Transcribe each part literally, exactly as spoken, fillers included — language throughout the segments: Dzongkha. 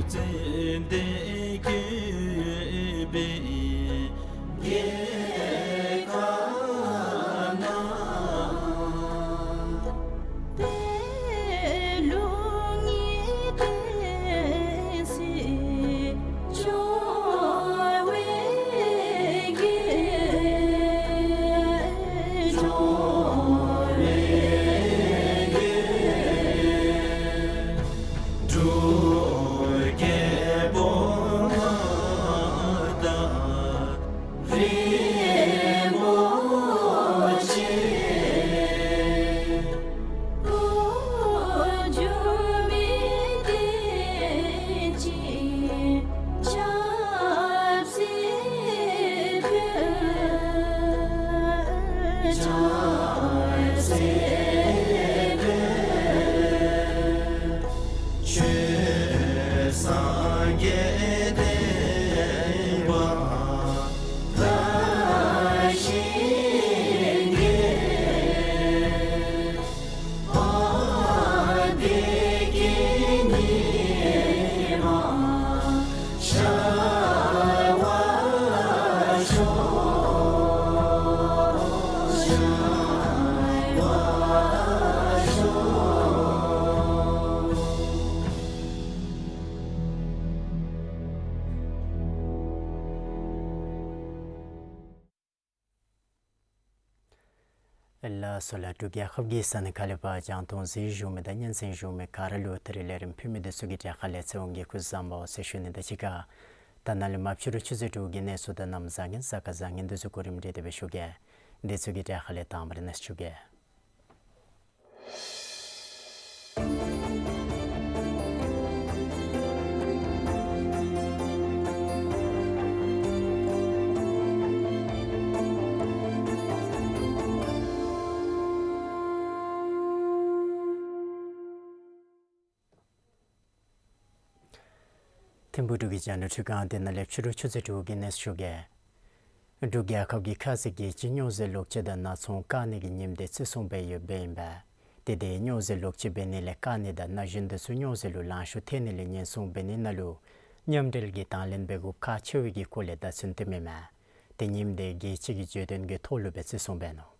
ཙན་དན་བཀོད་པའི་རྒྱལ་ཁབ་ན། པད་ལུང་གི་བསྟན་སྲིད་འབྱུང་བའི་རྒྱལ། འབྱུང་བའི་རྒྱལ། འབྲུག་རྒྱལ་པོ་མངའ་བདག་རིན་པོ་ཆེ། འགོ་འཛུགས་མི་བསྟན་སྲིད་ཆབ་སྲིད་དཔལ། ཆབ་སྲིད་དཔལ། ཆོས་སངས་རྒྱས་བསྟན་པ་དར་ཞིང་རྒྱས། བདེ་སྐྱིད་ཉི་མ་ཤར་བར་ཤོག། ཤར་བར་ཤོག། ལགས་སོ་ལགས། འབྲུག་རྒྱལ་ཁབ་ཀྱི་ས་གནས་ག་ལས་ཕར་རྒྱང་མཐོང་གཟིགས་བཞུགས་མི་དང་སྙན་གསན་བཞུགས་མི་ག་ར་ལུ་ད་རིས་ལས་རིམ་ཕུལ་མི་འདི་ཚུ་གི་གྲས་ཁ་ལས་ཚེ་དབང་གིས་སྐུ་གཟུགས་བཟང་པོ་ཟེར་ཞུ་ནི་དང་གཅིག་ཁར་ད་ནཱ་ལས་མར་ཕྱི་རུ་ཆུ་ཚོད་དྲུག་གི་གནས་ཚུལ་དང་གནམ་བཟང་ངན་གཟའ་སྐར་བཟང་ངན་འདི་ཚུ་གོ་རིམ་སྒྲིག་སྟེ་སྦེ་ཞུ་གེ། འདི་ཚུ་གི་གྲས་ཁ་ལས་དང་པ་ར་གནས་ཚུལ་ཞུ་གེ། ཐིམ་ཕུག་འབྲུག་གི་རྒྱང་བསྒྲགས་ཁྲི་ཁང་འདི་ནང་ལས་ཕྱི་རུ་ཆུ་ཚོད་དྲུག་གི་གནས་ཚུལ་ཞུ་གེ། འབྲུག་རྒྱལ་ཁབ་ཀྱི་ཁ་གསལ་རྒྱལ་སྤྱིའི་སྨྱོ་རྫས་ལོག་སྤྱོད་དང་ནག་ཚོང་བཀག་ནི་གི་ཉིནམ་འདི་བརྩི་སྲུང་འབད་ཡོདཔ་ཨིན་པས། དེ་འདི་སྨྱོ་རྫས་ལོག་སྤྱོད་འབད་ནི་ལས་བཀག་ནི་དང་ན་གཞོན་འདི་ཚུ་སྨྱོ་རྫས་ལུ་ལང་ཤོར་ཐལ་ནི་ལས་ཉེན་སྲུང་འབད་ནི་ནང་ལུ་མཉམ་འབྲེལ་གྱིས་དང་ལེན་འབད་དགོཔ་ཁག་ཆེ་བའི་གི་སྐོར་ལས་བརྡ་མཚོན་སྟོནམ་ཨིན་མས། དེ་ཉིནམ་འདི་རྒྱལ་སྤྱི་གི་བརྗོད་དོན་གྱི་ཐོག་ལུ་སྦེ་བརྩི་སྲུང་འབད་ནུག།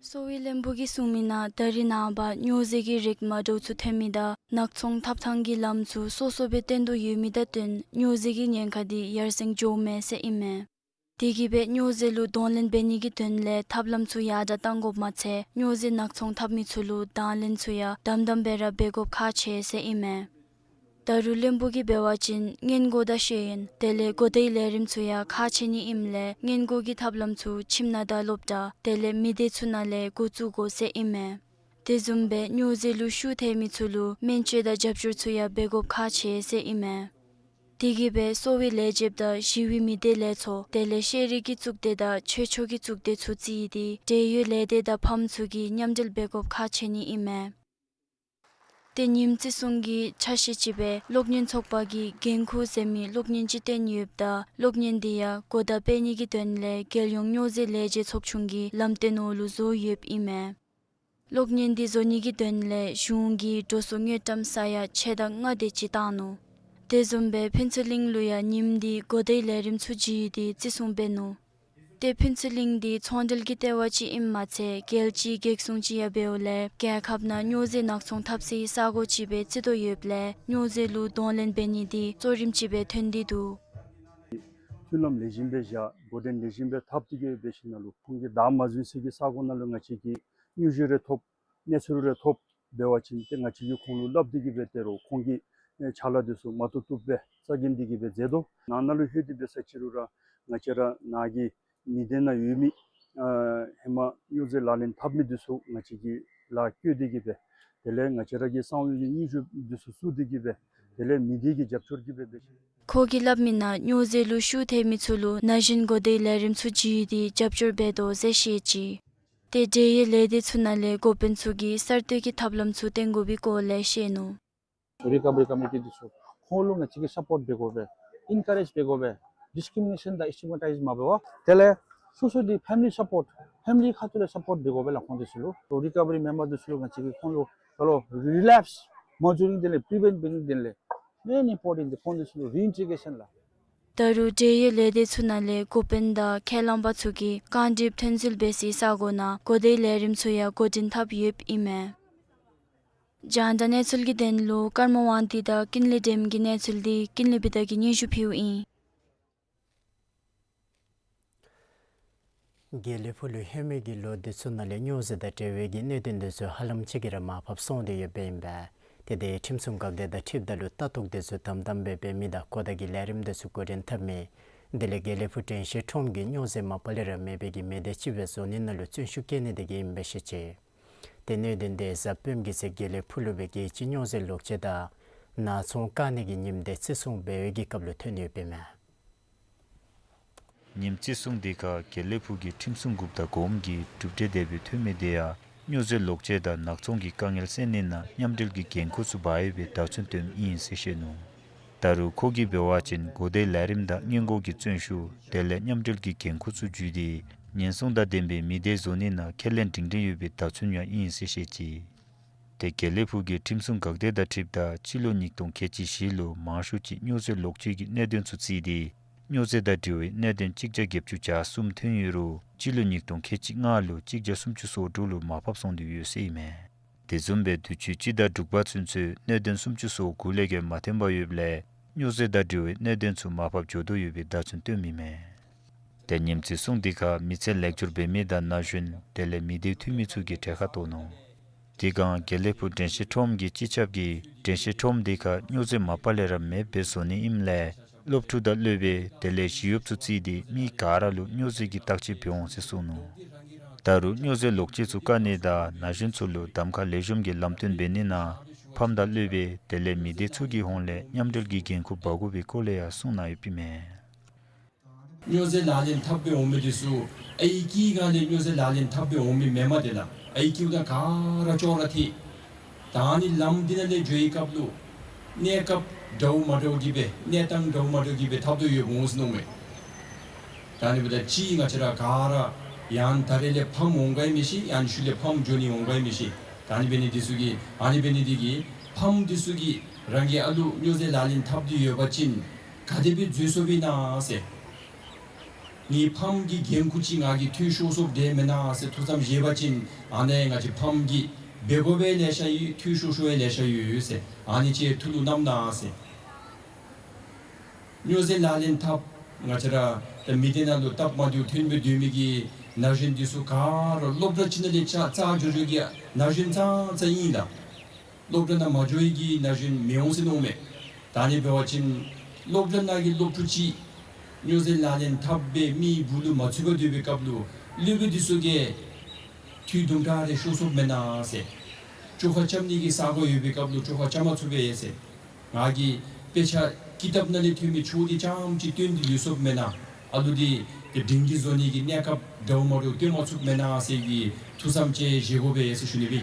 གསོ་བའི་བློན་པོ་གིས་གསུངས་མི་ནང་ད་རིས་ནངས་པ་སྨྱོ་རྫས་ཀྱི་རིགས་མ་འདྲཝ་ཚུ་ཐོན་མི་དང་ནག་ཚོང་ཐབ་ཐང་གི་ལམ་ཚུ་སོ་སོ་སྦེ་བཏོན་དོ་ཡོད་མི་དང་བསྟུན་སྨྱོ་རྫས་ཀྱི་ཉེན་ཁ་འདི་ཡར་སེང་འགྱོཝ་མས་ཟེར་ཨིན་མས། དེ་གིས་སྦེ་སྨྱོ་རྫས་ལུ་གདོང་ལེན་འབད་ནི་གི་དོན་ལས་ཐབས་ལམ་ཚུ་ཡར་དྲག་གཏང་དགོཔ་མ་ཚད་སྨྱོ་རྫས་ནག་ཚོང་འཐབ་མི་ཚུ་ལུ་དང་ལེན་ཚུ་ཡང་དམ་དམ་སྦེ་ར་འབད་དགོཔ་ཁག་ཆེ་ཟེར་ཨིན་མས། ད་རུང་བློན་པོ་གིས་འབད་བ་ཅིན་སྔོན་འགོག་དང་ཤེས་ཡོན་དེ་ལས་གོ་བརྡའི་ལས་རིམ་ཚུ་ཡང་ཁག་ཆེ་ནི་ཨིནམ་ལས་སྔོན་འགོག་གི་ཐབས་ལམ་ཚུ་ཁྱིམ་ནང་དང་སློབ་གྲྭ་དེ་ལས་མི་སྡེ་ཚུ་ནང་ལས་འགོ་བཙུགས་དགོ་ཟེར་ཨིན་མས། དེ་བཟུམ་སྦེ་སྨྱོ་རྫས་ལུ་ཤུགས་ཐལ་མི་ཚུ་ལུ་སྨན་བཅོས་དང་རྒྱབ་སྐྱོར་ཚུ་ཡང་འབད་དགོཔ་ཁག་ཆེ་ཟེར་ཨིན་མས། དེ་གིས་སྦེ་གསོ་བའི་ལས་བྱེདཔ་དང་ཞི་བའི་མི་སྡེ་ལས་ཚོགས་དེ་ལས་ཤེས་རིག་གི་གཙུག་སྡེ་དང་ཆོས་ཕྱོགས་ཀྱི་གཙུག་སྡེ་ཚུ་བརྩིས་ཏེ་འབྲེལ་ཡོད་ལས་སྡེ་དང་ཕམ་ཚུ་གིས་མཉམ་འབྲེལ་འབད་དགོཔ་ཁག་ཆེ་ནི་ཨིན་མས། ཏེ་ཉིནམ་བརྩི་སྲུང་གི་ཆ་ཤས་ཅིག་སྦེ་གློག་བརྙན་ཚོགས་པ་གིས་འགན་ཁུར་ཟེར་མི་གློག་བརྙན་ཅིག་བཏོན་ཡོདཔ་ད་གློག་བརྙན་འདི་ཡང་གོ་བརྡ་སྤེལ་ནི་གི་དོན་ལས་རྒྱལ་ཡོངས་སྨྱོ་རྫས་ལས་བྱེད་ཚོགས་ཆུང་གི་ལམ་སྟོན་འོག་ལུ་བཟོ་ཡོདཔ་ཨིན་མས། གློག་བརྙན་འདི་བཟོ་ནི་གི་དོན་ལས་གཞུང་གིས་འགྲོ་སོང་དངུལ་ཀྲམ་ས་ཡ་ཕྱེད་དང་ལྔ་དེ་ཅིག་བཏང་ནུག། དེ་བཟུམ་སྦེ་ཕུན་ཚོགས་གླིང་ལུ་ཡང་ཉིནམ་འདི་གོ་བརྡའི་ལས་རིམ་ཚུ་བརྩིས་ཏེ་བརྩི་སྲུང་འབད་ནུག། ཏེ་ཕུན་ཚོགས་གླིང་འདི་ཚོང་འབྲེལ་གྱི་ལྟེ་བ་ཅིག་ཨིནམ་མ་ཚད་རྒྱལ་སྤྱིའི་སྒེར་སྲུང་ཅིག་ཡང་འབདཝ་ལས་རྒྱལ་ཁབ་ནང་སྨྱོ་རྫས་ནག་ཚོང་འཐབ་སའི་ས་གོ་ཅིག་སྦེ་བརྩི་དོ་ཡོདཔ་ལས་སྨྱོ་རྫས་ལུ་གདོང་ལེན་འབད་ནི་འདི་གཙོ་རིམ་ཅིག་སྦེ་ཐོན་ཏེ་འདུག། མཐུན་ལམ་ལེགས་ཤོམ་སྦེ་བཞག་འགོ་འདྲེན་ལེགས་ཤོམ་སྦེ་འཐབ་སྟེ་གི་འབད་ཞིནམ་ལས་ཁོང་གིས་བདའ་མ་ཟུན་ས་གི་ས་གོ་ནང་ལུ་ང་བཅས་ཀྱིས་དངུལ་ཞུ་རེ་ཐོབ་གནས་ཚུལ་རེ་ཐོབ་འབད་བ་ཅིན་ཏེ་ང་བཅས་ཀྱིས་ཁོང་ལུ་སླབ་སྟེ་གི་འབད་དེ་རུང་ཁོང་གིས་ཨེ་ཕྱག་ལཱ་འདི་ཚུ་མ་བཏུབ་བཏུབ་སྦེ་རྩ་འགེངས་ཏེ་གི་འབད་མཛད་དོ། ནང་ན་ལུ་ལྷོད་དེ་འབད་ས་ཅིག་རུང་ར་ང་བཅས་ར་ནཱ་གི་མི་སྡེ་ནང་ཡོད་མི་ཨ་ཧེ་མ་སྨྱོ་རྫས་ལག་ལེན་འཐབ་མི་འདི་ཚུ་ང་བཅས་ཀྱིས་ལཱ་བཀོད་དེ་གི་འབད་དེ་ལས་ང་བཅས་ར་གི་གསང་བའི་གི་སྙན་ཞུ་འདི་ཚུ་བཙུགས་ཏེ་གི་འབད་དེ་ལས་མི་སྡེ་གི་རྒྱབ་སྐྱོར་གྱིས་འབད་འབད་ཞིནམ་ཁོ་གིས་སླབ་མི་ནང་སྨྱོ་རྫས་ལུ་ཤུགས་ཐལ་མི་ཚུ་ལུ་ན་གཞོན་གོ་བརྡའི་ལས་རིམ་ཚུ་བརྩིས་ཏེ་རྒྱབ་སྐྱོར་འབད་དོ་ཟེར་བཤད་ཅི། ཏེ་འབྲེལ་ཡོད་ལས་སྡེ་ཚུ་ནང་ལས་འགོ་དཔོན་ཚུ་གིས་གསར་གཏོད་ཀྱི་ཐབས་ལམ་ཚུ་བཏོན་དགོ་པའི་སྐོར་ལས་བཤད་ནུག། རི་ཀ་བ་རི་ཀོ་མི་ཊི་འདི་ཚུ་ཁོང་ལུ་ང་བཅས་ཀྱིས་སཔོརཊ་འབད་དགོ་པས། ཨེན་ཀ་རེཇ་འབད་དགོ་པས། ཌིསི་ཀི་རི་མི་ནེ་ཤཱན་དང་སི་ཊི་ག་ཊའིཛ་མ་འབད་བར་དེ་ལས་སོ་སོ་འདི་ཕེ་མི་ལི་སཔོརཊ་ཕེ་མི་ལི་ཁ་ཐུག་ལས་སཔོརཊ་འབད་དགོ་པས་ལགས། ཁོང་འདི་ཚུ་ལུ་རི་ཀ་བ་རི་མེམ་བར་འདི་ཚུ་ལུ་ང་བཅས་ཀྱིས་ཁོང་ལུ་ད་ལོག་རི་ལེཔསི་ མ་འབྱོར་རིན་དེ་ལས་པི་རི་བེནཊ་འབད་ནི་དེ་ལས་main important འདི་ཁོང་དེ་ཚུ་ལུ་རི་ཨིན་ཊི་གྲེ་ཤཱན་ལགས། ད་རུང་འབྲེལ་ཡོད་ལས་སྡེ་ཚུ་ནང་ལས་འགོ་དཔོན་དང་ཁས་བླངས་པ་ཚུ་གིས་རྐང་སྒྲིགཔ་ཐོན་འཛུལ་འབད་སའི་ས་གོ་ནང་གོ་བརྡའི་ལས་རིམ་ཚུ་ཡང་འགོ་འདྲེན་འཐབ་ཡོདཔ་ཨིན་མས། རྒྱང་བསྒྲགས་གནས་ཚུལ་གྱི་དོན་ལུ་ཀརྨ་དབང་འདུས་དང་ཀུན་ལེགས་སྒྲོལམ་གྱི་གནས་ཚུལ་འདི་ཀུན་ལེགས་བི་དྷ་གིས་སྙན་ཞུ་ཕུལཝ་ཨིན། དགེ་ལེགས་ཕུག་ལུ་ཧེ་མའི་གི་ལོ་འདི་ཚུ་ནང་ལས་སྨྱོ་རྫས་དང་འབྲེལ་བའི་གི་གནད་དོན་འདི་ཚུ་ཧ་ལམ་ཅིག་གིས་ར་མར་ཕབ་སོང་སྟེ་ཡོདཔ་ཨིན་པས། ཏེ་དེ་ཁྲིམས་སྲུང་འགག་སྡེ་དང་འཁྲིལཝ་ད་ལུ་ལྟ་རྟོག་འདི་ཚུ་དམ་དམ་སྦེ་འབད་མི་དང་གོ་བརྡ་གི་ལས་རིམ་འདི་ཚུ་འགོ་འདྲེན་འཐབ་མི་དེ་ལས་དགེ་ལེགས་ཕུག་དྲན་ཤེས་ཁྲོམ་གྱིས་སྨྱོ་རྫས་མ་པ་ལས་ར་མེད་པའི་གི་མི་སྡེ་ཅིག་སྦེ་བཟོ་ནི་ནང་ལུ་བརྩོན་ཤུགས་བསྐྱེད་ནི་དེ་གིས་ཨིན་པས་ཟེར་བཤད་ཅི། ཏེ་གནད་དོན་འདི་གཟའ་སྤེནམ་གི་ཚེ་དགེ་ལེགས་ཕུག་ལུ་སྦེ་རྒྱལ་སྤྱི་སྨྱོ་རྫས་ལོག་སྤྱོད་དང་ནག་ཚོང་བཀག་ནི་གི་ཉིནམ་དེ་བརྩི་སྲུང་འབད་བའི་གི་སྐབས་ལུ་ཐོན་ཡོདཔ་ཨིན་མས། ཉིནམ་བརྩི་སྲུང་དེ་ཁར་དགེ་ལེགས་ཕུག་གི་ཁྲིམས་སྲུང་འགོཔ་དང་གོངམ་གིས་གྲུབ་འབྲས་དེ་སྦེ་ཐོན་མི་དེ་ཡང་སྨྱོ་རྫས་ལོག་སྤྱོད་དང་ནག་ཚོང་གི་དཀའ་ངལ་སེལ་ནི་ནང་མཉམ་འབྲེལ་གྱི་འགན་ཁུར་ཚུ་འབག་ཡོད་པའི་བརྡ་མཚོན་སྟོནམ་ཨིན་ཟེར་བཤད་ནུག། ད་རུང་ཁོ་གིས་འབད་བ་ཅིན་གོ་བརྡའི་ལས་རིམ་དང་སྔོན་འགོག་གི་བརྩོན་ཤུགས་དེ་ལས་མཉམ་འབྲེལ་གྱི་འགན་ཁུར་ཚུ་བརྒྱུད་དེ་ཉེན་སྲུང་དང་ལྡན་པའི་མི་སྡེ་བཟོ་ནི་ནང་ཁས་ལེན་སྒྲིང་སྒྲིང་ཡོད་པའི་བརྡ་མཚོན་ཡང་ཨིན་ཟེར་བཤད་ཅི། ཏེ་དགེ་ལེགས་ཕུག་གི་ཁྲིམས་སྲུང་འགག་སྡེ་དང་འཁྲིལཝ་ད་སྤྱི་ལོ་ཉིས་སྟོང་ཁལ་གཅིག་བཞི་ལུ་མང་ཤོས་ཅིག་སྨྱོ་རྫས་ལོག་སྤྱོད་ཀྱི་གནད་དོན་ཚུ་བརྩིས་ཏེ་སྨྱོ་རྫས་དང་འབྲེལ་བའི་གནད་དོན་གཅིག་བརྒྱ་བརྒྱད་ཅུ་གྱ་གསུམ་ཐོན་ཡོད་རུང་སྤྱི་ལོ་ཉིས་སྟོང་ཁལ་གཅིག་ལྔ་ལུ་གཅིག་བརྒྱ་སུམ་ཅུ་སོ་དྲུག་ལུ་མར་ཕབ་སོང་སྟེ་ཡོད་ཟེར་ཨིན་མས། དེ་བཟུམ་སྦེ་དུས་ཅི་སྤྱི་ཟླ་དྲུག་པ་ཚུན་ཚོད་གནད་དོན་སུམ་ཅུ་སོ་དགུ་ལས་བརྒལ་མ་ཐོན་པར་ཡོདཔ་ལས་སྨྱོ་རྫས་དང་འབྲེལ་བའི་གནད་དོན་ཚུ་མར་ཕབ་འགྱོ་དོ་ཡོད་པའི་བརྡ་མཚོན་སྟོནམ་ཨིན་མས། ཏེ་ཉིནམ་བརྩི་སྲུང་དེ་ཁར་མི་ཚེ་ལེགས་འགྱུར་འབད་མི་དང་ན་གཞོན་དེ་ལས་མི་སྡེ་འཐུས་མི་ཚུ་གིས་གྲལ་ཁར་གཏོགས་ནུག། དེ་སྒང་དགེ་ལེགས་ཕུག་དྲན་ཤེས་ཁྲོམ་གྱི་སྤྱི་ཁྱབ་ཀྱིས་དྲན་ཤེས་ཁྲོམ་དེ་ཁར་སྨྱོ་རྫས་མ་པ་ལས་ར་མེདཔ་སྦེ་བཟོ་ནི་ཨིནམ་ལས་སློབ་ཕྲུག་དང་སློབ་དཔོན་དེ་ལས་ཞི་གཡོགཔ་ཚུ་བརྩིས་ཏེ་མི་ག་ར་ལུ་སྨྱོ་རྫས་ཀྱི་བརྟག་དཔྱད་འབད་འོང་ཟེར་གསུངས་ནུག། ད་རུང་སྨྱོ་རྫས་ལོག་སྤྱོད་ཚུ་བཀག་ནི་དང་ན་གཞོན་ཚུ་ལུ་གདམ་ཁ་ལེགས་ཤོམ་གྱི་ལམ་སྟོན་འབད་ནི་ནང་ཕམ་དང་སློབ་དཔོན་དེ་ལས་མི་སྡེ་ཚུ་གི་ཧོངས་ལས་མཉམ་འབྲེལ་གྱི་འགན་ཁུར་འབག་དགོ་པའི་སྐོར་ལས་ཡང་གསུངས་གནང་ཡོདཔ་ཨིན་མས། སྨྱོ་རྫས་ལག་ལེན་འཐབ་སྦེ་འོང་མི་འདི་ཚུ་ཨའི་ཀི་སྒང་ལས་སྨྱོ་རྫས་ལག་ལེན་འཐབ་སྦེ་འོང་མི་མེན་མས། དེ་ལས་ཨའི་ཀིའུ་དང་ག་ར་ཅོག་ར་འཐད། ད་ཨ་ནི་ལམ་འདི་ནང་ལས་འགྱོ་བའི་སྐབས་ལུ་གནས་སྐབས་འདྲཝ་མ་འདྲཝ་གི་སྦེ་གནས་སྟངས་འདྲཝ་མ་འདྲཝ་གི་སྦེ་འཐབ་དོ་ཡོདཔ་འོང་ཟེར་མནོཝ་མས། ད་ཨ་ནི་འབདཝ་ད་ཅིག་ང་བཅས་ར་ག་ར་ཡང་ད་རེས་ལས་ཕམ་འོང་ག་ཡང་མི་ཤེས། ཡང་ཤུལ་ལས་ཕམ་འགྱོ་ནི་འོང་ག་ཡང་མི་ཤེས། ད་ཨ་ནི་འབད་ནི་འདི་ཚུ་གིས་ཨ་ནི་འབད་ནི་འདི་གིས་ཕམ་འདི་ཚུ་གིས་རང་གི་ཨ་ལུ་སྨྱོ་རྫས་ལག་ལེན་འཐབ་སྟེ་ཡོད་པ་ཅིན་ག་དེ་སྦེ་འཛོལ་སོཔ་ཨིན་ན་ཟེར། ངེའི་ཕམ་གྱི་འགན་ཁུར་ཅིག་ང་གིས་འཐུས་ཤོར་སོཔ་འདྲས་མེན་ན་ཟེར་ཐུགས་བསམ་བཞེས་པ་ཅིན་ཨ་ནི་ང་བཅས་ཕམ་གྱིས་འབད་དགོ་པའི་ལེ་ཤ་ཡོད། འཐུས་ཤོར་ཤོར་བའི་ལེ་ཤ་ཡོད་ཟེར། ཨ་ནི་ཅིག་ཐུགས་ལུ་བསྣམ་གནང་ཟེར། སྨྱོ་རྫས་ལག་ལེན་འཐབ་ང་བཅས་ར་ད་མི་སྡེ་ནང་ལུ་སྟབས་མ་བདེཝ་ཐོན་སྦེ་སྡོད་མི་གི་ན་གཞོན་འདི་ཚུ་ག་ར་སློབ་གྲྭ་ཅིག་ནང་ལས་ཆ་རྩ་འགྱོ་འགྱོ་གི་ན་གཞོན་ཙང་ཙང་ཨིན་ལགས། སློབ་གྲྭ་ནང་མ་འགྱོ་བའི་གི་ན་གཞོན་མི་འོང་ཟེར་མནོཝ་མས། ད་ཨ་ནི་འབད་བ་ཅིན་སློབ་གྲྭ་ནང་གི་སློབ་ཕྲུག་ཅིག་སྨྱོ་རྫས་ལག་ལེན་འཐབ་སྦེ་མི་སྦུག་ལུ་མ་ཚུད་པར་སྡོད་པའི་སྐབས་ལུ་སློབ་དཔོན་འདི་ཚུ་གིས་འཐུས་དུམ་གྲ་རེ་ཤོར་སོཔ་མེན་ན་ཟེར། བཅོ་ཁ་རྐྱབ་ནི་གི་ས་གོ་ཡོད་པའི་སྐབས་ལུ་བཅོ་ཁ་རྐྱབ་མ་ཚུགས་པས་ཟེར། ང་གིས་དཔེ་ཆ་ཀི་ཏབ་ནང་ལས་ཐོན་མི་ཆོས་འདི་རྐྱངམ་ཅིག་སྟོན་ཏེ་ལུས་སོཔ་མེན་ན། ཨ་ལུ་འདི་ཏེ་སྒྲིང་སྒྲི་བཟོ་ནི་གི་གནས་སྐབས་འདྲཝ་མ་འདྲཝ་སྟོན་མ་ཚུགསཔ་མེན་ན་ཟེར་གྱི་ཐུགས་བསམ་ཅིག་བཞེས་དགོ་པས་ཟེར་ཞུ་ནི་སྦེ།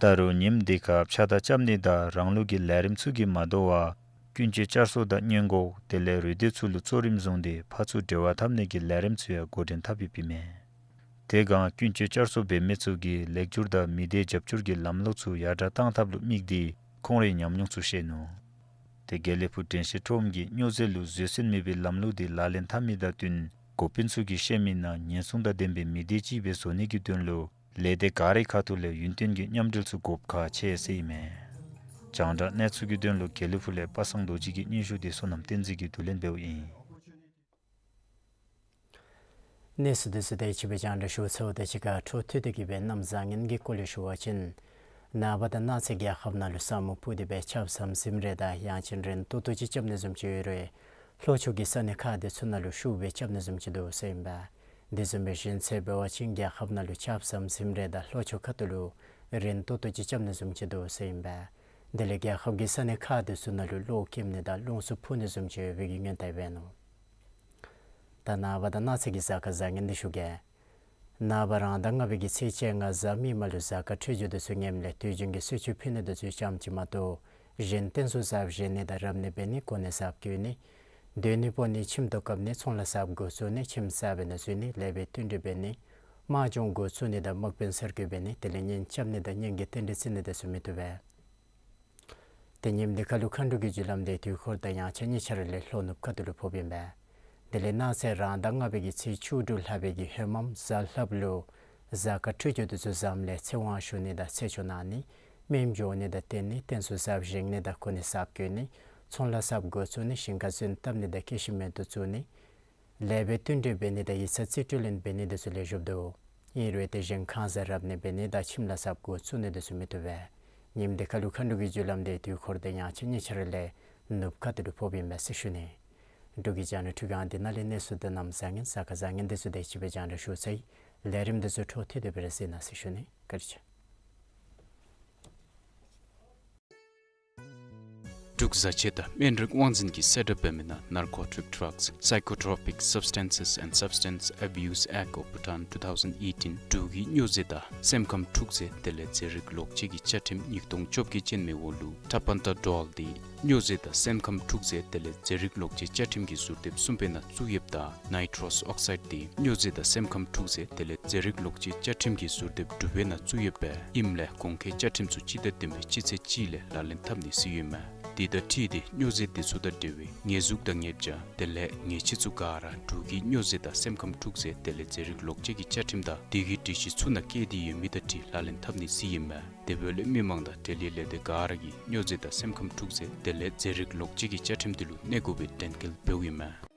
ད་རུང་ཉིནམ་འདི་ཁར་ཕྱགས་བདའ་རྐྱབ་ནི་དང་རང་ལུགས་ཀྱི་ལས་རིམ་ཚུ་གིས་མ་དོ་བར་ཀུན་སྤྱོད་བསྐྱར་གསོ་དང་སྔོན་འགོག་དེ་ལས་རུ་སྡེ་ཚུ་ལུ་གཙོ་རིམ་བཟུང་སྟེ་ཕར་ཚུར་འབྲེལ་བ་འཐབ་ནི་གི་ལས་རིམ་ཚུ་ཡང་འགོ་འདྲེན་འཐབ་ཡོདཔ་ཨིན་མས། དེ་སྒང་ཀུན་སྤྱོད་བསྐྱར་གསོ་འབད་མི་ཚུ་གིས་ལེགས་བསྒྱུར་དང་མི་སྡེ་རྒྱབ་སྐྱོར་གྱི་ལམ་ལུགས་ཚུ་ཡར་དྲག་གཏང་ཐབས་ལུ་དམིགས་ཏེ་ཁོང་རའི་ཉམས་མྱོང་ཚུ་བཤད་ནུག། ཏེ་དགེ་ལེགས་ཕུག་དྲན་ཤེས་ཁྲོམ་གྱིས་སྨྱོ་རྫས་ལུ་བཟོད་བསྲན་མེད་པའི་ལམ་ལུགས་འདི་ལག་ལེན་འཐབ་མི་དང་བསྟུན་འགོ་དཔོན་ཚུ་གིས་བཤད་མི་ནང་ཉེན་སྲུང་དང་ལྡན་པའི་མི་སྡེ་ཅིག་སྦེ་བཟོ་ནི་གི་དོན་ལུ་ལས་སྡེ་ག་རའི་ཁ་ཐུག་ལས་ཡུན་བརྟན་གྱི་མཉམ་འབྲེལ་ཚུ་དགོཔ་ཁག་ཆེ་ཟེར་ཨིན་མས། རྒྱང་བསྒྲགས་གནས་ཚུལ་གྱི་དོན་ལུ་དགེ་ལེགས་ཕུག་ལས་པ་སངས་རྡོ་རྗེ་གི་སྙན་ཞུ་འདི་བསོད་ནམས་བསྟན་འཛིན་གྱིས་བསྡུ་ལེན་འབདཝ་ཨིན། གནས་ཚུལ་འདི་ཚུ་དེ་ཅིག་སྦེ་རྒྱང་བསྒྲགས་ཞུ་ཚརཝ་དང་གཅིག་ཁར་འཕྲོ་མཐུད་དེ་གི་སྦེ་གནམ་བཟང་ངན་གྱི་སྐོར་ལས་ཞུ་བ་ཅིན་ནངས་པ་དང་གནངས་ཚེ་རྒྱལ་ཁབ་ནང་ལུ་ས་སྨུག་སྤུབས་ཏེ་སྦེ་ཆརཔ་ཟམ་ཟིམ་རེ་དང་ཡང་ཅིན་རན་ཏོག་ཏོ་ཅིག་རྐྱབ་ནི་བཟུམ་ཅིག་ཡོད་རུང་ལྷོ་ཕྱོགས་ཀྱི་ས་གནས་ཁག་འདི་ཚུ་ནང་ལུ་ཤུགས་སྦེ་རྐྱབ་ནི་བཟུམ་ཅིག་འདུག་ཟེར་ཨིན་པས། དེ་བཟུམ་སྦེ་གཞེས་ཚེས་འབད་བ་ཅིན་རྒྱལ་ཁབ་ནང་ལུ་ཆརཔ་ཟམ་ཟིམ་རེ་དང་ལྷོ་ཕྱོགས་ཁ་ཐུག་ལུ་རན་ཏོག་ཏོ་ཅིག་རྐྱབ་ནི་བཟུམ་ཅིག་འདུག་ཟེར་ཨིན་པས། དེ་ལས་རྒྱལ་ཁབ་ཀྱི་ས་གནས་ཁག་འདི་ཚུ་ནང་ལུ་གློག་ཀེམ་ནི་དང་རླུང་འཚུབ་ཕུ་ནི་བཟུམ་ཅིག་ཡོད་པའི་གི་སྔོན་བརྡ་འབད་ནུག། ད་ནངས་པ་དང་གནངས་ཚེ་གི་གཟའ་སྐར་བཟང་ངན་འདི་ཞུ་གེ། ནངས་པ་རང་ཟླ་ལྔ་པའི་གི་ཚེས་བཅོ་ལྔ་གཟའ་མིག་དམར་ལུ་གཟའ་སྐར་འཕྲོད་སྦྱོར་འདི་ཚུ་ངནམ་ལས་དུས་རྒྱུན་གྱི་གསོལ་མཆོད་ཕུལ་ནི་འདི་ཚུ་ཙམ་ཅིག་མ་གཏོགས་གཞན་རྟེན་གསུམ་གསརཔ་བཞེངས་ནི་དང་རབ་གནས་འབད་ནི་གོ་གནས་གསརཔ་བསྐོ་ནི་སྡོད་གནས་སྤོ་ནི་ཁྱིམ་ཐོག་བཀབ་ནི་ཚོང་ལཱ་གསརཔ་འགོ་བཙུགས་ནི་ཁྱིམ་གསར་པའི་ནང་འཛུལ་ནི་ལེགས་པའི་བསྟུན་གྲོས་འབད་ནི་ དམག་སྦྱོང་འགོ་བཙུགས་ནི་དང་དམག་དཔོན་གསར་བསྐོ་འབད་ནི་དེ་ལས་གཉེན་རྐྱབ་ནི་དང་གཉེན་གྱི་རྟེན་འབྲེལ་བརྩི་ནི་དེ་ཚུ་མི་བཏུབ་པས། ཏེ་ཉིནམ་འདི་ཁ་ལུ་མཁའ་འགྲོ་གི་རྒྱུ་ལམ་དེ་དུས་འཁོར་དང་ཡང་ཆ་གཉིས་ཆ་ར་ལས་ལྷོ་ནུབ་ཁ་ཐུག་ལུ་ཕོགཔ་ཨིན་པས། དེ་ལས་གནངས་ཚེ་རང་ཟླ་ལྔ་པའི་གི་ཚེས་བཅུ་དྲུག་ལྷག་པའི་གི་ཧེ་མམ་གཟའ་ལྷགཔ་ལུ་གཟའ་སྐར་འཕྲོད་སྦྱོར་དེ་ཚུ་བཟངམ་ལས་ཚེ་དབང་ཞུ་ནི་དང་ཚེ་ཆུ་གནང་ནི་སྨན་སྦྱོང་ནི་དང་བསྟེན་ནི་རྟེན་གསུམ་གསརཔ་བཞེངས་ནི་དང་གོ་གནས་གསརཔ་བསྐོ་ནི་ཚོང་ལཱ་གསརཔ་འགོ་བཙུགས་ནི་ཞིང་ཁ་རྫུན་བཏབ་ནི་དང་སྐྱེད་ཤིང་སྨན་དུ་བཙུགས་ནི་ལེགས་པའི་བསྟུན་གྲོས་འབད་ནི་དང་ཡིག་ཚང་རྩིས་སྤྲོད་ལེན་འབད་ནི་དེ་ཚུ་ལེགས་ཤོམ་འདུག། ཨིན་རུང་ཏེ་གཞན་ཁང་གསར་རབ་གནས་འབད་ནི་དང་ཁྱིམ་ལཱ་གསརཔ་འགོ་བཙུགས་ནི་དེ་ཚུ་མི་བཏུབ་པས། ཉིནམ་འདི་ཁ་ལུ་མཁའ་འགྲོ་གི་རྒྱུ་ལམ་དེ་དུས་འཁོར་དང་ཡང་ཆ་གཉིས་ཆ་ར་ལས་ནུབ་ཁ་ཐུག་ལུ་ཕོགཔ་ཨིན་པས་ཟེར་ཞུ་ནི། འབྲུག་གི་རྒྱང་བསྒྲགས་འཕྲུལ་ཁང་འདི་ནང་ལས་གནས་ཚུལ་དང་གནམ་བཟང་ངན་གཟའ་སྐར་བཟང་ངན་དེ་ཚུ་དེ་ཅིག་སྦེ་རྒྱང་བསྒྲགས་ཞུ་ཚར་ཡི། ལས་རིམ་དེ་ཚུ་འཕྲོ་མཐུད་དེ་སྦེ་ར་གཟིགས་གནང་ཟེར་ཞུ་ནི། བཀའ་དྲིན་ཆེ། འབྲུག་བཟའ་ཆས་དང་སྨན་རིགས་དབང་འཛིན་གྱིས་གསལ་བསྒྲགས་འབད་མི་ནང་Narcotic Drugs, Psychotropic Substances and Substance Abuse Act of Bhutan two thousand eighteen འབྲུག་གི་སྨྱོ་རྫས་དང་སེམས་ཁམས་འཁྲུག་རྫས་དེ་ལས་རྫས་རིགས་ལོག་སྤྱོད་ཀྱི་བཅའ་ཁྲིམས་ཉིས་སྟོང་བཅོ་བརྒྱད་ཅན་མའི་འོག་ལུ་Tapentadol འདི་སྨྱོ་རྫས་དང་སེམས་ཁམས་འཁྲུག་རྫས་དེ་ལས་རྫས་རིགས་ལོག་སྤྱོད་བཅའ་ཁྲིམས་ཀྱི་ཟུར་དེབ་གསུམ་པའི་ནང་བཙུགས་ཡོདཔ་ད་Nitrous Oxide འདི་སྨྱོ་རྫས་དང་སེམས་ཁམས་འཁྲུག་རྫས་དེ་ལས་རྫས་རིགས་ལོག་སྤྱོད་བཅའ་ཁྲིམས་ཀྱི་ཟུར་དེབ་དྲུག་པའི་ནང་བཙུགས་ཡོདཔ་ཨིནམ་ལས་གོང་འཁོད་བཅའ་ཁྲིམས་ཚུ་སྤྱི་ཟླ་བདུན་པའི་སྤྱི་ཚེས་གཅིག་ལས་ལག་ལེན་འཐབ་ནི་ཟེར་ཡོདཔ་མས། དེ་དང་འཁྲིལ་ཏེ་སྨྱོ་རྫས་དེ་ཚུ་དང་འབྲེལ་བའི་ཉེས་འཛུགས་དང་ཉེས་བྱ་དེ་ལས་ཉེས་ཆད་ཚུ་ག་ར་འབྲུག་གི་སྨྱོ་རྫས་དང་སེམས་ཁམས་འཁྲུག་རྫས་དེ་ལས་རྫས་རིགས་ལོག་སྤྱོད་ཀྱི་བཅའ་ཁྲིམས་དང་དེ་གི་སྒྲིག་གཞི་ཚུ་ནང་བཀོད་དེ་ཡོད་མི་དང་འཁྲིལ་ལག་ལེན་འཐབ་ནི་ཟེར་ཨིན་མས། དེ་འབདཝ་ལས་མི་མང་དང་འབྲེལ་ཡོད་ལས་སྡེ་ག་ར་གིས་སྨྱོ་རྫས་དང་སེམས་ཁམས་འཁྲུག་རྫས་དེ་ལས་རྫས་རིགས་ལོག་སྤྱོད་ཀྱི་བཅའ་ཁྲིམས་དེ་ལུ་གནས་དགོ་པའི་དྲན་སྐུལ་འབདཝ་ཨིན་མས།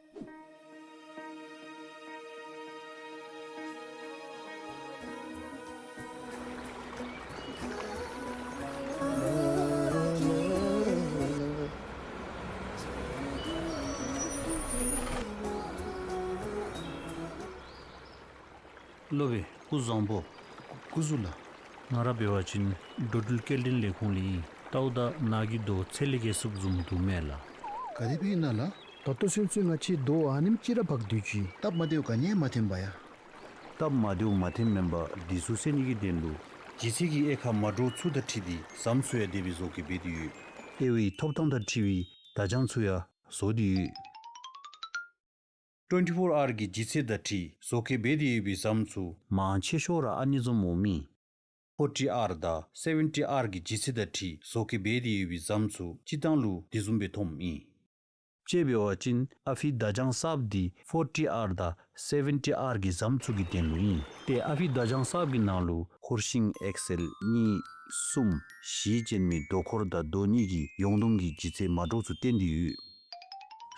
སློབ་དཔོན་སྐུ་གཟུགས་བཟང་པོ། སྐུ་གཟུགས་ལགས། ང་ར་འབད་བ་ཅིན་འགྲོ་འགྲུལ་སྐྱེལ་འདྲེན་ལས་ཁུངས་ལས་ཨིན། ལྟཝ་ད་ནཱ་གི་རྡོ་ཚད་ལས་བརྒལ་སུབ་བཟུམ་འདུག་མས་ལགས། ག་དེ་སྦེ་ཨིན་ན་ལགས། ད་ལྟོ་ཚུན་ཚོད་ང་བཅས་རྡོ་ཨ་ནེམ་ཅིག་ར་འབག་སྡོད་ཅི། སྟབས་མ་བདེཝ་ག་ནི་ཡང་མ་ཐོན་པ་ཡ། སྟབས་མ་བདེཝ་མ་ཐོནམ་མེན་པར་འདི་ཚུ་སེལ་ནི་གི་དོན་ལུ་ལྗིད་ཚད་ཀྱི་དབྱེ་ཁག་མ་འདྲཝ་ཚུ་དང་འཁྲིལ་ཏེ་ཟམ་ཚུ་ཡང་དེ་སྦེ་བཟོ་བཀོད་འབད་དེ་ཡོད། དབྱེ་བའི་ཐོབ་ཐང་དང་འཁྲིལ་བའི་བརྡ་བྱང་ཚུ་ཡང་བཟོ་སྟེ་ཡོད། ཊུ་ཝེན་ཊི་ཕོར་ཨར་གྱི་ལྗིད་ཚད་དང་འཁྲིལ་བཟོ་བཀོད་འབད་དེ་ཡོད་པའི་ཟམ་ཚུ་མང་ཆེ་ཤོས་ར་ཨ་ནི་བཟུམ་འོངམ་ཨིན། ཕོར་ཊི་ཨར་དང་སེ་ཝེན་ཊི་ཨར་གྱི་ལྗིད་ཚད་དང་འཁྲིལ་བཟོ་བཀོད་འབད་དེ་ཡོད་པའི་ཟམ་ཚུ་སྤྱིར་བཏང་ལུ་དེ་བཟུམ་སྦེ་ཐོནམ་ཨིན། དཔྱེ་འབད་བ་ཅིན་ཨ་ཕི་བརྡ་བྱང་གསརཔ་འདི་ཕོར་ཊི་ཨར་དང་སེ་ཝེན་ཊི་ཨར་གྱི་ཟམ་ཚུ་གི་དོན་ལུ་ཨིན། ཏེ་ཨ་ཕི་བརྡ་བྱང་གསརཔ་གི་ནང་ལུ་འཁོར་ཤིང་ཨེག་སེལ་གཉིས་གསུམ་བཞི་ཅན་མའི་རྡོ་འཁོར་དང་རྡོ་གཉིས་ཀྱི་ཡོངས་བསྡོམས་ཀྱི་ལྗིད་ཚད་མ་འདྲཝ་ཚུ་བསྟན་ཏེ་ཡོད།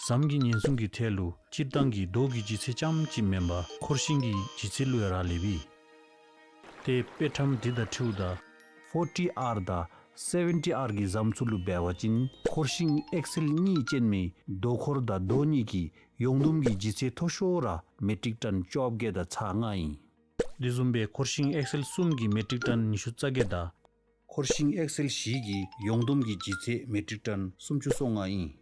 ཟམ་གྱི་ཉེན་སྲུང་གི་ཐད་ལུ་སྤྱིར་བཏང་གི་རྡོ་གི་ལྗིད་ཚད་རྐྱངམ་གཅིག་མེན་པར་འཁོར་ཤིང་གི་ལྗིད་ཚད་ལུ་ཡང་རག་ལས་པས། ཏེ་དཔེ་ཁྲམ་འདི་དང་འཁྲིལཝ་ད་ཕོར་ཊི་ཨར་དང་སེ་ཝེན་ཊི་ཨར་གྱི་ཟམ་ཚུ་ལུ་འབད་བ་ཅིན་འཁོར་ཤིང་ཨེག་སེལ་གཉིས་ཅན་མའི་རྡོ་འཁོར་དང་རྡོ་གཉིས་ཀྱི་ཡོངས་བསྡོམས་ཀྱི་ལྗིད་ཚད་མཐོ་ཤོས་ར་མེ་ཊིག་ཊོན་བཅོ་བརྒྱད་དང་ཚག་ལྔ་ཨིན། དེ་བཟུམ་སྦེ་འཁོར་ཤིང་ཨེག་སེལ་གསུམ་གྱི་མེ་ཊིག་ཊོན་ཉི་ཤུ་རྩ་བརྒྱད་དང་འཁོར་ཤིང་ཨེག་སེལ་བཞི་གི་ཡོངས་བསྡོམས་ཀྱི་ལྗིད་ཚད་མེ་ཊིག་ཊོན་སུམ་ཅུ་སོ་ལྔ་ཨིན།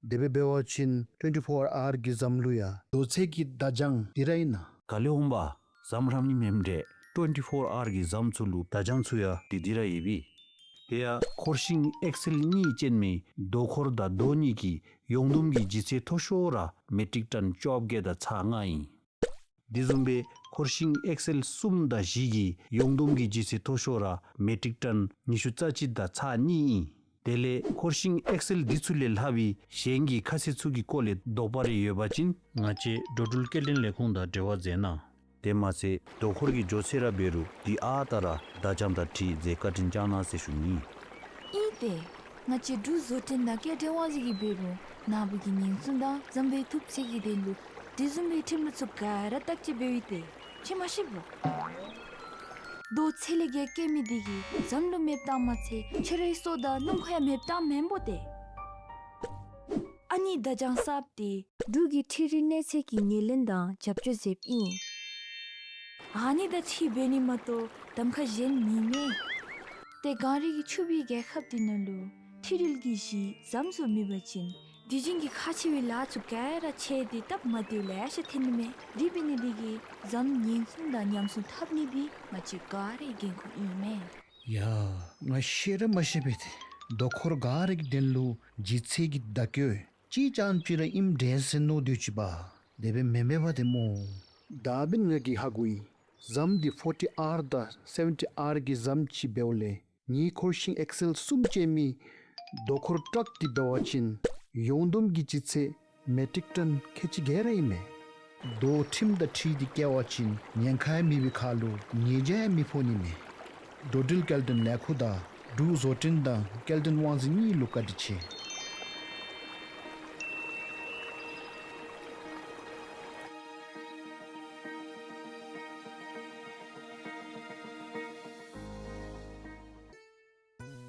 དེ་སྦེ་འབད་བ་ཅིན་ཊུ་ཝེན་ཊི་ཕོར་ཨར་གྱི་ཟམ་ལུ་ཡང་རྡོ་ཚད་ཀྱི་བརྡ་བྱང་འདི་ར་ཨིན་ན། ག་ལས་འོང་པ། ཟམ་ར་ཨ་ནི་མེནམ་འདྲས། ཊུ་ཝེན་ཊི་ཕོར་ཨར་གྱི་ཟམ་ཚུ་ལུ་བརྡ་བྱང་ཚུ་ཡང་འདི་འདི་ར་ཡོད་པས། དེ་ཡང་འཁོར་ཤིང་ཨེག་སེལ་གཉིས་ཅན་མའི་རྡོ་འཁོར་དང་རྡོ་གཉིས་ཀྱི་ཡོངས་བསྡོམས་ཀྱི་ལྗིད་ཚད་མཐོ་ཤོས་ར་མེ་ཊིག་ཊོན་བཅོ་བརྒྱད་དང་ཚག་ལྔ་ཨིན། དེ་བཟུམ་སྦེ་འཁོར་ཤིང་ཨེག་སེལ་གསུམ་དང་བཞི་གི་ཡོངས་བསྡོམས་ཀྱི་ལྗིད་ཚད་མཐོ་ཤོས་ར་མེ་ཊིག་ཊོན་ཉི་ཤུ་རྩ་གཅིག་དང་ཚག་གཉིས་ཨིན། དེ་ལས་འཁོར་ཤིང་ཨེག་སེལ་འདི་ཚུ་ལས་ལྷག་པའི་གཞན་གྱི་ཁ་གསལ་ཚུ་གི་སྐོར་ལས་དོགས་པ་རེ་ཡོད་པ་ཅིན་ང་བཅས་འགྲོ་འགྲུལ་སྐྱེལ་འདྲེན་ལས་ཁུངས་དང་འབྲེལ་བ་མཛད་གནང་། དེ་མ་ཚད་རྡོ་འཁོར་གྱི་མགྱོགས་ཚད་ར་འབད་རུང་འདི་ཨ་རྟག་ར་བརྡ་བྱང་དང་འཁྲིལ་མཛད་བཀའ་དྲིན་བསྐྱང་གནང་ཟེར་ཞུ་ནི། ཨིན་ཏེ། ང་བཅས་འབྲུག་བཟོ་སྐྲུན་དང་སྐྱེལ་འདྲེན་དབང་འཛིན་གྱིས་འབད་རུང་ནཱ་བུ་གི་ཉེན་སྲུང་དང་ཟམ་པའི་ཐུབ་ཚད་ཀྱི་དོན་ལུ་དེ་བཟུམ་མའི་ཁྲིམས་ལུགས་ཚུ་ག་ར་བརྟག་དཔྱད་འབདཝ་ཨིན་ཏེ། ཁྱོད་མ་ཤེས་པོ། རྡོ་ཚད་ལས་བརྒལ་བཀལ་མི་འདི་གིས་ཟམ་ལུ་མེདཔ་བཏང་མ་ཚད་ཁྱོད་རའི་སྲོག་དང་སྣུམ་འཁོར་ཡང་མེདཔ་བཏངམ་མེན་པོ་ཏེ། ཨ་ནི་བརྡ་བྱང་གསརཔ་འདི་འབྲུག་གི་འཕྲུལ་རིག་གནས་ཚད་ཀྱི་ངོས་ལེན་དང་རྒྱབ་སྐྱོར་མཛདཔ་ཨིན། ཨ་ནི་དང་འཁྲིལ་འབད་ནི་མ་གཏོགས་གདམ་ཁ་གཞན་མེད་མས། ཏེ་གངས་རི་གི་ཕྱུག་པའི་རྒྱལ་ཁབ་འདི་ནང་ལུ་འཕྲུལ་རིག་གི་གཞི་ཟམ་ཚུ་མེད་པ་ཅིན་དུས་རྒྱུན་གྱི་ཁག་ཆེ་བའི་ལཱ་ཚུ་ག་ར་ཆད་དེ་སྟབས་མ་བདེཝ་ལེ་ཤ་ཐོན་ནི་མས། དེ་འབད་ནི་འདི་གིས་ཟམ་ཉེན་སྲུང་དང་ཉམས་སྲུང་འཐབ་ནི་འདི་ང་བཅས་ག་རའི་འགན་ཁུར་ཨིན་མས། ཡ། ང་ཤེས་ར་མ་ཤེས་པས་ཏེ། རྡོ་འཁོར་ག་ར་གི་དོན་ལུ་ལྗིད་ཚད་ཀྱི་བརྡ་བཀོད་གཅིག་རྐྱངམ་ཅིག་ར་ཨིནམ་འདྲས་ཟེར་མནོ་སྡོད་ཅི་པ། དེ་སྦེ་མེན་མས་པ་ཏེ་སྨོ། ད་འབདན་ང་གིས་ཧ་གོ་ཡི། ཟམ་འདི་ཕོར་ཊི་ཨར་དང་སེ་བེན་ཊི་ཨར་གྱི་ཟམ་ཅིག་འབདཝ་ལས་ཉིས་འཁོར་ཤིང་ཨེག་སེལ་གསུམ་ཅན་མའི་རྡོ་འཁོར་ཊག་འདི་འབད་བ་ཅིན་ཡོངས་བསྡོམས་ཀྱི་ལྗིད་ཚད་མེ་ཊིག་ཊོན་ཁལ་གཅིག་བརྒྱད་ར་ཨིན་མས། རྡོ་ཁྲིམས་དང་འཁྲིལ་ཏེ་བཀལ་བ་ཅིན་ཉེན་ཁ་ཡང་མེད་པའི་ཁར་ལུ་ཉེས་བྱ་ཡང་མི་ཕོག་ནི་མས། འགྲོ་འགྲུལ་སྐྱེལ་འདྲེན་ལས་ཁུངས་དང་འབྲུག་བཟོ་སྐྲུན་དང་སྐྱེལ་འདྲེན་དབང་འཛིན་གཉིས་ལུ་བཀའ་དྲིན་ཆེ།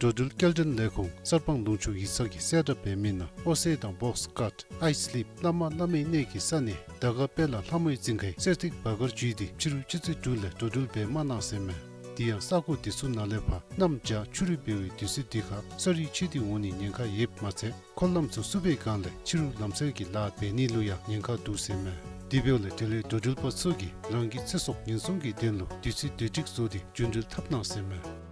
འགྲོ་འགྲུལ་སྐྱེལ་འདྲེན་ལས་ཁུངས་གསར་སྤང་ལུང་ཕྱོགས་ཡིག་ཚང་གིས་གསལ་བསྒྲགས་འབད་མི་ནང་ཨོ་སེ་དང་བོགས་ཀཊ་ཨའི་སི་ལིབ་བླ་མ་བླ་མའི་གནས་ཀྱི་ས་གནས་དར་དཀར་དཔལ་ལྷ་མོའི་རྫིང་ཁའི་གསེར་ཐིག་བར་སྐོར་བརྒྱུད་དེ་ཕྱི་རུ་ཆུ་ཚོད་དྲུག་ལས་འགྲོ་འགྲུལ་འབད་མ་གནང་ཟེར་མས། དེ་ཡང་ས་གོ་དེ་ཚུ་ནང་ལས་ཕར་གནམ་བྱཱར་ཆུ་རུད་འབད་བའི་དུས་ཚོད་འདི་ཁར་ས་རུད་ཆད་དེ་འོང་ནིའི་ཉེན་ཁ་ཡོདཔ་མ་ཚད་འཁོར་ལམ་ཚུ་བསུབ་པའི་སྒང་ལས་ཕྱི་རུ་ལམ་བསལ་གྱི་ལཱ་འབད་ནི་ལུ་ཡང་ཉེན་ཁ་འདུག་ཟེར་མས། དེ་འབདཝ་ལས་དེ་ལས་འགྲོ་འགྲུལ་པ་ཚུ་གིས་རང་གི་ཚེ་སྲོག་ཉེན་སྲུང་གི་དོན་ལུ་དུས་ཚོད་བདེ་སྒྲིག་བཟོ་སྟེ་རྒྱུན་འགྲུལ་འཐབ་གནང་ཟེར་མས།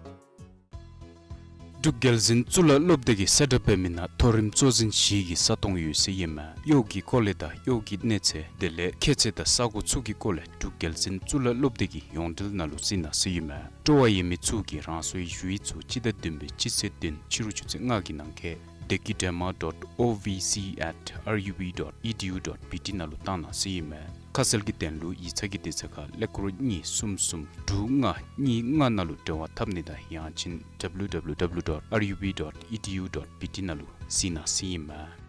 འབྲུག་རྒྱལ་འཛིན་གཙུག་ལག་སློབ་སྡེ་གིས་གསལ་བསྒྲགས་འབད་མི་ནང་མཐོ་རིམ་གཙོ་འཛིན་བཞི་གི་ས་སྟོང་ཡོད་ཟེར་ཨིན་མས། གཡོག་གི་སྐོར་ལས་དང་གཡོག་གི་གནས་ཚད་དེ་ལས་ཁྱད་ཚད་དང་ས་གོ་ཚུ་གི་སྐོར་ལས་འབྲུག་རྒྱལ་འཛིན་གཙུག་ལག་སློབ་སྡེ་གི་ཡོངས་འབྲེལ་ནང་ལུ་གཟིགས་གནང་ཟེར་ཨིན་མས། སྤྲོ་བ་ཡོད་མི་ཚུ་གིས་རང་སོའི་ཞུ་ཡིག་ཚུ་སྤྱི་ཟླ་བདུན་པའི་སྤྱི་ཚེས་བདུན་ཕྱི་རུ་ཆུ་ཚོད་ལྔ་གི་ནང་འཁོད་dekidrama dot O V C at R U B dot E D U dot B T ནང་ལུ་བཏང་གནང་ཟེར་ཨིན་མས། ཁ་གསལ་གྱི་དོན་ལུ་ཡིག་ཚང་གི་དེ་ཚུ་ཁར་ཀླད་ཀོར་གཉིས་གསུམ་གསུམ་དྲུག་ལྔ་གཉིས་ལྔ་ནང་ལུ་འབྲེལ་བ་འཐབ་ནི་དང་ཡང་ཅིན་W W W dot R U B dot E D U dot B T ནང་ལུ་གཟིགས་གནང་ཟེར་ཨིན་མས།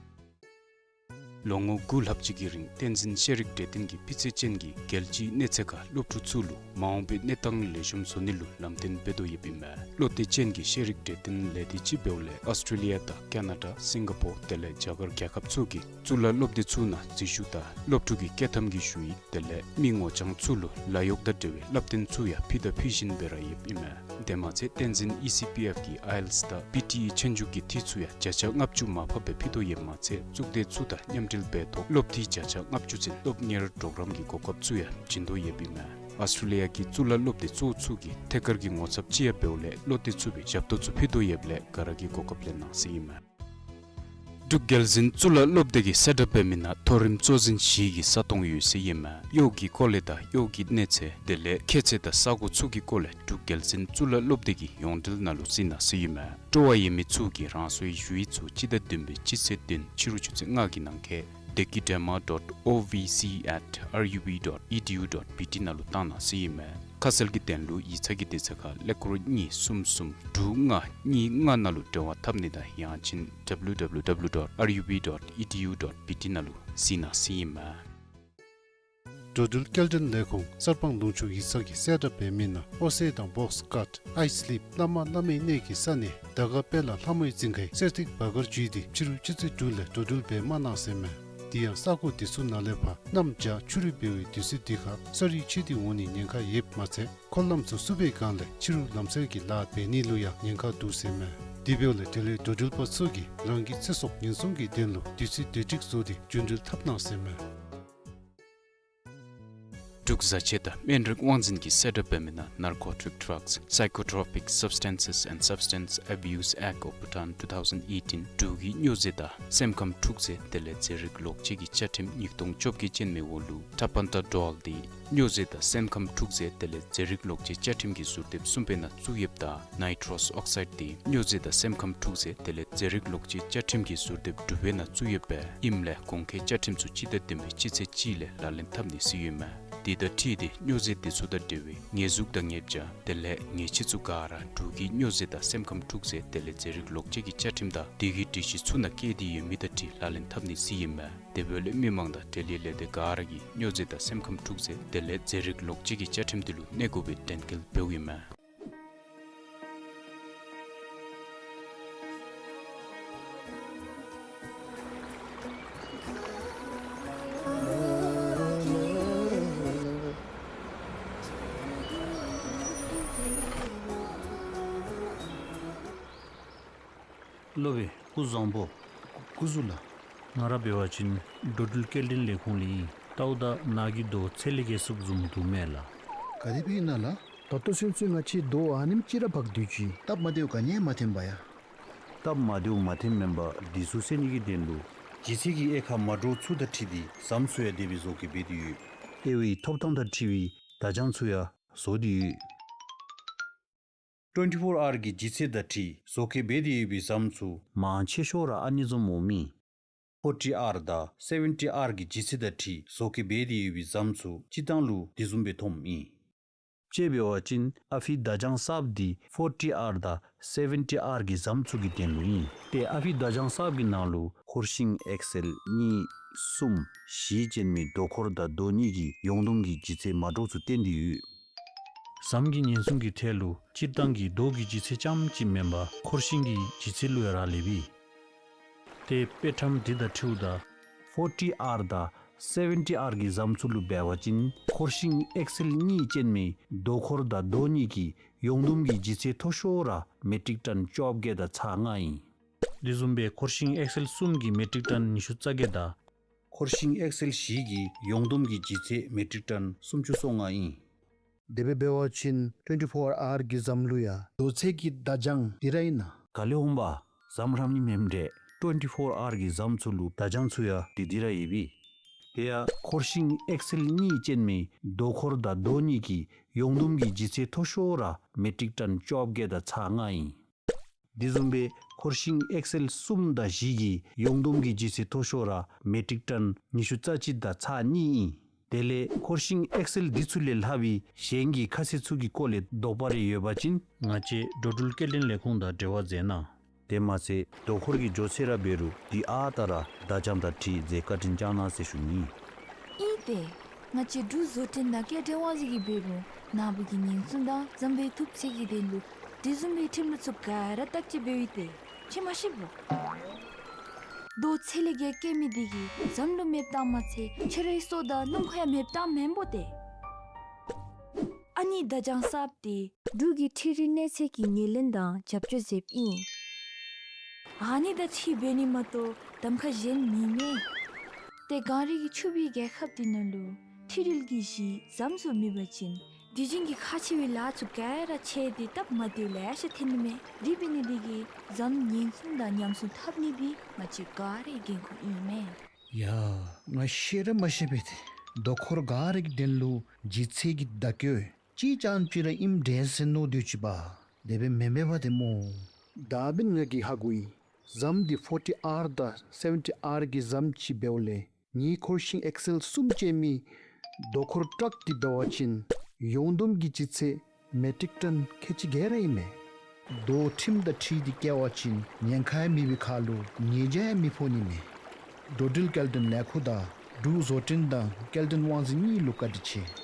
ལོ་ངོ་དགུ་ལྷག་ཅིག་གི་རིང་བསྟན་འཛིན་ཤེས་རིག་གྲོས་སྟོན་གྱིས་སྤུས་ཚད་ཅན་གྱི་རྒྱལ་སྤྱིའི་གནས་ཚད་ཁར་སློབ་ཕྲུག་ཚུ་ལུ་མ་འོངས་པའི་གནས་སྟངས་ལེགས་ཤོམ་བཟོ་ནི་ལུ་ལམ་སྟོན་འབད་དོ་ཡོདཔ་ཨིན་མས། བློ་གཏད་ཅན་གྱི་ཤེས་རིག་གྲོས་སྟོན་ལས་སྡེ་ཅིག་འབདཝ་ལས་ཨོསི་ཊྲེ་ལི་ཡ་དང་ཀ་ན་ཌ་སིང་ག་པོར་དེ་ལས་རྒྱ་གར་རྒྱལ་ཁབ་ཚུ་གི་གཙུག་ལག་སློབ་སྡེ་ཚུ་ནང་འཛུལ་ཞུགས་དང་སློབ་ཕྲུག་གི་བསྐྱོད་ཐམ་གྱི་ཞུ་ཡིག་དེ་ལས་མི་ངོ་རྐྱང་ཚུ་ལུ་ལཱ་གཡོག་དང་འབྲེལ་བའི་སློབ་སྟོན་ཚུ་ཡང་ཕུལ་དང་ཕུལ་བཞིན་སྦེ་ར་ཡོདཔ་ཨིན་མས། དེ་མ་ཚད་བསྟན་འཛིན་ཨི་སི་པི་ཨེཕ་གིས་ཨའི་ཨེལ་ཊི་ཨེསི་དང་པི་ཊི་ཨི་ཆོས་རྒྱུགས་ཀྱི་འཐུས་ཚུ་ཡང་བརྒྱ་ཆ་ལྔ་བཅུ་མར་ཕབ་སྦེ་ཕུལ་དོ་ཡོདཔ་མ་ཚད་གཙུག་སྡེ་ཚུ་དང་མཉམ་འབྲེལ་འབད་ཐོག་སློབ་འཐུས་བརྒྱ་ཆ་ལྔ་བཅུ་ཚུན་སློབ་གཉེར་གྲོགས་རམ་གྱི་གོ་སྐབས་ཚུ་ཡང་བྱིན་དོ་ཡོདཔ་ཨིན་མས། ཨོསི་ཊྲེ་ལི་ཡ་གི་གཙུག་ལག་སློབ་སྡེ་གཙོ་བོ་ཚུ་གིས་ཐད་ཀར་གྱི་ངོ་ཚབ་ཅིག་ཡང་འབདཝ་ལས་བློ་གཏད་ཚུགས་པའི་ཞབས་ཏོག་ཚུ་ཕུལ་དོ་ཡོདཔ་ལས་ག་ར་གིས་གོ་སྐབས་ལེན་གནང་ཟེར་ཨིན་མས། འབྲུག་རྒྱལ་འཛིན་གཙུག་ལག་སློབ་སྡེ་གིས་གསལ་བསྒྲགས་འབད་མི་ནང་མཐོ་རིམ་གཙོ་འཛིན་བཞི་གི་ས་སྟོང་ཡོད་ཟེར་ཨིན་མས། གཡོག་གི་སྐོར་ལས་དང་གཡོག་གི་གནས་ཚད་དེ་ལས་ཁྱད་ཚད་དང་ས་གོ་ཚུ་གི་སྐོར་ལས་འབྲུག་རྒྱལ་འཛིན་གཙུག་ལག་སློབ་སྡེ་གི་ཡོངས་འབྲེལ་ནང་ལུ་གཟིགས་གནང་ཟེར་ཨིན་མས། སྤྲོ་བ་ཡོད་མི་ཚུ་གིས་རང་སོའི་ཞུ་ཡིག་ཚུ་སྤྱི་ཟླ་བདུན་པའི་སྤྱི་ཚེས་བདུན་ཕྱི་རུ་ཆུ་ཚོད་ལྔ་གི་ནང་འཁོད་dekidrama dot O V C at R U B dot E D U dot B T ནང་ལུ་བཏང་གནང་ཟེར་ཨིན་མས། ཁ་གསལ་གྱི་དོན་ལུ་ཡིག་ཚང་གི་དེ་ཚུ་ཁར་ཀླད་ཀོར་གཉིས་གསུམ་གསུམ་དྲུག་ལྔ་གཉིས་ལྔ་ནང་ལུ་འབྲེལ་བ་འཐབ་ནི་དང་ཡང་ཅིན་W W W dot R U B dot E D U dot B T ནང་ལུ་གཟིགས་གནང་ཟེར་ཨིན་མས། འགྲོ་འགྲུལ་སྐྱེལ་འདྲེན་ལས་ཁུངས་གསར་སྤང་ལུང་ཕྱོགས་ཡིག་ཚང་གིས་གསལ་བསྒྲགས་འབད་མི་ནང་ཨོ་སེ་དང་བོགས་ཀཊ་ཨའི་སི་ལིབ་བླ་མ་བླ་མའི་གནས་ཀྱི་ས་གནས་དར་དཀར་དཔལ་ལྷ་ལྷ་མོའི་རྫིང་ཁའི་གསེར་ཐིག་བར་སྐོར་བརྒྱུད་དེ་ཕྱི་རུ་ཆུ་ཚོད་དྲུག་ལས་འགྲོ་འགྲུལ་འབད་མ་གནང་ཟེར་མས། དེ་ཡང་ས་གོ་དེ་ཚུ་ནང་ལས་ཕར་གནམ་བྱཱར་ཆུ་རུད་འབད་བའི་དུས་ཚོད་འདི་ཁར་ས་རུད་ཆད་དེ་འོང་ནིའི་ཉེན་ཁ་ཡོདཔ་མ་ཚད་འཁོར་ལམ་ཚུ་བསུབ་པའི་སྒང་ལས་ཕྱི་རུ་ལམ་བསལ་གྱི་ལཱ་འབད་ནི་ལུ་ཡང་ཉེན་ཁ་འདུག་ཟེར་མས། དེ་འབདཝ་ལས་དེ་ལས་འགྲོ་འགྲུལ་པ་ཚུ་གིས་རང་གི་ཚེ་སྲོག་ཉེན་སྲུང་གི་དོན་ལུ་དུས་ཚོད་བདེ་སྒྲིག་བཟོ་སྟེ་རྒྱུན་འགྲུལ་འཐབ་གནང་ཟེར་མས། འབྲུག་བཟའ་ཆས་དང་སྨན་རིགས་དབང་འཛིན་གྱིས་གསལ་བསྒྲགས་འབད་མི་ནང་Narcotic Drugs, Psychotropic Substances and Substance Abuse Act of Bhutan two thousand eighteen འབྲུག་གི་སྨྱོ་རྫས་དང་སེམས་ཁམས་འཁྲུག་རྫས་དེ་ལས་རྫས་རིགས་ལོག་སྤྱོད་ཀྱི་བཅའ་ཁྲིམས་ཉིས་སྟོང་བཅོ་བརྒྱད་ཅན་མའི་འོག་ལུ་Tapentadol འདི་སྨྱོ་རྫས་དང་སེམས་ཁམས་འཁྲུག་རྫས་དེ་ལས་རྫས་རིགས་ལོག་སྤྱོད་བཅའ་ཁྲིམས་ཀྱི་ཟུར་དེབ་གསུམ་པའི་ནང་བཙུགས་ཡོདཔ་ད་Nitrous Oxide འདི་སྨྱོ་རྫས་དང་སེམས་ཁམས་འཁྲུག་རྫས་དེ་ལས་རྫས་རིགས་ལོག་སྤྱོད་བཅའ་ཁྲིམས་ཀྱི་ཟུར་དེབ་དྲུག་པའི་ནང་བཙུགས་ཡོདཔ་ཨིནམ་ལས་གོང་འཁོད་བཅའ་ཁྲིམས་ཚུ་སྤྱི་ཟླ་བདུན་པའི་སྤྱི་ཚེས་གཅིག་ལས་ལག་ལེན་འཐབ་ནི་ཟེར་ཡོད་མས། དེ་དང་འཁྲིལ་ཏེ་སྨྱོ་རྫས་དེ་ཚུ་དང་འབྲེལ་བའི་ཉེས་འཛུགས་དང་ཉེས་བྱ་དེ་ལས་ཉེས་ཆད་ཚུ་ག་ར་འབྲུག་གི་སྨྱོ་རྫས་དང་སེམས་ཁམས་འཁྲུག་རྫས་དེ་ལས་རྫས་རིགས་ལོག་སྤྱོད་ཀྱི་བཅའ་ཁྲིམས་དང་དེ་གི་སྒྲིག་གཞི་ཚུ་ནང་བཀོད་དེ་ཡོད་མི་དང་འཁྲིལ་ལག་ལེན་འཐབ་ནི་ཟེར་ཡོད་མས། དེ་འབདཝ་ལས་མི་མང་དང་འབྲེལ་ཡོད་ལས་སྡེ་ག་ར་གིས་སྨྱོ་རྫས་དང་སེམས་ཁམས་འཁྲུག་རྫས་དེ་ལས་རྫས་རིགས་ལོག་སྤྱོད་ཀྱི་བཅའ་ཁྲིམས་དེ་ལུ་གནས་དགོ་པའི་དྲན་སྐུལ་འབདཝ་ཨིན་མས། སློབ་དཔོན་སྐུ་བཟང་པོ། སྐུ་གཟུགས་ལགས། ང་ར་འབད་བ་ཅིན་འགྲོ་འགྲུལ་སྐྱེལ་འདྲེན་ལས་ཁུངས་ལས་ཨིན། ལྟཝ་ད་ནཱ་གི་རྡོ་ཚད་ལས་བརྒལ་སོངམ་བཟུམ་འདུག་མས་ལགས། ག་དེ་སྦེ་ཨིན་ན་ལགས། ད་ལྟོ་ཚུན་ཚོད་ང་བཅས་རྡོ་ཨ་ནེམ་ཅིག་ར་འབག་སྡོད་ཅི། སྟབས་མ་བདེཝ་ག་ནི་ཡང་མ་ཐོན་པས་ཡ། སྟབས་མ་བདེཝ་མ་ཐོནམ་མེན་པར་འདི་ཚུ་སེལ་ནི་གི་དོན་ལུ་ལྗིད་ཚད་ཀྱི་དབྱེ་ཁག་མ་འདྲཝ་ཚུ་དང་འཁྲིལ་ཏེ་ཟམ་ཚུ་ཡང་དེ་སྦེ་བཟོ་བཀོད་འབད་དེ་ཡོད། དབྱེ་བའི་ཐོབ་ཐང་དང་འཁྲིལ་བའི་བརྡ་བྱང་ཚུ་ཡང་ བཟོ་སྟེ་ཡོད། ཊུ་ཝེན་ཊི་ཕོར་ཨར་གྱི་ལྗིད་ཚད་དང་འཁྲིལ་བཟོ་བཀོད་འབད་དེ་ཡོད་པའི་ཟམ་ཚུ་མང་ཆེ་ཤོས་ར་ཨ་ནི་བཟུམ་འོང་མི་ཕོར་ཊི་ཨར་དང་སེ་ཝེན་ཊི་ཨར་གྱི་ལྗིད་ཚད་དང་འཁྲིལ་བཟོ་བཀོད་འབད་དེ་ཡོད་པའི་ཟམ་ཚུ་སྤྱིར་བཏང་ལུ་དེ་བཟུམ་སྦེ་ཐོནམ་ཨིན། དཔྱེ་འབད་བ་ཅིན་ཨ་ཕི་བརྡ་བྱང་གསརཔ་འདི་ཕོར་ཊི་ཨར་དང་སེ་ཝེན་ཊི་ཨར་གྱི་ཟམ་ཚུ་གི་དོན་ལུ་ཨིན། ཏེ་ཨ་ཕི་བརྡ་བྱང་གསརཔ་གི་ནང་ལུ་འཁོར་ཤིང་ཨེག་སེལ་གཉིས་གསུམ་བཞི་ཅན་མའི་རྡོ་འཁོར་དང་རྡོ་གཉིས་ཀྱི་ཡོངས་བསྡོམས་ཀྱི་ལྗིད་ཚད་མ་འདྲཝ་ཚུ་བཏོན་ཏེ་ཡོད། ཟམ་གྱི་ཉེན་སྲུང་གི་ཐད་ལུ་སྤྱིར་བཏང་གི་རྡོ་གི་ལྗིད་ཚད་རྐྱངམ་གཅིག་མེན་པར་འཁོར་ཤིང་གི་ལྗིད་ཚད་ལུ་ཡང་རག་ལས་པས། ཏེ་དཔེ་ཁྲམ་འདི་དང་འཁྲིལཝ་ད་ཕོར་ཊི་ཨར་དང་སེ་ཝེན་ཊི་ཨར་གྱི་ཟམ་ཚུ་ལུ་འབད་བ་ཅིན་འཁོར་ཤིང་ཨེག་སེལ་གཉིས་ཅན་མའི་རྡོ་འཁོར་དང་རྡོ་གཉིས་ཀྱི་ཡོངས་བསྡོམས་ཀྱི་ལྗིད་ཚད་མཐོ་ཤོས་ར་མེ་ཊིག་ཊཱན་བཅོ་བརྒྱད་དང་ཚག་ལྔ་ཨིན། དེ་བཟུམ་སྦེ་འཁོར་ཤིང་ཨེག་སེལ་གསུམ་གྱི་མེ་ཊིག་ཊཱན་ཉི་ཤུ་རྩ་བརྒྱད་དང་། འཁོར་ཤིང་ཨེག་སེལ་བཞི་གི་ཡོངས་བསྡོམས་ཀྱི་ལྗིད་ཚད་མེ་ཊིག་ཊཱན་སུམ་ཅུ་སོ་ལྔ་ཨིན། དེ་སྦེ་འབད་བ་ཅིན་ཊུ་ཝེན་ཊི་ཕོར་ཨར་གྱི་ཟམ་ལུ་ཡང་རྡོ་ཚད་ཀྱི་བརྡ་བྱང་འདི་ར་ཨིན་ན། ག་ལས་འོང་པ། ཟམ་རྐྱངམ་གཉིས་མེནམ་འདྲས་ཊུ་ཝེན་ཊི་ཕོར་ཨར་གྱི་ཟམ་ཚུ་ལུ་བརྡ་བྱང་ཚུ་ཡང་འདི་འདི་ར་ཡོད་པས། དེ་ཡང་འཁོར་ཤིང་ཨེག་སེལ་གཉིས་ཅན་མའི་རྡོ་འཁོར་དང་རྡོ་གཉིས་ཀྱི་ཡོངས་བསྡོམས་ཀྱི་ལྗིད་ཚད་མཐོ་ཤོས་ར་མེ་ཊིག་ཊཱན་བཅོ་བརྒྱད་དང་ཚག་ལྔ་ཨིན། དེ་བཟུམ་སྦེ་འཁོར་ཤིང་ཨེག་སེལ་གསུམ་དང་བཞི་གི་ཡོངས་བསྡོམས་ཀྱི་ལྗིད་ཚད་མཐོ་ཤོས་ར་མེ་ཊིག་ཊཱན་ཉི་ཤུ་རྩ་གཅིག་དང་ཚག་གཉིས་ཨིན། དེ་ལས་འཁོར་ཤིང་ཨེག་སེལ་འདི་ཚུ་ལས་ལྷག་པའི་གཞན་གྱི་ཁ་གསལ་ཚུ་གི་སྐོར་ལས་དོགས་པ་རེ་ཡོད་པ་ཅིན་ང་བཅས་འགྲོ་འགྲུལ་སྐྱེལ་འདྲེན་ལས་ཁུངས་དང་འབྲེལ་བ་མཛད་གནང་། དེ་མ་ཚད་རྡོ་འཁོར་གྱི་མགྱོགས་ཚད་ར་འབད་རུང་འདི་ཨ་རྟག་ར་བརྡ་བྱང་དང་འཁྲིལ་མཛད་བཀའ་དྲིན་བསྐྱང་གནང་ཟེར་ཞུ་ནི། ཨིན་ཏེ། ང་བཅས་འབྲུག་བཟོ་སྐྲུན་དང་སྐྱེལ་འདྲེན་དབང་འཛིན་གྱིས་འབད་རུང་ནཱ་བུ་གི་ཉེན་སྲུང་དང་ཟམ་པའི་ཐུབ་ཚད་ཀྱི་དོན་ལུ་དེ་བཟུམ་མའི་ཁྲིམས་ལུགས་ཚུ་ག་ར་བརྟག་དཔྱད་འབདཝ་ཨིན་ཏེ། ཁྱོད་མ་ཤེས་པོ། རྡོ་ཚད་ལས་བརྒལ་བཀལ་མི་འདི་གིས་ཟམ་ལུ་མེདཔ་བཏང་མ་ཚད་ཁྱོད་རའི་སྲོག་དང་སྣུམ་འཁོར་ཡང་མེདཔ་བཏངམ་མེན་པོ་ཏེ། ཨ་ནི་བརྡ་བྱང་གསརཔ་འདི་འབྲུག་གི་འཕྲུལ་རིག་གནས་ཚད་ཀྱི་ངོས་ལེན་དང་རྒྱབ་སྐྱོར་མཛདཔ་ཨིན། ཨ་ནི་དང་འཁྲིལ་འབད་ནི་མ་གཏོགས་གདམ་ཁ་གཞན་མེད་མས། ཏེ་གངས་རི་གི་ཕྱུག་པའི་རྒྱལ་ཁབ་འདི་ནང་ལུ་འཕྲུལ་རིག་གི་གཞི་ཟམ་ཚུ་མེད་པ་ཅིན་དུས་རྒྱུན་གྱི་ཁག་ཆེ་བའི་ལཱ་ཚུ་ག་ར་ཆད་དེ་སྟབས་མ་བདེཝ་ལེ་ཤ་ཐོན་ནི་མས། དེ་འབད་ནི་འདི་གིས་ཟམ་ཉེན་སྲུང་དང་ཉམས་སྲུང་འཐབ་ནི་འདི་ང་བཅས་ག་རའི་འགན་ཁུར་ཨིན་མས། ཡ། ང་ཤེས་ར་མ་ཤེས་པས་ཏེ། རྡོ་འཁོར་ག་ར་གི་དོན་ལུ་ལྗིད་ཚད་ཀྱི་བརྡ་བཀོད་གཅིག་རྐྱངམ་ཅིག་ར་ཨིནམ་འདྲས་ཟེར་མནོ་སྡོད་ཅི་པ། དེ་སྦེ་མེན་མས་པ་ཏེ་སྨོ། ད་འབདན་ང་གིས་ཧ་གོ་ཡི། ཟམ་འདི་ཕོར་ཊི་ཨར་དང་སེ་ཝེན་ཊི་ཨར་གྱི་ཟམ་ཅིག་འབདཝ་ལས་ངེའི་འཁོར་ཤིང་ཨེག་སེལ་གསུམ་ཅན་མའི་རྡོ་འཁོར་ཊཱག་འདི་འབད་བ་ཅིན་ཡོངས་བསྡོམས་ཀྱི་ལྗིད་ཚད་མེ་ཊིག་ཊཱན་ཁལ་གཅིག་བརྒལ་ར་ཨིན་མས། རྡོ་ཁྲིམས་དང་འཁྲིལ་ཏེ་བཀལ་བ་ཅིན་ཉེན་ཁ་ཡང་མེད་པའི་ཁར་ལུ་ཉེས་བྱ་ཡང་མི་ཕོག་ནི་མས། འགྲོ་འགྲུལ་སྐྱེལ་འདྲེན་ལས་ཁུངས་དང་འབྲུག་བཟོ་སྐྲུན་དང་སྐྱེལ་འདྲེན་དབང་འཛིན་གཉིས་ལུ་བཀའ་དྲིན་ཆེ།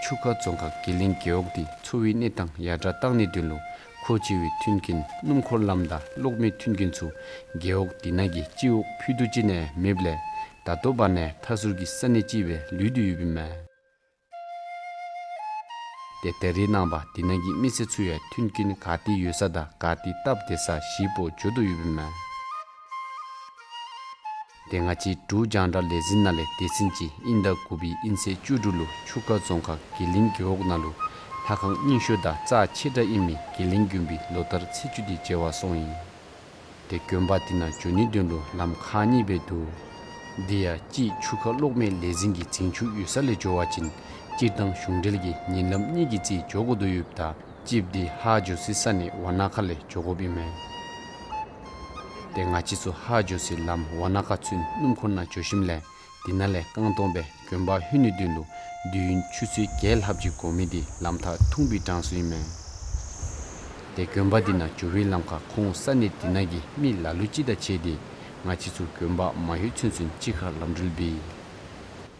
ཆུ་ཁ་རྫོང་ཁག་དགེ་ལེགས་རྒེད་འོག་འདི་འཚོ་བའི་གནས་སྟངས་ཡར་དྲག་གཏང་ནིའི་དོན་ལུ་མཁོ་ཆེ་བའི་མཐུན་རྐྱེན་སྣུམ་འཁོར་ལམ་དང་གློག་མེའི་མཐུན་རྐྱེན་ཚུ་རྒེད་འོག་འདི་ནང་གི་སྤྱི་འོག་ཕུད་རྡོག་ཅིག་ནང་མེདཔ་ལས་ད་ལྟོ་བར་ན་མཐའ་ཟུར་གྱི་ས་གནས་ཅིག་སྦེ་ལུས་ཏེ་ཡོདཔ་ཨིན་མས། ཏེ་ད་རེས་ནངས་པ་འདི་ནང་གི་མི་སེར་ཚུ་ཡང་མཐུན་རྐྱེན་ག་ཏེ་ཡོད་ས་དང་ག་ཏེ་སྟབས་བདེ་ས་ཞིབ་པོ་འགྱོ་དོ་ཡོདཔ་ཨིན་མས། ཏེ་ང་བཅས་འབྲུག་རྒྱང་བསྒྲགས་ལས་འཛིན་ནང་ལས་སྡེ་ཚན་གཅིག་དབྱིན་ཟླ་དགུ་པའི་དབྱིན་ཚེས་བཅུ་དྲུག་ལུ་ཆུ་ཁ་རྫོང་ཁག་དགེ་ལེགས་རྒེད་འོག་ནང་ལུ་ལྷ་ཁང་རྙིང་ཤོས་དང་རྩ་ཆེ་དྲགས་ཨིན་མི་དགེ་ལེགས་དགོན་པའི་ལོ་ལྟར་ཚེས་བཅུ་འདི་མཇལ་བར་སོང་ཡི། ཏེ་དགོན་པ་འདི་ནང་འགྱོ་ནིའི་དོན་ལུ་ལམ་ཁག་གཉིས་སྦེ་འདུག། འདི་ཡང་གཅིག་ཆུ་ཁ་གློག་མེ་ལས་འཛིན་གྱི་འཛིན་ཆུ་ཡོད་ས་ལས་འགྱོ་བ་ཅིན་སྤྱིར་བཏང་གཞུང་འབྲེལ་གྱི་ཉིན་ལམ་གཉིས་ཀྱི་རྩིས་འགྱོ་དགོ་དོ་ཡོདཔ་ད་གཅིགཔ་འདི་ཧཱ་འགྱོ་སའི་ས་གནས་ཝ་ན་ཁ་ལས་འགྱོ་དགོཔ་ཨིན་མས། ཏེ་ང་བཅས་ཚུ་ཧཱ་འགྱོ་སའི་ལམ་ཝ་ན་ཁ་ཚུན་སྣུམ་འཁོར་ནང་འགྱོ་ཞིནམ་ལས་འདི་ནང་ལས་རྐང་སྟོང་སྦེ་དགོན་པ་ལྷོད་ནིའི་དོན་ལུ་དུས་ཡུན་ཆུ་ཚོད་བརྒྱད་ལྷགཔ་ཅིག་འགོར་མི་འདི་ལམ་ཐག་ཐུང་བའི་གྲངས་སུ་ཨིན་མས། ཏེ་དགོན་པ་འདི་ནང་འགྱོ་བའི་ལམ་ཁར་ཁོང་ས་གནས་འདི་ནང་གི་མི་ལ་ལུ་ཅིག་དང་ཕྱད་དེ་ང་བཅས་ཚུ་དགོན་པ་མ་ལྷོད་ཚུན་ཚོད་གཅིག་ཁར་ལམ་འགྲུལ་འབད་ཡི།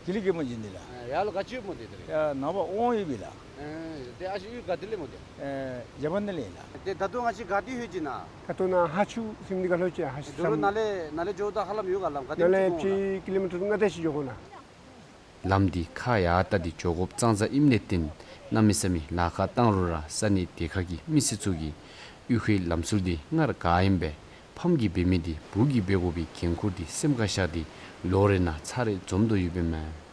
དགེ་ལེགས་རྒེད་འོག་མ་འགྱོ་ནི་ལགས། ཡར་ལུ་ག་ཅི་ཡོདཔ་སྨོ་ཏེ་དེ་རེ། ཡར་ནངས་པ་དབང་ཡོད་པས་ལགས། ཨེ་ཏེ་ཨ་ཞེ་གཡུས་ག་ཏེ་ལས་སྨོ་ཏེ། ཨེ་རྒྱ་བལ་ནང་ལས་ལགས། ཏེ་ད་ལྟོ་ང་བཅས་ག་ཏེ་ལྷོད་ཅི་ན། ད་ལྟོ་ནཱ་ཧཱ་ཆུ་ཟེར་མི་འདི་ཁར་ལྷོད་ཅི། ཧཱ་ཆུ་ཟམ། ད་རུང་ནཱ་ལས་ནཱ་ལས་འགྱོཝ་ད་ཧ་ལམ་ཡོད་ག་ལམ་ག་ཏེ་ནཱ་ལས་འགྱོ་དགོ་ལགས། ཀི་ལོ་མི་ཊར་ལྔ་དེ་ཅིག་འགྱོ་དགོ་ལགས། ལམ་འདི་ཁ་ཡར་བལྟ་སྟེ་འགྱོ་དགོཔ་ཙང་ཙ་ཨིནམ་ལས་བརྟེན་གནམ་མེད་ས་མེད་ལཱ་ཁག་བཏང་རུང་ར་ས་གནས་དེ་ཁ་གི་མི་སེར་ཚུ་གིས་གཡུས་ཁའི་ལམ་ཟུར་འདི་སྔར་ག་ཨིནམ་སྦེ་ཕམ་གྱིས་འབད་མི་འདི་སྦུག་གིས་འབད་དགོ་པའི་འགན་ཁུར་འདི་སེམས་ཁར་བཞག་སྟེ་ལོ་རེ་ནང་ཚར་རེ་འཛོམས་དོ་ཡོདཔ་ཨིན་མས།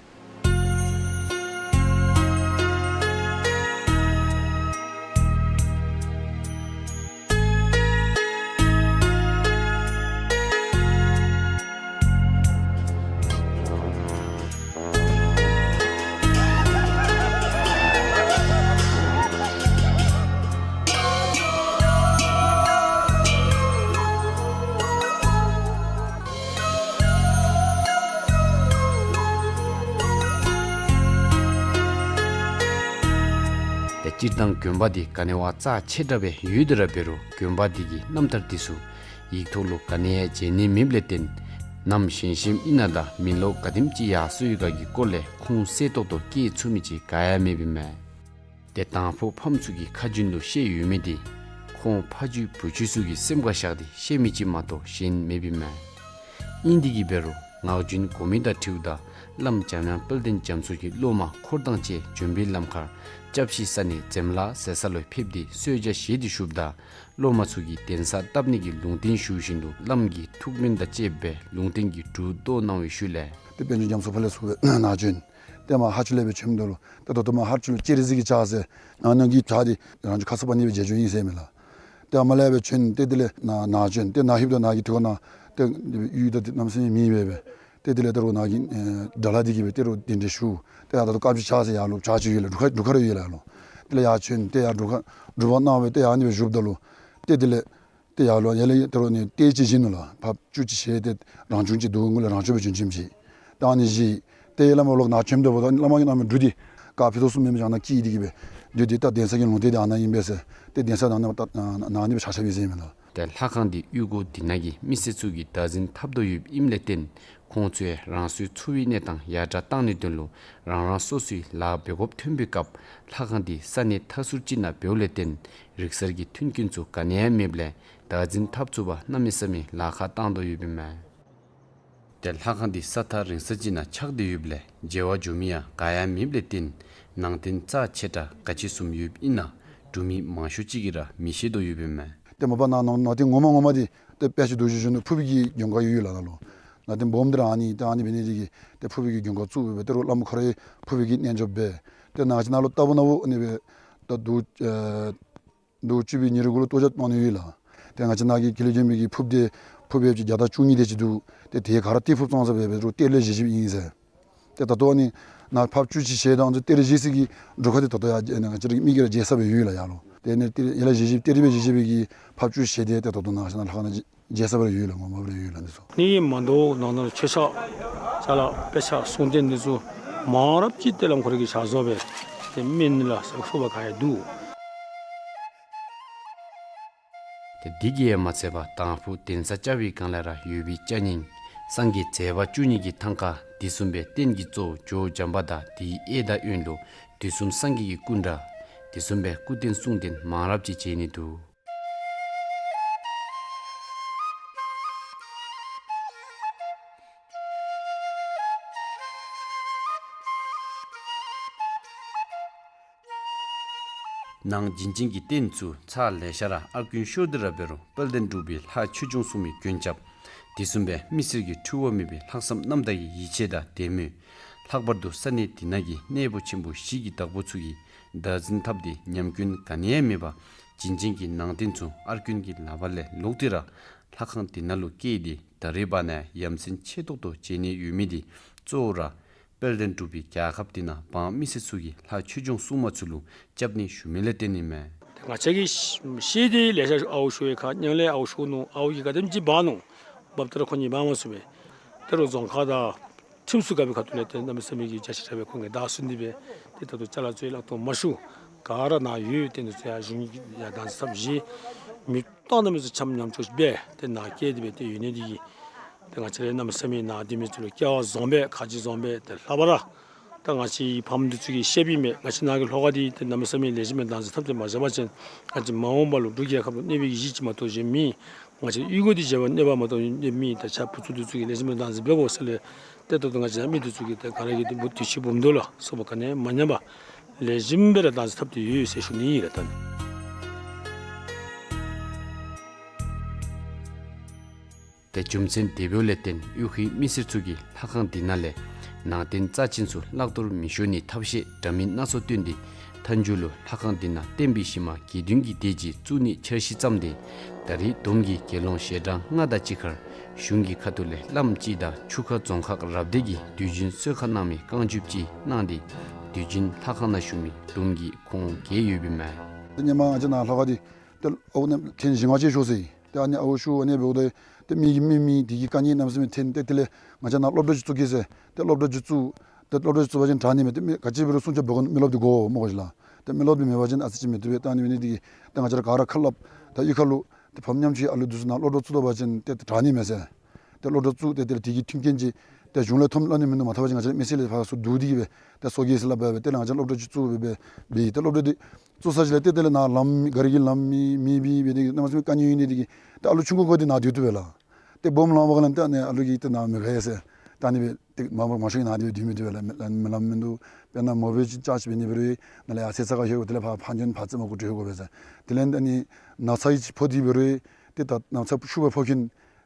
ཏེ་སྤྱིར་བཏང་དགོན་པ་འདི་ག་ནི་བ་རྩ་ཆེ་དྲགས་སྦེ་ཡོད་དེ་ར་འབད་རུང་དགོན་པ་འདི་གི་རྣམ་ཐར་འདི་ཚུ་ཡིག་ཐོག་ལུ་ག་ནི་ཡང་མཇལ་ནི་མེདཔ་ལས་བརྟེན་ནམ་ཞལ་ཆེམས་ཨིན་ན་དང་མི་ལོ་ག་དེམ་ཅིག་ཡར་སོ་ཡི་ག་གི་སྐོར་ལས་ཁུངས་གསལ་ཏོག་ཏོ་བཀོད་ཚུགས་མི་ཅིག་ག་ཡང་མེདཔ་ཨིན་མས། ཏེ་དང་ཕུ་ཕམ་ཚུ་གི་ཁ་རྒྱུན་ལུ་བཤད་ཡོད་མི་འདི་ཁོང་ཕ་རྒྱུད་བུ་རྒྱུད་ཚུ་གིས་སེམས་ཁར་བཞག་སྟེ་བཤད་མི་ཅིག་མ་གཏོགས་གཞན་མེདཔ་ཨིན་མས། ཨིན་དེ་གིས་འབད་རུང་ངག་རྒྱུན་གོ་མི་དང་འཁྲིལཝ་ད་བླམ་འཇམ་དབྱངས་དཔལ་ལྡན་རྒྱ་མཚོ་གི་སློབ་མ་འཁོར་དང་བཅས་བྱོན་པའི་ལམ་ཁར་སྐྱབས་གཤིན་ས་གནས་འཛེམ་ལ་ཟེར་ས་ལུ་ཕེབས་ཏེ་གསོལ་ཇ་བཞེས་ཏེ་བཞུགསཔ་ད་སློབ་མ་ཚུ་གིས་གདན་ས་བཏབ་ནི་གི་ལུང་བསྟན་ཞུ་བཞིན་དུ་བླམ་གིས་ཐུགས་སྨོན་དང་བཅསཔ་སྦེ་ལུང་བསྟན་གྱི་འབྲུ་བཏོག་གནང་བའི་ཤུལ་ལས། ཏེ་དཔལ་འབྱོར་རྒྱ་མཚོ་ཕར་ལས་ཚུར་སྦེ་ནཱ་བྱོན། ཏེ་མར་ཧཱ་ཅུ་ལས་སྦེ་བྱོནམ་ད་ལུ་ཏེ་ད་ལྟོ་མར་ཧཱ་ཅུ་ལུ་ལྕགས་རི་གཟིག་གི་ལྕགས་ཟེར་ནང་ན་གི་བྱག་འདི་རང་བྱུང་ཁ་ཚུབ་པ་ནི་སྦེ་མཇལ་བྱུང་ཡི་ཟེར་མས་ལགས། ཏེ་མར་ལས་སྦེ་བྱོན་ཏེ་དེ་ལས་ནཱ་ནཱ་བྱོན་ཏེ་ནཱ་ལྷོདཔ་ད་ནཱ་གི་ཐོག་ནང་ཏེ་གཡུས་དང་གནམ་མེད་ས་མེད་མེད་པས། ཏེ་དེ་ལས་ད་རུང་ནཱ་གི་ཨེ་དགྲ་ལྷ་འདི་གིས་སྦེ་ཏེ་རུང་གདན་འདྲེན་ཞུ། ཏེ་ཡར་ད་ལྟོ་དཀར་སྦིས་ལྕགས་ཟེར་ཡར་ལུ་བྱག་ཅིག་ཡོད་ལགས། རུ་ཁ་རུ་ཁ་རེ་ཡོད་ལགས་ལོ། དེ་ལས་ཡར་བྱོན་ཏེ་ཡར་སྒྲུབ་ཁ་སྒྲུབ་པ་གནང་སྦེ་ཏེ་ཡར་ཨ་ནི་སྦེ་བཞུགསཔ་ད་ལུ་ཏེ་དེ་ལས་ཏེ་ཡར་ལུ་ཡར་ལས་ད་རུང་ནི་གཏེར་ཅིག་བཞེས་ནུག་ལགས། ཕར་བཅུད་ཅིག་བཞེས་ཏེ་རང་བྱུང་ཅིག་འདུག་གོ་ལགས། རང་བྱུང་སྦེ་བྱོན་བྱོནམ་ཅིག། ད་ཨ་ནི་བཞེས་ཏེ་ཡར་ལས་མར་ལོག་ནཱ་བྱོནམ་ད་འབདཝ་ད་བླ་མ་གིས་གནང་མི་འབྲུ་འདི་ག་ཕི་ཏོག་གསུམ་མེན་མི་ཅིག་ནཱ་བསྐྱིས་ཏེ་གིས་སྦེ་འདི་འདི་ད་གདན་ས་གི་ལུང་བསྟན་འདི་ཨ་ནཱ་ཨིན་པས་ཟེར་ཏེ་གདན་ས་ནང་ནི་ད་ནཱ་ནི་སྦེ་ཆ་ཁྱབ་ཨིན་ཟེར་མས་ལགས། ཏེ་ལྷ་ཁང་འདི་གཡུས་སྒོ་འདི་ནང་གི་མི་སེར་ཚུ་གིས་བདག་འཛིན་འཐབ་དོ་ཡོདཔ་ཨིནམ་ལས་བརྟེན་ཁོང་ཚུ་ཡང་རང་སོའི་འཚོ་བའི་གནས་སྟངས་ཡར་དྲག་གཏང་ནིའི་དོན་ལུ་རང་རང་སོ་སོའི་ལཱ་འབད་དགོཔ་ཐོན་པའི་སྐབས་ལྷ་ཁང་འདི་ས་གནས་མཐའ་ཟུར་ཅིག་ནང་འབདཝ་ལས་བརྟེན་རིག་གསར་གྱི་མཐུན་རྐྱེན་ཚུ་ག་ནི་ཡང་མེདཔ་ལས་བདག་འཛིན་འཐབ་ཚུགས་པར་གནམ་མེད་ས་མེད་ལཱ་ཁག་བཏང་དོ་ཡོདཔ་ཨིན་མས། ཏེ་ལྷ་ཁང་འདི་ས་ཐག་རིང་ས་ཅིག་ནང་ཆགས་ཏེ་ཡོདཔ་ལས་མཇལ་བར་འགྱོ་མི་ཡང་ག་ཡང་མེདཔ་ལས་བརྟེན་ནང་རྟེན་རྩ་ཆེ་དྲགས་ག་ཅི་བཟུམ་ཡོདཔ་ཨིན་ན་འབྲུག་མི་མང་ཤོས་ཅིག་གིས་ར་མི་ཤེས་དོ་ཡོདཔ་ཨིན་མས། ཏེ་མ་པ་ནཱ་ནང་ནང་རྟེན་ངོ་མ་ངོ་མ་འདི་ཏེ་དཔལ་གྱི་རྡོ་རྗེ་གཞོན་ནུ་ཕུར་བུའི་གི་མགོན་ཁང་ཡོད་ཡོད་ལགས་ནཱ་ལུ། ནང་རྟེན་སྦོམ་འདི་ར་ཨ་ནི་ཏེ་ཨ་ནི་འབད་ནི་འདི་གིས་ཏེ་ཕུར་བུའི་གི་མགོན་ཁང་བཙུགས་སྦེ་ཏེ་རུང་བླམ་ཁོ་རའི་ཕུར་བུའི་གི་རྣལ་འབྱོར་སྦེ་ཏེ་ནཱ་ཅིག་ནཱ་ལུ་ལྟ་བུ་ནཱ་བུ་ཨ་ནི་སྦེ་ད་རྡོ་ཨེ་རྡོ་བཅུ་པའི་ཉེར་དགུ་ལུ་གཏོར་རྒྱག་གནང་ནི་ཡོད་ལགས། ཏེ་ང་བཅས་ནཱ་གི་དགེ་ལེགས་ལྗོན་པའི་གི་ཕུརཔ་འདི་ཕུརཔ་ཡོདཔ་ཅིག་བརྒྱ་དང་བཅུ་གཉིས་དེ་ཅིག་འདུག། ཏེ་དེ་ག་ར་གཏེར་ཕུརཔ་ཙང་ཙ་སྦེ་འབད་རུང་གཏེར་ལས་བཞེས་བཞེསཔ་ཨིན་ཟེར། ཏེ་ད་ལྟོ་ཨ་ནི་ནཱ་ཕར་བཅུད་ཅིག་བཞེས་དང་གཏེར་བཞེས་ས་གི་རུ་ཁ་འདི་ད་ལྟོ་ཡང་ང་བཅས་ར་གི་མིག་གིས་ར་མཇལ་ས་སྦེ་ཡོད་ལགས་ཡར་ལུ། ཏེ་ཨ་ནི་གཏེར་ཡར་ལས་བཞེས་བཞེསཔ་གཏེར་སྦེ་བཞེས་བཞེསཔ་གི་ཕར་བཅུད་བཞེས་ཏེ་ཏེ་ད་ལྟོ་ནཱ་ལྷ་ཁང་ནང་མཇལ་ས་སྦེ་ར་ཡོད་ལགས། ངོ་མ་སྦེ་ར་ཡོད་ལགས་འདི་ཚུ། ཨ་ནི་མ་དོ་ནང་ན་ལུ་མཆོད་ཆས་ཅ་ལ་དཔེ་ཆ་གསུང་རྟེན་འདི་ཚུ་མང་རབས་ཅིག་ཏེ་བླམ་ཁོ་རའི་གི་ཕྱག་བཟོ་སྦེ་ཏེ་སྨན་ལ་སོགས་པ་ག་ཡང་འདུག། ཏེ་འདི་གིས་ཡང་མ་ཚད་པར་དང་ཕུ་གདན་ས་བཅའ་བའི་སྒང་ལས་ར་ཡོད་པའི་ཅ་རྙིང་སངས་རྒྱས་མཛད་པ་བཅུ་གཉིས་ཀྱི་ཐང་ཀ་དེ་བཟུམ་སྦེ་རྟེན་གྱི་གཙོ་བོ་ཇོ་བོ་བྱམས་པ་དང་དེའི་གཡས་དང་གཡོན་ལུ་དུས་གསུམ་སངས་རྒྱས་ཀྱི་སྐུ་འདྲ་དེ་བཟུམ་སྦེ་སྐུ་རྟེན་གསུང་རྟེན་མང་རབས་ཅིག་མཇལ་ནི་འདུག། ནང་བྱིན་ཅན་གྱི་རྟེན་ཚུ་ཚར་ལེ་ཤ་ར་ཨར་སྐུན་ཤོར་ཏེ་ར་འབད་རུང་དཔལ་ལྡན་འབྲུག་པའི་ལྷ་ཆོས་སྐྱོང་སྲུང་མའི་མགོན་སྐྱབས་དེ་བཟུམ་སྦེ་མི་སེར་གྱི་འཁྲུལ་བ་མེད་པའི་ལྷག་བསམ་རྣམ་དག་གི་ཡིད་ཆེས་དང་དད་མོས། ལྷག་པར་དུ་ས་གནས་དེ་ནང་གི་གནས་པོ་ཆེན་པོ་བཞི་གི་བདག་པོ་ཚུ་གིས་བདག་འཛིན་འཐབ་སྟེ་ཉམས་སྐྱོན་ག་ནི་ཡང་མེད་པར་བྱིན་ཅན་གྱི་ནང་རྟེན་ཚུ་ཨར་སྐུན་གྱི་ལག་པ་ལས་ལོག་སྟེ་ར་ལྷ་ཁང་དེ་ནང་ལུ་བསྐྱལ་ཏེ་ད་རེས་བར་ན་ཡ་མཚན་ཆེ་ཏོག་ཏོ་མཇལ་ནི་ཡོད་མི་འདི་གཙོ་བོ་ར་དཔལ་ལྡན་འབྲུག་པའི་རྒྱལ་ཁབ་འདི་ནང་འབངས་མི་སེར་ཚུ་གིས་ལྷ་ཆོས་སྐྱོང་སྲུང་མ་ཚུ་ལུ་སྐྱབས་གནས་ཞུ་མི་ལས་བརྟེན་ཨིན་མས། ང་བཅས་ཀྱིས་ཤེས་ཏེ་ལེ་ཤ་ཨརཝ་ཤོར་བའི་ཁར་ཉང་ལས་ཨརཝ་ཤོར་ནུག། ཨརཝ་གིས་ག་དེམ་ཅིག་འབག་ནུག། འབགཔ་ད་ར་ཁོང་གཉིས་འབག་མ་ཚུགས་པས། ད་རུང་རྫོང་ཁག་དང་ཁྲིམས་སྲུང་འགག་པའི་ཁ་ཐུག་ལས་ཏེ་གནམ་མེད་ས་མེད་ཀྱི་རྒྱ་ཆེ་དྲགས་སྦེ་ཁོང་གིས་བདའ་ཟུན་ཏེ་སྦེ་ཏེ་ད་ལྟོ་ཅ་ལ་ཚུ་ཡང་བརླག་གཏོང་མ་ཞུ། ག་ར་ནཱ་ཡོད་དེ་འདི་ཚུ་ཡང་གཞུང་གིས་ཡང་བདག་འཛིན་འཐབ་བཞེས། མི་གཏང་གནམ་མེད་ས་མེད་ཆམ་ཉམ་ཆུང་སྦེ་ཏེ་ནཱ་བསྐྱལ་ཏེ་སྦེ་ཏེ་ཡོད་ནི་འདི་གིས་ཏེ་ང་བཅས་ར་གནམ་མེད་ས་མེད་ནཱ་སྡོད་མི་ཚུ་ལུ་སྐལ་བ་བཟང་པས། ཁ་རྗེ་བཟང་པས། ཏེ་ལྷག་པར་ར་ད་ང་བཅས་ཕམ་འདི་ཚུ་གིས་ཤེསཔ་ཨིན་མས། ང་བཅས་ནཱ་གི་ལྷོ་ཁ་འདི་ཏེ་གནམ་མེད་ས་མེད་ལེགས་ཤོམ་སྦེ་བདག་འཛིན་འཐབ་སྟེ་མ་བཞག་པ་ཅིན་ང་བཅས་མ་འོངས་པ་ལུ་འབྲུག་རྒྱལ་ཁབ་ལུ་གནོད་པའི་གཞི་ཅིག་མ་གཏོགས་གཞན་མེད། ང་བཅས་གཡུས་སྒོ་འདི་བཞེས་པར་གནོད་པ་མ་གཏོགས་གནོད་མེད། ད་ཆ་བུ་ཚུ་འདི་ཚུ་གིས་ལེགས་ཤོམ་སྦེ་བདག་འཛིན་འབད་དགོ་ཟེར་ལས་ ཏེ་ད་ལྟོ་ང་བཅས་མི་འདི་ཚུ་གིས་ཏེ་ག་ར་གིས་ཏེ་འབུ་དུས་ཅི་འབུམ་སྡེ་ལ་སོགས་པ་ག་ནི་མ་ཉམས་པར་ལེགས་ཤོམ་སྦེ་ར་བདག་འཛིན་འཐབ་སྟེ་ཡོད་ཟེར་ཞུ་ནི་ཨིན་ལགས། ད་ནི་ཏེ་རྒྱུ་མཚན་དེ་འབདཝ་ལས་བརྟེན་གཡུས་ཁའི་མི་སེར་ཚུ་གིས་ལྷ་ཁང་འདི་ནང་ལས་ནང་རྟེན་རྩ་ཅན་ཚུ་བརླག་གཏོར་མི་ཞུ་ནིའི་ཐབས་ཤེས་འདྲ་མིན་སྣ་ཚོགས་བཏོན་ཏེ་མཐའ་མཇུག་ལུ་ལྷ་ཁང་འདི་ནང་བརྟེན་པའི་གཞི་མ་དགེ་འདུན་གྱི་སྡེ་ཅིག་བཙུགས་ནིའི་འཆར་གཞི་བརྩམས་ཏེ་ད་རེས་བསྡོམས་ཀྱིས་དགེ་སློང་ཞལ་གྲངས་ལྔ་དང་གཅིག་ཁར་གཞུང་གི་ཁ་ཐུག་ལས་བླམ་གཅིག་དང་ཆུ་ཁ་རྫོང་ཁག་རབ་སྡེ་གིས་དུས་རྒྱུན་གསོལ་ཁ་གནང་མི་རྐང་མགྱོགསཔ་ཅིག་གནང་སྟེ་དུས་རྒྱུན་ལྷ་ཁང་ནང་བཞུགས་མི་བསྡོམས་ཀྱིས་ཁོང་བརྒྱད་ཡོདཔ་ཨིན་མས། ཏེ་ཧེ་མ་ང་བཅས་ནཱ་ལྷོ་ཁ་འདི་ཏེ་ཨོ་ནེ་ཐེངས་བཞི་ལྔ་ཅིག་ཞུ་ཟེར། ཏེ་ཨ་ནི་ཨོ་ཤུ་ཨ་ནི་འབདཝ་ད་ཏེ་མི་གིས་མི་མི་དེ་གི་དཀའ་ངལ་གནམ་མེད་ས་མེད་ཐོན། ཏེ་དེ་ལས་ང་བཅས་ནཱ་སློབ་གྲྭ་ཅིག་བཙུགས་གེ་ཟེར། ཏེ་སློབ་གྲྭ་ཅིག་བཙུགས་པ་ཅིན་དྲག་ནི་མས། ཏེ་མི་ག་ཅི་འབད་རུང་སྲུང་སྐྱོབ་འབད་དགོ། མི་སློབ་འདི་དགོ་སྨོ་གོ་ཤིག་ལགས། ཏེ་མི་སློབ་འདི་མེད་པ་ཅིན་ཨ་ཙི་ཅིག་མི་བཏུབ་པས། ད་ཨ་ནི་འབད་ནི་དེ་གིས་ཏེ་ང་བཅས་ར་ག་ར་ཁ་སླབ། ད་གཡུས་ཁ་ལུ་ཏེ་ཕམ་ཉམ་ཆུང་ཨ་ལུ་འདི་ཚུ་ནཱ་སློབ་གྲྭ་བཙུགས་ད་པ་ཅིན་ཏེ་དྲག་ནི་མས་ཟེར། ཏེ་སློབ་གྲྭ་བཙུགས་ཏེ་དེ་ལས་དེ་གི་མཐུན་རྐྱེན་ཅིག་ཏེ་གཞུང་ལས་ཐོབ་སླབ་ནི་མིན་འདུག། མ་ཐོབ་པ་ཅིན་ང་བཅས་མི་སེར་ལས་ཕར་ཚུར་བསྡུ་སྟེ་གིས་སྦེ་ཏེ་བཟོ་གེ་ཟེར་སླབ་སྦེ་སྦེ་ཏེ་ལས་ང་བཅས་སློབ་གྲྭ་ཅིག་བཙུགས་སྦེ་སྦེ་ཏེ་སློབ་གྲྭ་འདི་བཙུགས་ཚར་ཅིག་ལས་ཏེ་དེ་ལས་ནཱ་ལམ་ག་ར་གི་ལམ་མེད་མེད་པའི་སྦེ་ཏེ་གནམ་མེད་ས་མེད་དཀའ་ངལ་ཡོད་ནི་དེ་གིས་ཏེ་ཨ་ལུ་ཆུང་ཀུ་ཀུ་འདི་ནཱ་སྡོད་བཏུབ་པས་ལགས། ཏེ་སྦོམ་ལང་པ་ག་ལས་ཏེ་ཨ་ནི་ཨ་ལུ་གིས་ཏེ་ནཱ་མི་དགའ་ཡ་ཟེར། ད་ཨ་ནི་སྦེ་ཏེ་མ་མ་མང་ཤོས་ནཱ་སྡོད་མི་བཏུབ་པས་ལགས། མི་ལམ་མིན་འདུག། དཔེར་ན་མོ་བེཌ་ཅིག་ཅརཇ་འབད་ནི་འབད་རུང་ནཱ་ལས་ཡར་ཚེ་ས་ག་ལྷོད་དགོ། དེ་ལས་ཕར་ཕར་འགྱོ་ཕར་རྩེ་མོ་གུ་འགྱོ་དགོ་པས་ཟེར། དེ་ལས་ཨ་ནི་ན་ཚ་ཅིག་ཕོག་སྟེ་འབད་རུང་ཏེ་ད་ན་ཚ་ཤུགས་སྦེ་ཕོག་ཁན་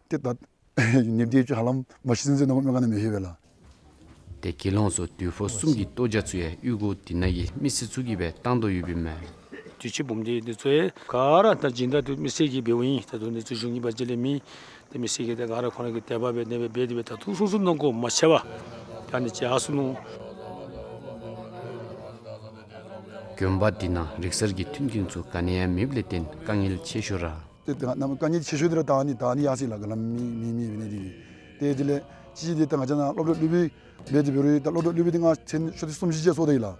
ཏེ་ད་ནདཔ་འདི་ཚུ་ཧ་ལམ་མ་ཤི་ཚུན་ཚོད་ནང་ཁོ་མི་ག་ནི་མི་ལྷོད་པས་ལགས། ཏེ་དགེ་སློང་ཚུ་དུས་ཕོགས་གསུམ་གྱི་གཏོར་རྒྱག་ཚུ་ཡང་གཡུས་སྒོ་འདི་ནང་གི་མི་སེར་ཚུ་གིས་སྦེ་བཏང་དོ་ཡོདཔ་ཨིན་མས། དུས་ཅི་འབུམ་སྡེ་འདི་ཚུ་ཡང་ག་ར་ད་སྦྱིན་བདག་འདི་མི་སེར་གྱིས་འབདཝ་ཨིན། ད་དུང་འདི་ཚུ་གཞུང་གི་བར་ཆད་ལས་མེད། ཏེ་མི་སེར་གྱིས་ཏེ་ག་ར་ཁོང་ར་གིས་དད་པ་འབད་ནི་སྦེ་འབད་དེ་སྦེ་ད་ལྟོ་སོ་སོ་ནང་འཁོད་མ་ཆད་པར་ད་ཨ་ནི་ཅིག་ཡར་སོ་ནུག། དགོན་པ་འདི་ནང་རིག་གསར་གྱི་མཐུན་རྐྱེན་ཚུ་ག་ནི་ཡང་མེདཔ་ལས་བརྟེན་དཀའ་ངལ་ཆེ་ཤོས་ར། ཏེ་ད་ནམ་དཀའ་ངལ་ཆེ་ཤོས་འདི་ར་ད་ཨ་ནི་ད་ཨ་ནི་ཡར་སོ་ཡི་ལགས། ག་ལམ་མེད་མེད་མེད་འབད་ནི་དེ་གིས། ཏེ་དེ་ལས་ཅིག་འདི་ད་ང་བཅས་ནཱ་སློབ་གྲྭ་སློབ་དཔོན་འབད་དེ་འབད་རུང་ད་སློབ་གྲྭ་སློབ་དཔོན་འདི་ང་ཚན་ཆུང་འདི་གསུམ་བཞི་ཅིག་བཙུགས་ད་ཡི་ལགས།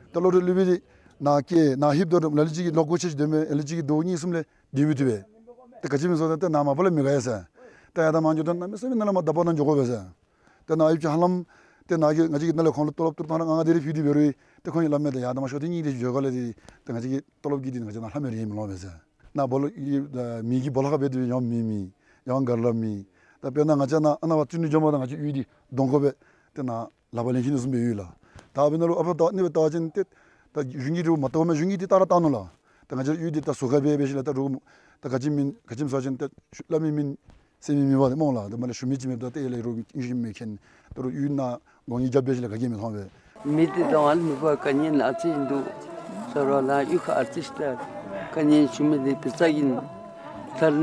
ད་སློབ་གྲྭ་སློབ་དཔོན་འདི་ནཱ་བསྐྱལ་ནཱ་ལྷོདཔ་ད་ལ་ལུ་ཅིག་གིས་ལོ་འགོ་ཆེ་ཅིག་སྡོད་མས། ལ་ལུ་ཅིག་གིས་ཟླཝ་གཉིས་གསུམ་ལས་སྡོད་མི་བཏུབ་པས། ཏེ་ག་ཅི་སྨོ་ཟེར་བ་ཅིན་ཏེ་ནཱ་མ་པ་ལས་མི་དགའ་ཡ་ཟེར། ཏེ་ཡར་དང་མར་འགྱོཝ་ད་གནམ་མེད་ས་མེད་ནཱ་ལས་མར་ད་པ་ནང་འགྱོ་དགོ་པས་ཟེར། ཏེ་ནཱ་ཡུལ་གྱི་ཧ་ལམ་ཏེ་ནཱ་གིས་ང་བཅས་ཀྱིས་ནཱ་ལས་ཁོང་ལུ་ཏོ་ལོབ་ཏོ་རུ་ཐང་ར་ལྔ་ལྔ་དེ་རེ་ཕུལ་ཏེ་འབད་རུང་ཏེ་ཁོང་གིས་སླབ་མས། ཏེ་ཡར་དང་མར་ཤོར་ཏེ་གཉིད་དེ་ཤོར་ག་ལས་ཏེ་ཏེ་ང་བཅས་ཀྱི་ཏོ་ལོབ་ཀྱིས་ཏེ་ང་བཅས་ནཱ་ལྷམ་མེ་རེ་མི་ལོང་པས་ཟེར། ནཱ་སྦོ་ལོགས་ཀྱི་མི་གི་སྦོ་ལོགས་ཁར་འབད་དེ་ཡང་མེ་མེད་ཡང་ག་ར་མེད། ད་དཔེར་ན་ང་བཅས་ནཱ་ཨ་ནཱ་བ་བཙུགས་ནི་འགྱོཝ་ད་ང་བཅས་གཡུས་འདི་གདོང་ཁོག་སྦེ་ཏེ་ནཱ་ལག་པར་ལེན་ཤེས་ནི་བཟུམ་སྦེ་ཡོད་ལགས། ད་འབདན་ལུ་ཨ་ཕར་ད་ཨ་ནི་སྦེ་བལྟ་བ་ཅིན་ཏེ་ད་གཞུང་གིས་འདི་མ་བལྟཝ་མས། གཞུང་གིས་འདི་བལྟ་ར་བལྟ་ནུག་ལགས། ད་ང་བཅས་གཡུས་འདི་ད་ཟུར་ཁར་སྦེ་འབད་ཞིནམ་ལས་ད་རུང་ད་ག་ཅི་མེན་ག་ཅི་སྨོ་ཟེར་བ་ཅིན་ཏེ་སླབ་མི་མེད་ཟེར་མི་མེད་པ་དེ་སྨོ་ལགས། ད་མ་ལས་ཞུ་མི་ཅིག་མེདཔ་ད་ཏེ་ཡར་ལས་རོགས་ཨིན་ཞིག་མེད་མཁན། ད་རུང་གཡུས་ནང་སྒོ་ངེ་རྒྱབ་འབད་ཞིནམ་ལས་ག་གིས་མི་མཐོང་པས། མི་འདི་དང་ཨ་ནི་མི་པ་དཀའ་ངལ་ཨ་ཙི་འདུག། ཟེར་བ་ལ་གཡུས་ཁར་ཨ་ཙི་ཤི་ད་དཀའ་ངལ་ཞུ་མི་འདི་དཔེ་ཚ་གིན་ཐལ།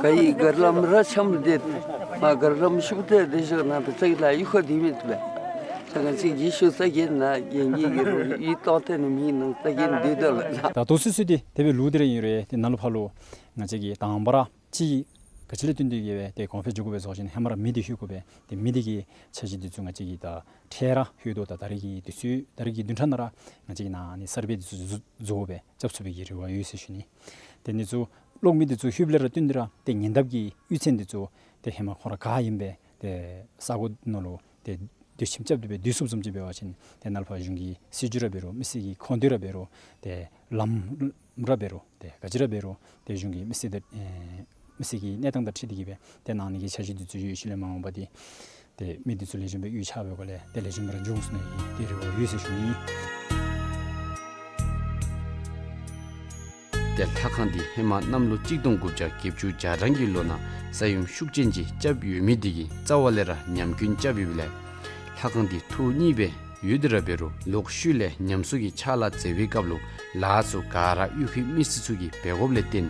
ག་ཡི་གར་ལམ་ར་འཆམ་སྟེ་མར་གར་ལམ་ཤུབ་སྟེ་དེ་ཞིག་ནང་དཔེ་ཚ་གིན་ལགས། གཡུས་ཁར་སྡོད་མི་བཏུབ་པས། ད་ང་བཅས་ཀྱིས་ཞུ་ས་གི་ནཱ་རྒན་གྱིས་གི་རུང་ཡིད་གཏོང་སྟེ་ནི་མི་ནང་ས་གི་འདི་ད་ལགས། ད་ལྟོ་སུ་སུ་འདི་དེ་སྦེ་ལུ་འདི་ར་ཨིན་རུང་ཏེ་ནཱ་ལུ་ཕར་ལུ་ང་བཅས་ཀྱིས་དང་པ་ར་ཅིག་ག་ཅི་ལས་བརྟེན་ཏེ་གིས་སྦེ་ཏེ་གོང་འཕེལ་འགྱོ་དགོ་པས་ཟེར་བ་ཅིན་ཧེ་མ་ར་མི་འདི་ལྷོད་དགོ་པས། ཏེ་མི་འདི་གི་འཆར་གཞི་འདི་ཚུ་ང་བཅས་ཀྱིས་ད་འཕྲལ་ར་ལྷོད་དོ། ད་ད་རེས་ཀྱི་དུས་ཚོད་ད་རེས་ཀྱི་བདུན་ཕྲག་ནང་ར་ང་བཅས་ཀྱིས་ནཱ་ཨ་ནི་གསར་སྦས་འདི་ཚུ་བཟོ་བཟོ་དགོ་པས། རྐྱབ་ཚུགས་པའི་གི་རེ་བ་ཡོད་ཟེར་ཞུ་ནི། ཏེ་འདི་ཚུ་གློག་མེ་འདི་ཚུ་ལྷོདཔ་ལས་ར་བརྟེན་ཏེ་ར་ཏེ་ཉེ་འདབས་ཀྱི་གཡུས་ཚན་འདི་ཚུ་ཏེ་ཧེ་མ་ཁོང་ར་ག་ཨིན་པས། ཏེ་ས་གོ་ནང་ལུ་ཏེ་སྡོད་ཁྱིམ་རྐྱབ་སྟེ་སྦེ་སྡོད་ཚུགསཔ་བཟུམ་ཅིག་འབད་བ་ཅིན་ཏེ་ནཱ་ལས་ཕར་གཞུང་གི་སྲིད་བྱུས་ར་འབད་རུང་མི་སེར་གྱི་ཁོངས་སྡོད་ར་འབད་རུང་ཏེ་ལམ་ར་འབད་རུང་ཏེ་ག་ཅི་ར་འབད་རུང་ཏེ་གཞུང་གིས་མི་སེར་དང་ཨེ་མི་སེར་གྱི་གནས་སྟངས་དང་འཁྲིལ་ཏེ་གིས་སྦེ་ཏེ་གནང་ནི་གི་འཆར་གཞི་འདི་ཚུ་ཡོད། ཤུལ་ལས་མ་འོངས་པ་འདི་ཏེ་མི་འདི་ཚུ་ལེགས་ཤོམ་སྦེ་གཡུས་ཆགས་པའི་སྒོ་ལས་ཏེ་ལེགས་ཤོམ་སྦེ་ར་འགྱོ་འོང་ཟེར་ནི་ཏེ་རེ་བ་ཡོད་ཟེར་ཞུ་ནི། ཏེ་ལྷ་ཁང་འདི་ཧེ་མ་གནམ་ལོ་གཅིག་སྟོང་དགུ་བརྒྱ་བརྒྱད་ཅུ་གྱ་གྲངས་ཀྱི་ལོ་ནང་ས་ཡོམ་ཤུགས་ཅན་ཅིག་རྐྱབ་ཡོད་མི་འདི་གིས་རྩ་བ་ལས་ར་ཉམས་སྐྱོན་རྐྱབ་ཡོདཔ་ལས་ལྷ་ཁང་འདི་ཐོག་གཉིས་སྦེ་ཡོད་དེ་ར་འབད་རུང་ལོག་ཤུལ་ལས་ཉམས་གསོ་གི་ཕྱག་ལཱ་མཛད་པའི་སྐབས་ལུ་ལཱ་ཚུ་ག་ར་གཡུས་ཁའི་མི་སེར་ཚུ་གིས་འབད་དགོཔ་ལས་བརྟེན་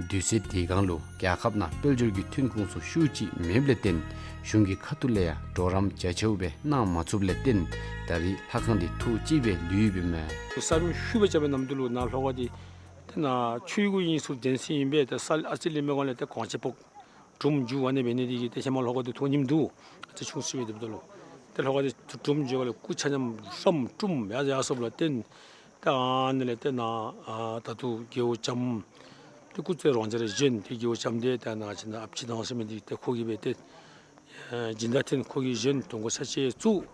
དུས་ཚོད་དེ་སྒང་ལུ་རྒྱལ་ཁབ་ནང་དཔལ་འབྱོར་གྱི་ཐོན་ཁུངས་ཚུ་ཤུགས་ཅིག་མེདཔ་ལས་བརྟེན་གཞུང་གི་ཁ་ཐུག་ལས་ཡང་གྲོགས་རམ་རྒྱ་ཆེཝ་སྦེ་གནང་མ་ཚུགསཔ་ལས་བརྟེན་ད་རེས་ལྷ་ཁང་འདི་ཐོག་གཅིག་སྦེ་ལུས་ཡོདཔ་ཨིན་མས། ས་ཡོམ་ཤུགས་སྦེ་རྐྱབ་པའི་ནམ་དུས་ལུ་ནཱ་ལྷོ་ཁ་འདི་ཏེ་ནཱ་ཆུ་གི་ཡུལ་ཨིན་ཟེར་དེ་ཚུ་ཨིན་པས། ཏེ་ས་ཨ་ཙི་ལེགས་མེད་སྒང་ལས་ཏེ་གངས་ཅིག་ཕོག་གྲུམ་འགྱོ་བ་ནི་འབད་ནི་འདི་གིས་ཏེ་ཧེ་མ་ལྷོ་ཁ་འདི་ཐོག་གཉིསམ་འདུག། ཨ་ཙི་ཆུང་སུ་སྦེ་སྡོདཔ་ད་ལུ་ཏེ་ལྷོ་ཁ་འདི་གྲུམ་འགྱོ་བ་ལས་སྐུ་ཆ་མཉམ་ཧྲམ་གྲུམ་ཡར་ཡར་སོངམ་ལས་བརྟེན་ཏེ་ཨ་ནི་ལས་ཏེ་ནཱ་ཨ་ད་ལྟོ་རྒེད་འོག་ལྕམ་ཏེ་སྐུ་ཚེ་རིང་ཅིག་ར་བཞེངས། ཏེ་རྒེད་འོག་ལྕམ་འདི་ཏེ་ནཱ་ཅིག་ནཱ་ཨཔ་ཅིག་དང་ཟེར་མི་འདི་ཏེ་ཁོ་གིས་སྦེ་ཏེ་ཨེ་སྦྱིན་བདག་འཐོན། ཁོ་གིས་བཞེངས། གདོང་ཁར་ས་ཆ་བཙུགས།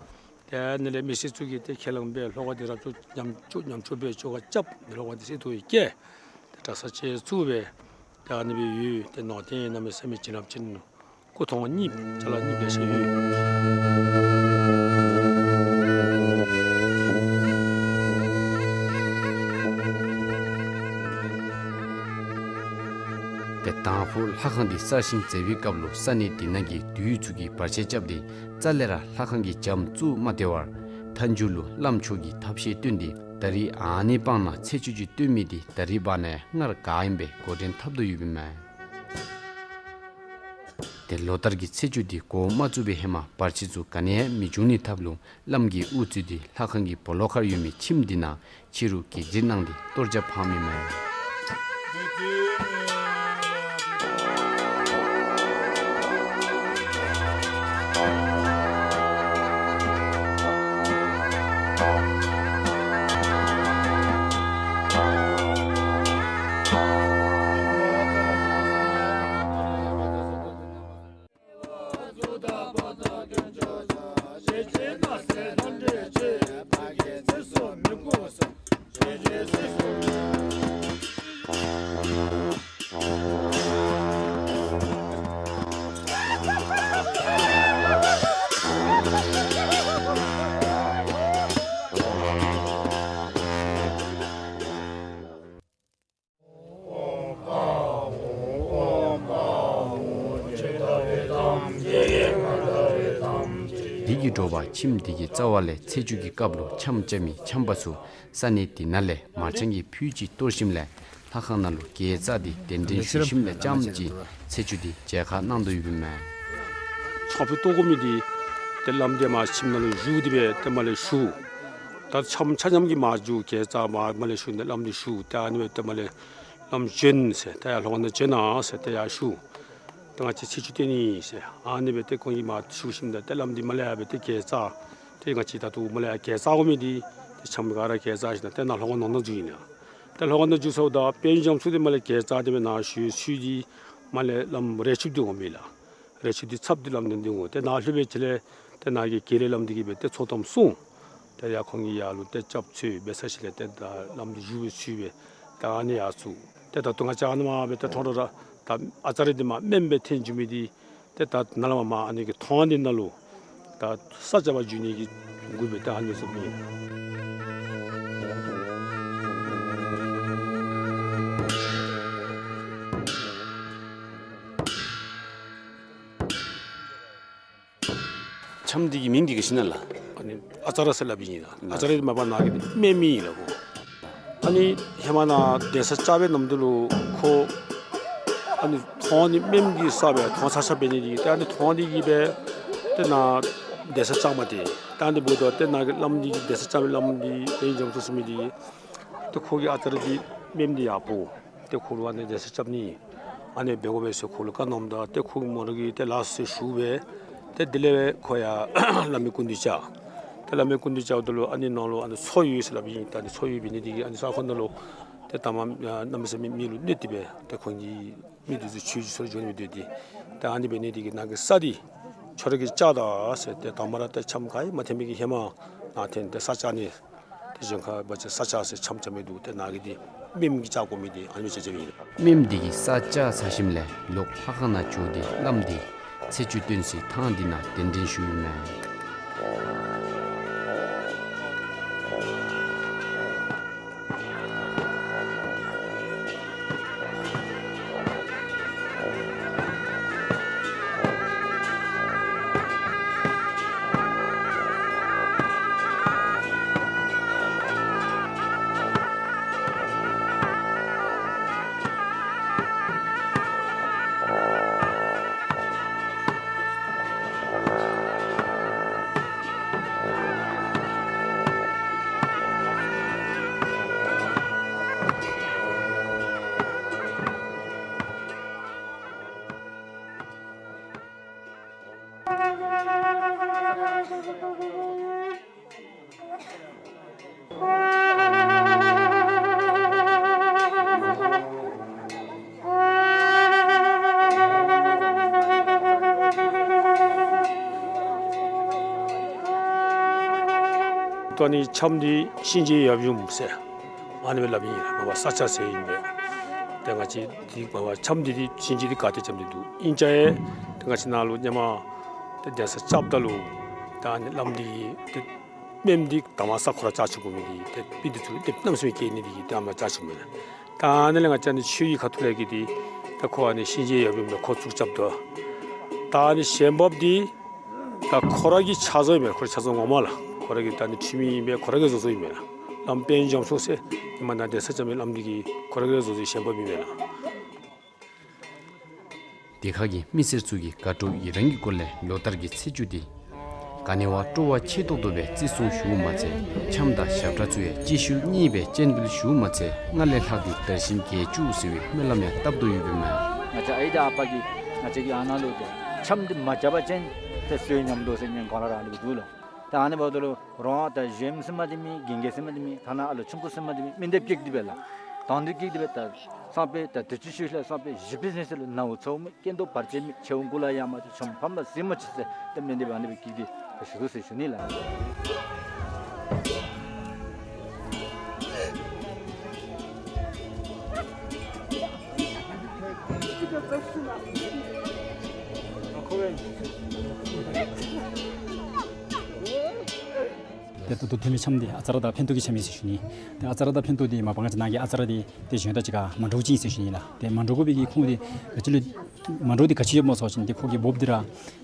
ཏེ་ཨ་ནི་ལས་མི་སེར་ཚུ་གིས་ཏེ་ཁས་བླངས་སྦེ་ལྷོ་ཁ་འདི་རབ་ཏུ་ཉམས་བཅོས་ཉམས་བཅོས་སྦེ་བཅོ་ཁ་རྐྱབ། ཏེ་ལྷོ་ཁ་འདི་སེ་ཏོག་བཀལ། ཏེ་གྲྭ་ས་ཅིག་བཙུགས་སྦེ་ཏེ་ཨ་ནི་སྦེ་ཡོད། ཏེ་ནང་རྟེན་གནམ་མེད་ས་མེད་བྱིན་རླབས་ཅན་ སྐུ་ཐོག་གཉིས་ཅ་ལ་གཉིས་བེ་ཤེ་ཡོད། ཏེ་དང་ཕུ་ལྷ་ཁང་འདི་གསར་བཞེངས་མཛད་པའི་སྐབས་ལུ་ས་གནས་འདི་ནང་གི་བདུད་ཚུ་གིས་བར་ཆད་རྐྱབ་སྟེ་རྩ་ལས་ར་ལྷ་ཁང་གི་བྱམ་བཙུགས་མ་སྟེར་བར་མཐའ་མཇུག་ལུ་བླམ་མཆོག་གིས་ཐབས་ཤེས་བཏོན་ཏེ་ད་རིས་ཨ་ནི་སྤང་ནང་ཚེ་ཆུ་ཅིག་བཏོན་མི་འདི་ད་རིས་འབདན་སྔར་ག་ཨིནམ་སྦེ་འགོ་འདྲེན་འཐབ་དོ་ཡོདཔ་ཨིན་མས། ཏེ་ལོ་ལྟར་གྱི་ཚེས་བཅུ་འདི་འགོ་མ་བཙུགས་པའི་ཧེ་མ་བར་ཆད་ཚུ་ག་ནི་ཡང་མི་འབྱུང་ནི་ཐབས་ལུ་བླམ་གྱིས་དབུ་གཙོས་ཏེ་ལྷ་ཁང་གི་སྦོ་ལོགས་ཁར་ཡོད་མི་ཁྱིམ་འདི་ནང་ཕྱི་རུ་གྱལ་སྒྲིག་གནང་སྟེ་གཏོར་རྒྱག་འཕང་མི་མས། འདི་གི་དྲོ་པ་ཁྱིམ་འདི་གི་རྩ་བ་ལས་ཚེས་བཅུ་གི་སྐབས་ལུ་འཆམ་རྐྱབ་མི་འཆམ་པ་ཚུ་ས་གནས་འདི་ནང་ལས་མར་ཆང་གི་ཕུད་ཅིག་གཏོར་ཞིནམ་ལས་ལྷ་ཁང་ནང་ལུ་གྱལ་བརྩེགས་ཏེ་གདན་འདྲེན་ཞུ་ཞིནམ་ལས་རྐྱངམ་ཅིག་ཚེས་བཅུ་འདི་མཇལ་ཁ་གནང་དོ་ཡོདཔ་ཨིན་མས། ཆང་ཕུད་གཏོར་དགོ་མི་འདི་ཏེ་བླམ་འདི་མར་ཁྱིམ་ནང་ལུ་བཞུགས་ཏེ་སྦེ་ཏེ་མར་ལས་ཞུ། ད་འཆམ་ཆ་མཉམ་གྱིས་མར་འགྱོ། གྱལ་བརྩེགས་མར་མར་ལས་ཞུ་ནི་བླམ་འདི་ཞུ། ཏེ་ཨ་ནི་སྦེ་ཏེ་མར་ལས་བླམ་བྱོན་ཟེར་ཏེ་ཡར་ལྷོ་ཁང་ནང་བྱོན་གནང་ཟེར་ཏེ་ཡར་ཞུ། ཏེ་ང་བཅས་ཚེས་བཅུ་བསྟེན་ནི་ཟེར་ཨ་ནི་སྦེ་ཏེ་ཁོང་གིས་མར་ཞུ་ཞིནམ་ད་ཏེ་བླམ་འདི་མར་ལས་ཡར་སྦེ་ཏེ་གྱལ་བརྩེགས། ཏེ་ང་བཅས་ད་ལྟོ་མར་ལས་ཡར་གྱལ་བརྩེགས་དགོ་མི་འདི་ཏེ་འཆམ་ག་ར་གྱལ་བརྩེགས་ཞིནམ་ད་ཏེ་ནཱ་ལྷོ་ཁང་ནང་ན་འཛུལ་ནི། ཏེ་ལྷོ་ཁང་ནང་འཛུལ་སོངམ་ད་དཔལ་འབྱོར་ཚུ་འདི་མར་ལས་གྱལ་བརྩེགས་ཏེ་སྦེ་ནཱ་ཞུ་ཞུ་སྟེ་མར་ལས་བླམ་རས་ཆུང་འདི་འོང་མི་ལགས། རས་ཆུང་འདི་ཚབ་འདི་བླམ་འདི་འདི་འོང་། ཏེ་ནཱ་ལྷོད་པའི་ཅིག་ལས་ཏེ་ནཱ་གི་གྱལ་ལས་བླམ་འདི་གིས་སྦེ་ཏེ་ཚོགས་གཏམ་གསུངས། ཏེ་ཡར་ཁོང་གིས་ཡར་ལུ་ཏེ་སྐྱབས་འཚོལ་འབད་ཚར་ཞིནམ་ལས་ཏེ་ད་བླམ་འདི་བཞུགས་པའི་ཚུལ་སྦེ་ད་ཨ་ནི་ཡར་ཚུར་ཏེ་ད་ལྟོ་ང་བཅས་ཨ་ནི་མར་སྦེ་ཏེ་ཁྲོམ་ར་ར་ད་ཨ་ཙ་རེ་འདི་མར་སྨནམ་སྦེ་འཐོན་འགྱོ་མི་འདི་ཏེ་ད་ནཱ་ལས་མར་མར་ཨ་ནི་གི་ཐང་འདི་ནང་ལུ་ད་ས་སྐྱ་པ་འགྱོ་ནི་གི་འགོ་སྦེ་ད་ཨ་ནི་ཚུ་སྨོ། འཆམ་འདི་གི་མིང་འདི་ག་ཅི་ཨིན་ན་ལགས། ཨ་ནི་ཨ་ཙ་ར་ཟེར་སླབ་ཨིན་ལགས། ཨ་ཙ་ར་འདི་མ་པ་ནཱ་གི་སྨནམ་ཨིན་ལགས་ཁོ། ཨ་ནི་ཧེ་མ་ནཱ་གདན་ས་བཅག་པའི་ནམ་དུས་ལུ་ཁོ་ཨ་ནི་ཐང་འདི་སྨནམ་གིས་བསགས་པའི་ཐང་ཚ་ཚ་འབད་ནི་འདི་གིས་ཏེ་ཨ་ནི་ཐང་འདི་གིས་སྦེ་ཏེ་ནཱ་གདན་ས་བཅག་མ་སྟེར། ཏེ་ཨ་ནི་འབདཝ་ད་ཏེ་ནཱ་གི་བླམ་འདི་གིས་གདན་ས་བཅག་པའི་བླམ་འདི་དཔལ་འབྱོར་ཚུ་ཟེར་མི་འདི་ཏེ་ཁོ་གིས་ཨ་ཙ་ར་འདི་སྨནམ་འདི་ཡར་འབོ། ཏེ་ཁོ་ལུ་ཨ་ནི་གདན་ས་རྐྱབ་ནི་ཨ་ནི་འབད་དགོ་པས་ཟེར་ཁོ་ལུ་བཀའ་གནངམ་ད་ཏེ་ཁོ་གིས་མོ་ར་གིས་ཏེ་ལགས་སོ་ཞུ་སྦེ་ཏེ་དེ་ལས་ཁོ་ཡར་བླ་མའི་སྐུ་མདུན་བཅར། ཏེ་བླ་མའི་སྐུ་མདུན་བཅརཝ་ད་ལུ་ཨ་ནི་ནང་ལུ་ཨ་ནི་མཚོ་ཡོད་ཟེར་སླབ་ཨིན། ད་ཨ་ནི་མཚོ་ཡོད་འབད་ནི་འདི་གིས་ཨ་ནི་ས་ཁོངས་ནང་ལུ་ཏེ་ད་མ་གནམ་མེད་ས་མེད་མི་ལུ་གནོད་དེ་སྦེ་ཏེ་ཁོང་གི་མི་འདི་ཚུ་ཆོས་ཀྱི་ཕྱོགས་ལུ་འགྱོ་ནི་མི་འདུག་སྟེ། ཏེ་ཨ་ནི་འབད་ནི་འདི་གིས་ནཱ་གི་ས་འདི་ཁྱོད་ར་གིས་བཅག་ད་ཟེར་ཏེ་དང་པ་ར་ཏེ་འཆམ་ག་ཡང་མ་འཐེན་པའི་གི་ཧེ་མ་ནཱ་འཐེན་ཏེ་ས་བཅག་ནི། ཏེ་གཞན་ཁར་འབད་བ་ཅིན་ས་བཅག་ཟེར་འཆམ་རྐྱབ་མི་འདུག། ཏེ་ནཱ་གི་འདི་སྨནམ་གིས་བཅག་དགོ་མི་འདི་ཨ་ནི་སྦེ་བཅག་བཅགཔ་ཨིན། སྨནམ་འདི་གིས་ས་བཅག་ཚར་ཞིནམ་ལས་ལོག་ལྷ་ཁང་ནང་འགྱོ་སྟེ་བླམ་འདི་ཚེས་བཅུ་བསྟེན་སའི་ཐང་འདི་ནང་གདན་འདྲེན་ཞུཝ་ཨིན་མས། ད་ཨ་ནི་འཆམ་འདི་གཤིན་རྗེའི་ཡབ་ཡུམ་ཟེར་ཨ་ནི་སྦེ་སླབ་ཨིན། མ་པ་ས་བཅག་ཟེར་ཨིན་པས། ཏེ་ང་བཅས་འདི་མ་པ་འཆམ་འདི་འདི་གཤིན་རྗེ་འདི་ག་ཏེ་འཆམ་འདི་འདུག་ཨིན་ཅི་ཡང་ ང་བཅས་ནཱ་ལུ་ཧེ་མ་ཏེ་གདན་ས་རྐྱབ་ད་ལུ་ད་ཨ་ནི་བླམ་འདི་གིས་ཏེ་མེནམ་འདི་དང་པ་ས་ཁོ་ར་བཅར་བཅུག་དགོ་མི་འདི་ཏེ་དཔེ་འདི་ཚུ་ཏེ་གནམ་མེད་ས་མེད་བཀལ་ནི་འདི་གིས་ཏེ་ཨ་ནཱ་བཅར་བཅུག་མི་ལགས། ད་ཨ་ནི་ལས་ང་བཅས་ཨ་ནི་ཆོས་ཀྱི་ཁ་ཐུག་ལས་ཀྱི་འདི་ད་ཁོ་ཨ་ནི་གཤིན་རྗེ་ཡབ་ཡུམ་ལས་ཁོ་བཙུགས་རྐྱབ་དོ། ད་ཨ་ནི་ཞལ་འབབ་འདི་ད་ཁོ་ར་གི་ཕྱག་བཟོ་ཨིན་མས། ཁོ་ར་ཕྱག་བཟོ་ངོ་མ་ལགས། ཁོ་ར་གི་ད་ཨ་ནི་འཁྲུལ་མེད་ཨིན་པས། ཁོ་ར་གིས་བཟོ་བཟོཝ་ཨིན་མས་ལགས། བླམ་པཎ་ཆེན་རྒྱ་མཚོ་ཟེར་ཧེ་མ་ནཱ་གདན་ས་རྐྱབ་མི་བླམ་འདི་གིས་ཁོ་ར་གིས་བཟོ་བཟོཝ་ཞལ་འབབ་ཨིན་མས་ལགས། དེ་ཁར་གྱི་མི་སེར་ཚུ་གིས་དགའ་སྤྲོ་ཡི་རངས་ཀྱི་སྒོ་ལས་ལོ་ལྟར་གྱི་ཚེས་བཅུ་འདི་ག་ནི་བ་སྤྲོ་བ་ཆེ་ཏོག་ཏོ་སྦེ་བརྩི་སྲུང་ཞུཝ་མ་ཚད་འཆམ་དང་ཞབས་ཁྲ་ཚུ་ཡང་གཅིག་ཤུལ་གཉིས་སྦེ་སྤྱན་འབུལ་ཞུཝ་མ་ཚད་སྔར་ལས་ལྷག་སྟེ་དར་ཞིང་རྒྱས་བཅུག་ཟེར་བའི་སྨོན་ལམ་ཡང་བཏབ་དོ་ཡོདཔ་ཨིན་མས། ང་བཅས་ཨའི་དང་ཨ་པ་གིས་ང་བཅས་ཀྱི་ཨ་ནཱ་ལུ་ཏེ་འཆམ་འདི་མ་རྐྱབ་པ་ཅིན་ཏེ་བསོད་སྙོམས་འདུག་ཟེར་ཉན་གོ་ར་ར་ལུ་འདུག་ལོ། ད་ཨ་ནི་འབདཝ་ད་ལུ་རོང་ད་གཞོནམ་ཟེར་མི་འདི་མེད། རྒན་རྒས་ཟེར་མི་འདི་མེད། ཐ་ན་ཨ་ལོ་ཆུང་ཀུ་ཟེར་མི་འདི་མེད། མི་འདི་སྦེ་སྐྱེས་ཏེ་སྦེ་ལགས། དོན་འདི་སྐྱེས་ཏེ་སྦེ་ད་སང་ཕོད་ད་དུས་ཅི་ཤུལ་ལས་སང་ཕོད་བཞི་པའི་ཚེས་ལུ་ནཝ་འཚཝ་མེད། སྐྱེ་དོ་བར་ཆད་མེད། ཆེ་འོང་གུ་ལ་ཡ་མ་ཅིག་ཆུང་ཕམ་ལ་ཟེར་མ་ཅིག་ཟེར་ད་མི་འདི་སྦེ་ཨ་ནི་སྦེ་སྐྱེས་ཏེ་སྦེ་བཞུགས་ཟེར་ཞུ་ནི་ལགས། ཏེ་ད་ལྟོ་ཐོན་མི་འཆམ་འདི་ཨ་ཙ་ར་དང་ཕན་ཐོགས་ཀྱི་འཆམ་ཨིན་ཟེར་ཞུ་ནི། ཏེ་ཨ་ཙ་ར་དང་ཕན་ཐོགས་འདི་མ་པ་ང་བཅས་ནཱ་གི་ཨ་ཙ་ར་འདི་ཏེ་གཞན་དང་གཅིག་ཁར་མ་འདྲཝ་ཅིག་ཨིན་ཟེར་ཞུ་ནི་ལགས། ཏེ་མ་འདྲཝ་དགོ་པའི་གི་ཁུངས་འདི་ག་ཅི་ལུ་མ་འདྲཝ་འདི་ག་ཅི་ཡོདཔ་སྨོ་ཟེར་བ་ཅིན་ཏེ་ཁོ་གི་འབོགཔ་འདི་ར་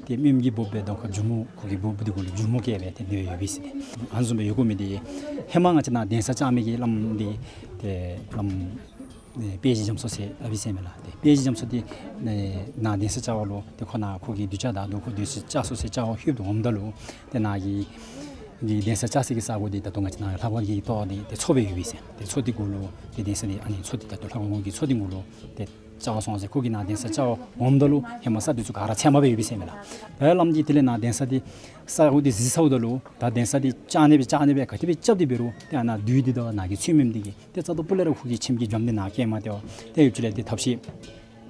ཏེ་མེནམ་གི་འབོགཔ་སྦེ་དོ་ཁོ་མཇུག་མ་ཁོ་གི་འབོགཔ་འདི་གུ་ལུ་མཇུག་མ་བཀལ་སྦེ་ཏེ་ཨ་ནི་སྦེ་ཡོད་པས་ཟེར། ཏེ་ཨ་ནི་བཟུམ་སྦེ་ཡོད་དགོ་མི་འདི་ཧེ་མ་ང་བཅས་ནཱ་གདན་ས་བཅགས་མི་གི་བླམ་འདི་ཏེ་བླམ་ཨེ་དཔལ་གྱི་རྒྱ་མཚོ་ཟེར་ཨ་ཕི་ཟེར་མི་ལགས། ཏེ་དཔལ་གྱི་རྒྱ་མཚོ་འདི་ཨེ་ནཱ་གདན་ས་བཅགས་པ་ལུ་ཏེ་ཁོ་ནཱ་ཁོ་གི་གདུལ་བྱ་དང་དོ་ཁོ་གདན་ས་བཅགས་སོང་ཟེར་བཅར་བར་ལྷོདཔ་ད་འོངམ་ད་ལུ་ཏེ་ནཱ་གི་གི་གདན་ས་བཅགས་སའི་གི་ས་གོ་འདི་ད་ལྟོ་ང་བཅས་ནཱ་ལྷ་ཁང་གི་ཏོག་འདི་ཏེ་མཚོ་སྦེ་ཡོད་པས་ཟེར། ཏེ་མཚོ་འདི་གུ་ལུ་ཏེ་གདན་ས་འདི་ཨ་ནི་མཚོ་འདི་ད་ལྟོ་ལྷ་ཁང་གི་མཚོ་འདི་གུ་ལུ་ཏེ་བཅགས་སོང་ཟེར། ཁོ་གིས་ནཱ་གདན་ས་བཅགས་འོངམ་ད་ལུ་ཧེ་མ་ས་འདི་ཚུ་ག་ར་ཚལ་མ་སྦེ་ཡོད་པས་ཟེར་མས་ལགས། ད་བླམ་འདི་དེ་ལས་ནཱ་གདན་ས་འདི་ས་གོ་འདི་གཟིགས་ཚརཝ་ད་ལུ་ད་གདན་ས་འདི་བཅག་ནི་སྦེ་བཅག་ནི་སྦེ་ག་དེ་སྦེ་རྐྱབ་སྟེ་འབད་རུང་ཏེ་ཨ་ནཱ་བདུད་འདི་དང་ནཱ་གི་ཚུལ་མིན་འདི་གིས་ཏེ་རྩ་དང་སྤུ་ལས་ར་ཁོ་གི་ཁྱིམ་གྱི་འཇམ་འདི་ནཱ་བཀལ་མ་སྟེར་བར་ཏེ་ཡུདཔ་ཅིག་ལས་ཏེ་ཐབས་ཤེས་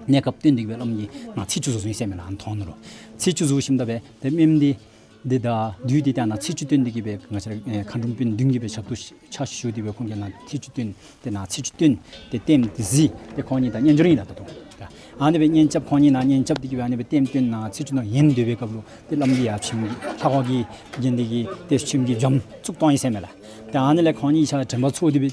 གནས་སྐབས་བཏོན་ཏེ་གིས་སྦེ་བླམ་གིས་ནཱ་ཚེས་བཅུ་བཟོ་བཟོཝ་ཨིན་ཟེར་མས་ལགས། ཨ་ནི་ཐོག་ནང་ལུ་ཚེས་བཅུ་བཟོ་ཞིནམ་ད་སྦེ་ཏེ་མེནམ་འདི་འདི་དང་བདུད་འདི་ཏེ་ཨ་ནཱ་ཚེས་བཅུ་བཏོན་ཏེ་གིས་སྦེ་ང་བཅས་ར་ཨེ་མཁའ་འགྲོམ་དཔོན་བདུན་གྱིས་སྦེ་ཞབས་ཏོག་ཕྱག་ཞུ་སྟེ་སྦེ་ཁོང་གིས་ནཱ་ཚེས་བཅུ་བཏོན། ཏེ་ནཱ་ཚེས་བཅུ་བཏོན། ཏེ་ལྟདམོ་འདི་གཟིགས། ཏེ་ཁོང་གཉིས་ད་གཉེན་སྦྱོར་ཨིན་ལགས་ད་ལྟོ། ཨ་ནི་སྦེ་གཉེན་རྐྱབ། ཁོང་གཉིས་ནཱ་གཉེན་རྐྱབ་སྟེ་གིས་སྦེ་ཨ་ནི་སྦེ་ལྟདམོ་བཏོན། ནཱ་ཚེས་བཅུ་ནང་ཡོན་སྡོད་པའི་སྐབས་ལུ་ཏེ་བླམ་གིས་ཡར་ཁྱིམ་གྱི་ལྷ་ཁང་གི་གི་འདི་གིས་ཏེ་ཁྱིམ་གྱི་འཇམ་བཙུགས་བཏང་ཡི་ཟེར་མས་ལགས། ཏེ་ཨ་ནི་ལས་ཁོང་གཉིས་ཆ་དྲན་པ་ཚོར་ཏེ་སྦེ་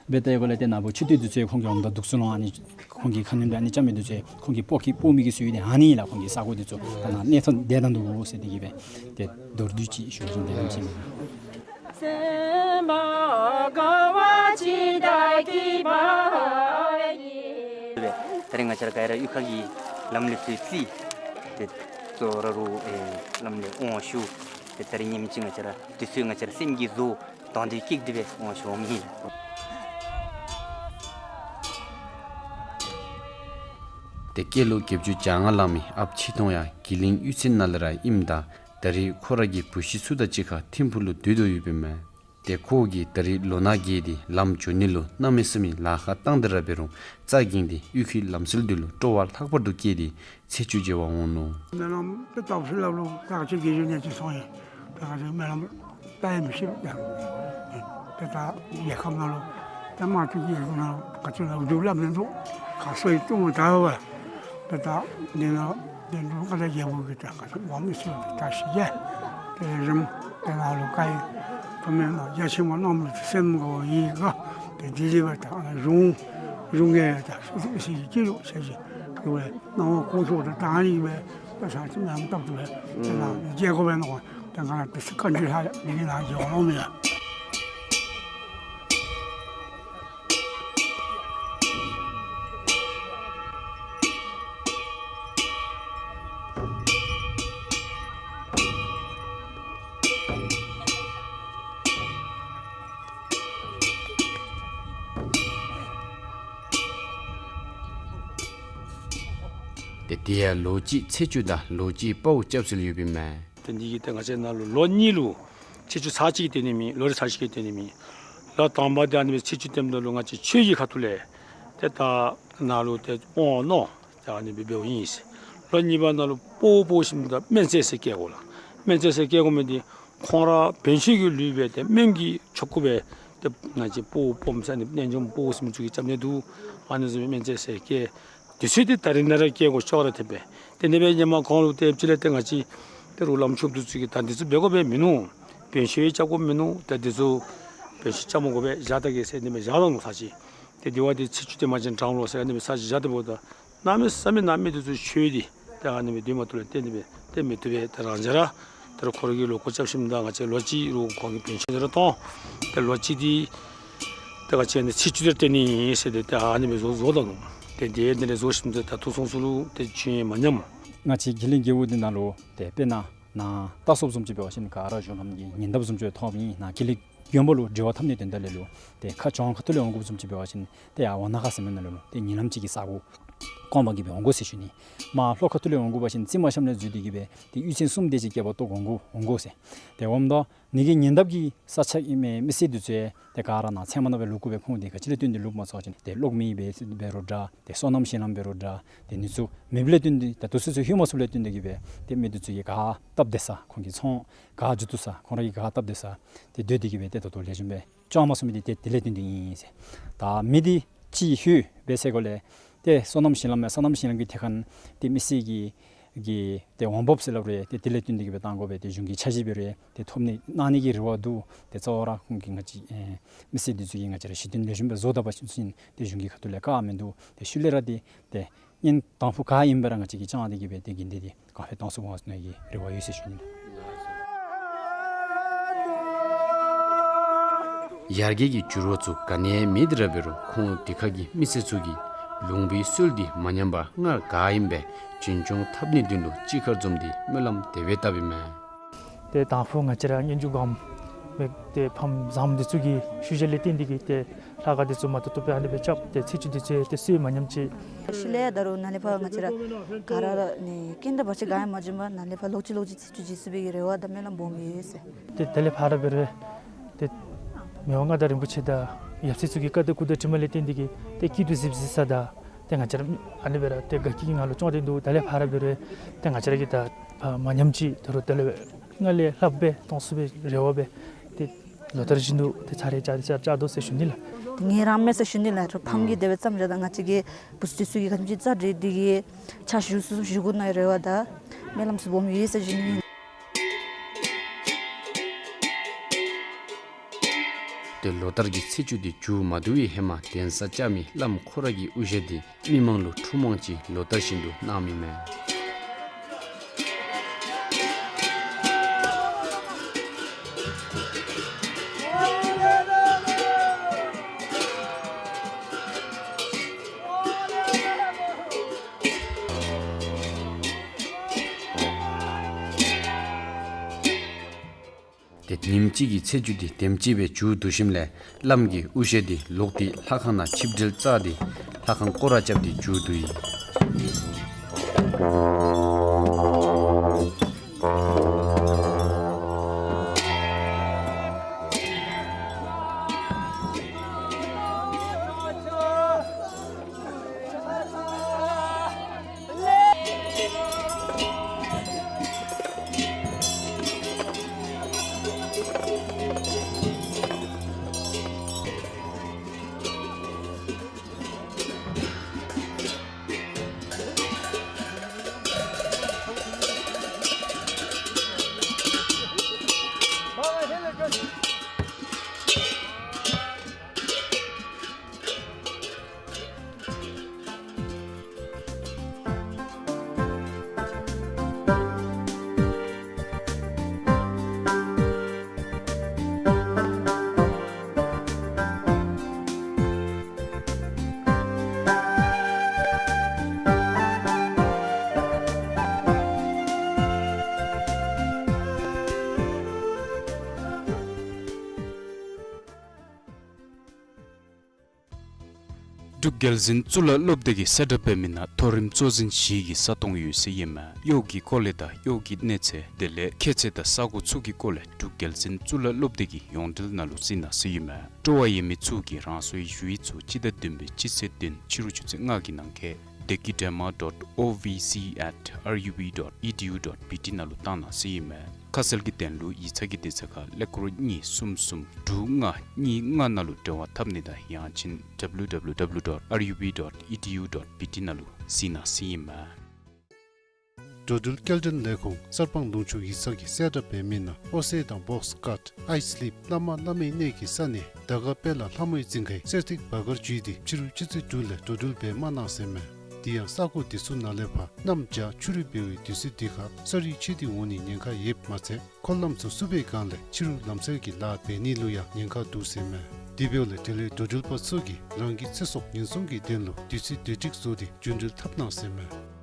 སྦེ་ཏེ་གོ་ལས་ཏེ་ནཱ་བུ་ཆོས་སྡེ་འདི་ཚུ་ཁོང་གི་འོངམ་ད་འདུག་ཚུ་ལོང་ཨ་ནི་ཁོང་གི་ཁ་གནོན་སྦེ་ཨ་ནི་རྐྱབ་མི་འདི་ཚུ་ཁོང་གི་སྤོ་གི་སྤོ་མི་གི་སྲོལ་འདི་ཨ་ནི་ལགས། ཁོང་གི་ས་གོ་འདི་ཚུ་ད་ནཱ་གནས་ཚང་དེ་དང་འདུག་ཟེར་ཏེ་གིས་སྦེ་ཏེ་མདོར་བསྡུས་ཅིག་ཞུ་བཞིན་དེ་རིམ་ཅིག་ད་རེས་ང་བཅས་ར་ག་ར་གཡུས་ཁ་གི་ལམ་ལུགས་ཚུ་བརྩིས་ཏེ་གཙོ་བོ་ར་རུང་ཨེ་བླམ་ལས་དབང་ཞུ། ཏེ་ད་རེས་ཉིནམ་གཅིག་ང་བཅས་ར་དུས་ཚོད་ང་བཅས་ར་སེམས་ཀྱིས་བཟོ་དོན་འདི་སྐྱེད་དེ་སྦེ་དབང་ཞུ་འོང་མི་ཨིན་ལགས། ཏེ་སྐྱེས་ལོ་བརྒྱད་ཅུ་གྱ་ལྔ་ལང་མི་ཨཔ་ཆོས་ཐོང་ཡང་གི་གླིང་གཡུས་ཚན་ནང་ལས་ར་ཨིནམ་ད་ད་རེས་ཁོ་ར་གི་བུ་གཞི་ཚུ་དང་གཅིག་ཁར་ཐིམ་ཕུག་ལུ་སྡོད་དོ་ཡོདཔ་ཨིན་མས། ཏེ་ཁོ་གིས་ད་རེས་ལོ་ན་རྒས་ཏེ་ལམ་འགྱོ་ནི་ལུ་གནམ་མེད་ས་མེད་ལཱ་ཁག་བཏང་སྟེ་ར་འབད་རུང་རྩ་འགེངས་ཏེ་གཡུས་ཁའི་ལམ་སྲོལ་འདི་ལུ་སྤྲོ་བ་ལྷག་པར་དུ་སྐྱེས་ཏེ་ཚེས་བཅུ་མཇལ་བར་འོང་ནུག། སྨོན་ལམ་ཏེ་བཏབ་ཟེར་སླབ་རུང་ད་ང་བཅས་དགེ་བཅུ་གནས་ཚུལ་སོང་ཡི། ད་ང་བཅས་སྨོན་ལམ་བཏབ་ཡང་མི་ཤེས་པས། ཏེ་ད་རྒྱལ་ཁབ་ནང་ལུ་ད་དམངས་གཙོའི་རྒྱལ་ཁབ་ནང་ལུ་ག་ཅི་ལུ་འགྱུར་ལ་མིན་འདུག། ག་སོ་ཡི་ལྟུང་བ་ད་བ། ཏེ་ད་འདི་ནང་འདི་ནང་ང་བཅས་རྒྱལ་པོ་གིས་ད་ག་ཅི་འོང་མི་ཚུ་ད་ཤི་ཡི། དེ་རིམ་དེ་ནང་ལུ་ག་ཡི་ཐོག་མེད་ན་རྒྱ་ཆེན་པོ་གནམ་ལུ་སེམས་དགའ་བ་ཡི་ག། ཏེ་དེ་ལས་འབད་ད་གཞུང་གཞུང་གིས་ད་སུ་སུ་སི་སྐྱིད་ལུ་ཤ་ཤི་གི་བའི་སྣང་བ་ཁོང་ཆོས་དང་ད་ཨ་ནི་སྦེ་ད་ས་ཅིག་མེན་བཏབ་ཏེ་སྦེ་ཏེ་ནཱ་མཇལ་དགོ་པས་མནོ། ཏེ་ང་ར་ཏེ་སི་ཀ་འདི་ལྷ་མི་གི་ནང་མཇལ་འོང་མི་ཡ། ཏེ་དེ་ཡང་ལོ་གཅིག་ཚེས་བཅུ་དང་ལོ་གཅིག་དཔའ་བོ་སྐྱབས་སུ་ཡོདཔ་ཨིན་མས། ཏེ་འདི་གིས་ཏེ་ང་བཅས་ནཱ་ལུ་ལོ་གཉིས་ལུ་ཚེས་བཅུ་ཚར་གཅིག་སྟོན་ནི་མེད། ལོ་རེ་ཚར་གཅིག་སྟོན་ནི་མེད། ལོ་དང་པ་འདི་ཨ་ནི་སྦེ་ཚེས་བཅུ་སྟོནམ་ད་ལུ་ང་བཅས་ཆོས་ཀྱི་ཁ་ཐུག་ལས་ཏེ་ད་ནཱ་ལུ་ཏེ་དབང་གནང་ད་ཨ་ནི་སྦེ་འབདཝ་ཨིན་ཟེར། ལོ་གཉིས་པ་ནང་ལུ་དཔའ་བོ་དཔའ་བོ་ཞིནམ་ད་སྨན་རྩིས་ཟེར་བཀལ་དགོ་ལགས། སྨན་རྩིས་ཟེར་བཀལ་དགོ་མི་འདི་ཁོང་ར་བོན་ཆོས་ཀྱི་ལུགས་སྦེ་ཏེ་སྨན་གྱི་ཆོ་ག་སྦེ་ཏེ་ང་བཅས་དཔའ་བོ་དཔའ་མོ་ཟེར་ཨ་ནི་རྣལ་འབྱོར་དཔའ་བོ་ཞིནམ་ཚུ་གིས་རྐྱབ་ནི་འདུག། ཨ་ནི་བཟུམ་སྦེ་སྨན་རྩིས་ཟེར་བཀལ། དུས་ཚོད་འདི་ད་རིས་ནཱ་ར་བསྐྱལ་དགོ་ཅོག་ར་འཐདཔ་སྦེ། ཏེ་ཨ་ནི་སྦེ་ཧེ་མ་གོང་ལུ་ཏེ་ཕྱི་ལས་ཏེ་ང་བཅས་ཏེ་རུ་བླམ་ཆོསཔ་འདི་ཚུ་གིས་ད་འདི་ཚུ་འབད་དགོཔ་སྦེ་མིན་ནུག། བན་ཤོས་རྐྱབ་དགོཔ་མིན་ནུག། ད་འདི་ཚུ་བན་ཤོས་རྐྱབ་མ་དགོ་པར་བཞག་ད་གེ་ཟེར་ཨ་ནི་སྦེ་བཞག་ད་ནུག་ས་ཅིག། ཏེ་དེ་བ་ཏེ་ཚེས་བཅུ་ཏེ་མ་བྱོན་དྲག་ལོ་ཟེར་ཨ་ནི་སྦེ་ས་ཅིག་བཞག་སྟེ་འབདཝ་ད་གནམ་མེད་ས་མེད་ནང་མི་འདི་ཚུ་ཆོས་འདི་ཏེ་ཨ་ནི་སྦེ་འདུས་མ་བཏུབ་ལས་བརྟེན་ཏེ་སྦེ་ཏེ་མི་བཏུབ་པས། ཏེ་རང་བྱས་ར་ད་རུང་ཁོ་ར་གིས་ལོ་འཁོར་རྐྱབ་ཞིནམ་ད་ང་བཅས་ལོ་གཅིག་རུང་ཁོང་གིས་བན་ཤོས་འདི་ར་གཏང་། ཏེ་ལོ་གཅིག་འདི་ཏེ་ང་བཅས་ཨ་ནི་ཚེས་བཅུ་འདི་ར་བརྟེན་ནི་ཨིན་ཟེར་ཏེ་ཏེ་ཨ་ནི་སྦེ་བཟོ་བཟོ་ད་ནུག། ཏེ་དེ་འདི་ནང་བཟོ་ཞིནམ་ད་ད་ལྟོ་སོང་སུ་ལུ་ཏེ་ཆོས་མ་ཉམས། ང་བཅས་ཀྱི་ལས་འགན་འདི་ནང་ལུ་ཏེ་དཔེར་ན་ནཱ་ལྟ་སོཔ་བཟུམ་ཅིག་འབད་བ་ཅིན་ག་ར་གཞུང་ལམ་གྱི་ཉེ་འདབས་བཟུམ་ཅིག་ཐོབ་ཨིན། ནཱ་ཀུ་ལི་དགོན་པ་ལུ་འབྲེལ་བ་འཐབ་ནིའི་དོན་དག་ལས་ལུ་ཏེ་ཁ་བྱང་ཁ་ཐུག་ལས་འོང་དགོཔ་བཟུམ་ཅིག་འབད་བ་ཅིན་ཏེ་ཡར་ཝ་ན་ཁ་ཟེར་མི་ནང་ལུ་ཏེ་ཉེ་ལམ་ཅིག་གི་ས་གོ་སྐོང་པ་གིས་སྦེ་འོང་དགོ་ཟེར་ཞུ་ནི། མར་ལྷོ་ཁ་ཐུག་ལས་འོང་དགོ་པ་ཅིན་རྩིག་མ་ཤམ་ལས་འཛུལ་ཏེ་གིས་སྦེ་ཏེ་གཡུས་ཚན་གསུམ་དེ་ཅིག་བསྐལ་པ་བཏོག་འོང་དགོ་འོང་དགོ་ཟེར། ཏེ་འོངམ་ད་ཨ་ནི་གི་ཉེ་འདབས་ཀྱི་ས་ཆ་ཨིན་མི་མི་སེར་འདི་ཚུ་ཏེ་ག་ར་ནཱ་ཚལ་མ་ནང་སྦེ་ལུས་དགོ་པའི་ཁུངས་འདི་ག་ཅི་ལས་བརྟེན་ཏེ་ལུསཔ་སྨོ་ཟེར་བ་ཅིན་ཏེ་གློག་མེ་འབད་འབད་རུང་འདྲ། ཏེ་སོ་ནམ་ཞིང་ལམ་འབད་རུང་འདྲ། ཏེ་འདི་ཚུ་མེདཔ་ལས་བརྟེན་ཏེ་ད་ལྟོ་ཚུན་ཚོད་ལྷོད་མ་ཚུགསཔ་ལས་བརྟེན་ཏེ་གིས་སྦེ་ཏེ་མི་འདི་ཚུ་གིས་ག་བཏབ་སྡོད་ས་ཁོང་གི་ཚོང་ག་མཇུག་བསྡུ་ས་ཁོང་ར་གིས་ག་བཏབ་སྡོད་ས་ཏེ་སྡོད་དེ་གིས་སྦེ་ཏེ་ད་ལྟོ་ལེགས་ཤོམ་སྦེ་སྐྱོང་མ་ཚུགས་མི་འདི་ཏེ་དེ་ལས་བརྟེན་ཏེ་ཨིན་ཟེར། ད་མི་འདི་ཅིག་ལྷོད་འབད་ཟེར་གོ་ལས་ཏེ་སོ་ནམ་ཞིང་ལམ་སོ་ནམ་ཞིང་ལམ་གྱི་ཐད་ཁར་ཏེ་མི་སེར་གྱི་གི་ཏེ་འོང་འབབ་ཟེར་སླབ་རུང་ཏེ་དེ་ལས་བརྟེན་ཏེ་གིས་སྦེ་བཏང་དགོ་པས། ཏེ་གཞུང་གི་འཆར་གཞི་འབད་རུང་ཏེ་ཐོབ་ནི་གནང་ནི་གི་རེ་བ་འདུག། ཏེ་རྩ་བ་ར་ཁོང་གིས་ང་བཅས་ཨེ་མི་སེར་འདི་ཚུ་གིས་ང་བཅས་ར་གཞི་རྟེན་ལེགས་ཤོམ་སྦེ་བཟོ་ད་པ་ཅིན་ཏེ་གཞུང་གི་ཁ་ཐུག་ལས་བཀག་མིན་འདུག། ཏེ་ཤུལ་ལས་ར་འདི་ཏེ་གཉེན་དང་ཕུ་ག་ཨིན་པ་ར་ང་བཅས་ཀྱིས་བཅང་སྟེ་གིས་སྦེ་ཏེ་དགོན་སྡེ་འདི་གོང་འཕེལ་གཏང་ཚུགས་འོང་ཟེར་ནི་གི་རེ་བ་ཡོད་ཟེར་ཞུ་ནི་ལགས། ཡར་རྒྱས་ཀྱི་འགྱུར་བ་ཚུ་ག་ནི་ཡང་མེད་དེ་ར་འབད་རུང་ཁོང་འདི་ཁ་གི་མི་སེར་ཚུ་གིས་ལུང་པའི་སྲོལ་འདི་མ་ཉམས་པར་སྔར་ག་ཨིནམ་སྦེ་རྒྱུན་སྐྱོང་འཐབ་ནིའི་དོན་ལུ་ཅིག་ཁར་འཛོམས་ཏེ་སྨོན་ལམ་དེ་སྦེ་བཏབ་ཨིན་མས། ཏེ་དང་ཕུ་ང་བཅས་ར་སྙན་བརྒྱུད་སྒོམ་སྦེ་ཏེ་ཕམ་བཟངམ་འདི་ཚུ་གི་ཤུལ་བཞག་ལས་བརྟེན་ཏེ་གིས་ཏེ་ལྷ་ཁང་འདི་ཚུ་མ་ཏོག་ཏོ་སྦེ་ཨ་ནི་སྦེ་རྐྱབ་སྟེ་ཚེས་བཅུ་འདི་ཚུ་ཏེ་སྲོལ་མ་ཉམས་ཅིག། ཤུལ་ལས་ད་རུང་ནཱ་ལས་ཕར་ང་བཅས་ར་ག་ར་ནི་རྐྱེན་དང་བར་ཆད་ག་ཡང་མ་བྱུང་པར་ནཱ་ལས་ཕར་ལོག་ཅི་ལོག་ཅི་ཚེས་བཅུ་བྱིན་ཚུགས་པའི་གི་རེ་བ་དང་སྨོན་ལམ་སྦོམ་ཡོད་ཟེར། ཏེ་དེ་ལས་ཕར་འབད་རུང་ཏེ་མི་དབང་མངའ་བདག་རིན་པོ་ཆེ་དང་ཡབ་སྲས་ཚུ་གི་བཀའ་དང་བཀུར་དང་དྲིན་ལས་བརྟེན་ཏེ་གིས་ཏེ་སྐྱིད་སྡུག་གཟིགས་གཟིགས་ས་དང་ཏེ་ང་བཅས་ར་ཨ་ནི་སྦེ་ར་ཏེ་དགའ་སྐྱིད་ཀྱི་ངང་ལུ་སྐྱོང་སྟེ་འདུག། དེ་ལས་ཕར་འབད་རུང་ཏེ་ང་བཅས་ར་གིས་ད་ཕར་མ་ཉམས་ཅིག་ད་རུང་དེ་ལས་སྔར་ལས་ལྷགཔ་སྦེ་གཏང་ཚུགས་པའི་རེ་བ་སྦེ་ཏེ་ལོ་ལྟར་བཞིན་དུ་ཏེ་ཚར་རེ་བཅར་བཅར་བཅར་དོ་ཟེར་ཞུ་ནི་ལགས། ཏེ་ངལ་རངས་མེད་ཟེར་ཞུ་ནི་ལགས། ཕམ་གྱི་དེ་སྦེ་བརྩམས་བཞག་ད་ང་བཅས་ཀྱི་བུ་ཚུ་ཚུ་གིས་ག་ཅི་རྩ་འགྲིག་སྟེ་གིས་ཕྱག་ཞུ་ཚུགས་ཞུ་དགོ་ནིའི་རེ་བ་དང་སྨོན་ལམ་ཚུ་སྦོམ་ཡོད་ཟེར་ཞུ་ནི། ཏེ་ལོ་ལྟར་གྱི་ཚེས་བཅུ་འདི་མཇུག་མ་བསྡུ་བའི་ཧེ་མ་གདན་ས་བཅའ་མི་བླམ་ཁོ་ར་གི་དབུ་ཞྭ་འདི་མི་མང་ལུ་འཁྲུངས་དབང་ཅིག་ལོ་ལྟར་བཞིན་དུ་གནངམ་ཨིན་མས། ཏེ་ཉིནམ་གཅིག་གི་ཚེས་བཅུ་འདི་དེམ་ཅིག་སྦེ་མཇུག་བསྡུ་ཞིནམ་ལས་བླམ་གིས་དབུ་ཞྭ་འདི་ལོག་སྟེ་ལྷ་ཁང་ནང་ཆིབས་བསྒྲིལ་རྐྱབ་སྟེ་ལྷ་ཁང་སྐོར་ར་རྐྱབ་སྟེ་མཇུག་བསྡུ་ཡི། འབྲུག་རྒྱལ་འཛིན་གཙུག་ལག་སློབ་སྡེ་གིས་གསལ་བསྒྲགས་འབད་མི་ནང་མཐོ་རིམ་གཙོ་འཛིན་བཞི་གི་ས་སྟོང་ཡོད་ཟེར་ཨིན་མས། གཡོག་གི་སྐོར་ལས་དང་གཡོག་གི་གནས་ཚད་དེ་ལས་ཁྱད་ཚད་དང་ས་གོ་ཚུ་གི་སྐོར་ལས་འབྲུག་རྒྱལ་འཛིན་གཙུག་ལག་སློབ་སྡེ་གི་ཡོངས་འབྲེལ་ནང་ལུ་གཟིགས་གནང་ཟེར་ཨིན་མས། སྤྲོ་བ་ཡོད་མི་ཚུ་གིས་རང་སོའི་ཞུ་ཡིག་ཚུ་སྤྱི་ཟླ་བདུན་པའི་སྤྱི་ཚེས་བདུན་ཕྱི་རུ་ཆུ་ཚོད་ལྔ་གི་ནང་འཁོད་dekidrama dot O V C at R U B dot E D U dot B T ནང་ལུ་བཏང་གནང་ཟེར་ཨིན་མས། ཁ་གསལ་གྱི་དོན་ལུ་ཡིག་ཚང་གི་དུས་ཚོད་ཁར་ཀླད་ཀོར་གཉིས་གསུམ་གསུམ་དྲུག་ལྔ་གཉིས་ལྔ་ནང་ལུ་འབྲེལ་བ་འཐབ་ནི་དང་ཡང་ཅིན་W W W dot R U B dot E D U dot B T ནང་ལུ་གཟིགས་གནང་ཟེར་ཨིན་མས། འགྲོ་འགྲུལ་སྐྱེལ་འདྲེན་ལས་ཁུངས་གསར་སྤང་ལུང་ཕྱོགས་ཡིག་ཚང་གིས་གསལ་བསྒྲགས་འབད་མི་ནང་ཨོ་སེ་དང་བོགས་ཀཊ་ཨའི་སི་ལིབ་བླ་མ་བླ་མའི་གནས་ཀྱི་ས་གནས་དར་དཀར་དཔལ་ལྷ་མོའི་རྫིང་ཁའི་གསེར་ཐིག་སྦ་གར་བརྒྱུད་དེ་ཕྱི་རུ་ཆུ་ཚོད་དྲུག་ལས་འགྲོ་འགྲུལ་འབད་མ་གནང་ཟེར་མས། དེ་ཡང་ས་གོ་དེ་ཚུ་ནང་ལས་ཕར་གནམ་བྱཱར་ཆུ་རུད་འབད་བའི་དུས་ཚོད་འདི་ཁར་ས་རུད་ཆད་དེ་འོང་ནི་ཉེན་ཁ་ཡོདཔ་མ་ཚད་འཁོར་ལམ་ཚུ་བསུབ་པའི་སྒང་ལས་ཕྱི་རུ་ལམ་སེལ་གྱི་ལཱ་འབད་ནི་ལུ་ཡང་ཉེན་ཁ་འདུག་ཟེར་མས། དེ་འབདཝ་ལས་དེ་ལས་འགྲོ་འགྲུལ་པ་ཚུ་གིས་རང་གི་ཚེ་སྲོག་ཉེན་སྲུང་གི་དོན་ལུ་དུས་ཚོད་བདེ་སྒྲིག་བཟོ་སྟེ་རྒྱུ་འགྲུལ་འཐབ་གནང་ཟེར་མས།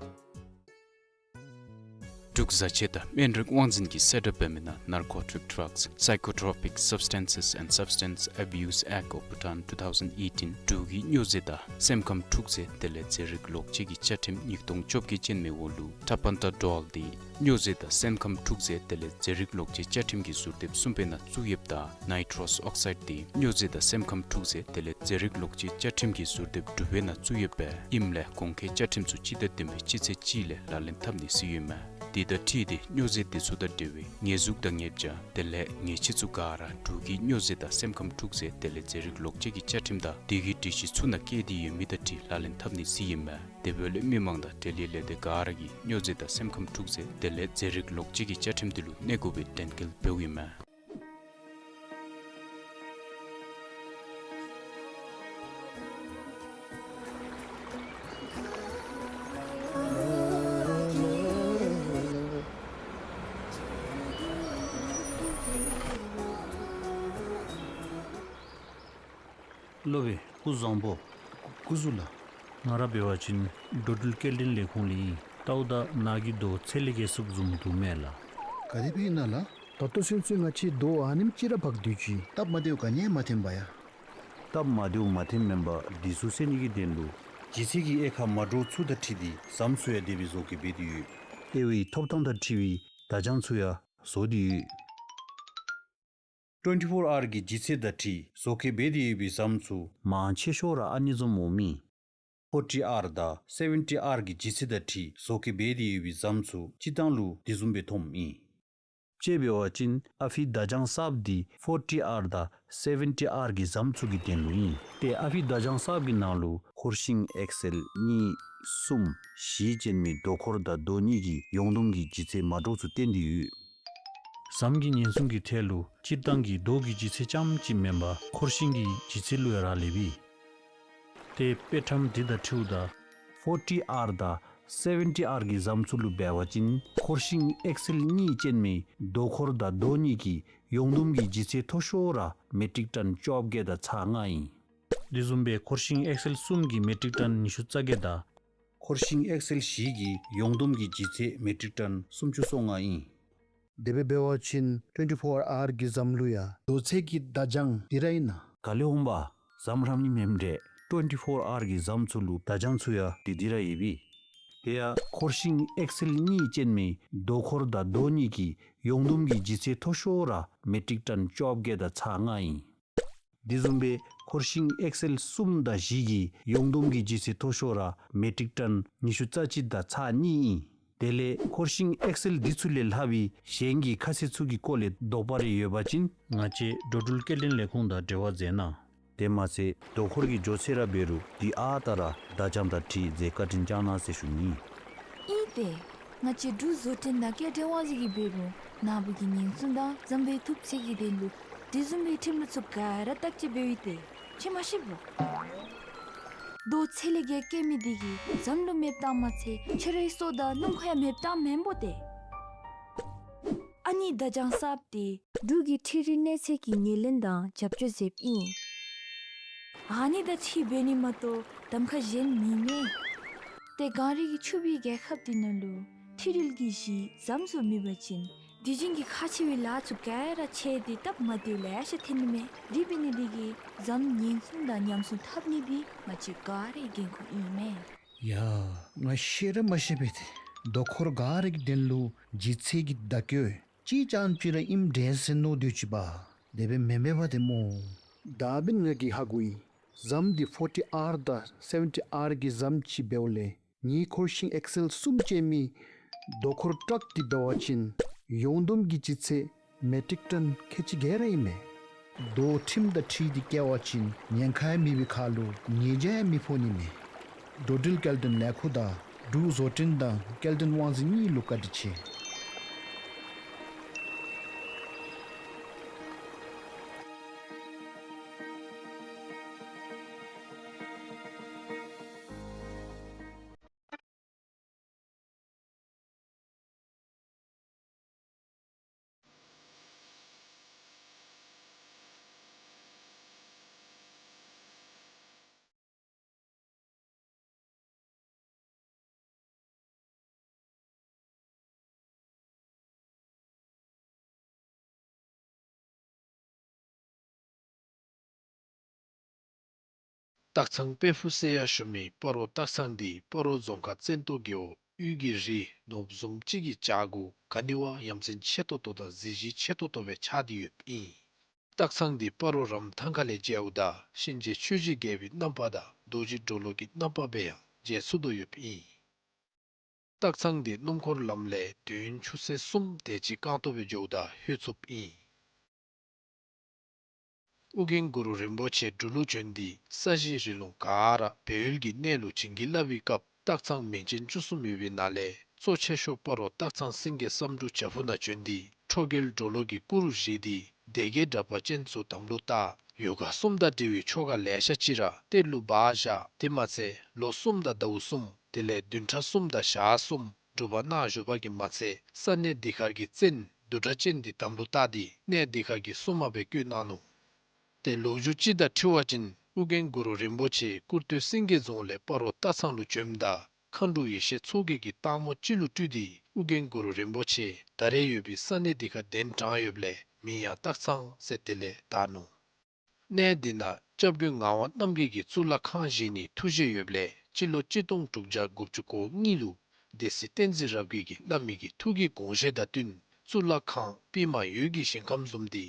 འབྲུག་བཟའ་ཆས་དང་སྨན་རིགས་དབང་འཛིན་གྱིས་གསལ་བསྒྲགས་འབད་མི་ནང་Narcotic Drugs, Psychotropic Substances and Substance Abuse Act of Bhutan two thousand eighteen འབྲུག་གི་སྨྱོ་རྫས་དང་སེམས་ཁམས་འཁྲུག་རྫས་དེ་ལས་རྫས་རིགས་ལོག་སྤྱོད་ཀྱི་བཅའ་ཁྲིམས་ཉིས་སྟོང་བཅོ་བརྒྱད་ཅན་མའི་འོག་ལུ་ཊ་པན་ཊ་ཌོལ་འདི་སྨྱོ་རྫས་དང་སེམས་ཁམས་འཁྲུག་རྫས་དེ་ལས་རྫས་རིགས་ལོག་སྤྱོད་བཅའ་ཁྲིམས་ཀྱི་ཟུར་དེབ་གསུམ་པའི་ནང་བཙུགས་ཡོདཔ་ད་ནའི་ཊྲོས་ཨོག་སའིཌ་འདི་སྨྱོ་རྫས་དང་སེམས་ཁམས་འཁྲུག་རྫས་དེ་ལས་རྫས་རིགས་ལོག་སྤྱོད་བཅའ་ཁྲིམས་ཀྱི་ཟུར་དེབ་དྲུག་པའི་ནང་བཙུགས་ཡོདཔ་ཨིནམ་ལས་གོང་ཁེ་བཅའ་ཁྲིམས་ཚུ་སྤྱི་ཟླ་བདུན་པའི་སྤྱི་ཚེས་གཅིག་ལས་ལག་ལེན་འཐབ་ནི་ཟེར་ཨིན་མས། དེ་དང་འཁྲིལ་ཏེ་སྨྱོ་རྫས་དེ་ཚུ་དང་འབྲེལ་བའི་ཉེས་འཛུགས་དང་ཉེས་བྱ་དེ་ལས་ཉེས་ཆད་ཚུ་ག་ར་འབྲུག་གི་སྨྱོ་རྫས་དང་སེམས་ཁམས་འཁྲུག་རྫས་དེ་ལས་རྫས་རིགས་ལོག་སྤྱོད་ཀྱི་བཅའ་ཁྲིམས་དང་དེ་གི་སྒྲིག་གཞི་ཚུ་ནང་བཀལ་ཏེ་ཡོད་མི་དང་འཁྲིལ་ལག་ལེན་འཐབ་ནི་ཟེར་ཨིན་མས། དེ་འབདཝ་ལས་མི་མང་དང་འབྲེལ་ཡོད་ལས་སྡེ་ག་ར་གིས་སྨྱོ་རྫས་དང་སེམས་ཁམས་འཁྲུག་རྫས་དེ་ལས་རྫས་རིགས་ལོག་སྤྱོད་ཀྱི་བཅའ་ཁྲིམས་དེ་ལུ་གནས་དགོ་པའི་དྲན་སྐུལ་འབདཝ་ཨིན་མས། སློབ་དཔོན་སྐུ་གཟུགས་བཟང་པོ། སྐུ་གཟུགས་ལགས། ང་ར་འབད་བ་ཅིན་འགྲོ་འགྲུལ་སྐྱེལ་འདྲེན་ལས་ཁུངས་ལས་ཨིན། ལྟཝ་ད་ནཱ་གི་རྡོ་ཚད་ལས་བརྒལ་སུབ་བཟུམ་འདུག་མས་ལགས། ག་དེ་སྦེ་ཨིན་ན་ལགས། ད་ལྟོ་ཚུན་ཚོད་ང་བཅས་རྡོ་ཨ་ནེམ་ཅིག་ར་འབག་སྡོད་ཅི། སྟབས་མ་བདེཝ་ག་ནི་ཡང་མ་ཐོན་པས་ཡ། སྟབས་མ་བདེཝ་མ་ཐོནམ་མེན་པར་འདི་ཚུ་སེལ་ནི་གི་དོན་ལུ་ལྗིད་ཚད་ཀྱི་དབྱེ་ཁག་མ་འདྲཝ་ཚུ་དང་འཁྲིལ་ཏེ་ཟམ་ཚུ་ཡང་དེ་སྦེ་བཟོ་བཀོད་འབད་དེ་ཡོད། དབྱེ་བའི་ཐོབ་ཐང་དང་འཁྲིལ་བའི་བརྡ་བྱང་ཚུ་ཡང་བཟོ་སྟེ་ཡོད། ཊུ་ཝེན་ཊི་ཕོར་ཨར་གི་ལྗིད་ཚད་དང་འཁྲིལ་བཟོ་བཀོད་འབད་དེ་ཡོད་པའི་ཟམ་ཚུ་མང་ཆེ་ཤོས་ར་ཨ་ནི་བཟུམ་འོང་མི། ཕོར་ཊི་ཨར་དང་སེ་ཝེན་ཊི་ཨར་གི་ལྗིད་ཚད་དང་འཁྲིལ་བཟོ་བཀོད་འབད་དེ་ཡོད་པའི་ཟམ་ཚུ་སྤྱིར་བཏང་ལུ་དེ་བཟུམ་སྦེ་མཐོངམ་ཨིན། དཔྱེ་འབད་བ་ཅིན་ཨ་ཕི་བརྡ་བྱང་གསརཔ་འདི་ཕོར་ཊི་ཨར་དང་སེ་ཝེན་ཊི་ཨར་གི་ཟམ་ཚུ་གི་དོན་ལུ་ཨིན། ཏེ་ཨ་ཕི་བརྡ་བྱང་གསརཔ་གི་ནང་ལུ་འཁོར་ཤིང་ཨེག་སེལ་གཉིས་གསུམ་བཞི་ཅན་མའི་རྡོ་འཁོར་དང་རྡོ་གཉིས་ཀྱི་ཡོངས་བསྡོམས་ཀྱི་ལྗིད་ཚད་མ་འདྲཝ་ཚུ་བསྟན་ཏེ་ཡོད། ཟམ་གྱི་ཉེན་སྲུང་གི་ཐད་ལུ་སྤྱིར་བཏང་གི་རྡོ་གི་ལྗིད་ཚད་རྐྱངམ་ཅིག་མེན་པར་འཁོར་ཤིང་གི་ལྗིད་ཚད་ལུ་ཡང་རག་ལས་པས། ཏེ་དཔེ་ཁྲམ་འདི་དང་འཁྲིལཝ་ད་ཕོར་ཊི་ཨར་དང་སེ་ཝེན་ཊི་ཨར་གྱི་ཟམ་ཚུ་ལུ་འབད་བ་ཅིན་འཁོར་ཤིང་ཨེག་སེལ་གཉིས་ཅན་མའི་རྡོ་འཁོར་དང་རྡོ་གཉིས་ཀྱི་ཡོངས་བསྡོམས་ཀྱི་ལྗིད་ཚད་མཐོ་ཤོས་ར་མེ་ཊིག་ཊོན་བཅོ་བརྒྱད་དང་ཚག་ལྔ་ཨིན། དེ་བཟུམ་སྦེ་འཁོར་ཤིང་ཨེག་སེལ་གསུམ་གྱི་མེ་ཊིག་ཊོན་ཉི་ཤུ་རྩ་བརྒྱད་དང་འཁོར་ཤིང་ཨེག་སེལ་བཞི་གི་ཡོངས་བསྡོམས་ཀྱི་ལྗིད་ཚད་མེ་ཊིག་ཊོན་སུམ་ཅུ་སོ་ལྔ་ཨིན། དེ་སྦེ་འབད་བ་ཅིན་ཊུ་ཝེན་ཊི་ཕོར་ཨར་གྱི་ཟམ་ལུ་ཡང་རྡོ་ཚད་ཀྱི་བརྡ་བྱང་འདི་ར་ཨིན་ན། ག་ལས་འོང་པ། ཟམ་རམ་ནི་མེནམ་འདྲས། ཊུ་ཝེན་ཊི་ཕོར་ཨར་གྱི་ཟམ་ཚུ་ལུ་བརྡ་བྱང་ཚུ་ཡང་འདི་འདི་ར་ཡོད་པས། དེ་ཡང་འཁོར་ཤིང་ཨེག་སེལ་གཉིས་ཅན་མའི་རྡོ་འཁོར་དང་རྡོ་གཉིས་ཀྱི་ཡོངས་བསྡོམས་ཀྱི་ལྗིད་ཚད་མཐོ་ཤོས་ར་མེ་ཊིག་ཊོན་བཅོ་བརྒྱད་དང་ཚག་ལྔ་ཨིན། དེ་བཟུམ་སྦེ་འཁོར་ཤིང་ཨེག་སེལ་གསུམ་དང་བཞི་གི་ཡོངས་བསྡོམས་ཀྱི་ལྗིད་ཚད་མཐོ་ཤོས་ར་མེ་ཊིག་ཊོན་ཉི་ཤུ་རྩ་གཅིག་དང་ཚག་གཉིས་ཨིན། དེ་ལས་འཁོར་ཤིང་ཨེག་སེལ་འདི་ཚུ་ལས་ལྷག་པའི་གཞན་གྱི་ཁ་གསལ་ཚུ་གི་སྐོར་ལས་དོགས་པ་རེ་ཡོད་པ་ཅིན་ང་བཅས་འགྲོ་འགྲུལ་སྐྱེལ་འདྲེན་ལས་ཁུངས་དང་འབྲེལ་བ་མཛད་གནང་། དེ་མ་ཚད་རྡོ་འཁོར་གྱི་མགྱོགས་ཚད་ར་འབད་རུང་དེ་ཨ་རྟག་ར་བརྡ་བྱང་དང་འཁྲིལ་མཛད་བཀའ་དྲིན་བསྐྱང་གནང་ཟེར་ཞུ་ནི། ཨིན་ཏེ། ང་བཅས་འབྲུག་བཟོ་སྐྲུན་དང་སྐྱེལ་འདྲེན་དབང་འཛིན་གྱིས་འབད་རུང་ནཱ་བུ་གི་ཉེན་སྲུང་དང་ཟམ་པའི་ཐུབ་ཚད་ཀྱི་དོན་ལུ་དེ་བཟུམ་མའི་ཁྲིམས་ལུགས་ཚུ་ག་ར་བརྟག་དཔྱད་འབདཝ་ཨིན་ཏེ། ཁྱོད་མ་ཤེས་པོ། རྡོ་ཚད་ལས་བརྒལ་བཀལ་མི་འདི་གིས་ཟམ་ལུ་མེདཔ་བཏང་མ་ཚད་ཁྱོད་རའི་སྲོག་དང་སྣུམ་འཁོར་ཡང་མེདཔ་བཏངམ་མེན་པོ་ཏེ། ཨ་ནི་བརྡ་བྱང་གསརཔ་འདི་འབྲུག་གི་འཕྲུལ་རིག་གནས་ཚད་ཀྱི་ངོས་ལེན་དང་རྒྱབ་སྐྱོར་མཛདཔ་ཨིན། ཨ་ནི་དང་འཁྲིལ་འབད་ནི་མ་གཏོགས་གདམ་ཁ་གཞན་མེད་མས། ཏེ་གངས་རི་གི་ཕྱུག་པའི་རྒྱལ་ཁབ་འདི་ནང་ལུ་འཕྲུལ་རིག་གི་གཞི་ཟམ་ཚུ་མེད་པ་ཅིན་དུས་རྒྱུན་གྱི་ཁག་ཆེ་བའི་ལཱ་ཚུ་ག་ར་ཆད་དེ་སྟབས་མ་བདེཝ་ལེ་ཤ་ཐོན་ནི་མས། དེ་འབད་ནི་འདི་གིས་ཟམ་ཉེན་སྲུང་དང་ཉམས་སྲུང་འཐབ་ནི་འདི་ང་བཅས་ག་རའི་འགན་ཁུར་ཨིན་མས། ཡ། ང་ཤེས་ར་མ་ཤེས་པས་ཏེ། རྡོ་འཁོར་ག་ར་གི་དོན་ལུ་ལྗིད་ཚད་ཀྱི་བརྡ་བཀོད་གཅིག་རྐྱངམ་ཅིག་ར་ཨིནམ་འདྲས་ཟེར་མནོ་སྡོད་ཅི་པ། དེ་སྦེ་མེན་པས་པ་ཏེ་སྨོ། ད་འབདན་ང་གིས་ཧ་གོ་ཡི། ཟམ་འདི་ཕོར་ཊི་ཨར་དང་སེ་ཝེན་ཊི་ཨར་གྱི་ཟམ་ཅིག་འབདཝ་ལས་ངེའི་འཁོར་ཤིང་ཨེག་སེལ་གསུམ་ཅན་མའི་རྡོ་འཁོར་ཊག་འདི་འབད་བ་ཅིན་ ཡོངས་བསྡོམས་ཀྱི་ལྗིད་ཚད་མེ་ཊིག་ཊོན་ཁལ་གཅིག་བརྒྱད་ར་ཨིན་མས། རྡོ་ཁྲིམས་དང་འཁྲིལ་ཏེ་བཀལ་བ་ཅིན་ཉེན་ཁ་ཡང་མེད་པའི་ཁར་ལུ་ཉེས་བྱ་ཡང་མི་ཕོག་ནི་མས། འགྲོ་འགྲུལ་སྐྱེལ་འདྲེན་ལས་ཁུངས་དང་འབྲུག་བཟོ་སྐྲུན་དང་སྐྱེལ་འདྲེན་དབང་འཛིན་གཉིས་ལུ་བཀའ་དྲིན་ཆེ། སྟག་ཚང་དཔལ་ཕུག་ཟེར་ཡང་ཞུ་མི་སྤ་རོ་སྟག་ཚང་འདི་སྤ་རོ་རྫོང་ཁག་བཙན་ཏོ་རྒེད་འོག་དབུས་ཀྱི་རི་ནོར་བུ་བཟུམ་ཅིག་གི་བྱག་གུ་ག་ནི་བ་ཡ་མཚན་ཆེ་ཏོག་ཏོ་དང་གཟི་བརྗིད་ཆེ་ཏོག་ཏོ་སྦེ་ཆགས་ཏེ་ཡོདཔ་ཨིན། སྟག་ཚང་འདི་སྤ་རོ་རམ་ཐང་ཁ་ལས་མཇལཝ་ད་གཤིན་རྗེ་ཆོས་ཀྱི་རྒྱལ་པོའི་རྣམ་པ་དང་རྡོ་རྗེ་གྲོ་ལོད་ཀྱི་རྣམ་པ་སྦེ་ཡང་མཇལ་ཚུགས་དོ་ཡོདཔ་ཨིན། སྟག་ཚང་འདི་སྣུམ་འཁོར་ལམ་ལས་དུས་ཡུན་ཆུ་ཚོད་གསུམ་དེ་ཅིག་རྐང་སྟོང་སྦེ་འགྱོཝ་ད་ལྷོད་ཚུགསཔ་ཨིན། ཨོ་རྒྱན་གུ་རུ་རིན་པོ་ཆེ་འབྲུག་ལུ་བྱོན་ཏེ་ས་གཞི་རི་ལུང་ག་ར་སྦས་ཡུལ་གྱི་གནས་ལུ་བྱིན་གྱིས་བརླབས་པའི་སྐབས་སྟག་ཚང་མིང་ཅན་བཅུ་གསུམ་ཡོད་པའི་ནང་ལས་གཙོ་ཆེ་ཤོས་སྤ་རོ་སྟག་ཚང་སེང་གེ་བསམ་འགྲུབ་བྱག་ཕུག་ནང་བྱོན་ཏེ་ཁྲོ་རྒྱལ་གྲོ་ལོད་ཀྱི་སྐུ་རུ་བཞེངས་ཏེ་སྡེ་བརྒྱད་དྲེགས་པ་ཅན་ཚུ་དམ་ལུ་བཏགས། ཡོ་ག་གསུམ་དང་འབྲེལ་བའི་ཆོ་ག་ལེ་ཤ་ཅིག་ར་གཏེར་ལུ་སྦ་བཞག། དེ་མ་ཚད་ལོ་གསུམ་དང་ཟླཝ་གསུམ་དེ་ལས་བདུན་ཕྲག་གསུམ་དང་ཞག་གསུམ་སྒྲུབ་པ་གནང་བཞུགས་པ་གིས་མ་ཚད་ས་གནས་འདི་ཁར་གྱི་བཙན་བདུད་དྲེགས་ཅན་འདི་དམ་ལུ་བཏགས་ཏེ་གནས་འདི་ཁར་གྱི་སྲུང་མ་སྦེ་བསྐོས་གནང་ནུག། ཏེ་ལོ་རྒྱུས་ཅིག་དང་འཁྲིལ་བ་ཅིན་ཨོ་རྒྱན་གུ་རུ་རིན་པོ་ཆེ་སྐུར་སྟོད་སེང་གེ་རྫོང་ལས་སྤ་རོ་སྟག་ཚང་ལུ་བྱོནམ་ད་མཁའ་འགྲོ་ཡེ་ཤེས་མཚོ་རྒྱལ་གྱིས་སྟག་མོ་ཅིག་ལུ་སྤྲུལ་ཏེ་ཨོ་རྒྱན་གུ་རུ་རིན་པོ་ཆེ་ད་རེས་ཡོད་པའི་ས་གནས་འདི་ཁར་གདན་དྲངས་ཡོདཔ་ལས་མིང་ཡང་སྟག་ཚང་ཟེར་དེ་ལས་བཏགས་ནུག། གནས་འདི་ནང་སྐྱབས་མགོན་ངག་དབང་རྣམ་རྒྱལ་གྱིས་གཙུག་ལག་ཁང་བཞེངས་ནིའི་ཐུགས་བཞེད་ཡོདཔ་ལས་སྤྱི་ལོ་གཅིག་སྟོང་དྲུག་བརྒྱ་དགུ་བཅུ་གོ་གཉིས་ལུ་སྡེ་སྲིད་བསྟན་འཛིན་རབ་རྒྱས་ཀྱིས་བླ་མའི་གི་ཐུགས་ཀྱི་དགོངས་བཞེད་དང་བསྟུན་གཙུག་ལག་ཁང་པདྨ་འོད་ཀྱི་ཞིང་ཁམས་བཟུམ་འདི་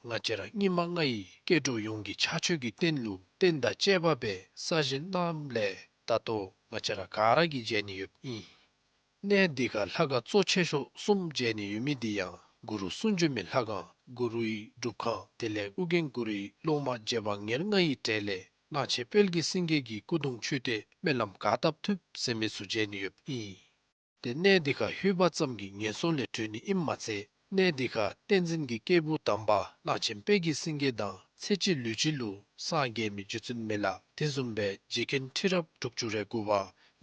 ང་བཅས་ར་སྙིགས་མ་ལྔ་ཡི་སྐྱེ་འགྲོ་ཡོངས་ཀྱི་ཕྱག་མཆོད་ཀྱི་རྟེན་ལུ་རྟེན་དང་བཅས་པ་སྦེ་གསར་བཞེངས་གནངམ་ལས་ད་ལྟོ་ང་བཅས་ར་ག་ར་གིས་མཇལ་ནི་ཡོདཔ་ཨིན། གནས་འདི་ཁར་ལྷ་ཁང་གཙོ་ཆེ་ཤོས་གསུམ་མཇལ་ནི་ཡོད་མི་འདི་ཡང་གུ་རུ་གསུང་བྱོན་མའི་ལྷ་ཁང་གུ་རུའི་སྒྲུབ་ཁང་དེ་ལས་ཨོ་རྒྱན་གུ་རུའི་སློབ་མ་རྗེ་འབངས་ཉེར་ལྔ་ཡི་གྲས་ལས་གླང་ཆེན་དཔལ་གྱི་སེང་གེ་གི་སྐུ་གདུང་མཆོད་རྟེན་སྨོན་ལམ་ག་བཏབ་ཐུབ་ཟེར་མི་ཚུ་མཇལ་ནི་ཡོདཔ་ཨིན། ཏེ་གནས་འདི་ཁར་ལྷོད་པ་ཙམ་གྱིས་ངན་སོང་ལས་གྲོལ་ནི་ཨིནམ་མ་ཚད་གནས་འདི་ཁར་བསྟན་འཛིན་གྱི་སྐྱེས་བུ་དམ་པ་གླང་ཆེན་དཔལ་གྱི་སེང་གེ་དང་ཚེ་གཅིག་ལུས་གཅིག་ལུ་སངས་རྒྱས་མི་རྗེ་བཙུན་མི་ལ་དེ་བཟུམ་སྦེ་རྗེ་མཁན་ཁྲི་རབས་དྲུག་ཅུ་རེ་དགུ་པ་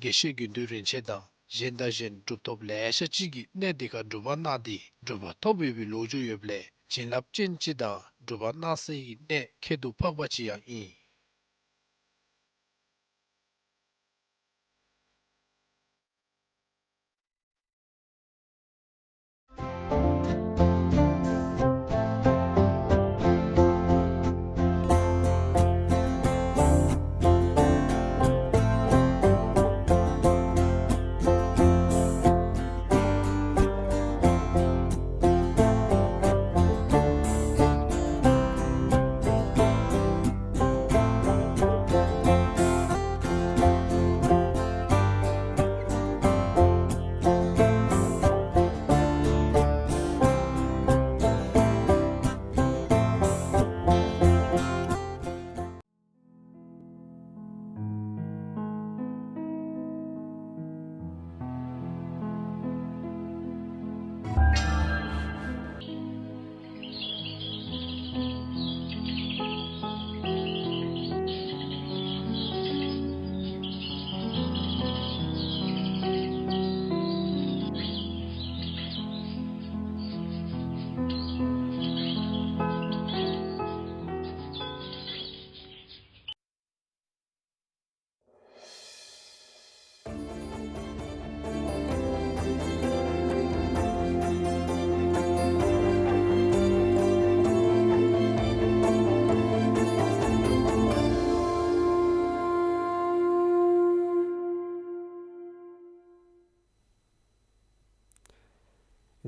དགེ་བཤེས་དགེ་འདུན་རིན་ཆེན་དང་གཞན་དང་གཞན་གྲུབ་ཐོབ་ལེ་ཤ་ཅིག་གིས་གནས་འདི་ཁར་སྒྲུབ་པ་གནང་སྟེ་གྲུབ་པ་ཐོབ་ཡོད་པའི་ལོ་རྒྱུས་ཡོདཔ་ལས་བྱིན་རླབས་ཅན་ཅིག་དང་སྒྲུབ་པ་གནང་སའི་གནས་ཁྱད་དུ་འཕགས་པ་ཅིག་ཡང་ཨིན།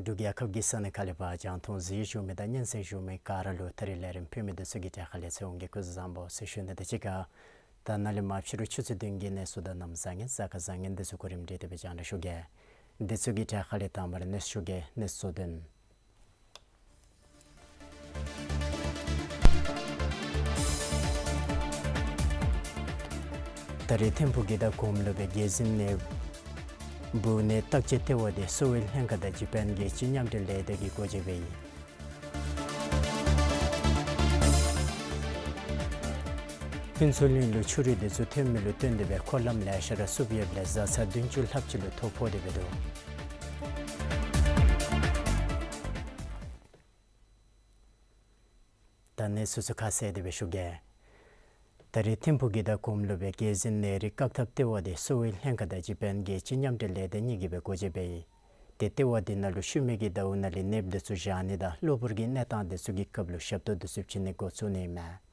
འབྲུག་རྒྱལ་ཁབ་ཀྱི་ས་གནས་ཁག་ལས་ཕར་རྒྱང་མཐོང་གཟིགས་བཞུགས་མི་དང་སྙན་གསན་བཞུགས་མི་ག་ར་ལུ་ད་རིས་ལས་རིམ་ཕུལ་མི་འདི་ཚུ་གི་གྲས་ཁ་ལས་ཚེ་དབང་གིས་སྐུ་གཟུགས་བཟང་པོ་ཟེར་ཞུ་ནི་དང་གཅིག་ཁར་ད་ནཱ་ལས་མར་ཕྱི་རུ་ཆུ་ཚོད་བདུན་གྱི་གནས་ཚུལ་དང་གནམ་བཟང་ངན་གཟའ་སྐར་བཟང་ངན་འདི་ཚུ་གོ་རིམ་སྒྲིག་སྟེ་སྦེ་རྒྱང་བསྒྲགས་ཞུ་གེ། དེ་ཚུ་གི་གྲས་ཁ་ལས་དང་པ་ར་གནས་ཚུ་གི་གནས་ཚུལ་དོན། ད་རེས་ཐིམ་ཕུག་གི་དང་གོངམ་ལུ་སྦེ་རྒྱལ་འཛིན་ནད་འབུ་ནད་བརྟག་དཔྱད་ལྟེ་བ་དེ་གསོ་བའི་ལྷན་ཁག་དང་ཇ་པཱན་རྒྱལ་སྤྱི་མཉམ་འབྲེལ་ལས་སྡེ་གིས་སྒོ་འབྱེད་འབད་ཡི། ཕུན་ཚོགས་གླིང་ལུ་ཆུ་རུད་དེ་ཚུ་ཐོན་མི་ལུ་བརྟེན་ཏེ་སྦེ་འཁོར་ལམ་ལེ་ཤ་ར་བསུབ་ཡོདཔ་ལས་བཟའ་ཚང་བདུན་ཅུ་ལྷགཔ་ཅིག་ལུ་ཐོ་ཕོག་སྟེ་འབད་འདུག། ད་གནས་ཚུལ་ཚུ་ཁ་གསལ་ཏེ་སྦེ་ཞུ་གེ། ད་རེས་ཐིམ་ཕུག་གི་དང་གོངམ་ལུ་སྦེ་རྒྱལ་འཛིན་ནད་རིགས་བཀག་ཐབས་ལྟེ་བ་དེ་གསོ་བའི་ལྷན་ཁག་དང་ཇ་པཱན་རྒྱལ་སྤྱི་མཉམ་འབྲེལ་ལས་སྡེ་གཉིས་ཀྱིས་སྦེ་སྒོ་འབྱེད་འབད་ཡི། ཏེ་ལྟེ་བ་དེ་ནང་ལུ་ཤུལ་མའི་གི་ཟླཝ་ནང་ལས་ནདཔ་དེ་ཚུ་བཞག་ནི་དང་གློ་བུར་གྱི་གནས་སྟངས་དེ་ཚུ་གི་སྐབས་ལུ་ཞབས་ཏོག་དེ་ཚུ་བྱིན་ནི་འགོ་བཙུགས་ནི་ཨིན་མས།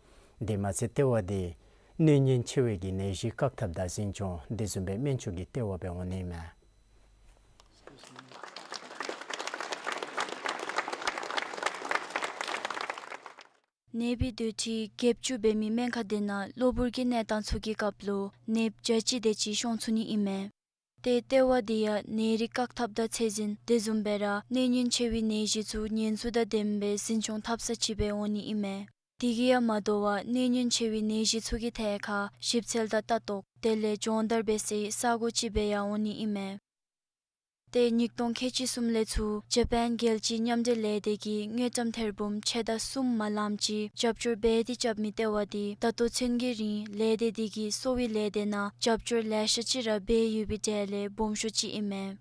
དེ་མ་ཚད་ལྟེ་བ་དེ་གནོད་ཉེན་ཆེ་བའི་གི་ནད་གཞི་བཀག་ཐབས་དང་འཛིན་སྐྱོང་དེ་བཟུམ་སྦེ་སྨན་བཅོས་ཀྱི་ལྟེ་བ་སྦེ་འོང་ནི་ཨིན་མས། ནད་པའི་སྡོད་ཁྲི་བརྒྱད་ཅུ་འབད་མི་སྨན་ཁང་དེ་ནང་གློ་བུར་གྱི་གནས་སྟངས་ཚུ་གི་སྐབས་ལུ་ནདཔ་བརྒྱ་ཅིག་དེ་ཅིག་ཤོང་ཚུགས་ནི་ཨིན་མས། ཏེ་ལྟེ་བ་དེ་ཡང་ནད་རིགས་བཀག་ཐབས་དང་ཚད་འཛིན་དེ་བཟུམ་སྦེ་ར་གནོད་ཉེན་ཆེ་བའི་ནད་གཞི་ཚུ་ཉེན་ཚབས་དང་ལྡནམ་སྦེ་འཛིན་སྐྱོང་འཐབ་ས་ཅིག་སྦེ་འོང་ནི་ཨིན་མས། དེ་གིས་ཡང་མ་དོ་བར་གནོད་ཉེན་ཆེ་བའི་ནད་གཞི་ཚུ་གི་ཐད་ཁར་ཞིབ་འཚོལ་དང་ལྟ་རྟོག་དེ་ལས་སྦྱོང་བརྡར་འབད་སའི་ས་གོ་ཅིག་སྦེ་ཡང་འོང་ནི་ཨིན་མས། ཏེ་ཉིས་སྟོང་ཁལ་གཅིག་གསུམ་ལས་ཚུར་ཇ་པཱན་རྒྱལ་སྤྱིའི་མཉམ་འབྲེལ་ལས་སྡེ་གིས་དངུལ་ཀྲམ་ཐེར་འབུམ་ཕྱེད་དང་གསུམ་མ་ལངམ་ཅིག་རྒྱབ་སྐྱོར་འབད་དེ་རྐྱབ་མི་ལྟེ་བ་དེ་ད་ལྟོ་ཚུན་གྱི་རིང་ལས་སྡེ་དེ་གིས་གསོ་བའི་ལས་སྡེ་ནང་རྒྱབ་སྐྱོར་ལེ་ཤ་ཅིག་ར་འབད་ཡོད་པའི་གྲས་ལས་སྦོམ་ཤོས་ཅིག་ཨིན་མས།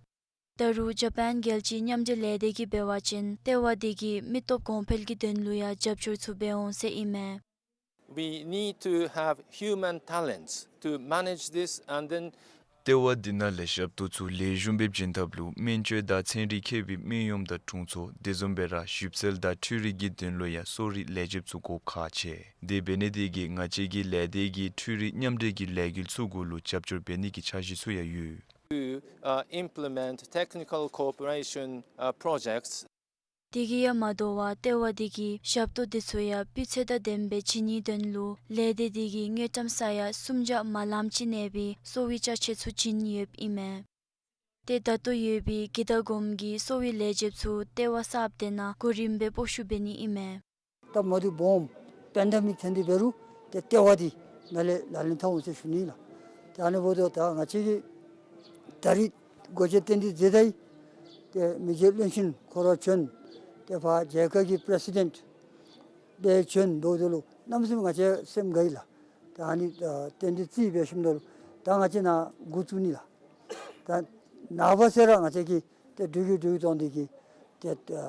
ད་རུང་ཇ་པཱན་རྒྱལ་སྤྱིའི་མཉམ་འབྲེལ་ལས་སྡེ་གིས་འབད་བ་ཅིན་ལྟེ་བ་དེ་གིས་མི་སྟོབས་གོང་འཕེལ་གྱི་དོན་ལུ་ཡང་རྒྱབ་སྐྱོར་ཚུ་འབད་འོང་ཟེར་ཨིན་མས། We need to have human talents to manage this and then ལྟེ་བ་འདི་ནང་ལས་ཞབས་ཏོག་ཚུ་ལེགས་ཤོམ་སྦེ་བྱིན་ཐབས་ལུ་སྨན་བཅོས་དང་ཚན་རིག་མཁས་པའི་སྨན་གཡོགམ་དང་དྲུང་འཚོ་དེ་བཟུམ་སྦེ་ར་ཞིབ་འཚོལ་དང་འཕྲུལ་རིག་གི་དོན་ལུ་ཡང་གསོ་རིག་ལས་བྱེདཔ་ཚུ་དགོཔ་ཁག་ཆེ། དེ་འབད་ནི་དེ་གིས་ང་བཅས་ཀྱི་ལས་སྡེ་གིས་འཕྲུལ་རིག་མཉམ་འབྲེལ་གྱི་ལས་འགུལ་ཚུ་གུ་ལུ་རྒྱབ་སྐྱོར་འབད་ནི་གི་འཆར་གཞི་ཚུ་ཡང་ཡོད། To, uh, implement technical cooperation, uh, projects དེ་གིས་ཡང་མ་དོ་བར་ལྟེ་བ་དེ་གིས་ཞབས་ཏོག་དེ་ཚུ་ཡང་སྤུས་ཚད་དང་ལྡནམ་སྦེ་བྱིན་ནིའི་དོན་ལུ་ལས་སྡེ་དེ་གིས་དངུལ་ཀྲམ་ས་ཡ་སུམ་བརྒྱ་མ་ལངམ་ཅིག་གནས་པའི་གསོ་བའི་ཅ་ཆས་ཚུ་བྱིན་ཡོདཔ་ཨིན་མས། ཏེ་ད་ལྟོ་ཡོད་པའི་གི་དང་གོངམ་གི་གསོ་བའི་ལས་བྱེདཔ་ཚུ་ལྟེ་བ་གསརཔ་དེ་ནང་གོ་རིམ་སྦེ་སྤོ་བཤུད་འབད་ནི་ཨིན་མས། ད་མ་འདི་སྦོམ་པེན་ཌེ་མིག་ཐོན་ཏེ་འབད་རུང་ཏེ་ལྟེ་བ་འདི་ནང་ལས་ལག་ལེན་འཐབ་འོང་ཟེར་ཞུ་ནི་ལགས། ཏེ་ཨ་ནི་འབདཝ་ད་ད་ང་བཅས་ཀྱིས་ད་རིས་སྒོ་འབྱེད་རྟེན་འབྲེལ་མཛད་དེ་ཏེ་མི་རྗེ་བློན་ཆེན་ཁོ་ར་བྱོན། ཏེ་ཕར་མཇལ་ཁ་གི་པི་རེ་སི་ཌེནཊ་སྦེ་བྱོན་འབདཝ་ད་ལུ་གནམ་མེད་ས་མེད་ང་བཅས་སེམས་དགའ་ཡི་ལགས། ད་ཨ་ནི་ཨ་རྟེན་འབྲེལ་རྩིས་འབད་ཞིནམ་ད་ལུ་ད་ང་བཅས་ནཱ་འགོ་བཙུགས་ནི་ལགས། ད་ནངས་པ་ཚེ་ར་ང་བཅས་ཀྱིས་ཏེ་འབྲུག་རྒྱལ་འབྲུག་རྒྱལ་གདོང་འདི་གིས་ཏེ་ཨ་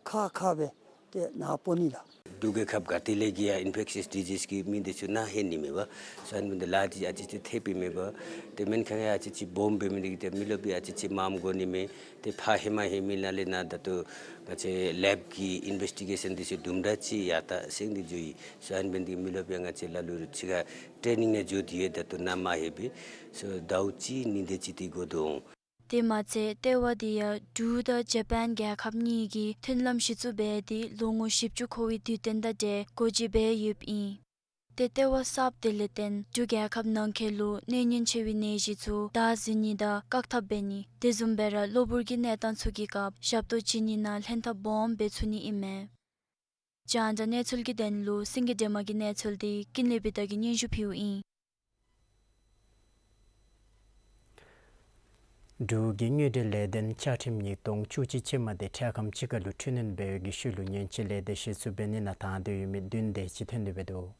ཁག་ཁག་སྦེ་ཏེ་ནཱ་སྤོ་ནི་ལགས། འབྲུག་རྒྱལ་ཁབ་ག་ཏེ་ལས་ཀྱི་ཡང་ཨིན་ཕེག་ཤཱས་ཌི་ཟིསི་གི་མི་འདི་ཚུ་ནཱ་ལྷོད་ནི་མས་པ། སོ་ཨ་ནི་འབདཝ་ད་ལཱ་འདི་ཨ་ཙི་ཙི་ཐེབས་ཨིན་མས་པ། ཏེ་སྨན་ཁང་ཡང་ཨ་ཙི་ཙི་སྦོམ་འབད་མི་འདི་གིས་ཏེ་མི་རློབས་སྦེ་ཨ་ཙི་ཙི་མངམ་དགོ་ནི་མས། ཏེ་ཕར་ཧེ་མ་ཧེ་མའི་ནང་ལས་ནཱ་ད་ལྟོ་ང་བཅས་ལེབ་ཀྱི་ཨིན་བེསི་ཊི་གེ་ཤཱན་འདི་ཚུ་དུམ་གྲ་ཅིག་ཡར་ད་སེང་སྟེ་འགྱོ་ཡི། སོ་ཨ་ནི་འབདཝ་ད་མི་རློབས་སྦེ་ང་བཅས་ལ་ལུ་ཕྱི་ཁར་ཊེ་ནིང་ནང་འགྱོ་སྟེ་ཡོད། ད་ལྟོ་ནཱ་མ་ལྷོད་པས། སོ་ཟླཝ་གཅིག་གཉིས་དེ་ཅིག་ཏེ་འགོར་དོ་འོང་། དེ་མ་ཚད་ལྟེ་བ་དེ་ཡང་འབྲུག་དང་ཇ་པཱན་རྒྱལ་ཁབ་གཉིས་ཀྱིས་མཐུན་ལམ་གཞི་བཙུགས་འབད་དེ་ལོ་ངོ་བཞི་བཅུ་འཁོར་བའི་དུས་སྟོན་དང་འབྲེལ་སྒོ་འབྱེད་འབད་ཡོདཔ་ཨིན། ཏེ་ལྟེ་བ་གསརཔ་དེ་ལས་བརྟེན་འབྲུག་རྒྱལ་ཁབ་ནང་འཁོད་ལུ་གནོད་ཉེན་ཆེ་བའི་ནད་གཞི་ཚུ་བདའ་ཟུན་ནི་དང་བཀག་ཐབས་འབད་ནི་དེ་བཟུམ་སྦེ་ར་གློ་བུར་གྱི་གནས་སྟངས་ཚུ་གི་སྐབས་ཞབས་ཏོག་བྱིན་ནི་ནང་ལྷན་ཐབས་སྦོམ་འབད་ཚུགས་ནི་ཨིན་མས། རྒྱང་བསྒྲགས་གནས་ཚུལ་གྱི་དོན་ལུ་སེང་གེ་སྒྲོལ་མ་གི་གནས་ཚུལ་དེ་ཀུན་ལེགས་བི་དྷ་གིས་སྙན་ཞུ་ཕུལཝ་ཨིན། འབྲུག་གི་དངུལ་འབྲེལ་ལས་དོན་བཅའ་ཁྲིམས་ཉིས་སྟོང་བཅུ་གཅིག་ཅན་མ་དེ་འཕྲལ་ཁམས་ཅིག་ཁར་ལུ་འཕྲི་སྣོན་འབད་བའི་གི་ཤུལ་ལུ་ཉེན་བཅོལ་ལས་སྡེ་གཞི་བཙུགས་འབད་ནི་ནང་དང་འདོད་ཡོད་མི་བདུན་དེ་ཅིག་ཐོན་ཏེ་འབད་འདུག།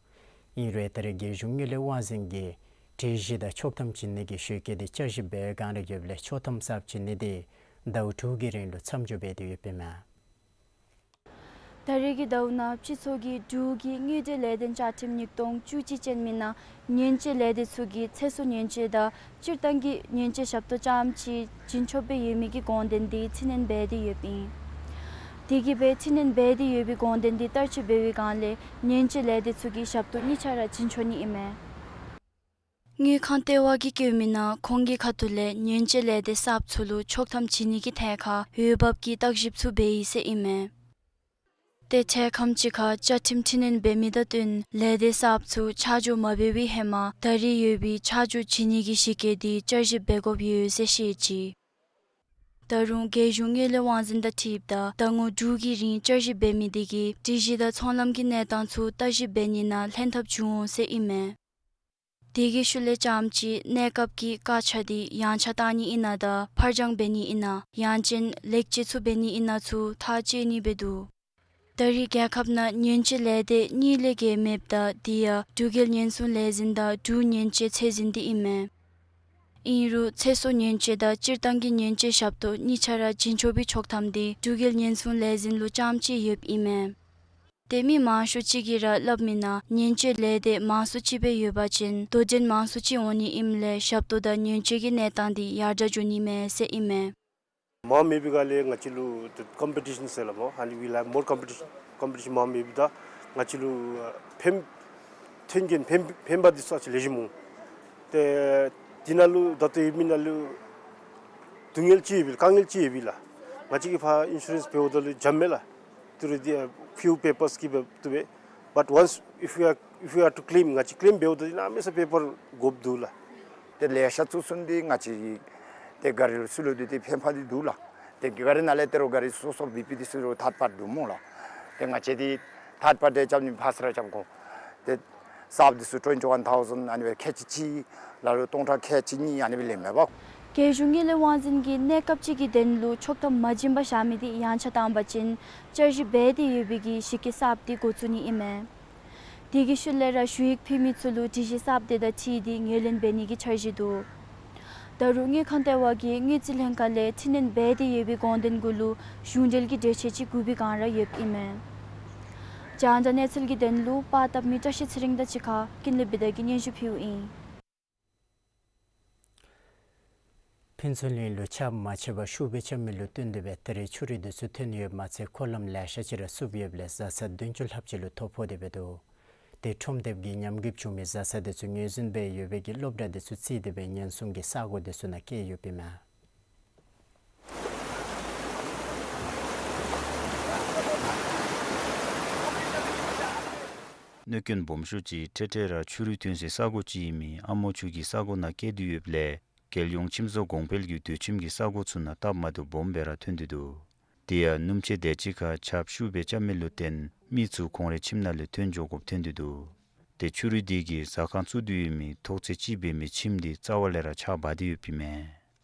ཨིན་རུང་ད་རེས་རྒྱལ་གཞུང་དངུལ་ལས་དབང་འཛིན་གྱིས་སྒྲིག་གཞི་དང་ཆོག་ཐམ་བྱིན་ནི་གི་ཞུ་སྐུལ་དེ་བསྐྱར་ཞིབ་འབད་བའི་བསྒང་ར་ཡོདཔ་ལས་ཆོག་ཐམ་གསརཔ་བྱིན་ནི་དེ་ཟླཝ་དྲུག་གི་རིང་ལུ་མཚམས་འཇོག་འབད་དེ་ཡོདཔ་ཨིན་མས། ད་རེས་ཀྱི་ཟླཝ་ནང་སྤྱི་ཚོགས་ཀྱིས་འབྲུག་གི་དངུལ་འབྲེལ་ལས་དོན་བཅའ་ཁྲིམས་ཉིས་སྟོང་བཅུ་གཅིག་ཅན་མའི་ནང་ཉེན་བཅོལ་ལས་སྡེ་ཚུ་གིས་ཚེ་སྲོག་ཉེན་བཅོལ་དང་སྤྱིར་བཏང་གི་ཉེན་བཅོལ་ཞབས་ཏོག་རྐྱངམ་ཅིག་བྱིན་ཆོགཔ་སྦེ་ཡོད་མི་གི་དགོངས་དོན་དེ་འཕྲི་སྣོན་འབད་དེ་ཡོདཔ་ཨིན། དེ་གིས་སྦེ་འཕྲི་སྣོན་འབད་དེ་ཡོད་པའི་དགོངས་དོན་དེ་བསྟར་སྤྱོད་འབད་བའི་བསྒང་ལས་ཉེན་བཅོལ་ལས་སྡེ་ཚུ་གིས་ཞབས་ཏོག་གཉིས་ཆ་ར་བྱིན་ཆོག་ནི་ཨིན་མས། དངུལ་ཁང་ལྟེ་བ་གིས་བཀོད་མི་ནང་ཁོང་གི་ཁ་ཐུག་ལས་ཉེན་བཅོལ་ལས་སྡེ་གསརཔ་ཚུ་ལུ་ཆོག་ཐམ་བྱིན་ནི་གི་ཐད་ཁར་འོས་འབབ་ཀྱི་བརྟག་ཞིབ་ཚུ་འབད་ཡི་ཟེར་ཨིན་མས། ཏེ་འཕྲལ་ཁམས་ཅིག་ཁར་བཅའ་ཁྲིམས་འཕྲི་སྣོན་འབད་མི་དང་བསྟུན་ལས་སྡེ་གསརཔ་ཚུ་ཆ་འཇོག་མ་འབད་བའི་ཧེ་མ་ད་རེས་ཡོད་པའི་ཆ་འཇོག་བྱིན་ནི་གི་ཞུ་སྐུལ་དེ་བསྐྱར་ཞིབ་འབད་དགོཔ་ཡོད་ཟེར་བཤད་ཅི། ད་རུང་རྒྱལ་གཞུང་དངུལ་ལས་དབང་འཛིན་དང་འཁྲིལཝ་ད་ཟླ་ངོ་དྲུག་གི་རིང་བསྐྱར་ཞིབ་འབད་མི་དེ་གིས་སྒྲིག་གཞི་དང་ཚོང་ལམ་གྱི་གནས་སྟངས་ཚུ་བརྟག་ཞིབ་འབད་ནི་ནང་ལྷན་ཐབས་བྱུང་འོང་ཟེར་ཨིན་མས། དེ་གི་ཤུལ་ལས་རྐྱངམ་ཅིག་གནས་སྐབས་ཀྱི་བཀག་ཆ་དེ་ཡངས་ཆག་བཏང་ནི་ཨིན་ན་དང་ཕར་འགྱངས་འབད་ནི་ཨིན་ན་ཡང་ཅིན་ལེགས་བཅོས་ཚུ་འབད་ནི་ཨིན་ན་ཚུ་ཐག་བཅད་ནི་སྦེ་འདུག། ད་རེས་རྒྱལ་ཁབ་ནང་ཉེན་བཅོལ་ལས་སྡེ་གཉིས་ལས་བརྒལ་མེདཔ་ད་དེ་ཡང་འབྲུག་རྒྱལ་ཉེན་སྲུང་ལས་འཛིན་དང་འབྲུག་ཉེན་བཅོལ་ཚད་འཛིན་དེ་ཨིན་མས། ཨིན་རུང་ཚེ་སྲོག་ཉེན་བཅོལ་དང་སྤྱིར་བཏང་གི་ཉེན་བཅོལ་ཞབས་ཏོག་གཉིས་ཆ་ར་བྱིན་ཆོག་པའི་ཆོག་ཐམ་དེ་འབྲུག་རྒྱལ་ཉེན་སྲུང་ལས་འཛིན་ལུ་རྐྱངམ་ཅིག་ཡོདཔ་ཨིན་མས། ཏེ་མི་མང་ཤོས་ཅིག་གིས་ར་སླབ་མི་ནང་ཉེན་བཅོལ་ལས་སྡེ་མང་སུ་ཅིག་སྦེ་ཡོད་པ་ཅིན་དོ་འགྲན་མང་སུ་ཅིག་འོང་ནི་ཨིནམ་ལས་ཞབས་ཏོག་དང་ཉེན་བཅོལ་གྱི་གནས་སྟངས་དེ་ཡར་དྲག་འགྱོ་ནི་མས་ཟེར་ཨིན་མས། མང་མེད་པའི་སྒང་ལས་ང་བཅས་ལུ་ཀམ་པི་ཊི་ཤཱན་ཟེར་སླབ་སྨོ། ཨ་ནི་we'll have more competition, ཀམ་པི་ཊི་ཤཱན་མང་མེད་པའི་ད་ང་བཅས་ལུ་ཕན་ཐོན་གྱི་ཕན་ཕན་པ་འདི་ཚུ་ཨ་ཙི་ལེགས་ཤོམ་འོང་། ཏེ་འདི་ནང་ལུ་ད་ལྟོ་ཡོད་མི་ནང་ལུ་སྡུག་བསྔལ་ཅིག་ཡོད་པས་ལགས། དཀའ་ངལ་ཅིག་ཡོད་པས་ལགས། ང་བཅས་ཀྱིས་ཕར་ཨིན་ཤུ་རེནསི་འབདཝ་ད་ལུ་འཇམ་མས་ལགས། ཏི་རུ་འདི་ཕིའུ་པེ་པརསི་ཀྱིས་འབད་བཏུབ་པས། But once if you are, if you are to claim, ང་བཅས་ཀླེམ་འབདཝ་ད་ལུ་གནམ་མེད་ས་མེད་པེ་པར་དགོཔ་འདུག་ལགས། ཏེ་ལེ་ཤ་ཚུ་ཚུན་འདི་ང་བཅས་ཏེ་ག་རི་ལུ་ཚུ་ལུ་འདི་ཏེ་ཕན་པ་འདི་འདུག་ལགས། ཏེ་ག་རི་ནང་ལས་ཏེ་རོགས་ག་རི་སོ་སོ་བི་པི་འདི་ཚུ་རོགས་ཐརཌ་པར་འདུག་སྨོ་ལགས། ཏེ་ང་བཅས་འདི་ཐརཌ་པར་འདི་རྐྱབ་ནི་ཕར་ས་ར་རྐྱབ་དགོ། ཏེ་གསརཔ་འདི་ཚུ་ཊུ་ཝེན་ཊི་ཝན་ཐའུ་ཟེནཌ་ཨ་ནི་སྦེ་ཁལ་གཅིག་གཅིག་ལ་ལུ་སྟོང་ཕྲག་ཁལ་གཅིག་གཉིས་ཨ་ནི་སྦེ་ལེན་མས་པ། རྒྱལ་གཞུང་དངུལ་ལས་དབང་འཛིན་གྱིས་གནས་སྐབས་ཅིག་གི་དོན་ལུ་ཆོག་ཐམ་མ་བྱིན་པར་བཞག་མི་དེ་ཡངས་ཆག་བཏང་པ་ཅིན་བསྐྱར་ཞིབ་འབད་དེ་ཡོད་པའི་གི་ཞིབ་དཔྱད་གསརཔ་དེ་འགོ་བཙུགས་ནི་ཨིན་མས། དེ་གི་ཤུལ་ལས་ར་ཞུ་ཡིག་ཕུལ་མི་ཚུ་ལུ་སྒྲིག་གཞི་གསརཔ་དེ་དང་འཁྲིལ་ཏེ་ངོས་ལེན་འབད་ནི་གི་འཆར་གཞི་འདུག། ད་རུང་དངུལ་ཁང་ལྟེ་བ་གིས་དངུལ་རྩིས་ལྷན་ཁག་ལས་འཕྲི་སྣོན་འབད་དེ་ཡོད་པའི་དགོངས་དོན་གུ་ལུ་གཞུང་འབྲེལ་གྱི་འགྲེལ་བཤད་ཅིག་དགོ་པའི་བསྒང་ར་ཡོདཔ་ཨིན་མས། རྒྱང་བསྒྲགས་གནས་ཚུལ་གྱི་དོན་ལུ་པར་བཏབ་མི་བཀྲ་ཤིས་ཚེ་རིང་དང་གཅིག་ཁར་ཀུན་ལེགས་བི་དྷ་གིས་སྙན་ཞུ་ཕུལཝ་ཨིན། ཕུན་ཚོགས་གླིང་ལུ་ཆརཔ་མ་ཆད་པར་ཤུགས་སྦེ་རྐྱབ་མི་ལུ་བརྟེན་ཏེ་སྦེ་ད་རེས་ཆུ་རུད་འདི་ཚུ་ཐོན་ཡོདཔ་མ་ཚད་འཁོར་ལམ་ལེ་ཤ་ཅིག་ར་བསུབས་ཡོདཔ་ལས་བཟའ་ཚང་བདུན་ཅུ་ལྷགཔ་ཅིག་ལུ་ཐོ་ཕོག་སྟེ་སྦེ་འདུག། ཏེ་ཁྲོམ་སྡེ་གིས་ཉམས་རྒུདཔ་བྱུང་མི་བཟའ་ཚང་འདི་ཚུ་ངོས་འཛིན་འབད་ཡོད་པའི་གི་སློབ་གྲྭ་འདི་ཚུ་བརྩིས་ཏེ་སྦེ་ཉེན་སྲུང་གི་ས་གོ་འདི་ཚུ་ནང་བསྐྱལ་ཡོདཔ་ཨིན་མས། གནོད་སྐྱོན་སྦོམ་ཤོས་ཅིག་འཕྲལ་འཕྲལ་ར་ཆུ་རུད་ཐོན་སའི་ས་གོ་ཅིག་ཨིན་མི་ཨ་མོ་ཆུ་གི་ས་གོ་ནང་བསྐྱལ་ཏེ་ཡོདཔ་ལས་རྒྱལ་ཡོངས་ཁྱིམ་བཟོ་གོང་འཕེལ་གྱི་སྡོད་ཁྱིམ་གྱི་ས་གོ་ཚུ་ནང་སྟབས་མ་བདེཝ་སྦོམ་སྦེ་ར་ཐོན་ཏེ་འདུག། དེ་ཡང་སྣུམ་ཆེ་དེ་ཅིག་ཁར་ཆརཔ་ཤུགས་སྦེ་རྐྱབ་མི་ལུ་བརྟེན་མི་ཚུ་ཁོང་རའི་ཁྱིམ་ནང་ལས་ཐོན་འགྱོ་དགོཔ་ཐོན་ཏེ་འདུག། ཏེ་ཆུ་རུད་འདི་གིས་ཟ་ཁང་བཙུགས་ཏེ་ཡོད་མི་ཐོག་ཚད་གཅིག་འབད་མི་ཁྱིམ་འདི་རྩ་བ་ལས་ར་ཆརཔ་འབག་སྟེ་ཡོདཔ་ཨིན་མས།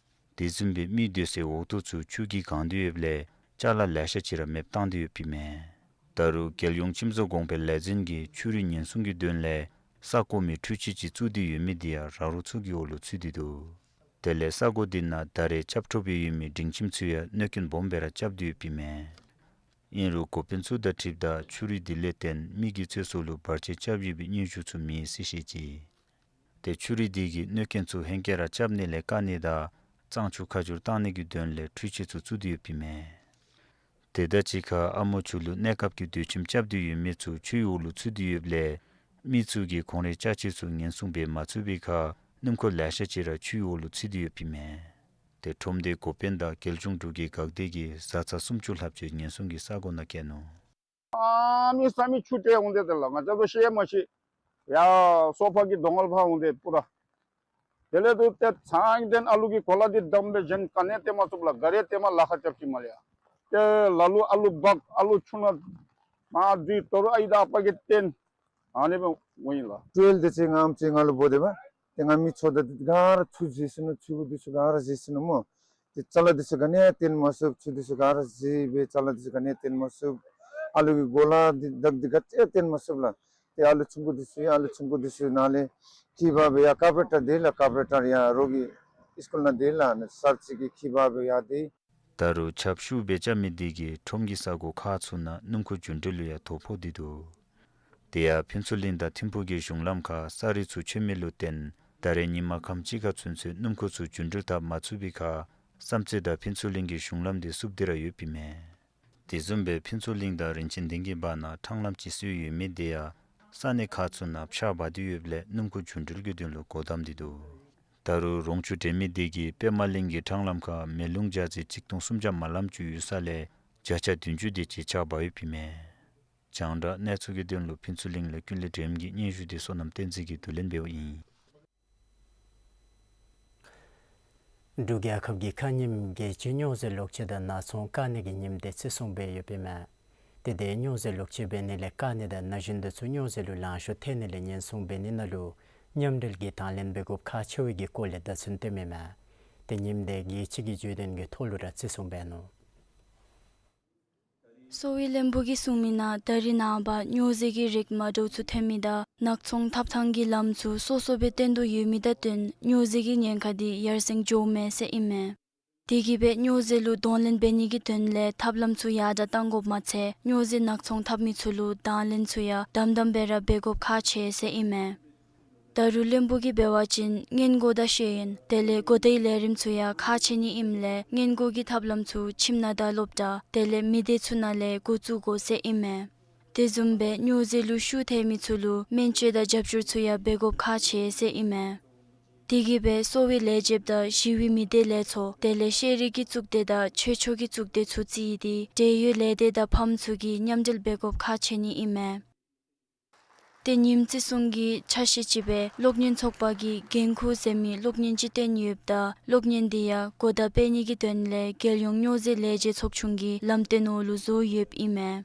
དེ་བཟུམ་སྦེ་མི་སྡོད་སའི་འོག་ཐོག་ཚུ་ཆུ་གིས་གང་སྟེ་ཡོདཔ་ལས་ཅ་ལ་ལེ་ཤ་ཅིག་ར་མེདཔ་བཏང་སྟེ་ཡོདཔ་ཨིན་མས། ད་རུང་རྒྱལ་ཡོངས་ཁྱིམ་བཟོ་གོང་འཕེལ་ལས་འཛིན་གྱིས་ཆུ་རུད་ཉེན་སྲུང་གི་དོན་ལས་ས་བརྐོ་མི་འཕྲུལ་ཆས་ཅིག་བཙུགས་ཏེ་ཡོད་མི་འདི་ཡང་ར་རོ་ཚུ་གི་འོག་ལུ་ཚུད་དེ་འདུག། དེ་ལས་ས་གོ་འདི་ནང་ད་རེས་རྐྱབ་འཕྲོ་སྦེ་ཡོད་མི་སྒྲིང་ཁྱིམ་ཚུ་ཡང་གནོད་སྐྱོན་སྦོམ་སྦེ་ར་རྐྱབ་སྟེ་ཡོདཔ་ཨིན་མས། ཨིན་རུང་འགོ་དཔོན་ཚུ་དང་འཁྲིལཝ་ད་ཆུ་རུད་འདི་ལས་བརྟེན་མི་གི་ཚེ་སྲོག་ལུ་བར་ཆད་རྐྱབ་ཡོད་པའི་སྙན་ཞུ་ཚུ་མེད་ཟེར་བཤད་ཅི། ཏེ་ཆུ་རུད་འདི་གིས་གནོད་སྐྱོན་ཚུ་ཧེང་སྐལ་ར་རྐྱབ་ནི་ལས་བཀག་ནི་དང་གཙང་ཆུ་ཁ་བསྒྱུར་བཏང་ནི་གི་དོན་ལས་འཕྲུལ་ཆས་ཚུ་བཙུགས་ཏེ་ཡོདཔ་ཨིན་མས། དེ་དང་གཅིག་ཁར་ཨ་མོ་ཆུ་ལུ་གནས་སྐབས་ཀྱི་སྡོད་ཁྱིམ་རྐྱབ་སྟེ་ཡོད་མི་ཚུ་ཆུའི་འོག་ལུ་ཚུད་དེ་ཡོདཔ་ལས་མི་ཚུ་གིས་ཁོང་རའི་ཅ་ཆས་ཚུ་ཉེན་སྲུང་འབད་མ་ཚུགས་པའི་ཁར་སྣུམ་འཁོར་ལེ་ཤ་ཅིག་ར་ཆུའི་འོག་ལུ་ཚུད་དེ་ཡོདཔ་ཨིན་མས། ཏེ་ཁྲོམ་སྡེའི་འགོ་དཔོན་དང་རྒྱལ་གཞུང་འབྲུག་གི་འགག་སྡེ་གིས་བཟའ་ཚང་སུམ་ཅུ་ལྷགཔ་ཅིག་ཉེན་སྲུང་གི་ས་གོ་ནང་བསྐྱལ་ནུག། ཨ་མི་ས་མི་ཆུ་ཏེ་འོང་སྟེ་དེ་ལས་ང་བཅས་ར་ཤེས་མ་ཤེས། ཡ་སོ་པ་གི་སྡོང་ལ་ཕར་འོང་སྟེ་པུ་ར། དེ་ལས་དུ་ཏེ་ཚང་ཏེ་ཨ་ལུ་གི་གོ་ལ་འདི་བསྡམས་སྦེ་གཞན་ག་ནི་ཡང་སྟོན་མ་ཚུགས་ལགས། ག་རི་ཡང་སྟོན་མ་ལཱ་ཁག་རྐྱབ་ཅི་མ་ལས་ཡ། ཏེ་ལ་ལུ་ཨ་ལུ་འབག་ཨ་ལུ་ཆུ་ནང་མར་འདི་དོ་རུང་ཨའི་དང་ཨ་པ་གིས་སྟོན། ཨ་ནི་སྦེ་འོང་ཡི་ལགས། ཊུ་ཝེལ་འདི་ཚུ་ང་ཨམ་ཅིག་ང་ལུ་འབོ་སྟེ་སྦེ་ཏེ་ང་མི་ཚུ་དང་ག་ར་ཆུ་བཞེས་ས་ནུག། ཆུ་འདི་ཚུ་ག་ར་བཞེས་ས་ནུག་སྨོ། ཏེ་ཅ་ལ་འདི་ཚུ་ག་ནི་ཡང་སྟོན་མ་ཚུགས། ཆུ་འདི་ཚུ་ག་ར་བཞེས་སྦེ་ཅ་ལ་འདི་ཚུ་ག་ནི་ཡང་སྟོན་མ་ཚུགས། ཨ་ལུ་གི་གོ་ལ་འདི་བདག་འདི་ག་ཅི་ཡང་སྟོན་མ་ཚུགས་ལགས། ཏེ་ཨ་ལུ་ཆུང་ཀུ་འདི་ཚུ་ཡང་ཨ་ལུ་ཆུང་ཀུ་འདི་ཚུ་ནཱ་ལས་ཁྱིད་པ་སྦེ་ཡར་ཀར་པོ་རེ་ཊར་དེ་ལས་ཀར་པོ་རེ་ཊར་ཡར་རོགས་ཀྱི་སི་ཀུལ་ནང་དེ་ལས་ནཱ་སར་ཅིག་གིས་ཁྱིད་པ་སྦེ་ཡར་དེ། ད་རུང་ཆརཔ་ཤུགས་སྦེ་རྐྱབ་མི་འདི་གིས་ཁྲོམ་གྱི་ས་གོ་ཁག་ཚུ་ནང་སྣུམ་འཁོར་རྒྱུན་འགྲུལ་ལུ་ཡང་དོ་ཕོག་སྟེ་འདུག། དེ་ཡང་ཕུན་ཚོགས་གླིང་དང་ཐིམ་ཕུག་གི་གཞུང་ལམ་ཁར་ས་རུད་ཚུ་ཆོད་མི་ལུ་བརྟེན་ད་རེས་ཉིན་མ་ཁམས་ཅིག་ཁར་ཚུན་ཚོད་སྣུམ་འཁོར་ཚུ་རྒྱུན་འགྲུལ་འཐབ་མ་ཚུགས་པའི་ཁར་བསམ་རྩེ་དང་ཕུན་ཚོགས་གླིང་གི་གཞུང་ལམ་འདི་བསུབ་སྟེ་ར་ཡོདཔ་ཨིན་མས། དེ་བཟུམ་སྦེ་ཕུན་ཚོགས་གླིང་དང་རིན་ཆེན་སྡིངས་ཀྱི་བར་ན་ཕྲང་ལམ་ཅིག་བཟོ་ཡོད་མི་དེ་ཡང་ས་གནས་ཁག་ཚུ་ནང་ཆརཔ་འབབ་སྟེ་ཡོདཔ་ལས་སྣུམ་འཁོར་རྒྱུན་འགྲུལ་གྱི་དོན་ལུ་སྒོ་བསྡམས་ཏེ་འདུག། ད་རུང་རོང་ཆུ་འདྲེན་མི་དེ་གིས་པདྨ་གླིང་གི་ཕྲང་ལམ་ཁར་མེ་རླུང་བརྒྱ་ཆ་གཅིག་སྟོང་སུམ་བརྒྱ་མ་ལངམ་ཅིག་ཡོད་ས་ལས་བརྒྱ་ཆ་བདུན་ཅུ་དེ་ཅིག་ཆརཔ་འབབ་ཡོདཔ་ཨིན་མས། རྒྱང་བསྒྲགས་གནས་ཚུལ་གྱི་དོན་ལུ་ཕུན་ཚོགས་གླིང་ལས་ཀུན་ལེགས་སྒྲོལམ་གྱི་སྙན་ཞུ་དེ་བསོད་ནམས་བསྟན་འཛིན་གྱིས་བསྡུ་ལེན་འབདཝ་ཨིན། འབྲུག་རྒྱལ་ཁབ་ཀྱི་ཁ་ཉིནམ་རྒྱལ་སྤྱིའི་སྨྱོ་རྫས་ལོག་སྤྱོད་དང་ནག་ཚོང་བཀག་ནིའི་ཉིནམ་དེ་བརྩི་སྲུང་འབད་ཡོདཔ་ཨིན་མས། ཏེ་དེ་སྨྱོ་རྫས་ལོག་སྤྱོད་འབད་ནི་ལས་བཀག་ནི་དང་ན་གཞོན་དེ་ཚུ་སྨྱོ་རྫས་ལུ་ལང་ཤོར་ཐལ་ནི་ལས་ཉེན་སྲུང་འབད་ནི་ནང་ལུ་མཉམ་འབྲེལ་གྱིས་དང་ལེན་འབད་དགོཔ་ཁག་ཆེ་བའི་སྐོར་ལས་བརྡ་མཚོན་སྟོནམ་ཨིན་མས། ཏེ་ཉིནམ་དེ་རྒྱལ་སྤྱི་གི་བརྗོད་དོན་གྱི་ཐོག་ལུ་ར་བརྩི་སྲུང་འབད་ནུག། གསོ་བའི་བློན་པོ་གིས་གསུངས་མི་ནང་ད་རིས་ནངས་པ་སྨྱོ་རྫས་ཀྱི་རིགས་མ་འདྲཝ་ཚུ་ཐོན་མི་དང་ནག་ཚོང་འཐབ་ཐངས་ཀྱི་ལམ་ཚུ་སོ་སོ་སྦེ་བཏོན་དོ་ཡོད་མི་དང་བསྟུན་སྨྱོ་རྫས་ཀྱི་ཉེན་ཁ་འདི་ཡར་སེང་འགྱོཝ་མས་ཟེར་ཨིན་མས། དེ་གིས་སྦེ་སྨྱོ་རྫས་ལུ་གདོང་ལེན་འབད་ནི་གི་དོན་ལས་ཐབས་ལམ་ཚུ་ཡར་དྲག་གཏང་དགོཔ་མ་ཚད་སྨྱོ་རྫས་ནག་ཚོང་འཐབ་མི་ཚུ་ལུ་དང་ལེན་ཚུ་ཡང་དམ་དམ་སྦེ་ར་འབད་དགོཔ་ཁག་ཆེ་ཟེར་ཨིན་མས། ད་རུང་བློན་པོ་གིས་འབད་བ་ཅིན་སྔོན་འགོག་དང་ཤེས་ཡོན་དེ་ལས་གོ་བརྡའི་ལས་རིམ་ཚུ་ཡང་ཁག་ཆེ་ནི་ཨིནམ་ལས་སྔོན་འགོག་གི་ཐབས་ལམ་ཚུ་ཁྱིམ་ནང་དང་སློབ་གྲྭ་དེ་ལས་མི་སྡེ་ཚུ་ནང་ལས་འགོ་བཙུགས་དགོ་ཟེར་ཨིན་མས། དེ་བཟུམ་སྦེ་སྨྱོ་རྫས་ལུ་ཤོར་ཐལ་མི་ཚུ་ལུ་སྨན་བཅོས་དང་རྒྱབ་སྐྱོར་ཚུ་ཡང་འབད་དགོཔ་ཁག་ཆེ་ཟེར་ཨིན་མས། དེ་གིས་སྦེ་གསོ་བའི་ལས་བྱེདཔ་དང་ཞི་བའི་མི་སྡེ་ལས་ཚོགས་དེ་ལས་ཤེས་རིག་གི་གཙུག་སྡེ་དང་ཆོས་ཕྱོགས་ཀྱི་གཙུག་སྡེ་ཚུ་བརྩིས་ཏེ་འབྲེལ་ཡོད་ལས་སྡེ་དང་ཕམ་ཚུ་གིས་མཉམ་འབྲེལ་འབད་དགོཔ་ཁག་ཆེ་ནི་ཨིན་མས། ཏེ་ཉིནམ་བརྩི་སྲུང་གི་ཆ་ཤས་ཅིག་སྦེ་གློག་བརྙན་ཚོགས་པ་གིས་འགན་ཁུར་ཟེར་མི་གློག་བརྙན་ཅིག་བཏོན་ཡོདཔ་ད་གློག་བརྙན་འདི་ཡང་གོ་བརྡ་སྤེལ་ནི་གི་དོན་ལས་རྒྱལ་ཡོངས་སྨྱོ་རྫས་ལས་བྱེད་ཚོགས་ཆུང་གི་ལམ་སྟོན་འོག་ལུ་བཟོ་ཡོདཔ་ཨིན་མས།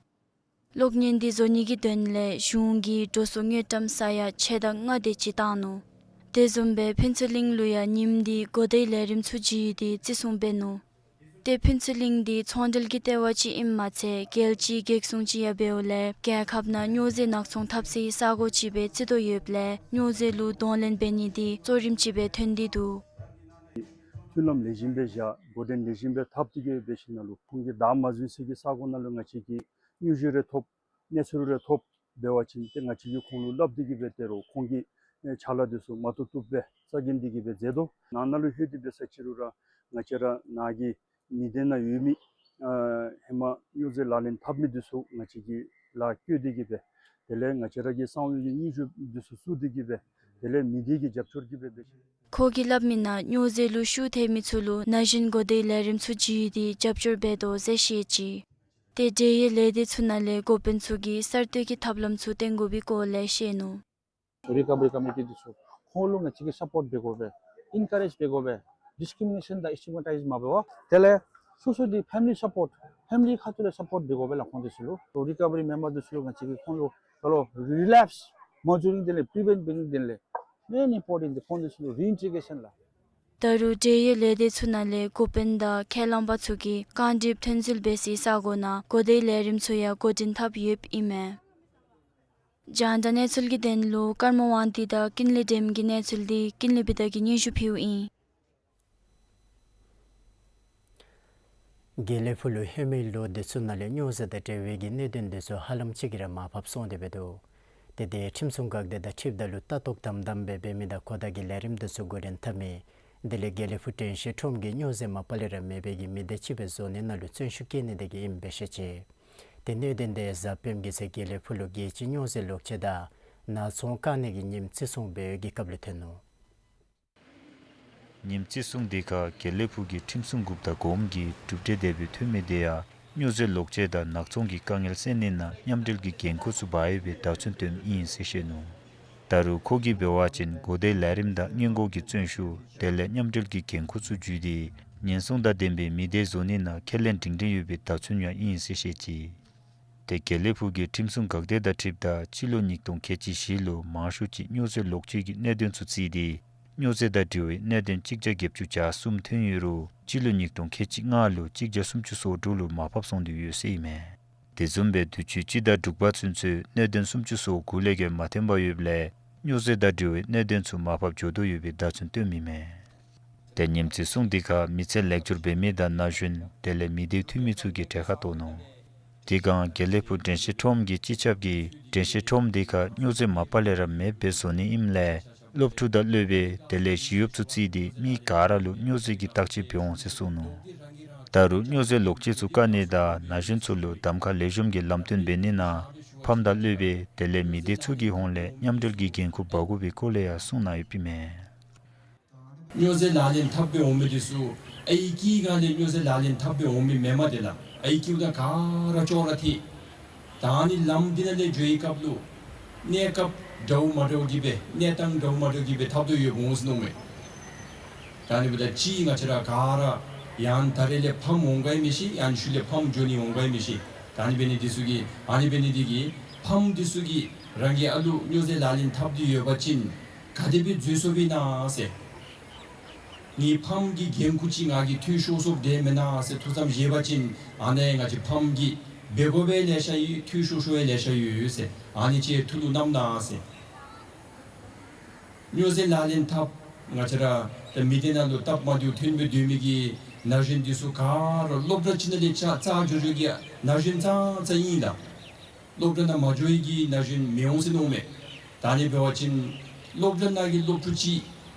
གློག་བརྙན་འདི་བཟོ་ནི་གི་དོན་ལས་གཞུང་གིས་འགྲོ་སོང་དངུལ་ཀྲམ་ས་ཡ་ཕྱེད་དང་ལྔ་དེ་ཅིག་བཏང་ནུག། དེ་བཟུམ་སྦེ་ཕུན་ཚོགས་གླིང་ལུ་ཡང་ཉིནམ་འདི་གོ་བརྡའི་ལས་རིམ་ཚུ་བརྒྱུད་དེ་བརྩི་སྲུང་འབད་ནུག། ཏེ་ཕུན་ཚོགས་གླིང་འདི་ཚོང་འབྲེལ་གྱི་ལྟེ་བ་ཅིག་ཨིནམ་མ་ཚད་རྒྱལ་སྤྱིའི་གེགས་སྲུང་ཅིག་ཡང་འབདཝ་ལས་རྒྱལ་ཁབ་ནང་སྨྱོ་རྫས་ནག་ཚོང་འཐབ་སའི་ས་གོ་ཅིག་སྦེ་བརྩི་དོ་ཡོདཔ་ལས་སྨྱོ་རྫས་ལུ་གདོང་ལེན་འབད་ནི་འདི་གཙོ་རིམ་ཅིག་སྦེ་ཐོན་ཏེ་འདུག། མཐུན་ལམ་ལེགས་ཤོམ་སྦེ་བཞག་འགོ་འདྲེན་ལེགས་ཤོམ་སྦེ་འཐབ་སྟེ་གི་འབད་ཞིནམ་ལས་ཁོང་གིས་བདའ་མ་འཛུལ་སའི་གི་ས་གོ་ནང་ལུ་ང་བཅས་ཀྱིས་དངུལ་ཞུ་རེ་ཐོབ་གནས་ཚུལ་རེ་ཐོབ་འབད་བ་ཅིན་ཏེ་ང་བཅས་ཀྱིས་ཁོང་ལུ་སླབ་སྟེ་གི་སྦེ་ཏེ་རོགས་ཁོང་གིས་ཨེ་ཕྱག་ལཱ་འདི་ཚུ་མ་བཏུབ་བཏུབ་སྦེ་རྩ་འགེངས་ཏེ་གི་སྦེ་མཛད་དོ། ནང་ན་ལུ་ལྷོད་དེ་འབད་ས་ཅིག་རུང་ར་ང་བཅས་ར་ནཱ་གི་མི་སྡེ་ནང་ཡོད་མི་ཨ་ཧེ་མ་སྨྱོ་རྫས་ལག་ལེན་འཐབ་མི་འདི་ཚུ་ང་བཅས་ཀྱིས་ལཱ་བཀོད་དེ་གི་སྦེ་དེ་ལས་ང་བཅས་ར་གི་གསང་བའི་གི་སྙན་ཞུ་འདི་ཚུ་བཙུགས་ཏེ་གི་སྦེ་དེ་ལས་མི་སྡེ་གི་རྒྱབ་སྐྱོར་གྱིས་སྦེ་འབད་ཞིནམ། ཁོ་གིས་སླབ་མི་ནང་སྨྱོ་རྫས་ལུ་ཤོར་ཐལ་མི་ཚུ་ལུ་ན་གཞོན་གོ་བརྡའི་ལས་རིམ་ཚུ་བརྒྱུད་དེ་རྒྱབ་སྐྱོར་འབད་དོ་ཟེར་བཤད་ཅི། ཏེ་འབྲེལ་ཡོད་ལས་སྡེ་ཚུ་ནང་ལས་འགོ་དཔོན་ཚུ་གིས་གསར་གཏོད་ཀྱི་ཐབས་ལམ་ཚུ་བཏོན་དགོ་པའི་སྐོར་ལས་བཤད་ནུག། རི་ཀ་བ་རི་ཀོ་མི་ཊི་འདི་ཚུ་ཁོང་ལུ་ང་བཅས་ཀྱིས་སཔོརཊ་འབད་དགོ་པས། ཨེན་ཀ་རེཇ་འབད་དགོ་པས། ཌིསི་ཀི་རི་མི་ནེ་ཤཱན་དང་སི་ཊི་ག་མ་ཊའིཛ་མ་འབད་བར་དེ་ལས་སོ་སོ་འདི་ཕེ་མི་ལི་སཔོརཊ་ཕེ་མི་ལི་ཁ་ཐུག་ལས་སཔོརཊ་འབད་དགོ་པས་ལགས། ཁོང་འདི་ཚུ་ལུ་རི་ཀ་བ་རི་མེམ་བར་འདི་ཚུ་ལུ་ང་བཅས་ཀྱིས་ཁོང་ལུ་ད་ལུ་རི་ལེཔསི་མ་འགྱོ་ནི་དེ་ལས་པི་རི་བེནཊ་འབད་ནི་དེ་ལས་མེན་ཨིམ་པོར་ཊེནཊ་འདི་ཁོང་འདི་ཚུ་ལུ་རི་ཨིན་ཊི་གེ་རེ་ཤཱན་ལགས། ད་རུང་འབྲེལ་ཡོད་ལས་སྡེ་ཚུ་ནང་ལས་འགོ་དཔོན་དང་ཁས་བླངས་པ་ཚུ་གིས་རྐང་སྒྲིགཔ་ཐོན་འཛུལ་འབད་སའི་ས་གོ་ནང་གོ་བརྡའི་ལས་རིམ་ཚུ་ཡང་འགོ་འདྲེན་འཐབ་ཡོདཔ་ཨིན་མས། རྒྱང་བསྒྲགས་གནས་ཚུལ་གྱི་དོན་ལུ་ཀརྨ་དབང་འདུས་དང་ཀུན་ལེགས་སྒྲོལམ་གྱི་གནས་ཚུལ་འདི་ཀུན་ལེགས་བི་དྷ་གིས་སྙན་ཞུ་ཕུལཝ་ཨིན། དགེ་ལེགས་ཕུག་ལུ་ཧེ་མའི་ལོ་འདི་ཚུ་ནང་ལས་སྨྱོ་རྫས་དང་འབྲེལ་བའི་གི་གནད་དོན་འདི་ཚུ་ཧ་ལམ་ཅིག་གིས་ར་མར་ཕབ་སོང་སྟེ་འབད་དོ། ཏེ་དེ་ཁྲིམས་སྲུང་འགག་སྡེ་དང་འཁྲིལཝ་ད་ལུ་ལྟ་རྟོག་དམ་དམ་སྦེ་འབད་མི་དང་གོ་བརྡ་གི་ལས་རིམ་འདི་ཚུ་འགོ་འདྲེན་འཐབ་མི་དེ་ལས་དགེ་ལེགས་ཕུག་དྲན་ཤེས་ཁྲོམ་གྱིས་སྨྱོ་རྫས་མ་པ་ལས་ར་མེད་པའི་གི་མི་སྡེ་ཅིག་སྦེ་བཟོ་ནི་ནང་ལུ་བརྩོན་ཤུགས་བསྐྱེད་ནི་དེ་གིས་ཨིནམ་སྦེ་བཤད་ཅི། ཏེ་གནད་དོན་དེ་གཟའ་སྤེནམ་གི་ཚེ་དགེ་ལེགས་ཕུག་ལུ་རྒྱལ་སྤྱིའི་སྨྱོ་རྫས་ལོག་སྤྱོད་དང་ནག་ཚོང་བཀག་ནི་གི་ཉིནམ་བརྩི་སྲུང་འབད་བའི་གི་སྐབས་ལུ་ཐོན་ནུག། ཉིནམ་བརྩི་སྲུང་དེ་ཁར་དགེ་ལེགས་ཕུག་གི་ཁྲིམས་སྲུང་འགག་སྡེ་དང་གོངམ་གྱི་གྲུབ་འབྲས་དེ་སྦེ་ཐོན་མི་དེ་ཡང་སྨྱོ་རྫས་ལོག་སྤྱོད་དང་ནག་ཚོང་གི་དཀའ་ངལ་སེལ་ནི་ནང་མཉམ་འབྲེལ་གྱི་འགན་ཁུར་ཚུ་འབག་ཡོད་པའི་བརྡ་མཚོན་སྟོནམ་ཨིན་ཟེར་བཤད་ནུག། ད་རུང་ཁོ་གིས་འབད་བ་ཅིན་གོ་བརྡའི་ལས་རིམ་དང་སྔོན་འགོག་གི་བརྩོན་ཤུགས་དེ་ལས་མཉམ་འབྲེལ་གྱི་འགན་ཁུར་ཚུ་བརྒྱུད་དེ་ཉེན་སྲུང་དང་ལྡན་པའི་མི་སྡེ་བཟོ་ནི་ནང་ཁས་ལེན་སྒྲིང་སྒྲིང་ཡོད་པའི་བརྡ་མཚོན་ཡང་ཨིན་ཟེར་བཤད་ཅི། ཏེ་དགེ་ལེགས་ཕུག་གི་ཁྲིམས་སྲུང་འགག་སྡེ་དང་འཁྲིལཝ་ད་སྤྱི་ལོ་ཉིས་སྟོང་ཁལ་གཅིག་བཞི་ལུ་མང་ཤོས་ཅིག་སྨྱོ་རྫས་ལོག་སྤྱོད་ཀྱི་གནད་དོན་ཚུ་བརྩིས་ཏེ་སྨྱོ་རྫས་དང་འབྲེལ་བའི་གནད་དོན་གཅིག་བརྒྱ་བརྒྱད་ཅུ་གྱ་གསུམ་ཐོན་ཡོད་རུང་སྤྱི་ལོ་ཉིས་སྟོང་ཁལ་གཅིག་ལྔ་ལུ་གཅིག་བརྒྱ་སུམ་ཅུ་སོ་དྲུག་ལུ་མར་ཕབ་སོང་སྟེ་ཡོད་ཟེར་ཨིན་མས། དེ་བཟུམ་སྦེ་དུས་ཅི་སྤྱི་ཟླ་དྲུག་པ་ཚུན་ཚོད་གནད་དོན་སུམ་ཅུ་སོ་དགུ་ལས་བརྒལ་མ་ཐོན་པར་ཡོདཔ་ལས་སྨྱོ་རྫས་དང་འབྲེལ་བའི་གནད་དོན་ཚུ་མར་ཕབ་འགྱོ་དོ་ཡོད་པའི་བརྡ་མཚོན་སྟོནམ་ཨིན་མས། ཏེ་ཉིནམ་བརྩི་སྲུང་དེ་ཁར་མི་ཚེ་ལེགས་སྒྱུར་འབད་མི་དང་ན་གཞོན་དེ་ལས་མི་སྡེ་འཐུས་མི་ཚུ་གིས་གྲལ་ཁར་གཏོགས་ནུག། དེ་སྒང་དགེ་ལེགས་ཕུག་དྲན་ཤེས་ཁྲོམ་གྱི་སྤྱི་ཁྱབ་ཀྱིས་དྲན་ཤེས་ཁྲོམ་དེ་ཁར་སྨྱོ་རྫས་མ་པ་ལས་ར་མེདཔ་སྦེ་བཟོ་ནི་ཨིནམ་ལས་སློབ་ཕྲུག་དང་སློབ་དཔོན་དེ་ལས་ཞི་གཡོགཔ་ཚུ་བརྩིས་ཏེ་མི་ག་ར་ལུ་སྨྱོ་རྫས་ཀྱི་བརྟག་དཔྱད་འབད་འོང་ཟེར་གསུངས་ནུག། ད་རུང་སྨྱོ་རྫས་ལོག་སྤྱོད་ཚུ་བཀག་ནི་དང་ན་གཞོན་ཚུ་ལུ་གདམ་ཁ་ལེགས་ཤོམ་གྱི་ལམ་སྟོན་འབད་ནི་ནང་ཕམ་དང་སློབ་དཔོན་དེ་ལས་མི་སྡེ་ཚུ་གི་ཧོངས་ལས་མཉམ་འབྲེལ་གྱི་འགན་ཁུར་འབག་དགོ་པའི་སྐོར་ལས་ཡང་གསུངས་གནང་ཡོདཔ་ཨིན་མས། སྨྱོ་རྫས་ལག་ལེན་འཐབ་སྦེ་འོང་མི་འདི་ཚུ་ཨའི་ཀི་སྒང་ལས་སྨྱོ་རྫས་ལག་ལེན་འཐབ་སྦེ་འོང་མི་མེན་མས། དེ་ལས་ཨའི་ཀིའུ་དང་ག་ར་ཅོག་ར་འཐད། ད་ནི་ལམ་འདི་ནང་ལས་འགྱོ་བའི་སྐབས་ལུ་གནས་སྐབས་འདྲཝ་མ་འདྲཝ་གི་སྦེ་གནས་སྟངས་འདྲཝ་མ་འདྲཝ་གི་སྦེ་འཐབ་དོ་ཡོདཔ་འོང་ཟེར་མནོཝ་མས། ད་ཨ་ནི་འབདཝ་ད་ཅིག་ང་བཅས་ར་ག་ར་ཡང་ད་རེས་ལས་ཕམ་འོང་ག་ཡང་མི་ཤེས། ཡང་ཤུལ་ལས་ཕམ་འགྱོ་ནི་འོང་ག་ཡང་མི་ཤེས། ད་ཨ་ནི་འབད་ནི་འདི་ཚུ་གིས་ཨ་ནི་འབད་ནི་འདི་གིས་ཕམ་འདི་ཚུ་གིས་རང་གི་ཨ་ལུ་སྨྱོ་རྫས་ལག་ལེན་འཐབ་སྟེ་ཡོད་པ་ཅིན་ག་དེ་སྦེ་འཛོལ་སོཔ་ཨིན་ན་ཟེར། ངེའི་ཕམ་གྱི་འགན་ཁུར་ཅིག་ང་གིས་འཐུས་ཤོར་སོཔ་དེ་མེན་ན་ཟེར་ཐུགས་བསམ་བཞེས་པ་ཅིན་ཨ་ནི་ང་བཅས་ཕམ་གྱིས་འབད་དགོ་པའི་ལེ་ཤ་ཡོད། འཐུས་ཤོར་ཤོར་བའི་ལེ་ཤ་ཡོད་ཟེར། ཨ་ནི་ཅིག་ཐུགས་ལུ་བསྣམ་གནང་ཟེར། སྨྱོ་རྫས་ལག་ལེན་འཐབ་ང་བཅས་ར་ད་མི་སྡེ་ནང་ལུ་སྟབས་མ་བདེཝ་ཐོན་སྦེ་སྡོད་མི་གི་ན་གཞོན་འདི་ཚུ་ག་ར་སློབ་གྲྭ་ཅིག་ནང་ལས་ཆ་ཚར་འགྱོ་འགྱོ་གི་ན་གཞོན་ཙང་ཙང་ཨིན་ལགས། སློབ་གྲྭ་ནང་མ་འགྱོ་བའི་གི་ན་གཞོན་མི་འོང་ཟེར་མནོཝ་མས། ད་ཨ་ནི་འབད་བ་ཅིན་སློབ་གྲྭ་ནང་གི་སློབ་ཕྲུག་ཅིག་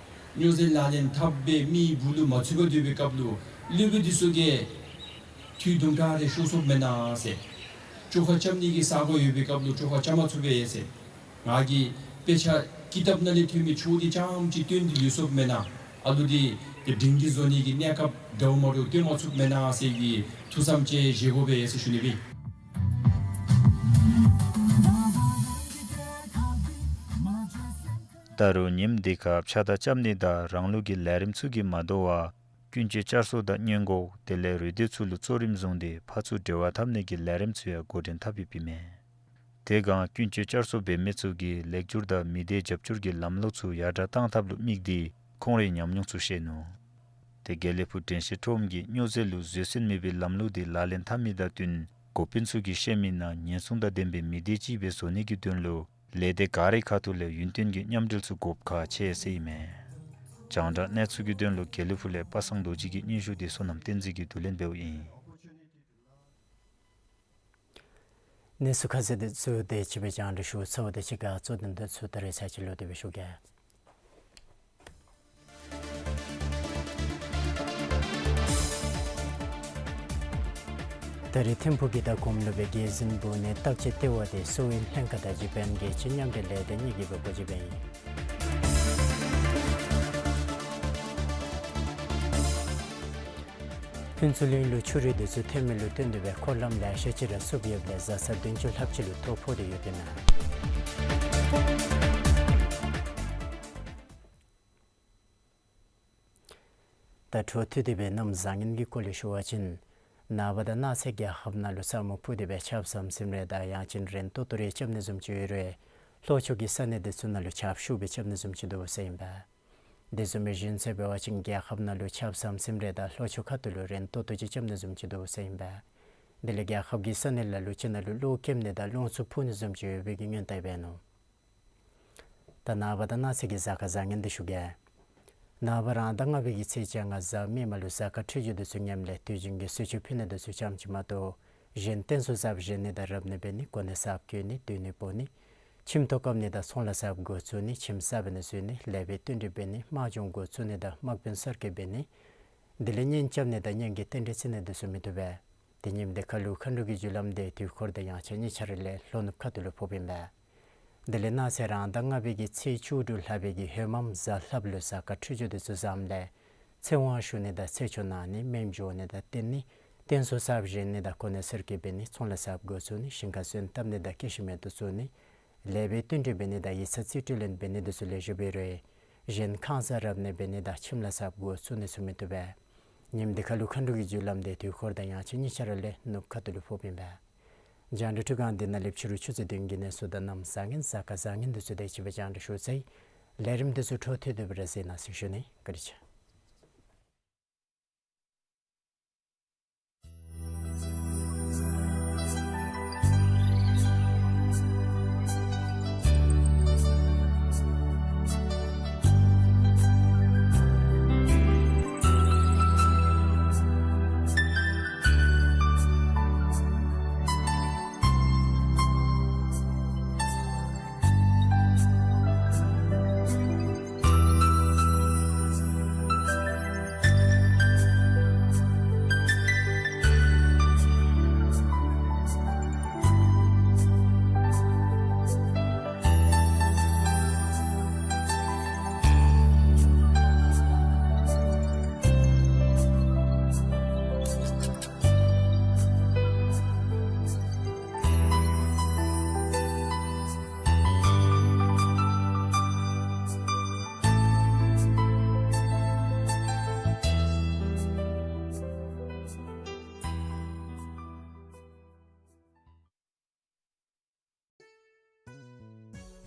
སྨྱོ་རྫས་ལག་ལེན་འཐབ་སྦེ་མི་སྦུག་ལུ་མ་ཚུད་པར་སྡོད་པའི་སྐབས་ལུ་སློབ་དཔོན་འདི་ཚུ་གིས་འཐུས་དུམ་གྲ་རེ་ཤོར་སོཔ་མེན་ན་ཟེར། བཅོ་ཁ་རྐྱབ་ནི་གི་ས་གོ་ཡོད་པའི་སྐབས་ལུ་བཅོ་ཁ་རྐྱབ་མ་ཚུགས་པས་ཟེར། ང་གིས་དཔེ་ཆ་ཀི་ཏབ་ནང་ལས་ཐོན་མི་ཆོས་འདི་རྐྱངམ་ཅིག་སྟོན་ཏེ་ལུས་སོཔ་མེན་ན། ཨ་ལུ་འདི་ཏེ་སྒྲིང་སྒྲི་བཟོ་ནི་གི་གནས་སྐབས་འདྲཝ་མ་འདྲཝ་སྟོན་མ་ཚུགསཔ་མེན་ན་ཟེར་གྱི་ཐུགས་བསམ་ཅིག་བཞེས་དགོ་པས་ཟེར་ཞུ་ནི་སྦེ། ད་རུང་ཉིནམ་འདི་ཁར་ཕྱགས་བདའ་རྐྱབ་ནི་དང་རང་ལུགས་ཀྱི་ལས་རིམ་ཚུ་གིས་མ་དོ་བར་ཀུན་སྤྱོད་བསྐྱར་གསོ་དང་སྔོན་འགོག་དེ་ལས་རུ་སྡེ་ཚུ་ལུ་གཙོ་རིམ་བཟུང་སྟེ་ཕར་ཚུར་འབྲེལ་བ་འཐབ་ནི་གི་ལས་རིམ་ཚུ་ཡང་འགོ་འདྲེན་འཐབ་ཡོདཔ་ཨིན་མས། དེ་སྒང་ཀུན་སྤྱོད་བསྐྱར་གསོ་འབད་མི་ཚུ་གིས་ལེགས་བསྒྱུར་དང་མི་སྡེ་རྒྱབ་སྐྱོར་གྱི་ལམ་ལུགས་ཚུ་ཡར་དྲག་བཏང་ཐབས་ལུ་དམིགས་ཏེ་ཁོང་རའི་ཉམས་མྱོང་ཚུ་བཤད་ནུག། དེ་དགེ་ལེགས་ཕུག་དྲན་ཤེས་ཁྲོམ་གྱིས་སྨྱོ་རྫས་ལུ་བཟོད་བསྲན་མེད་པའི་ལམ་ལུགས་འདི་ལག་ལེན་འཐབ་མི་དང་བསྟུན་འགོ་དཔོན་ཚུ་གིས་བཤད་མི་ནང་ཉེན་སྲུང་དང་ལྡན་པའི་མི་སྡེ་ཅིག་སྦེ་བཟོ་ནི་གི་དོན་ལུ་ལས་སྡེ་ག་རའི་ཁ་ཐུག་ལས་ཡུན་བརྟན་གྱི་མཉམ་འབྲེལ་ཚུ་དགོཔ་ཁག་ཆེ་ཟེར་ཨིན་མས། རྒྱང་བསྒྲགས་གནས་ཚུལ་གྱི་དོན་ལུ་དགེ་ལེགས་ཕུག་ལས་པ་སངས་རྡོ་རྗེ་གི་སྙན་ཞུ་འདི་བསོད་ནམས་བསྟན་འཛིན་གྱིས་བསྡུ་ལེན་འབདཝ་ཨིན། གནས་ཚུལ་ཁ་གསལ་འདི་ཚུ་དེ་ཅིག་སྦེ་རྒྱང་བསྒྲགས་ཞུ་ཚརཝ་དང་གཅིག་ཁར་གཙོ་དོན་འདི་ཚུ་ད་རེས་ཚར་གཅིག་ལོག་སྟེ་སྦེ་ཞུ་གེ། ད་རེས་ཐིམ་ཕུག་གི་དང་གོངམ་ལུ་སྦེ་རྒྱལ་གཞུང་འབོར་ནད་བརྟག་དཔྱད་ལྟེ་བ་དེ་གསོ་བའི་ལྷན་ཁག་དང་ལྗིད་པའི་རྒྱལ་སྤྱིའི་མཉམ་འབྲེལ་ལས་སྡེ་གཉིས་ཀྱིས་སྦེ་སྒོ་འབྱེད་འབད་ཡི། ཕུན་ཚོགས་གླིང་ལུ་ཆུ་རུད་འདི་ཚུ་ཐོན་མི་ལུ་བསྟུན་ཏེ་སྦེ་འཁོར་ལམ་ལེ་ཤ་ཅིག་ར་བསུབ་ཡོདཔ་ལས་བཟའ་ཚང་བདུན་ཅུ་ལྷགཔ་ཅིག་ལུ་ཐོ་ཕོག་སྟེ་ཡོདཔ་ཨིན་མས། ད་འཕྲོ་མཐུད་དེ་སྦེ་གནམ་བཟང་ངན་གྱི་སྐོར་ལས་ཞུ་བ་ཅིན་ནངས་པ་དང་གནངས་ཚེ་རྒྱལ་ཁབ་ནང་ལུ་ས་སྨུག་ཕུབ་སྟེ་སྦེ་ཆརཔ་ཟམ་ཟིམ་རེ་དང་ཡང་ཅིན་རན་ཏོག་ཏོ་རེ་རྐྱབ་ནི་བཟུམ་ཅིག་ཡོད་རུང་ལྷོ་ཕྱོགས་ཀྱི་ས་གནས་འདི་ཚུ་ནང་ལུ་ཆརཔ་ཤུགས་སྦེ་རྐྱབ་ནི་བཟུམ་ཅིག་འདུག་ཟེར་ཨིན་པས། དེ་བཟུམ་སྦེ་གཞེས་ཚེ་འབད་བ་ཅིན་རྒྱལ་ཁབ་ནང་ལུ་ཆརཔ་ཟམ་ཟིམ་རེ་དང་ལྷོ་ཕྱོགས་ཁ་ཐུག་ལུ་རན་ཏོག་ཏོ་ཅིག་རྐྱབ་ནི་བཟུམ་ཅིག་འདུག་ཟེར་ཨིན་པས། དེ་ལས་རྒྱལ་ཁབ་ཀྱི་ས་གནས་ལ་ལུ་ཅིག་ནང་ལུ་གློག་ཁེབས་ནི་དང་རླུང་འཚུབ་འཕུ་ནི་བཟུམ་ཅིག་ཡོད་པའི་གི་སྔོན་བརྡ་འབད་ནུག། ད་ནངས་པ་དང་གནངས་ཚེ་གི་གཟའ་སྐར་བཟང་ངན་འདི་ཞུ་གེ། ནངས་པ་རང་ཟླ་ལྔ་པའི་གི་ཚེས་བཅོ་ལྔ་གཟའ་མིག་དམར་ལུ་གཟའ་སྐར་འཕྲོད་སྦྱོར་འདི་ཚུ་ཉམས་ལས་དུས་རྒྱུན་གྱི་གསོལ་མཆོད་ཕུལ་ནི་འདི་ཚུ་ཙམ་ཅིག་མ་གཏོགས་གཞན་རྟེན་གསོལ་གསརཔ་བཞེངས་ནི་དང་རབ་གནས་འབད་ནི་གོ་གནས་གསརཔ་བསྐོ་ནི་སྡོད་གནས་སྤོ་ནི་ཁྱིམ་ཐོག་བཀབ་ནི་དང་ཚོང་ལཱ་གསརཔ་འགོ་བཙུགས་ནི་ཁྱིམ་གསརཔ་ནང་འཛུལ་ནི་ལེགས་པའི་བསྟུན་གྲོས་འབད་ནི་དམག་སྦྱོང་འགོ་བཙུགས་ནི་དང་དམག་དཔོན་གསར་བསྐོ་འབད་ནི་དེ་ལས་གཉེན་རྐྱབ་ནི་དང་གཉེན་གྱི་རྟེན་འབྲེལ་བརྩི་ནི་འདི་ཚུ་མི་བཏུབ་པས། དེ་ཉིནམ་འདི་ཁ་ལུ་མཁའ་འགྲོ་གི་རྒྱུ་ལམ་འདི་དུས་འཁོར་དང་ཡང་ཆ་གཉིས་ཆ་ར་ལས་ལྷོ་ནུབ་ཁ་ཐུག་ལུ་ཕོགཔ་ཨིན་པས། དེ་ལས་གནངས་ཚེ་རང་ཟླ་ལྔ་པའི་གི་ཚེས་བཅུ་དྲུག་ལྷག་པའི་གི་ཧོད་མམ་གཟའ་ལྷགཔ་ལུ་གཟའ་སྐར་འཕྲོད་སྦྱོར་འདི་ཚུ་བཟངམ་ལས་ཚེ་དབང་ཞུ་ནི་དང་ཚེ་ཆོག་གནང་ནི་སྨན་བྱིན་ནི་དང་རྟེན་ནི་རྟེན་གསོལ་གསརཔ་བཞེངས་ནི་དང་གོ་གནས་གསར་བསྐོ་འབད་ནི་ཚོང་ལཱ་གསརཔ་འགོ་བཙུགས་ནི་ཞིང་ཁ་སོན་བཏབ་ནི་དང་སྐྱེ་ཤི་མེད་དུ་བཙུགས་ནི་ལེགས་པའི་བསྟུན་གྲོས་འབད་ནི་དང་ཡིག་ཚང་རྩིས་སྤྲོད་ལེན་འབད་ནི་འདི་ཚུ་ལེགས་ཤོམ་འབད་རུང་གཞན་ཁང་གསར་རབ་གནས་འབད་ནི་དང་ཁྱིམ་ལཱ་གསརཔ་འགོ་བཙུགས་ནི་ཚུ་མི་བཏུབ་པས། ཉིནམ་འདི་ཁ་ལུ་མཁའ་འགྲོ་གི་རྒྱུ་ལམ་འདི་དུས་འཁོར་དང་ཡང་ཆ་གཉིས་ཆ་ར་ལས་ནུབ་ཁ་ཐུག་ལུ་ཕོགཔ་ཨིན་པས། རྒྱང་བསྒྲགས་འཕྲུལ་ཁང་འདི་ནང་ལས་ཕྱི་རུ་ཆུ་ཚོད་བདུན་གྱི་གནས་ཚུལ་དང་གནམ་བཟང་ངན་གཟའ་སྐར་བཟང་ངན་འདི་ཚུ་དེ་ཅིག་སྦེ་རྒྱང་བསྒྲགས་ཞུ་ཚར་ཡི། ལས་རིམ་འདི་ཚུ་འཕྲོ་མཐུད་དེ་སྦེ་ར་གཟིགས་གནང་ཟེར་ཞུ་ནི། བཀའ་དྲིན་ཆེ།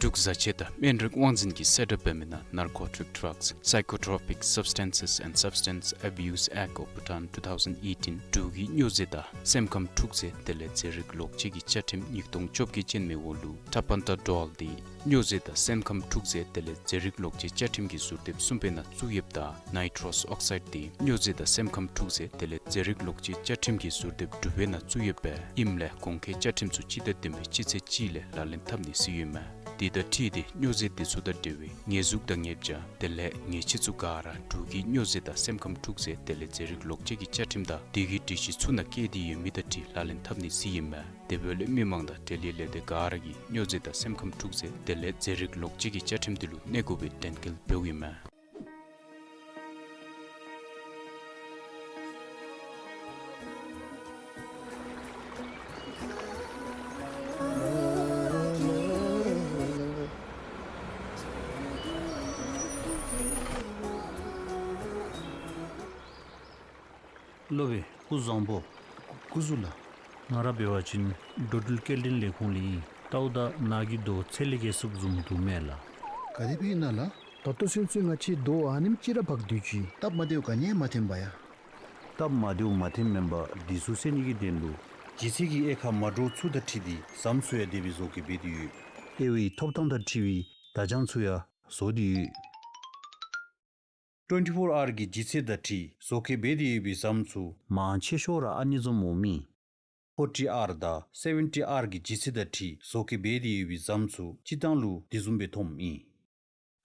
འབྲུག་བཟའ་ཆས་དང་སྨན་རིགས་དབང་འཛིན་གྱིས་གསལ་བསྒྲགས་འབད་མི་ནང་Narcotic Drugs, Psychotropic Substances and Substance Abuse Act of Bhutan two thousand eighteen འབྲུག་གི་སྨྱོ་རྫས་དང་སེམས་ཁམས་འཁྲུག་རྫས་དེ་ལས་རྫས་རིགས་ལོག་སྤྱོད་ཀྱི་བཅའ་ཁྲིམས་ཉིས་སྟོང་བཅོ་བརྒྱད་ཅན་མའི་འོག་ལུ་Tapentadol འདི་སྨྱོ་རྫས་དང་སེམས་ཁམས་འཁྲུག་རྫས་དེ་ལས་རྫས་རིགས་ལོག་སྤྱོད་བཅའ་ཁྲིམས་ཀྱི་ཟུར་དེབ་གསུམ་པའི་ནང་བཙུགས་ཡོདཔ་ད་Nitrous Oxide འདི་སྨྱོ་རྫས་དང་སེམས་ཁམས་འཁྲུག་རྫས་དེ་ལས་རྫས་རིགས་ལོག་སྤྱོད་བཅའ་ཁྲིམས་ཀྱི་ཟུར་དེབ་དྲུག་པའི་ནང་བཙུགས་ཡོདཔ་ཨིནམ་ལས་གོང་འཁོད་བཅའ་ཁྲིམས་ཚུ་སྤྱི་ཟླ་བདུན་པའི་སྤྱི་ཚེས་གཅིག་ལས་ལག་ལེན་འཐབ་ནི་སྲིད་ཡོདཔ་མས། དེ་དང་འཁྲིལ་ཏེ་སྨྱོ་རྫས་དེ་ཚུ་དང་འབྲེལ་བའི་ཉེས་འཛུགས་དང་ཉེས་བྱ་དེ་ལས་ཉེས་ཆད་ཚུ་ག་ར་འབྲུག་གི་སྨྱོ་རྫས་དང་སེམས་ཁམས་འཁྲུག་རྫས་དེ་ལས་རྫས་རིགས་ལོག་སྤྱོད་ཀྱི་བཅའ་ཁྲིམས་དང་དེ་གི་སྒྲིག་གཞི་ཚུ་ནང་བཀལ་ཏེ་ཡོད་མི་དང་འཁྲིལ་ལག་ལེན་འཐབ་ནི་སྲིད་ཡོདཔ་མས། དེ་འབདཝ་ལས་མི་མང་དང་འབྲེལ་ཡོད་ལས་སྡེ་ག་ར་གིས་སྨྱོ་རྫས་དང་སེམས་ཁམས་འཁྲུག་རྫས་དེ་ལས་རྫས་རིགས་ལོག་སྤྱོད་ཀྱི་བཅའ་ཁྲིམས་དེ་ལུ་གནས་དགོ་པའི་དྲན་སྐུལ་འབདཝ་ཨིན་མས། སློབ་དཔོན་སྐུ་བཟང་པོ། སྐུ་གཟུགས་ལགས། ང་ར་འབད་བ་ཅིན་འགྲོ་འགྲུལ་སྐྱེལ་འདྲེན་ལས་ཁུངས་ལས་ཨིན། ལྟཝ་ད་ནཱ་གི་རྡོ་ཚད་ལས་བརྒལ་སུབ་བཟུམ་འདུག་མས་ལགས། ག་དེ་སྦེ་ཨིན་ན་ལགས། ད་ལྟོ་ཚུན་ཚོད་ང་བཅས་རྡོ་ཨ་ནེམ་ཅིག་ར་འབག་སྡོད་ཅི། སྟབས་མ་བདེཝ་ག་ནི་ཡང་མ་ཐོན་པ་ཡ། སྟབས་མ་བདེཝ་མ་ཐོནམ་མེན་པར་འདི་ཚུ་སེལ་ནི་གི་དོན་ལུ་ལྗིད་ཚད་ཀྱི་དབྱེ་ཁག་མ་འདྲཝ་ཚུ་དང་འཁྲིལ་ཏེ་ཟམ་ཚུ་ཡང་དེ་སྦེ་བཟོ་བཀོད་འབད་དེ་ཡོད། དབྱེ་བའི་ཐོབ་ཐང་དང་འཁྲིལ་བའི་བརྡ་བྱང་ཚུ་ཡང་བཟོ་སྟེ་ཡོད། Twenty-four R གི་ལྗིད་ཚད་དང་འཁྲིལ་བཟོ་བཀོད་འབད་དེ་ཡོད་པའི་ཟམ་ཚུ་མང་ཆེ་ཤོས་ར་ཨ་ནི་བཟུམ་འོངམ་ཨིན། Forty R དང་Seventy R གི་ལྗིད་ཚད་དང་འཁྲིལ་བཟོ་བཀོད་འབད་དེ་ཡོད་པའི་ཟམ་ཚུ་སྤྱིར་བཏང་ལུ་དེ་བཟུམ་སྦེ་མཐོངམ་ཨིན།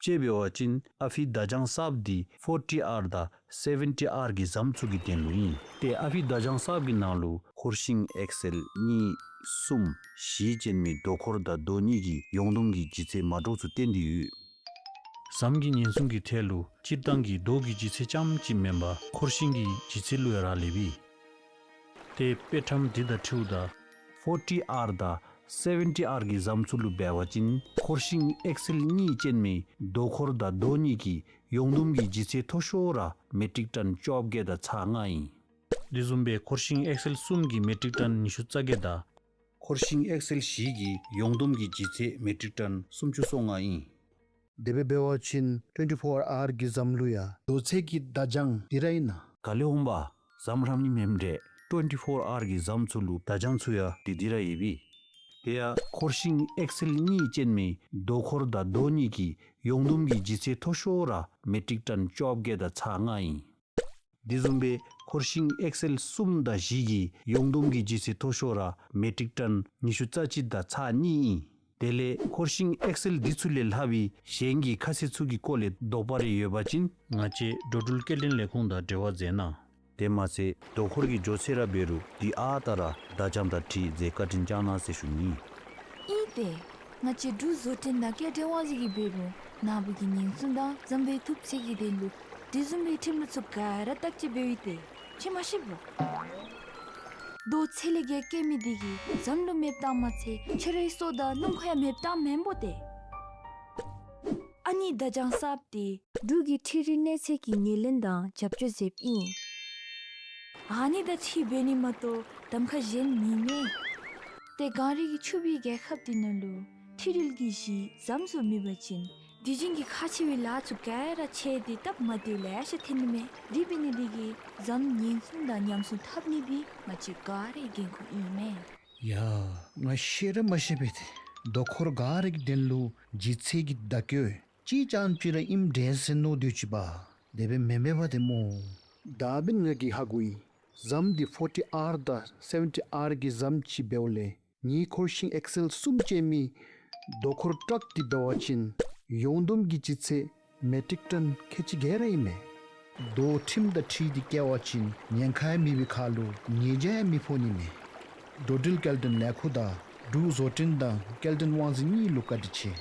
དཔྱེ་འབད་བ་ཅིན་ཨ་ཕི་བརྡ་བྱང་གསརཔ་འདི་Forty R དང་Seventy R གི་ཟམ་ཚུ་གི་དོན་ལུ་ཨིན། ཏེ་ཨ་ཕི་བརྡ་བྱང་གསརཔ་གི་ནང་ལུ་ཁོར་ཤིང་ཨེག་སེལ་གཉིས་གསུམ་བཞི་ཅན་མའི་རྡོ་འཁོར་དང་རྡོ་གཉིས་ཀྱི་ཡོངས་བསྡོམས་ཀྱི་ལྗིད་ཚད་མ་འདྲཝ་ཚུ་བསྟན་ཏེ་ཡོད། ཟམ་གྱི་ཉེན་སྲུང་གི་ཐད་ལུ་སྤྱིར་བཏང་གི་རྡོ་གི་ལྗིད་ཚད་རྐྱངམ་གཅིག་མེན་པར་ཁོར་ཤིང་གི་ལྗིད་ཚད་ལུ་ཡང་རག་ལས་པས། ཏེ་དཔེ་ཁྲམ་འདི་དང་འཁྲིལཝ་ད་Forty R དང་Seventy R གི་ཟམ་ཚུ་ལུ་འབད་བ་ཅིན་ཁོར་ཤིང་ཨེག་སེལ་གཉིས་ཅན་མའི་རྡོ་འཁོར་དང་རྡོ་གཉིས་ཀྱི་ཡོངས་བསྡོམས་ཀྱི་ལྗིད་ཚད་མཐོ་ཤོས་ར་མེ་ཊིག་ཊོན་བཅོ་བརྒྱད་དང་ཚག་ལྔ་ཨིན། དེ་བཟུམ་སྦེ་ཁོར་ཤིང་ཨེག་སེལ་གསུམ་གྱི་མེ་ཊིག་ཊོན་ཉི་ཤུ་རྩ་བརྒྱད་དང་ཁོར་ཤིང་ཨེག་སེལ་བཞི་གི་ཡོངས་བསྡོམས་ཀྱི་ལྗིད་ཚད་མེ་ཊིག་ཊོན་སུམ་ཅུ་སོ་ལྔ་ཨིན། དེ་སྦེ་འབད་བ་ཅིན་Twenty-four R གི་ཟམ་ལུ་ཡང་རྡོ་ཚད་ཀྱི་བརྡ་བྱང་འདི་ར་ཨིན་ན། ག་ལས་འོང་པ། ཟམ་ར་ཨ་ནི་མེནམ་འདྲས། Twenty-four R གི་ཟམ་ཚུ་ལུ་བརྡ་བྱང་ཚུ་ཡང་འདི་འདི་ར་ཡོད་པས། དེ་ཡང་ཁོར་ཤིང་ཨེག་སེལ་གཉིས་ཅན་མའི་རྡོ་འཁོར་དང་རྡོ་གཉིས་ཀྱི་ཡོངས་བསྡོམས་ཀྱི་ལྗིད་ཚད་མཐོ་ཤོས་ར་མེ་ཊིག་ཊོན་བཅོ་བརྒྱད་དང་ཚག་ལྔ་ཨིན། དེ་བཟུམ་སྦེ་ཁོར་ཤིང་ཨེག་སེལ་གསུམ་དང་བཞི་གི་ཡོངས་བསྡོམས་ཀྱི་ལྗིད་ཚད་མཐོ་ཤོས་ར་མེ་ཊིག་ཊོན་ཉི་ཤུ་རྩ་གཅིག་དང་ཚག་གཉིས་ཨིན། དེ་ལས་ཁོར་ཤིང་ཨེག་སེལ་འདི་ཚུ་ལས་ལྷག་པའི་གཞན་གྱི་ཁ་གསལ་ཚུ་གི་སྐོར་ལས་དོགས་པ་རེ་ཡོད་པ་ཅིན་ང་བཅས་འགྲོ་འགྲུལ་སྐྱེལ་འདྲེན་ལས་ཁུངས་དང་འབྲེལ་བ་མཛད་གནང་། དེ་མ་ཚད་རྡོ་འཁོར་གྱི་མགྱོགས་ཚད་ར་འབད་རུང་དེ་ཨ་རྟག་ར་བརྡ་བྱང་དང་འཁྲིལ་མཛད་བཀའ་དྲིན་བསྐྱང་གནང་ཟེར་ཞུ་ནི། ཨིན་ཏེ། ང་བཅས་འབྲུག་བཟོ་སྐྲུན་དང་སྐྱེལ་འདྲེན་དབང་འཛིན་གྱིས་འབད་རུང་ནཱ་བུ་གི་ཉེན་སྲུང་དང་ཟམ་པའི་ཐོབ་ཚད་ཀྱི་དོན་ལུ་དེ་བཟུམ་མའི་ཁྲིམས་ལུགས་ཚུ་ག་ར་བརྟག་དཔྱད་འབདཝ་ཨིན་ཏེ། ཁྱོད་མ་ཤེས་པོ། རྡོ་ཚད་ལས་བརྒལ་བཀལ་མི་འདི་གིས་ཟམ་ལུ་མེདཔ་བཏང་མ་ཚད་ཁྱོད་རའི་སྲོག་དང་སྣུམ་འཁོར་ཡང་མེདཔ་བཏངམ་མེན་པོ་ཏེ། ཨ་ནི་བརྡ་བྱང་གསརཔ་འདི་འབྲུག་གི་འཕྲུལ་རིག་གནས་ཚད་ཀྱི་ངོས་ལེན་དང་རྒྱབ་སྐྱོར་མཛདཔ་ཨིན། ཨ་ནི་དང་འཁྲིལ་འབད་ནི་མ་གཏོགས་གདམ་ཁ་གཞན་མེད་མས། ཏེ་གངས་རི་གི་ཕྱུག་པའི་རྒྱལ་ཁབ་འདི་ནང་ལུ་འཕྲུལ་རིག་གི་གཞི་ཟམ་ཚུ་མེད་པ་ཅིན་དུས་རྒྱུན་གྱི་ཁག་ཆེ་བའི་ལཱ་ཚུ་ག་ར་ཆད་དེ་སྟབས་མ་བདེཝ་ལེ་ཤ་ཐོན་ནི་མས། དེ་འབད་ནི་འདི་གིས་ཟམ་ཉེན་སྲུང་དང་ཉམས་སྲུང་འཐབ་ནི་འདི་ང་བཅས་ག་རའི་འགན་ཁུར་ཨིན་མས། ཡ། ང་ཤེས་ར་མ་ཤེས་པས་ཏེ། རྡོ་འཁོར་ག་ར་གི་དོན་ལུ་ལྗིད་ཚད་ཀྱི་བརྡ་བཀོད་གཅིག་རྐྱངམ་ཅིག་ར་ཨིནམ་འདྲས་ཟེར་མནོ་སྡོད་ཅི་པ། དེ་སྦེ་མེན་མས་པ་ཏེ་སྨོ། ད་འབདན་ང་གིས་ཧ་གོ་ཡི། ཟམ་འདི་Forty R དང་Seventy R གི་ཟམ་ཅིག་འབདཝ་ལས་ངེའི་ཁོར་ཤིང་ཨེག་སེལ་གསུམ་ཅན་མའི་རྡོ་འཁོར་ཊག་འདི་འབད་བ་ཅིན་ཡོངས་བསྡོམས་ཀྱི་ལྗིད་ཚད་མེ་ཊིག་ཊོན་ཁལ་གཅིག་བརྒལ་ར་ཨིན་མས། རྡོ་ཁྲིམས་དང་འཁྲིལ་ཏེ་བཀལ་བ་ཅིན་ཉེན་ཁ་ཡང་མེད་པའི་ཁར་ལུ་ཉེས་བྱ་ཡང་མི་ཕོག་ནི་མས། འགྲོ་འགྲུལ་སྐྱེལ་འདྲེན་ལས་ཁུངས་དང་འབྲུག་བཟོ་སྐྲུན་དང་སྐྱེལ་འདྲེན་དབང་འཛིན་གཉིས་ལུ་བཀའ་དྲིན་ཆེ།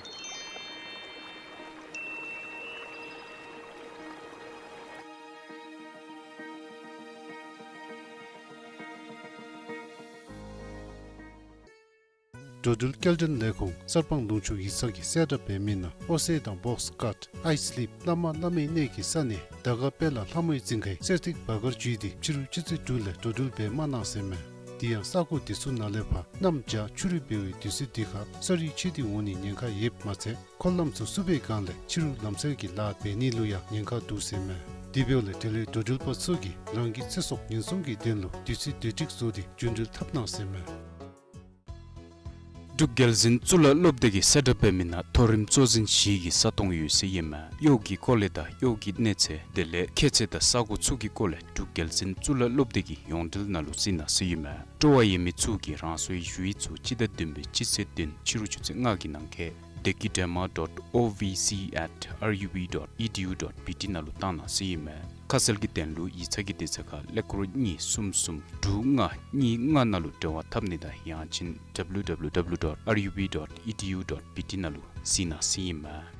འགྲོ་འགྲུལ་སྐྱེལ་འདྲེན་ལས་ཁུངས་གསར་སྤང་ལུང་ཕྱོགས་ཡིག་ཚང་གིས་གསལ་བསྒྲགས་འབད་མི་ནང་ཨོ་སེ་དང་བོགས་ཀཊ་ཨའི་སི་ལིབ་བླ་མ་བླ་མའི་གནས་ཀྱི་ས་གནས་དར་དཀར་དཔལ་ལྷ་མོའི་རྫིང་ཁའི་གསེར་ཐིག་སྦ་གར་བརྒྱུད་དེ་ཕྱི་རུ་ཆུ་ཚོད་དྲུག་ལས་འགྲོ་འགྲུལ་འབད་མ་གནང་ཟེར་མས། དེ་ཡང་ས་གོ་དེ་ཚུ་ནང་ལས་ཕར་གནམ་བྱཱར་ཆུ་རུད་འབབ་པའི་དུས་ཚོད་འདི་ཁར་ས་རུད་ཆད་དེ་འོང་ནིའི་ཉེན་ཁ་ཡོདཔ་མ་ཚད་འཁོར་ལམ་ཚུ་བསུབ་པའི་སྒང་ལས་ཕྱི་རུ་ལམ་བསལ་གྱི་ལཱ་འབད་ནི་ལུ་ཡང་ཉེན་ཁ་འདུག་ཟེར་མས། དེ་འབདཝ་ལས་འབྲེལ་ཡོད་འགྲོ་འགྲུལ་པ་ཚུ་གིས་རང་གི་ཚེ་སྲོག་ཉེན་སྲུང་གི་དོན་ལུ་དུས་ཚོད་བདེ་སྒྲིག་བཟོ་སྟེ་རྒྱུ་འགྲུལ་འཐབ་གནང་ཟེར་མས། འབྲུག་རྒྱལ་འཛིན་གཙུག་ལག་སློབ་སྡེ་གིས་གསལ་བསྒྲགས་འབད་མི་ནང་མཐོ་རིམ་གཙོ་འཛིན་བཞི་གི་ས་སྟོང་ཡོད་ཟེར་ཨིན་མས། གཡོག་གི་སྐོར་ལས་དང་གཡོག་གི་གནས་ཚད་དེ་ལས་ཁྱད་ཚད་དང་ས་གོ་ཚུ་གི་སྐོར་ལས་འབྲུག་རྒྱལ་འཛིན་གཙུག་ལག་སློབ་སྡེ་གི་ཡོངས་འབྲེལ་ནང་ལུ་གཟིགས་གནང་ཟེར་ཨིན་མས། སྤྲོ་བ་ཡོད་མི་ཚུ་གིས་རང་སོའི་ཞུ་ཡིག་ཚུ་སྤྱི་ཟླ་བདུན་པའི་སྤྱི་ཚེས་བདུན་ཕྱི་རུ་ཆུ་ཚོད་ལྔ་གི་ནང་འཁོད་Decky Drama dot O V C at R U B dot E D U dot B T ནང་ལུ་བཏང་གནང་ཟེར་ཨིན་མས། ཁ་གསལ་གྱི་དོན་ལུ་ཡིག་ཚང་གི་དེ་ཚུ་ཁར་ཀླད་ཀོར་གཉིས་གསུམ་གསུམ་དྲུག་ལྔ་གཉིས་ལྔ་ནང་ལུ་འབྲེལ་བ་འཐབ་ནི་དང་ཡང་ཅིན་W W W dot R U B dot E D U dot B T ནང་ལུ་གཟིགས་གནང་ཟེར་ཨིན་མས།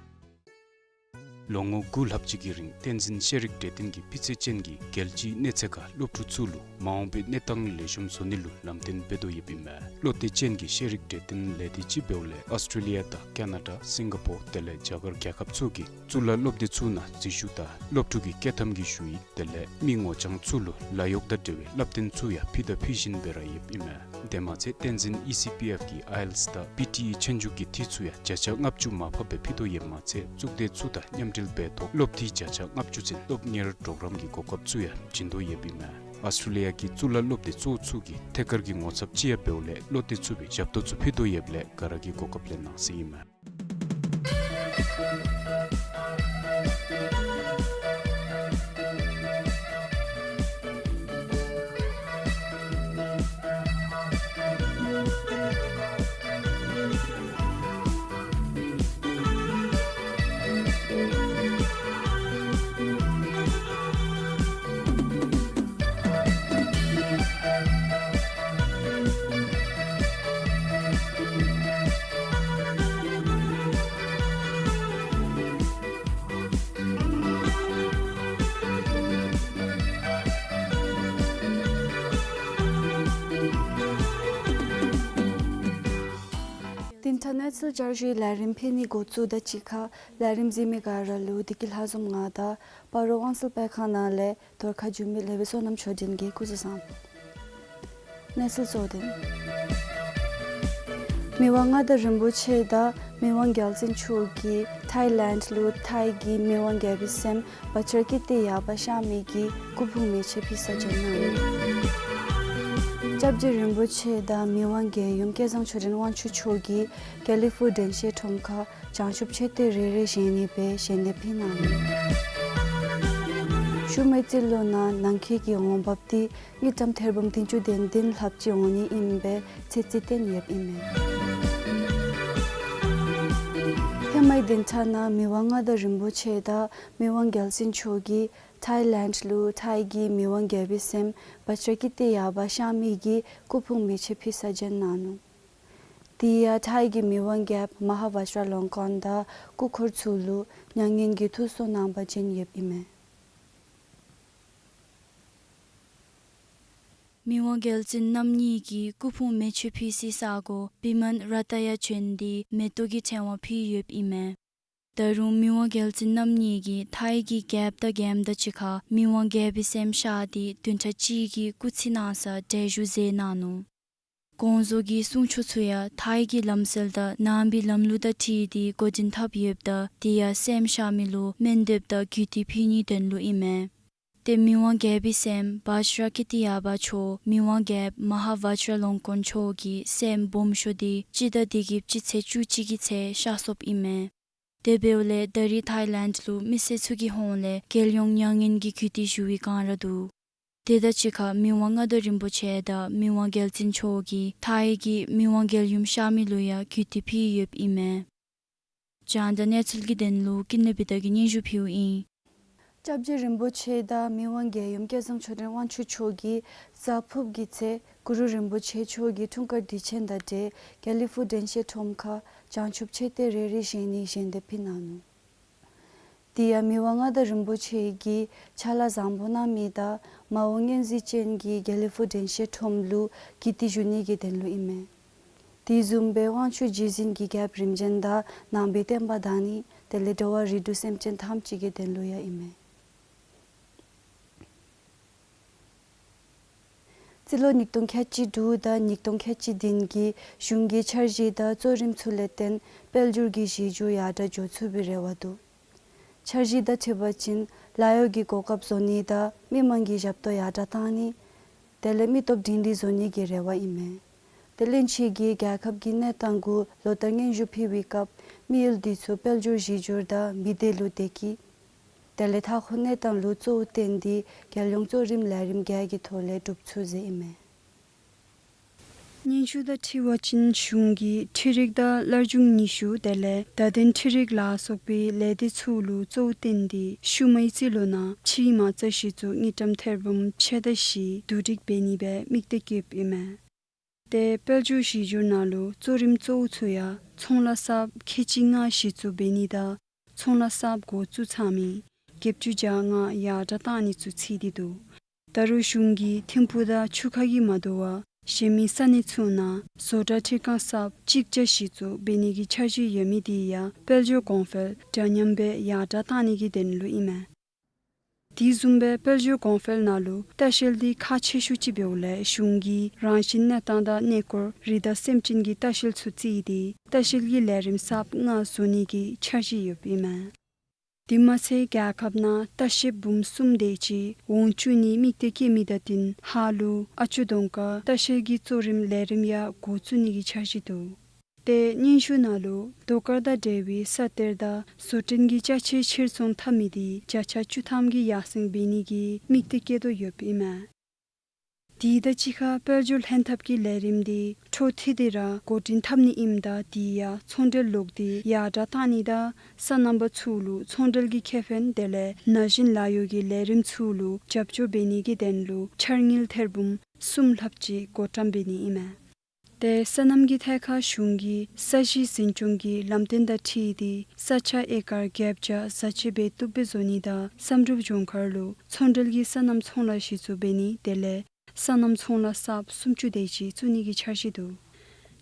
ལོ་ངོ་དགུ་ལྷག་ཅིག་གི་རིང་བསྟན་འཛིན་ཤེས་རིག་གྲོས་སྟོན་གྱིས་སྤུས་ཚད་ཅན་གྱི་རྒྱལ་སྤྱིའི་གནས་ཚད་ཁར་སློབ་ཕྲུག་ཚུ་ལུ་མ་འོངས་པའི་གནས་སྟངས་ལེགས་ཤོམ་བཟོ་ནི་ལུ་ལམ་སྟོན་འབད་དོ་ཡོདཔ་ཨིན་མས། བློ་གཏད་ཅན་གྱི་ཤེས་རིག་གྲོས་སྟོན་ལས་སྡེ་ཅིག་འབདཝ་ལས་ཨོསི་ཊྲེ་ལི་ཡ་དང་ཀ་ན་ཌ་སིང་ག་པོར་དེ་ལས་རྒྱ་གར་རྒྱལ་ཁབ་ཚུ་གི་གཙུག་ལག་སློབ་སྡེ་ཚུ་ནང་འཛུལ་ཞུགས་དང་སློབ་ཕྲུག་གི་སྐྱོད་ཐམ་གྱི་ཞུ་ཡིག་དེ་ལས་མི་ངོ་རྐྱང་ཚུ་ལུ་ལཱ་གཡོག་དང་འབྲེལ་བའི་བསླབ་སྟོན་ཚུ་ཡང་ཕུལ་དང་ཕུལ་བཞིན་སྦེ་ར་ཡོདཔ་ཨིན་མས། དེ་མ་ཚད་བསྟན་འཛིན་ཨི་སི་པི་ཨེཕ་གིས་ཨའི་ཨེལ་ཊི་ཨེས་དང་པི་ཊི་ཨི་ཆོས་རྒྱུགས་ཀྱི་འཐུས་ཚུ་ཡང་བརྒྱ་ཆ་ལྔ་བཅུ་མར་ཕབ་སྦེ་ཕུལ་དོ་ཡོདཔ་མ་ཚད་གཙུག་སྡེ་ཚུ་དང་མཉམ་འབྲེལ་འབད་ཐོག་སློབ་འཐུས་བརྒྱ་ཆ་ལྔ་བཅུ་ཚུན་སློབ་གཉེར་གྲོགས་རམ་གྱི་གོ་སྐབས་ཚུ་ཡང་བྱིན་དོ་ཡོདཔ་ཨིན་མས། ཨོསི་ཊྲེ་ལི་ཡ་གི་གཙུག་ལག་སློབ་སྡེ་གཙོ་བོ་ཚུ་གིས་ཐད་ཀར་གྱི་ངོ་ཚབ་ཅིག་ཡང་འབདཝ་ལས་བློ་གཏད་ཚུགས་པའི་ཞབས་ཏོག་ཚུ་ཕུལ་དོ་ཡོདཔ་ལས་ག་ར་གིས་གོ་སྐབས་ལེན་གནང་ཟེར་ཨིན་མས། དེ་ནང་གནས་ཚུལ་བསྐྱར་ཞུའི་ལས་རིམ་ཕུལ་ནི་འགོ་བཙུགས་དང་གཅིག་ཁར་ལས་རིམ་གཟིགས་མི་ག་ར་ལུ་བདེ་སྐྱིད་ལྷ་འཛོམས་ང་དང་སྤ་རོ་དབང་གསལ་དཔེ་ཁང་ནང་ལས་དོར་ཁ་བརྒྱུད་མི་ལེགས་པའི་བསོད་ནམས་ཆོས་སྒྲོན་གྱིས་སྐུ་གཟུགས་བཟང་། གནས་ཚུལ་གཙོ་དོན། མི་དབང་མངའ་བདག་རིན་པོ་ཆེ་དང་མི་དབང་རྒྱལ་བཙུན་མཆོག་གིས་ཐའི་ལེནཌ་ལུ་ཐའི་གི་མི་དབང་རྒྱལ་པོའི་སྲསམོ་བཛྲ་ཀི་ཏི་ཡ་པ་གཤགས་མི་གི་སྐུ་ཕུང་མེ་མཆོད་ཕུལ་ས་བྱོན་གནང་ཡི། སྐྱབས་རྗེ་རིན་པོ་ཆེ་དང་མི་དབང་རྒྱལ་ཡུམ་སྐལ་བཟང་ཆོས་སྒྲོན་དབང་ཕྱུག་མཆོག་གིས་དགེ་ལེགས་ཕུག་དྲན་ཤེས་ཁྲོམ་ཁར་བྱང་ཆུབ་མཆོད་རྟེན་རེ་རེ་བཞེངས་ནི་སྦེ་ཞལ་འདེབས་ཕུལ་གནང་ཡི། ཤུལ་མའི་རྩིས་ལོ་ནང་ནང་འཁོད་ཀྱི་འོང་འབབ་འདི་དངུལ་ཀྲམ་ཐེར་འབུམ་བདུན་ཅུ་དོན་བདུན་ལྷགཔ་ཅིག་འོང་ནི་ཨིན་པའི་ཚེས་རྩིས་བཏོན་ཡོདཔ་ཨིན་མས། ཧེ་མའི་བདུན་ཕྲག་ནང་མི་དབང་མངའ་བདག་རིན་པོ་ཆེ་དང་མི་དབང་རྒྱལ་བཙུན་མཆོག་གིས་ཐའི་ལེནཌ་ལུ་ཐའི་གི་མི་དབང་རྒྱལ་པོའི་སྲསམོ་བཛྲ་ཀི་ཏི་ཡ་པ་གཤགས་མི་གི་སྐུ་ཕུང་མེ་མཆོད་ཕུལ་ས་བྱོན་གནང་ནུག། དེ་ཡང་ཐའི་གི་མི་དབང་རྒྱལཔོ་མ་ཧཱ་བཛྲ་ལོང་ཀོན་དང་སྐུ་འཁོར་ཚུ་ལུ་མྱ་ངན་གྱི་ཐུགས་གསོ་གནང་བར་བྱོན་ཡོདཔ་ཨིན་མས། མི་དབང་རྒྱལ་བཙུན་རྣམ་གཉིས་ཀྱི་སྐུ་ཕུང་མེ་མཆོད་ཕུལ་སའི་ས་གོ་བི་མན་ར་ཏ་ཡ་བྱོན་ཏེ་མེ་ཏོག་གི་ཕྲེང་བ་ཕུལ་ཡོདཔ་ཨིན་མས། ད་རུང་མི་དབང་རྒྱལ་བཙུན་རྣམ་གཉིས་ཀྱིས་ཐའི་གི་རྒྱལཔོ་དང་རྒྱནམ་དང་གཅིག་ཁར་མི་དབང་རྒྱལ་པོའི་སྲསམོ་གཤགས་ཏེ་བདུན་ཕྲག་གཅིག་གི་སྐུ་ཚེ་གནང་སར་གྲལ་བཞུགས་མཛད་གནང་ནུག། གོང་བཟོ་གི་གསུང་ཆོག་ཚུ་ཡང་ཐའི་གི་ལམ་སྲོལ་དང་ནང་པའི་ལམ་ལུགས་དང་འཁྲིལ་ཏེ་འགོ་འདྲེན་འཐབ་ཡོདཔ་ད་དེ་ཡང་སྲསམོ་གཤགས་མི་ལུ་སྨོན་འདེབས་དང་གུས་བཏུད་ཕུལ་ནིའི་དོན་ལུ་ཨིན་མས། ཏེ་མི་དབང་རྒྱལ་པོའི་སྲསམོ་བཛྲ་ཀི་ཏི་ཡ་པ་མཆོག་མི་དབང་རྒྱལཔོ་མ་ཧཱ་བཛྲ་ལོང་ཀོན་མཆོག་གི་སྲསམོ་སྦོམ་ཤོས་འདི་སྤྱི་ཟླ་འདི་གི་སྤྱི་ཚེས་བཅུ་གཅིག་གི་ཚེ་གཤགས་སོཔ་ཨིན་མས། དེ་འབདཝ་ལས་ད་རིས་ཐའི་ལེནཌ་ལུ་མི་སེར་ཚུ་གི་ཧོངས་ལས་རྒྱལ་ཡོངས་མྱ་ངན་གྱི་གུས་བཏུད་ཞུ་བའི་བསྒང་ར་འདུག། དེ་དང་གཅིག་ཁར་མི་དབང་མངའ་བདག་རིན་པོ་ཆེ་དང་མི་དབང་རྒྱལ་བཙུན་མཆོག་གིས་ཐའི་གི་མི་དབང་རྒྱལ་ཡུམ་གཤགས་མི་ལུ་ཡང་གུས་བཏུད་ཕུལ་ཡོདཔ་ཨིན་མས། རྒྱང་བསྒྲགས་གནས་ཚུལ་གྱི་དོན་ལུ་ཀུན་ལེགས་བི་དྷ་གིས་སྙན་ཞུ་ཕུལཝ་ཨིན། སྐྱབས་རྗེ་རིན་པོ་ཆེ་དང་མི་དབང་རྒྱལ་ཡུམ་སྐལ་བཟང་ཆོས་སྒྲོན་དབང་ཕྱུག་མཆོག་གིས་གཟའ་ཕུརཔ་གི་ཚེ་གུ་རུ་རིན་པོ་ཆེ་མཆོག་གི་འཁྲུངས་སྐར་དུས་ཆེན་དང་འབྲེལ་དགེ་ལེགས་ཕུག་དྲན་ཤེས་ཁྲོམ་ཁར་བྱང་ཆུབ་མཆོད་རྟེན་རེ་རེ་བཞེངས་ནིའི་ཞལ་འདེབས་ཕུལ་གནང་ནུག། དེ་ཡང་མི་དབང་མངའ་བདག་རིན་པོ་ཆེ་གིས་ཕྱག་ལཱ་བཟང་པོ་གནང་མི་དང་མ་འོངས་སྙན་གཟིགས་ཅན་གྱི་དགེ་ལེགས་ཕུག་དྲན་ཤེས་ཁྲོམ་ལུ་གུས་བཏུད་ཞུ་ནི་གི་དོན་ལུ་ཨིན་མས། དེ་བཟུམ་སྦེ་དབང་ཕྱུག་རྗེ་བཙུན་གྱི་རྒྱལཔོ་རིམ་བྱོན་དང་ནང་པའི་བསྟན་པ་དར་ནི་དེ་ལས་འགྲོ་བ་རིགས་དྲུག་སེམས་ཅན་ཐམས་ཅད་ཀྱི་དོན་ལུ་ཡང་ཨིན་མས། རྩིས་ལོ་ཉིས་སྟོང་ཁལ་གཅིག་དྲུག་དང་ཉིས་སྟོང་ཁལ་གཅིག་བདུན་གྱི་གཞུང་གི་འཆར་གཞི་དང་གཙོ་རིམ་ཚུ་ལས་བརྟེན་དཔལ་འབྱོར་གྱི་གཞི་འགྱུར་ཡར་དྲག་འགྱོ་ཚུགས་པའི་རེ་བ་འདུག། འཆར་གཞི་དང་འཁྲིལ་བ་ཅིན་ལཱ་གཡོག་གི་གོ་སྐབས་བཟོ་ནི་དང་མི་མང་གི་ཞབས་ཏོག་ཡར་དྲག་བཏང་ནི། དེ་ལས་མི་སྟོབས་སྒྲིང་སྒྲི་བཟོ་ནི་གི་རེ་བ་ཨིན་མས། དེ་ལས་ཕྱི་གི་རྒྱལ་ཁབ་ཀྱི་གནས་སྟངས་གུ་ལོ་བསྟར་སྙན་ཞུ་ཕུལ་བའི་སྐབས་མི་ཡུལ་འདི་ཚུ་དཔལ་འབྱོར་གཞི་འགྱུར་དང་མི་སྡེ་ལུ་བདེ་སྐྱིད། དེ་ལས་མཐའ་འཁོར་གནས་སྟངས་ལུ་གཙོ་བོ་བསྟེན་ཏེ་རྒྱལ་ཡོངས་གཙོ་རིམ་ལས་རིམ་བརྒྱད་ཀྱི་ཐོག་ལས་སྒྲུབ་ཚུགས་ཟེར་ཨིན་མས། སྙན་ཞུ་དང་འཁྲིལ་བ་ཅིན་གཞུང་གིས་འཕྲུལ་རིག་དང་སླར་འབྱུང་ནུས་ཤུགས་དེ་ལས་བརྡ་དོན་འཕྲུལ་རིག་ལ་སོགས་པའི་ལས་སྡེ་ཚུ་ལུ་གཙོ་བོ་བསྟེན་ཏེ་ཤུལ་མའི་རྩིས་ལོ་ནང་ཕྱིའི་མ་རྩ་གཞི་བཙུགས་དངུལ་ཀྲམ་ཐེར་འབུམ་ཕྱེད་དང་བཞི་བསྡུ་སྒྲིག་འབད་ནི་སྦེ་དམིགས་གཏད་བསྐྱེདཔ་ཨིན་མས། ཏེ་དཔལ་འབྱོར་གཞི་འགྱུར་ནང་ལུ་གཙོ་རིམ་གཙོ་བོ་ཚུ་ཡང་ཚོང་ལཱ་གསརཔ་ཁལ་གཅིག་ལྔ་གཞི་བཙུགས་འབད་ནི་དང་ཚོང་ལཱ་གསརཔ་འགོ་བཙུགས་ཚར་མི་བརྒྱད་ཅུ་གྱ་ལྔ་ཡར་དྲག་བཏང་ནི་ཚུ་ཚུད་དེ་འདུག། ད་རུང་གཞུང་གིས་ཐིམ་ཕུག་དང་ཆུ་ཁ་གིས་མ་དོ་བར་གཞན་མི་ས་གནས་ཚུ་ནང་བཟོ་གྲྭ་འཕྲུལ་ཁང་གསརཔ་གཅིག་བརྒྱ་གཞི་བཙུགས་འབད་ནི་གི་འཆར་གཞི་ཡོད་མི་དེ་ཡང་དཔལ་འབྱོར་གོང་འཕེལ་འདྲ་མཉམ་སྦེ་ཡར་དྲག་བཏང་ནི་གི་དོན་ལུ་ཨིན་མས། དེ་བཟུམ་སྦེ་དཔལ་འབྱོར་གོང་འཕེལ་ནང་ལུ་ལྟ་བཤལ་འདི་ཁག་ཆེ་ཤོས་ཅིག་འབདཝ་ལས་གཞུང་གིས་རང་བཞིན་གནས་སྟངས་དང་གནས་སྐོར་རི་དྭགས་སེམས་ཅན་གྱི་ལྟ་བཤལ་ཚུ་བརྩིས་ཏེ་ལྟ་བཤལ་གྱི་ལས་རིམ་གསརཔ་ལྔ་བཟོ་ནི་གི་འཆར་གཞི་ཡོདཔ་ཨིན་མས། དེ་མ་ཚད་རྒྱལ་ཁབ་ནང་ལྟ་བཤལཔ་འབུམ་གསུམ་དེ་ཅིག་འོང་བཅུག་ནི་དམིགས་གཏད་བསྐྱེད་མི་དང་བསྟུན་ཧཱ་ལུ་ཨ་ཅུ་གདོང་དཀར་ལྟ་བཤལ་གྱི་གཙོ་རིམ་ལས་རིམ་ཡང་འགོ་བཙུགས་ནི་གི་འཆར་གཞི་འདུག། ཏེ་སྙན་ཞུ་ནང་ལུ་རྡོ་དཀར་དང་འབྲེལ་བའི་ས་གཏེར་དང་བཟོ་སྐྲུན་གྱི་ཅ་ཆས་ཕྱིར་ཚོང་འཐབ་མི་དེ་བརྒྱ་ཆ་བཅུ་ཐམ་གྱིས་ཡར་སེང་འབད་ནི་གི་དམིགས་གཏད་བསྐྱེད་དོ་ཡོདཔ་ཨིན་མས། དེ་དང་གཅིག་ཁར་དཔལ་འབྱོར་ལྷན་ཐབས་ཀྱི་ལས་རིམ་དེ་འཕྲོ་མཐུད་དེ་ར་འགོ་འདྲེན་འཐབ་ནི་ཨིནམ་ད་དེ་ཡང་ཚོང་འབྲེལ་ལོག་སྟེ་ཡར་དྲག་བཏང་ནི་དང་སོ་ནམ་པ་ཚུ་ལུ་ཚོང་འབྲེལ་གྱི་ཁེ་ཕན་དེ་ལས་ན་གཞོན་ལཱ་གཡོག་གི་ལས་རིམ་ཚུ་ལུ་རྒྱབ་སྐྱོར་འབད་ནི་གི་དོན་ལུ་འཆར་དངུལ་ཐེར་འབུམ་གསུམ་ལྷགཔ་ཅིག་བགོ་བཀྲམ་འབད་ནི་ཨིན་མས། ཏེ་སོ་ནམ་གྱི་ཐད་ཁར་གཞུང་གིས་ས་གཞི་འཛིན་སྐྱོང་གི་ལམ་སྟོན་དང་འཁྲིལ་ཏེ་ས་ཆ་ཨེ་ཀར་བརྒྱད་བརྒྱ་བཟའ་བཅའ་འབད་བཏུབ་སྦེ་བཟོ་ནི་དང་བསམ་གྲུབ་ལྗོངས་མཁར་ལུ་ཚོང་འབྲེལ་གྱི་སོ་ནམ་ཚོང་ལཱ་གཞི་བཙུགས་འབད་ནི་དེ་ལས་སོ་ནམ་ཚོང་ལཱ་གསརཔ་སུམ་ཅུ་དེ་ཅིག་བཙུགས་ནི་གི་འཆར་གཞི་འདུག།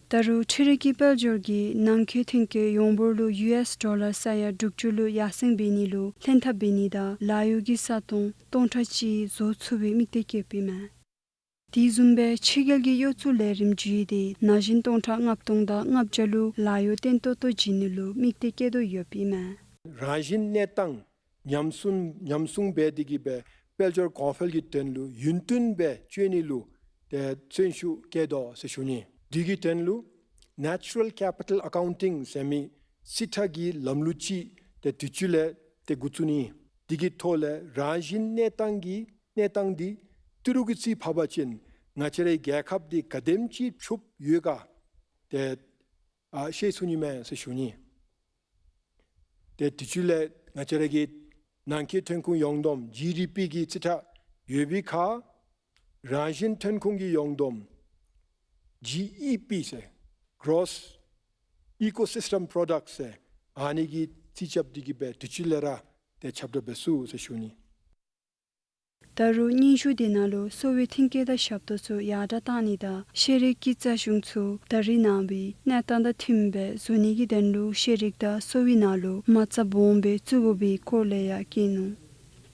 ད་རུང་འཕྲུལ་རིག་གི་དཔལ་འབྱོར་གྱིས་ནང་འཁོད་ཐོན་སྐྱེད་ཡོངས་འབོར་ལུ་ཡུ་ཨེསི་ཌོ་ལར་ས་ཡ་དྲུག་ཅུ་ལུ་ཡར་སེང་འབད་ནི་ལུ་ལྷན་ཐབས་འབད་ནི་དང་ལཱ་གཡོག་གི་ས་སྟོང་སྟོང་ཕྲག་གཅིག་བཟོ་ཚུགས་པའི་དམིགས་གཏད་བསྐྱེདཔ་ཨིན་མས། དེ་བཟུམ་སྦེ་ཕྱི་རྒྱལ་གྱི་གཡོག་བཙུགས་ལས་རིམ་བརྒྱུད་དེ་ན་གཞོན་སྟོང་ཕྲག་ལྔ་སྟོང་དང་ལྔ་བརྒྱ་ལུ་ལཱ་གཡོག་བརྟན་ཏོག་ཏོ་བྱིན་ནི་ལུ་དམིགས་གཏད་བསྐྱེད་དོ་ཡོདཔ་ཨིན་མས། རང་བཞིན་གནས་སྟངས་ཉམས་སུ་ཉམས་སྲུང་འབད་དེ་གིས་སྦེ་དཔལ་འབྱོར་གོང་འཕེལ་གྱི་དོན་ལུ་ཡུན་བརྟན་སྦེ་སྤྱོད་ནི་ལུ་ཏེ་བརྩོན་ཤུགས་བསྐྱེད་དོ་ཟེར་ཞུ་ནི། དེ་གི་དོན་ལུ་Natural Capital Accounting ཟེར་མི་རྩིས་ཁྲ་གི་ལམ་ལུགས་ཅིག་ཏེ་དུས་ཅི་ལས་ཏེ་འགོ་བཙུགས་ནི། དེ་གི་ཐོག་ལས་རང་བཞིན་གནས་སྟངས་ཀྱི་གནས་སྟངས་འདི་ཏི་རུ་གི་རྩིས་ཕབ་པ་ཅིན་ང་བཅས་རའི་རྒྱལ་ཁབ་འདི་ག་དེམ་ཅིག་ཕྱུགཔོ་ཡོད་ག་ཏེ་ཨ་ཤེས་ཚུགས་ནི་མས་ཟེར་ཞུ་ནི། ཏེ་དུས་ཅི་ལས་ང་བཅས་ར་གི་ནང་འཁོད་ཐོན་ཁུངས་ཡོངས་བསྡོམས་ཇི་ཌི་པི་གི་རྩིས་ཁྲ་ཡོད་པའི་ཁར་རང་བཞིན་ཐོན་ཁུངས་ཀྱི་ཡོངས་བསྡོམས་ཇི་ཨི་པི་ཟེར་Gross Ecosystem Product ཟེར་ཨ་ནི་གི་རྩིས་རྐྱབ་སྟེ་གིས་སྦེ་དུས་ཅི་ལས་ར་ཏེ་ཁྱབ་བསྒྲགས་འབད་ཚུགས་ཟེར་ཞུ་ནི། ད་རུང་སྙན་ཞུ་དེ་ནང་ལུ་གསོ་བའི་མཐུན་རྐྱེན་དང་ཞབས་ཏོག་ཚུ་ཡར་དྲག་བཏང་ནི་དང་ཤེས་རིག་གི་རྩ་གཞུང་ཚུ་ད་རེས་ནངས་པའི་གནས་སྟངས་དང་མཐུནམ་སྦེ་བཟོ་ནི་གི་དོན་ལུ་ཤེས་རིག་དང་གསོ་བའི་ནང་ལུ་མ་རྩ་སྦོམ་སྦེ་བཙུགས་དགོ་པའི་སྐོར་ལས་ཡང་བཀོད་ནུག།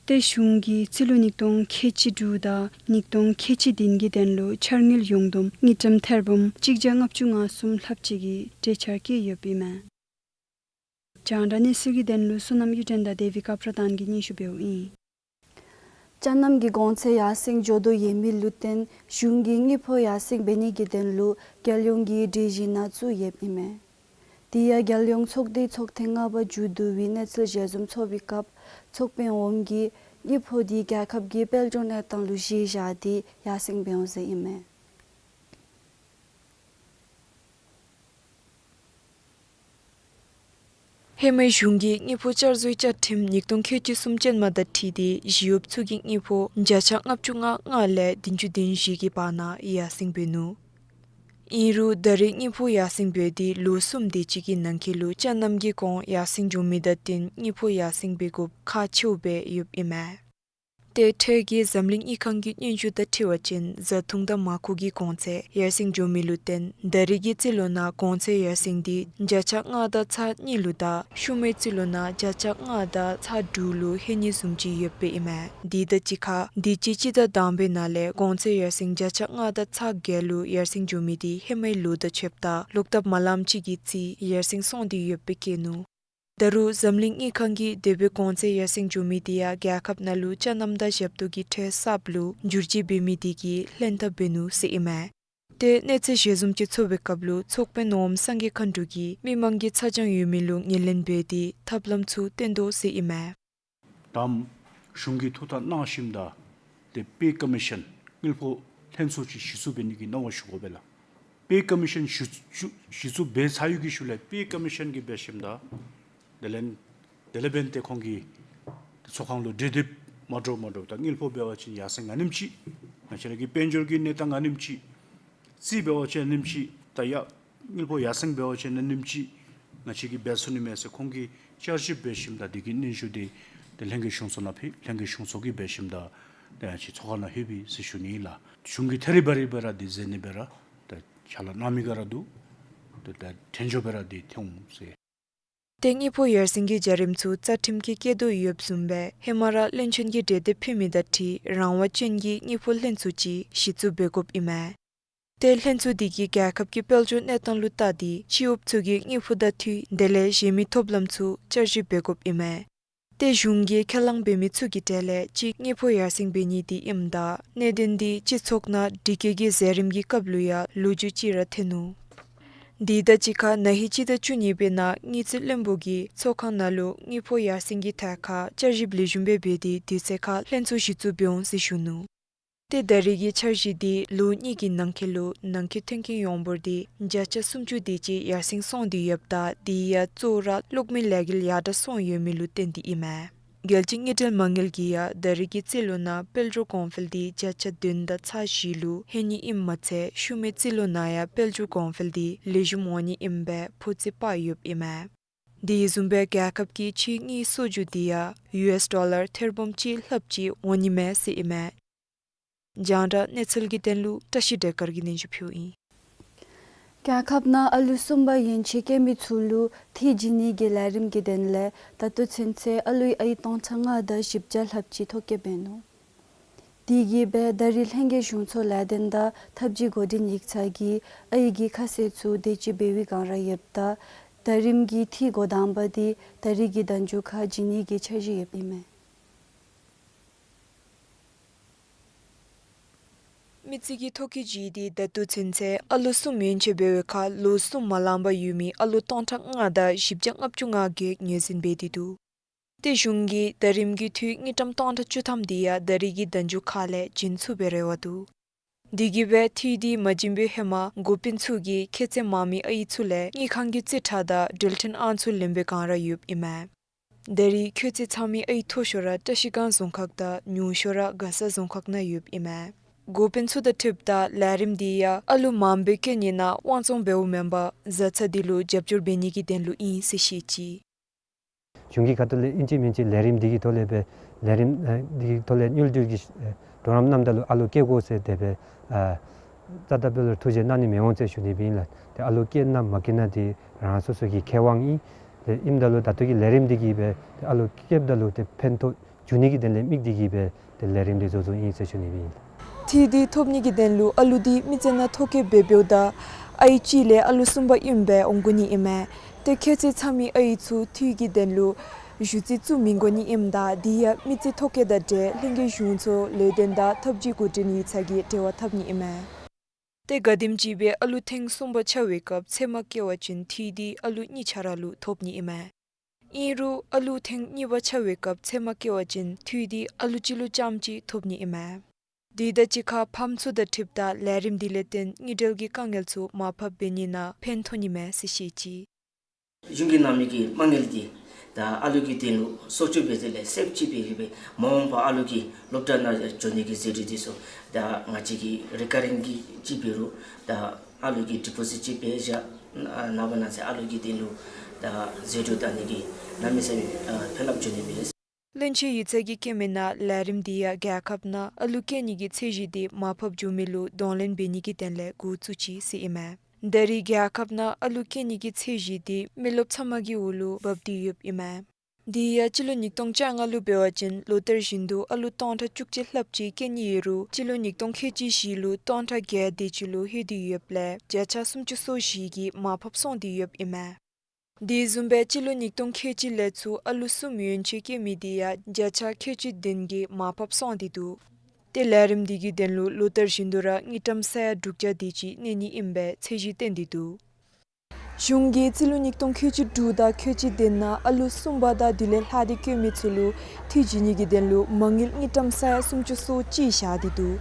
ཏེ་གཞུང་གིས་རྩིས་ལོ་ཉིས་སྟོང་ཁལ་གཅིག་དྲུག་དང་ཉིས་སྟོང་ཁལ་གཅིག་བདུན་གྱི་དོན་ལུ་འཆར་དངུལ་ཡོངས་བསྡོམས་དངུལ་ཀྲམ་ཐེར་འབུམ་གཅིག་བརྒྱ་ལྔ་བཅུ་ང་གསུམ་ལྷགཔ་ཅིག་གི་གྲོས་འཆར་བཀོད་ཡོདཔ་ཨིན་མས། རྒྱང་བསྒྲགས་གནས་ཚུལ་གྱི་དོན་ལུ་བསོད་ནམས་གཡུ་སྒྲོན་དང་དེ་བི་ཀ་པྲ་དཱན་གྱིས་སྙན་ཞུ་འབདཝ་ཨིན། ཅ་རྣམ་གྱི་གོང་ཚད་ཡར་སེང་འགྱོ་དོ་ཡོད་མི་ལུ་བརྟེན་གཞུང་གིས་དངུལ་ཕོགས་ཡར་སེང་འབད་ནི་གི་དོན་ལུ་རྒྱལ་ཡོངས་ཀྱི་སྒྲིག་གཞི་ནང་བཙུགས་ཡོདཔ་ཨིན་མས། དེ་ཡང་རྒྱལ་ཡོངས་ཚོགས་སྡེའི་ཚོགས་ཐེངས་ལྔ་པ་མཇུག་བསྡུ་བའི་གནས་ཚུལ་ཞལ་འཛོམས་ཚོགས་པའི་སྐབས་ཚོགས་དཔོན་འོགམ་གིས་དངུལ་ཕོགས་དེ་རྒྱལ་ཁབ་ཀྱི་དཔལ་འབྱོར་གནས་སྟངས་ལུ་གཞི་བཞག་སྟེ་ཡར་སེང་འབད་འོང་ཟེར་ཨིན་མས། ཧེ་མའི་གཞུང་གི་དངུལ་ཕོགས་བསྐྱར་བཟོའི་བཅའ་ཁྲིམས་ཉིས་སྟོང་ཁལ་གཅིག་གསུམ་ཅན་མ་དང་འཁྲིལ་ཏེ་ཞི་གཡོགཔ་ཚུ་གི་དངུལ་ཕོགས་བརྒྱ་ཆ་ལྔ་བཅུ་ང་ལྔ་ལས་བདུན་ཅུ་དོན་བཞི་གི་བར་ན་ཡར་སེང་འབད་ནུག། ཨིན་རུང་ད་རེས་དངུལ་ཕོགས་ཡར་སེང་འབད་དེ་ལོ་གསུམ་དེ་ཅིག་གི་ནང་འཁོད་ལུ་ཅ་རྣམ་གྱི་གོང་ཡར་སེང་འགྱོ་མི་དང་བསྟུན་དངུལ་ཕོགས་ཡར་སེང་འབད་དགོཔ་ཁག་ཆེཝ་སྦེ་ཡོདཔ་ཨིན་མས། ཏེ་འཕྲལ་གྱི་འཛམ་གླིང་དངུལ་ཁང་གི་སྙན་ཞུ་དང་འཁྲིལ་བ་ཅིན་བཟའ་འཐུང་དང་མར་ཁུ་གི་གོང་ཚད་ཡར་སེང་འགྱོ་མི་ལུ་བརྟེན་ད་རིས་ཀྱི་རྩིས་ལོ་ནང་གོང་ཚད་ཡར་སེང་འདི་བརྒྱ་ཆ་ལྔ་དང་ཚག་གཉིས་ལུ་དང་ཤུལ་མའི་རྩིས་ལོ་ནང་བརྒྱ་ཆ་ལྔ་དང་ཚག་དྲུག་ལུ་ཧེ་ནི་བཟུམ་ཅིག་ཡོདཔ་ཨིན་མས། དེ་དང་གཅིག་ཁར་དུས་ཅི་སྤྱི་ཟླ་དང་པའི་ནང་ལས་གོང་ཚད་ཡར་སེང་བརྒྱ་ཆ་ལྔ་དང་ཚག་བརྒྱད་ལུ་ཡར་སེང་འགྱོ་མི་འདི་ཧེ་མའི་ལོ་དང་ཕྱདཔ་ད་ལོག་ཐབས་མ་ལངམ་ཅིག་གི་རྩིས་ཡར་སེང་སོང་སྟེ་ཡོདཔ་སྦེ་བཀོད་ནུག། ད་རུང་འཛམ་གླིང་དངུལ་ཁང་གིས་དེ་སྦེ་གོང་ཚད་ཡར་སེང་འགྱོ་མི་འདི་ཡང་རྒྱལ་ཁབ་ནང་ལུ་ཅ་རྣམ་དང་ཞབས་ཏོག་གི་ཁྲལ་གསརཔ་ལུ་འགྱུར་བཅོས་འབད་མི་འདི་གིས་ལྷན་ཐབས་འབད་ནུག་ཟེར་ཨིན་མས། ཏེ་གནས་ཚུལ་ཞལ་འཛོམས་ཅིག་ཚོགས་པའི་སྐབས་ལུ་ཚོགས་དཔོན་ནོར་བུ་སངས་རྒྱས་མཁའ་འགྲོ་གིས་མི་མང་གི་ཚ་གྱང་ཡོད་མི་ལུ་ངོས་ལེན་འབད་དེ་ཐབས་ལམ་ཚུ་བཏོན་དོ་ཟེར་ཨིན་མས། དམ་གཞུང་གིས་ཐུགས་ཐག་གནང་ཞིནམ་ད་ཏེ་པེ་ཀོ་མི་ཤཱན་དངུལ་ཕོགས་ལྷན་ཚོགས་ཅིག་གཞི་བཙུགས་འབད་ནི་གི་གནང་བ་ཞུ་དགོ་པས་ལགས། པེ་ཀོ་མི་ཤཱན་གཞི་བཙུགས་གཞི་བཙུགས་འབད་ཚར་ཡོད་ཀྱི་ཤུལ་ལས་པེ་ཀོ་མི་ཤཱན་གྱིས་འབད་ཞིནམ་ད་དེ་ལས་དེ་ལས་འབདན་ཏེ་ཁོང་གིས་ཏེ་ཚོགས་ཁང་ལུ་གྲོས་འདེབས་མ་འདྲཝ་མ་འདྲཝ་ད་དངུལ་ཕོགས་འབད་བ་ཅིན་ཡར་སེང་ཨ་ནེམ་ཅིག་ང་བཅས་ར་གི་དཔལ་འབྱོར་གྱི་གནས་སྟངས་ཨ་ནེམ་ཅིག་རྩིས་འབད་བ་ཅིན་ཨ་ནེམ་ཅིག་ད་ཡ་དངུལ་ཕོགས་ཡར་སེང་འབད་བ་ཅིན་ཨ་ནེམ་ཅིག་ང་བཅས་ཀྱིས་འབད་ཚུགས་ནི་མས་ཟེར་ཁོང་གིས་བསྐྱར་ཞིབ་འབད་ཞིནམ་ད་དེ་གི་སྙན་ཞུ་འདི་ཏེ་ལྷན་རྒྱས་གཞུང་ཚོགས་ནང་ཕུལ། ལྷན་རྒྱས་གཞུང་ཚོགས་ཀྱིས་འབད་ཞིནམ་ད་ཏེ་ང་བཅས་ཚོགས་ཁང་ནང་ལྷོད་པས་ཟེར་ཞུ་ནི་ཨིན་ལགས། གཞུང་གིས་ཐད་རི་བ་རི་སྦེ་ར་འདི་མཛད་ནི་སྦེ་ར་ཏེ་ཕྱག་ལཱ་གནང་མི་ག་ར་འདུག། ཏེ་ད་དོན་འབྱོར་སྦེ་ར་འདི་ཐོན་འོང་ཟེར། ཏེ་དངུལ་ཕོགས་ཡར་སེང་གི་བྱ་རིམ་ཚུ་རྩ་ཁྲིམས་ཀྱིས་བཀོད་དོ་ཡོདཔ་བཟུམ་སྦེ་ཧེ་མ་ར་བློན་ཆེན་གྱིས་གྲོས་འདེབས་ཕུལ་མི་དང་འཁྲིལ་རང་དབང་ཅན་གྱི་དངུལ་ཕོགས་ལྷན་ཚོགས་ཅིག་གཞི་བཙུགས་འབད་དགོཔ་ཨིན་མས། ཏེ་ལྷན་ཚོགས་འདི་གིས་རྒྱལ་ཁབ་ཀྱི་དཔལ་འབྱོར་གནས་སྟངས་ལུ་བལྟ་སྟེ་སྤྱི་གཡོགཔ་ཚུ་གི་དངུལ་ཕོགས་དང་འཐུས་དེ་ལས་གཞན་མི་ཐོབ་ལམ་ཚུ་བསྐྱར་ཞིབ་འབད་དགོཔ་ཨིན་མས། ཏེ་གཞུང་གིས་ཁས་བླངས་འབད་མི་ཚུ་གི་གྲས་ལས་གཅིག་དངུལ་ཕོགས་ཡར་སེང་འབད་ནི་འདི་ཨིནམ་ད་གནད་དོན་འདི་སྤྱི་ཚོགས་ནང་དྲི་བཀོད་ཀྱི་མཛད་རིམ་གྱི་སྐབས་ལུ་ཡང་ལོ་རྒྱུས་ཅིག་ར་ཐོན་ནུག། དེ་དང་གཅིག་ཁར་ན་ཧིང་སྤྱི་ཟླ་བཅུ་གཉིས་པའི་ནང་དངུལ་རྩིས་བློན་པོ་གིས་ཚོགས་ཁང་ནང་ལུ་དངུལ་ཕོགས་ཡར་སེང་གི་ཐད་ཁར་བསྐྱར་ཞིབ་ལེགས་ཤོམ་སྦེ་འབད་དེ་དུས་ཚོད་ཁར་ལྷན་ཚོགས་གཞི་བཙུགས་འབད་འོང་ཟེར་ཞུ་ནུག། ཏེ་ད་རིས་ཀྱི་འཆར་གཞི་འདི་ལོ་གཉིས་ཀྱི་ནང་འཁོད་ལུ་ནང་འཁོད་མཐུན་རྐྱེན་ཡོངས་འབོར་འདི་བརྒྱ་ཆ་སུམ་ཅུ་དེ་ཅིག་ཡར་སེང་སོང་སྟེ་ཡོདཔ་ད་དེ་ཡང་གཙོ་བོ་ར་གློག་མེ་ལས་འགུལ་ཡར་དྲག་སོང་ཡོད་མི་ལུ་བརྟེན་ཏེ་ཨིན་མས། རྒྱལ་སྤྱིའི་དངུལ་འབྲེལ་མ་དངུལ་གྱིས་ཡང་ད་རིས་ཀྱི་རྩིས་ལོ་ནང་དཔལ་འབྱོར་གོང་འཕེལ་འདི་བརྒྱ་ཆ་བདུན་དང་ཚག་བཞི་ལུ་ཧེ་ནི་ཨིནམ་མ་ཚད་ཤུལ་མའི་རྩིས་ལོ་ནང་ཡང་དཔལ་འབྱོར་གོང་འཕེལ་འདི་ལེགས་ཤོམ་འོང་ནི་ཨིནམ་སྦེ་འཕོ་ཚད་དཔག་ཡོདཔ་ཨིན་མས། དེ་བཟུམ་སྦེ་རྒྱལ་ཁབ་ཀྱི་ཕྱིའི་དངུལ་གསོག་འཇོག་འདི་ཡང་ཡུ་ཨེསི་ཌོ་ལར་ཐེར་འབུམ་གཅིག་ལྷགཔ་ཅིག་འོང་ནི་མས་ཟེར་ཨིན་མས། རྒྱང་བསྒྲགས་གནས་ཚུལ་གྱི་དོན་ལུ་བཀྲ་ཤིས་སྒྲོལ་དཀར་གྱིས་སྙན་ཞུ་ཕུལཝ་ཨིན། རྒྱལ་ཁབ་ནང་ཨ་ལུ་གསུམ་པ་ཡན་ཆད་སྐྱེས་མི་ཚུ་ལུ་འཐུས་བྱིན་ནི་གི་ལས་རིམ་གྱི་དོན་ལས་ད་ལྟོ་ཚུན་ཚོད་ཨ་ལུའི་ཨའི་སྟོང་ཕྲག་ལྔ་དང་བཞི་བརྒྱ་ལྷགཔ་ཅིག་ཐོ་བཀོད་འབད་ནུག། དེ་གིས་སྦེ་ད་རིས་ལྷན་རྒྱས་གཞུང་ཚོགས་ལས་དོན་དང་ཐབས་ཇུས་འགོ་འདྲེན་ཡིག་ཚང་གིས་ཨའི་གི་ཁ་གསལ་ཚུ་དེ་ཅིག་འབད་བའི་སྒང་ར་ཡོདཔ་ད་ད་རིམ་གྱི་འཐུས་འགོ་དང་པ་འདི་ད་རིས་ཀྱི་ཟླ་མཇུག་ཁར་བྱིན་ནི་གི་འཆར་གཞི་ཡོདཔ་ཨིན་མས། མི་རྩིས་ཀྱིས་ཐོ་བཀོད་བྱས་ཏེ་ད་ལྟོ་ཚུན་ཚོད་ཨ་ལུ་གསུམ་ཡན་ཆད་འབད་བའི་ཁར་ལོ་གསུམ་མ་ལང་པར་ཡོད་མི་ཨ་ལུ་སྟོང་ཕྲག་ལྔ་དང་བཞི་བརྒྱ་ལྔ་བཅུ་ང་བརྒྱད་ངོས་འཛིན་འབད་དེ་འདུག། ཏེ་གཞུང་གིས་ད་རིམ་གྱི་འཐུས་དངུལ་ཀྲམ་སྟོང་ཕྲག་བཅུ་ཐམ་འདི་ཡང་ད་རིས་ཀྱི་ཟླ་མཇུག་ཁ་ལས་བྱིན་ཚུགས་པའི་རེ་བ་འདུག། དེ་གིས་སྦེ་འཐུས་འདི་མ་བྱིན་པའི་ཧེ་མ་འགོ་དཔོན་ཚུ་གིས་ཁྱད་ཚད་མང་མི་ཨའི་ཚུ་ལས་དངུལ་ཁང་གི་རྩིས་ཁྲ་དང་འགྲུལ་འཕྲིན་ཨང་ཚུ་ལེན་པའི་སྒང་ར་ཡོདཔ་ཨིན་མས། ད་རིས་ཁྱད་ཚད་ཚང་མི་ཨའི་མཐོ་ཤོས་ར་བཀྲ་ཤིས་སྒང་རྫོང་ཁག་དང་ཉུང་ཤོས་ར་མགར་ས་རྫོང་ཁག་ནང་ཡོདཔ་ཨིན་མས། འགོ་དཔོན་ཚུ་དང་འཁྲིལཝ་ད་ལས་རིམ་འདི་ཡང་ཨ་ལུ་མངམ་སྦེ་སྐྱེ་ནི་ནང་དབང་བཙོང་འབདཝ་མེན་པར་བཟའ་ཚང་འདི་ལུ་རྒྱབ་སྐྱོར་འབད་ནི་གི་དོན་ལུ་ཨིན་ཟེར་བཤད་ཅི། གཞུང་གི་ཁ་ཐུག་ལས་ཨིན་ཅི་མིན་ཅི་ལས་རིམ་འདི་གི་ཐོག་ལས་སྦེ་ལས་རིམ་ཨ་འདི་གི་ཐོག་ལས་དངུལ་འབྲེལ་གྱི་ཨ་གྲོགས་རམ་གནངམ་ད་ལུ་ཨ་ལུ་སྐྱེ་དགོ་ཟེར་དེ་སྦེ་ཨ་རྩ་དང་དཔོན་ལུ་ཐུགས་རྗེ་གནང་ནི་མི་འོང་ཟེར་ཞུ་ནི་སྦེ་ཨིན་ལགས། ཏེ་ཨ་ལུ་སྐྱེ་ན་མ་སྐྱེ་ན་འདི་རང་སོ་སོ་གི་ཁེ་དབང་ཨིན། ཏེ་ཨིནམ་ད་ལུ་ད་ལྟོ་གི་ལས་རིམ་འདི་གིས་སྦེ་ཏེ་ཨ་ལུ་སྐྱེཝ་ད་ལུ་ཏེ་ཕན་ཐོགས་འབྱུང་ནི་གི་དོན་ལས་དམིགས་ཏེ་གིས་སྦེ་ཏེ་ལས་རིམ་འདི་བཟོ་བཟོཝ་ཨིན་ཟེར་ཞུ་ནི་སྦེ་ཨིན་ལགས། འཐུས་འདི་ཐོབ་ནི་གི་དོན་ལུ་ཨ་ལུ་འདི་མི་སྟེར་ན་ཐོ་བཀོད་འབད་འབདཝ་ད་ཨའི་གཅིག་ལས་ཨ་ལུ་གསུམ་པ་ཨིནམ་སྦེ་འོང་དགོ་ནི་ཨིན་མས། ཏེ་ཁྱད་ཚད་ཚང་མི་ཨའི་ཚུ་འཐུས་ཀྱི་དོན་ལུ་ཞུ་རྩིས་བཙུགས་མི་དགོ་ནི་ཨིནམ་ད་འདི་ཡང་མི་རྩིས་ཐོ་བཀོད་དང་འབྲེལ་ལྷན་རྒྱས་གཞུང་ཚོགས་ལས་དོན་དང་ཐབས་ཇུས་འགོ་འདྲེན་ཡིག་ཚང་གིས་འབྲེལ་བ་འཐབ་ནི་ཨིན་མས། ཏེ་ག་དེམ་ཅིག་སྦེ་ཨ་ལུ་ཐེངས་གསུམ་པ་འཕྱར་བའི་སྐབས་ཚད་མ་བཀལ་བ་ཅིན་འཐུས་འདི་ཨ་ལུ་གཉིས་ཆ་ར་ལུ་ཐོབ་ནི་ཨིན་མས། ཨིན་རུང་ཨ་ལུ་ཐེངས་གཉིས་པ་འཕྱར་བའི་སྐབས་ཚད་མ་བཀལ་བ་ཅིན་འཐུས་འདི་ཨ་ལུ་གཅིག་ལུ་རྐྱངམ་གཅིག་ཐོབ་ནི་ཨིན་མས། དེ་དང་གཅིག་ཁར་ཕམ་ཚུ་དང་འཁྲིལཝ་ད་ལས་རིམ་འདི་ལས་བརྟེན་དངུལ་འབྲེལ་གྱི་དཀའ་ངལ་ཚུ་མར་ཕབ་འབད་ནི་ནང་ཕན་ཐོགས་ནི་མས་ཟེར་བཤད་ཅི། གཞུང་གིས་གནང་མི་གི་མ་དངུལ་འདི་ད་ཨ་ལུ་གི་དོན་ལུ་གསོག་འཇོག་འབད་དེ་ལས་སེབ་ཅིག་འབད་རུང་སྦེ་མ་འོངས་པར་ཨ་ལུ་གི་སློབ་གྲྭ་ནང་འགྱོ་ནི་གི་ཟད་འགྲོ་འདི་ཚུ་ད་ང་བཅས་ཀྱིས་རི་ཀར་རིང་གི་ཅིག་འབད་རུང་ད་ཨ་ལུ་གི་ཌི་པོ་ཟིཊ་ཅིག་འབད་བཞག་ནུག་པ་ན་ཟེར་ཨ་ལུ་གི་དོན་ལུ་ད་ཟད་འགྲོ་དང་ནི་གི་གནམ་མེད་ས་མེད་ཨ་ཕན་རླབས་འབྱུང་ནི་མས། བློན་ཆེན་ཡིག་ཚང་གིས་བཀོད་མི་ནང་ལས་རིམ་འདི་ཡང་རྒྱལ་ཁབ་ནང་ཨ་ལུ་སྐྱེ་ནི་གི་ཚད་གཞི་འདི་མར་ཕབ་འགྱོ་མི་ལུ་གདོང་ལེན་འབད་ནི་གི་དོན་ལས་འགོ་བཙུགས་ཅི་ཟེར་ཨིན་མས། ད་རེས་རྒྱལ་ཁབ་ནང་ཨ་ལུ་སྐྱེ་ནི་གི་ཚད་གཞི་འདི་མི་རློབས་ཚབ་མ་གི་འོག་ལུ་འབབ་སྟེ་ཡོདཔ་ཨིན་མས། དེ་ཡང་སྤྱི་ལོ་ཉིས་སྟོང་བཅོ་ལྔ་ལུ་འབད་བ་ཅིན་ལོ་ལྟར་བཞིན་དུ་ཨ་ལུ་སྟོང་ཕྲག་བཅུ་གཅིག་ལྷགཔ་ཅིག་སྐྱེ་ནི་ཡོད་རུང་སྤྱི་ལོ་ཉིས་སྟོང་ཁལ་གཅིག་བཞི་ལུ་སྟོང་ཕྲག་བརྒྱད་དེ་ཅིག་ལུ་ལྷོད་དེ་ཡོདཔ་ལས་བརྒྱ་ཆ་སུམ་ཅུ་སོ་བཞི་གིས་མར་ཕབ་སོང་སྟེ་ཡོདཔ་ཨིན་མས། དེ་བཟུམ་སྦེ་སྤྱི་ལོ་ཉིས་སྟོང་ཁལ་གཅིག་ལས་ཚུར་ཨ་ལུ་གསུམ་ཡན་ཆད་སྐྱེ་མི་དེ་ཡང་བརྒྱ་ཆ་ཁལ་གཅིག་བདུན་གྱིས་མར་ཕབ་སོང་སྟེ་འདུག། ཏེ་ལས་རིམ་འདི་གི་དོན་ལུ་ལོ་ལྟར་བཞིན་དུ་ར་དངུལ་ཀྲམ་ས་ཡ་དྲུག་བརྒྱ་དེ་ཅིག་གནས་ནི་ཨིན་པའི་ཚད་གཞི་བཏོན་ཏེ་འདུག། གཞུང་གིས་སྤྱི་ལོ་ཉིས་སྟོང་ཁལ་གཅིག་དྲུག་དང་ཁལ་གཅིག་བདུན་ནང་ཨ་ལུ་གསུམ་པ་དང་དེ་ལས་ལྷག་སྟེ་སྐྱེ་མི་ཚུ་ལུ་འཐུས་བྱིན་ནི་གི་དོན་ལུ་མ་དངུལ་དངུལ་ཀྲམ་ས་ཡ་སུམ་ཅུ་སོ་གཅིག་བཞག་སྟེ་འདུག།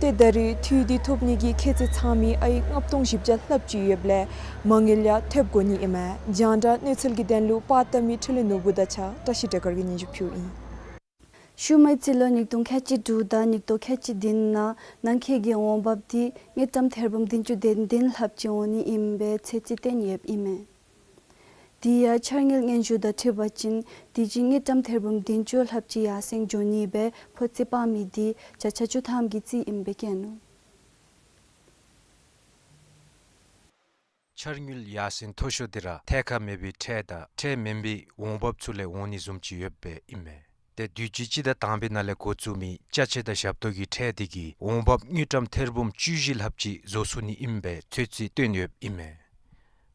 ཏེ་ད་རེས་འཐུས་འདི་ཐོབ་ནི་གི་ཁྱད་ཚད་ཚང་མི་ཨ་ཡིག་ལྔ་སྟོང་བཞི་བརྒྱ་ལྷགཔ་ཅིག་ཡོདཔ་ལས་མ་དངུལ་ཡང་ཐེབས་དགོ་ནི་ཨིན་མས། རྒྱང་བསྒྲགས་གནས་ཚུལ་གྱི་དོན་ལུ་པར་བཏབ་མི་འཕྲིན་ལས་ནོར་བུ་དང་གཅིག་ཁར་བཀྲ་ཤིས་བདེ་དཀར་གྱིས་སྙན་ཞུ་ཕུལཝ་ཨིན། ཤུལ་མའི་སྤྱི་ལོ་ཉིས་སྟོང་ཁལ་གཅིག་དྲུག་དང་ཉིས་སྟོང་ཁལ་གཅིག་བདུན་ནང་ནང་འཁོད་ཀྱི་འོང་འབབ་འདི་དངུལ་ཀྲམ་ཐེར་འབུམ་བདུན་ཅུ་དོན་བདུན་ལྷགཔ་ཅིག་འོང་ནི་ཨིན་པའི་ཚོད་རྩིས་བཏོན་ཡོདཔ་ཨིན་མས། དེ་ཡང་འཆར་དངུལ་སྙན་ཞུ་དང་འཁྲིལ་བ་ཅིན་དུས་ཅི་དངུལ་ཀྲམ་ཐེར་འབུམ་བདུན་ཅུ་ལྷགཔ་ཅིག་ཡར་སེང་འགྱོ་ནི་སྦེ་ཕོ་རྩིས་སྤར་མི་འདི་བརྒྱ་ཆ་བཅུ་ཐམ་གྱི་རྩིས་ཨིན་པའི་བཀོད་ནུག། འཆར་དངུལ་ཡར་སེང་མཐོ་ཤོས་འདི་ར་ཐད་ཀར་མེད་པའི་ཁྲལ་དང་ཁྲལ་མེན་པའི་འོང་འབབ་ཚུ་ལས་འོང་ནི་བཟུམ་ཅིག་ཡོདཔ་ཨིན་མས། ཏེ་དུས་ཅི་སྤྱི་ཟླ་དང་པའི་ནང་ལས་འགོ་བཙུགས་མི་ཅ་ཆས་དང་ཞབས་ཏོག་གི་ཁྲལ་འདི་གིས་འོང་འབབ་དངུལ་ཀྲམ་ཐེར་འབུམ་བཅུ་བཞི་ལྷགཔ་ཅིག་བཟོ་ཚུགས་ནི་ཨིན་པའི་ཚོད་རྩིས་བཏོན་ཡོདཔ་ཨིན་མས།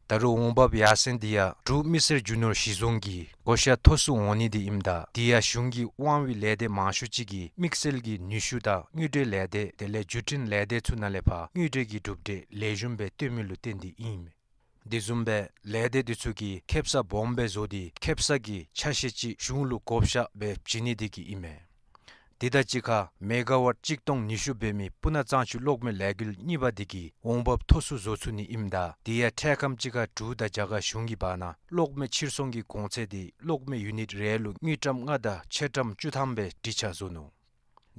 ད་རུང་འོང་འབབ་ཡར་སེང་འདི་ཡང་འབྲུག་མི་སེར་རྒྱུ་ནོར་གཞི་བཟུང་གི་བགོ་བཤའ་མཐོ་སུ་འོང་ནི་འདི་ཨིནམ་ད་དེ་ཡང་གཞུང་གིས་དབང་བའི་ལས་སྡེ་མང་ཤོས་ཅིག་གིས་དམིགས་བསལ་གྱི་ནུས་ཤུགས་དང་དངུལ་འབྲེལ་ལས་སྡེ་དེ་ལས་བརྒྱུད་འཕྲིན་ལས་སྡེ་ཚུ་ནང་ལས་ཕར་དངུལ་འབྲེལ་གྱི་གྲུབ་འབྲས་ལེགས་ཤོམ་སྦེ་བཏོན་མི་ལུ་བརྟེན་ཏེ་ཨིན་མས། དེ་བཟུམ་སྦེ་ལས་སྡེ་འདི་ཚུ་གིས་ཁེབ་ས་སྦོམ་སྦེ་བཟོ་སྟེ་ཁེབ་ས་གི་ཆ་ཤས་ཅིག་གཞུང་ལུ་བགོ་བཤའ་སྦེ་བྱིན་ནི་འདི་གིས་ཨིན་མས། དེ་དང་གཅིག་ཁར་མེ་ག་ཝཊ་གཅིག་སྟོང་ཉི་ཤུ་འབད་མི་སྤུ་ན་གཙང་ཆུ་གློག་མེ་ལས་འགུལ་གཉིས་པ་འདི་གིས་འོང་འབབ་མཐོ་སུ་བཟོ་ཚུགས་ནི་ཨིནམ་ད་དེ་ཡང་འཕྲལ་ཁམས་ཅིག་ཁར་འབྲུག་དང་རྒྱ་གར་གཞུང་གི་བར་ན་གློག་མེ་ཕྱིར་ཚོང་གི་གོང་ཚད་འདི་གློག་མེ་ཡུ་ནིཊ་རེ་ལུ་དངུལ་ཀྲམ་ལྔ་དང་ཕྱེད་ཀྲམ་བཅུ་ཐམ་སྦེ་སྒྲིག་ཆ་བཟོ་ནུག།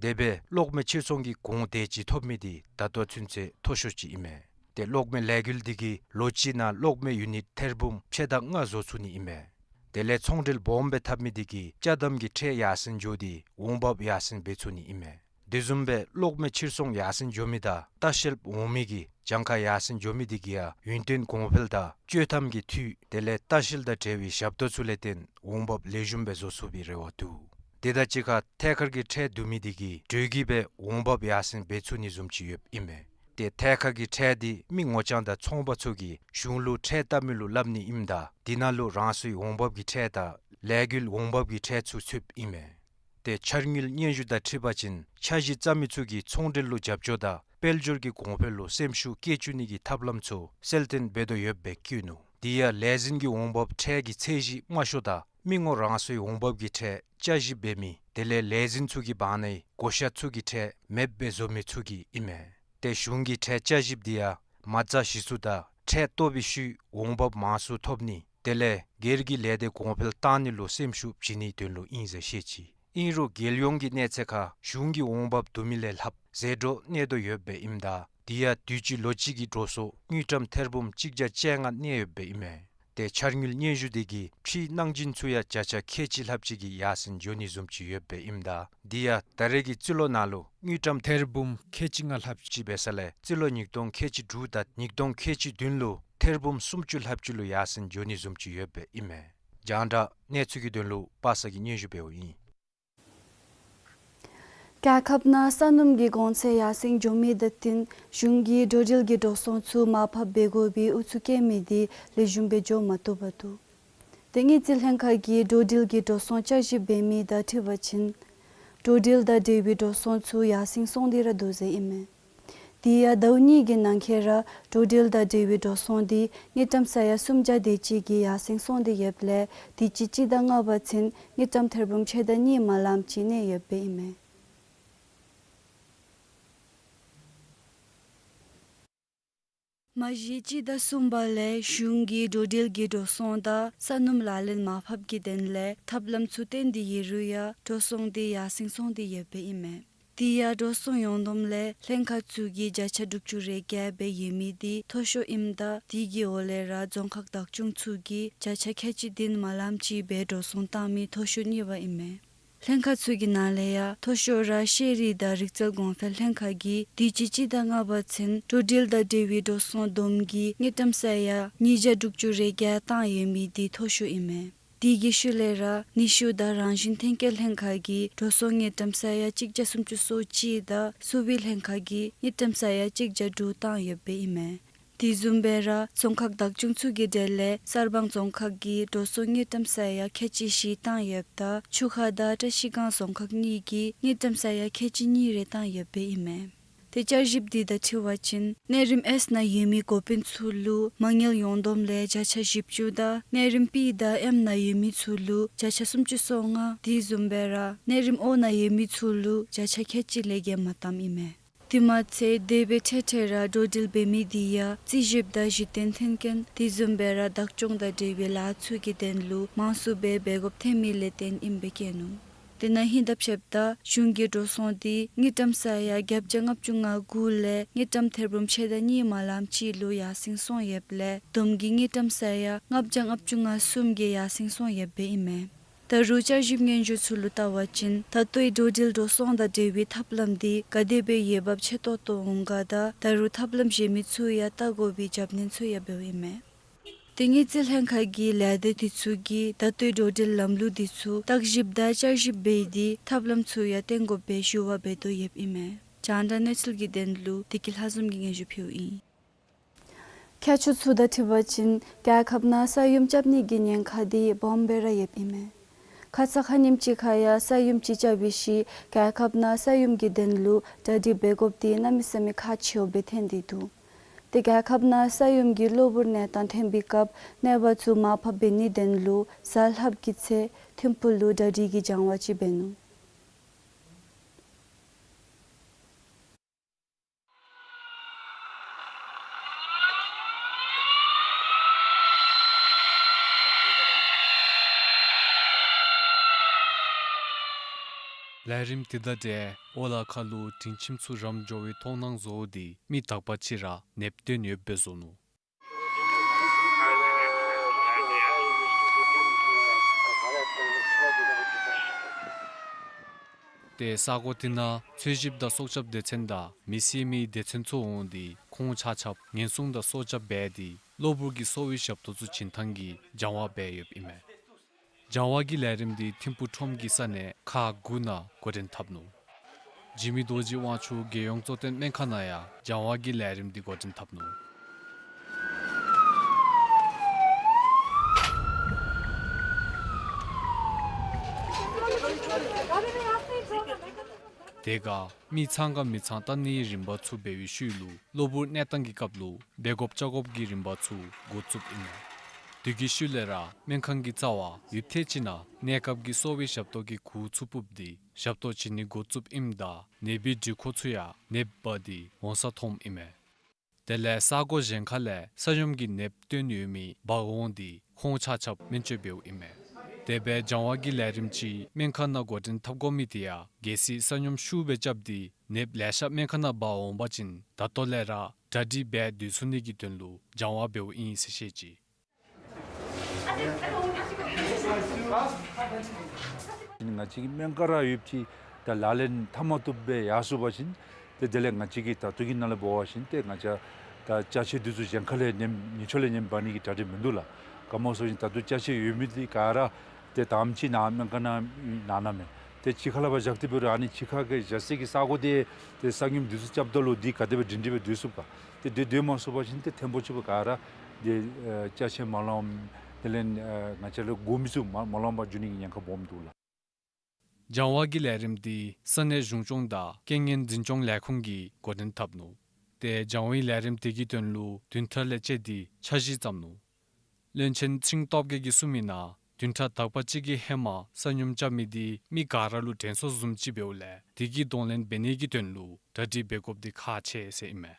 དེ་སྦེ་གློག་མེ་ཕྱིར་ཚོང་གི་གོང་དེ་ཅིག་ཐོབ་མི་འདི་ད་ལྟོ་ཚུན་ཚོད་མཐོ་ཤོས་ཅིག་ཨིན་མས། ཏེ་གློག་མེ་ལས་འགུལ་འདི་གིས་ལོ་གཅིག་ནང་གློག་མེ་ཡུ་ནིཊ་ཐེར་འབུམ་ཕྱེད་དང་ལྔ་བཟོ་ཚུགས་ནི་ཨིན་མས། དེ་ལས་ཚོང་འབྲེལ་སྦོམ་སྦེ་འཐབ་མི་འདི་གིས་ཅ་དམ་གྱི་ཁྲལ་ཡར་སེང་འགྱོ་སྟེ་འོང་འབབ་ཡར་སེང་འབད་ཚུགས་ནི་ཨིན་མས། དེ་བཟུམ་སྦེ་གློག་མེ་ཕྱིར་ཚོང་ཡར་སེང་འགྱོ་མི་དང་ལྟ་བཤལཔ་འོང་མི་གི་གྱངས་ཁ་ཡར་སེང་འགྱོ་མི་འདི་གིས་ཡང་ཡུན་བརྟན་གོང་འཕེལ་དང་སྤྱོད་ཐམ་གྱི་འཐུས་དེ་ལས་ལྟ་བཤལ་དང་འབྲེལ་བའི་ཞབས་ཏོག་ཚུ་ལས་བརྟེན་འོང་འབབ་ལེགས་ཤོམ་སྦེ་བཟོ་ཚུགས་པའི་རེ་བ་འདུག། དེ་དང་གཅིག་ཁར་ཐད་ཀར་གྱི་ཁྲལ་བསྡུ་མི་འདི་གིས་འགྲོས་ཀྱིས་སྦེ་འོང་འབབ་ཡར་སེང་འབད་ཚུགས་ནི་བཟུམ་ཅིག་ཡོདཔ་ཨིན་མས། ཏེ་ཐད་ཀར་གྱི་ཁྲལ་འདི་མི་ངོ་རྐྱང་དང་ཚོང་པ་ཚུ་གིས་གཞུང་ལུ་ཁྲལ་བཏབ་མི་ལུ་སླབ་ནི་ཨིནམ་ད་དེ་ནང་ལུ་རང་སོའི་འོང་འབབ་ཀྱི་ཁྲལ་དང་ལས་འགུལ་འོང་འབབ་ཀྱི་ཁྲལ་ཚུ་ཚུདཔ་ཨིན་མས། ཏེ་འཆར་དངུལ་སྙན་ཞུ་དང་འཁྲིལ་བ་ཅིན་འཆར་གཞི་བརྩམ་མི་ཚུ་གིས་ཚོང་འབྲེལ་ལུ་རྒྱབ་སྐྱོར་དང་དཔལ་འབྱོར་གྱི་གོང་འཕེལ་ལུ་སེམས་ཤུགས་བསྐྱེད་བཅུག་ནི་གི་ཐབས་ལམ་ཚུ་གསལ་སྟོན་འབད་དོ་ཡོདཔ་སྦེ་བཀོད་ནུག། དེ་ཡང་ལས་འཛིན་གྱི་འོང་འབབ་ཁྲལ་གྱི་ཚད་གཞི་དམའ་ཤོས་དང་མི་ངོ་རང་སོའི་འོང་འབབ་ཀྱི་ཁྲལ་བསྐྱར་ཞིབ་འབད་མི་དེ་ལས་ལས་འཛིན་ཚུ་གི་བར་ནའི་བགོ་བཤའ་ཚུ་གི་ཁྲལ་མེདཔ་སྦེ་བཟོ་མི་ཚུ་གི་ཨིན་མས། ཏེ་གཞུང་གི་ཁྲལ་བསྐྱར་ཞིབ་འདི་ཡང་མ་རྩ་གཞི་བཙུགས་དང་ཁྲལ་གཏོགས་པའི་ཤུལ་འོང་འབབ་མང་སུ་ཐོབ་ནི་དེ་ལས་སྒེར་གྱི་ལས་སྡེ་གོང་འཕེལ་བཏང་ནི་ལུ་སེམས་ཤུགས་བྱིན་ནིའི་དོན་ལུ་ཨིན་ཟེར་བཤད་ཅི། ཨིན་རུང་རྒྱལ་ཡོངས་ཀྱི་གནས་ཚད་ཁར་གཞུང་གིས་འོང་འབབ་བསྡུ་མི་ལས་ལྷགཔ་ཟད་འགྲོ་གནས་དོ་ཡོདཔ་སྦེ་ཨིནམ་ད་དེ་ཡང་དུས་ཅི་ལོ་གཅིག་གི་འགྲོ་སོང་དངུལ་ཀྲམ་ཐེར་འབུམ་གཅིག་བརྒྱ་བཅོ་ལྔ་གནས་ཡོདཔ་སྦེ་ཨིན་མས། ཏེ་འཆར་དངུལ་སྙན་ཞུ་འདི་གིས་ཕྱིའི་གནང་སྦྱིན་ཚུ་ཡང་བརྒྱ་ཆ་ཁལ་གཅིག་ལྷགཔ་ཅིག་གིས་ཡར་སེང་འགྱོ་ནི་བཟུམ་ཅིག་ཡོདཔ་སྦེ་ཨིནམ་ད་དེ་ཡང་ད་རེས་ཀྱི་རྩིས་ལོ་ནང་ལུ་དངུལ་ཀྲམ་ཐེར་འབུམ་ཁལ་གཅིག་ལྔ་ལྷགཔ་ཅིག་འབད་ས་ལས་རྩིས་ལོ་ཉིས་སྟོང་ཁལ་གཅིག་དྲུག་དང་ཉིས་སྟོང་ཁལ་གཅིག་བདུན་ལུ་ཐེར་འབུམ་སུམ་ཅུ་ལྷགཔ་ཅིག་ལུ་ཡར་སེང་འགྱོ་ནི་བཟུམ་ཅིག་ཡོདཔ་སྦེ་ཨིན་མས། རྒྱང་བསྒྲགས་གནས་ཚུལ་གྱི་དོན་ལུ་པ་སངས་ཀྱིས་སྙན་ཞུ་འབདཝ་ཨིན། རྒྱལ་ཁབ་ནང་ས་སྣུམ་གྱི་གོང་ཚད་ཡར་སེང་འགྱོ་མི་དང་བསྟུན་གཞུང་གིས་འགྲོ་འགྲུལ་གྱི་འགྲོ་སོང་ཚུ་མར་ཕབ་འབད་དགོ་པའི་ཨུ་ཚུགས་བཀལ་མི་འདི་ལེགས་ཤོམ་སྦེ་འགྱོ་མ་བཏུབ་པར་འདུག། ཏེ་དངུལ་རྩིས་ལྷན་ཁག་གིས་འགྲོ་འགྲུལ་གྱི་འགྲོ་སོང་བསྐྱར་ཞིབ་འབད་མི་དང་འཁྲིལ་བ་ཅིན་འགྲོ་འགྲུལ་དང་འབྲེལ་བའི་འགྲོ་སོང་ཚུ་ཡར་སེང་སོང་སྟེ་ར་འདུག་ཟེར་ཨིན་མས། དེ་ཡང་ཟླཝ་གཉིས་ཀྱི་ནང་འཁོད་ར་འགྲོ་འགྲུལ་དང་འབྲེལ་བའི་འགྲོ་སོང་འདི་དངུལ་ཀྲམ་ས་ཡ་སུམ་བརྒྱ་དེ་ཅིག་གིས་ཡར་སེང་སོང་སྟེ་ཡོདཔ་ལས་དུས་ཅི་སྤྱི་ཟླ་ལྔ་པ་ཚུན་དངུལ་ཀྲམ་ཐེར་འབུམ་ཕྱེད་དང་གཉིས་མ་ལངམ་ཅིག་གནས་ཡོདཔ་སྦེ་ཨིན་མས། མ་གཞི་སྤྱི་ཟླ་གསུམ་པ་ལས་གཞུང་གིས་འགྲོ་འགྲུལ་གྱི་འགྲོ་སོང་དང་ས་སྣུམ་ལག་ལེན་མར་ཕབ་ཀྱི་དོན་ལས་ཐབས་ལམ་ཚུ་བཏོན་ཏེ་ཡོད་རུང་ཡང་འགྲོ་སོང་འདི་ཡར་སེང་སོང་སྟེ་ཡོདཔ་སྦེ་ཨིན་མས། དེ་ཡང་འགྲོ་སོང་ཡོངས་བསྡོམས་ལས་ལྷན་ཁག་ཚུ་གིས་བརྒྱ་ཆ་དྲུག་ཅུ་རེ་བརྒྱད་སྦེ་ཡོད་མི་འདི་མཐོ་ཤོས་ཨིནམ་ད་དེ་གི་འོག་ལས་ར་རྫོང་ཁག་བདག་སྐྱོང་ཚུ་གིས་བརྒྱ་ཆ་ཁལ་གཅིག་བདུན་མ་ལངམ་ཅིག་སྦེ་འགྲོ་སོང་བཏང་མི་མཐོ་ཤོས་གཉིས་པ་ཨིན་མས། ལྷན་ཁག་ཚུ་གི་ནང་ལས་ཡང་མཐོ་ཤོས་ར་ཤེས་རིག་དང་རིག་རྩལ་གོང་འཕེལ་ལྷན་ཁག་གིས་དུས་ཅི་སྤྱི་ཟླ་ལྔ་པ་ཚུན་འགྲོ་འགྲུལ་དང་འབྲེལ་བའི་འགྲོ་སོང་བསྡོམས་ཀྱི་དངུལ་ཀྲམ་ས་ཡ་ཉིས་བརྒྱ་དྲུག་ཅུ་རེ་བརྒྱད་བཏང་ཡོད་མི་འདི་མཐོ་ཤོས་ཨིན་མས། དེ་གི་ཤུལ་ལས་ར་ནུས་ཤུགས་དང་རང་བཞིན་ཐོན་སྐྱེད་ལྷན་ཁག་གིས་འགྲོ་སོང་དངུལ་ཀྲམ་ས་ཡ་གཅིག་བརྒྱ་སུམ་ཅུ་སོ་གཅིག་དང་གསོ་བའི་ལྷན་ཁག་གིས་དངུལ་ཀྲམ་ས་ཡ་གཅིག་བརྒྱ་དྲུག་བཏང་ཡོདཔ་ཨིན་མས། དེ་བཟུམ་སྦེ་ར་རྫོང་ཁག་བདག་སྐྱོང་ཚུ་གི་གྲས་ལས་གསར་སྤང་རྫོང་ཁག་གིས་འགྲོ་སོང་དངུལ་ཀྲམ་ས་ཡ་ཁལ་གཅིག་བཞི་བཏང་ཡོདཔ་ད་ཆུ་ཁ་དང་བཀྲ་ཤིས་སྒང་རྫོང་ཁག་གཉིས་ཀྱིས་དངུལ་ཀྲམ་ས་ཡ་ཁལ་གཅིག་གཉིས་རེ་བཏང་ཡོདཔ་ཨིན་མས། ཏེ་བསྐྱར་ཞིབ་འདི་དང་འཁྲིལ་བ་ཅིན་གནས་རིམ་ཨེས་ནང་ཡོད་མི་འགོ་དཔོན་ཚུ་ལུ་མ་དངུལ་ཡོངས་བསྡོམས་ལས་བརྒྱ་ཆ་བཞི་བཅུ་དང་གནས་རིམ་བི་དང་ཨེམ་ནང་ཡོད་མི་ཚུ་ལུ་བརྒྱ་ཆ་སུམ་ཅུ་སོ་ལྔ། དེ་བཟུམ་སྦེ་ར་གནས་རིམ་ཨོ་ནང་ཡོད་མི་ཚུ་ལུ་བརྒྱ་ཆ་ཁལ་གཅིག་ལས་བརྒལ་མ་བཏངམ་ཨིན་མས། དེ་མ་ཚད་དེ་སྦེ་འཕྲལ་འཕྲལ་ར་འགྲོ་འགྲུལ་འབད་མི་འདི་ཡང་རྩིས་ཞིབ་དང་གཞི་རྟེན་མཐུན་རྐྱེན་དེ་བཟུམ་སྦེ་ར་བདག་སྐྱོང་དང་འབྲེལ་བའི་ལཱ་ཚུ་གི་དོན་ལུ་མང་སུ་སྦེ་འབད་དགོཔ་ཐོན་མི་ལས་བརྟེན་ཨིནམ་སྦེ་བཀོད་ནུག། དེ་ནང་ཧིང་དང་ཕྱདཔ་ད་གཞུང་གི་འགྲོ་སོང་འདི་དངུལ་ཀྲམ་ས་ཡ་བརྒྱད་བརྒྱ་ལྔ་བཅུ་ང་དགུ་ལས་དངུལ་ཀྲམ་ཐེར་འབུམ་ཕྱེད་དང་གཉིས་མ་ལངམ་ཅིག་ལུ་ཡར་སེང་སོང་ཡོདཔ་ལས་བསྡོམས་ཀྱི་དངུལ་ཀྲམ་ས་ཡ་ལྔ་བརྒྱ་ལྔ་བཅུ་ང་གསུམ་གྱིས་ཡར་སེང་སོང་ཡོདཔ་ཨིན་མས། ད་རུང་བསྐྱར་ཞིབ་སྙན་ཞུ་ཚུ་ལུ་བལྟ་བ་ཅིན་ད་ལྟོའི་འགྲོ་འགྲུལ་འགྲོ་སོང་དང་འབྲེལ་བའི་ཐབས་ལམ་འདི་ག་དེ་སྦེ་འོས་འབབ་ཆེ་ཏོག་ཏོ་འོང་ག་དང་ད་རུང་ཐབས་ལམ་གཞན་མི་ཚུ་ཡང་བལྟ་དགོ་པའི་རྒྱབ་སྣོན་ཚུ་ཡང་འབདཝ་ཨིན་མས། ཏེ་དངུལ་རྩིས་ལྷན་ཁག་གི་ལས་སྡེ་དེ་ཚུ་གིས་ད་ལྟོའི་འགྲོ་འགྲུལ་ལམ་ལུགས་དེ་ཚུ་བརྟག་ཞིབ་དང་བསྐྱར་ཞིབ་འབད་དེ་ཐབས་ལམ་ཚུ་ཡང་བཏོན་དགོ་པའི་ཞུ་བ་འབད་དོ་ཡོདཔ་ཨིན་མས། རྒྱང་བསྒྲགས་གནས་ཚུལ་གྱི་དོན་ལུ་བདེ་སྐྱིད་ལྷ་འཛོམས་ཀྱིས་སྙན་ཞུ་ཕུལཝ་ཨིན། ཁྱད་ཆོས་ཚུ་དང་འཁྲིལ་བ་ཅིན་རྒྱལ་ཁབ་ནང་ས་ཡོམ་རྐྱབ་ནི་གི་ཉེན་ཁ་འདི་སྦོམ་སྦེ་ར་ཡོདཔ་ཨིན་མས། ཁ་ཙ་ཁ་ཉིནམ་ཅིག་ཁར་ཡང་ས་ཡོམ་ཅིག་རྐྱབ་པའི་ཤུལ་རྒྱལ་ཁབ་ནང་ས་ཡོམ་གྱི་དོན་ལུ་གྲ་སྒྲིག་འབད་དགོཔ་འདི་གནམ་མེད་ས་མེད་ཁག་ཆེཝ་སྦེ་ཐོན་ཏེ་འདུག། ཏེ་རྒྱལ་ཁབ་ནང་ས་ཡོམ་གྱི་གློ་བུར་གནས་སྟངས་ཐོན་པའི་སྐབས་གནོད་པ་ཚུ་མར་ཕབ་འབད་ནིའི་དོན་ལུ་གཟའ་ལྷགཔ་གི་ཚེས་ཐིམ་ཕུག་ལུ་གྲ་སྒྲིག་གི་སྦྱང་བ་ཅིག་འབད་ནུག། ལས་རིམ་དེ་དང་འབྲེལ་ཨོ་ལ་ཁ་ལུ་སྒྲིང་ཁྱིམ་ཚུ་རམ་འགྱོ་བའི་མཐོང་སྣང་བཟོཝ་འདི་མི་དག་པ་ཅིག་ར་ནདཔ་བཏོན་ཡོདཔ་སྦེ་བཟོ་ནུག། ཏེ་ས་གོ་དེ་ནང་འཚོལ་ཞིབ་དང་སྲོག་སྐྱབས་སྡེ་ཚན་དང་མེ་བསད་མིའི་སྡེ་ཚན་ཚུ་འོང་སྟེ་ཁོང་ཆ་ཁྱབ་ཉེན་སྲུང་དང་སྲོག་སྐྱབས་འབད་དེ་གློ་བུར་གྱི་སོ་བའི་ཞབས་ཏོག་ཚུ་བྱིན་ཐངས་ཀྱི་སྦྱང་བ་འབད་ཡོདཔ་ཨིན་མས། སྦྱང་བ་གི་ལས་རིམ་འདི་ཐིམ་ཕུག་ཁྲོམ་གྱི་ས་གནས་ཁག་དགུ་ནང་འགོ་འདྲེན་འཐབ་ནུག། འཇིགས་མེད་རྡོ་རྗེ་དབང་ཕྱུག་རྒྱལ་ཡོངས་གཙོ་བསྟེན་སྨན་ཁང་ནང་ཡང་སྦྱང་བ་གི་ལས་རིམ་འདི་འགོ་འདྲེན་འཐབ་ནུག། དེ་ཁར་མི་ཚང་ག་མི་ཚང་བལྟ་ནིའི་རིམ་པ་ཚུ་འབད་བའི་ཤུལ་ལུ་གློ་བུར་གནས་སྟངས་ཀྱི་སྐབས་ལུ་འབད་དགོཔ་བཅོ་དགོཔ་གི་རིམ་པ་ཚུ་འགོ་བཙུགསཔ་ཨིན་མས། དེ་གི་ཤུལ་ལས་ར་སྨན་ཁང་གི་རྩ་བར་ཡུདཔ་ཐེངས་ཅིག་ནང་གནས་སྐབས་ཀྱི་སོ་བའི་ཞབས་ཏོག་གི་གུར་ཚུ་སྤུབས་ཏེ་ཞབས་ཏོག་བྱིན་ནི་འགོ་བཙུགསཔ་ཨིནམ་ད་ནདཔའི་འགྲུལ་འཁོར་ཚུ་ཡང་ནདཔ་འབག་སྟེ་འོང་ས་མཐོངམ་ཨིན་མས། དེ་ལས་ས་གོ་གཞན་ཁ་ལས་ས་ཡོམ་གྱི་ནདཔ་བཏོན་ཡོད་མི་འབག་འོང་སྟེ་ཁོང་ཆ་ཁྱབ་སྨན་བཅོས་འབདཝ་ཨིན་མས། དེ་སྦེ་སྦྱང་བ་གི་ལས་རིམ་ཅིག་སྨན་ཁང་ནང་འགོ་འདྲེན་འཐབ་དགོ་མི་དེ་ཡང་གལ་སྲིད་ས་ཡོམ་ཤུགས་སྦེ་རྐྱབ་སྟེ་ནདཔ་ལེ་ཤ་སྨན་ཁང་ནང་འབག་འོང་པ་ཅིན་ད་ལྟོ་ལས་ར་གྲ་སྒྲིག་འབད་སྡོད་ཚུགས་ནི་གི་དོན་ལུ་སྦྱང་བ་འབདཝ་ཨིན་ཟེར་བཤད་ཅི། ང་བཅས་ཀྱི་སྨན་ཁང་ར་ཡོདཔ་ཅིག་ད་ལག་ལེན་འཐབ་མ་བཏུབ་སྦེ་ཡར་སོང་པ་ཅིན་ཏེ་དེ་ལས་ང་བཅས་ཀྱིས་ད་ལྟོ་གི་ནང་ལས་འབད་བ་ཅིན་ཏེ་ང་བཅས་ད་ཅ་ཆས་འདི་ཚུ་གཞན་ཁ་ལས་ཉོ་ཉེ་ཆར་ལས་ཉོ་འབག་ནི་གི་གྲ་སྒྲིག་མིན་འདུག་ལགས། ག་མོ་ཟེར་བ་ཅིན་ད་ལྟོ་ཅ་ཆས་ཡོད་མི་འདི་ག་ར་ཏེ་དང་པ་ཅིག་ནཱ་སྨན་ཁང་ནང་ནང་ན་མས། ཏེ་ཕྱི་ཁ་ལས་ཕར་བཞག་སྟེ་འབད་རུང་ཨ་ནི་ཕྱི་ཁ་གི་བཞག་ས་གི་ས་གོ་དེ་ཏེ་ས་ཡོམ་འདི་ཚུ་རྐྱབ་ད་ལུ་འདི་ག་དེ་སྦེ་སྒྲིང་སྒྲི་སྦེ་སྡོད་ཚུགས་ག། ཏེ་སྡོད་སྡོད་མ་ཚུགས་པ་ཅིན་ཏེ་ཐོན་པོ་ཆེ་བ་ག་ར་ཏེ་ཨེ་ཅ་ཆས་མ་ལང་དེ་ལས་ཨེ་ང་བཅས་ལུ་དགོ་མི་ཚུ་མ་མ་ལང་པར་འགྱོ་ནི་གི་ཉེན་ཁ་སྦོམ་འདུག་ལགས། སྦྱང་བ་གི་ལས་རིམ་འདི་ས་གནས་གཞུང་སྐྱོང་དང་རྐྱེན་ངན་འཛིན་སྐྱོང་ལས་ཁུངས་ཀྱིས་འགོ་འདྲེན་འཐབ་ནུག། ཏེ་སྦྱང་བའི་ལས་རིམ་དེ་གི་དོན་ལུ་བདུན་ཕྲག་ལས་བཅད་དེ་འཆར་གཞི་བརྩམས་ནུག། བློན་ཆེན་ཚེ་རིང་སྟོབས་རྒྱས་ཀྱིས་གསུངས་མི་ནང་བདུན་ཕྲག་དག་པ་ཅིག་གི་ཧེ་མ་ས་ཡོམ་རྐྱབ་མི་འདི་མི་ག་ར་ལུ་དྲན་གསོ་བཟུམ་ཅིག་འབདཝ་ལས་དེ་གི་གདོང་ལེན་འབད་ནི་གི་དོན་ལུ་གྲ་སྒྲིག་འབད་དགོཔ་འདི་ཁག་ཆེ་ཟེར་ཨིན་མས།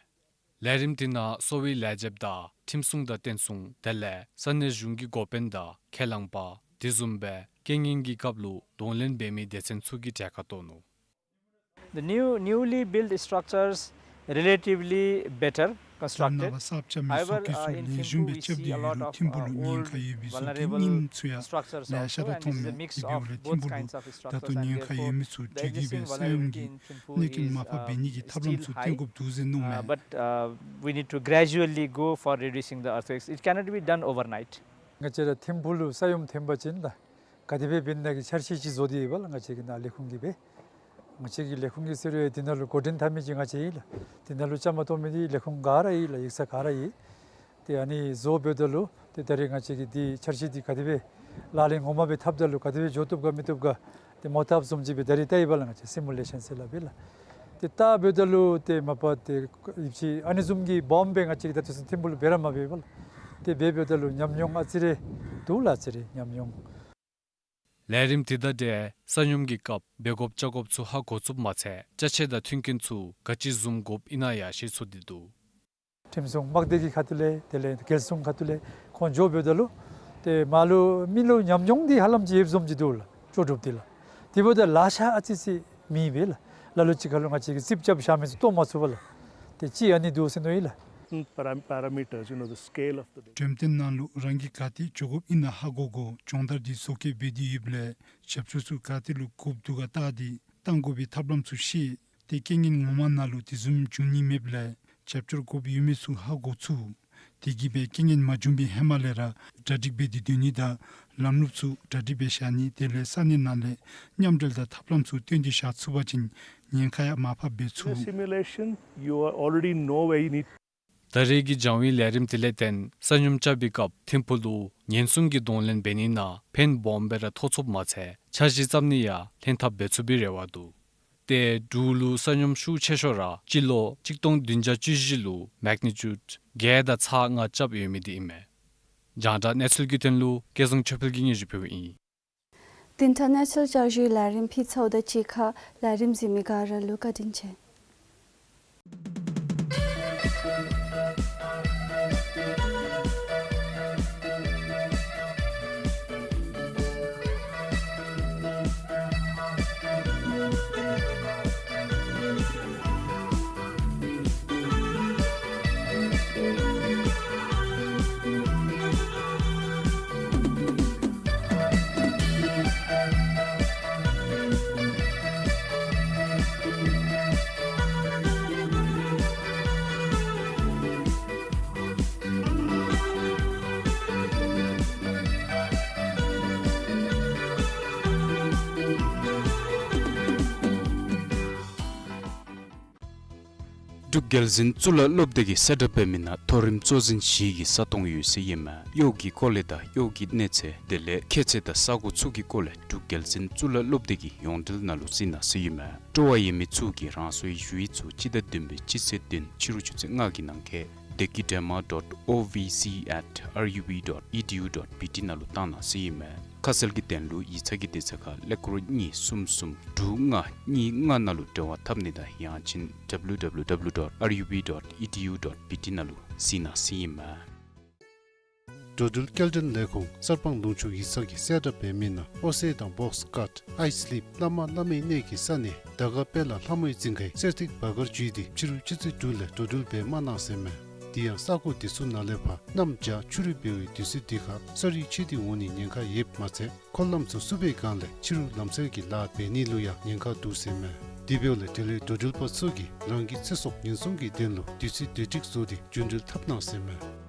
ལས་རིམ་དེ་ནང་གསོ་བའི་ལས་བྱེདཔ་དང་ཁྲིམས་སྲུང་དང་བརྟན་སྲུང་དེ་ལས་ས་གནས་གཞུང་གི་འགོ་དཔོན་དང་ཁས་བླངས་པ་དེ་བཟུམ་སྦེ་རྐྱེན་ངན་གྱི་སྐབས་ལུ་གདོང་ལེན་འབད་མི་སྡེ་ཚན་ཚུ་གིས་གྲལ་ཁར་གཏོགས་ནུག། The new, newly built structures relatively better. constructed. However, uh, in Thimphu we see a lot of, uh, old vulnerable structures also, and this is a mix of both kinds of structures, and therefore the existence of these vulnerability in Thimphu is, uh, still high. Uh, but, uh, we need to gradually go for reducing the earthquakes. It cannot be done overnight. ང་བཅས་ར་ཐིམ་ཕུག་ལུ་ས་ཡོམ་ཐོན་པ་ཅིན་ད་ག་དེ་སྦེ་འབད་ནི་ཨིན་ན་གི་འཆར་གཞི་ཅིག་བཟོ་སྟེ་ཡོད་པས་ལགས། ང་བཅས་ཀྱི་ནཱ་ལས་ཁུངས་ཀྱིས་སྦེ། ང་བཅས་ཀྱི་ལས་ཁུངས་ཀྱི་ཟེར་རུང་འདི་ནང་ལུ་འགོ་འདྲེན་འཐབ་མི་ཅིག་ང་བཅས་ཨིན་ལགས། འདི་ནང་ལུ་བཅའ་མར་གཏོགས་མི་འདི་ལས་ཁུངས་ག་ར་ཨིན་ལགས། ཡིག་ཚང་ག་ར་ཨིན། ཏེ་ཨ་ནི་བཟོ་འབདཝ་ད་ལུ་ཏེ་ད་རེས་ང་བཅས་ཀྱིས་འདི་འཆར་གཞི་འདི་ག་དེ་སྦེ་ལག་ལེན་ངོ་མ་སྦེ་འཐབ་ད་ལུ་ག་དེ་སྦེ་འགྱོ་བཏུབ་ག་མི་བཏུབ་ག་ཏེ་མོ་བཏབ་བཟུམ་ཅིག་སྦེ་ད་རེས་བལྟ་ཡི་པས་ལགས། ང་བཅས་སི་མུ་ལེ་ཤཱན་ཟེར་སླབ་ཨིན་ལགས། ཏེ་བལྟ་འབདཝ་ད་ལུ་ཏེ་མ་པ་ཏེ་ཡིབ་ཅིག་ཨ་ནི་བཟུམ་གྱི་སྦོམ་སྦེ་ང་བཅས་ཀྱིས་ད་ལྟོ་ཚུན་ཐིམ་ཕུག་ལུ་འབད་ར་མ་འབད་བས་ལགས། ཏེ་འབད་འབདཝ་ད་ལུ་ཉམས་མྱོང་ཨ་ཙི་རེ་འདུག་ལགས། ཨ་ཙི་རེ་ཉམས་མྱོང་། ལས་རིམ་དེ་དང་འབྲེལ་ས་ཡོམ་གྱི་སྐབས་འབད་དགོཔ་བཅའ་དགོཔ་ཚུ་ཧ་གོ་ཚུགསཔ་མ་ཚད་ཅ་ཆས་དང་མཐུན་རྐྱེན་ཚུ་ག་ཅི་བཟུམ་དགོཔ་ཨིན་ན་ཡང་ཤེས་ཚུགས་ཏེ་འདུག། ཁྲིམས་སྲུང་དམག་སྡེ་གི་ཁ་ཐུག་ལས་དེ་ལས་རྒྱལ་སྲུང་ཁ་ཐུག་ལས་ཁོང་འགྱོ་འབདཝ་ད་ལུ་ཏེ་མར་ལུ་མི་ལུ་ཉམས་མྱོང་འདི་ཧ་ལམ་ཅིག་ཡོདཔ་བཟུམ་ཅིག་འདུག་ལགས། ལྕོགས་གྲུབ་འདི་ལགས། དེ་འབདཝ་ད་ལག་ཆ་ཨ་ཙི་ཅིག་མེད་པས་ལགས། ལ་ལུ་ཅིག་ཁར་ལུ་ང་བཅས་ཀྱིས་རྩིགཔ་རྐྱབ་བཞག་མི་ཚུ་གཏོར་མ་ཚུགས་པས་ལགས། ཏེ་ཅིག་ཨ་ནི་འདུག་ཟེར་མནོ་ཡི་ལགས། Param- parameters, you know, the scale of the damage. འགྲེམས་སྟོན་ནང་ལུ་རང་གིས་ག་ཏེ་འགྱོ་དགོཔ་ཨིན་ན་ཧ་གོ་དགོ། སྦྱོང་བརྡར་འདི་བཟོ་བཀོད་འབད་དེ་ཡོདཔ་ལས་རྒྱབ་སྐྱོར་ཚུ་ག་ཏེ་ལུ་དགོཔ་འདུག་ག་བལྟ་སྟེ་གཏང་དགོ་པའི་ཐབས་ལམ་ཚུ་ཤེས། ཏེ་རྐྱེན་ངན་ངོ་མ་ནང་ལུ་དེ་བཟུམ་འབྱུང་ནི་མེདཔ་ལས་རྒྱབ་སྐྱོར་དགོཔ་ཡོད་མེད་ཚུ་ཧ་གོ་ཚུགས། དེ་གིས་སྦེ་རྐྱེན་ངན་མ་འབྱུང་བའི་ཧེ་མ་ལས་ར་གྲ་སྒྲིག་འབད་དེ་སྡོད་ནི་དང་ལམ་ལུགས་ཚུ་གྲ་སྒྲིག་འབད་བཞག་ནི་དེ་ལས་ས་གནས་ནང་ལས་མཉམ་འབྲེལ་དང་ཐབས་ལམ་ཚུ་བཏོན་ཏེ་བཞག་ཚུགས་པ་ཅིན་ཉེན་ཁ་ཡང་མར་ཕབ་འབད་ཚུགས། Simulation, you are already know where you need. ད་རེས་ཀྱི་སྦྱང་བའི་ལས་རིམ་དེ་ལས་བརྟེན་ས་ཡོམ་རྐྱབ་པའི་སྐབས་ཐིམ་ཕུག་ལུ་ཉེན་སྲུང་གི་གདོང་ལེན་འབད་ནི་ནང་ཕན་སྦོམ་སྦེ་ར་ཐོགས་ཚུགསཔ་མ་ཚད་འཆར་གཞི་བརྩམ་ནི་ཡང་ལྷན་ཐབས་འབད་ཚུགས་པའི་རེ་བ་འདུག། ཏེ་འབྲུག་ལུ་ས་ཡོམ་ཤུགས་ཆེ་ཤོས་ར་སྤྱི་ལོ་གཅིག་སྟོང་བདུན་བརྒྱ་བཅུ་བཞི་ལུ་མེག་ནི་ཅུཌ་བརྒྱད་དང་ཚག་ལྔ་རྐྱབ་ཡོད་མི་འདི་ཨིན་མས། རྒྱང་བསྒྲགས་གནས་ཚུལ་གྱི་དོན་ལུ་སྐལ་བཟང་ཆོས་འཕེལ་གྱིས་སྙན་ཞུ་ཕུལཝ་ཨིན། དེ་ལྟར་གནས་ཚུལ་བསྐྱར་ཞུའི་ལས་རིམ་ཕུལ་ཚརཝ་དང་གཅིག་ཁར་ལས་རིམ་གཟིགས་མི་ག་ར་ལུ་བཀའ་དྲིན་ཆེ། འབྲུག་རྒྱལ་འཛིན་གཙུག་ལག་སློབ་སྡེ་གིས་གསལ་བསྒྲགས་འབད་མི་ནང་མཐོ་རིམ་གཙོ་འཛིན་བཞི་གི་ས་སྟོང་ཡོད་ཟེར་ཨིན་མས། གཡོག་གི་སྐོར་ལས་དང་གཡོག་གི་གནས་ཚད་དེ་ལས་ཁྱད་ཚད་དང་ས་གོ་ཚུ་གི་སྐོར་ལས་འབྲུག་རྒྱལ་འཛིན་གཙུག་ལག་སློབ་སྡེ་གི་ཡོངས་འབྲེལ་ནང་ལུ་གཟིགས་གནང་ཟེར་ཨིན་མས། སྤྲོ་བ་ཡོད་མི་ཚུ་གིས་རང་སོའི་ཞུ་ཡིག་ཚུ་སྤྱི་ཟླ་བདུན་པའི་སྤྱི་ཚེས་བདུན་ཕྱི་རུ་ཆུ་ཚོད་ལྔ་གི་ནང་འཁོད་dekidrama dot O V C at R U B dot E D U dot B T ནང་ལུ་བཏང་གནང་ཟེར་ཨིན་མས། ཁ་གསལ་གྱི་དོན་ལུ་ཡིག་ཚང་གི་དེ་ཚུ་ཁར་ཀླད་ཀོར་གཉིས་གསུམ་གསུམ་དྲུག་ལྔ་གཉིས་ལྔ་ནང་ལུ་འབྲེལ་བ་འཐབ་ནི་དང་ཡང་ཅིན་W W W dot R U B dot E D U dot B T ནང་ལུ་གཟིགས་གནང་ཟེར་ཨིན་མས། འགྲོ་འགྲུལ་སྐྱེལ་འདྲེན་ལས་ཁུངས་གསར་སྤང་ལུང་ཕྱོགས་ཡིག་ཚང་གིས་གསལ་བསྒྲགས་འབད་མི་ནང་ཨོ་སེ་དང་བོགས་ཀཊ་ཨའི་སི་ལིབ་བླ་མ་བླ་མའི་གནས་ཀྱི་ས་གནས་དར་དཀར་དཔལ་ལ་ལྷ་མོའི་རྫིང་ཁའི་གསེར་ཐིག་བར་སྐོར་བརྒྱུད་དེ་ཕྱི་རུ་ཆུ་ཚོད་དྲུག་ལས་འགྲོ་འགྲུལ་འབད་མ་གནང་ཟེར་མས། དེ་ཡང་ས་གོ་དེ་ཚུ་ནང་ལས་ཕར་གནམ་བྱཱར་ཆུ་རུད་འབད་བའི་དུས་ཚོད་འདི་ཁར་ས་རུད་ཆད་དེ་འོང་ནི་ཉེན་ཁ་ཡོདཔ་མ་ཚད་འཁོར་ལམ་ཚུ་བསུབ་པའི་སྒང་ལས་ཕྱི་རུ་ལམ་བསལ་གྱི་ལཱ་འབད་ནི་ལུ་ཡང་ཉེན་ཁ་འདུག་ཟེར་མས། དེ་འབདཝ་ལས་དེ་ལས་འགྲོ་འགྲུལ་པ་ཚུ་གིས་རང་གི་ཚེ་སྲོག་ཉེན་སྲུང་གི་དོན་ལུ་དུས་ཚོད་བདེ་སྒྲིག་བཟོ་སྟེ་རྒྱུན་འགྲུལ་འཐབ་གནང་ཟེར་མས།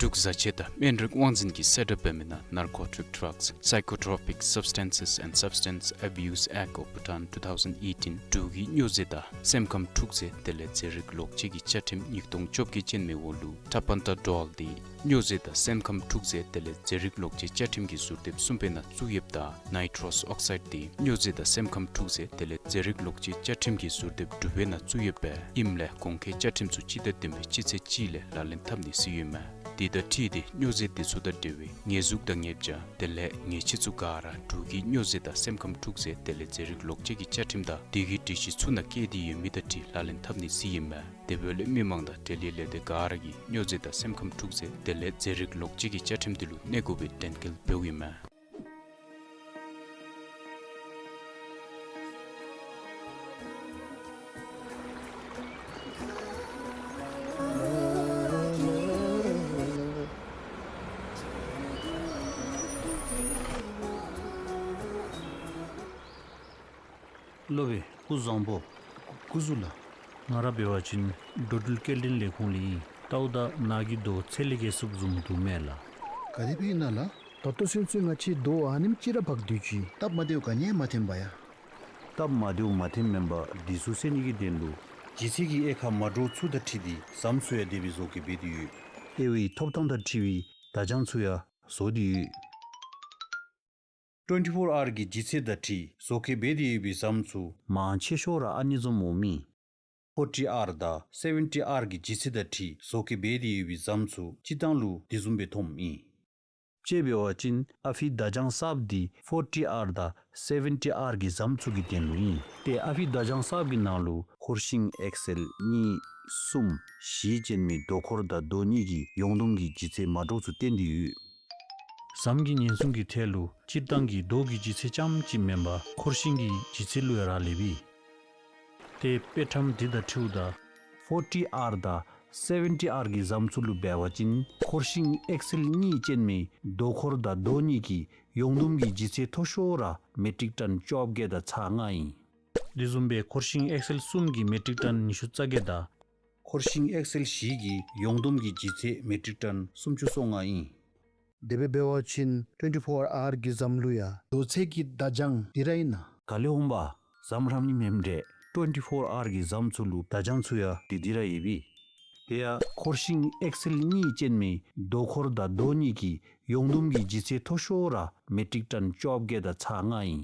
འབྲུག་བཟའ་ཆས་དང་སྨན་རིགས་དབང་འཛིན་གྱིས་གསལ་བསྒྲགས་འབད་མི་ནང་Narcotic Drugs, Psychotropic Substances and Substance Abuse Act of Bhutan two thousand eighteen འབྲུག་གི་སྨྱོ་རྫས་དང་སེམས་ཁམས་འཁྲུག་རྫས་དེ་ལས་རྫས་རིགས་ལོག་སྤྱོད་ཀྱི་བཅའ་ཁྲིམས་ཉིས་སྟོང་བཅོ་བརྒྱད་ཅན་མའི་འོག་ལུ་Tapentadol འདི་སྨྱོ་རྫས་དང་སེམས་ཁམས་འཁྲུག་རྫས་དེ་ལས་རྫས་རིགས་ལོག་སྤྱོད་བཅའ་ཁྲིམས་ཀྱི་ཟུར་དེབ་གསུམ་པའི་ནང་བཙུགས་ཡོདཔ་ད་Nitrous Oxide འདི་སྨྱོ་རྫས་དང་སེམས་ཁམས་འཁྲུག་རྫས་དེ་ལས་རྫས་རིགས་ལོག་སྤྱོད་བཅའ་ཁྲིམས་ཀྱི་ཟུར་དེབ་དྲུག་པའི་ནང་བཙུགས་ཡོདཔ་ཨིནམ་ལས་གོང་འཁོད་བཅའ་ཁྲིམས་ཚུ་སྤྱི་ཟླ་བདུན་པའི་སྤྱི་ཚེས་གཅིག་ལས་ལག་ལེན་འཐབ་ནི་ཟེར་ཨིན་མས། དེ་དང་འཁྲིལ་ཏེ་སྨྱོ་རྫས་དེ་ཚུ་དང་འབྲེལ་བའི་ཉེས་འཛུགས་དང་ཉེས་བྱ་དེ་ལས་ཉེས་ཆད་ཚུ་ག་ར་འབྲུག་གི་སྨྱོ་རྫས་དང་སེམས་ཁམས་འཁྲུག་རྫས་དེ་ལས་རྫས་རིགས་ལོག་སྤྱོད་ཀྱི་བཅའ་ཁྲིམས་དང་དེ་གི་སྒྲིག་གཞི་ཚུ་ནང་བཀོད་དེ་ཡོད་མི་དང་འཁྲིལ་ལག་ལེན་འཐབ་ནི་ཟེར་ཨིན་མས། དེ་འབདཝ་ལས་མི་མང་དང་འབྲེལ་ཡོད་ལས་སྡེ་ག་ར་གིས་སྨྱོ་རྫས་དང་སེམས་ཁམས་འཁྲུག་རྫས་དེ་ལས་རྫས་རིགས་ལོག་སྤྱོད་ཀྱི་བཅའ་ཁྲིམས་དེ་ལུ་གནས་དགོ་པའི་དྲན་སྐུལ་འབདཝ་ཨིན་མས། སློབ་དཔོན་སྐུ་གཟུགས་བཟང་པོ། སྐུ་གཟུགས་ལགས། ང་ར་འབད་བ་ཅིན་འགྲོ་འགྲུལ་སྐྱེལ་འདྲེན་ལས་ཁུངས་ལས་ཨིན། ལྟཝ་ད་ནཱ་གི་རྡོ་ཚད་ལས་བརྒལ་སུབ་བཟུམ་འདུག་མས་ལགས། ག་དེ་སྦེ་ཨིན་ན་ལགས། ད་ལྟོ་ཚུན་ཚོད་ང་བཅས་རྡོ་ཨ་ནེམ་ཅིག་ར་འབག་སྡོད་ཅི། སྟབས་མ་བདེཝ་ག་ནི་ཡང་མ་ཐོན་པས་ཡ། སྟབས་མ་བདེཝ་མ་ཐོནམ་མེན་པར་འདི་ཚུ་སེལ་ནི་གི་དོན་ལུ་ལྗིད་ཚད་ཀྱི་དབྱེ་ཁག་མ་འདྲཝ་ཚུ་དང་འཁྲིལ་ཏེ་ཟམ་ཚུ་ཡང་དེ་སྦེ་བཟོ་བཀོད་འབད་དེ་ཡོད། དབྱེ་བའི་ཐོབ་ཐང་དང་འཁྲིལ་བའི་བརྡ་བྱང་ཚུ་ཡང་བཟོ་སྟེ་ཡོད། ཊུ་ཝེན་ཊི་ཕོར་ཨར་གི་ལྗིད་ཚད་དང་འཁྲིལ་བཟོ་བཀོད་འབད་དེ་ཡོད་པའི་ཟམ་ཚུ་མང་ཆེ་ཤོས་ར་ཨ་ནི་བཟུམ་འོངམ་ཨིན། ཕོར་ཊི་ཨར་དང་སེ་ཝེན་ཊི་ཨར་གི་ལྗིད་ཚད་དང་འཁྲིལ་བཟོ་བཀོད་འབད་དེ་ཡོད་པའི་ཟམ་ཚུ་སྤྱིར་བཏང་ལུ་དེ་བཟུམ་སྦེ་ཐོནམ་ཨིན། དཔྱེ་འབད་བ་ཅིན་ཨ་ཕི་བརྡ་བྱང་གསརཔ་འདི་ཕོར་ཊི་ཨར་དང་སེ་ཝེན་ཊི་ཨར་གི་ཟམ་ཚུ་གི་དོན་ལུ་ཨིན། ཏེ་ཨ་ཕི་བརྡ་བྱང་གསརཔ་གི་ནང་ལུ་འཁོར་ཤིང་ཨེག་སེལ་གཉིས་གསུམ་བཞི་ཅན་མའི་རྡོ་འཁོར་དང་རྡོ་གཉིས་ཀྱི་ཡོངས་བསྡོམས་ཀྱི་ལྗིད་ཚད་མ་འདྲཝ་ཚུ་བསྟན་ཏེ་ཡོད། ཟམ་གྱི་ཉེན་སྲུང་གི་ཐད་ལུ་སྤྱིར་བཏང་གི་རྡོ་གི་ལྗིད་ཚད་རྐྱངམ་གཅིག་མེན་པར་འཁོར་ཤིང་གི་ལྗིད་ཚད་ལུ་ཡང་རག་ལས་པས། ཏེ་དཔེ་ཁྲམ་འདི་དང་འཁྲིལཝ་ད་ཕོར་ཊི་ཨར་དང་སེ་ཝེན་ཊི་ཨར་གི་ཟམ་ཚུ་ལུ་འབད་བ་ཅིན་འཁོར་ཤིང་ཨེག་སེལ་གཉིས་ཅན་མའི་རྡོ་འཁོར་དང་རྡོ་གཉིས་ཀྱི་ཡོངས་བསྡོམས་ཀྱི་ལྗིད་ཚད་མཐོ་ཤོས་ར་མེ་ཊིག་ཊོན་བཅོ་བརྒྱད་དང་ཚག་ལྔ་ཨིན། དེ་བཟུམ་སྦེ་འཁོར་ཤིང་ཨེག་སེལ་གསུམ་གྱི་མེ་ཊིག་ཊོན་ཉི་ཤུ་རྩ་བརྒྱད་དང་འཁོར་ཤིང་ཨེག་སེལ་བཞི་གི་ཡོངས་བསྡོམས་ཀྱི་ལྗིད་ཚད་མེ་ཊིག་ཊོན་སུམ་ཅུ་སོ་ལྔ་ཨིན། དེ་སྦེ་འབད་བ་ཅིན་ཊུ་ཝེན་ཊི་ཕོར་ཨར་གི་ཟམ་ལུ་ཡང་རྡོ་ཚད་ཀྱི་བརྡ་བྱང་འདི་ར་ཨིན་ན། ག་ལས་འོང་པ། ཟམ་རམ་ནི་མེནམ་འདྲས། ཊུ་ཝེན་ཊི་ཕོར་ཨར་གི་ཟམ་ཚུ་ལུ་བརྡ་བྱང་ཚུ་ཡང་འདི་འདི་ར་ཡོད་པས། དེ་ཡང་འཁོར་ཤིང་ཨེག་སེལ་གཉིས་ཅན་མའི་རྡོ་འཁོར་དང་རྡོ་གཉིས་ཀྱི་ཡོངས་བསྡོམས་ཀྱི་ལྗིད་ཚད་མཐོ་ཤོས་ར་མེ་ཊིག་ཊོན་བཅོ་བརྒྱད་དང་ཚག་ལྔ་ཨིན།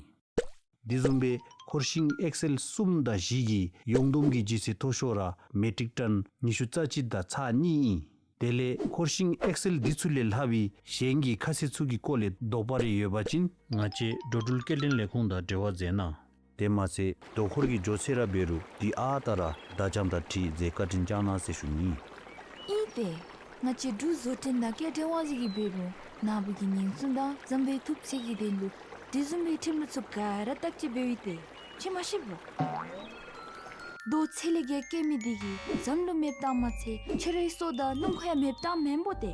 དེ་བཟུམ་སྦེ་འཁོར་ཤིང་ཨེག་སེལ་གསུམ་དང་བཞི་གི་ཡོངས་བསྡོམས་ཀྱི་ལྗིད་ཚད་མཐོ་ཤོས་ར་མེ་ཊིག་ཊོན་ཉི་ཤུ་རྩ་གཅིག་དང་ཚག་གཉིས་ཨིན། དེ་ལས་འཁོར་ཤིང་ཨེག་སེལ་འདི་ཚུ་ལས་ལྷག་པའི་གཞན་གྱི་ཁ་གསལ་ཚུ་གི་སྐོར་ལས་དོགས་པ་རེ་ཡོད་པ་ཅིན་ང་བཅས་འགྲོ་འགྲུལ་སྐྱེལ་འདྲེན་ལས་ཁུངས་དང་འབྲེལ་བ་མཛད་གནང་། དེ་མ་ཚད་རྡོ་འཁོར་གྱི་མགྱོགས་ཚད་ར་འབད་རུང་འདི་ཨ་རྟག་ར་བརྡ་བྱང་དང་འཁྲིལ་མཛད་བཀའ་དྲིན་བསྐྱང་གནང་ཟེར་ཞུ་ནི། ཨིན་ཏེ། ང་བཅས་འབྲུག་བཟོ་སྐྲུན་དང་སྐྱེལ་འདྲེན་དབང་འཛིན་གྱིས་འབད་རུང་ནཱ་བུ་གི་ཉེན་སྲུང་དང་ཟམ་པའི་ཐུབ་ཚད་ཀྱི་དོན་ལུ་དེ་བཟུམ་མའི་ཁྲིམས་ལུགས་ཚུ་ག་ར་བརྟག་དཔྱད་འབདཝ་ཨིན་ཏེ། ཁྱོད་མ་ཤེས་པོ། རྡོ་ཚད་ལས་བརྒལ་བཀལ་མི་འདི་གིས་ཟམ་ལུ་མེདཔ་བཏངམ་མ་ཚད་ཁྱོད་རའི་སྲོག་དང་སྣུམ་འཁོར་ཡང་མེདཔ་བཏངམ་མེན་པོ་ཏེ།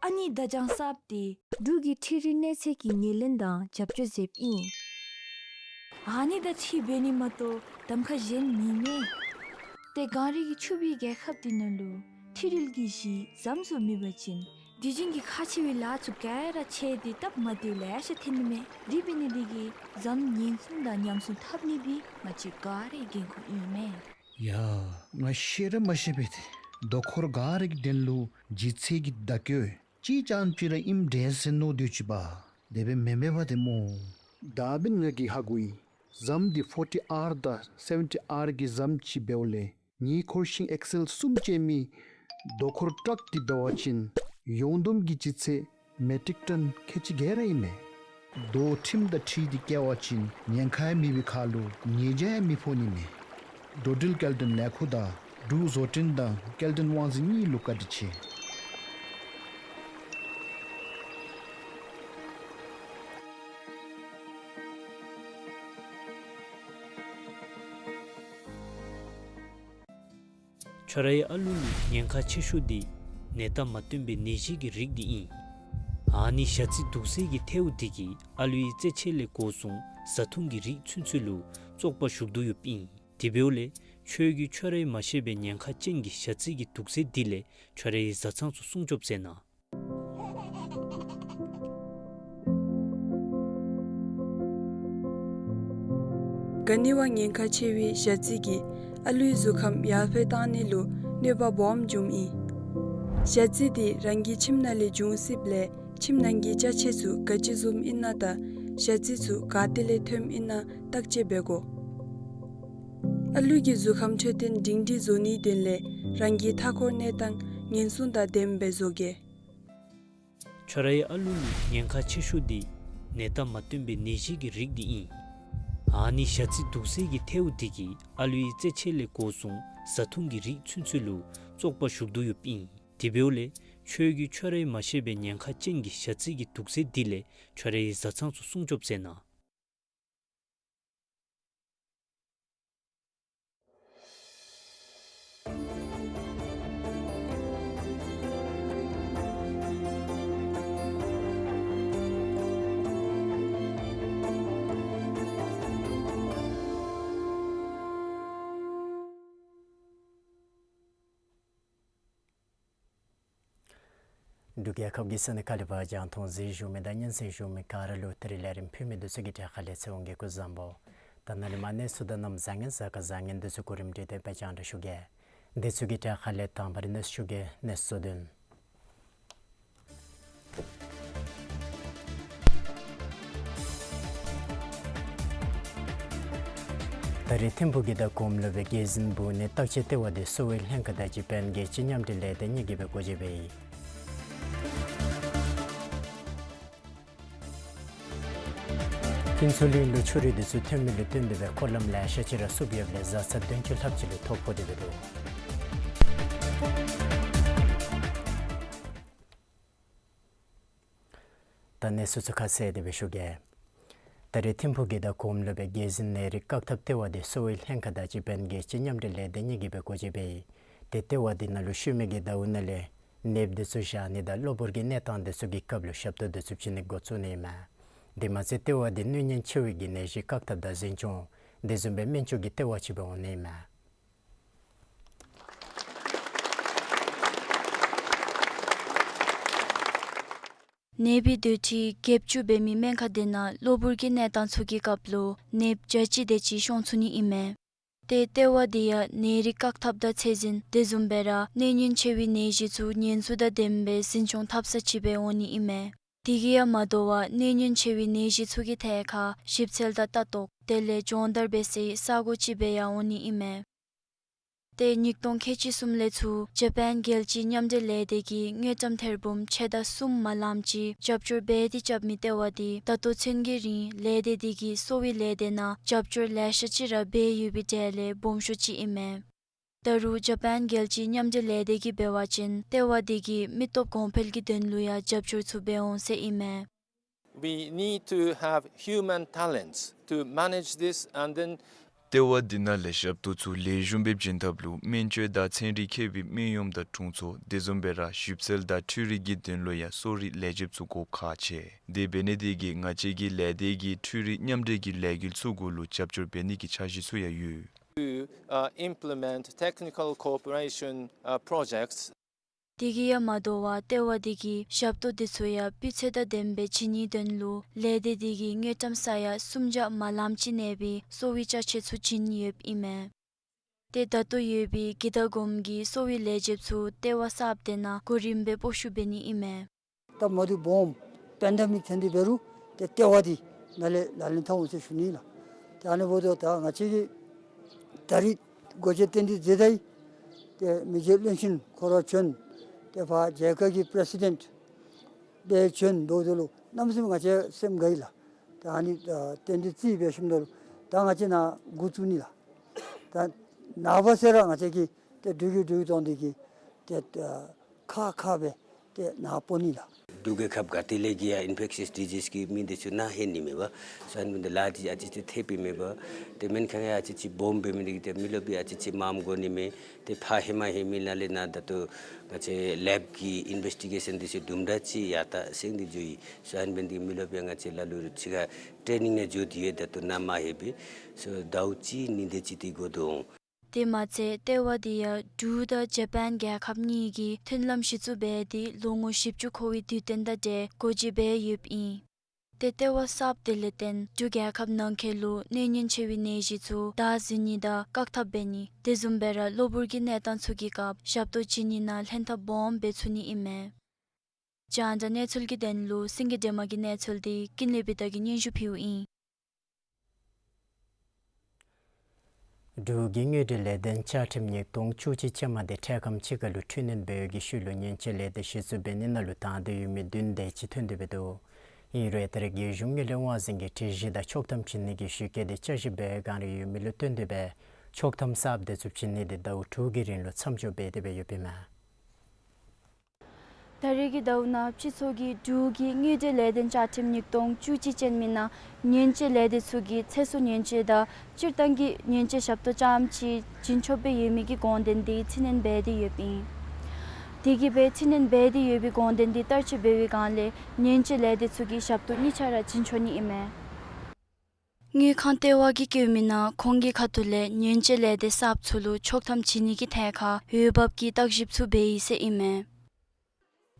ཨ་ནི་བརྡ་བྱང་གསརཔ་འདི་འབྲུག་གི་འཕྲུལ་རིག་གནས་ཚད་ཀྱི་ངོས་ལེན་དང་རྒྱབ་སྐྱོར་མཛདཔ་ཨིན། ཨ་ནི་དང་འཁྲིལ་འབད་ནི་མ་གཏོགས་གདམ་ཁ་གཞན་མེད་མས། ཏེ་གངས་རི་གི་ཕྱུག་པའི་རྒྱལ་ཁབ་འདི་ནང་ལུ་འཕྲུལ་རིག་གི་གཞི་ཟམ་ཚུ་མེད་པ་ཅིན་དུས་རྒྱུན་གྱི་ཁག་ཆེ་བའི་ལཱ་ཚུ་ག་ར་ཆད་དེ་སྟབས་མ་བདེཝ་ལེ་ཤ་ཐོན་ནི་མས། དེ་འབད་ནི་འདི་གིས་ཟམ་ཉེན་སྲུང་དང་ཉམས་སྲུང་འཐབ་ནི་འདི་ང་བཅས་ག་རའི་འགན་ཁུར་ཨིན་མས། ཡ། ང་ཤེས་ར་མ་ཤེས་པས་ཏེ། རྡོ་འཁོར་ག་ར་གི་དོན་ལུ་ལྗིད་ཚད་ཀྱི་བརྡ་བཀོད་ཅིག་རྐྱངམ་ཅིག་ར་ཨིནམ་འདྲས་ཟེར་མནོ་སྡོད་ཅི་པ། དེ་སྦེ་མེན་མས་པ་ཏེ་སྨོ། ད་འབདན་ང་གིས་ཧ་གོ་ཡི། ཟམ་འདི་ཕོར་ཊི་ཨར་དང་སེ་ཝེན་ཊི་ཨར་གྱི་ཟམ་ཅིག་འབདཝ་ལས་ངེའི་འཁོར་ཤིང་ཨེག་སེལ་གསུམ་ཅན་མའི་རྡོ་འཁོར་ཊག་འདི་འབད་བ་ཅིན་ཡོངས་བསྡོམས་ཀྱི་ལྗིད་ཚད་མེ་ཊིག་ཊོན་ཁལ་གཅིག་བརྒྱད་ར་ཨིན་མས། རྡོ་ཁྲིམས་དང་འཁྲིལ་ཏེ་བཀལ་བ་ཅིན་ཉེན་ཁ་ཡང་མེད་པའི་ཁར་ལུ་ཉེས་བྱ་ཡང་མི་ཕོག་ནི་མས། འགྲོ་འགྲུལ་སྐྱེལ་འདྲེན་ལས་ཁུངས་དང་འབྲུག་བཟོ་སྐྲུན་དང་སྐྱེལ་འདྲེན་དབང་འཛིན་གཉིས་ལུ་བཀའ་དྲིན་ཆེ། ཁྱོད་རའི་ཨ་ལུ་ལུ་ཉེན་ཁ་ཆེ་ཤོས་འདི་ནད་རྟགས་མ་སྟོན་པའི་ནད་གཞི་གི་རིགས་འདི་ཨིན། ཨ་ནི་ཞ་རྩི་དུག་རྫས་ཀྱི་ཐལཝ་འདི་གིས་ཨ་ལུའི་རྩེད་ཆས་ལས་འགོ་བཟུང་བཟའ་འཐུང་གི་རིགས་ཚུན་ཚོད་ལུ་བཙོག་པ་ཞུགས་དོ་ཡོདཔ་ཨིན། དེ་འབདཝ་ལས་ཁྱོད་ཀྱིས་ཁྱོད་རའི་མ་ཤེས་པའི་ཉེན་ཁ་ཅན་གྱི་ཞ་རྩི་གི་དུག་རྫས་འདི་ལས་ཁྱོད་རའི་བཟའ་ཚང་ཚུ་སྲུང་སྐྱོབ་མཛད་གནང་། ག་ནི་བ་ཉེན་ཁ་ཆེ་བའི་ཞ་རྩི་གིས་ཨ་ལུའི་གཟུགས་ཁམས་ཡར་འཕེལ་བཏང་ནི་ལུ་གནོད་པ་སྦོམ་འབྱུངམ་ཨིན། ཞ་རྩི་འདི་རང་གི་ཁྱིམ་ནང་ལས་འབྱུང་སྲིདཔ་ལས་ཁྱིམ་ནང་གི་ཅ་ཆས་ཚུ་ག་ཅི་བཟུམ་ཨིན་ན་དང་ཞ་རྩི་ཚུ་ག་ཏེ་ལས་ཐོནམ་ཨིན་ན་བརྟག་དཔྱད་འབད་དགོ། ཨ་ལུ་གི་གཟུགས་ཁམས་འཕྲོད་བསྟེན་སྒྲིང་སྒྲིང་བཟོ་ནིའི་དོན་ལས་རང་གི་མཐའ་འཁོར་གནས་སྟངས་ཉེན་སྲུང་དང་ལྡནམ་སྦེ་བཟོ་གེ། ཁྱོད་རའི་ཨ་ལུ་ལུ་ཉེན་ཁ་ཆེ་ཤོས་འདི་ནད་རྟགས་མ་སྟོན་པའི་ནད་གཞི་གི་རིགས་འདི་ཨིན། ཨ་ནི་ཞ་རྩི་དུག་རྫས་ཀྱི་ཐལཝ་འདི་གིས་ཨ་ལུའི་རྩེད་ཆས་ལས་འགོ་བཟུང་བཟའ་འཐུང་གི་རིགས་ཚུན་ཚོད་ལུ་བཙོག་པ་ཞུགས་དོ་ཡོདཔ་ཨིན། དེ་འབདཝ་ལས་ཁྱོད་ཀྱིས་ཁྱོད་རའི་མ་ཤེས་པའི་ཉེན་ཁ་ཅན་གྱི་ཞ་རྩི་གི་དུག་རྫས་འདི་ལས་ཁྱོད་རའི་བཟའ་ཚང་ཚུ་སྲུང་སྐྱོབ་མཛད་གནང་། འབྲུག་རྒྱལ་ཁབ་ཀྱི་ས་གནས་ཁག་ལས་ཕར་རྒྱང་མཐོང་གཟིགས་བཞུགས་མི་དང་སྙན་གསན་བཞུགས་མི་ག་ར་ལུ་ད་རིས་ལས་རིམ་ཕུལ་མི་འདི་ཚུ་གི་གྲས་ཁ་ལས་ཚེ་དབང་གིས་སྐུ་གཟུགས་བཟང་པོ། ད་ནཱ་ལས་མར་གནས་ཚུལ་དང་གནམ་བཟང་ངན་གཟའ་སྐར་བཟང་ངན་འདི་ཚུ་གོ་རིམ་སྒྲིག་སྟེ་སྦེ་རྒྱང་བསྒྲགས་ཞུ་གེ། འདི་ཚུ་གི་གྲས་ཁ་ལས་དང་པ་ར་གནས་ཚུལ་ཞུ་གེ། གནས་ཚུལ་དོན། ད་རིས་ཐིམ་ཕུག་གི་དང་གོངམ་ལུ་སྦེ་རྒྱལ་འཛིན་འབུམ་གནས་བརྟག་དཔྱད་ལྟེ་བ་འདི་གསོ་བའི་ལྷན་ཁག་དང་སྤྱི་ཕན་རྒྱལ་སྤྱི་མཉམ་འབྲེལ་ལས་སྡེ་གཉིས་ཀྱིས་སྦེ་སྒོ་འབྱེད་འབད་ཡི། ཕུན་ཚོགས་གླིང་ལུ་ཆུ་རུད་འདི་ཚུ་ཐོན་མི་ལུ་བརྟེན་ཏེ་སྦེ་འཁོར་ལམ་ལེ་ཤ་ཅིག་ར་བསུབ་ཡོདཔ་ལས་བཟའ་ཚང་བདུན་ཅུ་ལྷགཔ་ཅིག་ལུ་ཐོ་ཕོག་སྟེ་སྦེ་འདུག། ད་གནས་ཚུལ་ཚུ་ཁ་གསལ་ཏེ་སྦེ་ཞུ་གེ། ད་རིས་ཐིམ་ཕུག་གི་དང་གོངམ་ལུ་སྦེ་རྒྱལ་འཛིན་ནད་རིགས་བཀག་ཐབས་ལྟེ་བ་འདི་གསོ་བའི་ལྷན་ཁག་དང་སྤྱི་ཕན་རྒྱལ་སྤྱི་མཉམ་འབྲེལ་ལས་སྡེ་གཉིས་ཀྱིས་སྦེ་སྒོ་འབྱེད་འབད་ཡི། ཏེ་ལྟེ་བ་འདི་ནང་ལུ་ཤུལ་མའི་གི་ཟླཝ་ནང་ལས་ནདཔ་འདི་ཚུ་བཞག་ནི་དང་གློ་བུར་གྱི་གནས་སྟངས་འདི་ཚུ་གི་སྐབས་ལུ་ཞབས་ཏོག་འདི་ཚུ་བྱིན་ནི་འགོ་བཙུགས་ནི་ཨིན་མས། དེ་མ་ཚད་ལྟེ་བ་འདི་གནོད་ཉེན་ཆེ་བའི་གི་ནད་གཞི་བཀག་ཐབས་དང་འཛིན་སྐྱོང་དེ་བཟུམ་སྦེ་སྨན་བཅོས་ཀྱི་ལྟེ་བ་ཅིག་སྦེ་འོང་ནི་ཨིན་མས། ནདཔ་གི་སྡོད་ཁྲི་བརྒྱད་ཅུ་འབད་མི་སྨན་ཁང་འདི་ནང་གློ་བུར་གྱི་གནས་སྟངས་ཚུ་གི་སྐབས་ལུ་ནདཔ་བརྒྱ་ཅིག་དེ་ཅིག་ཤོང་ཚུགས་ནི་ཨིན་མས། ཏེ་ལྟེ་བ་འདི་ཡང་ནད་རིགས་བཀག་ཐབས་དང་ཚད་འཛིན་དེ་བཟུམ་སྦེ་ར་གནོད་ཉེན་ཆེ་བའི་ནད་གཞི་ཚུ་ཉེན་ཚབས་དང་ལྡནམ་སྦེ་འཛིན་སྐྱོང་འཐབ་ས་ཅིག་སྦེ་འོང་ནི་ཨིན་མས། དེ་གིས་ཡང་མ་དོ་བར་གནོད་ཉེན་ཆེ་བའི་ནད་གཞི་ཚུ་གི་ཐད་ཁར་ཞིབ་འཚོལ་དང་ལྟ་རྟོག་དེ་ལས་སྦྱོང་བརྡར་འབད་སའི་ས་སྒོ་ཅིག་སྦེ་ཡང་འོང་ནི་ཨིན་མས། ཏེ་ཉིས་སྟོང་ཁལ་གཅིག་གསུམ་ལས་ཚུར་ཇ་པཱན་རྒྱལ་སྤྱིའི་མཉམ་འབྲེལ་ལས་སྡེ་གིས་དངུལ་ཀྲམ་ཐེར་འབུམ་ཕྱེད་དང་གསུམ་མ་ལངམ་ཅིག་རྒྱབ་སྐྱོར་འབད་དེ་རྐྱབ་མི་ལྟེ་བ་འདི་ད་ལྟོ་ཚུན་གྱི་རིང་ལས་སྡེ་འདི་གིས་གསོ་བའི་ལས་སྡེ་ནང་རྒྱབ་སྐྱོར་ལེ་ཤ་ཅིག་ར་འབད་ཡོད་པའི་གྲས་ལས་སྦོམ་ཤོས་ཅིག་ཨིན་མས། ད་རུང་ཇ་པཱན་རྒྱལ་སྤྱིའི་མཉམ་འབྲེལ་ལས་སྡེ་གིས་འབད་བ་ཅིན་ལྟེ་བ་འདི་གིས་མི་སྟོབས་གོང་འཕེལ་གྱི་དོན་ལུ་ཡང་རྒྱབ་སྐྱོར་ཚུ་འབད་འོང་ཟེར་ཨིན་མས། We need to have human talents to manage this and then ལྟེ་བ་འདི་ནང་ལས་ཞབས་ཏོག་ཚུ་ལེགས་ཤོམ་སྦེ་བྱིན་ཐབས་ལུ་སྨན་བཅོས་དང་ཚན་རིག་མཁས་པའི་སྨན་གཡོགམ་དང་དྲུང་འཚོ་དེ་བཟུམ་སྦེ་ར་ཞིབ་འཚོལ་དང་འཕྲུལ་རིག་གི་དོན་ལུ་ཡང་གསོ་རིག་ལས་བྱེདཔ་ཚུ་དགོཔ་ཁག་ཆེ། དེ་འབད་ནི་འདི་གིས་ང་བཅས་ཀྱི་ལས་སྡེ་གིས་འཕྲུལ་རིག་མཉམ་འབྲེལ་གྱི་ལས་འགུལ་ཚུ་གུ་ལུ་རྒྱབ་སྐྱོར་འབད་ནི་གི་འཆར་གཞི་ཚུ་ཡང་ཡོད། To, uh, implement technical cooperation, uh, projects. དེ་གིས་ཡང་མ་དོ་བར་ལྟེ་བ་འདི་གིས་ཞབས་ཏོག་འདི་ཚུ་ཡང་སྤུས་ཚད་དང་ལྡནམ་སྦེ་བྱིན་ནིའི་དོན་ལུ་ལས་སྡེ་འདི་གིས་དངུལ་ཀྲམ་ས་ཡ་སུམ་བརྒྱ་མ་ལངམ་ཅིག་ནདཔ་གི་གསོ་བའི་ཅ་ཆས་ཚུ་བྱིན་ཡོདཔ་ཨིན་མས། ཏེ་ད་ལྟོ་ཡོད་པའི་རྒྱུད་དང་སྒོམ་གྱི་གསོ་བའི་ལས་བྱེདཔ་ཚུ་ལྟེ་བ་གསརཔ་འདི་ནང་གོ་རིམ་སྦེ་སྤོ་བཤུད་འབད་ནི་ཨིན་མས། སྟབས་མ་བདེཝ་སྦོམ་པེན་ཌེ་མིག་ཐོན་ཏེ་འབད་རུང་ཏེ་ལྟེ་བ་འདི་ནཱ་ལས་ལག་ལེན་འཐབ་འོང་ཟེར་ཞུ་ནི་ལགས། ཏེ་ཨ་ནི་འབདཝ་ད་ད་ང་བཅས་ཀྱིས་ད་རིས་སྒོ་འབྱེད་རྟེན་འབྲེལ་མཛད་དེ་ཏེ་མི་རྗེ་བློན་ཆེན་ཁོ་ར་བྱོན། ཏེ་ཕར་རྒྱལ་ཁབ་ཀྱི་པེ་རེ་སི་ཌེནཊ་སྦེ་བྱོན་འབདཝ་ད་ལུ་གནམ་མེད་ས་མེད་ང་བཅས་སེམས་དགའ་ཡི་ལགས། ད་ཨ་ནི་ད་རྟེན་འབྲེལ་བརྩི་འབད་ཞིནམ་ད་ལུ་ད་ང་བཅས་ནཱ་འགོ་བཙུགས་ནི་ལགས། ད་ནངས་པ་ཚེ་ར་ང་བཅས་ཀྱིས་ཏེ་འབྲུག་རྒྱལ་འབྲུག་གི་གདོང་འདི་གིས་ཏེ་ཁག་ཁག་སྦེ་ཏེ་ནཱ་སྤོ་ནི་ལགས། འབྲུག་རྒྱལ་ཁབ་ག་ཏེ་ལས་ཀྱི་ཡང་ཨིན་ཕེག་ཤཱས་ཌི་ཟིསི་གི་མི་འདི་ཚུ་ནཱ་ལྷོད་ནི་མས་པ། སོ་ཨ་ནི་འབདཝ་ད་ལཱ་འདི་ཨ་ཙི་ཙི་ཐེབས་ཨིན་མས་པ། ཏེ་སྨན་ཁང་ཡང་ཨ་ཙི་ཙི་སྦོམ་འབད་མི་འདི་གིས་ཏེ་མི་རློབས་སྦེ་ཨ་ཙི་ཙི་མངམ་དགོ་ནི་མས། ཏེ་ཕར་ཧེ་མ་ཧེ་མའི་ནང་ལས་ནཱ་ད་ལྟོ་ང་བཅས་ལེབ་ཀྱི་ཨིན་བེསི་ཊི་གེ་ཤཱན་འདི་ཚུ་དུམ་གྲ་ཅིག་ཡར་ད་སེང་སྟེ་འགྱོ་ཡི། སོ་ཨ་ནི་འབདཝ་ད་མི་རློབས་སྦེ་ང་བཅས་ལ་ལུ་ཅིག་ཁར་ཊེ་ནིང་ཡང་འགྱོ་སྟེ་ཡོད། ད་ལྟོ་ནཱ་མ་ལྷོད་པས། སོ་ཟླཝ་གཅིག་གཉིས་དེ་ཅིག་ཏེ་འགོར་དོ་འོང་། དེ་མ་ཚད་ལྟེ་བ་འདི་ཡང་འབྲུག་དང་ཇ་པཱན་རྒྱལ་ཁབ་གཉིས་ཀྱིས་མཐུན་ལམ་གཞི་བཙུགས་འབད་དེ་ལོ་ངོ་བཞི་བཅུ་འཁོར་བའི་དུས་སྟོན་དང་འབྲེལ་སྒོ་འབྱེད་འབད་ཡོདཔ་ཨིན། ཏེ་ལྟེ་བ་གསརཔ་འདི་ལས་བརྟེན་འབྲུག་རྒྱལ་ཁབ་ནང་འཁོད་ལུ་གནོད་ཉེན་ཆེ་བའི་ནད་གཞི་ཚུ་བདའ་ཟུན་ནི་དང་བཀག་ཐབས་འབད་ནི་དེ་བཟུམ་སྦེ་ར་གློ་བུར་གྱི་གནས་སྟངས་ཚུ་གི་སྐབས་ཞབས་ཏོག་བྱིན་ནི་ནང་ལྷན་ཐབས་སྦོམ་འབད་ཚུགས་ནི་ཨིན་མས། རྒྱང་བསྒྲགས་གནས་ཚུལ་གྱི་དོན་ལུ་སེང་གེ་སྒྲོལ་མ་གི་གནས་ཚུལ་འདི་ཀུན་ལེགས་བི་དྷ་གིས་སྙན་ཞུ་ཕུལཝ་ཨིན། འབྲུག་གི་དངུལ་འབྲེལ་ལས་དོན་བཅའ་ཁྲིམས་ཉིས་སྟོང་བཅུ་གཅིག་ཅན་མ་འདི་འཕྲལ་ཁམས་ཅིག་ཁར་ལུ་འཕྲི་སྣོན་འབད་བའི་ཤུལ་ལུ་ཉེན་བཅོལ་ལས་སྡེ་གཞི་བཙུགས་འབད་ནི་ནང་ལུ་དང་འདོད་ཡོད་མི་བདུན་དེ་ཅིག་ཐོན་ཏེ་འབད་དོ། ཨིན་རུང་ད་རེས་རྒྱལ་གཞུང་དངུལ་ལས་དབང་འཛིན་གྱི་སྒྲིག་གཞི་དང་ཆོག་ཐམ་བྱིན་ནི་གི་ཤུལ་བཀལ་ཏེ་བསྐྱར་ཞིབ་འབད་བའི་བསྒང་ར་ཡོད་མི་ལུ་བརྟེན་ཏེ་སྦེ་ཆོག་ཐམ་གསརཔ་དེ་ཚུ་བྱིན་ནི་འདི་ཟླཝ་དྲུག་གི་རིང་ལུ་མཚམས་འཇོག་འབད་དེ་སྦེ་ཡོདཔ་ཨིན་མས། ད་རེས་ཀྱི་ཟླཝ་ནང་སྤྱི་ཚོགས་ཀྱིས་འབྲུག་གི་དངུལ་འབྲེལ་ལས་དོན་བཅའ་ཁྲིམས་ཉིས་སྟོང་བཅུ་གཅིག་ཅན་མའི་ནང་ཉེན་བཅོལ་ལས་སྡེ་ཚུ་གིས་ཚེ་སྲོག་ཉེན་བཅོལ་དང་སྤྱིར་བཏང་གི་ཉེན་བཅོལ་ཞབས་ཏོག་རྐྱངམ་ཅིག་བྱིན་ཆོག་པའི་ཡོད་མི་གི་དགོངས་དོན་འདི་འཕྲི་སྣོན་འབད་དེ་ཡོདཔ་ཨིན། དེ་གིས་སྦེ་འཕྲི་སྣོན་འབད་དེ་ཡོད་པའི་དགོངས་དོན་འདི་བསྟར་སྤྱོད་འབད་བའི་བསྒང་ལས་ཉེན་བཅོལ་ལས་སྡེ་ཚུ་གིས་ཞབས་ཏོག་གཉིས་ཆ་ར་བྱིན་ཆོག་ནི་ཨིན་མས། དངུལ་ཁང་ལྟེ་བ་གིས་བཀོད་མི་ནང་ཁོང་གི་ཁ་ཐུག་ལས་ཉེན་བཅོལ་ལས་སྡེ་གསརཔ་ཚུ་ལུ་ཆོག་ཐམ་བྱིན་ནི་གི་ཐད་ཁར་འོས་འབབ་ཀྱི་བརྟག་ཞིབ་ཚུ་འབད་ཡི་ཟེར་ཨིན་མས།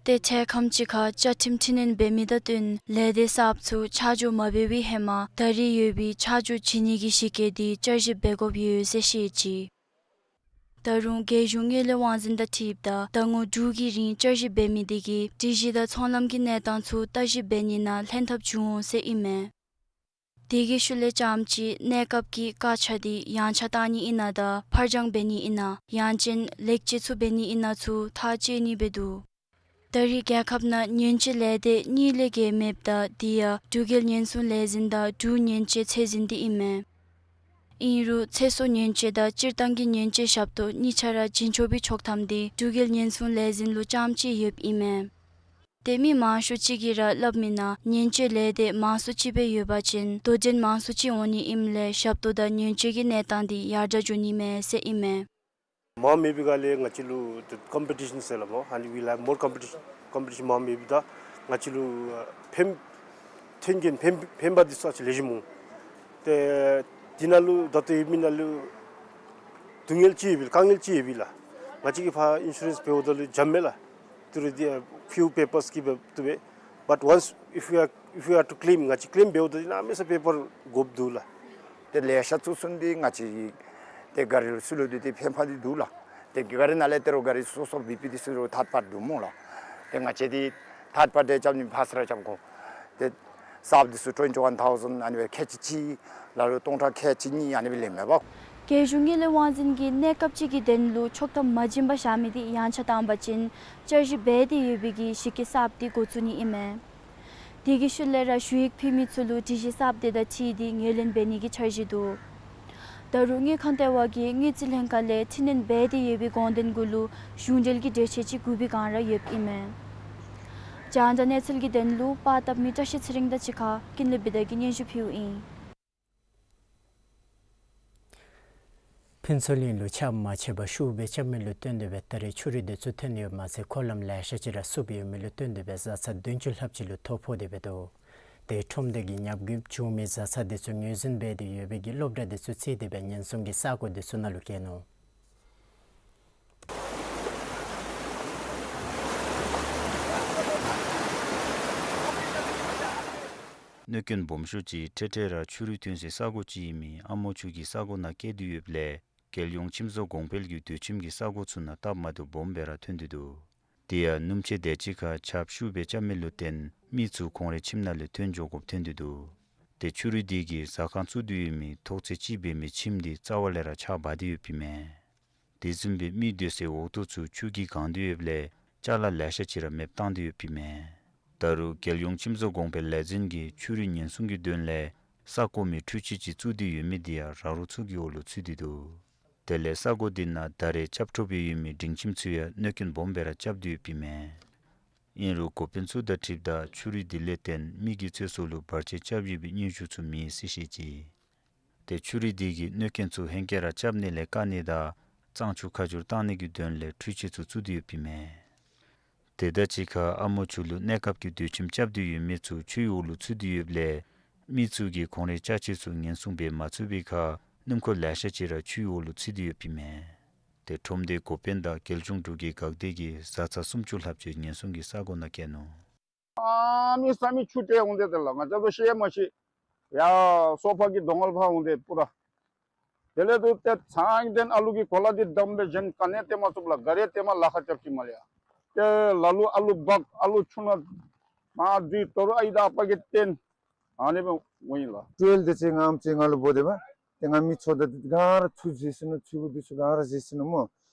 ཏེ་འཕྲལ་ཁམས་ཅིག་ཁར་བཅའ་ཁྲིམས་འཕྲི་སྣོན་འབད་མི་དང་བསྟུན་ལས་སྡེ་གསརཔ་ཚུ་ཆ་འཇོག་མ་འབད་བའི་ཧེ་མ་ད་རེས་ཡོད་པའི་ཆ་འཇོག་བྱིན་ནི་གི་གཞི་བཀོད་དེ་བསྐྱར་ཞིབ་འབད་དགོཔ་ཡོད་ཟེར་བཤད་ཅི། ད་རུང་རྒྱལ་གཞུང་དངུལ་ལས་དབང་འཛིན་དང་འཁྲིལཝ་ད་ཟླ་ངོ་དྲུག་གི་རིང་བསྐྱར་ཞིབ་འབད་མི་དེ་གིས་སྒྲིག་གཞི་དང་ཚོང་ལམ་གྱི་གནས་སྟངས་ཚུ་བརྟག་ཞིབ་འབད་ནི་ནང་ལྷན་ཐབས་བྱུང་འོང་ཟེར་ཨིན་མས། དེ་གི་ཤུལ་ལས་རྐྱངམ་ཅིག་གནས་སྐབས་ཀྱི་བཀག་ཆ་དེ་ཡངས་ཆག་བཏང་ནི་ཨིན་ན་དང་ཕར་འགྱངས་འབད་ནི་ཨིན་ན་ཡང་ཅིན་ལེགས་བཅོས་ཚུ་འབད་ནི་ཨིན་ན་ཚུ་ཐག་བཅད་ནི་སྦེ་འདུག། ད་རེས་རྒྱལ་ཁབ་ནང་ཉེན་བཅོལ་ལས་སྡེ་གཉིས་ལས་བརྒལ་མེདཔ་ད་དེ་ཡང་འབྲུག་རྒྱལ་ཉེན་སྲུང་ལས་འཛིན་དང་འབྲུག་ཉེན་བཅོལ་ཚད་འཛིན་དེ་ཨིན་མས། ཨིན་རུང་ཚེ་སྲོག་ཉེན་བཅོལ་དང་སྤྱིར་བཏང་གི་ཉེན་བཅོལ་ཞབས་ཏོག་གཉིས་ཆ་ར་བྱིན་ཆོག་པའི་ཆོག་ཐམ་དེ་འབྲུག་རྒྱལ་ཉེན་སྲུང་ལས་འཛིན་ལུ་རྐྱངམ་ཅིག་ཡོདཔ་ཨིན་མས། ཏེ་མི་མང་ཤོས་ཅིག་གིས་ར་སླབ་མི་ནང་ཉེན་བཅོལ་ལས་སྡེ་མང་སུ་ཅིག་སྦེ་ཡོད་པ་ཅིན་དོ་འགྲན་མང་སུ་ཅིག་འོང་ནི་ཨིནམ་ལས་ཞབས་ཏོག་དང་ཉེན་བཅོལ་གྱི་གནས་སྟངས་དེ་ཡར་དྲག་འགྱོ་ནི་མས་ཟེར་ཨིན་མས། མང་མེད་པའི་སྒང་ལས་ང་བཅས་ལུ་ཏེ་ཀམ་པི་ཊི་ཤཱན་ཟེར་སླབ་མོ། ཨ་ནི་we'll have more competition, ཀམ་པི་ཊི་ཤཱན་མང་མེད་པའི་ད་ང་བཅས་ལུ་ཨ་ཕན་ཐོན་གྱི་ཕན་ཕན་པ་འདི་ཚུ་ཨ་ཙི་ལེགས་ཤོམ་འོང་། ཏེ་འདི་ནང་ལུ་ད་ལྟོ་ཡོད་མི་ནང་ལུ་སྡུག་བསྔལ་ཅིག་ཡོད་པས་ལགས། དཀའ་ངལ་ཅིག་ཡོད་པས་ལགས། ང་བཅས་ཀྱིས་ཕར་ཨིན་ཤུ་རེནསི་འབདཝ་ད་ལུ་འཇམ་མས་ལགས། ཏི་རུ་འདི་ཨ་ཕིའུ་པེ་པརསི་ཀྱིས་འབད་བཏུབ་པས། But once if we are, if we are to claim, ང་བཅས་ཀླེམ་འབདཝ་ད་ལུ་གནམ་མེད་ས་མེད་པེ་པར་དགོཔ་འདུག་ལགས། ཏེ་ལེ་ཤ་ཚུ་ཚུན་འདི་ང་བཅས་ཏེ་ག་རི་ལུ་ཚུ་ལུ་འདི་ཏེ་ཕན་པ་འདི་འདུག་ལགས། ཏེ་ག་རི་ནང་ལས་ཏེ་རོགས་ག་རི་སོ་སོ་བི་པི་འདི་ཚུ་རོགས་ཐད་པ་འདུག་སྨོ་ལགས། ཏེ་ང་བཅས་འདི་ཐད་པ་འདི་རྐྱབ་ནི་ཕར་ས་ར་རྐྱབ་དགོ། ཏེ་གསརཔ་འདི་ཚུ་ཊུ་ཝེན་ཊི་ཝན་ཐའུ་ཟེན་ཨ་ནི་སྦེ་ཁལ་གཅིག་གཅིག་ལ་ལུ་སྟོང་ཕྲག་ཁལ་གཅིག་གཉིས་ཨ་ནི་སྦེ་ལེན་མས་པ། རྒྱལ་གཞུང་དངུལ་ལས་དབང་འཛིན་གྱིས་གནས་སྐབས་ཅིག་གི་དོན་ལུ་ཆོག་ཐམ་མ་བྱིན་པར་བཞག་མི་དེ་ཡངས་ཆག་བཏང་པ་ཅིན་བསྐྱར་ཞིབ་འབད་དེ་ཡོད་པའི་གི་གཞི་བཀོད་གསརཔ་དེ་འགོ་བཙུགས་ནི་ཨིན་མས། དེ་གི་ཤུལ་ལས་ར་ཞུ་ཡིག་ཕུལ་མི་ཚུ་ལུ་སྒྲིག་གཞི་གསརཔ་དེ་དང་འཁྲིལ་ཏེ་ངོས་ལེན་འབད་ནི་གི་འཆར་གཞི་འདུག། ད་རུང་དངུལ་ཁང་ལྟེ་བ་གིས་དངུལ་རྩིས་ལྷན་ཁག་ལས་འཕྲི་སྣོན་འབད་དེ་ཡོད་པའི་དགོངས་དོན་གུ་ལུ་གཞུང་འབྲེལ་གྱི་གྲོས་ཆོད་ཅིག་བསྒུག་པའི་བསྒང་ར་ཡོདཔ་ཨིན་མས། རྒྱང་བསྒྲགས་གནས་ཚུལ་གྱི་དོན་ལུ་པར་བཏབ་མི་བཀྲ་ཤིས་ཚེ་རིང་དང་གཅིག་ཁར་ཀུན་ལེགས་བི་དྷ་གིས་སྙན་ཞུ་ཕུལཝ་ཨིན། ཕུན་ཚོགས་གླིང་ལུ་ཆརཔ་མ་ཆད་པར་ཤུགས་སྦེ་རྐྱབ་མི་ལུ་བརྟེན་ཏེ་སྦེ་ད་རེས་ཆུ་རུད་འདི་ཚུ་ཐོན་ཡོདཔ་མ་ཚད་འཁོར་ལམ་ལེ་ཤ་ཅིག་ར་བསུབ་ཡོད་མི་ལུ་བརྟེན་ཏེ་སྦེ་བཟའ་ཚང་བདུན་ཅུ་ལྷགཔ་ཅིག་ལུ་ཐོ་ཕོག་སྟེ་སྦེ་འདུག། ཏེ་ཁྲོམ་སྡེ་གི་ཉབ་རྒུདཔ་བྱུང་མི་བཟའ་ཚང་འདི་ཚུ་ངོས་འཛིན་འབད་དེ་ཡོད་པའི་གི་སློབ་གྲྭ་འདི་ཚུ་བརྩིས་ཏེ་སྦེ་ཉེན་སྲུང་གི་ས་གོ་འདི་ཚུ་ནང་ལུ་བསྐྱལ་ནུག། གནོད་སྐྱོན་སྦོམ་ཤོས་ཅིག་འཕྲལ་འཕྲལ་ར་ཆུ་རུད་ཐོན་སའི་ས་གོ་ཅིག་ཨིན་མི་ཨ་མོ་ཆུ་གི་ས་གོ་ནང་བསྐྱལ་ཏེ་ཡོདཔ་ལས་རྒྱལ་ཡོངས་ཁྱིམ་བཟོ་གོང་འཕེལ་གྱི་སྡོད་ཁྱིམ་གྱི་ས་གོ་ཚུ་ནང་སྟབས་མ་བདེཝ་སྦོམ་སྦེ་ར་ཐོན་ཏེ་འདུག། དེ་ཡང་སྣུམ་ཆུ་དེ་ཅིག་ཁར་ཆརཔ་ཤུགས་སྦེ་རྐྱབ་མི་ལུ་བརྟེན་མི་ཚུ་ཁོང་རའི་ཁྱིམ་ནང་ལས་ཐོན་འགྱོ་དགོཔ་ཐོན་ཏེ་འདུག། ཏེ་ཆུ་རུད་འདི་གིས་ཟ་ཁང་བཙུགས་ཏེ་ཡོད་མི་ཐོག་ཚད་གཅིག་འབད་མི་ཁྱིམ་འདི་རྩ་བ་ལས་ར་ཆརཔ་འབག་སྟེ་ཡོདཔ་ཨིན་མས། དེ་བཟུམ་སྦེ་མི་སྡོད་སའི་འོག་ཐོག་ཚུ་ཆུ་གིས་གང་སྟེ་ཡོདཔ་ལས་ཅ་ལ་ལེ་ཤ་ཅིག་ར་མེདཔ་བཏང་སྟེ་ཡོདཔ་ཨིན་མས། ད་རུང་རྒྱལ་ཡོངས་ཁྱིམ་བཟོ་གོང་འཕེལ་ལས་འཛིན་གྱིས་ཆུ་རུད་ཉེན་སྲུང་གི་དོན་ལས་ས་བརྐོ་མི་འཕྲུལ་ཆས་ཅིག་བཙུགས་ཏེ་ཡོད་མི་འདི་ཡང་ར་རོ་ཚུ་གི་འོག་ལུ་ཚུད་དེ་འདུག། དེ་ལས་ས་གོ་འདི་ནང་ད་རེས་རྐྱབ་འཕྲོ་སྦེ་ཡོད་མི་སྒྲིང་ཁྱིམ་ཚུ་ཡང་གནོད་སྐྱོན་སྦོམ་སྦེ་ར་རྐྱབ་སྟེ་ཡོདཔ་ཨིན་མས། ཨིན་རུང་འགོ་དཔོན་ཚུ་དང་འཁྲིལཝ་ད་ཆུ་རུད་འདི་ལས་བརྟེན་མི་གི་ཚེ་སྲོག་ལུ་བར་ཆད་རྐྱབ་ཡོད་པའི་སྙན་ཞུ་ཚུ་མེད་ཟེར་བཤད་ཅི། ཏེ་ཆུ་རུད་འདི་གིས་གནོད་སྐྱོན་ཚུ་ཧེང་སྐལ་ར་རྐྱབ་ནི་ལས་བཀག་ནི་དང་གཙང་ཆུ་ཁ་བསྒྱུར་བཏང་ནི་གི་དོན་ལས་འཕྲུལ་ཆས་ཚུ་བཙུགས་ཏེ་ཡོདཔ་ཨིན་མས། དེ་དང་གཅིག་ཁར་ཨ་མོ་ཆུ་ལུ་གནས་སྐབས་ཀྱི་སྡོད་ཁྱིམ་རྐྱབ་སྟེ་ཡོད་མི་ཚུ་ཆུའི་འོག་ལུ་ཚུད་དེ་ཡོདཔ་ལས་མི་ཚུ་གིས་ཁོང་རའི་ཅ་ཆས་ཚུ་ཉེན་སྲུང་འབད་མ་ཚུགས་པའི་ཁར་སྣུམ་འཁོར་ལེ་ཤ་ཅིག་ར་ཆུའི་འོག་ལུ་ཚུད་དེ་ཡོདཔ་ཨིན་མས། ཏེ་ཁྲོམ་སྡེའི་འགོ་དཔོན་དང་རྒྱལ་གཞུང་འབྲུག་གི་འགག་སྡེ་གིས་བཟའ་ཚང་སུམ་ཅུ་ལྷགཔ་ཅིག་ཉེན་སྲུང་གི་ས་གོ་ནང་བསྐྱལ་ནུག། གནམ་མེད་ས་མེད་ཆུ་ཏེ་འོང་སྟེ་དེ་ལགས། ང་བཅས་ར་ཤེས་མ་ཤེས། ཡ་སོ་པ་གི་གདོང་ལ་ཕར་འོང་སྟེ་པུ་ར། དེ་ལས་དུ་ཏེ་ཚང་ཏེ་ཨ་ལུ་གི་གོ་ལ་འདི་བསྡམས་སྦེ་གཞན་ག་ནི་ཡང་སྟོན་མ་ཚུགས་ལགས། ག་རི་ཡང་སྟོན་མ་ལཱ་ཁག་རྐྱབ་ཅི་མ་ལས་ཡ། ཏེ་ལ་ལུ་ཨ་ལུ་འབག་ཨ་ལུ་ཆུ་ནང་མར་འཛུལ་དོ་རུང་ཨའི་དང་ཨ་པ་གིས་བཏོན། ཨ་ནི་སྦེ་འོང་ཡི་ལགས། ཊུ་ཝེལ་འདི་ཚུ་ང་ཨམ་ཅིག་ང་ལུ་འབོ་སྟེ་སྦེ་ཏེ་ང་མི་ཚུ་དང་ག་ར་ཆུ་བཞེས་ཞིན་ན་ཆུ་གི་འདི་ཚུ་ག་ར་བཞེས་ཞིན་ན་སྨོ།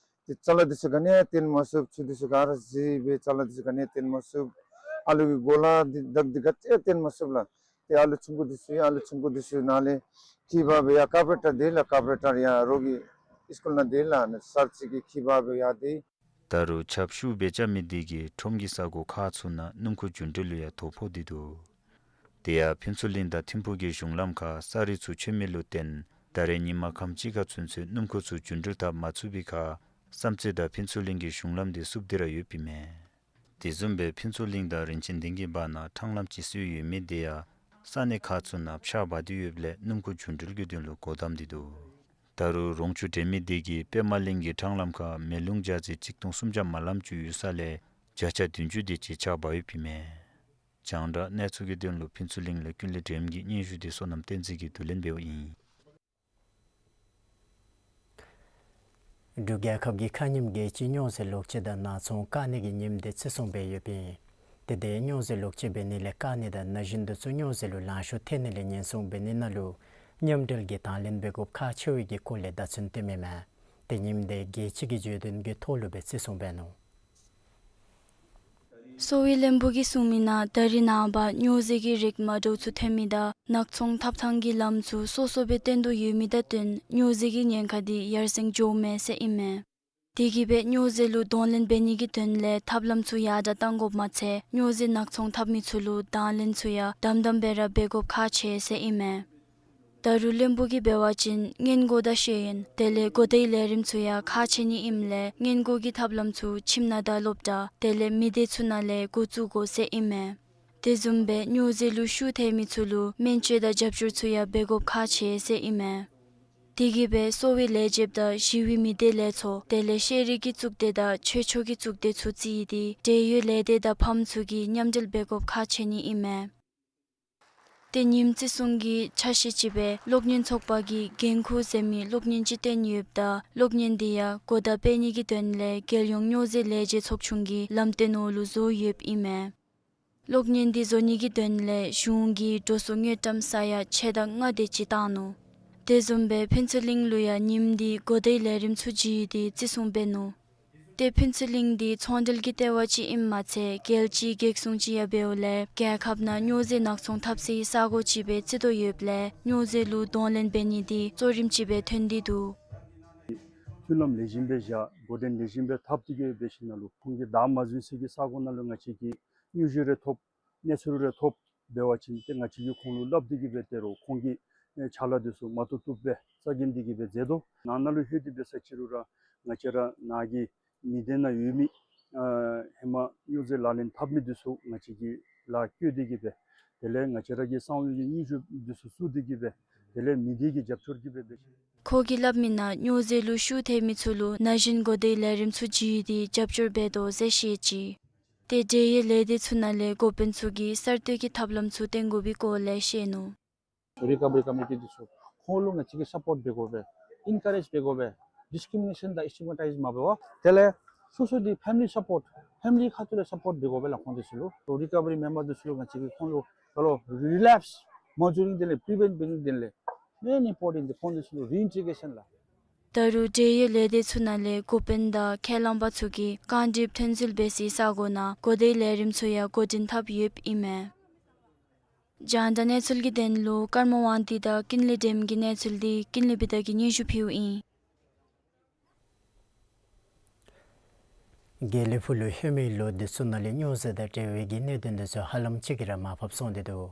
ཏེ་ཅ་ལ་འདི་ཚུ་ག་ནི་ཡང་སྟོན་མ་ཚུགས། ཆུ་འདི་ཚུ་ག་ར་བཞེས་སྦེ་ཅ་ལ་འདི་ཚུ་ག་ནི་ཡང་སྟོན་མ་ཚུགས། ཨ་ལུ་གི་གོ་ལ་འདི་དག་འདི་ག་ཅི་ཡང་སྟོན་མ་ཚུགས་ལགས། ཏེ་ཨ་ལུ་ཆུང་ཀུ་འདི་ཚུ་ཡང་ཨ་ལུ་ཆུང་ཀུ་འདི་ཚུ་ནཱ་ལས་ཁྱིད་འབག་སྦེ་ཡར་ཀར་པོ་རེ་ཊར་དེ་ལགས། ཀར་པོ་རེ་ཊར་ཡར་རོགས་ཀྱི་སི་ཀུལ་ནང་དེ་ལགས། ནཱ་སར་ཅིག་གིས་ཁྱིད་འབག་སྦེ་ཡར་དེ། ད་རུང་ཆརཔ་ཤུགས་སྦེ་རྐྱབ་མི་འདི་གིས་ཁྲོམ་གྱི་ས་གོ་ཁག་ཚུ་ནང་སྣུམ་འཁོར་རྒྱུན་འགྲུལ་ལུ་ཡང་ཐོ་ཕོག་སྟེ་འདུག། དེ་ཡང་ཕུན་ཚོགས་གླིང་དང་ཐིམ་ཕུག་གི་གཞུང་ལམ་ཁར་ས་རི་ཚུ་ཆོད་མི་ལུ་བརྟེན་ད་རེས་ཉིན་མ་ཁམས་ཅིག་ཁར་ཚུན་ཚོད་སྣུམ་འཁོར་ཚུ་རྒྱུན་འགྲུལ་འཐབ་མ་ཚུགས་པའི་ཁར་བསམ་རྩེ་དང་ཕུན་ཚོགས་གླིང་གི་གཞུང་ལམ་འདི་བསུབ་སྟེ་ར་ཡོདཔ་ཨིན་མས། དེ་བཟུམ་སྦེ་ཕུན་ཚོགས་གླིང་དང་རིན་ཆེན་སྡིངས་ཀྱི་བར་ན་ཕྲང་ལམ་ཅིག་བཟོ་ཡོད་མི་དེ་ཡང་ས་གནས་ཁག་ཚུ་ནང་ཆརཔ་འབབ་སྟེ་ཡོདཔ་ལས་སྣུམ་འཁོར་རྒྱུན་འགྲུལ་གྱི་དོན་ལུ་སྒོ་བསྡམས་ཏེ་འདུག། ད་རུང་རོང་ཆུ་འདྲེན་མི་དེ་གིས་པདྨ་གླིང་གི་ཕྲང་ལམ་ཁར་མེ་རླུང་རྒྱགས་ཚད་ཆིག་སྟོང་སུམ་བརྒྱ་མ་ལངམ་ཅིག་ཡོད་ས་ལས་ བརྒྱ་ཆ་བདུན་ཅུ་དེ་ཅིག་ཆག་འབག་ཡོདཔ་ཨིན་མས། རྒྱང་བསྒྲགས་གནས་ཚུལ་གྱི་དོན་ལུ་ཕུན་ཚོགས་གླིང་ལས་ཀུན་ལེགས་སྒྲོལམ་གྱི་སྙན་ཞུ་དེ་བསོད་ནམས་བསྟན་འཛིན་གྱིས་བསྡུ་ལེན་འབདཝ་ཨིན། འབྲུག་རྒྱལ་ཁབ་ཀྱི་ཁ་ཉིནམ་རྒྱལ་སྤྱིའི་སྨྱོ་རྫས་ལོག་སྤྱོད་དང་ནག་ཚོང་བཀག་ནིའི་ཉིནམ་དེ་བརྩི་སྲུང་འབད་ཡོདཔ་ཨིན། དེ་དེ་སྨྱོ་རྫས་ལོག་སྤྱོད་འབད་ནི་ལས་བཀག་ནི་དང་ན་གཞོན་དེ་ཚུ་སྨྱོ་རྫས་ལུ་ལང་ཤོར་ཐལ་ནི་ལས་ཉེན་སྲུང་འབད་ནི་ནང་ལུ་མཉམ་འབྲེལ་གྱིས་དང་ལེན་འབད་དགོཔ་ཁག་ཆེ་བའི་གི་སྐོར་ལས་བརྡ་མཚོན་སྟོནམ་ཨིན་མས། དེ་ཉིནམ་དེ་རྒྱལ་སྤྱི་གི་བརྗོད་དོན་གྱི་ཐོག་ལུ་སྦེ་བརྩི་སྲུང་འབད་ནུག། གསོ་བའི་བློན་པོ་གིས་གསུངས་མི་ནང་ད་རིས་ནངས་པ་སྨྱོ་རྫས་ཀྱི་རིགས་མ་འདྲཝ་ཚུ་ཐོན་མི་དང་ནག་ཚོང་འཐབ་ཐངས་ཀྱི་ལམ་ཚུ་སོ་སོ་སྦེ་བཏོན་དོ་ཡོད་མི་དང་བསྟུན་སྨྱོ་རྫས་ཀྱི་ཉེན་ཁ་དེ་ཡར་སེང་འགྱོཝ་མས་ཟེར་ཨིན་མས། དེ་གིས་སྦེ་སྨྱོ་རྫས་ལུ་གདོང་ལེན་འབད་ནིའི་དོན་ལས་ཐབས་ལམ་ཚུ་ཡར་དྲག་གཏང་དགོཔ་མ་ཚད་སྨྱོ་རྫས་ནག་ཚོང་འཐབ་མི་ཚུ་ལུ་དང་ལེན་ཚུ་ཡང་དམ་དམ་སྦེ་ར་འབད་དགོཔ་ཁག་ཆེ་ཟེར་ཨིན་མས། ད་རུང་བློན་པོ་གིས་འབད་བ་ཅིན་སྔོན་འགོག་དང་ཤེས་ཡོན་དེ་ལས་གོ་བརྡའི་ལས་རིམ་ཚུ་ཡང་ཁག་ཆེ་ནི་ཨིནམ་ལས་སྔོན་འགོག་གི་ཐབས་ལམ་ཚུ་ཁྱིམ་ནང་དང་སློབ་གྲྭ་དེ་ལས་མི་སྡེ་ཚུ་ནང་ལས་འགོ་བཙུགས་དགོ་ཟེར་ཨིན་མས། དེ་བཟུམ་སྦེ་སྨྱོ་རྫས་ལུ་ཤུགས་ཐལ་མི་ཚུ་ལུ་སྨན་བཅོས་དང་རྒྱབ་སྐྱོར་ཚུ་ཡང་འབད་དགོཔ་ཁག་ཆེ་ཟེར་ཨིན་མས། དེ་གིས་སྦེ་གསོ་བའི་ལས་བྱེདཔ་དང་ཞི་བའི་མི་སྡེ་ལས་ཚོགས་དེ་ལས་ཤེས་རིག་གི་གཙུག་སྡེ་དང་ཆོས་ཕྱོགས་ཀྱི་གཙུག་སྡེ་ཚུ་བརྩིས་ཏེ་འབྲེལ་ཡོད་ལས་སྡེ་དང་ཕམ་ཚུ་གིས་མཉམ་འབྲེལ་འབད་དགོཔ་ཁག་ཆེ་ནི་ཨིན་མས། ཏེ་ཉིནམ་བརྩི་སྲུང་གི་ཆ་ཤས་ཅིག་སྦེ་གློག་བརྙན་ཚོགས་པ་གིས་འགན་ཁུར་ཟེར་མི་གློག་བརྙན་ཅིག་བཏོན་ཡོདཔ་ད་གློག་བརྙན་དེ་ཡང་གོ་བརྡ་སྤེལ་ནིའི་དོན་ལས་རྒྱལ་ཡོངས་སྨྱོ་རྫས་ལས་བྱེད་ཚོགས་ཆུང་གིས་ལམ་སྟོན་འོག་ལུ་བཟོ་ཡོདཔ་ཨིན་མས། གློག་བརྙན་དེ་བཟོ་ནིའི་དོན་ལས་གཞུང་གིས་འགྲོ་སོང་དངུལ་ཀྲམ་ས་ཡ་ཕྱེད་དང་ལྔ་དེ་ཅིག་བཏང་ནུག། དེ་བཟུམ་སྦེ་ཕུན་ཚོགས་གླིང་ལུ་ཡང་ཉིནམ་དེ་གོ་བརྡའི་ལས་རིམ་ཚུ་བརྩིས་ཏེ་བརྩི་སྲུང་འབད་ནུག། ཏེ་ཕུན་ཚོགས་གླིང་དེ་ཚོང་འབྲེལ་གྱི་ལྟེ་བ་ཅིག་ཨིནམ་མ་ཚད་རྒྱལ་སྤྱིའི་གེགས་སྲུང་ཅིག་ཡང་འབདཝ་ལས་རྒྱལ་ཁབ་ནང་སྨྱོ་རྫས་ནག་ཚོང་འཐབ་སའི་ས་གོ་ཅིག་སྦེ་བརྩི་དོ་ཡོདཔ་ལས་སྨྱོ་རྫས་ལུ་གདོང་ལེན་འབད་ནི་དེ་གཙོ་རིམ་ཅིག་སྦེ་ཐོན་ཏེ་འདུག། མཐུན་ལམ་ལེགས་ཤོམ་སྦེ་བཞག། འགོ་འདྲེན་ལེགས་ཤོམ་སྦེ་འཐབ་སྟེ་གི་འབད་ཞིནམ་ལས་ཁོང་གིས་བདའ་མ་ཟུན་སའི་གི་ས་གོ་ནང་ལུ་ང་བཅས་ཀྱིས་སྨྱོ་རྫས་རེ་ཐོབ་གནས་ཚུལ་རེ་ཐོབ་འབད་བ་ཅིན་ཏེ་ང་བཅས་ཀྱིས་ཁོང་ལུ་སླབ་སྟེ་གི་སྦེ་ཏེ་རོགས་ཁོང་གིས་ཨེ་ཕྱག་ལཱ་དེ་ཚུ་མ་བཏུབ་བཏུབ་སྦེ་རྩ་འགེངས་ཏེ་གི་སྦེ་མཛད་དོ། ནང་ན་ལུ་ལྷོད་དེ་འབད་ས་ཅིག་རུང་ར་ང་བཅས་ར་ནཱ་གི་མི་སྡེ་ནང་ཡོད་མི་ཨ་ཧེ་མ་སྨྱོ་རྫས་ལག་ལེན་འཐབ་མི་དེ་ཚུ་ང་བཅས་ཀྱིས་ལཱ་བཀོད་དེ་གི་སྦེ་དེ་ལས་ང་བཅས་ར་གི་གསང་བའི་གི་སྙན་ཞུ་དེ་ཚུ་བཙུགས་ཏེ་གི་སྦེ་དེ་ལས་མི་སྡེ་གི་རྒྱབ་སྐྱོར་གྱིས་སྦེ་འབད་ཞིནམ། ཁོ་གིས་སླབ་མི་ནང་སྨྱོ་རྫས་ལུ་ཤུགས་ཐལ་མི་ཚུ་ལུ་ན་གཞོན་གོ་བརྡའི་ལས་རིམ་ཚུ་བརྩིས་ཏེ་རྒྱབ་སྐྱོར་འབད་དོ་ཟེར་བཤད་ཅི། ཏེ་འབྲེལ་ཡོད་ལས་སྡེ་ཚུ་ནང་ལས་འགོ་དཔོན་ཚུ་གིས་གསར་གཏོད་ཀྱི་ཐབས་ལམ་ཚུ་བཏོན་དགོ་པའི་སྐོར་ལས་བཤད་ནུག། རི་ཀ་བ་རི་ཀོ་མི་ཊི་དེ་ཚུ་ཁོང་ལུ་ང་བཅས་ཀྱིས་སཔོརཊ་འབད་དགོ་པས། ཨིན་ཀ་རེཇ་འབད་དགོ་པས། ཌིསི་ཀི་རི་མི་ནེ་ཤཱན་དང་སི་ཊི་མ་ཊའིཛ་མ་འབད་བར། དེ་ལས་སོ་སོ་དེ་ཕེ་མི་ལི་སཔོརཊ་ཕེ་མི་ལི་ཁ་ཐུག་ལས་སཔོརཊ་འབད་དགོ་པས་ལགས། ཁོང་དེ་ཚུ་ལུ་རི་ཀ་བ་རི་མེམ་བར་དེ་ཚུ་ལུ་ང་བཅས་ཀྱིས་ཁོང་ལུ་ད་ལོག་རི་ལེཔ་སི་མ་འགྱོ་ནིའི་དོན་ལས་པི་རི་བེནཊ་འབད་ནིའི་དོན་ལས་མེན་ཨིམ་པོར་ཊེནཊ་དེ་ཁོང་དེ་ཚུ་ལུ་རི་ཨིན་ཊི་གེ་རེ་ཤཱན་ལགས། ད་རུང་འབྲེལ་ཡོད་ལས་སྡེ་ཚུ་ནང་ལས་འགོ་དཔོན་དང་ཁས་བླངས་པ་ཚུ་གིས་རྐང་སྒྲིག་ཐོན་འཛུལ་འབད་སའི་ས་གོ་ནང་གོ་བརྡའི་ལས་རིམ་ཚུ་ཡང་འགོ་འདྲེན་འཐབ་ཡོདཔ་ཨིན་མས། རྒྱང་བསྒྲགས་གནས་ཚུལ་གྱི་དོན་ལུ་ཀརྨ་དབང་འདུས་དང་ཀུན་ལེགས་སྒྲོལམ་གྱི་གནས་ཚུལ་དེ་ཀུན་ལེགས་བི་དྷ་གིས་སྙན་ཞུ་ཕུལཝ་ཨིན། དགེ་ལེགས་ཕུག་ལུ་ལྷོད་མི་ལོ་དེ་ཚུ་ནང་ལས་སྨྱོ་རྫས་དང་འབྲེལ་བའི་གི་གནད་དོན་དེ་ཚུ་ཧ་ལམ་ཅིག་གིས་ར་མར་ཕབ་སོང་སྟེ་འདུག།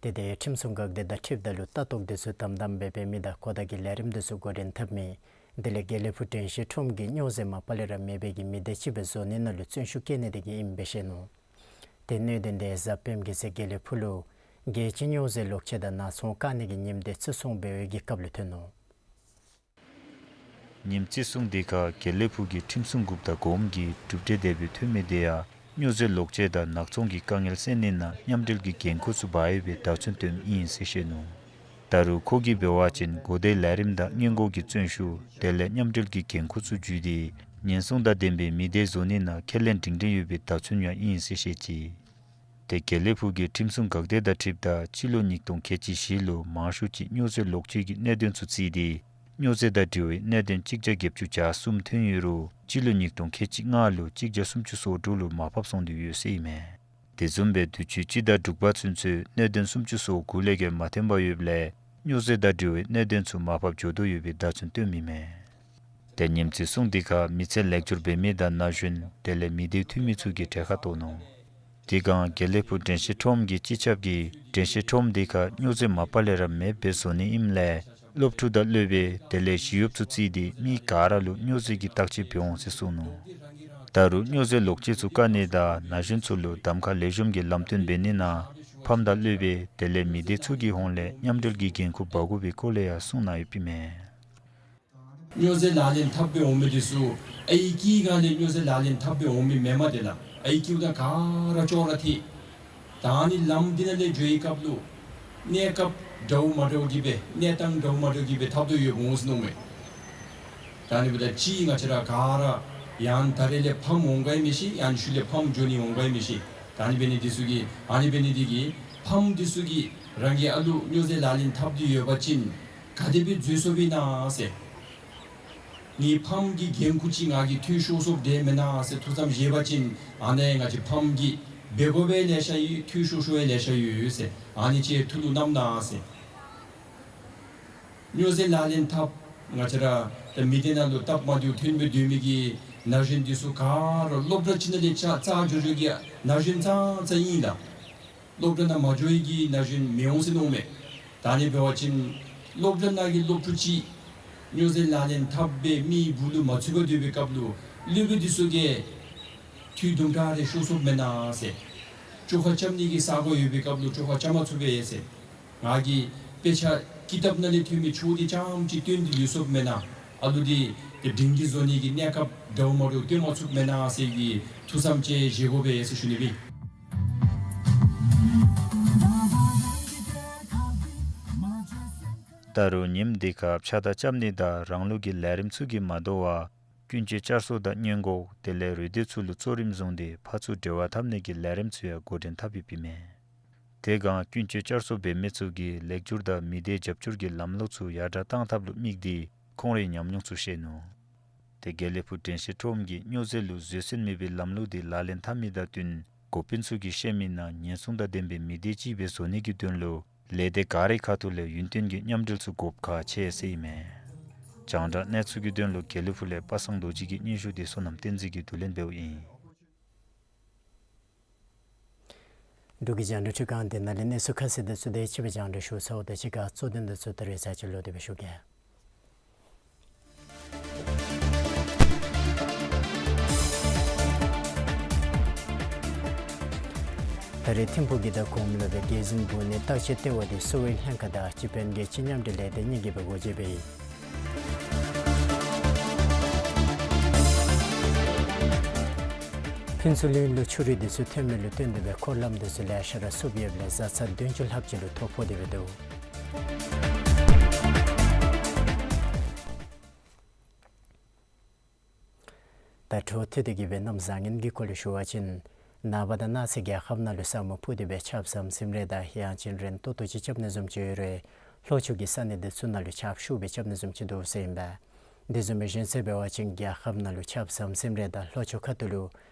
དེ་དེ་ཁྲིམས་སྲུང་འགག་སྡེ་དང་འཁྲིལཝ་ད་ལུ་ལྟ་རྟོག་དེ་ཚུ་དམ་དམ་སྦེ་འབད་མི་དང་གོ་བརྡ་གི་ལས་རིམ་དེ་ཚུ་འགོ་འདྲེན་འཐབ་མི་དེ་ལས་དགེ་ལེགས་ཕུག་དྲན་ཤེས་ཁྲོམ་གྱིས་སྨྱོ་རྫས་མ་པ་ལས་ར་མེད་པའི་གི་མི་སྡེ་ཅིག་སྦེ་བཟོ་ནི་ནང་ལུ་བརྩོན་ཤུགས་བསྐྱེད་ནི་དེ་གིས་ཨིནམ་སྦེ་བཤད་ནུག། ཏེ་གནད་དོན་དེ་གཟའ་སྤེནམ་གི་ཚེ་དགེ་ལེགས་ཕུག་ལུ་རྒྱལ་སྤྱིའི་སྨྱོ་རྫས་ལོག་སྤྱོད་དང་ནག་ཚོང་བཀག་ནི་གི་ཉིནམ་དེ་བརྩི་སྲུང་འབད་བའི་གི་སྐབས་ལུ་ཐོན་ནུག། ཉིནམ་བརྩི་སྲུང་དེ་ཁར་དགེ་ལེགས་ཕུག་གི་ཁྲིམས་སྲུང་འགག་སྡེ་དང་གོངམ་གིས་གྲུབ་འབྲས་དེ་སྦེ་ཐོན་མི་དེ་ཡང་སྨྱོ་རྫས་ལོག་སྤྱོད་དང་ནག་ཚོང་གི་དཀའ་ངལ་སེལ་ནི་ནང་མཉམ་འབྲེལ་གྱི་འགན་ཁུར་ཚུ་འབག་ཡོད་པའི་བརྡ་མཚོན་སྟོནམ་ཨིན་ཟེར་བཤད་ནུག། ད་རུང་ཁོ་གིས་འབད་བ་ཅིན་གོ་བརྡའི་ལས་རིམ་དང་སྔོན་འགོག་གི་བརྩོན་ཤུགས་དེ་ལས་མཉམ་འབྲེལ་གྱི་འགན་ཁུར་ཚུ་བརྒྱུད་དེ་ཉེན་སྲུང་དང་ལྡན་པའི་མི་སྡེ་བཟོ་ནི་ནང་ཁས་ལེན་སྒྲིང་སྒྲིང་ཡོད་པའི་བརྡ་མཚོན་ཡང་ཨིན་ཟེར་བཤད་ཅི། ཏེ་དགེ་ལེགས་ཕུག་གི་ཁྲིམས་སྲུང་འགག་སྡེ་དང་འཁྲིལཝ་ད་སྤྱི་ལོ་ཉིས་སྟོང་ཁལ་གཅིག་བཞི་ལུ་མང་ཤོས་ཅིག་སྨྱོ་རྫས་ལོག་སྤྱོད་ཀྱི་གནད་དོན་ཚུ་བརྩིས་ཏེ་སྨྱོ་རྫས་དང་འབྲེལ་བའི་གནད་དོན་གཅིག་བརྒྱ་བརྒྱད་ཅུ་གྱ་གསུམ་ཐོན་ཡོད་རུང་སྤྱི་ལོ་ཉིས་སྟོང་ཁལ་གཅིག་ལྔ་ལུ་གཅིག་བརྒྱ་སུམ་ཅུ་སོ་དྲུག་ལུ་མར་ཕབ་སོང་སྟེ་ཡོད་ཟེར་ཨིན་མས། དེ་བཟུམ་སྦེ་དུས་ཅི་སྤྱི་ཟླ་དྲུག་པ་ཚུན་ཚོད་གནད་དོན་སུམ་ཅུ་སོ་དགུ་ལས་བརྒལ་མ་ཐོན་པར་ཡོདཔ་ལས་སྨྱོ་རྫས་དང་འབྲེལ་བའི་གནད་དོན་ཚུ་མར་ཕབ་འགྱོ་དོ་ཡོད་པའི་བརྡ་མཚོན་སྟོནམ་ཨིན་མས། ཏེ་ཉིནམ་བརྩི་སྲུང་དེ་ཁར་མི་ཚེ་ལེགས་འགྱུར་འབད་མི་དང་ན་གཞོན་དེ་ལས་མི་སྡེ་འཐུས་མི་ཚུ་གིས་གྲལ་ཁར་གཏོགས་ནུག། དེ་སྒང་དགེ་ལེགས་ཕུག་དྲན་ཤེས་ཁྲོམ་གྱི་སྤྱི་ཁྱབ་ཀྱིས་དྲན་ཤེས་ཁྲོམ་དེ་ཁར་སྨྱོ་རྫས་མ་པ་ལས་ར་མེདཔ་སྦེ་བཟོ་ནི་ཨིནམ་ལས་སློབ་ཕྲུག་དང་སློབ་དཔོན་དེ་ལས་ཞི་གཡོགཔ་ཚུ་བརྩིས་ཏེ་མི་ག་ར་ལུ་སྨྱོ་རྫས་ཀྱི་བརྟག་དཔྱད་འབད་འོང་ཟེར་གསུངས་ནུག། ད་རུང་སྨྱོ་རྫས་ལོག་སྤྱོད་ཚུ་བཀག་ནི་དང་ན་གཞོན་ཚུ་ལུ་གདམ་ཁ་ལེགས་ཤོམ་གྱི་ལམ་སྟོན་འབད་ནི་ནང་ཕམ་དང་སློབ་དཔོན་དེ་ལས་མི་སྡེ་ཚུ་གི་ཧོངས་ལས་མཉམ་འབྲེལ་གྱི་འགན་ཁུར་འབག་དགོ་པའི་སྐོར་ལས་ཡང་གསུངས་གནང་ཡོདཔ་ཨིན་མས། སྨྱོ་རྫས་ལག་ལེན་འཐབ་སྦེ་འོང་མི་དེ་ཚུ་ཨའི་སྐྱེས་སྒང་ལས་སྨྱོ་རྫས་ལག་ལེན་འཐབ་སྦེ་འོང་མི་མེན་པར་དེ་ལགས། ཨའི་ཀིའུ་དང་ག་ར་ཅོག་ར་འཐད། ད་ཨ་ནི་ལམ་འདི་ནང་ལས་འགྱོ་བའི་སྐབས་ལུ་གནས་སྐབས་འདྲཝ་མ་འདྲཝ་གི་སྦེ་གནས་སྟངས་འདྲཝ་མ་འདྲཝ་གི་སྦེ་ཐབས་དོ་ཡོདཔ་འོང་ཟེར་མནོཝ་མས། ད་ཨ་ནི་འབདཝ་ད་ཅིག་ང་བཅས་ར་ག་ར་ཡང་ད་རེས་ལས་ཕམ་འོང་ག་ཡང་མི་ཤེས། ཡང་ཤུལ་ལས་ཕམ་འགྱོ་ནི་འོང་ག་ཡང་མི་ཤེས། ད་ཨ་ནི་འབད་ནི་འདི་ཚུ་གིས་ཨ་ནི་འབད་ནི་འདི་གིས་ཕམ་འདི་ཚུ་གིས་རང་གི་ཨ་ལུ་སྨྱོ་རྫས་ལག་ལེན་འཐབ་སྟེ་ཡོད་པ་ཅིན་ག་དེ་སྦེ་འཛོལ་སོཔ་ཨིན་ན་ཟེར། ངེའི་ཕམ་གྱི་འགན་ཁུར་ཅིག་ང་གིས་འཐུས་ཤོར་སོཔ་འདྲས་མེན་ན་ཟེར་ཐུགས་བསམ་བཞེས་པ་ཅིན་ཨ་ནི་ང་བཅས་ཕམ་གྱིས་འབད་དགོ་པའི་ལེ་ཤ་ཡོད། འཐུས་ཤོར་ཤོར་བའི་ལེ་ཤ་ཡོད་ཟེར། ཨ་ནི་ཅིག་ཐུགས་ལུ་བསྣམ་གནང་ཟེར། སྨྱོ་རྫས་ལག་ལེན་འཐབ་ང་བཅས་ར་ད་མི་སྡེ་ནང་ལུ་སྟབས་མ་བདེཝ་ཐོན་སྦེ་སྡོད་མི་གི་ན་གཞོན་འདི་ཚུ་ག་ར་སློབ་གྲྭ་ཅིག་ནང་ལས་ཆ་རྩ་འགྱོ་འགྱོ་གི་ན་གཞོན་ཙང་ཙང་ཨིན་ལགས། སློབ་གྲྭ་ནང་མ་འགྱོ་བའི་གི་ན་གཞོན་མི་འོང་ཟེར་མནོཝ་མས། ད་ཨ་ནི་འབད་བ་ཅིན་སློབ་གྲྭ་ནང་གི་སློབ་ཕྲུག་ཅིག་སྨྱོ་རྫས་ལག་ལེན་འཐབ་སྦེ་མི་སྦུག་ལུ་མ་ཚུད་པར་སྡོད་པའི་སྐབས་ལུ་སློབ་དཔོན་འདི་ཚུ་གིས་འཐུས་དུམ་གྲ་རེ་ཤོར་སོཔ་མེན་ན་ཟེར། བཅོ་ཁ་རྐྱབ་ནི་གི་ས་གོ་ཡོད་པའི་སྐབས་ལུ་བཅོ་ཁ་རྐྱབ་མ་ཚུགས་པས་ཟེར། ང་གིས་དཔེ་ཆ་ཀི་ཏབ་ནང་ལས་ཐོན་མི་ཆོས་འདི་རྐྱངམ་ཅིག་བཏོན་ཏེ་ལུས་སོཔ་མེན་ན། ཨ་ལུ་འདི་ཏེ་སྒྲིང་སྒྲི་བཟོ་ནི་གི་གནས་སྐབས་འདྲཝ་མ་འདྲཝ་སྟོན་མ་ཚུགསཔ་མེན་ན་ཟེར་གྱི་ཐུགས་བསམ་ཅིག་བཞེས་དགོ་པས་ཟེར་ཞུ་ནི་སྦེ། ད་རུང་ཉིནམ་འདི་ཁར་ཕྱགས་བདའ་རྐྱབ་ནི་དང་རང་ལུགས་ཀྱི་ལས་རིམ་ཚུ་གིས་མ་དོ་བར་ཀུན་སྤྱོད་བསྐྱར་གསོ་དང་སྔོན་འགོག་དེ་ལས་རུ་སྡེ་ཚུ་ལུ་གཙོ་རིམ་བཟུང་སྟེ་ཕར་ཚུར་འབྲེལ་བ་འཐབ་ནི་གི་ལས་རིམ་ཚུ་ཡང་འགོ་འདྲེན་འཐབ་ཡོདཔ་ཨིན་མས། དེ་སྒང་ཀུན་སྤྱོད་བསྐྱར་གསོ་འབད་མི་ཚུ་གིས་ལེགས་བསྒྱུར་དང་མི་སྡེ་རྒྱབ་སྐྱོར་གྱི་ལམ་ལུགས་ཚུ་ཡར་དྲག་བཏང་ཐབས་ལུ་དམིགས་ཏེ་ཁོང་རའི་ཉམས་མྱོང་ཚུ་བཤད་ནུག། དེ་དགེ་ལེགས་ཕུག་དྲན་ཤེས་ཁྲོམ་གྱིས་སྨྱོ་རྫས་ལུ་བཟོད་བསྲན་མེད་པའི་ལམ་ལུགས་འདི་ལག་ལེན་འཐབ་མི་དང་བསྟུན་འགོ་དཔོན་ཚུ་གིས་བཤད་མི་ནང་ཉེན་སྲུང་དང་ལྡན་པའི་མི་སྡེ་ཅིག་སྦེ་བཟོ་ནི་གི་དོན་ལུ་ལས་སྡེ་ག་རའི་ཁ་ཐུག་ལས་ཡུན་བརྟན་གྱི་མཉམ་འབྲེལ་ཚུ་དགོཔ་ཁག་ཆེ་ཟེར་ཨིན་མས། རྒྱང་བསྒྲགས་གནས་ཚུལ་གྱི་དོན་ལུ་དགེ་ལེགས་ཕུག་ལས་པ་སངས་རྡོ་རྗེ་གི་སྙན་ཞུ་འདི་བསོད་ནམས་བསྟན་འཛིན་གྱིས་བསྡུ་ལེན་འབདཝ་ཨིན། འབྲུག་གི་རྒྱང་བསྒྲགས་ཁྲི་ཁང་འདི་ནང་ལས་གནས་ཚུལ་ཁ་གསལ་དེ་ཚུ་དེ་ཅིག་སྦེ་རྒྱང་བསྒྲགས་ཞུ་ཚརཝ་དང་གཅིག་ཁར་གཙོ་དོན་དེ་ཚུ་ད་རེས་ཚར་གཅིག་ལོག་སྟེ་སྦེ་ཞུ་གེ། ད་རེས་ཐིམ་ཕུག་གི་དང་གོངམ་ལུ་སྦེ་རྒྱལ་འཛིན་འབུམ་གནས་བརྟག་དཔྱད་ལྟེ་བ་འདི་གསོ་བའི་ལྷན་ཁག་དང་སྤྱི་ཕན་རྒྱལ་སྤྱི་མཉམ་འབྲེལ་ལས་སྡེ་གཉིས་ཀྱིས་སྦེ་སྒོ་འབྱེད་འབད་ཡི། ཕུན་ཚོགས་གླིང་ལུ་ཆུ་རུད་འདི་ཚུ་ཐོན་མི་ལུ་བརྟེན་ཏེ་སྦེ་འཁོར་ལམ་འདི་ཚུ་ལེ་ཤ་ར་བསུབ་ཡོདཔ་ལས་བཟའ་ཚང་བདུན་ཅུ་ལྷགཔ་ཅིག་ལུ་ཐོ་ཕོག་སྟེ་སྦེ་འདུག། ད་འཕྲོ་མཐུད་དེ་གི་སྦེ་གནམ་བཟང་ངན་གྱི་སྐོར་ལས་ཞུ་བ་ཅིན་ནངས་པ་དང་གནངས་ཚེ་རྒྱལ་ཁབ་ནང་ལུ་ས་སྨུག་ཕུབ་སྟེ་སྦེ་ཆརཔ་ཟམ་ཟིམ་རེ་དང་ཡང་ཅིན་རན་ཏོག་ཏོ་ཅིག་རྐྱབ་ནི་བཟུམ་ཅིག་ཡོད་རུང་ལྷོ་ཕྱོགས་ཀྱི་ས་གནས་འདི་ཚུ་ནང་ལུ་ཆརཔ་ཤུགས་སྦེ་རྐྱབ་ནི་བཟུམ་ཅིག་འདུག་ཟེར་ཨིན་པས། དེ་བཟུམ་སྦེ་གཞེས་ཚེས་འབད་བ་ཅིན་རྒྱལ་ཁབ་ནང་ལུ་ཆརཔ་ཟམ་ཟིམ་རེ་དང་ལྷོ་ཕྱོགས་ཁ་ཐུག་ལུ་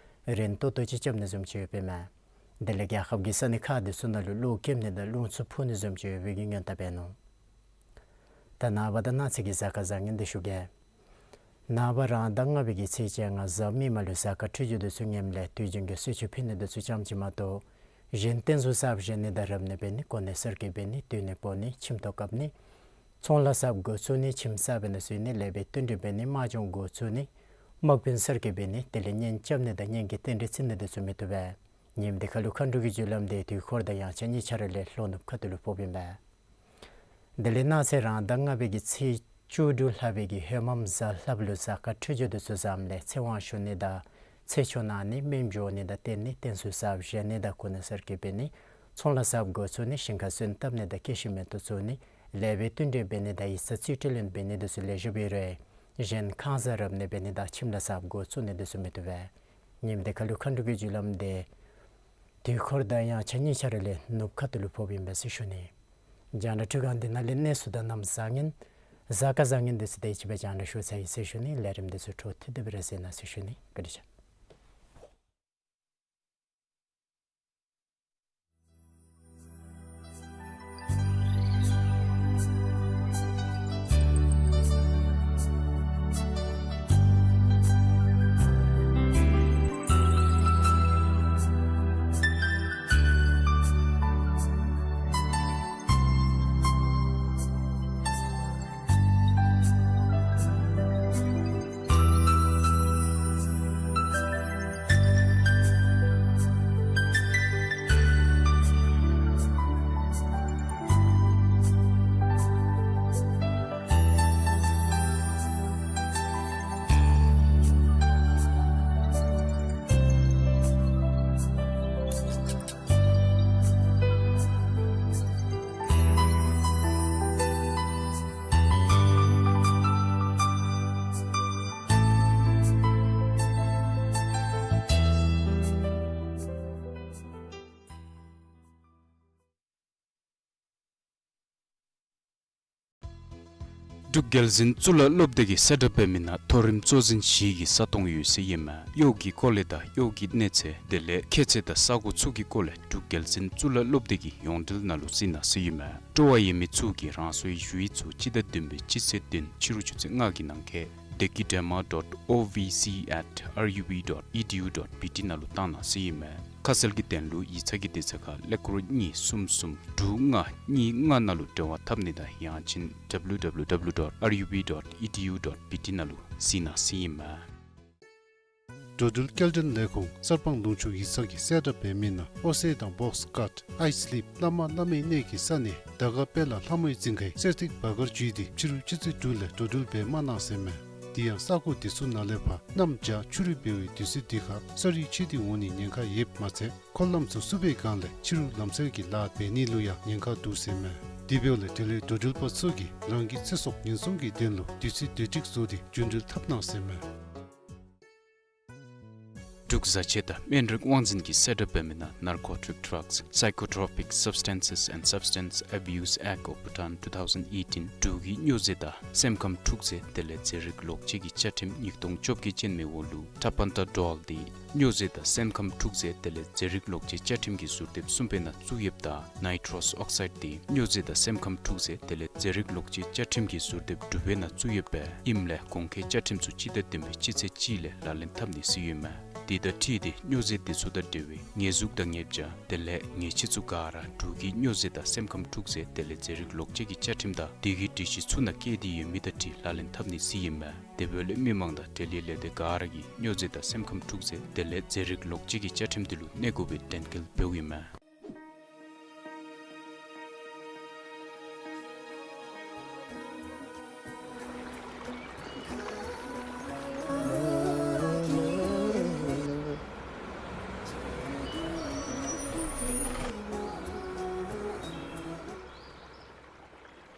རན་ཏོག་ཏོ་ཅིག་རྐྱབ་ནི་བཟུམ་ཅིག་ཡོདཔ་ཨིན་མས། དེ་ལས་རྒྱལ་ཁབ་ཀྱི་ས་གནས་ཁག་འདི་ཚུ་ནང་ལུ་གློག་ཀེམ་ནི་དང་རླུང་འཚུབ་འཕུ་ནི་བཟུམ་ཅིག་ཡོད་པའི་གི་སྔོན་བརྡ་འབད་ནུག། ད་ནངས་པ་དང་གནངས་ཚེ་གི་གཟའ་སྐར་བཟང་ངན་འདི་ཞུ་གེ། ནངས་པ་རང་ཟླ་ལྔ་པའི་གི་ཚེས་བཅོ་ལྔ་གཟའ་མིག་དམར་ལུ་གཟའ་སྐར་འཕྲོད་སྦྱོར་འདི་ཚུ་ངནམ་ལས་དུས་རྒྱུན་གྱི་གསོལ་མཆོད་ཕུལ་ནི་འདི་ཚུ་ཙམ་ཅིག་མ་གཏོགས་གཞན་རྟེན་གསུམ་གསརཔ་བཞེངས་ནི་དང་རབ་གནས་འབད་ནི་གོ་གནས་གསར་བསྐོ་འབད་ནི་སྡོད་གནས་སྤོ་ནི་ཁྱིམ་ཐོག་བཀབ་ནི་ཚོང་ལཱ་གསརཔ་འགོ་བཙུགས་ནི་ཁྱིམ་གསརཔ་ནང་བཙུགས་ནི་ལེགས་པའི་བསྟུན་གྲོས་འབད་ནི་དམག་སྦྱོང་འགོ་བཙུགས་ནི་དམག་དཔོན་གསར་བསྐོ་འབད་ནི་དེ་ལས་གཉེན་རྐྱབ་ནི་དང་གཉེན་གྱི་རྟེན་འབྲེལ་བརྩི་ནི་འདི་ཚུ་མི་བཏུབ་པས། ཉིནམ་འདི་ཁར་ལུ་མཁའ་འགྲོ་གི་རྒྱུ་ལམ་འདི་དུས་འཁོར་དང་དབྱངས་འཆར་གཉིས་ཆ་ར་ལས་ལྷོ་ནུབ་ཁ་ཐུག་ལུ་ཕོགཔ་ཨིན་པས། དེ་ལས་གནངས་ཚེ་རང་ཟླ་ལྔ་པའི་གི་ཚེས་བཅུ་དྲུག་ལྷག་པའི་གི་ཧོད་མམ་གཟའ་ལྷགཔ་ལུ་གཟའ་སྐར་འཕྲོད་སྦྱོར་འདི་ཚུ་བཟངམ་ལས་ཚེ་དབང་ཞུ་ནི་དང་ཚེ་ཆོག་གནང་ནི་སྨན་སྦྱོར་ནི་དང་རྟེན་ནི་རྟེན་གསུམ་གསརཔ་བཞེངས་ནི་དང་གོ་གནས་གསར་བསྐོ་འབད་ནི་ཚོང་ལཱ་གསརཔ་འགོ་བཙུགས་ནི་ཞིང་ཁ་སོན་བཏབ་ནི་དང་སྐྱེ་ཤི་མེ་ཏོག་བཙུགས་ནི་ལེགས་པའི་བསྟུན་གྲོས་འབད་ནི་དང་ཡིག་ཚང་རྩིས་སྤྲོད་ལེན་འབད་ནི་འདི་ཚུ་ལེགས་ཤོམ་ཡོད་རུང་གཞན་ཁང་གསར་རབ་གནས་འབད་ནི་དང་ཁྱིམ་ལཱ་གསརཔ་འགོ་བཙུགས་ནི་འདི་ཚུ་མི་བཏུབ་པས། ཉིནམ་འདི་ཁར་ལུ་མཁའ་འགྲོ་གི་རྒྱུ་ལམ་འདི་དུས་འཁོར་དང་དབྱངས་འཆར་གཉིས་ཆ་ར་ལས་ནུབ་ཁ་ཐུག་ལུ་ཕོགཔ་ཨིན་པས་ཟེར་ཞུ་ནི། རྒྱང་བསྒྲགས་འཕྲུལ་ཁང་འདི་ནང་ལས་གནས་ཚུལ་དང་གནམ་བཟང་ངན་གཟའ་སྐར་བཟང་ངན་འདི་ཚུ་དེ་ཅིག་སྦེ་རྒྱང་བསྒྲགས་ཞུ་ཚར་ཡི་ཟེར་ཞུ་ནི། ལས་རིམ་འདི་ཚུ་འཕྲོ་མཐུད་དེ་སྦེ་ར་གཟིགས་གནང་ཟེར་ཞུ་ནི། བཀའ་དྲིན་ཆེ། འབྲུག་རྒྱལ་འཛིན་གཙུག་ལག་སློབ་སྡེ་གིས་གསལ་བསྒྲགས་འབད་མི་ནང་མཐོ་རིམ་གཙོ་འཛིན་བཞི་གི་ས་སྟོང་ཡོད་ཟེར་ཨིན་མས། གཡོག་གི་སྐོར་ལས་དང་གཡོག་གི་གནས་ཚད་དེ་ལས་ཁྱད་ཚད་དང་ས་གོ་ཚུ་གི་སྐོར་ལས་འབྲུག་རྒྱལ་འཛིན་གཙུག་ལག་སློབ་སྡེ་གི་ཡོངས་འབྲེལ་ནང་ལུ་གཟིགས་གནང་ཟེར་ཨིན་མས། སྤྲོ་བ་ཡོད་མི་ཚུ་གིས་རང་སོའི་ཞུ་ཡིག་ཚུ་སྤྱི་ཟླ་བདུན་པའི་སྤྱི་ཚེས་བདུན་ཕྱི་རུ་ཆུ་ཚོད་ལྔ་གི་ནང་འཁོད་dekidrama dot O V C at R U B dot E D U dot B T ནང་ལུ་བཏང་གནང་ཟེར་ཨིན་མས། ཁ་གསལ་གྱི་དོན་ལུ་ཡིག་ཚང་གི་དུས་ཚོད་ཁར་ཀླད་ཀོར་གཉིས་གསུམ་གསུམ་དྲུག་ལྔ་གཉིས་ལྔ་ནང་ལུ་འབྲེལ་བ་འཐབ་ནི་དང་ཡང་ཅིན་W W W dot R U B dot E D U dot B T ནང་ལུ་གཟིགས་གནང་ཟེར་ཨིན་མས། འགྲོ་འགྲུལ་སྐྱེལ་འདྲེན་ལས་ཁུངས་གསར་སྤང་ལུང་ཕྱོགས་ཡིག་ཚང་གིས་གསལ་བསྒྲགས་འབད་མི་ནང་ཨོ་སེ་དང་བོགས་ཀཊ་ཨའི་སི་ལིབ་བླ་མ་བླ་མའི་གནས་ཀྱི་ས་གནས་དར་དཀར་དཔལ་ལྷ་མོའི་རྫིང་ཁའི་གསེར་ཐིག་བར་སྐོར་བརྒྱུད་དེ་ཕྱི་རུ་ཆུ་ཚོད་དྲུག་ལས་འགྲོ་འགྲུལ་འབད་མ་གནང་ཟེར་མས། དེ་ཡང་ས་གོ་དེ་ཚུ་ནང་ལས་ཕར་གནམ་བྱཱར་ཆུ་རུད་འབད་བའི་དུས་ཚོད་འདི་ཁར་ས་རུད་ཆད་དེ་འོང་ནི་ཉེན་ཁ་ཡོདཔ་མ་ཚད་འཁོར་ལམ་ཚུ་བསུབ་པའི་སྒང་ལས་ཕྱི་རུ་ལམ་བསལ་གྱི་ལཱ་འབད་ནི་ལུ་ཡང་ཉེན་ཁ་འདུག་ཟེར་མས། དེ་འབདཝ་ལས་དེ་ལས་འགྲོ་འགྲུལ་པ་ཚུ་གིས་རང་གི་ཚེ་སྲོག་ཉེན་སྲུང་གི་དོན་ལུ་དུས་ཚོད་བདེ་སྒྲིག་བཟོ་སྟེ་རྒྱུན་འགྲུལ་འཐབ་གནང་ཟེར་མས། འབྲུག་བཟའ་ཆས་དང་སྨན་རིགས་དབང་འཛིན་གྱིས་གསལ་བསྒྲགས་འབད་མི་ནང་Narcotic Drugs, Psychotropic Substances and Substance Abuse Act of Bhutan two thousand eighteen འབྲུག་གི་སྨྱོ་རྫས་དང་སེམས་ཁམས་འཁྲུག་རྫས་དེ་ལས་རྫས་རིགས་ལོག་སྤྱོད་ཀྱི་བཅའ་ཁྲིམས་ཉིས་སྟོང་བཅོ་བརྒྱད་ཅན་མའི་འོག་ལུ་ཐ་པན་ཏ་ཌོལ་འདི་སྨྱོ་རྫས་དང་སེམས་ཁམས་འཁྲུག་རྫས་དེ་ལས་རྫས་རིགས་ལོག་སྤྱོད་བཅའ་ཁྲིམས་ཀྱི་ཟུར་དེབ་གསུམ་པའི་ནང་བཙུགས་ཡོདཔ་ད་ནའི་ཊོ་སི་ཨོག་སའིཌ་འདི་སྨྱོ་རྫས་དང་སེམས་ཁམས་འཁྲུག་རྫས་དེ་ལས་རྫས་རིགས་ལོག་སྤྱོད་བཅའ་ཁྲིམས་ཀྱི་ཟུར་དེབ་དྲུག་པའི་ནང་བཙུགས་ཡོདཔ་ཨིནམ་ལས་གོང་འཁོད་བཅའ་ཁྲིམས་ཚུ་སྤྱི་ཟླ་བདུན་པའི་སྤྱི་ཚེས་གཅིག་ལས་ལག་ལེན་འཐབ་ནི་ཟེར་ཡོད་མས། དེ་དང་འཁྲིལ་ཏེ་སྨྱོ་རྫས་དེ་ཚུ་དང་འབྲེལ་བའི་ཉེས་འཛུགས་དང་ཉེས་བྱ་དེ་ལས་ཉེས་ཆད་ཚུ་ག་ར་འབྲུག་གི་སྨྱོ་རྫས་དང་སེམས་ཁམས་འཁྲུག་རྫས་དེ་ལས་རྫས་རིགས་ལོག་སྤྱོད་ཀྱི་བཅའ་ཁྲིམས་དང་དེ་གི་སྒྲིག་གཞི་ཚུ་ནང་བཀོད་དེ་ཡོད་མི་དང་འཁྲིལ་ལག་ལེན་འཐབ་ནི་ཟེར་ཨིན་མས། དེ་འབདཝ་ལས་མི་མང་དང་འབྲེལ་ཡོད་ལས་སྡེ་ག་ར་གིས་སྨྱོ་རྫས་དང་སེམས་ཁམས་འཁྲུག་རྫས་དེ་ལས་རྫས་རིགས་ལོག་སྤྱོད་ཀྱི་བཅའ་ཁྲིམས་དེ་ལུ་གནས་དགོ་པའི་དྲན་སྐུལ་འབདཝ་ཨིན་མས།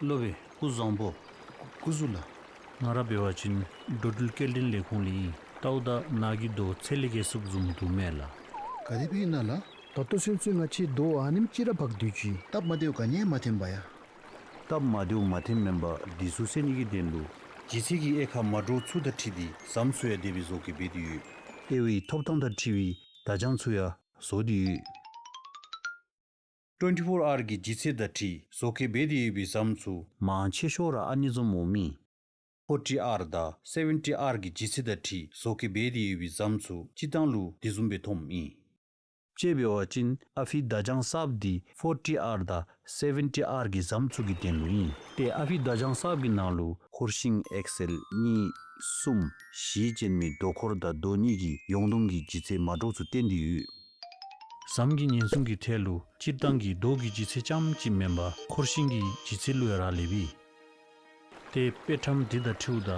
སློབ་དཔོན་སྐུ་གཟུགས་བཟང་པོ། སྐུ་གཟུགས་ལགས། ང་ར་འབད་བ་ཅིན་འགྲོ་འགྲུལ་སྐྱེལ་འདྲེན་ལས་ཁུངས་ལས་ཨིན། ལྟཝ་ད་ནཱ་གི་རྡོ་ཚད་ལས་བརྒལ་སུབ་བཟུམ་འདུག་མས་ལགས། ག་དེ་སྦེ་ཨིན་ན་ལགས། ད་ལྟོ་ཚུན་ཚོད་ང་བཅས་རྡོ་ཨ་ནེམ་ཅིག་ར་འབག་སྡོད་ཅི། སྟབས་མ་བདེཝ་ག་ནི་ཡང་མ་ཐོན་པ་ཡ། སྟབས་མ་བདེཝ་མ་ཐོནམ་མེན་པར་འདི་ཚུ་སེལ་ནི་གི་དོན་ལུ་ལྗིད་ཚད་ཀྱི་དབྱེ་ཁག་མ་འདྲཝ་ཚུ་དང་འཁྲིལ་ཏེ་ཟམ་ཚུ་ཡང་དེ་སྦེ་བཟོ་བཀོད་འབད་དེ་ཡོད། དབྱེ་བའི་ཐོབ་ཐང་དང་འཁྲིལ་བའི་བརྡ་བྱང་ཚུ་ཡང་བཟོ་སྟེ་ཡོད། ཊུ་ཝེན་ཊི་ཕོར་ཨར་གྱི་ལྗིད་ཚད་དང་འཁྲིལ་བཟོ་བཀོད་འབད་དེ་ཡོད་པའི་ཟམ་ཚུ་མང་ཆེ་ཤོས་ར་ཨ་ནི་བཟུམ་འོང་མི། ཕོར་ཊི་ཨར་དང་སེ་ཝེན་ཊི་ཨར་གྱི་ལྗིད་ཚད་དང་འཁྲིལ་བཟོ་བཀོད་འབད་དེ་ཡོད་པའི་ཟམ་ཚུ་སྤྱིར་བཏང་ལུ་དེ་བཟུམ་སྦེ་མཐོངམ་ཨིན། དཔྱེ་འབད་བ་ཅིན་ཨ་ཕི་བརྡ་བྱང་གསརཔ་འདི་ཕོར་ཊི་ཨར་དང་སེ་ཝེན་ཊི་ཨར་གྱི་ཟམ་ཚུ་གི་དོན་ལུ་ཨིན། ཏེ་ཨ་ཕི་བརྡ་བྱང་གསརཔ་གི་ནང་ལུ་འཁོར་ཤིང་ཨེག་སེལ་གཉིས་གསུམ་བཞི་ཅན་མའི་རྡོ་འཁོར་དང་རྡོ་གཉིས་ཀྱི་ཡོངས་བསྡོམས་ཀྱི་ལྗིད་ཚད་མ་འདྲཝ་ཚུ་བཏོན་ཏེ་ཡོད། ཟམ་གྱི་ཉེན་སྲུང་གི་ཐད་ལུ་སྤྱིར་བཏང་གི་རྡོ་གི་ལྗིད་ཚད་རྐྱངམ་ཅིག་མེན་པར་འཁོར་ཤིང་གི་ལྗིད་ཚད་ལུ་ཡང་རག་ལསཔ་ཨིན། ཏེ་དཔེ་ཁྲམ་འདི་དང་འཁྲིལཝ་ད་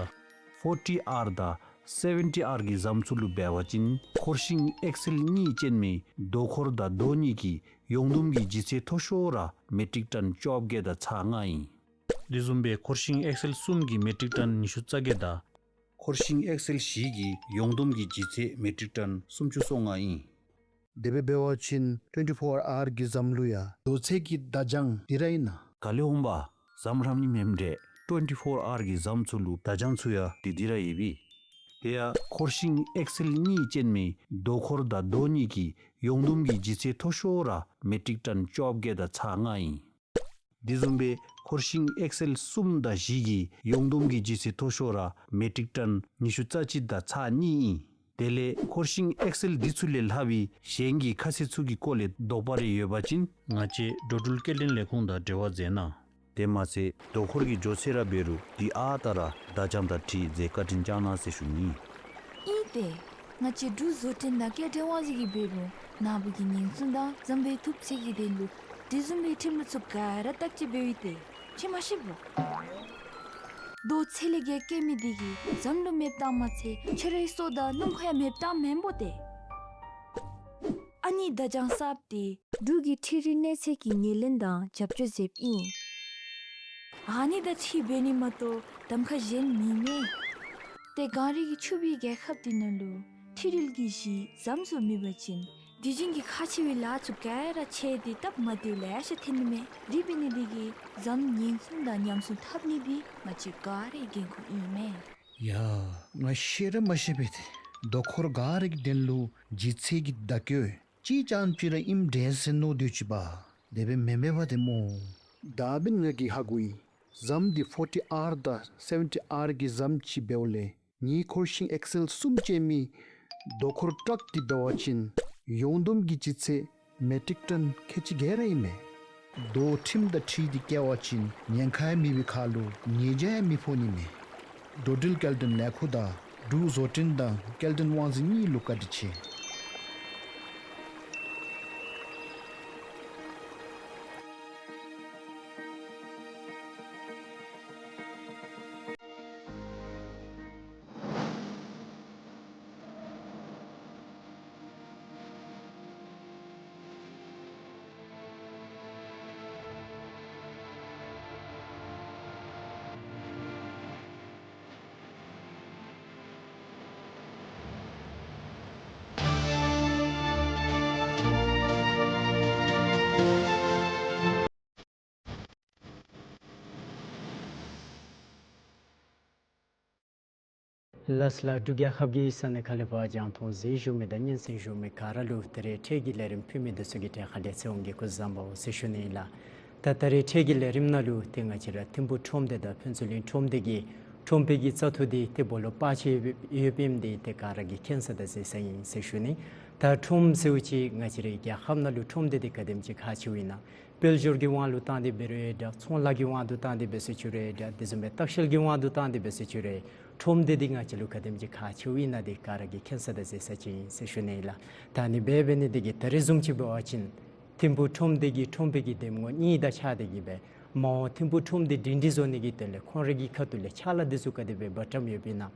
ཕོར་ཊི་ཨར་དང་སེ་ཝེན་ཊི་ཨར་གྱི་ཟམ་ཚུ་ལུ་འབད་བ་ཅིན་འཁོར་ཤིང་ཨེག་སེལ་གཉིས་ཅན་མའི་རྡོ་འཁོར་དང་རྡོ་གཉིས་ཀྱི་ཡོངས་བསྡོམས་ཀྱི་ལྗིད་ཚད་མཐོ་ཤོས་ར་མེ་ཊིག་ཊཱན་བཅོ་བརྒྱད་དང་ཚག་ལྔ་ཨིན། དེ་བཟུམ་སྦེ་འཁོར་ཤིང་ཨེག་སེལ་གསུམ་གྱི་མེ་ཊིག་ཊཱན་ཉི་ཤུ་རྩ་བརྒྱད་དང་། འཁོར་ཤིང་ཨེག་སེལ་བཞི་གི་ཡོངས་བསྡོམས་ཀྱི་ལྗིད་ཚད་མེ་ཊིག་ཊཱན་སུམ་ཅུ་སོ་ལྔ་ཨིན། དེ་སྦེ་འབད་བ་ཅིན་ཊུ་ཝེན་ཊི་ཕོར་ཨར་གྱི་ཟམ་ལུ་ཡང་རྡོ་ཚད་ཀྱི་བརྡ་བྱང་འདི་ར་ཨིན་ན། ག་ལས་འོང་པ། ཟམ་རམ་ནི་མེནམ་འདྲས། ཊུ་ཝེན་ཊི་ཕོར་ཨར་གྱི་ཟམ་ཚུ་ལུ་བརྡ་བྱང་ཚུ་ཡང་འདི་འདི་ར་ཡོདཔ་ཨིན། དེ་ཡང་འཁོར་ཤིང་ཨེག་སེལ་གཉིས་ཅན་མའི་རྡོ་འཁོར་དང་རྡོ་གཉིས་ཀྱི་ཡོངས་བསྡོམས་ཀྱི་ལྗིད་ཚད་མཐོ་ཤོས་ར་མེ་ཊིག་ཊཱན་བཅོ་བརྒྱད་དང་ཚག་ལྔ་ཨིན། དེ་བཟུམ་སྦེ་འཁོར་ཤིང་ཨེག་སེལ་གསུམ་དང་བཞི་གི་ཡོངས་བསྡོམས་ཀྱི་ལྗིད་ཚད་མཐོ་ཤོས་ར་མེ་ཊིག་ཊཱན་ཉི་ཤུ་རྩ་གཅིག་དང་ཚག་གཉིས་ཨིན། དེ་ལས་འཁོར་ཤིང་ཨེག་སེལ་འདི་ཚུ་ལས་ལྷག་པའི་གཞན་གྱི་ཁ་གསལ་ཚུ་གི་སྐོར་ལས་དོགས་པ་རེ་ཡོད་པ་ཅིན་ང་བཅས་འགྲོ་འགྲུལ་སྐྱེལ་འདྲེན་ལས་ཁུངས་དང་འབྲེལ་བ་མཛད་གནང་། དེ་མ་ཚད་རྡོ་འཁོར་གྱི་མགྱོགས་ཚད་ར་འབད་རུང་འདི་ཨ་རྟག་ར་བརྡ་བྱང་དང་འཁྲིལ་མཛད་བཀའ་དྲིན་བསྐྱང་གནང་ཟེར་ཞུ་ནི། ཨིན་ཏེ། ང་བཅས་འབྲུག་བཟོ་སྐྲུན་དང་སྐྱེལ་འདྲེན་དབང་འཛིན་གྱིས་འབད་རུང་ནཱ་བུ་གི་ཉེན་སྲུང་དང་ཟམ་པའི་ཐུབ་ཚད་ཀྱི་དོན་ལུ་དེ་བཟུམ་མའི་ཁྲིམས་ལུགས་ཚུ་ག་ར་བརྟག་དཔྱད་འབདཝ་ཨིན་ཏེ། ཁྱོད་མ་ཤེས་པོ། རྡོ་ཚད་ལས་བརྒལ་བཀལ་མི་འདི་གིས་ཟམ་ལུ་མེདཔ་བཏངམ་མ་ཚད་ཁྱོད་རའི་སྲོག་དང་སྣུམ་འཁོར་ཡང་མེདཔ་བཏངམ་མེན་པོ་ཏེ། ཨ་ནི་བརྡ་བྱང་གསརཔ་འདི་འབྲུག་གི་འཕྲུལ་རིག་གནས་ཚད་ཀྱི་ངོས་ལེན་དང་རྒྱབ་སྐྱོར་མཛདཔ་ཨིན། ཨ་ནི་དང་འཁྲིལ་འབད་ནི་མ་གཏོགས་གདམ་ཁ་གཞན་མེད་མས། ཏེ་གངས་རི་གི་ཕྱུག་པའི་རྒྱལ་ཁབ་འདི་ནང་ལུ་འཕྲུལ་རིག་གི་གཞི་ཟམ་ཚུ་མེད་པ་ཅིན་ དུས་རྒྱུན་གྱི་ཁག་ཆེ་བའི་ལཱ་ཚུ་ག་ར་ཆད་དེ་སྟབས་མ་བདེཝ་ལེ་ཤ་ཐོན་ནི་མས། དེ་འབད་ནི་དེ་གིས་འཛམ་ཉེན་སྲུང་དང་ཉམས་སྲུང་འཐབ་ནི་འདི་ང་བཅས་ག་རའི་འགན་ཁུར་ཨིན་མས། ཡ། ང་ཤེས་ར་མ་ཤེས་པས་ཏེ། རྡོ་འཁོར་ག་ར་གི་དོན་ལུ་ལྗིད་ཚད་ཀྱི་བརྡ་བཀོད་ཅིག་ཙམ་ཅིག་ར་ཨིནམ་འདྲས་ཟེར་མནོ་སྡོད་ཅི་པ། དེ་སྦེ་མེན་མས་པ་ཏེ་སྨོ། ད་འབདན་ང་གིས་ཧ་གོ་ཡི། ཟམ་འདི་ཕོར་ཊི་ཨར་དང་སེ་བེན་ཊི་ཨར་གྱི་ཟམ་ཅིག་འབདཝ་ལས་ཉིས་འཁོར་ཤིང་ཨེག་སེལ་གསུམ་ཅན་མི་རྡོ་འཁོར་ཊཱག་འདི་འབད་བ་ཅིན་ཡོངས་བསྡོམས་ཀྱི་ལྗིད་ཚད་མེ་ཊིག་ཊོན་ཁལ་གཅིག་བརྒྱད་ར་ཨིན་མས། རྡོ་ཁྲིམས་དང་འཁྲིལ་ཏེ་བཀལ་བ་ཅིན་ཉེན་ཁ་ཡང་མེད་པའི་ཁར་ལུ་ཉེས་བྱ་ཡང་མི་ཕོག་ནི་མས། འགྲོ་འགྲུལ་སྐྱེལ་འདྲེན་ལས་ཁུངས་དང་འབྲུག་བཟོ་སྐྲུན་དང་སྐྱེལ་འདྲེན་དབང་འཛིན་གཉིས་ལུ་བཀའ་དྲིན་ཆེ། ལགས་ལགས། འབྲུག་རྒྱལ་ཁབ་ཀྱི་ས་གནས་ཁག་ལས་ཕར་རྒྱང་མཐོང་གཟིགས་བཞུགས་མི་དང་སྙན་གསན་བཞུགས་མི་ག་ར་ལུ་ད་རེས་འཕྲལ་གྱི་ལས་རིམ་ཕུལ་མི་འདི་ཚུ་གི་གྲས་ཁ་ལས་ཚེ་དབང་གིས་སྐུ་གཟུགས་བཟང་པོ་ཟེར་ཞུ་ནི་ཨིན་ལགས། ད་ད་རེས་འཕྲལ་གྱི་ལས་རིམ་ནང་ལུ་ཏེ་ང་བཅས་ར་ཐིམ་ཕུག་ཁྲོམ་སྡེ་དང་ཕུན་ཚོགས་གླིང་ཁྲོམ་སྡེ་གི་ཁྲོམ་དཔོན་གྱི་བཙག་འཐུ་འདི་ཏེ་སྦོ་ལོགས་པ་ཅིག་ཡོདཔ་ཨིནམ་འདི་ཏེ་ག་ར་གིས་མཁྱེན་ས་དང་གཟིགས་ས་ཨིན་ཟེར་ཞུ་ནི། ད་ཁྲོམ་ཟེརཝ་ཅིག་ང་བཅས་རའི་རྒྱལ་ཁབ་ནང་ལུ་ཁྲོམ་སྡེ་འདི་ག་དེམ་ཅིག་ཁག་ཆེཝ་ཨིན་ན། དཔལ་འབྱོར་གྱི་དབང་ལུ་བཏང་སྟེ་འབད་རུང་འདྲ། ཚོང་ལཱ་གི་དབང་དུ་བཏང་སྟེ་འབད་སུ་ཅིག་རུང་འདྲ། དེ་བཟུམ་སྦེ་ལྟ་བཤལ་གྱི་དབང་དུ་བཏང་སྟེ་འབད་སུ་ཅིག་རུང་ཁྲོམ་སྡེ་འདི་ང་བཅས་ལུ་ག་དེམ་ཅིག་ཁག་ཆེཝ་ཨིན་ན་འདི་ག་ར་གིས་མཁྱེན་ས་དང་གཟིགས་ས་ཅིག་ཨིན་ཟེར་ཞུ་ནི་ཨིན་ལགས། ད་ཨ་ནི་སྦེ་འབད་ནི་འདི་གིས་ད་རེས་བཟུམ་ཅིག་འབད་བ་ཅིན་ཐིམ་ཕུག་ཁྲོམ་སྡེ་གི་ཁྲོམ་དཔོན་གྱི་འདེམས་ངོ་གཉིས་དང་ཆ་སྟེ་གིས་སྦེ་མ་འོངས་ཐིམ་ཕུག་ཁྲོམ་སྡེ་སྒྲིང་སྒྲི་བཟོ་ནི་གི་དོན་ལས་ཁོང་རའི་གི་ཁ་ཐུག་ལས་ཕྱག་ལཱ་འདི་ཚུ་ག་དེ་སྦེ་འབད་བཀྲམ་ཡོདཔ་ཨིན་ན།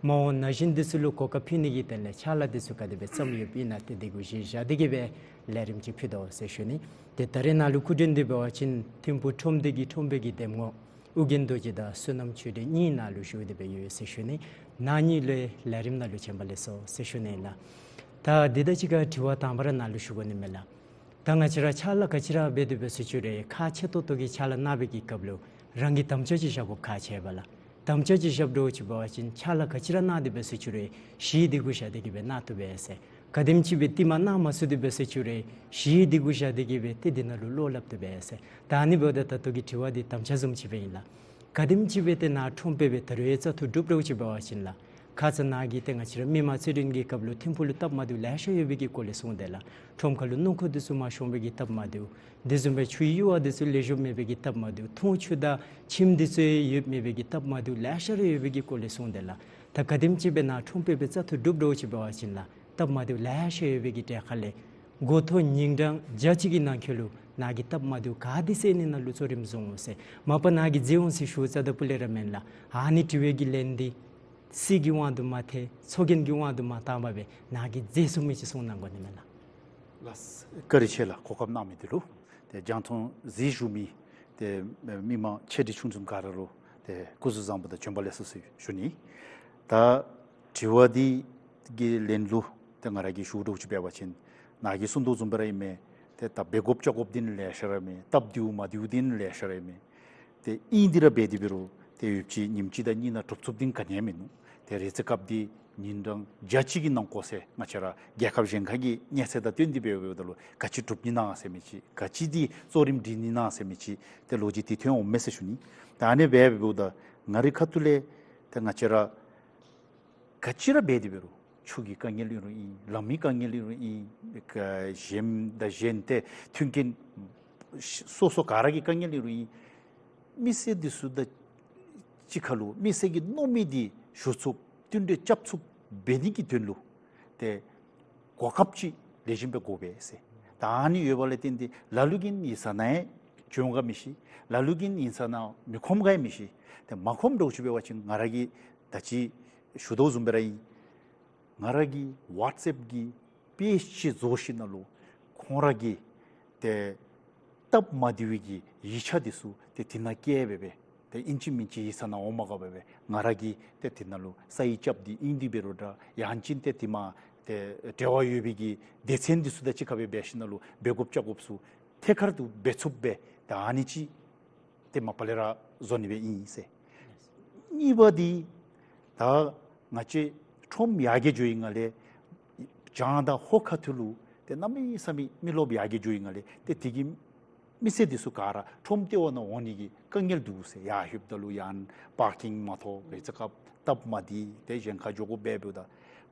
མ་འོངས་ན་གཞོན་འདི་ཚུ་ལུ་གོ་སྐབས་ཕུལ་ནི་གི་དོན་ལས་ཕྱག་ལཱ་འདི་ཚུ་ག་དེ་སྦེ་བརྩམས་ཡོདཔ་ཨིན་ན་ཏེ་འདི་གུ་གཞི་བཞག་སྟེ་གིས་སྦེ་ལས་རིམ་ཅིག་ཕུལ་དོ་ཟེར་ཞུ་ནི། ཏེ་ད་རེས་ནཱ་ལུ་སྐུ་མགྲོན་འདི་འབད་བ་ཅིན་ཐིམ་ཕུག་ཁྲོམ་སྡེ་གི་ཁྲོམ་དཔོན་གྱི་འདེམས་ངོ་ཨོ་རྒྱན་རྡོ་རྗེ་དང་བསོད་ནམས་ཆོས་སྒྲོན་གཉིས་ནཱ་ལུ་བཞུགས་ཏེ་སྦེ་ཡོད་ཟེར་ཞུ་ནི། ནཱ་གཉིས་ལུ་ལས་རིམ་ནང་ལུ་བྱོན་པ་ལེགས་སོ་ཟེར་ཞུ་ནི་ལགས། ད་འདི་དང་གཅིག་ཁར་དྲི་བ་དང་པ་ར་ནཱ་ལུ་ཞུ་དགོ་ནི་མས་ལགས། ད་ང་བཅས་ར་ཕྱག་ལཱ་ག་ཅི་ར་འབད་དེ་འབད་སུ་ཅིག་རུང་ཁག་ཆེ་ཏོག་ཏོ་གི་ཕྱག་ལཱ་གནང་བའི་གི་སྐབས་ལུ་རང་གིས་དམ་བཅའ་ཅིག་བཞག་དགོཔ་ཁག་ཆེ་བས་ལགས། དམ་བཅའ་ཅིག་བཞག་དོ་ཅིག་འབད་བ་ཅིན་ཕྱག་ལཱ་ག་ཅི་ར་གནང་སྟེ་འབད་སུ་ཅིག་རུང་གཞི་འདི་གུ་བཞག་སྟེ་གིས་སྦེ་གནང་བཏུབ་པས་ཟེར། ག་དེམ་ཅིག་སྦེ་རྟིང་མ་གནང་མ་ཚུགས་ཏེ་འབད་སུ་ཅིག་རུང་གཞི་འདི་གུ་བཞག་སྟེ་གིས་སྦེ་ཏེ་འདི་ནང་ལུ་བློ་སླབ་བཏུབ་པས་ཟེར། ད་ཨ་ནི་འབདཝ་ད་ད་ལྟོ་གི་དྲི་བ་འདི་དམ་བཅའ་བཟུམ་ཅིག་སྦེ་ཨིན་ལགས། ག་དེམ་ཅིག་སྦེ་ཏེ་ནཱ་ཁྲོམ་དཔོན་སྦེ་ད་རུང་ཡང་བཙག་འཐུ་གྲུབ་དོ་ཅིག་འབད་བ་ཅིན་ལགས། ཁ་ཙ་ནཱ་གིས་ཏེ་ང་བཅས་ར་མི་མང་རྩོད་འགྲན་གྱི་སྐབས་ལུ་ཐིམ་ཕུག་ལུ་སྟབས་མ་བདེཝ་ལེ་ཤ་ཡོད་པའི་གི་སྐོར་ལས་གསུངས་ཏེ་ལགས། ཁྲོམ་ཁ་ལུ་སྣུམ་འཁོར་འདི་ཚུ་མ་ཤོང་པའི་གི་སྟབས་མ་བདེཝ། དེ་བཟུམ་སྦེ་ཆུའི་གཡུར་བ་འདི་ཚུ་ལེགས་ཤོམ་མེད་པའི་གི་སྟབས་མ་བདེཝ། འཐུང་ཆུ་དང་ཁྱིམ་འདི་ཚུ་ཡོདཔ་མེད་པའི་གི་སྟབས་མ་བདེཝ་ལེ་ཤ་ར་ཡོད་པའི་གི་སྐོར་ལས་གསུངས་ཏེ་ལགས། ད་ག་དེམ་ཅིག་སྦེ་ནཱ་ཁྲོམ་དཔོན་སྦེ་བཙག་འཐུ་གྲུབ་དོ་ཅིག་འབད་བ་ཅིན་ལགས། སྟབས་མ་བདེཝ་ལེ་ཤ་ཡོད་པའི་གི་གྲས་ཁ་ལས་འགོ་ཐོག་ཉིན་གྲངས་བརྒྱ་གཅིག་གི་ནང་འཁོད་ལུ་ནཱ་གིས་སྟབས་མ་བདེཝ་ག་དེ་སེལ་ནི་ནང་ལུ་གཙོ་རིམ་བཟུང་འོང་ཟེར། མ་པ་ནཱ་གིས་མཛད་འོང་ཟེར་ཞུ་རྩ་དང་སྤུ་ལས་ར་མེན་ལགས། ཨ་ནི་དྲི་བའི་གི་ལན་འདི་སྲིད་ཀྱི་དབང་དུ་མ་ཐལ། ཚོགས་རྒྱན་གྱི་དབང་དུ་མ་བཏང་པར་སྦེ་ནཱ་གིས་མཛད་ཚུགས་མི་ཅིག་གསུང་གནང་དགོ་ནི་མས་ལགས། ལགས། བཀའ་དྲིན་ཆེ་ལགས། གོ་སྐབས་གནང་མི་འདི་ལུ། ཏེ་རྒྱང་མཐོང་གཟིགས་བཞུགས་མི་ཏེ་མི་མང་ཆེ་འབྲིང་ཆུང་གསུམ་ག་ར་ལུ་ཏེ་སྐུ་གཟུགས་བཟང་པོ་དང་བྱོན་པ་ལེགས་སོ་ཟེར་ཞུ་ནི། ད་དྲི་བ་འདི་གི་ལན་ལུ་ཏེ་ང་ར་གིས་ཞུ་དོ་ཅིག་འབད་བ་ཅིན་ནཱ་གིས་གསུང་དོ་བཟུམ་སྦེ་ར་ཨིན་མས། ཏེ་ད་འབད་དགོཔ་བཅའ་དགོཔ་འདི་ནི་ལེ་ཤ་ར་མས། སྟབས་བདེཝ་མ་བདེཝ་འདི་ནི་ལེ་ཤ་ར་ཨིན་མས། ཏེ་ཨིན་ཏེ་ར་འབད་དེ་འབད་རུང་ཏེ་ཡུདཔ་ཅིག་ཉིནམ་གཅིག་དང་གཉིས་ནང་གྲུབ་ཚུགསཔ་འདི་ག་ནི་ཡང་མིན་ནུག། ཏེ་རེ་ཚེ་སྐབས་འདི་ཉིན་གྲངས་བརྒྱ་གཅིག་གི་ནང་འགོར་ཟེར་ང་བཅས་ར་རྒྱལ་ཁབ་གཞན་ཁ་གི་གནས་ཚད་དང་བསྟུན་ཏེ་འབད་འབདཝ་ད་ལུ་ག་ཅི་གྲུབ་ནི་ན་ཟེར་མི་ཅིག་ག་ཅི་འདི་གཙོ་རིམ་སྒྲིག་ནི་ན་ཟེར་མི་ཅིག་ཏེ་ལོ་རྒྱུས་འདི་ཐོན་འོང་མས་ཟེར་ཞུ་ནི། ད་ཨ་ནི་སྦེ་འབདཝ་ད་ང་རའི་ཁ་ཐུག་ལས་ཏེ་ང་བཅས་ར་ག་ཅི་ར་འབད་དེ་འབད་རུང་ཆུ་གི་དཀའ་ངལ་ཨིན་རུང་ཨིན། ལམ་མི་དཀའ་ངལ་ཨིན་རུང་ཨིན། གཞན་དང་གཞན་ཏེ་མཐུན་རྐྱེན་སོ་སོ་ག་ར་གི་དཀའ་ངལ་ཨིན་རུང་ཨིན། མི་སེར་འདི་ཚུ་དང་གཅིག་ཁར་ལུ་མི་སེར་གྱི་མནོ་མི་འདི་ཞུ་ཚུགསཔ་མཐུན་འབྲེལ་རྐྱབ་ཚུགསཔ་འབད་ནི་གི་དོན་ལུ་ཏེ་གོ་སྐབས་ཅིག་ལེགས་ཤོམ་སྦེ་དགོ་པས་ཟེར། ད་ཨ་ནི་ཡོད་པ་ལས་བརྟེན་ཏེ་ལ་ལུ་གིས་ཨིན་ས་ནང་ཡང་བྱོན་ག་མི་ཤེས། ལ་ལུ་གིས་ཨིན་ས་ནང་མི་ཁོམ་ག་ཡང་མི་ཤེས། ཏེ་མ་ཁོམ་དོ་ཅིག་འབད་བ་ཅིན་ང་ར་གིས་ད་ཅི་ཞུ་དོ་བཟུམ་སྦེ་ར་ཨིན། ང་ར་གིས་ཝཊས་ཨེཔ་གི་པེཇ་ཅིག་བཟོ་ཞིནམ་ལས་ཁོང་ར་གི་ཏེ་སྟབས་མ་བདེ་བའི་གི་ཡིག་ཆ་འདི་ཚུ་ཏེ་དེ་ནང་བཀལ་སྦེ་སྦེ་ཏེ་ཨིན་ཅི་མིན་ཅི་ཡིག་ཚང་ནང་འོང་མ་དགོ་པར་སྦེ་ང་ར་གིས་ཏེ་དེ་ནང་ལུ་ས་ཡིག་རྐྱབ་སྟེ་ཨིན་ཏེ་འབད་རུང་འདྲ། ཡང་ཅིན་ཏེ་དེ་མ་ ཏེ་འབྲེལ་བ་ཡོད་པའི་གི་སྡེ་ཚན་འདི་ཚུ་དང་གཅིག་ཁར་སྦེ་འབད་ཞིནམ་ལས་འབད་དགོཔ་བཅའ་དགོཔ་ཚུ་ཐད་ཀར་དུ་འབད་ཚུགསཔ་སྦེ་ད་ཨ་ནི་ཅིག་ཏེ་མ་པ་ལས་ར་བཟོ་ནི་སྦེ་ཨིན་ཟེར། གཉིས་པ་འདི་ད་ང་བཅས་ཁྲོམ་ཡར་རྒྱས་འགྱོ་བའི་ངང་ལས་བྱང་དང་ཧོ་ཁ་ཐུག་ལུ་ཏེ་གནམ་མེད་ས་མེད་མི་རློབས་ཡར་རྒྱས་འགྱོ་བའི་ངང་ལས་ཏེ་དེ་གི་མི་སེར་འདི་ཚུ་ག་ར་ཁྲོམ་ལྟེ་བ་ནང་འོང་ནི་གི་དཀའ་ངལ་འདུག་ཟེར། ཡར་ལྷོདཔ་ད་ལུ་ཡང་པར་ཀིང་མ་གཏོགས་རེ་ཅིག་ཁར་སྟབས་མ་བདེ། ཏེ་གཞན་ཁར་འགྱོ་དགོཔ་འབདཝ་ད་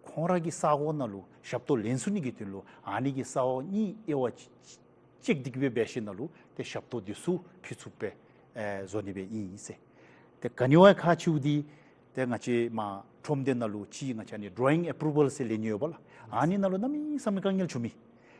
ཁོང་ར་གི་ས་གོ་ནང་ལུ་ཞབས་ཏོག་ལེན་ཚུགས་ནི་གི་དོན་ལུ་ཨ་ནི་གི་ས་གོ་གཉིས་དབྱེ་བ་ཅིག་ཅིག་འདི་གིས་སྦེ་འབད་ཞིནམ་ལས་ཏེ་ཞབས་ཏོག་འདི་ཚུ་ཕུལ་ཚུགསཔ་སྦེ་ཨེ་བཟོ་ནི་སྦེ་ཨིན་ཟེར། ཏེ་ག་ནི་བ་ཁག་ཆེཝ་འདི་ཏེ་ང་བཅས་མར་ཁྲོམ་སྡེ་ནང་ལུ་ཅིག་ང་བཅས་ཨ་ནི་drawing approval ཟེར་ལེན་ནི་ཡོད་པ་ལགས། ཨ་ནི་ནང་ལུ་གནམ་མེད་ས་མེད་དཀའ་ངལ་བྱུང་མི།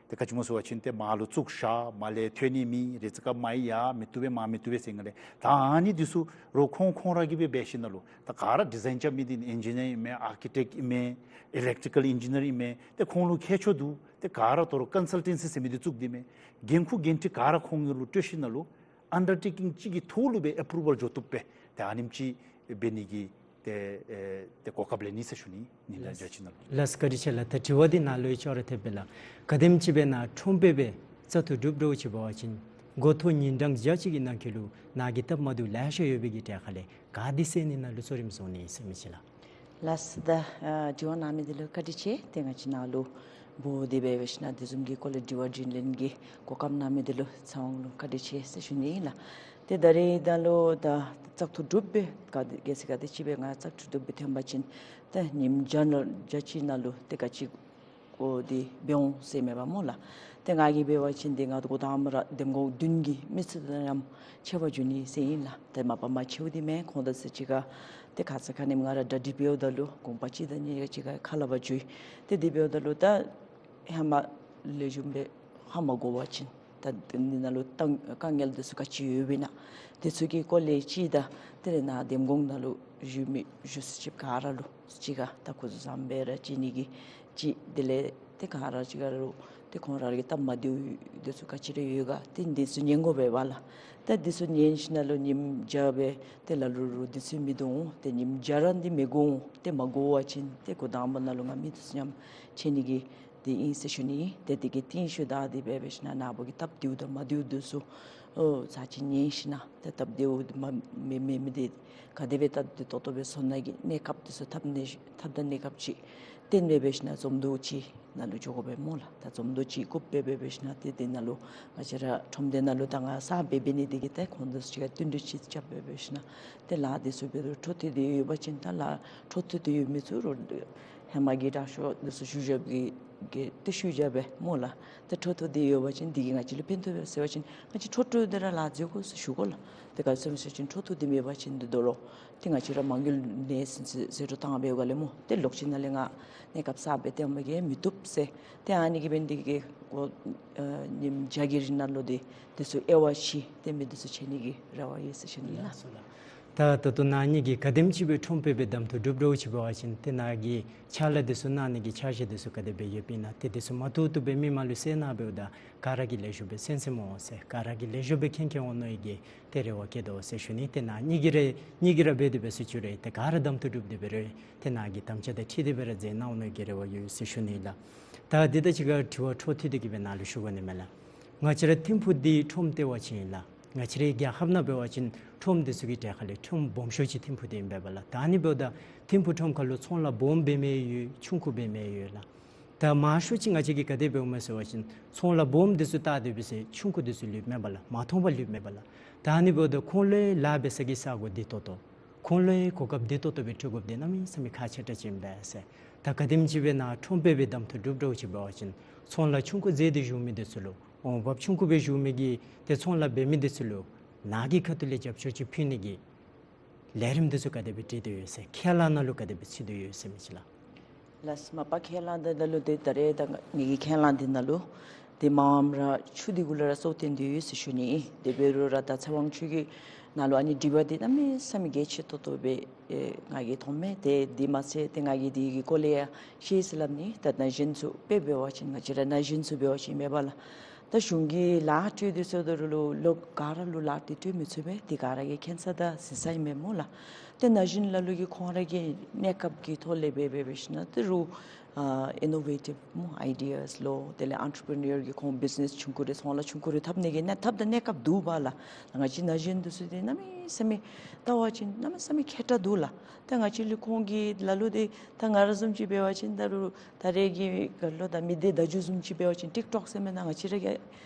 ཏེ་ག་ཅི་སྨོ་ཟེར་བ་ཅིན་ཏེ་མར་ལུ་བཙུགས་བཞག་མར་ལས་ཐོན་ནི་མེད། རེ་ཅིག་ཁར་མར་ཡར་མི་བཏུབ་པས་མར་མི་བཏུབ་པས་ཟེར་ང་ལས། ད་ཨ་ནི་འདི་ཚུ་རོགས་ཁོང་ཁོང་ར་གིས་སྦེ་འབད་ཞིནམ་ལས་ད་ག་ར་ཌི་ཛའིན་རྐྱབ་མི་འདི་ཨིན་ཇི་ནིར་ཨིན་མས། ཨར་ཀི་ཊེཀཊ་ཨིན་མས། ཨི་ལེཀ་ཊི་ཀལ་ཨིན་ཇི་ནིར་ཨིན་མས། ཏེ་ཁོང་ལུ་མཁས་མཆོག་འདུག། ཏེ་ག་ར་ད་རུང་ཀོན་སཱལ་ཊེན་སི་ཟེར་མི་འདི་བཙུགས་ཏེ་མས། འགན་ཁུར་འགན་འཁྲི་ག་ར་ཁོང་གི་ལུ་སྤྲོད་ཞིནམ་ལས་ཨན་ཌར་ཊེ་ཀིང་ཅིག་གི་ཐོག་ལུ་སྦེ་ཨེ་པུ་རུ་ཝལ་འགྱོ་བཏུབ་པས། ཏེ་ཨ་ནེམ་ཅིག་འབད་ནི་གི་ཏེ་ཨེ་ཏེ་གོ་སྐབས་ལེན་ནི་ཟེར་ཞུ་ནི་ཨིན་ལགས། ལགས། བཀའ་དྲིན་ཆེ་ལགས། ད་དྲི་བ་འདི་ནཱ་ལུ་ཡང་ཅོག་ར་འཐདཔ་སྦེ་ལགས། ག་དེམ་ཅིག་སྦེ་ནཱ་ཁྲོམ་དཔོན་སྦེ་བཙག་འཐུ་གྲུབ་འདྲཝ་ཅིག་འབད་བ་ཅིན་འགོ་ཐོག་ཉིན་གྲངས་བརྒྱ་ཅིག་གི་ནང་འཁོད་ལུ་ནཱ་གི་སྟབས་མ་བདེཝ་ལེ་ཤ་ཡོད་པའི་གི་གྲས་ཁར་ལས་ག་འདི་སེལ་ནི་ནང་ལུ་གཙོ་རིམ་བཟུང་ནི་ཨིན་ཟེར་མི་ཅིག་ལགས། ལགས། ད་ཨ་དྲི་བ་གནང་མི་འདི་ལུ་བཀའ་དྲིན་ཆེ། ཏེ་ང་བཅས་ནཱ་ལུ་འབོ་སྟེ་འབད་བ་ཅིན་ན་དེ་བཟུམ་གྱི་སྐོར་ལས་དྲི་བ་དྲིས་ལན་གྱི་གོ་སྐབས་གནང་མི་འདི་ལུ་ཚེ་དབང་ལུ་བཀའ་དྲིན་ཆེ་ཟེར་ཞུ་ནི་ཨིན་ལགས། ཏེ་ད་རེས་ད་ལུ་ད་བཙག་འཐུ་གྲུབ་སྦེ་ག་དེ་གལ་སྲིད་ག་དེ་ཅིག་སྦེ་ང་བཙག་འཐུ་གྲུབ་སྦེ་ཐོན་པ་ཅིན་ཏེ་ཉིནམ་བརྒྱ་ནང་བརྒྱ་ཅིག་ནང་ལུ་ཏེ་ག་ཅི་འགོ་འདི་འབད་འོང་ཟེར་མས་པ་སྨོ་ལགས། ཏེ་ང་གིས་འབད་བ་ཅིན་འདི་ང་འགོ་དང་པ་ར་འདེམས་ངོ་བདུན་གྱི་མི་སེར་དང་ཡང་ཕྱད་པར་འགྱོ་ནི་ཟེར་ཨིན་ལགས། ཏེ་མ་པ་མ་ཕྱདཔ་འདི་མེན། ཁོང་དང་ས་གཅིག་ཁར་ཏེ་ཁ་ཙ་ཁ་ཉིནམ་ང་ར་གྲ་སྒྲིག་འབདཝ་ད་ལུ་དགོངས་པ་གཅིག་དང་གཉིས་ཀ་གཅིག་ཁར་ཁ་སླབ་པར་འགྱོ་ཡི། ཏེ་དེ་འབདཝ་ད་ལུ་ད་ཧེ་མ་ལེགས་ཤོམ་སྦེ་ཧ་མ་གོ་བ་ཅིན་ད་འདི་ནང་ལུ་ད་དཀའ་ངལ་འདི་ཚུ་ག་ཅི་ཡོདཔ་ཨིན་ན་དེ་ཚུ་གི་སྐོར་ལས་ཅིག་དང་དེ་ལས་ནཱ་འདེམས་ངོ་ནང་ལུ་བཞུགས་མི་བཞུགས་ས་ཅིག་ག་ར་ལུ་གཅིག་ཁར་ད་ཁོང་ཚུ་ཟམ་སྦེ་ར་བྱིན་ནི་གི་ཅིག། དེ་ལས་ཏེ་ག་ར་གཅིག་ཁར་ལུ་ཏེ་ཁོང་ར་གི་སྟབས་མ་བདེཝ་འདི་ཚུ་ག་ཅི་ར་ཡོད་ག་ཏེ་འདི་ཚུ་ཉན་དགོ་པས་པ་ལགས། ད་འདི་ཚུ་ཉན་ཞིནམ་ལས་ཉིནམ་བརྒྱ་སྦེ་ཏེ་ལ་ལུ་ལུ་འདི་ཚུ་མི་འདུག་འོང་། ཏེ་ཉིནམ་བརྒྱ་ར་འདི་མི་དགོ་འོང་། ཏེ་མ་དགོ་བ་ཅིན་ཏེ་འགོ་དང་པ་ནང་ལུ་ང་མི་འདི་ཚུ་མཉམ་ཕྱད་ནི་གི་འདི་ཨིན་ཟེར་ཞུ་ནི། ཏེ་འདི་གི་རྟིང་ཤུལ་བདའ་སྟེ་འབད་བ་ཅིན་ན་ནཱ་བུ་གི་སྟབས་བདེཝ་དང་མ་བདེཝ་འདི་ཚུ་ཨོ་ཚར་གཅིག་ཉན་ཞིནམ་ལས་ཏེ་སྟབས་བདེཝ་མ་མེད་མི་འདི་ག་དེ་སྦེ་སྟབས་བདེ་ཏོག་ཏོ་སྦེ་བཟོ་ནི་གི་གནས་སྐབས་འདི་ཚུ་ཐབས་ནི་ཐབས་དང་གནས་སྐབས་ཅིག་བཏོན་འབད་བ་ཅིན་ན་འཛོམས་འདུ་ཅིག་ནང་ལུ་འགྱོ་དགོ་པས་སྨོ་ལགས། ད་འཛོམས་འདུ་ཅིག་དགོཔ་འབད་བ་ཅིན་ན་ཏེ་དེ་ནང་ལུ་ང་བཅས་ར་ཁྲོམ་སྡེ་ནང་ལུ་ད་ང་གསརཔ་སྦེ་འབད་ནི་འདི་གིས་ཏེ་ཁོང་འདི་ཚུ་གཅིག་ཁར་བསྟུན་གྲོས་ཅིག་རྐྱབ་འབད་བ་ཅིན་ན་ཏེ་ལཱ་འདི་ཚུ་འབད་རུང་འཕྲོ་མཐུད་དེ་ཡོད་པ་ཅིན་ད་ལཱ་འཕྲོ་མཐུད་དེ་ཡོད་མི་ཚུ་རོགས་ཧེ་མ་གི་དྲག་ཤོས་འདི་ཚུ་ཞུ་བཞག་གི་གི་ཏེ་ཞུ་བཞག་པས་སྨོ་ལགས། ཏེ་འཕྲོ་མཐུད་དེ་ཡོད་པ་ཅིན་འདི་གིས་ང་བཅས་ལུ་ཕན་ཐོགས་པས་ཟེར་བ་ཅིན་ང་བཅས་འཕྲོ་མཐུད་དེ་ར་ལཱ་མཛད་དགོ་ཟེར་ཞུ་དགོ་ལགས། ཏེ་ག་ཅི་སྨོ་ཟེར་བ་ཅིན་འཕྲོ་མཐུད་དེ་མེད་པ་ཅིན་འདི་དོ་རུང་ཏེ་ང་བཅས་ར་མ་དངུལ་གནས་ཟེར་ཟེར་རུང་བཏང་འབདཝ་ལས་སྨོ། ཏེ་ལོག་ཅིག་ནང་ལས་ང་གནས་སྐབས་གསརཔ་སྦེ་བཏོན་མི་གིས་མི་བཏུབ་ཟེར། ཏེ་ཨ་ནི་གིས་འབད་ནི་འདི་གིས་འགོ་ཨ་ཉིནམ་བརྒྱ་གི་རིང་ནང་ལུ་འདི་འདི་ཚུ་དབྱེ་བ་ཕྱེ་སྟེ་མི་འདི་ཚུ་ཕྱད་ནི་གི་རེ་བ་ཡོད་ཟེར་ཞུ་ནི་ལགས། ལགས་སོ་ལགས། ད་ད་ལྟོ་ནཱ་ཉིད་ཀྱིས་ག་དེམ་ཅིག་སྦེ་ཁྲོམ་དཔོན་སྦེ་གདམ་འཐུ་གྲུབ་འདྲཝ་ཅིག་འབད་བ་ཅིན་ཏེ་ནཱ་གི་ཕྱག་ལཱ་འདི་ཚུ་གནང་ནི་གི་འཆར་གཞི་འདི་ཚུ་ག་དེ་སྦེ་ཡོདཔ་ཨིན་ན། ཏེ་འདི་ཚུ་མ་ཐུག་ཐུག་སྦེ་མི་མང་ལུ་གསལ་གནང་འབདཝ་ད་ག་ར་གིས་ལེགས་ཤོམ་སྦེ་གསན་གསནམ་འོང་ཟེར་ག་ར་གིས་ལེགས་ཤོམ་སྦེ་མཁྱེན་མཁྱེན་འོང་མནོ་བའི་གི་ཏེ་རེ་བ་བསྐྱེད་དོ་ཟེར་ཞུ་ནི། ཏེ་ནཱ་ཉིད་ཀྱིས་ར་ཉིད་ཀྱིས་ར་འབད་དེ་འབད་ཚུགས་ཅི་རུང་ཏེ་ག་ར་གདམ་འཐུ་གྲུབ་སྟེ་འབད་རུང་ཏེ་ནཱ་གི་དམ་བཅའ་དང་འཁྲིལ་ཏེ་འབད་ར་མཛད་གནང་འོང་མནོ་བའི་གི་རེ་བ་ཡོད་ཟེར་ཞུ་ནི་ལགས། ད་འདི་དང་གཅིག་ཁར་དྲི་བ་འཕྲོ་མཐུད་དེ་གི་སྦེ་ནཱ་ལུ་ཞུ་དགོ་ནི་མས་ལགས། ང་བཅས་ར་ཐིམ་ཕུག་འདི་ཁྲོམ་ལྟེ་བ་ཅིག་ཨིན་ལགས། ང་བཅས་རའི་རྒྱལ་ཁབ་ནང་འབད་བ་ཅིན་ཁྲོམ་འདི་ཚུ་གི་གྲས་ཁར་ལས་ཁྲོམ་སྦོམ་ཤོས་ཅིག་ཐིམ་ཕུག་འདི་ཨིན་པས་པ་ལགས། ད་ཨ་ནི་འབདཝ་ད་ཐིམ་ཕུག་ཁྲོམ་ཁར་ལུ་ཚོང་ལཱ་སྦོམ་འབད་མི་ཡོད་ཆུང་ཀུ་འབད་མི་ཡོད་ལགས། ད་མང་ཤོས་ཅིག་ང་བཅས་ཀྱིས་ག་དེ་འབདཝ་མས་ཟེར་བ་ཅིན་ཚོང་ལཱ་སྦོམ་འདི་ཚུ་བལྟ་སྟེ་འབད་ཟེར་ཆུང་ཀུ་འདི་ཚུ་ལུསཔ་མས་པ་ལགས། མ་མཐོང་པར་ལུསཔ་མས་པ་ལགས། ད་ཨ་ནི་འབདཝ་ད་ཁོང་ལུ་ཡང་ལཱ་འབད་ས་གི་ས་གོ་བདེ་ཏོག་ཏོ། ཁོང་ལུ་ཡང་གོ་སྐབས་བདེ་ཏོག་ཏོ་སྦེ་སྤྲོད་དགོཔ་འདི་གནམ་མེད་ས་མེད་ཁག་ཆེ་དྲགས་ཅིག་ཨིན་པས་ཟེར། ད་ག་དེམ་ཅིག་སྦེ་ནཱ་ཁྲོམ་དཔོན་སྦེ་གདམ་འཐུ་གྲུབ་འདྲཝ་ཅིག་འབད་བ་ཅིན་ཚོང་ལཱ་ཆུང་ཀུ་མཛད་དེ་བཞུགས་མི་འདི་ཚུ་ལུ་འོང་འབབ་ཆུང་ཀུ་སྦེ་བཞུགས་མི་གི་ཏེ་ཚོང་ལཱ་འབད་མི་འདི་ཚུ་ལུ་ནཱ་གི་ཁ་ཐུག་ལས་རྒྱབ་སྐྱོར་ཅིག་ཕུལ་ནི་གི་ལས་རིམ་འདི་ཚུ་ག་དེ་སྦེ་སྒྲིག་སྟེ་ཡོད་ཟེར་ཁས་བླངས་ནང་ལུ་ག་དེ་སྦེ་ཚུད་དེ་ཡོད་ཟེར་མི་ཅིག་ལགས། ལགས་སོ། མ་པ་ཁས་བླངས་འདི་ནང་ལུ་ཏེ་ད་རེས་ད་ངེ་གི་ཁས་བླངས་འདི་ནང་ལུ་ཏེ་མངམ་ར་ཆུ་འདི་གུ་ལུ་ར་གཙོ་བོ་བཏོན་ཏེ་ཡོད་ཟེར་ཞུ་ནི། དེ་འབད་རུང་ར་ད་ཚེ་དབང་ཁྱོད་ཀྱིས་ནཱ་ལུ་ཨ་ནི་དྲི་བ་འདི་གནམ་མེད་ས་མེད་གལ་ཆེ་ཏོག་ཏོ་སྦེ་ཨེ་ང་གིས་མཐོངམ་མས། ཏེ་འདི་མ་ཚད་ཏེ་ང་གིས་འདི་གི་སྐོར་ལས་ཡང་ཤེས་ཟེར་སླབ་ནི། ད་ན་གཞོན་ཚུ་དཔེ་འབད་བ་ཅིན་ང་བཅས་ར་ན་གཞོན་ཚུ་འབད་བ་ཅིན་མེན་པ་ལགས། ད་གཞུང་གི་ལཱ་སྤྲོད་དེ་ཚུ་ད་རུང་ལོག་ག་ར་ལུ་ལཱ་འདི་སྤྲོད་མི་ཚུགས་པས། འདི་ག་ར་གིས་མཁྱེན་ས་དང་གཟིགས་ས་ཨིན་མས་སྨོ་ལགས། ཏེ་ན་གཞོན་ལ་ལུ་གིས་ཁོང་ར་གི་གནས་སྐབས་ཀྱི་ཐོག་ལས་འབད་འབད་འབད་ཞིན་ན་ཏེ་རུང་ཨ་ཨི་ནོ་ཝེ་ཊིབ་སྨོ་ཨའི་ཌི་ཡཱས་ལོ། དེ་ལས་ཨེན་ཊི་པི་རི་ནིའར་གྱི་ཁོང་བིཛ་ནེས་ཆུང་ཀུ་རེ་ཚོང་ལཱ་ཆུང་ཀུ་རེ་འཐབ་ནི་གི་གནས་འཐབ་དང་གནས་སྐབས་འདུག་པ་ལགས། ང་བཅས་ན་གཞོན་འདི་ཚུ་ཏེ་གནམ་མེད་ས་མེད་བལྟ་བ་ཅིན་གནམ་མེད་ས་མེད་མཁས་དྲགས་འདུག་ལགས། ད་ང་བཅས་ལུ་ཁོང་གིས་ལ་ལུ་ཏེ་ད་ང་ར་བཟུམ་ཅིག་འབད་བ་ཅིན་ད་རུང་ད་རེས་ཀྱི་ག་ལོ་ད་མི་སྡེ་བརྡ་བརྒྱུད་བཟུམ་ཅིག་འབད་བ་ཅིན་ཊིཀ་ཊོཀ་ཟེར་མེན་ན། ང་བཅས་ར་གི་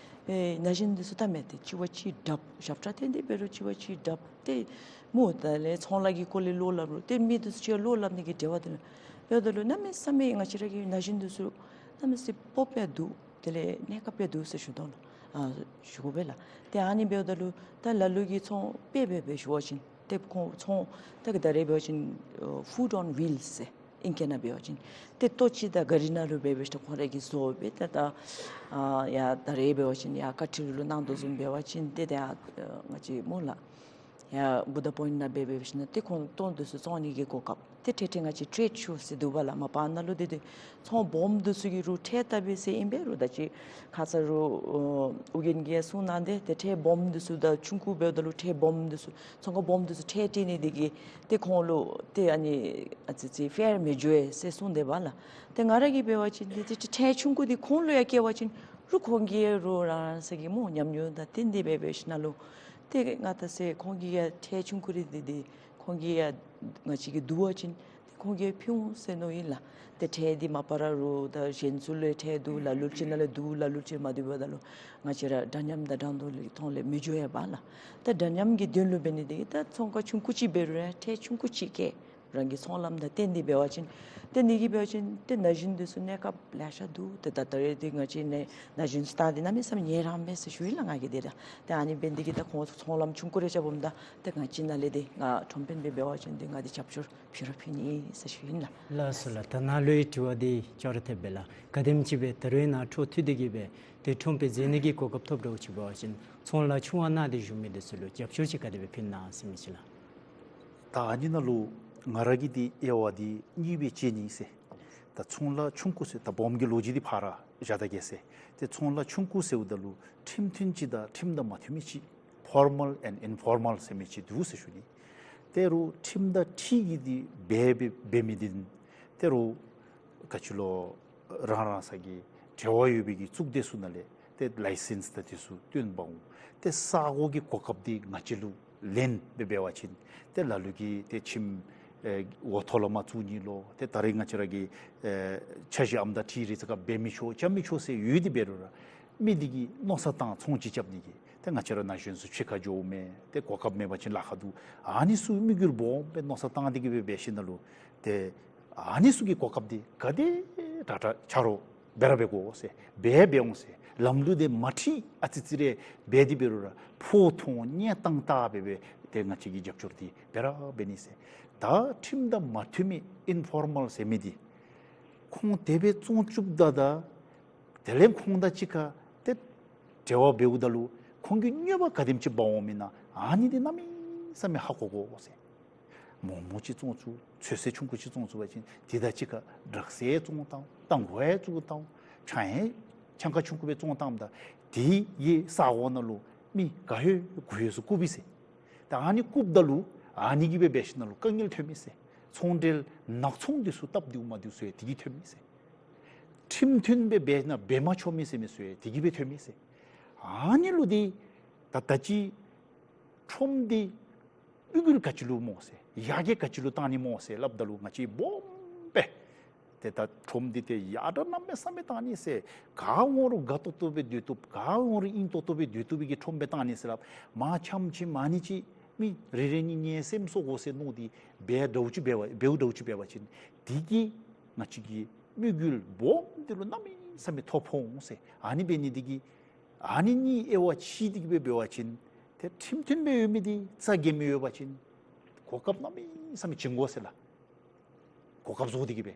ཨེ་ན་གཞོན་འདི་ཚུ་བལྟ་མས། ཏེ་གཅིག་བ་གཅིག་དྲགཔ་ཞབས་ཁྲ་འཐེན་ཏེ་འབད་རུང་གཅིག་བ་གཅིག་དྲགཔ་ཏེ་སྨོ། ད་ལས་ཚོང་ལཱ་གི་སྐོར་ལས་བློ་སླབ་རུང་ཏེ་མི་འདི་ཚུ་ཅིག་བློ་སླབ་ནི་གི་འབྲེལ་བ་འདི་ལུ་འབདཝ་ད་ལུ་གནམ་མེད་ས་མེད་ང་བཅས་ར་གི་ན་གཞོན་འདི་ཚུ་གནམ་མེད་ས་མེད་སྤོབས་པ་འདུག། དེ་ལས་གནས་སྐབས་ཡང་འདུག་ཟེར་ཞུ་དོ་ལགས། ཨ་ཞུ་དགོ་པས་ལགས། ཏེ་ཨ་ནི་འབདཝ་ད་ལུ་ད་ལ་ལུ་གིས་ཚོང་དཔེ་སྦེ་སྦེ་ཞུ་བ་ཅིན་ཏེ་ཁོང་ཚོང་ད་གི་ད་རེས་འབད་བ་ཅིན་ཨ་ཕུཌ་ཨོན་ཝིལསི་ཟེར་ཨིང་སྐད་ནང་འབད་བ་ཅིན་ཏེ་ལྟོ་ཅིག་དང་ག་རི་ནང་ལུ་འབད་འབད་ཞིན་ན་ཁོང་ར་གིས་བཟོ་སྦེ་ད་ད་ཨ་ཡར་ད་རེས་འབད་བ་ཅིན་ཡར་ཀ་ཊི་ལུ་གནང་དོ་བཟུམ་འབད་བ་ཅིན་ཏེ་ད་ཨ་ང་བཅས་སྨོ་ལགས། ཡར་བུདྡྷ་པོའིནཊ་ནང་འབད་འབད་ཞིན་ན་ཏེ་ཁོང་ལྟོ་འདི་ཚུ་བཙོང་ནི་གི་གོ་སྐབས། ཏེ་ཏེ་ཏེ་ང་བཅས་ཊེཌ་ཤོ་ཟེར་འདུག་པ་ལགས། མ་པ་ནང་ལུ་ཏེ་ཏེ་ཚོང་སྦོམ་འདི་ཚུ་གིས་རུང་ཁྲལ་བཏབ་པས་ཟེར་ཨིན་པས། རུང་ད་ཅི་ཁ་ཙ་རུང་ཨོ་ཨོ་རྒྱན་གྱིས་གསུང་གནང་སྟེ་ཏེ་ཁྲལ་སྦོམ་འདི་ཚུ་དང་ཆུང་ཀུ་འབདཝ་ད་ལུ་ཁྲལ་སྦོམ་འདི་ཚུ་ཚོང་ཁང་སྦོམ་འདི་ཚུ་ཁྲལ་སྤྲོད་ནི་འདི་གིས་ཏེ་ཁོང་ལུ་ཏེ་ཨ་ནི་ཨ་ཙི་ཙི་ཕེར་མི་འགྱོ་བས་ཟེར་གསུངས་དེས་པ་ལགས། ཏེ་ང་ར་གིས་འབད་བ་ཅིན་ཏེ་ཏེ་ཁྲལ་ཆུང་ཀུ་འདི་ཁོང་ལུ་ཡང་བཀལ་བ་ཅིན་རུང་ཁོང་གིས་རུང་རང་རང་སོ་གི་སྨོ་ཉམས་མྱོང་དང་བསྟུན་ཏེ་འབད་འབད་ཞིན་ན་ལུ་ཏེ་ང་ད་ཟེར་ཁོང་གིས་ཡང་ཁྲལ་ཆུང་ཀུ་རེ་འདི་འདི་ཁོང་གིས་ཡང་ང་བཅས་ཀྱིས་བསྡུ་བ་ཅིན་ཏེ་ཁོང་གིས་ཕུལ་འོང་ཟེར་མནོཝ་ཨིན་ལགས། ཏེ་ཁྲལ་འདི་མ་པ་ར་རུང་ད་གཞན་ཚུ་ལས་ཁྲལ་བསྡུ་ལ་ལུ་ཅིག་ནང་ལས་བསྡུ་ལ་ལུ་ཅིག་མ་བསྡུ་བ་ད་ལུ་ང་བཅས་ར་འདྲ་མཉམ་དང་འདྲ་མཐུན་ལས་ཐོག་ལས་མི་འགྱོ་བས་པ་ལགས། ད་འདྲ་མཉམ་གྱི་དོན་ལུ་འབད་ནི་འདི་གིས་ད་ཚོང་ཁང་ཆུང་ཀུ་ཅིག་འབད་རུང་ཡང་ཁྲལ་ཆུང་ཀུ་ཅིག་བཀལ། རང་གི་ཚོང་ལམ་དང་བསྟུན་ཏེ་འབད་བ་ཅིན་ཏེ་འདི་གིས་འབད་བ་ཅིན་ཏེ་ན་གཞོན་འདི་ཚུ་གནས་སྐབས་ལེ་ཤ་འདུག། ཏེ་ད་ད་རེས་འདི་ང་བཅས་ནཱ་ན་གཞོན་ཚུ་ད་འདི་གནམ་མེད་ས་མེད་ཉེ་རང་མས་ཟེར་ཞུ་ཡི་ལགས་ང་གིས་འདི་ར། ཏེ་ཨ་ནི་འབད་ནི་འདི་གིས་ད་ཁོང་ཚོ་ཚོང་ལམ་ཆུང་ཀུ་རེ་རྐྱབ་འོངམ་ད་ཏེ་ང་བཅས་ནཱ་ལས་འདི་ང་ཁྲོམ་དཔོན་སྦེ་འབད་བ་ཅིན་འདི་ང་འདི་རྒྱབ་སྐྱོར་ཕུལ་ར་ཕུལ་ནི་ཟེར་ཞུ་ཡི་ལགས། ལགས་སོ་ལགས། ད་ནཱ་ལུ་ཡང་དྲི་བ་འདི་ཅོག་ར་འཐདཔ་སྦེ་ལགས། ག་དེམ་ཅིག་སྦེ་ད་རུང་ནཱ་འཕྲོ་མཐུད་དེ་གིས་སྦེ་ཏེ་ཁྲོམ་དཔོན་མཛད་ནི་གི་གོ་སྐབས་ཐོབ་འདྲཝ་ཅིག་འབད་བ་ཅིན་ཚོང་ལཱ་ཆུང་བ་ནང་འདི་བཞུགས་མི་འདི་ཚུ་ལུ་རྒྱབ་སྐྱོར་ཅིག་ག་དེ་སྦེ་ཕུལ་ན་ཟེར་མི་ཅིག་ལགས། ད་ཨ་ནི་ནང་ལུ་ང་ར་གིས་འདི་དབྱེ་བ་འདི་གཉིས་སྦེ་ཕྱེ་ནི་ཟེར། ད་ཚོང་ལཱ་ཆུང་ཀུ་ཟེར་ད་སྦོམ་གྱི་ལོ་རྒྱུས་འདི་ཕར་བཞག་ད་གེ་ཟེར། ཏེ་ཚོང་ལཱ་ཆུང་ཀུ་ཟེརཝ་ད་ལུ་ཁྲིམས་མཐུན་ཅིག་དང་ཁྲིམས་དང་མ་མཐུན་མི་ཅིག་ཕོར་མཱལ་ཨེནཌ་ཨིན་ཕོར་མཱལ་ཟེར་མི་ཅིག་འདུག་ཟེར་ཞུ་ནི། ད་རུང་ཁྲིམས་དང་འཁྲིལ་གྱི་འདི་འབད་འབད་འབད་མི་འདི་ད་རུང་ག་ཅི་ལོ་རང་རང་སོ་གི་འབྲེལ་བ་ཡོད་པའི་གི་གཙུག་སྡེ་ཚུ་ནང་ལས་ཏེ་ལའི་སེནསི་དང་འདི་ཚུ་བཏོན་འབག་འོང་། ཏེ་ས་གོ་གི་གོ་སྐབས་འདི་ང་བཅས་ལུ་ལེན་སྦེ་འབད་བ་ཅིན་ཏེ་ལ་ལུ་གིས་ཏེ་ཁྱིམ་ཨེ་འོག་ཐོག་ལས་མར་བཙུགས་ནི་ལོ། ཏེ་ད་རེས་ང་བཅས་ར་གི་ཨེ་འཆར་གཞི་ཨམ་དང་འཁྲིལ་རེ་ཚ་ཁ་འབད་མི་ཆོག་རྐྱབ་མི་ཆོག་ཟེར་ཡོད་དེ་འབད་རུང་ར་མི་འདི་གིས་མནོ་བསམ་བཏང་ཚོང་ཅིག་རྐྱབ་ནི་གི་ཏེ་ང་བཅས་ར་ན་གཞོན་ཚུ་ཕྱི་ཁར་འགྱོཝ་མས། ཏེ་གོ་སྐབས་མེད་པ་ཅིན་ལཱ་ཁག་འདུག། ཨ་ནི་ཚུ་དམིགས་ཡུལ་སྦོམ་སྦེ་མནོ་བསམ་བཏང་སྟེ་གིས་སྦེ་འབད་ཞིནམ་ལས་ཏེ་ཨ་ནི་ཚུ་གི་གོ་སྐབས་འདི་ག་དེ་དྲག་དྲག་ཆ་རོགས་འབད་ར་འབད་དགོ་ཟེར། འབད་འབད་འོང་ཟེར། ལམ་ལུགས་འདི་མ་འཁྲིལ་ཨ་ཙི་ཙི་རེ་འབད་དེ་འབད་རུང་ར་ཕོ་ཐོང་གཉལ་བཏང་བཏང་སྦེ་སྦེ་ཏེ་ང་བཅས་ཀྱིས་རྒྱབ་སྐྱོར་འདི་འབད་ར་འབད་ནི་ཟེར། ད་ཁྲིམས་དང་མ་མཐུན་མི་ཨིན་ཕོར་མཱལ་ཟེར་མི་འདི་ཁོང་དེ་སྦེ་བཙོང་བཅུགཔ་ད་ད་དེ་ལས་ཁོང་དང་གཅིག་ཁར་ཏེ་འབྲེལ་བ་འབདཝ་ད་ལུ་ཁོང་གི་གནོད་པ་ག་དེམ་ཅིག་འབག་འོང་མི་ཨིན་ན་ཨ་ནི་འདི་གནམ་མེད་ས་མེད་ཧ་གོ་དགོ་ཟེར། མོག་མོག་ཅིག་བཙོང་བཅུག། ཚོད་བསྲེ་ཆུང་ཀུ་ཅིག་བཙོང་བཅུག་པ་ཅིན་དེ་དང་གཅིག་ཁར་དྲག་ཟས་བཙོང་བཏང་། ཏམ་ཁུ་ཡང་བཙོང་བཏང་། ཆང་ཡང་ཆང་ཁང་ཆུང་ཀུ་སྦེ་བཙོང་བཏངམ་ད་དེ་གིས་ས་གོ་ནང་ལུ་མི་ག་ཡོད་གུ་ཡོད་ཚུ་བཀུག་པས་ཟེར། ད་ཨ་ནི་བཀུགཔ་ད་ལུ་ཨ་ནི་གིས་སྦེ་འབད་ཞིནམ་ལས་དཀའ་ངལ་ཐོན་མས་ཟེར། ཚོང་འབྲེལ་ནག་ཚོང་འདི་ཚུ་སྟབས་བདེཝ་མ་བདེཝ་ཚུ་ཡང་དེ་གིས་ཐོན་མས་ཟེར། ཁྲིམས་མཐུན་སྦེ་འབད་ན་འབད་མ་ཆོག་མི་ཟེར་མི་ཚུ་ཡང་དེ་གིས་སྦེ་ཐོན་མས་ཟེར། ཨ་ནི་ལུ་འདི་ད་ད་ཅི་ཁྲོམ་འདི་དམིགས་ཡུལ་ག་ཅི་ལུ་སྨོ་ཟེར། ཡར་རྒྱས་ག་ཅི་ལུ་བཏང་ནི་སྨོ་ཟེར་སླབ་ད་ལུ་ང་བཅས་སྦོམ་སྦེ་ཏེ་ད་ཁྲོམ་འདི་ཏེ་ཡར་དྲག་གནམ་མེད་ས་མེད་བཏང་ནི་ཟེར། ག་འོང་རུང་དགའ་ཏོག་ཏོ་སྦེ་སྡོད་བཏུབ། ག་འོང་རུང་ཨིན་ཏོག་ཏོ་སྦེ་སྡོད་བཏུབ་པའི་གི་ཁྲོམ་སྦེ་བཏང་ནི་ཟེར་སླབ། མར་འཁྱམས་ཅི་མ་ནི་ཅིག་མི་རེ་རེ་གཉིས་གཉིས་སེམས་གསོ་དགོ་ཟེར་མནོ་སྟེ་འབད་འདྲཝ་ཅིག་འབད་བ་འབདཝ་འདྲཝ་ཅིག་འབད་བ་ཅིན་དེ་གིས་ང་བཅས་ཀྱི་དམིགས་ཡུལ་སྦོམ་འདི་ལུ་གནམ་མེད་ས་མེད་ཐོ་ཕོག་འོང་ཟེར། ཨ་ནི་འབད་ནི་འདི་གིས་ཨ་ནི་གཉིས་དབྱེ་བ་ཕྱེ་སྟེ་གིས་སྦེ་འབད་བ་ཅིན་ཏེ་ཁྲིམས་མཐུན་སྦེ་ཡོད་མི་འདི་རྩ་འགེངས་མི་ཡོད་པ་ཅིན་གོ་སྐབས་གནམ་མེད་ས་མེད་བྱིན་དགོ་ཟེར་ལགས། གོ་སྐབས་བཟོ་སྟེ་གིས་སྦེ།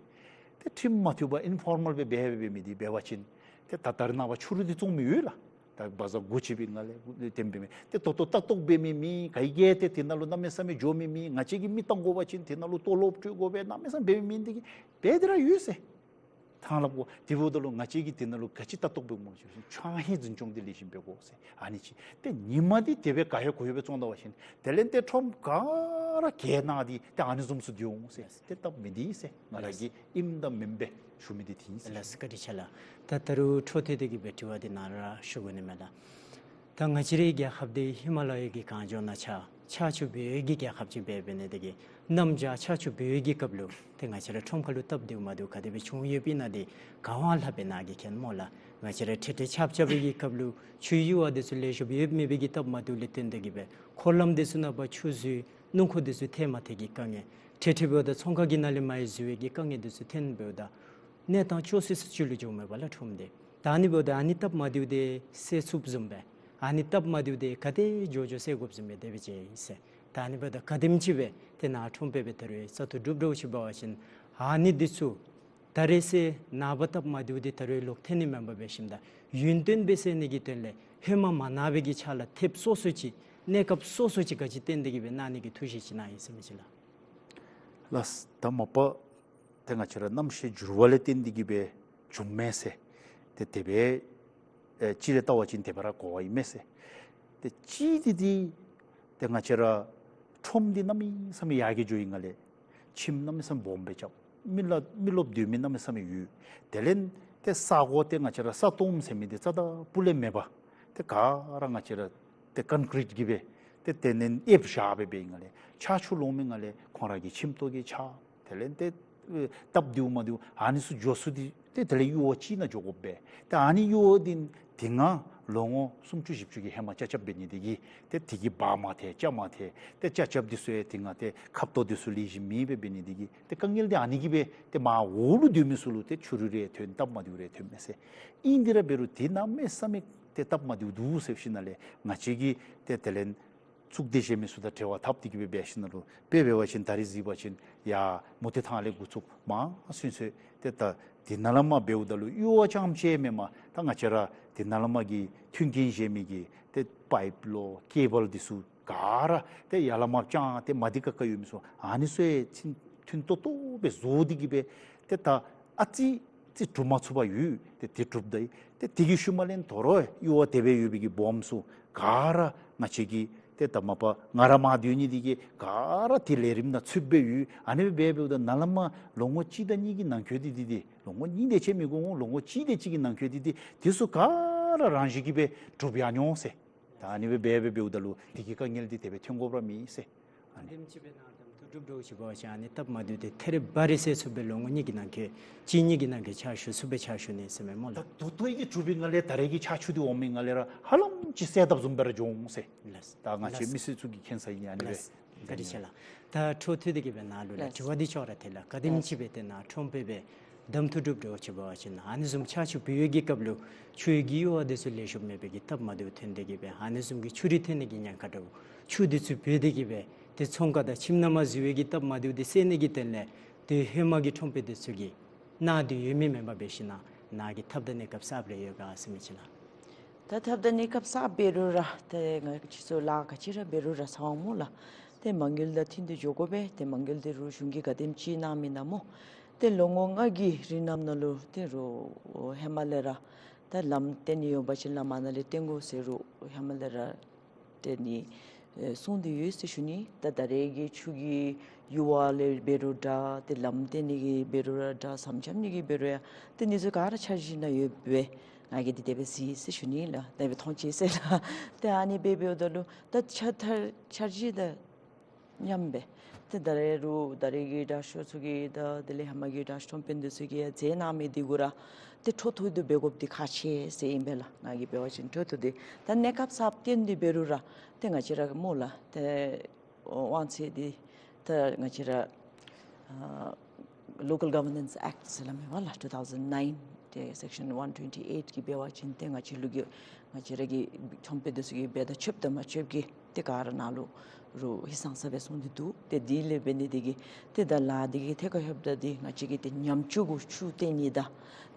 ཏེ་ཁྲིམས་མ་མཐུན་པར་ཨིན་ཕོར་མཱལ་སྦེ་འབད་འབད་འབད་མི་འདི་འབད་བ་ཅིན་ཏེ་ད་ད་རེས་ནངས་པ་ཕྱི་རུ་འདི་བཙོང་མི་ཡོད་ལགས། ད་བ་ཛར་དགུ་ཅིག་སྦེ་ནང་ལས་དེམ་འབད་མི་ཏེ་ཏོག་ཏོ་ཏག་ཏོག་འབད་མི་མེད། ག་གིས་ཏེ་དེ་ནང་ལུ་གནམ་མེད་ས་མེད་འགྱོ་མི་མེད། ང་བཅས་ཀྱིས་མི་བཏང་དགོ་པ་ཅིན་དེ་ནང་ལུ་ཏོ་ལོབ་སྤྲོད་དགོ་པས་གནམ་མེད་ས་མེད་འབད་མི་མེད། འདི་གིས་འབད་དེ་ར་ཡོད་ཟེར། ཐང་ལྷབ་དགོ། དེ་འབདཝ་ད་ལུ་ང་བཅས་ཀྱིས་དེ་ནང་ལུ་ག་ཅི་ལྟ་རྟོག་འབད་དགོཔ་སྨོ་ཟེར་བ་ཅིན་ཆང་ཧེ་འཛིན་སྐྱོང་འདི་ལེགས་ཤོམ་འབད་དགོ་ཟེར། ཨ་ནི་ཅིག། ཏེ་ཉིན་མ་འདི་དེ་སྦེ་ག་ཡོད་གོ་ཡོདཔ་སྦེ་བཙོང་ད་བ་ཅིན་དེ་ལས་ཏེ་ཁྲོམ་ག་ར་གྱལ་ནང་འདི་ཏེ་ཨ་ནི་བཟུམ་ཚུ་སྡོད་འོང་ཟེར། ཏེ་སྟབས་མི་བདེ་ཟེར་ང་ར་གིས་ཨིནམ་དང་མེནམ་སྦེ་ཞུ་མི་འདི་དེ་ཨིན་ཟེར། ལགས་སོ། བཀའ་དྲིན་ཆེ་ལགས། ད་ད་རུང་འཕྲོ་མཐུད་དེ་གི་སྦེ་དྲི་བ་འདི་ནཱ་ར་ཞུ་དགོ་ནི་མས་ལགས། ད་ང་བཅས་རའི་རྒྱལ་ཁབ་འདི་ཧི་མ་ལ་ཡའི་གི་གངས་ལྗོངས་ནང་ཆགས་ཆར་ཆུ་འབེལ་བའི་གི་རྒྱལ་ཁབ་ཅིག་འབད་འབད་ནི་དེ་གིས་གནམ་བྱཱར་ཆར་ཆུ་འབེལ་བའི་གི་སྐབས་ལུ་ཏེ་ང་བཅས་ར་ཁྲོམ་ཁ་ལུ་སྟབས་བདེཝ་མ་བདེཝ་ག་དེ་སྦེ་བྱུང་ཡོདཔ་ཨིན་ན་འདི་ག་བ་ལྷག་སྦེ་ནཱ་གིས་མཁྱེན་སྨོ་ལགས། ང་བཅས་ར་ཁྲེག་ཁྲེག་ཆགཔ་རྐྱབ་པའི་གི་སྐབས་ལུ་ཆུའི་ཡུར་བ་འདི་ཚུ་ལེགས་ཤོམ་ཡོདཔ་མེད་པའི་གི་སྟབས་མ་བདེཝ་ལས་བརྟེན་ཏེ་གི་སྦེ་འཁོར་ལམ་འདི་ཚུ་ནང་ཕར་ཆུ་འཛུལ་སྣུམ་འཁོར་འདི་ཚུ་ཐལ་མ་ཐལ་གྱི་དཀའ་ངལ། ཁྲེག་ཁྲེག་འབདཝ་ད་ཚོང་ཁང་གི་ནང་ལས་མར་ཡང་འཛུལ་བའི་གི་དཀའ་ངལ་འདི་ཚུ་ཐོན་འབདཝ་ད་གནས་སྟངས་སྐྱོ་སི་སི་ཅིག་ལུ་འགྱོཝ་མས་པ་ལགས་ཁྲོམ་འདི། ད་ཨ་ནི་འབདཝ་ད་ཨ་ནི་སྟབས་མ་བདེཝ་འདི་སེལ་ཚུགསཔ་བཟུམ་སྦེ་ཨ་ནི་སྟབས་མ་བདེཝ་འདི་ག་དེ་མགྱོགས་མགྱོགས་སེལ་དགོཔ་བཟུམ་སྦེ་དེ་སྦེ་ཅིག་ཨིན་ཟེར། ད་ཨ་ནི་འབདཝ་ད་ག་དེམ་ཅིག་སྦེ་ཏེ་ནཱ་ཁྲོམ་དཔོན་སྦེ་ད་རུང་བཙག་འཐུ་གྲུབ་འགྱོ་ཅིག་འབད་བ་ཅིན་ཨ་ནི་འདི་ཚུ་ད་རེས་སེལ་ནངས་པ་སྟབས་མ་བདེཝ་འདི་ད་རུང་ལོག་ཐོན་ནི་མེན་པར་འབད་ཞིནམ་ད་ཡུན་བརྟན་སྦེ་སེལ་ནི་གི་དོན་ལས་ཧེ་མ་མ་གནང་བའི་གི་ཆ་ལ་ཐེབས་སོ་སོ་ཅིག་གནས་སྐབས་སོ་སོ་ཅིག་ག་ཅི་བརྟེན་ཏེ་གི་སྦེ་གནང་ནི་གི་ཐུགས་བཞེད་ཅིག་གནང་ཡི་ཟེར་མི་ཅིག་ལགས། ལགས། ད་མ་པ་ཏེ་ང་བཅས་ར་གནམ་གཤིས་འགྱུར་བ་ལས་བརྟེན་ཏེ་གི་སྦེ་བྱུངམ་མས་ཟེར། ཏེ་དེ་སྦེ་ཨེ་ཅིག་ར་བལྟ་བ་ཅིན་དེ་སྦེ་ར་གོ་བ་ཨིན་མས་ཟེར། ཏེ་གཅིག་འདི་འདི་ཏེ་ང་བཅས་ར་ཁྲོམ་འདི་གནམ་མེད་ས་མེད་ཡར་རྒྱས་འགྱོ་ཡི་ནང་ལས་ཁྱིམ་གནམ་མེད་ས་མེད་སྦོམ་སྦེ་རྐྱབ། མི་ལ་མི་རློབས་སྡོད་མི་གནམ་མེད་ས་མེད་ཡོད། དེ་ལས་ཏེ་ས་གོ་ཏེ་ང་བཅས་ར་ས་སྟོངམ་ཟེར་མི་འདི་རྩ་དང་སྤུ་ལས་མེད་པར་ཏེ་ག་ར་ང་བཅས་ར་ཏེ་ཀོན་ཀྲིཊ་གིས་སྦེ་ཏེ་དེ་ནང་ཨེབ་བཞག་སྦེ་འབད་ཡི་ནང་ལས་ཆར་ཆུ་ལོང་མི་ནང་ལས་ཁོང་ར་གི་ཁྱིམ་ཐོག་གི་ཆག། དེ་ལས་ཏེ་ཨེ་སྟབས་བདེཝ་མ་བདེཝ་ཨ་ནི་ཚུ་འགྱོ་ས་འདི་ཏེ་དེ་ལས་ཡུར་བ་ཅིག་ནང་འགྱོ་དགོ་པས། ཏེ་ཨ་ནི་ཡུར་བ་འདི་དེ་ནང་ལོ་ངོ་སུམ་ཅུ་བཞི་བཅུ་གི་ཧེ་མ་ཆ་ཁྱབ་འབད་ནི་དེ་གིས་ཏེ་དེ་གིས་འབག་མ་ཐལ་རྐྱབ་མ་ཐལ། ཏེ་ཆ་ཁྱབ་འདི་ཚུ་ཡང་དེ་ནང་ཏེ་ཁབ་ཏོ་འདི་ཚུ་ལེགས་ཤོམ་མེད་པར་འབད་ནི་དེ་གིས་ཏེ་དཀའ་ངལ་འདི་ཨ་ནི་གིས་སྦེ་ཏེ་མར་འོག་ལུ་སྡོད་མི་ཚུ་ལུ་ཏེ་ཕྱི་རུ་རེ་ཐོན་སྟབས་མ་བདེཝ་རེ་ཐོན་མས་ཟེར། ཨིན་དེ་ར་འབད་རུང་དེ་གནམ་མེད་ས་མེད་ཏེ་སྟབས་མ་བདེཝ་འདུག་ཟེར་ཞིནམ་ལས་ང་བཅས་ཀྱིས་ཏེ་དེ་ལས་ཚོགས་སྡེ་གཞན་མི་ཚུ་དང་འབྲེལ་བ་འཐབ་སྟེ་གི་སྦེ་འབད་ཞིནམ་ལུ་དཔེ་འབད་བ་ཅིན་ད་རེས་གཟིགས་པ་ཅིན་ཡར་མུ་ཏིག་ཐང་ལས་འགོ་བཙུགས་མར་ཚུན་ཚོད་ཏེ་ད་དེ་ནང་ལས་མར་འབདཝ་ད་ལུ་ཡུར་བ་རྐྱངམ་ཅིག་མེན་པར་ད་ང་བཅས་ར་དེ་ནང་ལས་མར་གྱི་མཐུན་རྐྱེན་གཞན་མི་གི་ཏེ་པའིཔ་ལོ་ཀེ་བཱལ་འདི་ཚུ་ག་ར་ཏེ་ཡར་ལས་མར་རྐྱངམ་ཏེ་མ་བདེ་ཁག་ཁ་ཡོད་མི་ཚུ་ཨ་ནི་ཚུ་ཡང་མཐུན་མཐུན་ཏོག་ཏོ་སྦེ་བཟོ་སྟེ་གི་སྦེ་ཏེ་ད་ཨ་ཙི་ཙི་གྲུབ་མ་ཚུགས་པར་ཡོད། ཏེ་དེ་གྲུབ་ད་ཡི། ཏེ་དེ་གི་ཤུལ་མ་ལས་དོ་རུང་ཡུར་བ་དེ་སྦེ་ཡོད་པའི་གི་སྦོམ་ཚུ་ག་ར་ང་བཅས་ཀྱིས་ཏེ་ད་མ་པ་ང་ར་མར་སྡོད་ནི་དེ་གིས་ག་ར་དེ་ལས་རིམ་ནང་ཚུདཔ་སྦེ་ཡོད། ཨ་ནི་སྦེ་འབད་འབདཝ་ད་ནཱ་ལས་མར་ལོ་ངོ་གཅིག་དང་གཉིས་ཀྱི་ནང་འཁོད་འདི་འདི་འདི་ལོ་ངོ་གཉིས་དེ་ཅིག་མི་དགོ་འོང་། ལོ་ངོ་གཅིག་དེ་ཅིག་གི་ནང་འཁོད་འདི་འདི་དེ་ཚུ་ག་ར་རང་བཞིན་གྱིས་སྦེ་གྲུབ་ཡར་འོང་ཟེར། ད་ཨ་ནི་སྦེ་འབད་འབད་འབདཝ་ད་ལུ་དེ་གི་དཀའ་ངལ་འདི་དེ་སྦེ་ཐོན་དགོཔ་ར་མེད་ཟེར། ཨ་ནི་དེམ་ཅིག་སྦེ་ནཱ་གདམ་འཐུ་གྲུབ་འགྱོ་ཅིག་འབད་བ་ཅིན་ཨ་ནི་སྟབས་མ་བདེཝ་འདི་ཐད་རི་བ་རི་སེལ་ཚུགས་པས། ལོ་ངོ་གཉིས་ཀྱི་ནང་འཁོད་གཅིག་གཉིས་ཀྱི་ནང་འཁོད་ཆར་ཞུ་ཚུགས་པས་ཆར་ཞུ་ནི་ཟེར་མས་སྨོ་ལགས། ད་ད་ལྟོ་གི་གྲུབ་པའི་ནང་ལས་ད་རེས་ཀྱི་ཆར་ཆུ་འདི་འོང་མི་ནང་ལས་ར་ཧ་ལམ་ཅིག་སེལ་དཔ་བཟུམ་སྦེ་ར་འགྱོ་འོང་ཟེར། ལགས། ད་ང་བཅས་ལགས། མི་སེར་ཚུ་གིས་མཁྱེན་ས་ཨིན། ཨ་ནི་སྦེ། ལགས། བཀའ་དྲིན་ཆེ་ལགས། ད་འཕྲོ་མཐུད་དེ་གི་སྦེ་ནཱ་ལུ་ལགས་ལགས། དྲི་བ་འདི་ཅོག་ར་འཐད་ལགས། ག་དེམ་ཅིག་སྦེ་ཏེ་ནཱ་ཁྲོམ་དཔོན་སྦེ་གདམ་འཐུ་གྲུབ་འགྱོ་ཅིག་འབད་བ་ཅིན་ཨ་ནི་བཟུམ་ཆར་ཆུ་འབེལ་བའི་གི་སྐབས་ལུ་ཆུའི་གི་ཡུར་བ་འདི་ཚུ་ལེགས་ཤོམ་མེད་པའི་གི་སྟབས་མ་བདེཝ་ཐོན་ཏེ་གི་སྦེ་ཨ་ནི་བཟུམ་གྱི་ཆུ་རུད་ཐོན་ནི་གི་ཉེན་ཁ་འདྲཝ་ཆུ་འདི་ཚུ་འབོ་སྟེ་གི་སྦེ་ཏེ་ཚོང་ཁང་དང་ཁྱིམ་ནང་མར་འཛུལ་བའི་གི་སྟབས་མ་བདེཝ་འདི་སེལ་ནི་གི་དོན་ལས་ཏེ་ཧེ་མ་གི་ཁྲོམ་དཔོན་འདི་ཚུ་གིས་གནང་སྟེ་ཡོད་མི་མེན་པར་འབད་ཞིན་ན་ནཱ་གིས་ཐབས་དང་གནས་སྐབས་གསརཔ་རེ་ཡོད་ག་ཟེར་མི་ཅིག་ལགས། ད་ཐབས་དང་གནས་སྐབས་གསརཔ་འབད་རུང་ར་ཏེ་ང་བཅས་ཚུ་ལཱ་ག་ཅི་ར་འབད་རུང་ར་ཚ་བ་སྨོ་ལགས། ཏེ་མ་དངུལ་དང་མཐུན་ཏེ་འགྱོ་དགོ་པས། ཏེ་མ་དངུལ་འདི་རུང་གཞུང་གིས་ག་དེམ་ཅིག་གནང་མི་ནང་སྨོ། ཏེ་ལོ་ངོ་ལྔ་གི་རིང་ནམ་ནང་ལུ་ཏེ་རུང་ཧེ་མ་ལས་ར་ད་ལམ་བཏོན་ནི་ཡོད་པ་ཅིན་ལམ་ཨ་ནཱ་ལས་བཏོན་དགོ་ཟེར་རུང་ཧེ་མ་ལས་ར་ཏེ་ནི་ཨེ་གསུངས་ཏེ་ཡོད་ཟེར་ཞུ་ནི། ད་ད་རེས་ཀྱི་ཆུ་གི་ཡུར་བ་ལས་འབད་རུང་འདྲ་ཏེ་ལམ་བཏོན་ནི་གི་འབད་རུང་ར་འདྲ་ཟམ་རྐྱབ་ནི་གི་འབད་རུང་ཡང་ཏེ་འདི་ཚུ་ག་ར་འཆར་གཞི་ནང་ཡོད་པས། ང་གིས་འདི་དེ་སྦེ་གཟིགས་ཟེར་ཞུ་ནི་ལགས། དེ་སྦེ་མཐོང་ཅི་ཟེར་ལགས། ཏེ་ཨ་ནི་སྦེ་འབདཝ་ད་ལུ་ད་འཆར་འཆར་འཆར་གཞི་དང་མཉམ་སྦེ་ཏེ་ད་རེས་རུང་ད་རེས་ཀྱི་དྲག་ཤོས་ཚུ་གིས་ད་དེ་ལས་ཧེ་མ་གི་དྲག་ཤོས་ཁྲོམ་དཔོན་འདི་ཚུ་གིས་ཡང་མཛད་གནང་མི་འདི་གུ་ར་ཏེ་འཕྲོ་མཐུད་དེ་འབད་དགོཔ་འདི་ཁག་ཆེ་ཟེར་ཨིན་པས་ལགས། ང་གིས་འབད་བ་ཅིན་འཕྲོ་མཐུད་དེ་ད་གནས་སྐབས་གསརཔ་བཏོན་ཏེ་འབད་རུང་ར་ཏེ་ང་བཅས་ར་སྨོ་ལགས་ཏེ་དབང་ཚད་འདི་ད་ང་བཅས་ར་ཨ་Local Governance Act ཟེར་སླབ་མས་པ་ལགས། Two thousand nine ཏེ་Section one twenty eight གིས་འབད་བ་ཅིན་ཏེ་ང་བཅས་ལུ་གི་ང་བཅས་ར་གི་ཁྲོམ་དཔོན་འདི་ཚུ་གིས་འབད་དང་ཆོགཔ་དང་མ་ཆོགཔ་གི་ཏེ་ག་ར་ནཱ་ལུ་རུང་ཧིང་སངས་ས་སྦེ་གསུངས་ཏེ་འདུག། ཏེ་འདི་ལས་འབད་ནི་འདི་གིས་ཏེ་ད་ལཱ་འདི་གི་ཐད་ཁར་ལྷོདཔ་ད་འདི་ང་བཅས་ཀྱིས་ཏེ་ཉམས་བཅོས་གུ་ཆུ་བཏོན་ནི་དང་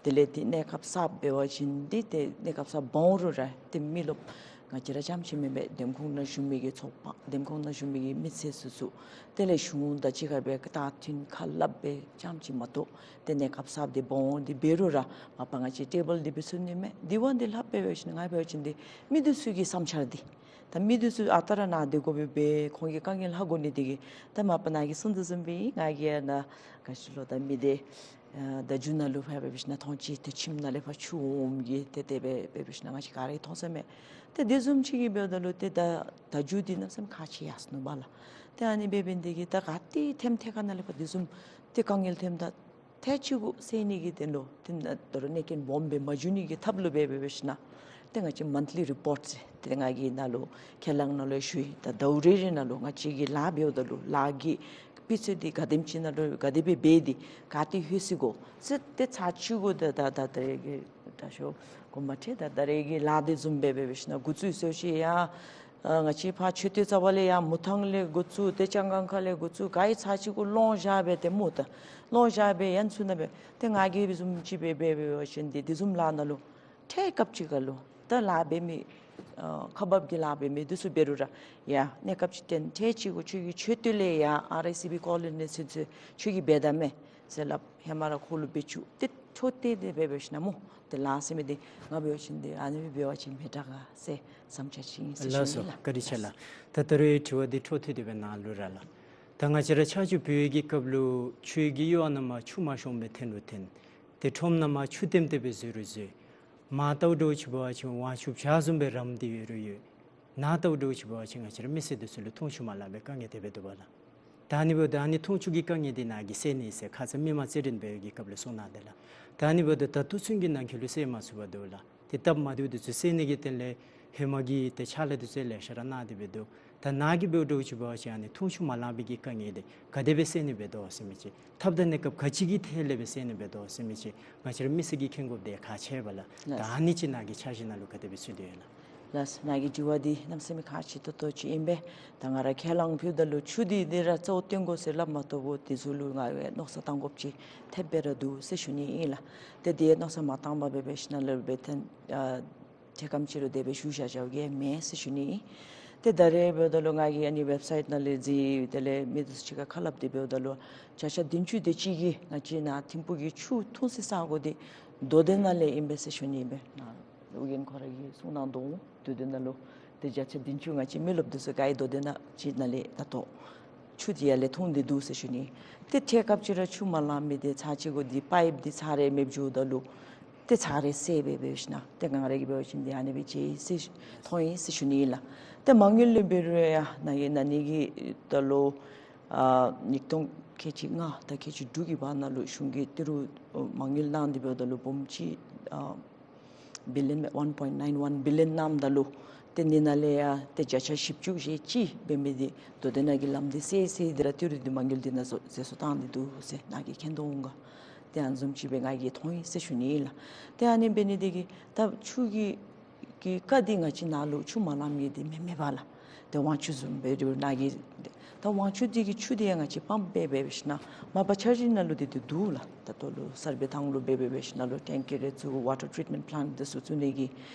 དེ་ལས་ཏེ་གནས་སྐབས་གསརཔ་འབད་བ་ཅིན་འདི་ཏེ་གནས་སྐབས་གསརཔ་སྦོམ་རུང་ར་ཏེ་མི་རློབས་ ང་བཅས་ར་རྐྱངམ་ཅིག་མེན་པར་འདེམས་ཁོངས་ནང་བཞུགས་མི་གི་ཚོགས་པ་འདེམས་ཁོངས་ནང་བཞུགས་མི་གི་མི་སེར་སོ་སོ་དེ་ལས་གཞུང་དང་གཅིག་ཁར་སྦེ་བརྟག་མཐུན་ཁ་སླབ་སྦེ་རྐྱངམ་ཅིག་མ་གཏོགས་ཏེ་གནས་སྐབས་གསརཔ་འདི་འབད་འོང་འདི་འབད་རུང་ར་མ་པ་ང་བཅས་ཊེ་བཱལ་འདི་འབད་ཚུགས་ནི་མས། དེ་བ་འདི་ལྷག་པའི་འབད་བ་ཅིན་ང་འབད་བ་ཅིན་འདི་མི་འདི་ཚུ་གི་བསམ་འཆར་འདི་ད་མི་འདི་ཚུ་ཨ་རྟག་ར་ནཱ་སྡོད་དགོ་པས་སྦེ་ཁོང་གི་དཀའ་ངལ་ཧ་གོ་ནི་འདི་གིས་ད་མ་པ་ནཱ་གིས་གསུངས་དོ་བཟུམ་སྦེ་ང་གིས་ཡང་ན་ག་ཅི་ལོ་ད་མི་འདི་ཨ་ད་རྒྱུ་ནང་ལུ་ཕར་འབད་བ་ཅིན་ཐོང་ཅི་ཏེ་ཁྱིམ་ནང་ལས་ཕར་ཆུ་འོངམ་གི་ཏེ་དེ་སྦེ་འབད་བ་ཅིན་ང་བཅས་ག་ར་གིས་མཐོང་ས་མས། ཏེ་དེ་བཟུམ་ཅིག་གིས་འབདཝ་ད་ལུ་ཏེ་ད་ད་རྒྱུ་འདི་གནམ་མེད་ས་མེད་ཁག་ཆེ་ཡར་སོ་ནུག་པ་ལགས། ཏེ་ཨ་ནི་འབད་འབད་ནི་འདི་གིས་ད་ག་ཏེ་ཐེམ་ཐད་ཁ་ནང་ལས་ཕར་དེ་བཟུམ་ཏེ་དཀའ་ངལ་ཐོནམ་ད་ཐད་ཅིག་གུ་སེལ་ནི་གི་དོན་ལུ་ཏེ་ད་རུང་གནད་དོན་སྦོམ་སྦེ་མ་འགྱོ་ནི་གི་ཐབས་ལུ་འབད་འབད་བ་ཅིན་ཏེ་ང་བཅས་མཱནཐ་ལི་རི་པོརཊ་ཟེར་ཏེ་ང་གིས་ནཱ་ལུ་ཁས་བླངས་ནང་ལུ་ཞུ་ཡི། ད་ཟླཝ་རེ་རེ་ནང་ལུ་ང་བཅས་ཀྱི་ལཱ་འབདཝ་ད་ལུ་ལཱ་གི་སྤུས་ཚད་འདི་ག་དེམ་ཅིག་ནང་ལུ་ག་དེ་སྦེ་འབད་དེ་ག་ཏེ་ལྷོད་སོ་གོ་ཟེར་ཏེ་ཚར་ཅིག་གུ་ད་ད་ད་ད་རེས་ཀྱི་ད་ཤོ་གོ་མ་ཁྲེ་ད་ད་རེས་ཀྱི་ལཱ་འདི་བཟུམ་སྦེ་འབད་འབད་བ་ཅིན་འགོ་བཙུགས་ཟེར་ཅི་ཡ་ཨ་ང་བཅས་ཕར་མཆོད་རྟེན་རྩ་བ་ལས་ཡར་མུ་ཐང་ལས་འགོ་བཙུགས་ཏེ་ལྕང་སྒང་ཁ་ལས་འགོ་བཙུགས་ག་ཡི་ཚར་ཅིག་གུ་ལོང་བཞག་སྦེ་ཏེ་མོ་ད་ལོང་བཞག་སྦེ་ཡར་ཚུར་ནང་སྦེ་ཏེ་ང་གིས་བཟུམ་ཅིག་འབད་འབད་འབད་བ་ཅིན་འདི་དེ་བཟུམ་ལཱ་ནང་ལུ་ཐད་སྐབས་ཅིག་ཁར་ལུ་ད་ལཱ་འབད་མི་ཨ་ཁག་འབགཔ་གི་ལཱ་འབད་མི་འདི་ཚུ་འབད་རུང་ར་ཡ་གནས་སྐབས་ཅིག་ཏེ་ཐད་ཅིག་གུ་ཁྱོད་ཀྱི་མཆོད་རྟེན་ལས་ཡར་ཨར་ཨའི་སི་བི་ཀོ་ལོ་ནི་ཟེར་ཚུ་ཁྱོད་ཀྱིས་འབད་ད་མས་ཟེར་སླབ། ཧེ་མ་ར་ཁོ་ལུ་འབད་བཅུག་ཏེ་འཕྲོ་བརྟེན་ཏེ་འབད་འབད་ཞིན་ན་མོ་ཏེ་ལཱ་ཟེར་མི་འདི་ང་འབད་བ་ཅིན་འདི་ཨ་ནི་སྦེ་འབད་བ་ཅིན་མི་དྲག་ག་ཟེར་བསམ་འཆར་ཅིག་ཨིན་ཟེར་ཞུ་ནི་ལགས། ལགས་སོ། ལགས། བཀའ་དྲིན་ཆེ་ལགས། ད་ད་རེས་དྲི་བ་འདི་འཕྲོ་མཐུད་དེ་སྦེ་ནཱ་ལུ་ར་ལགས། ད་ང་བཅས་ར་ཆར་ཆུ་བུ་ཡར་གྱི་སྐབས་ལུ་ཆུ་གི་གཡུར་བ་ནང་མར་ཆུ་མ་ཤོངམ་སྦེ་ཐོན་རུང་ཐོན། ཏེ་ཁྲོམ་ནང་མར་ཆུ་ལྟེམ་ལྟེ་སྦེ་འཛུལ་རུང་འཛུལ། མར་ལྟཝ་འདྲཝ་ཅིག་འབད་བ་ཅིན་ཝང་ཆུ་བྱག་བཟུམ་སྦེ་རམ་སྟེ་ཡོད་རུང་ཡོད། ནཱ་ལྟཝ་འདྲཝ་ཅིག་འབད་བ་ཅིན་ང་བཅས་ར་མི་སེར་འདི་ཚུ་ལུ་འཐུང་ཆུ་མ་ལང་པའི་དཀའ་ངལ་དེ་སྦེ་འདུག་པ་ལགས། ད་ཨ་ནི་འབདཝ་ད་ཨ་ནི་འཐུང་ཆུ་གི་དཀའ་ངལ་འདི་ནཱ་གིས་སེལ་ནི་ཟེར་ཁ་ཙ་མི་མང་རྩོད་འགྲན་འབད་བའི་གི་སྐབས་ལུ་གསུངས་གནང་དེས་ལགས། ད་ཨ་ནི་འབདཝ་ད་ད་ལྟོ་ཚུན་གྱི་ནང་འཁོད་ལུ་སེལ་མ་ཚུགས་པར་འདུག་ལགས། ཏེ་སྟབས་མ་བདེཝ་འདི་ཚུ་སེལ་ནི་གི་དོན་ལས་ཧེ་མ་གི་ཏེ་ཕྱག་ལཱ་འདི་ཚུ་ལེ་ཤ་ར་གནང་སྟེ་སྦེ་འདུག། ད་ནཱ་གིས་འབདཝ་འདྲཝ་ཅིག་འབད་བ་ཅིན་ཨ་ནི་འཐུང་ཆུ་མ་ལང་པའི་གི་དཀའ་ངལ་འདི་ག་དེ་སྦེ་སེལ་ནི་འབད་དོ་ཟེར་མི་ཅིག། ཐབས་དང་གནས་སྐབས་ག་ཅི་གི་ཐད་ལས་སྦེ་སེལ་ནི་འབད་དོ་ཟེར་མི་ཅིག་ང་བཅས་ར་མི་སེར་གྱིས་མཁྱེན་དགོཔ་འདི་ཁག་ཆེ་བས་ལགས། ད་ལགས། ཨ་ནི་ཅིག་ནཱ་གི་འཆར་གཞི་ནང་ལུ་ག་དེ་སྦེ་ཚུད་དེ་ཡོད་ལགས། ལགས། ནཱ་གི་དྲི་བ་འདི་གནམ་མེད་ས་མེད་ཁག་ཆེ་ཏོག་ཏོ་ཅིག་ཨིན་པས། ད་ང་ར་ཁས་བླངས་ཕུལཝ་ད་ལུ་ཆུ་འདི་འདི་ར་གཙོ་བོ་བཏོན་དགོ་ཟེར་སླབ་མ་གཏོགས་འདི་ཚུ་ལུ་ང་མནོ་བསམ་བཏང་དགོཔ་ཅིག་ཐེབས་སྦེ་ར་འདུག་ཟེར་ཞུ་ནི་ཨིན་ལགས། ཏེ་འདི་མནོ་བསམ་མ་བཏང་པར་འབད་འབད་ཞིན་ན་ལུ་འབད་ཐོན་ཨ་ཐད་ཀར་ཅིག་ལུ་དེ་སྦེ་ཞུ་བཞག་བཞགཔ་གི་མེན་ཟེར་ཞུ་ནི་ཨིན། ཏེ་ད་རེས་འབདཝ་ད་ལུ་ང་གིས་ཨ་ནི་ཝེབ་སའིཊ་ནང་ལས་གཟིགས་དེ་ལས་མི་འདི་ཚུ་གཅིག་ཁར་ཁ་སླབ་སྟེ་འབདཝ་ད་ལུ་བརྒྱ་ཆ་བདུན་ཅུ་དེ་ཅིག་གིས་ང་བཅས་ནཱ་ཐིམ་ཕུག་གི་ཆུ་འཐུང་སའི་ས་གོ་འདི་མདོ་སྟོད་ནང་ལས་ཨིན་པས་ཟེར་ཞུ་ནི་ཨིན་པས། ནཱ་ཨོ་རྒྱན་ཁོ་ར་གིས་གསུངས་གནང་དོ་འོང་། མདོ་སྟོད་ནང་ལུ་ཏེ་བརྒྱ་ཆ་བདུན་ཅུ་ང་བཅས་མི་རློབས་འདི་ཚུ་ག་ར་མདོ་སྟོད་ནང་ཅིག་ནང་ལས་ད་ལྟོ་ཆུ་འདི་ཡར་ལས་འཐུང་སྟེ་འདུག་ཟེར་ཞུ་ནི། ཏེ་ཐད་ཀར་ཅིག་ར་ཆུ་མ་ལང་མི་འདི་ཚར་ཅིག་གུ་འདི་པའིཔ་འདི་ཚར་རེ་མེདཔ་འགྱོཝ་ད་ལུ་ཏེ་ཚར་རེ་སེལ་སྦེ་འབད་ཞིན་ན་ཏེ་ང་ར་གིས་འབད་བ་ཅིན་འདི་ཨ་ནི་སྦེ་ཅིག་ཨིན་ཟེར་མཐོང་ཡི་ཟེར་ཞུ་ནི་ཨིན་ལགས། ཏེ་མ་དངུལ་ལུ་འབད་རུང་ཡང་ནཱ་གི་ན་ནིང་གི་ད་ལོ་ཨ་ཉིས་སྟོང་ཁལ་གཅིག་ལྔ་དང་ཁལ་གཅིག་དྲུག་གི་བར་ན་ལུ་གཞུང་གིས་ཏི་རུ་མ་དངུལ་གནང་སྟེ་འབདཝ་ད་ལུ་སྦོམ་ཅིག་ཨ་བི་ལི་ཡོན་མས། ཝན་པོའིནཊ་ནའིན་ཝན་བི་ལི་ཡོན་གནངམ་ད་ལུ་ཏེ་ཨ་ནི་ནང་ལས་ཡང་ཏེ་བརྒྱ་ཆ་བཞི་བཅུ་ཞེ་གཅིག་འབད་མི་འདི་མདོ་སྟོད་ནང་གི་ལམ་འདི་སེལ་སེལ་ཏེ་ར་ཏི་རུ་འདི་མ་དངུལ་འདི་ནང་བཟོ་བཟོ་བཟོ་བཏང་སྟེ་འདུག་ཟེར་ནཱ་གིས་མཁྱེན་དོ་འོང་ག། ཏེ་ཨ་ནི་བཟུམ་ཅིག་སྦེ་ང་གིས་མཐོང་ཡི་ཟེར་ཞུ་ནི་ཨིན་ལགས། ཏེ་ཨ་ནི་འབད་ནི་འདི་གིས་ད་ཆུ་གི་གི་བཀའ་འདི་ང་བཅས་ནཱ་ལུ་ཆུ་མ་ལང་མི་འདི་མེན་མེན་པས་ལགས། ཏེ་ཝང་ཆུ་བཟུམ་སྦེ་རུང་ནཱ་གི་ད་ཝང་ཆུ་འདི་གི་ཆུ་འདི་ཡང་ང་བཅས་པམཔ་འབད་འབད་ཞིན་ན་མ་པ་འཆར་གཞི་ནང་ལུ་འདི་འདི་འདུག་ལགས། ད་ལྟོ་ལུ་སར་བེ་བཏང་ལུ་འབད་འབད་ཞིན་ན་ལུ་ཊེང་ཀི་རེ་བཙུགས་ཝ་ཊར་ཊྲིཊ་མེནཊ་པི་ལེནཊ་འདི་ཚུ་བཙུགས་ནི་གི་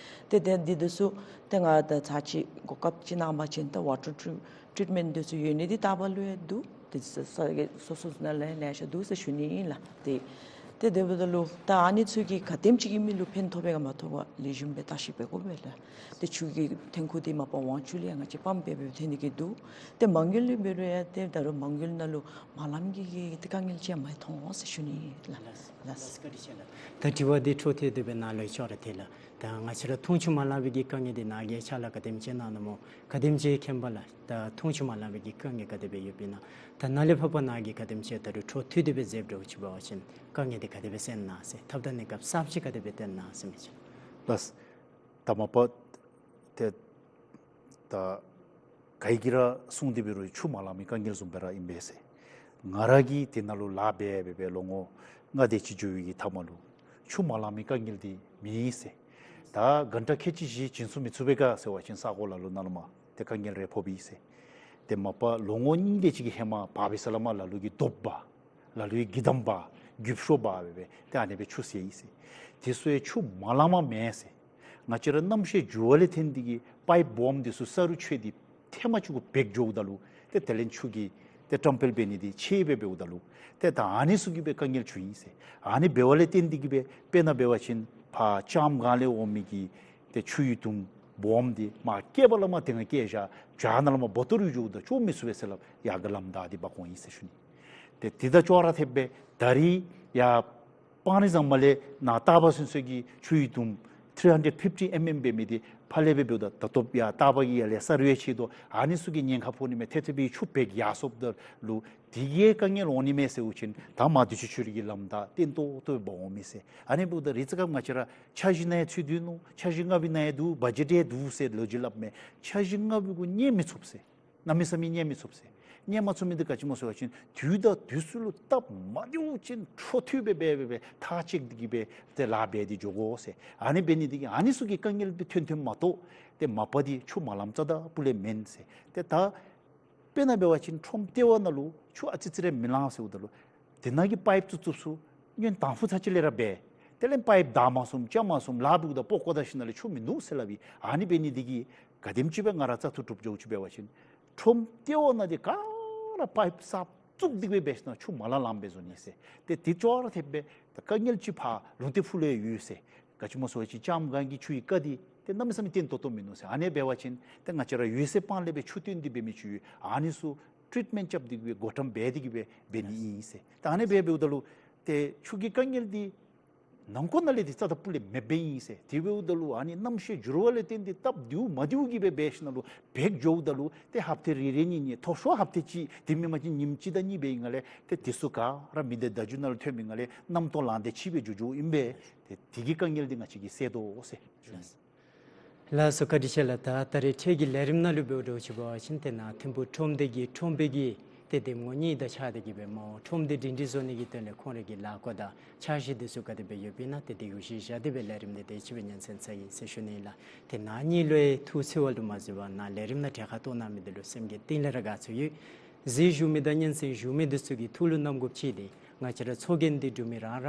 ཏེ་ཏེ་འདི་འདི་ཚུ་ཏེ་ང་ད་ཚར་ཅིག་གོ་སྐབས་ཅིག་གནང་པ་ཅིན་ད་ཝ་ཊར་ཊྲིཊ་མེནཊ་འདི་ཚུ་ཡོད་ནི་འདི་ད་པ་ལུ་ཡང་འདུག། ཏེ་ས་ས་གི་སོ་སོ་ནང་ལས་ལེ་ཤ་འདུག་ཟེར་ཞུ་ནི་ཨིན་ལགས། ཏེ་ཏེ་དེ་འབདཝ་ད་ལུ་ད་ཨ་ནི་ཚུ་གིས་ག་དེམ་ཅིག་གིས་མི་ལུ་ཕན་ཐོགས་པས་ག་མ་ཐོགས་པས་ལེགས་ཤོམ་སྦེ་བརྟག་ཞིབ་འབད་དགོ་པས་ལགས། ཏེ་ཆུ་གི་ཐོན་ཁུངས་འདི་མ་པ་ཝང་ཆུ་ལས་ཡང་ང་བཅས་པམཔ་འབད་འབད་ཐོན་ནི་གི་འདུག། ཏེ་མ་དངུལ་ལུ་འབད་རུང་ཡང་ཏེ་ད་རུང་མ་དངུལ་ནང་ལུ་མ་ལངམ་གི་གི་ཏེ་དཀའ་ངལ་ཅིག་མ་མཐོང་ཟེར་ཞུ་ནི་ལགས། ལགས། ལགས། བཀའ་དྲིན་ཆེ་ལགས། ད་དྲི་བ་འདི་འཕྲོ་མཐུད་དེ་སྦེ་ནཱ་ལུ་ཅོག་ར་འཐད་ལགས། ད་ང་བཅས་ར་འཐུང་ཆུ་མ་ལང་པའི་གི་དཀའ་ངལ་འདི་ནཱ་གིས་ཕྱག་ལཱ་ག་དེམ་ཅིག་གནང་ནུག་སྨོ། ག་དེམ་ཅིག་མཁྱེན་པ་ལགས། ད་འཐུང་ཆུ་མ་ལང་པའི་གི་དཀའ་ངལ་ག་དེ་སྦེ་ཡོདཔ་ཨིན་ན། ད་ནཱ་ལས་ཕར་པ་ནཱ་གིས་ག་དེམ་ཅིག་ད་རུང་འཕྲོ་མཐུད་དེ་སྦེ་མཛདཔ་འདྲཝ་ཅིག་འབད་བ་ཅིན་དཀའ་ངལ་འདི་ག་དེ་སྦེ་སེལ་ནི་ཨིན་ན་ཟེར་ཐབས་དང་གནས་སྐབས་གསརཔ་ཅིག་ག་དེ་སྦེ་བཏོན་ནི་ཨིན་ན་ཟེར་མི་ཅིག། ལགས། ད་མ་པ་ཏེ་ད་ག་གིས་ར་གསུངས་ཏེ་འབད་རུང་ཆུ་མ་ལང་མི་དཀའ་ངལ་བཟུམ་སྦེ་ར་ཨིན་པས་ཟེར། ང་ར་གིས་དེ་ནང་ལུ་ལཱ་འབད་འབད་འབད་ལོ་ངོ་ལྔ་དེ་ཅིག་འགྱོ་བའི་གི་མཐའ་མ་ལུ་ཆུ་མ་ལང་མི་དཀའ་ངལ་འདི་མེད་ཟེར། ད་གྷན་ཊ་ཁལ་གཅིག་བཞི་བྱིན་ཚུགས་མི་ཚུགས་པས་ག་ཟེར་བ་ཅིན་ས་གོ་ལ་ལུ་ནཱ་ལུ་མ་ཏེ་དཀའ་ངལ་རེ་ཕོག་པས་ཟེར། ཏེ་མ་པ་ལོ་ངོ་གཉིས་དེ་ཅིག་གི་ཧེ་མ་བབས་པའི་ས་ལས་མར་ལ་ལུ་གིས་རྡོ་འབག། ལ་ལུ་གིས་གི་དམ་འབག། རྒྱུག་ཤོག་འབག་འབད་འབད་ཏེ་ཨ་ནི་སྦེ་ཆུ་སེལ་ཡི་ཟེར། དེ་ཚུ་ཡང་ཆུ་མ་ལངམ་མེན་ཟེར། ང་བཅས་ར་གནམ་གཤིས་འགྱུར་བ་ལས་བརྟེན་ཏེ་གིས་པའིཔ་སྦོམ་འདི་ཚུ་ས་རུ་ཆད་དེ་ཐེངས་མ་གཅིག་གུ་བེག་འགྱོཝ་ད་ལུ་ཏེ་དེ་ལས་ཆུ་གི་ཏེ་བཀྲམ་སྤེལ་འབད་ནི་འདི་ཆད་སྦེ་འབདཝ་ད་ལུ་ཏེ་ད་ཨ་ནི་ཚུ་གིས་སྦེ་དཀའ་ངལ་བྱུང་ཡི་ཟེར། ཨ་ནི་འབདཝ་ལས་བརྟེན་ཏེ་གིས་སྦེ་དཔེར་ན་འབད་བ་ཅིན་ཕར་ལྕངམ་སྒང་ལས་འོང་མི་གི་ཏེ་ཆུའི་དུམ་སྦོམ་འདི་མར་སྐེད་པ་ལས་མར་དེ་སྒང་བཀལ་བཞག་བྱག་ནང་ལས་མར་བོ་ཏོ་རུ་འགྱོཝ་ད་བཅོ་མི་ཚུགས་པས་ཟེར་སླབ། ཡར་གི་ལམ་བདའ་སྟེ་འབག་འོང་ཡི་ཟེར་ཞུ་ནི། ཏེ་དེ་དང་ཅོག་ར་འཐདཔ་སྦེ་ད་རིས་ཡར་སྤང་རི་ཟམ་པ་ལས་ནཱ་སྟག་པ་ཚུན་ཚོད་ཀྱི་ཆུའི་དུམ་three hundred fifty mm འབད་མི་འདི་ཕར་ལས་སྦེ་འབདཝ་ད་ད་ལྟོ་ཡར་སྟག་པ་གི་ཡར་ལས་ས་རུ་ཡང་ཆད་དོ། ཨ་ནི་ཚུ་གིས་ཉེན་ཁ་ཕོག་ནི་མས། ཐེབས་ཐེབས་སྦེ་ཆུ་བེག་ཡར་སོངམ་ད་ལུ་དེ་གིས་དཀའ་ངལ་འོང་ནི་མས་ཟེར་བ་ཅིན་ད་མར་དུས་ཅི་ཆུ་རུད་ཀྱི་ལམ་བདའ་བརྟན་ཏོག་ཏོ་སྦེ་འབག་འོང་མི་ཟེར། ཨ་ནི་འབདཝ་ད་རེས་ཅིག་སྐབས་ང་བཅས་ར་འཆར་གཞི་ནང་ཡང་ཚུད་དེ་ནུག། འཆར་གཞི་ལྔ་པའི་ནང་ཡང་འདུག། བ་ཇེཊ་ཡང་འདུག་ཟེར་ལོ་རྒྱུས་སླབ་མས། འཆར་གཞི་ལྔ་པའི་གུ་གཉེར་མི་ཚུགས་ཟེར། གནམ་མེད་ས་མེད་གཉེར་མི་ཚུགས་ཟེར། གཉེར་མ་ཚུགས་མི་འདི་ག་ཅི་སྨོ་ཟེར་བ་ཅིན་དུས་དང་དུས་སུ་ལུ་སྟབས་མ་བདེཝ་ཅིག་འཕྲོ་མཐུད་སྦེ་འབད་འབད་འབད་ཐག་བཅད་དེ་གིས་སྦེ་ཏེ་ལཱ་འབད་དེ་འགྱོ་དགོ་ཟེར། ཨ་ནི་འབད་ནི་འདི་གིས་ཨ་ནི་ཚུ་གི་དཀའ་ངལ་འདི་ཐོན་ཐོནམ་མ་གཏོགས་ཏེ་མ་པ་འདི་ཆུ་མ་ལངམ་རྩ་དང་སྤུ་ལས་མེན་ཟེར། ཏེ་ད་དཔེར་ན་འབད་བ་ཅིན་ཁྲོམ་ལྟེ་བ་ནང་ལུ་ཆུ་ཨ་ཙི་ཙི་རེ་མི་ལང་ཟེརཝ་ད་ལུ་དེ་ནང་གི་པའིཔ་བཙུགས་བཙུགསཔ་ཚུ་སྔོན་དང་ཕུ་ཚར་གཅིག་ལས་ར་འབད། དེ་ལས་པའིཔ་བདའ་མ་ཚུགསཔ་རྐྱབ་མ་ཚུགསཔ་ལཱ་འབདཝ་ད་པགས་ཀོ་བདའ་ཞིནམ་ལས་ཆུ་མིན་འདུག་ཟེར་སླབ་ཨིན། ཨ་ནི་འབད་ནི་འདི་གིས་ག་དེམ་ཅིག་སྦེ་ང་ར་རྩ་ཐུག་གྲུབ་འགྱོཝ་ཅིག་འབད་བ་ཅིན་ཁྲོམ་ལྟེ་བ་ནང་འདི་ག་ར་པའིཔ་གསརཔ་བཙུགས་ཏེ་སྦེ་འབད་ཞིནམ་ཆུ་མ་ལང་ལངམ་སྦེ་བཟོ་ནི་ཟེར། ཏེ་དེ་ཅོག་ར་འཐདཔ་སྦེ་ད་དཀའ་ངལ་ཅིག་ཕར་ལུང་བསྟན་ཕུག་ལུ་ཡོད་ཟེར། ག་ཅི་སྨོ་ཟེར་བ་ཅིན་ལྕངམ་སྒང་གི་ཆུའི་རྐ་འདི་ཏེ་གནམ་མེད་ས་མེད་བརྟན་ཏོག་ཏོ་མིན་ནུག་ཟེར། ཨ་ནི་འབད་བ་ཅིན་ཏེ་ང་བཅས་ར་ཡོད་ཚད་སྤང་ལས་སྦེ་ཆུ་བཏོན་ཏེ་འབད་མི་ཅིག་ཡོད། ཨ་ནི་ཚུ་ཊྲིཊ་མེནཊ་རྐྱབ་སྟེ་གིས་སྦེ་བགོ་བཀྲམ་འབད་དེ་གིས་སྦེ་འབད་ནི་ཨིན་ཟེར། ད་ཨ་ནི་སྦེ་འབདཝ་ད་ལུ་ཏེ་ཆུ་གི་དཀའ་ངལ་འདི་ནང་འཁོད་ནང་ལས་འདི་རྩ་དང་སྤུ་ལས་མེདཔ་སྦེ་ཨིན་ཟེར། དེ་འབདཝ་ད་ལུ་ཨ་ནི་གནམ་གཤིས་འགྱུར་བ་ལས་བརྟེན་ཏེ་སྟབས་བདེཝ་མ་བདེཝ་གིས་སྦེ་འབད་ཞིནམ་ལས་བེག་འགྱོཝ་ད་ལུ་ཏེ་ཧབ་ཏ་རེ་རེ་གཉིས་གཉིས་མཐོ་ཤོས་ཧབ་ཏ་གཅིག་དེ་མེན་པ་ཅིན་ཉིནམ་གཅིག་དང་གཉིས་འབད་བའི་སྒང་ལས་ཏེ་དེ་ཚུ་ག་ར་མི་སྡེ་བརྡ་བརྒྱུད་ནང་ལུ་ཐོན་པའི་སྒང་ལས་རྣམ་རྟོག་ལངས་ཏེ་ཕྱིས་སྦེ་འགྱོ་འགྱོཝ་ཨིན་པས། ཏེ་དེ་གི་དཀའ་ངལ་འདི་ང་བཅས་ཀྱིས་སེལ་དོ་ཟེར། ལགས་སོ། བཀའ་དྲིན་ཆེ་ལགས། ད་ད་རེས་འཕྲལ་གྱི་ལས་རིམ་ནང་ལུ་འབདཝ་འདྲཝ་ཅིག་འབད་བ་ཅིན་ཏེ་ནཱ་ཐིམ་ཕུག་ཁྲོམ་སྡེ་གི་ཁྲོམ་དཔོན་གྱི་ཏེ་འདེམས་ངོ་གཉིས་དང་གཅིག་ཁར་ཏེ་གིས་སྦེ་མ་ཁྲོམ་སྡེ་སྒྲིང་སྒྲིང་བཟོ་ནི་གི་དོན་ལས་ཁོང་རའི་གི་ལས་འགུལ་དང་འཆར་གཞི་འདི་ཚུ་ག་དེ་སྦེ་ཡོདཔ་ཨིན་ན་ཏེ་དེ་གུ་གཞི་བཞག་སྟེ་སྦེ་ལས་རིམ་འདི་དེ་ཅིག་སྦེ་སྙན་སེང་ཚར་ཡི་ཟེར་ཞུ་ནི་ལགས། ཏེ་ནཱ་གཉིས་ལུ་ཡང་ཐུགས་བརྩེ་བ་ལུ་མ་བཟོད་པར་ནཱ་ལས་རིམ་ནང་གྲལ་ཁར་གཏོགས་གནང་མི་འདི་ལུ་སེམས་ཀྱི་གཏིང་ལས་ར་དགའ་ཚོར་ཡོད། གཟིགས་བཞུགས་མི་དང་སྙན་སེང་ཞུ་མི་འདི་ཚུ་གི་ཐུགས་ལུ་བསྣམ་དགོཔ་ཅིག་འདི་ང་བཅས་ར་ཚོགས་རྒྱན་འདི་འབྲུག་མི་རང་ར་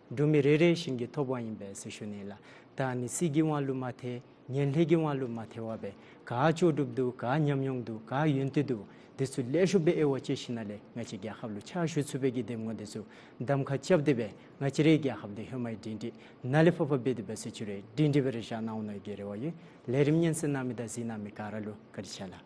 འབྲུག་མི་རེ་རེ་བཞིན་གྱིས་ཐོབ་པ་ཨིན་པས་ཟེར་ཞུ་ནི་ལགས། ད་ཨ་ནི་སྲིད་ཀྱི་དབང་ལུ་མ་ཐལ་ངན་ལྷད་ཀྱི་དབང་ལུ་མ་ཐལ་བར་སྦེ་ག་ལྕོགས་གྲུབ་འདུག་ག་ཉམས་མྱོང་འདུག་ག་ཡོན་ཏན་འདུག་འདི་ཚུ་ལེགས་ཤོམ་སྦེ་དབྱེ་བ་དཔྱད་ཞིནམ་ལས་ང་བཅས་རྒྱལ་ཁབ་ལུ་ཕྱག་ཞུ་ཚུགས་པའི་གི་འདེམས་ངོ་འདི་ཚུ་གདམ་ཁ་རྐྱབ་སྟེ་སྦེ་ང་བཅས་རའི་རྒྱལ་ཁབ་འདི་ཧེ་མའི་སྒྲིང་སྒྲིང་ནཱ་ལས་ཕར་ཕར་འབད་དེ་འབད་ཚུགས་ཅི་རུང་སྒྲིང་སྒྲིང་སྦེ་ར་བཞག་གནང་འོང་ནི་གི་རེ་བ་ཡོད། ལས་རིམ་སྙན་སེང་གནང་མི་དང་གཟིགས་གནང་མི་ག་ར་ལུ་བཀའ་དྲིན་ཆེ་ལགས།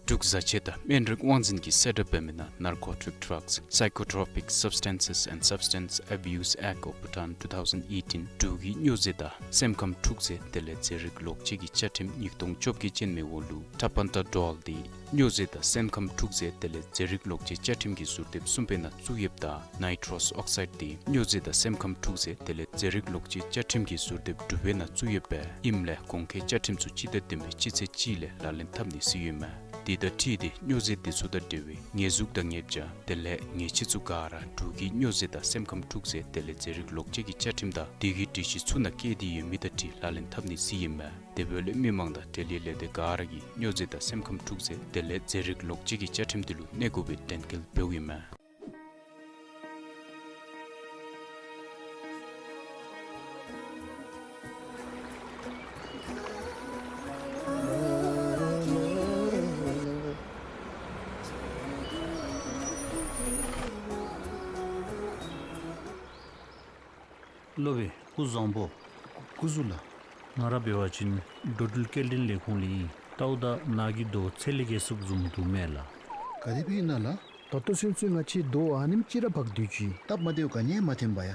འབྲུག་བཟའ་ཆས་དང་སྨན་རིགས་དབང་འཛིན་གྱིས་གསལ་བསྒྲགས་འབད་མི་ནང་Narcotic Drugs, Psychotropic Substances and Substance Abuse Act of Bhutan two thousand eighteen འབྲུག་གི་སྨྱོ་རྫས་དང་སེམས་ཁམས་འཁྲུག་རྫས་དེ་ལས་རྫས་རིགས་ལོག་སྤྱོད་ཀྱི་བཅའ་ཁྲིམས་ཉིས་སྟོང་བཅོ་བརྒྱད་ཅན་མའི་འོག་ལུ་Tapentadol འདི་སྨྱོ་རྫས་དང་སེམས་ཁམས་འཁྲུག་རྫས་དེ་ལས་རྫས་རིགས་ལོག་སྤྱོད་བཅའ་ཁྲིམས་ཀྱི་ཟུར་དེབ་གསུམ་པའི་ནང་བཙུགས་ཡོདཔ་ད་Nitrous Oxide འདི་སྨྱོ་རྫས་དང་སེམས་ཁམས་འཁྲུག་རྫས་དེ་ལས་རྫས་རིགས་ལོག་སྤྱོད་བཅའ་ཁྲིམས་ཀྱི་ཟུར་དེབ་དྲུག་པའི་ནང་བཙུགས་ཡོདཔ་ཨིནམ་ལས་གོང་འཁོད་བཅའ་ཁྲིམས་ཚུ་སྤྱི་ཟླ་བདུན་པའི་སྤྱི་ཚེས་གཅིག་ལས་ལག་ལེན་འཐབ་ནི་ཟེར་ཡོདཔ་མས། དེ་དང་འཁྲིལ་ཏེ་སྨྱོ་རྫས་དེ་ཚུ་དང་འབྲེལ་བའི་ཉེས་འཛུགས་དང་ཉེས་བྱ་དེ་ལས་ཉེས་ཆད་ཚུ་ག་ར་འབྲུག་གི་སྨྱོ་རྫས་དང་སེམས་ཁམས་འཁྲུག་རྫས་དེ་ལས་རྫས་རིགས་ལོག་སྤྱོད་ཀྱི་བཅའ་ཁྲིམས་དང་དེ་གི་སྒྲིག་གཞི་ཚུ་ནང་བཀོད་དེ་ཡོད་མི་དང་འཁྲིལ་ལག་ལེན་འཐབ་ནི་ཟེར་ཡོདཔ་མས། དེ་འབདཝ་ལས་མི་མང་དང་འབྲེལ་ཡོད་ལས་སྡེ་ག་ར་གིས་སྨྱོ་རྫས་དང་སེམས་ཁམས་འཁྲུག་རྫས་དེ་ལས་རྫས་རིགས་ལོག་སྤྱོད་ཀྱི་བཅའ་ཁྲིམས་འདི་ལུ་གནས་དགོ་པའི་དྲན་སྐུལ་འབདཝ་ཨིན་མས། སློབ་དཔོན་སྐུ་བཟང་པོ། སྐུ་གཟུགས་ལགས། ང་ར་འབད་བ་ཅིན་འགྲོ་འགྲུལ་སྐྱེལ་འདྲེན་ལས་ཁུངས་ལས་ཨིན། ལྟཝ་ད་ནཱ་གི་རྡོ་ཚད་ལས་བརྒལ་སོངམ་བཟུམ་འདུག་མས་ལགས། ག་དེ་སྦེ་ཨིན་ན་ལགས། ད་ལྟོ་ཚུན་ཚོད་ང་བཅས་རྡོ་ཨ་ནེམ་ཅིག་ར་འབག་སྡོད་ཅི། སྟབས་མ་བདེཝ་ག་ནི་ཡང་མ་ཐོན་པས་ཡ།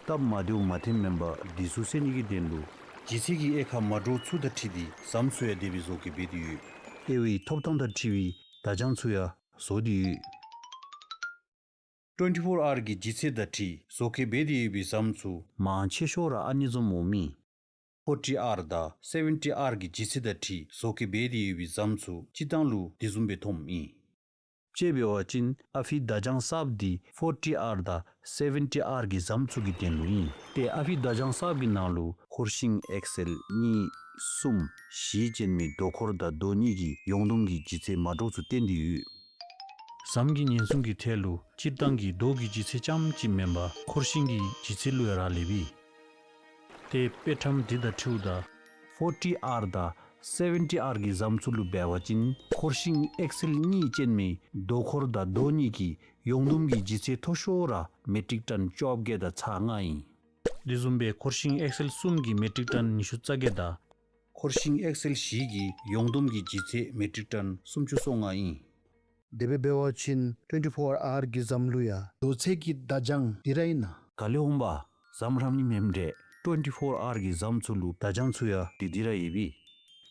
སྟབས་མ་བདེཝ་མ་ཐོནམ་མེན་པར་འདི་ཚུ་སེལ་ནི་གི་དོན་ལུ་ལྗིད་ཚད་ཀྱི་དབྱེ་ཁག་མ་འདྲཝ་ཚུ་དང་འཁྲིལ་ཏེ་ཟམ་ཚུ་ཡང་དེ་སྦེ་བཟོ་བཀོད་འབད་དེ་ཡོད། དབྱེ་བའི་ཐོབ་ཐང་དང་འཁྲིལ་བའི་བརྡ་བྱང་ཚུ་ཡང་བཟོ་སྟེ་ཡོད། ཊུ་ཝེན་ཊི་ཕོར་ཨར་གྱི་ལྗིད་ཚད་དང་འཁྲིལ་བཟོ་བཀོད་འབད་དེ་ཡོད་པའི་ཟམ་ཚུ་མང་ཆེ་ཤོས་ར་ཨ་ནི་བཟུམ་འོངམ་ཨིན། ཕོར་ཊི་ཨར་དང་སེ་ཝེན་ཊི་ཨར་གྱི་ལྗིད་ཚད་དང་འཁྲིལ་བཟོ་བཀོད་འབད་དེ་ཡོད་པའི་ཟམ་ཚུ་སྤྱིར་བཏང་ལུ་དེ་བཟུམ་སྦེ་ཐོནམ་ཨིན། དཔྱེ་འབད་བ་ཅིན་ཨ་ཕི་བརྡ་བྱང་གསརཔ་འདི་ཕོར་ཊི་ཨར་དང་སེ་ཝེན་ཊི་ཨར་གྱི་ཟམ་ཚུ་གི་དོན་ལུ་ཨིན། ཏེ་ཨ་ཕི་བརྡ་བྱང་གསརཔ་གི་ནང་ལུ་འཁོར་ཤིང་ཨེག་སེལ་གཉིས་གསུམ་བཞི་ཅན་མའི་རྡོ་འཁོར་དང་རྡོ་གཉིས་ཀྱི་ཡོངས་བསྡོམས་ཀྱི་ལྗིད་ཚད་མ་འདྲཝ་ཚུ་བསྟན་ཏེ་ཡོད། ཟམ་གྱི་ཉེན་སྲུང་གི་ཐད་ལུ་སྤྱིར་བཏང་གི་རྡོ་གི་ལྗིད་ཚད་རྐྱངམ་གཅིག་མེན་པར་འཁོར་ཤིང་གི་ལྗིད་ཚད་ལུ་ཡང་རག་ལསཔ་ཨིན། ཏེ་དཔེ་ཁྲམ་འདི་དང་འཁྲིལཝ་ད་ཕོར་ཊི་ཨར་དང་སེ་བེན་ཊི་ཨར་གྱི་ཟམ་ཚུ་ལུ་འབད་བ་ཅིན་འཁོར་ཤིང་ཨེག་སེལ་གཉིས་ཅན་མའི་རྡོ་འཁོར་དང་རྡོ་གཉིས་ཀྱི་ཡོངས་བསྡོམས་ཀྱི་ལྗིད་ཚད་མཐོ་ཤོས་ར་མེ་ཊིག་ཊོན་བཅོ་བརྒྱད་དང་ཚག་ལྔ་ཨིན། དེ་བཟུམ་སྦེ་འཁོར་ཤིང་ཨེག་སེལ་གསུམ་གྱི་མེ་ཊིག་ཊོན་ཉི་ཤུ་རྩ་བརྒྱད་དང་འཁོར་ཤིང་ཨེག་སེལ་བཞི་གི་ཡོངས་བསྡོམས་ཀྱི་ལྗིད་ཚད་མེ་ཊིག་ཊོན་སུམ་ཅུ་སོ་ལྔ་ཨིན། དེ་སྦེ་འབད་བ་ཅིན་ཊུ་ཝེན་ཊི་ཕོར་ཨར་གྱི་ཟམ་ལུ་ཡང་རྡོ་ཚད་ཀྱི་བརྡ་བྱང་འདི་ར་ཨིན་ན། ག་ལས་འོང་པ། ཟམ་ར་མི་མེནམ་འདྲས། ཊུ་ཝེན་ཊི་ཕོར་ཨར་གྱི་ཟམ་ཚུ་ལུ་བརྡ་བྱང་ཚུ་ཡང་འདི་འདི་ར་ཡོད་པས།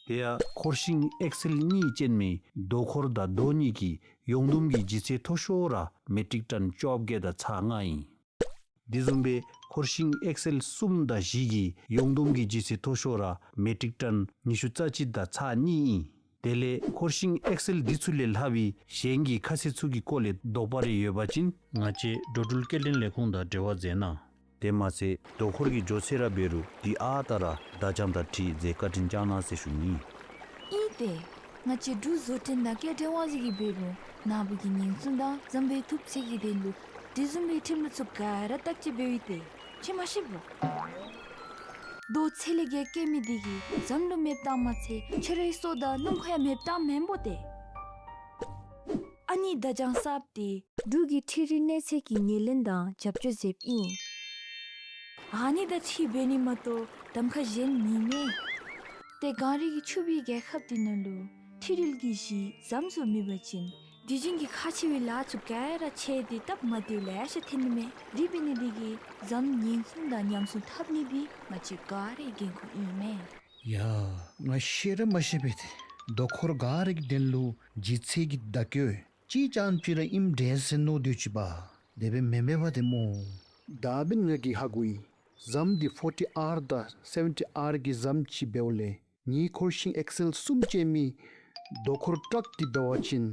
དེ་ཡང་འཁོར་ཤིང་ཨེག་སེལ་གཉིས་ཅན་མའི་རྡོ་འཁོར་དང་རྡོ་གཉིས་ཀྱི་ཡོངས་བསྡོམས་ཀྱི་ལྗིད་ཚད་མཐོ་ཤོས་ར་མེ་ཊིག་ཊོན་བཅོ་བརྒྱད་དང་ཚག་ལྔ་ཨིན། དེ་བཟུམ་སྦེ་འཁོར་ཤིང་ཨེག་སེལ་གསུམ་དང་བཞི་གི་ཡོངས་བསྡོམས་ཀྱི་ལྗིད་ཚད་མཐོ་ཤོས་ར་མེ་ཊིག་ཊོན་ཉི་ཤུ་རྩ་གཅིག་དང་ཚག་གཉིས་ཨིན། དེ་ལས་འཁོར་ཤིང་ཨེག་སེལ་འདི་ཚུ་ལས་ལྷག་པའི་གཞན་གྱི་ཁ་གསལ་ཚུ་གི་སྐོར་ལས་དོགས་པ་རེ་ཡོད་པ་ཅིན་ང་བཅས་འགྲོ་འགྲུལ་སྐྱེལ་འདྲེན་ལས་ཁུངས་དང་འབྲེལ་བ་མཛད་གནང་། དེ་མ་ཚད་རྡོ་འཁོར་གྱི་མགྱོགས་ཚད་ར་འབད་རུང་འདི་ཨ་རྟག་ར་བརྡ་བྱང་དང་འཁྲིལ་མཛད་བཀའ་དྲིན་བསྐྱང་གནང་ཟེར་ཞུ་ནི། ཨིན་ཏེ། ང་བཅས་འབྲུག་བཟོ་སྐྲུན་དང་སྐྱེལ་འདྲེན་དབང་འཛིན་གྱིས་འབད་རུང་ནཱ་བུ་གི་ཉེན་སྲུང་དང་ཟམ་པའི་ཐུབ་ཚད་ཀྱི་དོན་ལུ་དེ་བཟུམ་མའི་ཁྲིམས་ལུགས་ཚུ་ག་ར་བརྟག་དཔྱད་འབདཝ་ཨིན་ཏེ། ཁྱོད་མ་ཤེས་པོ། རྡོ་ཚད་ལས་བརྒལ་བཀལ་མི་འདི་གིས་ཟམ་ལུ་མེདཔ་བཏང་མ་ཚད་ཁྱོད་རའི་སོ་དང་སྣུམ་འཁོར་ཡང་མེདཔ་བཏངམ་མེན་པོ་ཏེ། ཨ་ནི་བརྡ་བྱང་གསརཔ་འདི་འབྲུག་གི་འཕྲུལ་རིག་གནས་ཚད་ཀྱི་ངོས་ལེན་དང་རྒྱབ་སྐྱོར་མཛདཔ་ཨིན། ཨ་ནི་དང་འཁྲིལ་འབད་ནི་མ་གཏོགས་གདམ་ཁ་གཞན་མེད་མས། ཏེ་གངས་རི་གི་ཆུ་སྦིས་རྒྱལ་ཁབ་འདི་ནང་ལུ་ཐིག་རིལ་གྱི་གཞི་ཟམ་ཚུ་མེད་པ་ཅིན་དུས་རྒྱུན་གྱི་ཁག་ཆེ་བའི་ལཱ་ཚུ་ག་ར་ཆད་དེ་སྟབས་མ་བདེཝ་ལེ་ཤ་ཐོན་ནི་མས། དེ་འབད་ནི་འདི་གིས་ཟམ་ཉེན་སྲུང་དང་ཉམས་སྲུང་འཐབ་ནི་འདི་ང་བཅས་ག་རའི་འགན་ཁུར་ཨིན་མས། ཡ། ང་ཤེས་ར་མ་ཤེས་པས་ཏེ། རྡོ་འཁོར་ག་ར་གི་དོན་ལུ་ལྗིད་ཚད་ཀྱི་བརྡ་བཀོད་ཅིག་རྐྱངམ་ཅིག་ར་ཨིནམ་འདྲས་ཟེར་མནོ་སྡོད་ཅི་པ། དེ་སྦེ་མེན་མས་པ་ཏེ་སྨོ། ད་འབདན་ང་གིས་ཧ་གོ་ཡི། ཟམ་འདི་ཕོར་ཊི་ཨར་དང་སེ་བེན་ཊི་ཨར་གྱི་ཟམ་ཅིག་འབདཝ་ལས་ངེའི་འཁོར་ཤིང་ཨེག་སེལ་གསུམ་ཅན་མའི་རྡོ་འཁོར་ཊག་འདི་འབད་བ་ཅིན་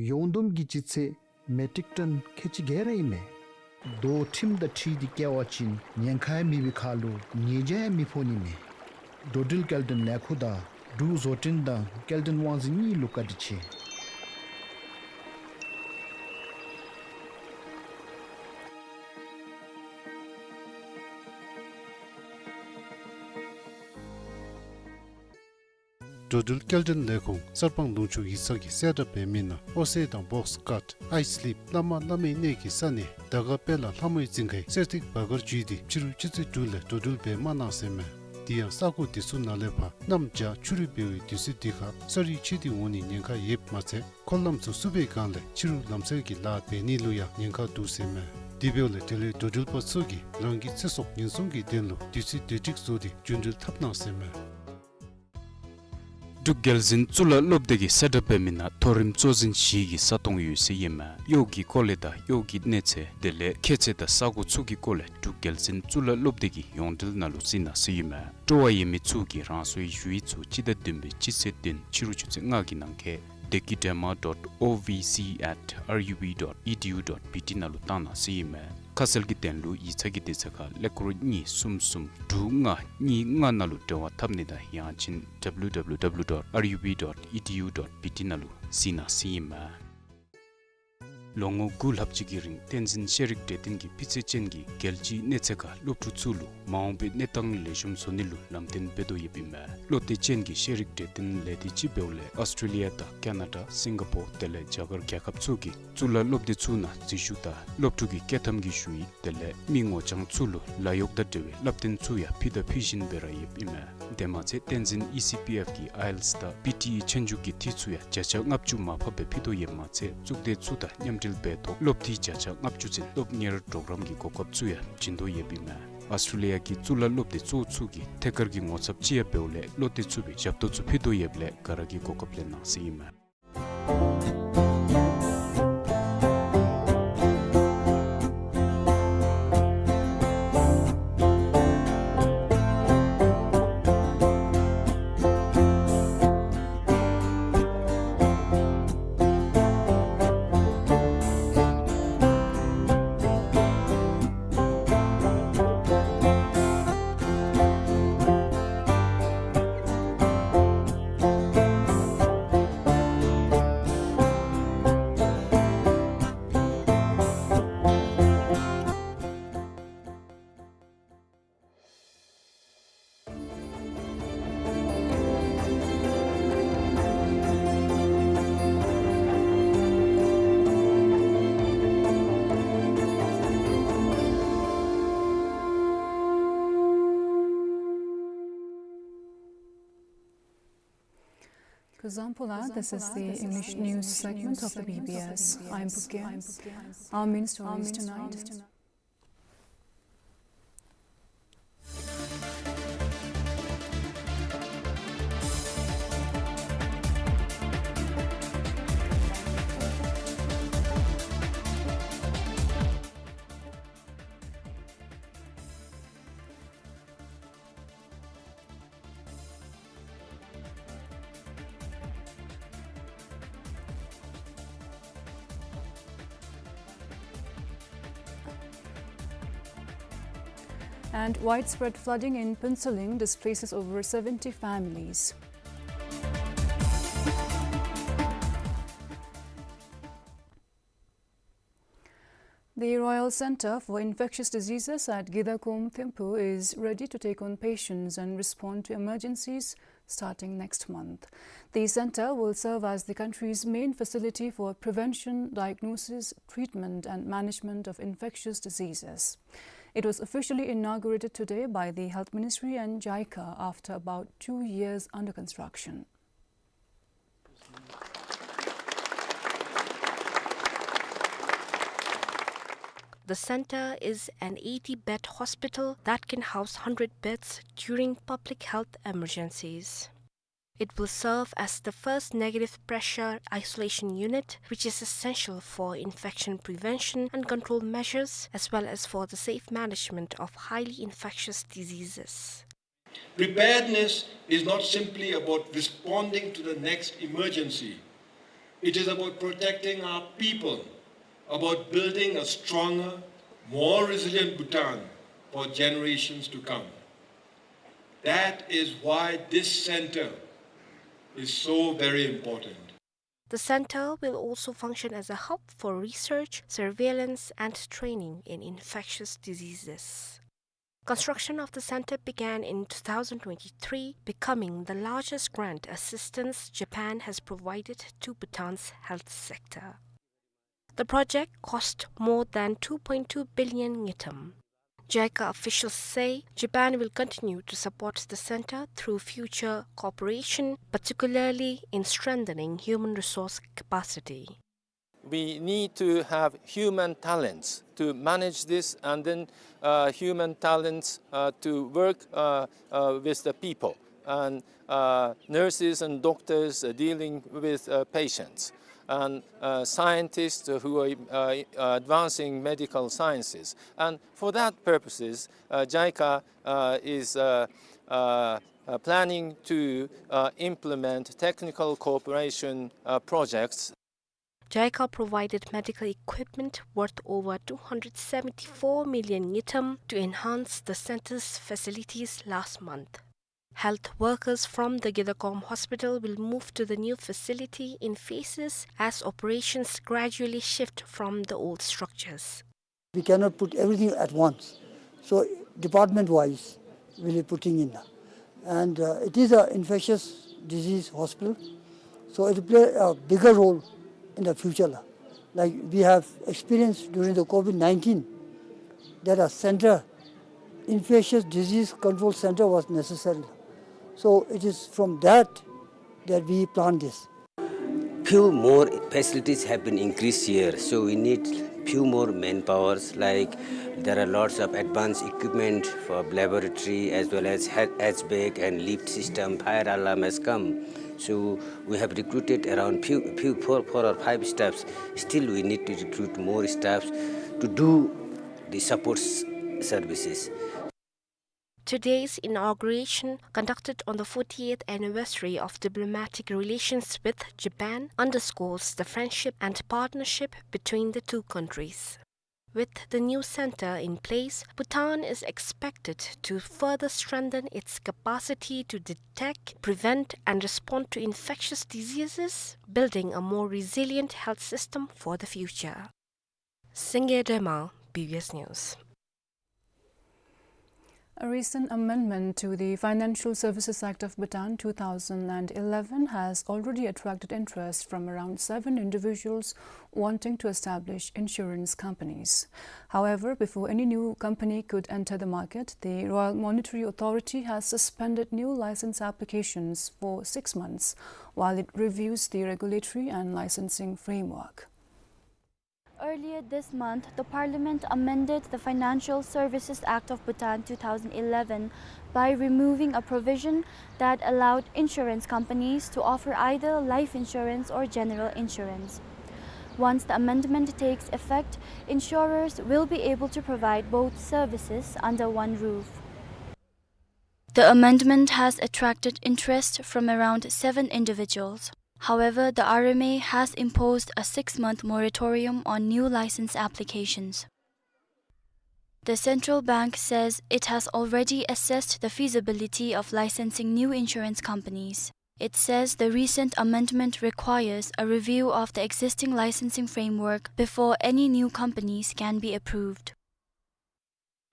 ཡོངས་བསྡོམས་ཀྱི་ལྗིད་ཚད་མེ་ཊིག་ཊོན་ཁལ་གཅིག་ག་ར་ཨིན་མས། རྡོ་ཁྲིམས་དང་འཁྲིལ་ཏེ་བཀལ་བ་ཅིན་ཉེན་ཁ་ཡང་མེད་པའི་ཁར་ལུ་ཉེས་བྱ་ཡང་མི་ཕོག་ནི་མས། འགྲོ་འགྲུལ་སྐྱེལ་འདྲེན་ལས་ཁུངས་དང་འབྲུག་བཟོ་སྐྲུན་དང་སྐྱེལ་འདྲེན་དབང་འཛིན་གཉིས་ལུ་བཀའ་དྲིན་ཆེ། འགྲོ་འགྲུལ་སྐྱེལ་འདྲེན་ལས་ཁུངས་གསར་སྤང་ལུང་ཕྱོགས་ཡིག་ཚང་གིས་གསལ་བསྒྲགས་འབད་མི་ནང་ཨོ་སེ་དང་བོགས་ཀཊ་ཨའི་སི་ལིབ་བླ་མ་བླ་མའི་གནས་ཀྱི་ས་གནས་དར་དཀར་དཔལ་ལ་ལྷ་མོའི་རྫིང་ཁའི་གསེར་ཐིག་སྦ་གར་བརྒྱུད་དེ་ཕྱི་རུ་ཆུ་ཚོད་དྲུག་ལས་འགྲོ་འགྲུལ་འབད་མ་གནང་ཟེར་མས། དེ་ཡང་ས་གོ་དེ་ཚུ་ནང་ལས་ཕར་གནམ་བྱཱར་ཆུ་རུད་འབད་བའི་དུས་ཚོད་འདི་ཁར་ས་རུད་ཆད་དེ་འོང་ནི་ཉེན་ཁ་ཡོདཔ་མ་ཚད་འཁོར་ལམ་ཚུ་བསུབ་པའི་སྒང་ལས་ཕྱི་རུ་ལམ་སེལ་གྱི་ལཱ་འབད་ནི་ལུ་ཡང་ཉེན་ཁ་འདུག་ཟེར་མས། དེ་འབདཝ་ལས་དེ་ལས་འགྲོ་འགྲུལ་པ་ཚུ་གིས་རང་གི་ཚེ་སྲོག་ཉེན་སྲུང་གི་དོན་ལུ་དུས་ཚོད་བདེ་སྒྲིག་བཟོ་སྟེ་རྒྱུ་འགྲུལ་འཐབ་གནང་ཟེར་མས། འབྲུག་རྒྱལ་འཛིན་གཙུག་ལག་སློབ་སྡེ་གིས་གསལ་བསྒྲགས་འབད་མི་ནང་མཐོ་རིམ་གཙོ་འཛིན་བཞི་གི་ས་སྟོང་ཡོད་ཟེར་ཨིན་མས། གཡོག་གི་སྐོར་ལས་དང་གཡོག་གི་གནས་ཚད་དེ་ལས་ཁྱད་ཚད་དང་ས་གོ་ཚུ་གི་སྐོར་ལས་འབྲུག་རྒྱལ་འཛིན་གཙུག་ལག་སློབ་སྡེ་གི་ཡོངས་འབྲེལ་ནང་ལུ་གཟིགས་གནང་ཟེར་ཨིན་མས། སྤྲོ་བ་ཡོད་མི་ཚུ་གིས་རང་སོའི་ཞུ་ཡིག་ཚུ་སྤྱི་ཟླ་བདུན་པའི་སྤྱི་ཚེས་བདུན་ཕྱི་རུ་ཆུ་ཚོད་ལྔ་གི་ནང་འཁོད་བདེ་སྐྱིད་སྒྲོལ་མ་dot O V C at R U B dot E D U dot B T ནང་ལུ་བཏང་གནང་ཟེར་ཨིན་མས། ཁ་གསལ་གྱི་དོན་ལུ་ཡིག་ཚང་གི་དུས་ཚོད་ཁར་ཀླད་ཀོར་གཉིས་གསུམ་གསུམ་དྲུག་ལྔ་གཉིས་ལྔ་ནང་ལུ་འབྲེལ་བ་འཐབ་ནི་དང་ཡང་ཅིན་W W W dot R U B dot E D U dot B T ནང་ལུ་གཟིགས་གནང་ཟེར་ཨིན་མས། ལོ་ངོ་དགུ་ལྷག་ཅིག་གི་རིང་བསྟན་འཛིན་ཤེས་རིག་གྲོས་སྟོན་གྱིས་སྤུས་ཚད་ཅན་གྱི་རྒྱལ་སྤྱིའི་གནས་ཚད་ཁར་སློབ་ཕྲུག་ཚུ་ལུ་མ་འོངས་པའི་གནས་སྟངས་ལེགས་ཤོམ་བཟོ་ནི་ལུ་ལམ་སྟོན་འབད་དོ་ཡོདཔ་ཨིན་མས། བློ་གཏད་ཅན་གྱི་ཤེས་རིག་གྲོས་སྟོན་ལས་སྡེ་ཅིག་འབདཝ་ལས་ཨོསི་ཊྲེ་ལི་ཡ་དང་ཀ་ན་ཌ་སིང་ག་པོར་དེ་ལས་རྒྱ་གར་རྒྱལ་ཁབ་ཚུ་གི་གཙུག་ལག་སློབ་སྡེ་ཚུ་ནང་འཛུལ་ཞུགས་དང་སློབ་ཕྲུག་གི་སྐྱོད་ཐམ་གྱི་ཞུ་ཡིག་དེ་ལས་མི་ངོ་རྐྱང་ཚུ་ལུ་ལཱ་གཡོག་དང་འབྲེལ་བའི་བསླབ་སྟོན་ཚུ་ཡང་ཕུལ་དང་ཕུལ་བཞིན་སྦེ་ར་ཡོདཔ་ཨིན་མས། དེ་མ་ཚད་བསྟན་འཛིན་ཨི་སི་པི་ཨེཕ་གི་ཨའི་ཨེལ་ཊི་ཨེས་དང་པི་ཊི་ཨི་ཆོས་རྒྱུགས་ཀྱི་འཐུས་ཚུ་ཡང་བརྒྱ་ཆ་ལྔ་བཅུ་མར་ཕབ་སྦེ་ཕུལ་དོ་ཡོདཔ་མ་ཚད་གཙུག་སྡེ་ཚུ་དང་མཉམ་འབྲེལ་འབད་ཐོག་སློབ་འཐུས་བརྒྱ་ཆ་ལྔ་བཅུ་ཚུན་སློབ་གཉེར་གྲོགས་རམ་གྱི་གོ་སྐབས་ཚུ་ཡང་བྱིན་དོ་ཡོདཔ་ཨིན་མས། ཨོསི་ཊྲེ་ལི་ཡ་གི་གཙུག་ལག་སློབ་སྡེ་གཙོ་བོ་ཚུ་གི་ཐད་ཀར་གྱི་ངོ་ཚབ་ཅིག་ཡང་འབདཝ་ལས་བློ་གཏད་ཚུགས་པའི་ཞབས་ཏོག་ཚུ་ཕུལ་དོ་ཡོདཔ་ལས་ག་ར་གིས་གོ་སྐབས་ལེན་གནང་ཟེར་ཨིན་མས། Kuzuzangpo, this is the English news segment of the B B S. I'm Bukem. Our main stories tonight. And widespread flooding in Phuentsholing displaces over seventy families. The Royal Centre for Infectious Diseases at Gedakom Thimphu is ready to take on patients and respond to emergencies starting next month. The centre will serve as the country's main facility for prevention, diagnosis, treatment and management of infectious diseases. It was officially inaugurated today by the Health Ministry and JICA after about two years under construction. The centre is an eighty-bed hospital that can house hundred beds during public health emergencies. It will serve as the first negative pressure isolation unit, which is essential for infection prevention and control measures, as well as for the safe management of highly infectious diseases. Preparedness is not simply about responding to the next emergency. It is about protecting our people, about building a stronger, more resilient Bhutan for generations to come. That is why this centre is so very important. The centre will also function as a hub for research, surveillance, and training in infectious diseases. Construction of the centre began in two thousand twenty-three, becoming the largest grant assistance Japan has provided to Bhutan's health sector. The project cost more than two point two billion ngultrum. JICA officials say Japan will continue to support the centre through future cooperation, particularly in strengthening human resource capacity. We need to have human talents to manage this, and then, uh, human talents, uh, to work, uh, uh, with the people, and, uh, nurses and doctors, uh, dealing with, uh, patients, and, uh, scientists who are, uh, uh, advancing medical sciences. And for that purposes, uh, JICA, uh, is, uh, uh, uh, planning to, uh, implement technical cooperation, uh, projects. JICA provided medical equipment worth over two hundred seventy-four million ngultrum to enhance the centre's facilities last month. Health workers from the Gedakom Hospital will move to the new facility in phases as operations gradually shift from the old structures. We cannot put everything at once. So department-wise, we'll be putting in. And, uh, it is a infectious disease hospital. So it will play a bigger role in the future. Like we have experienced during the COVID nineteen, that a centre, infectious disease control centre was necessary. So it is from that that we plan this. Few more facilities have been increased here, so we need few more manpowers. Like, there are lots of advanced equipment for laboratory as well as he-, H vac and lift system. Fire alarm has come, so we have recruited around few, few, four, four or five staffs. Still, we need to recruit more staffs to do the support s-, services. Today's inauguration, conducted on the fortieth anniversary of diplomatic relations with Japan, underscores the friendship and partnership between the two countries. With the new centre in place, Bhutan is expected to further strengthen its capacity to detect, prevent, and respond to infectious diseases, building a more resilient health system for the future. Singye Drema, B B S News. A recent amendment to the Financial Services Act of Bhutan two thousand eleven has already attracted interest from around seven individuals wanting to establish insurance companies. However, before any new company could enter the market, the Royal Monetary Authority has suspended new license applications for six months while it reviews the regulatory and licensing framework. Earlier this month, the Parliament amended the Financial Services Act of Bhutan two thousand eleven by removing a provision that allowed insurance companies to offer either life insurance or general insurance. Once the amendment takes effect, insurers will be able to provide both services under one roof. The amendment has attracted interest from around seven individuals. However, the R M A has imposed a six-month moratorium on new license applications. The central bank says it has already assessed the feasibility of licensing new insurance companies. It says the recent amendment requires a review of the existing licensing framework before any new companies can be approved.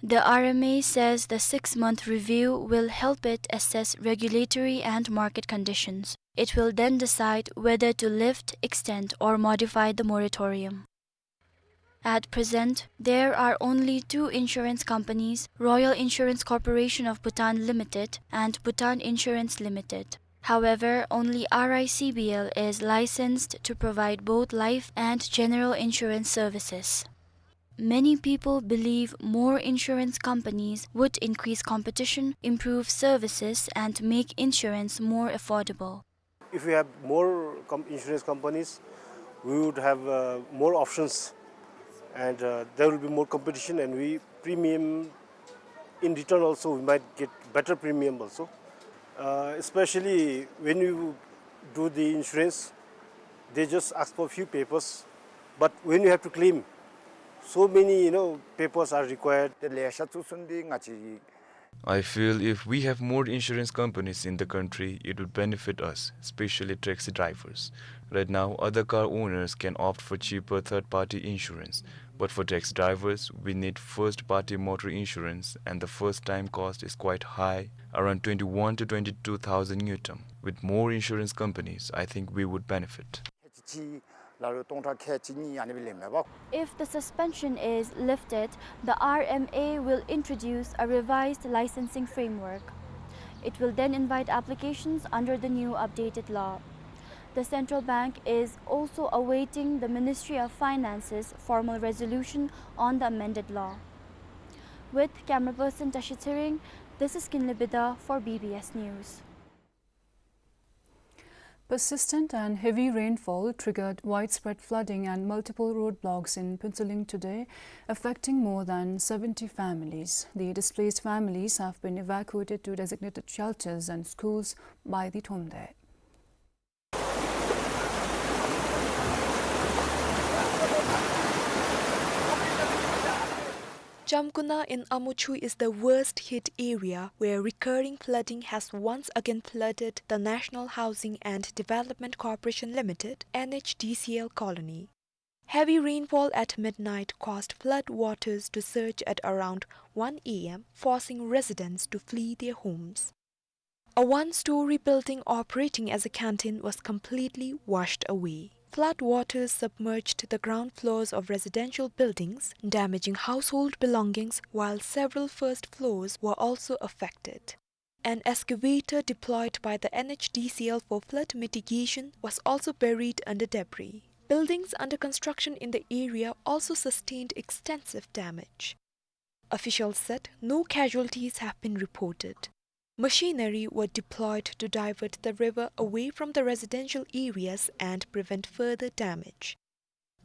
The R M A says the six-month review will help it assess regulatory and market conditions. It will then decide whether to lift, extend, or modify the moratorium. At present, there are only two insurance companies, Royal Insurance Corporation of Bhutan Limited and Bhutan Insurance Limited. However, only R I C B L is licensed to provide both life and general insurance services. Many people believe more insurance companies would increase competition, improve services, and make insurance more affordable. If we have more com-, insurance companies, we would have, uh, more options, and, uh, there will be more competition, and we premium in return also, we might get better premium also. Uh, especially when you do the insurance, they just ask for few papers, but when you have to claim, so many, you know, papers are required. དེ་ལེ་ཤ་བཙུགས་སོང་འདི་ང་བཅས། I feel if we have more insurance companies in the country, it would benefit us, especially taxi drivers. Right now, other car owners can opt for cheaper third-party insurance, but for taxi drivers, we need first-party motor insurance, and the first-time cost is quite high, around twenty-one to twenty-two thousand ngultrum. With more insurance companies, I think we would benefit. ཁལ་གཅིག་ལ་ལུ་སྟོང་ཕྲག་ཁལ་གཅིག་གཉིས་ཨ་ནི་སྦེ་ལེན་མས་པ། If the suspension is lifted, the R M A will introduce a revised licensing framework. It will then invite applications under the new updated law. The central bank is also awaiting the Ministry of Finance's formal resolution on the amended law. With camera person Tashi Tshering, this is Kinley Bida for B B S News. Persistent and heavy rainfall triggered widespread flooding and multiple roadblocks in Phuentsholing today, affecting more than seventy families. The displaced families have been evacuated to designated shelters and schools by the Thromde. Chamkuna in Amuchu is the worst hit area, where recurring flooding has once again flooded the National Housing and Development Corporation Limited, N H D C L, colony. Heavy rainfall at midnight caused flood waters to surge at around one A M, forcing residents to flee their homes. A one-story building operating as a canteen was completely washed away. Flood waters submerged the ground floors of residential buildings, damaging household belongings, while several first floors were also affected. An excavator deployed by the N H D C L for flood mitigation was also buried under debris. Buildings under construction in the area also sustained extensive damage. Officials said no casualties have been reported. Machinery were deployed to divert the river away from the residential areas and prevent further damage.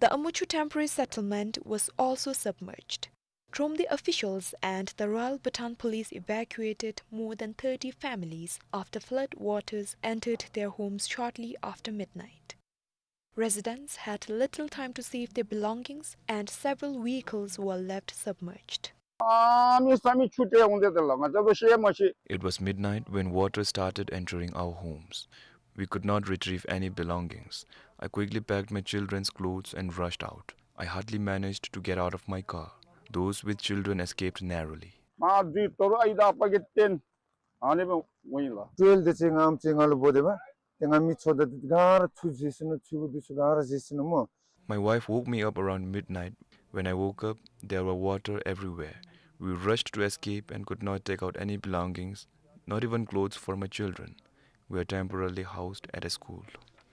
The Amuchu temporary settlement was also submerged. Thromde officials and the Royal Bhutan Police evacuated more than thirty families after flood waters entered their homes shortly after midnight. Residents had little time to save their belongings, and several vehicles were left submerged. ཨ་མི་ས་མི་ཆུ་དེ་འོང་དེ་དེ་ལ་ང་ཅག་ལོ་ཤེས་མ་ཤེས། It was midnight when water started entering our homes. We could not retrieve any belongings. I quickly packed my children's clothes and rushed out. I hardly managed to get out of my car. Those with children escaped narrowly. མ་དུས་དོ་རུང་ཨའི་དང་ཨ་པ་གིས་བསྟེན། ཨ་ནི་སྦེ་འོང་ཡི་ལགས། ཊུ་ཝེལ་དེ་ཅིག་ང་བཅས་ང་ལུ་འབོ་དེས་པ། ཏེ་ང་མི་ཚུ་དང་ག་ར་ཚུ་བཞེས་ཞིནམ་ཚུ་གུ་དུས་ཚུ་ག་ར་བཞེས་ཞིནམ་སྨོ། My wife woke me up around midnight. When I woke up, there were water everywhere. We rushed to escape and could not take out any belongings, not even clothes for my children. We are temporarily housed at a school.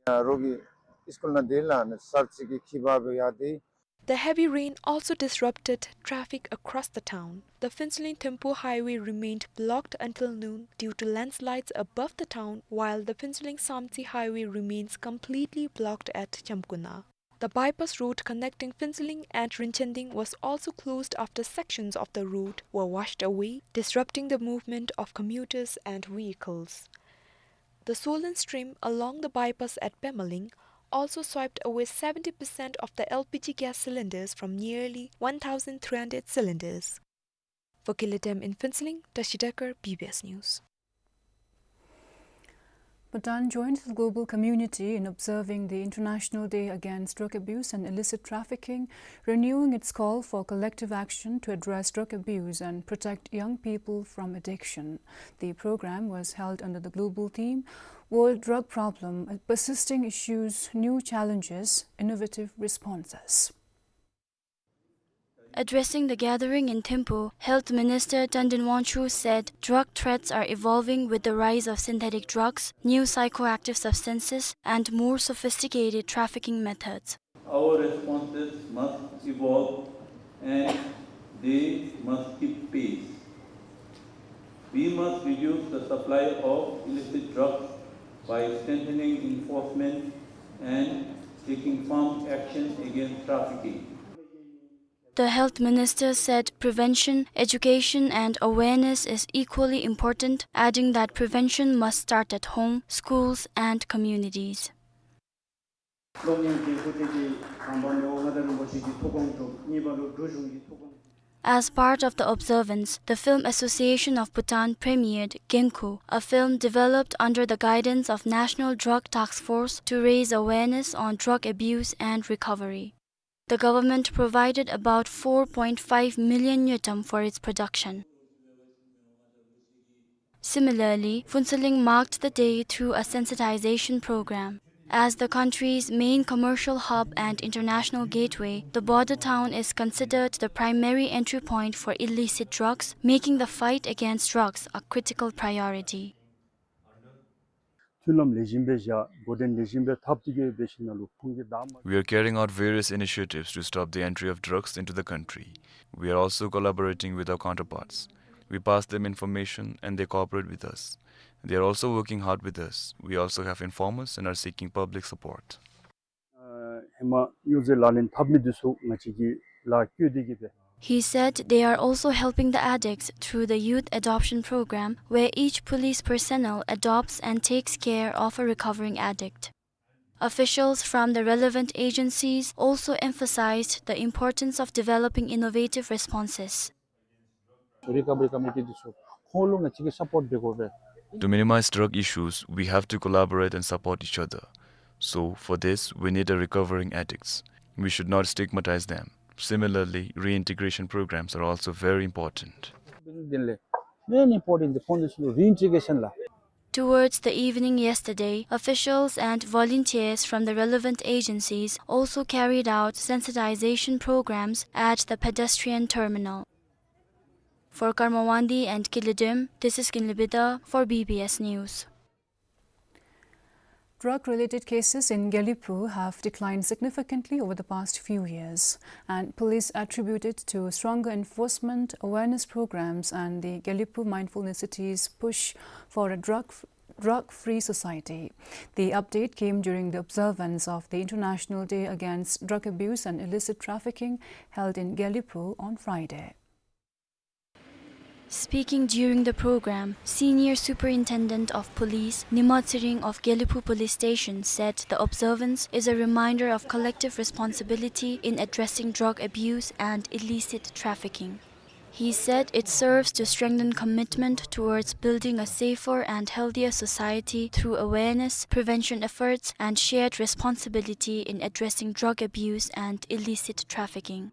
རོགས་ཀྱིས་སི་ཀུལ་ནང་དེ་ལས་ནི་སར་ཅིག་གི་ཁྱིམ་པ་སྦེ་ཡར་དེ། The heavy rain also disrupted traffic across the town. The Phuentsholing Thimphu highway remained blocked until noon due to landslides above the town, while the Phuentsholing Samtse highway remains completely blocked at Chamkuna. The bypass road connecting Phuentsholing and Rinchending was also closed after sections of the road were washed away, disrupting the movement of commuters and vehicles. The swollen stream along the bypass at Pemaling also swept away seventy percent of the L P G gas cylinders from nearly one thousand three hundred cylinders. For Gilidem in Phuentsholing, Tashi Dekar, B B S News. Bhutan joined the global community in observing the International Day Against Drug Abuse and Illicit Trafficking, renewing its call for collective action to address drug abuse and protect young people from addiction. The program was held under the global theme, World Drug Problem, Persisting Issues, New Challenges, Innovative Responses. Addressing the gathering in Thimphu, Health Minister Tandin Wangchuk said drug threats are evolving with the rise of synthetic drugs, new psychoactive substances, and more sophisticated trafficking methods. Our responses must evolve and they must keep pace. We must reduce the supply of illicit drugs by strengthening enforcement and taking firm action against trafficking. The health minister said prevention, education, and awareness is equally important, adding that prevention must start at home, schools, and communities. As part of the observance, the Film Association of Bhutan premiered Genkhu, a film developed under the guidance of National Drug Task Force to raise awareness on drug abuse and recovery. The government provided about four point five million ngultrum for its production. Similarly, Phuentsholing marked the day through a sensitization program. As the country's main commercial hub and international gateway, the border town is considered the primary entry point for illicit drugs, making the fight against drugs a critical priority. མཐུན་ལམ་ལེགས་ཤོམ་སྦེ་བཞག། འགོ་འདྲེན་ལེགས་ཤོམ་སྦེ་འཐབ་སྟེ་གི་འབད་ཞིནམ་ལས་ཁོང་གི་བདག་དམངས། We are carrying out various initiatives to stop the entry of drugs into the country. We are also collaborating with our counterparts. We pass them information and they cooperate with us. They are also working hard with us. We also have informers and are seeking public support. ཨ་ཧེ་མ་སྨྱོ་རྫས་ལག་ལེན་འཐབ་མི་འདི་ཚུ་ང་བཅས་ཀྱིས་ལཱ་བཀོད་དེ་གི་སྦེ། He said they are also helping the addicts through the youth adoption program, where each police personnel adopts and takes care of a recovering addict. Officials from the relevant agencies also emphasized the importance of developing innovative responses. Recovery committee འདི་ཚུ་ཁོང་ལུ་ང་བཅས་ཀྱིས་སཔོརཊ་འབད་དགོ་པས། To minimize drug issues, we have to collaborate and support each other. So, for this, we need a recovering addicts. We should not stigmatize them. Similarly, reintegration programs are also very important. དེ་ལས་main important འདི་ཁོང་འདི་ཚུ་ལུ་reintegration ལགས། Towards the evening yesterday, officials and volunteers from the relevant agencies also carried out sensitization programs at the pedestrian terminal. For Karma Wangdi and Gilidem, this is Kinley Bida for B B S News. Drug-related cases in Gelephu have declined significantly over the past few years, and police attribute it to stronger enforcement, awareness programs, and the Gelephu Mindfulness City's push for a drug, drug-free society. The update came during the observance of the International Day Against Drug Abuse and Illicit Trafficking held in Gelephu on Friday. Speaking during the program, Senior Superintendent of Police Nima Tshering of Gelephu Police Station said the observance is a reminder of collective responsibility in addressing drug abuse and illicit trafficking. He said it serves to strengthen commitment towards building a safer and healthier society through awareness, prevention efforts, and shared responsibility in addressing drug abuse and illicit trafficking.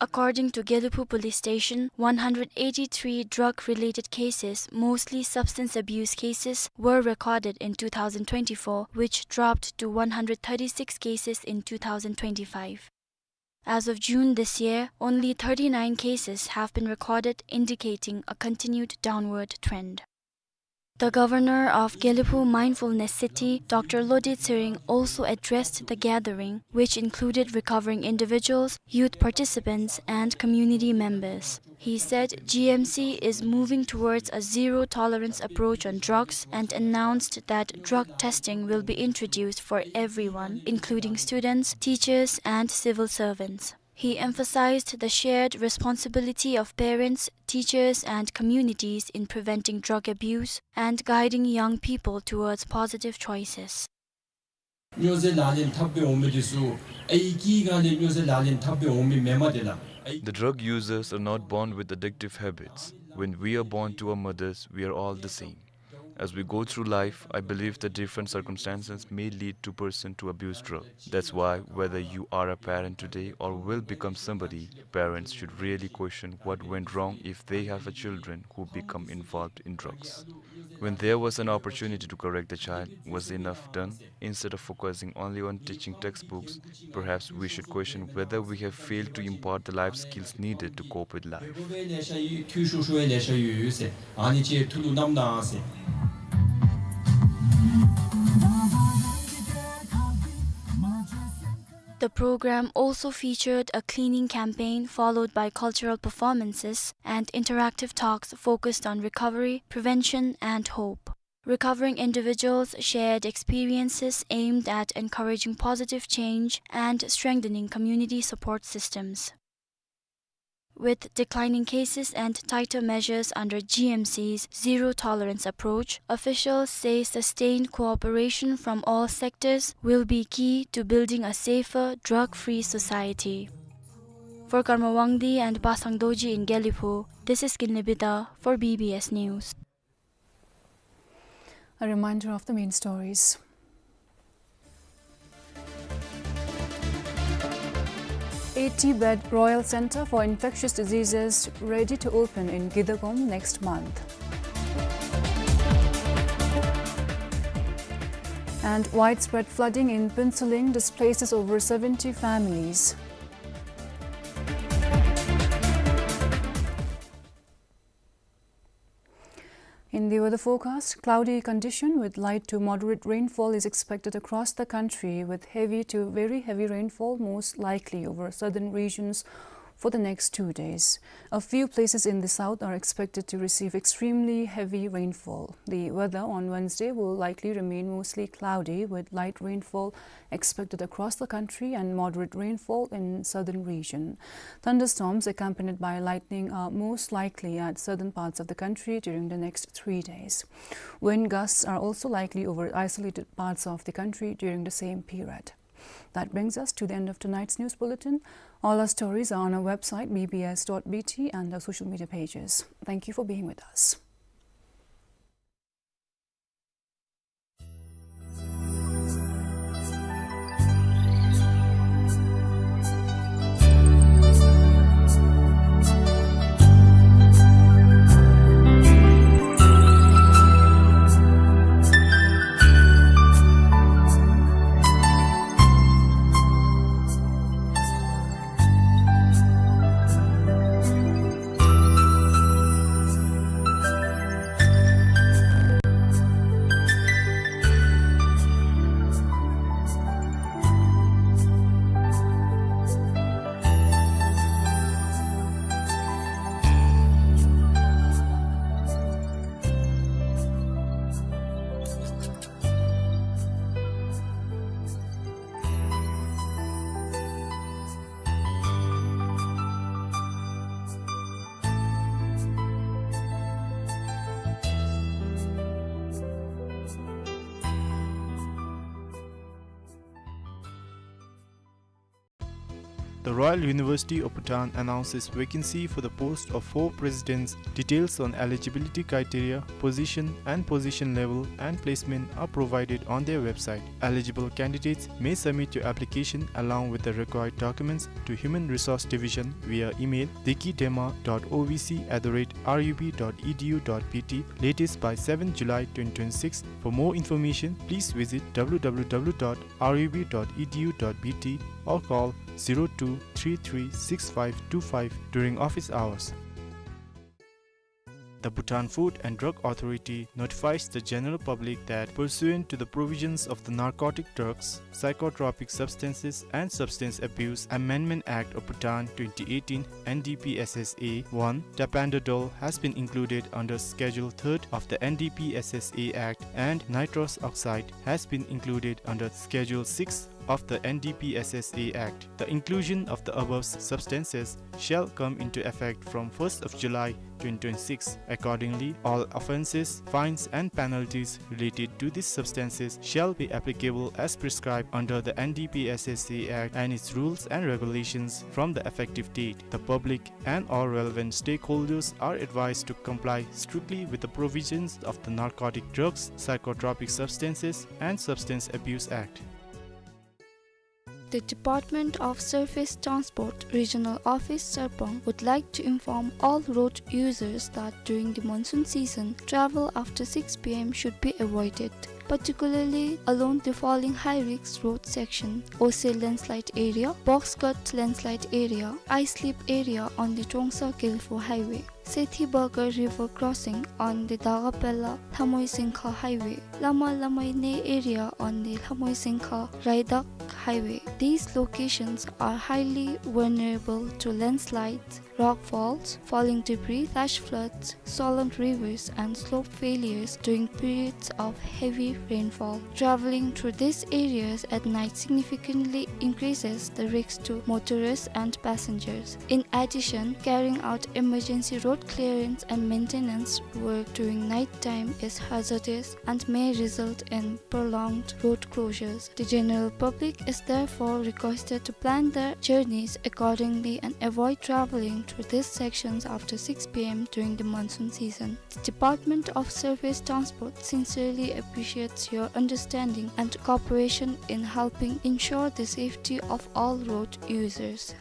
According to Gelephu Police Station, one hundred eighty-three drug-related cases, mostly substance abuse cases, were recorded in two thousand twenty-four, which dropped to one hundred thirty-six cases in two thousand twenty-five. As of June this year, only thirty-nine cases have been recorded, indicating a continued downward trend. The governor of Gelephu Mindfulness City, Doctor Lode Tshering, also addressed the gathering, which included recovering individuals, youth participants, and community members. He said G M C is moving towards a zero-tolerance approach on drugs and announced that drug testing will be introduced for everyone, including students, teachers, and civil servants. He emphasized the shared responsibility of parents, teachers, and communities in preventing drug abuse and guiding young people towards positive choices. སྨྱོ་རྫས་ལག་ལེན་འཐབ་སྦེ་འོང་མི་འདི་ཚུ་ཨའི་སྐྱེས་སྒང་ལས་སྨྱོ་རྫས་ལག་ལེན་འཐབ་སྦེ་འོང་མི་མེན་མས་དེ་ལགས། The drug users are not born with addictive habits. When we are born to our mothers, we are all the same. As we go through life, I believe that different circumstances may lead to person to abuse drug. That's why whether you are a parent today or will become somebody, parents should really question what went wrong if they have a children who become involved in drugs. When there was an opportunity to correct the child, was enough done? Instead of focusing only on teaching textbooks, perhaps we should question whether we have failed to impart the life skills needed to cope with life. The program also featured a cleaning campaign followed by cultural performances and interactive talks focused on recovery, prevention, and hope. Recovering individuals shared experiences aimed at encouraging positive change and strengthening community support systems. With declining cases and tighter measures under G M C's zero-tolerance approach, officials say sustained cooperation from all sectors will be key to building a safer, drug-free society. For Karma Wangdi and Basang Dorji in Gelephu, this is Kinley Bida for B B S News. A reminder of the main stories. Eighty-bed Royal Centre for Infectious Diseases ready to open in Gidagom next month. And widespread flooding in Phuentsholing displaces over seventy families. In the weather forecast, cloudy condition with light to moderate rainfall is expected across the country, with heavy to very heavy rainfall most likely over southern regions for the next two days. A few places in the south are expected to receive extremely heavy rainfall. The weather on Wednesday will likely remain mostly cloudy, with light rainfall expected across the country and moderate rainfall in southern region. Thunderstorms accompanied by lightning are most likely at southern parts of the country during the next three days. Wind gusts are also likely over isolated parts of the country during the same period. That brings us to the end of tonight's news bulletin. All our stories are on our website, B B S dot B T, and our social media pages. Thank you for being with us. The Royal University of Bhutan announces vacancy for the post of four presidents. Details on eligibility criteria, position and position level and placement are provided on their website. Eligible candidates may submit your application along with the required documents to Human Resource Division via email deki dema dot O V C at the rate R U B dot E D U dot B T latest by seventh July twenty twenty-six. For more information, please visit W W W dot R U B dot E D U dot B T or call zero two three three six five two five during office hours. The Bhutan Food and Drug Authority notifies the general public that, pursuant to the provisions of the Narcotic Drugs, Psychotropic Substances and Substance Abuse Amendment Act of Bhutan twenty eighteen, N D P S S A one, tapentadol has been included under Schedule third of the N D P S S A Act and nitrous oxide has been included under Schedule six of the N D P S S A Act. The inclusion of the above substances shall come into effect from first of July twenty twenty-six. Accordingly, all offences, fines and penalties related to these substances shall be applicable as prescribed under the N D P S S A Act and its rules and regulations from the effective date. The public and all relevant stakeholders are advised to comply strictly with the provisions of the Narcotic Drugs, Psychotropic Substances and Substance Abuse Act. The Department of Surface Transport Regional Office Sarpang would like to inform all road users that during the monsoon season, travel after six P M should be avoided, particularly along the following high-risk road section: Ose landslide area, Box Cut landslide area, ice slip area on the Trongsa Gelfo Highway, Sethi Bagar River crossing on the Dagapela Lhamoi Sengkha Highway, Lama Lamai Ne area on the Lhamoi Sengkha Raidak Highway. These locations are highly vulnerable to landslides, rock falls, falling debris, flash floods, swollen rivers, and slope failures during periods of heavy rainfall. Traveling through these areas at night significantly increases the risk to motorists and passengers. In addition, carrying out emergency road clearance and maintenance work during night time is hazardous and may result in prolonged road closures. The general public is therefore requested to plan their journeys accordingly and avoid traveling through these sections after six P M during the monsoon season. The Department of Surface Transport sincerely appreciates your understanding and cooperation in helping ensure the safety of all road users.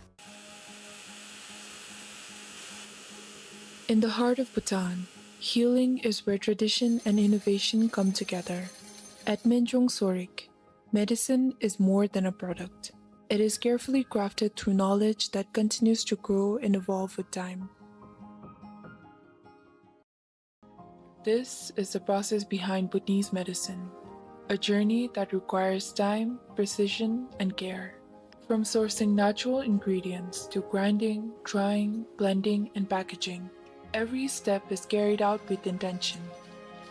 In the heart of Bhutan, healing is where tradition and innovation come together. At Menjong Sorik, medicine is more than a product. It is carefully crafted through knowledge that continues to grow and evolve with time. This is the process behind Bhutanese medicine, a journey that requires time, precision, and care. From sourcing natural ingredients to grinding, drying, blending, and packaging, every step is carried out with intention.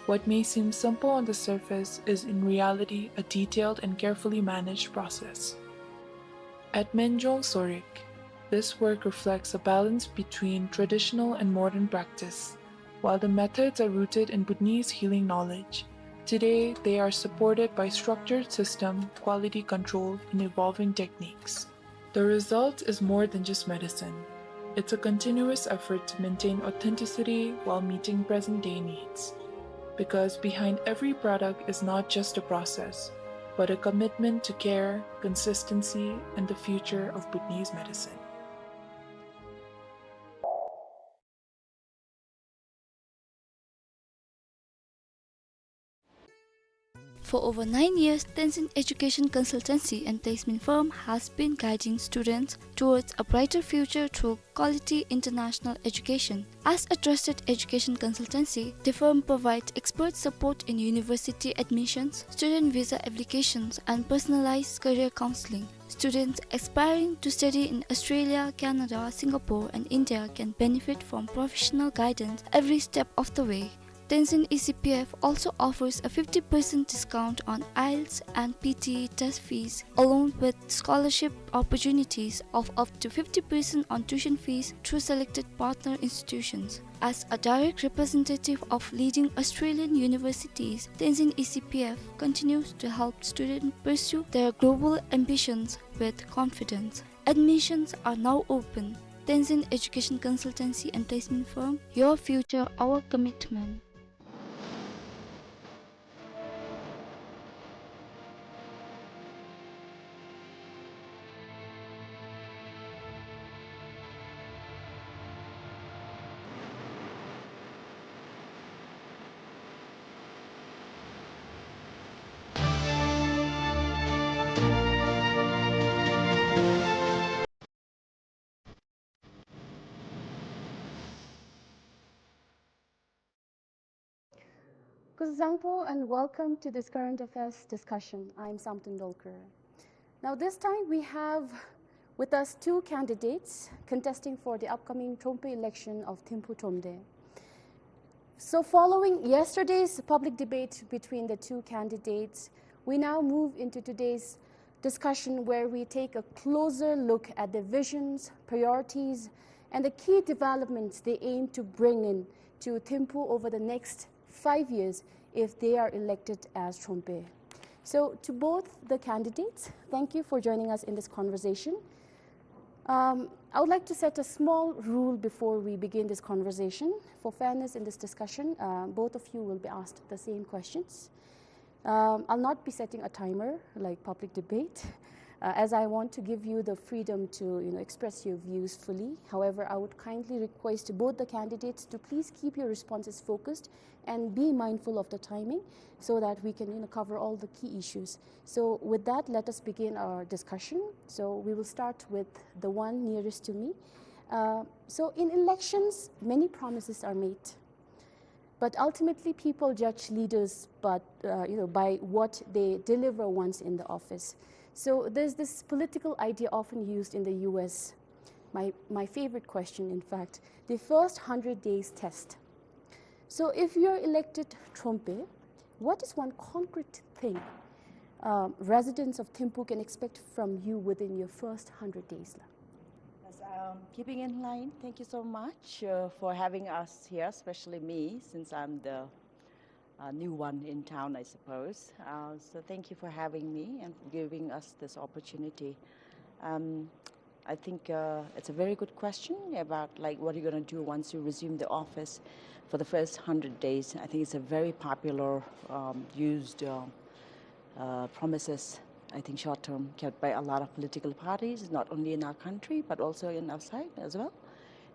What may seem simple on the surface is in reality a detailed and carefully managed process. At Menjong Sorik, this work reflects a balance between traditional and modern practice. While the methods are rooted in Bhutanese healing knowledge, today they are supported by structured system, quality control, and evolving techniques. The result is more than just medicine. It's a continuous effort to maintain authenticity while meeting present-day needs. Because behind every product is not just a process, but a commitment to care, consistency, and the future of Bhutanese medicine. For over nine years, Tenzin Education Consultancy and Placement Firm has been guiding students towards a brighter future through quality international education. As a trusted education consultancy, the firm provides expert support in university admissions, student visa applications, and personalized career counseling. Students aspiring to study in Australia, Canada, Singapore, and India can benefit from professional guidance every step of the way. Tenzin E C P F also offers a fifty percent discount on IELTS and P T E test fees, along with scholarship opportunities of up to fifty percent on tuition fees through selected partner institutions. As a direct representative of leading Australian universities, Tenzin E C P F continues to help students pursue their global ambitions with confidence. Admissions are now open. Tenzin Education Consultancy and Placement Firm, your future, our commitment. Kuzuzangpo and welcome to this current affairs discussion. I'm Samten Dolkar. Now, this time we have with us two candidates contesting for the upcoming Thrompe election of Thimphu Thromde. So, following yesterday's public debate between the two candidates, we now move into today's discussion where we take a closer look at the visions, priorities, and the key developments they aim to bring in to Thimphu over the next five years if they are elected as Thrompe. So, to both the candidates, thank you for joining us in this conversation. Um, I would like to set a small rule before we begin this conversation. For fairness in this discussion, uh, both of you will be asked the same questions. Um, I'll not be setting a timer like public debate, uh, as I want to give you the freedom to, you know, express your views fully. However, I would kindly request both the candidates to please keep your responses focused and be mindful of the timing so that we can, you know, cover all the key issues. So with that, let us begin our discussion. So we will start with the one nearest to me. Uh, so in elections, many promises are made. But ultimately, people judge leaders, but, uh, you know, by what they deliver once in the office. So there's this political idea often used in the U S, my, my favorite question, in fact, the first hundred days test. So if you're elected Thrompe, what is one concrete thing, um, residents of Thimphu can expect from you within your first hundred days la? Yes, um, keeping in line, thank you so much, uh, for having us here, especially me, since I'm the, uh, new one in town, I suppose. Uh, so thank you for having me and giving us this opportunity. Um, I think, uh, it's a very good question about, like, what are you gonna do once you resume the office for the first hundred days. I think it's a very popular, um, used, uh, uh, promises, I think, short term, kept by a lot of political parties, not only in our country, but also in outside as well.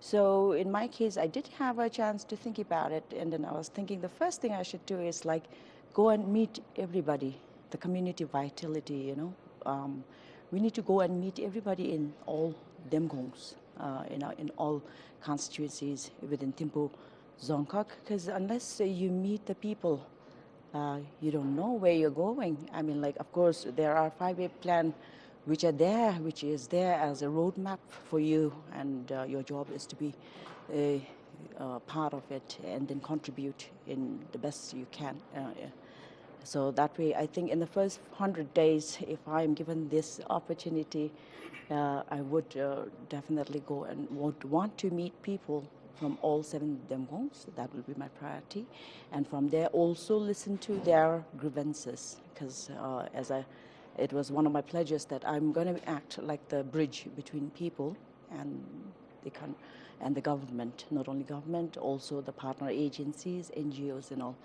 So in my case, I did have a chance to think about it, and then I was thinking the first thing I should do is, like, go and meet everybody, the community vitality, you know. Um, we need to go and meet everybody in all Demgongs, uh, in, our, in all constituencies within Thimphu Dzongkhag, 'cause unless, uh, you meet the people, uh, you don't know where you're going. I mean, like, of course, there are five-year plan which are there, which is there as a roadmap for you, and, uh, your job is to be a, uh, part of it and then contribute in the best you can. Uh, yeah. So that way, I think in the first hundred days, if I am given this opportunity, uh, I would, uh, definitely go and would want to meet people from all seven Demgongs. That will be my priority. And from there, also listen to their grievances, 'cause, uh, as I, it was one of my pledges that I'm gonna act like the bridge between people and the coun-, and the government, not only government, also the partner agencies, N G Os and all.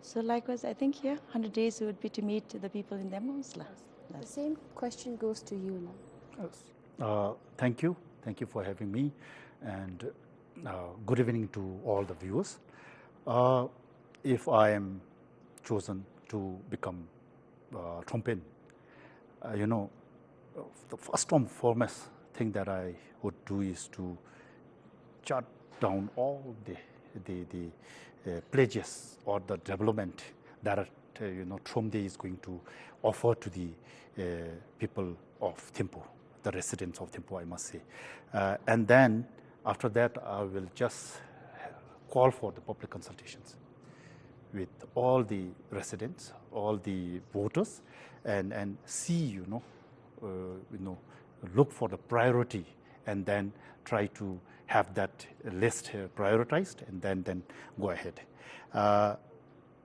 So likewise, I think, yeah, hundred days would be to meet the people in Demgongs la. The same question goes to you now. Yes. Uh, thank you. Thank you for having me, and, uh, good evening to all the viewers. Uh, if I am chosen to become, uh, Thrompen, uh, you know, the first and foremost thing that I would do is to jot down all the, the, the, uh, pledges or the development that, uh, you know, Thromde is going to offer to the, uh, people of Thimphu, the residents of Thimphu, I must say. Uh, and then after that, I will just call for the public consultations with all the residents, all the voters, and, and see, you know, uh, you know, look for the priority and then try to have that list, uh, prioritized and then, then go ahead. Uh,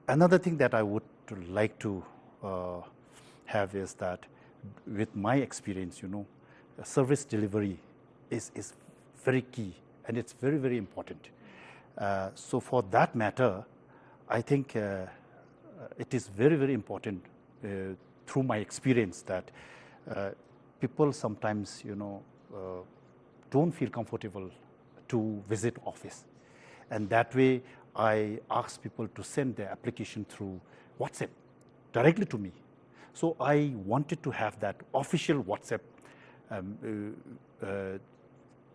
another thing that I would like to, uh, have is that with my experience, you know, uh, service delivery is, is very key, and it's very, very important. Uh, so for that matter, I think, uh, uh, it is very, very important, uh, through my experience that, uh, people sometimes, you know, uh, don't feel comfortable to visit office. And that way, I ask people to send their application through WhatsApp directly to me. So I wanted to have that official WhatsApp, um, uh, uh,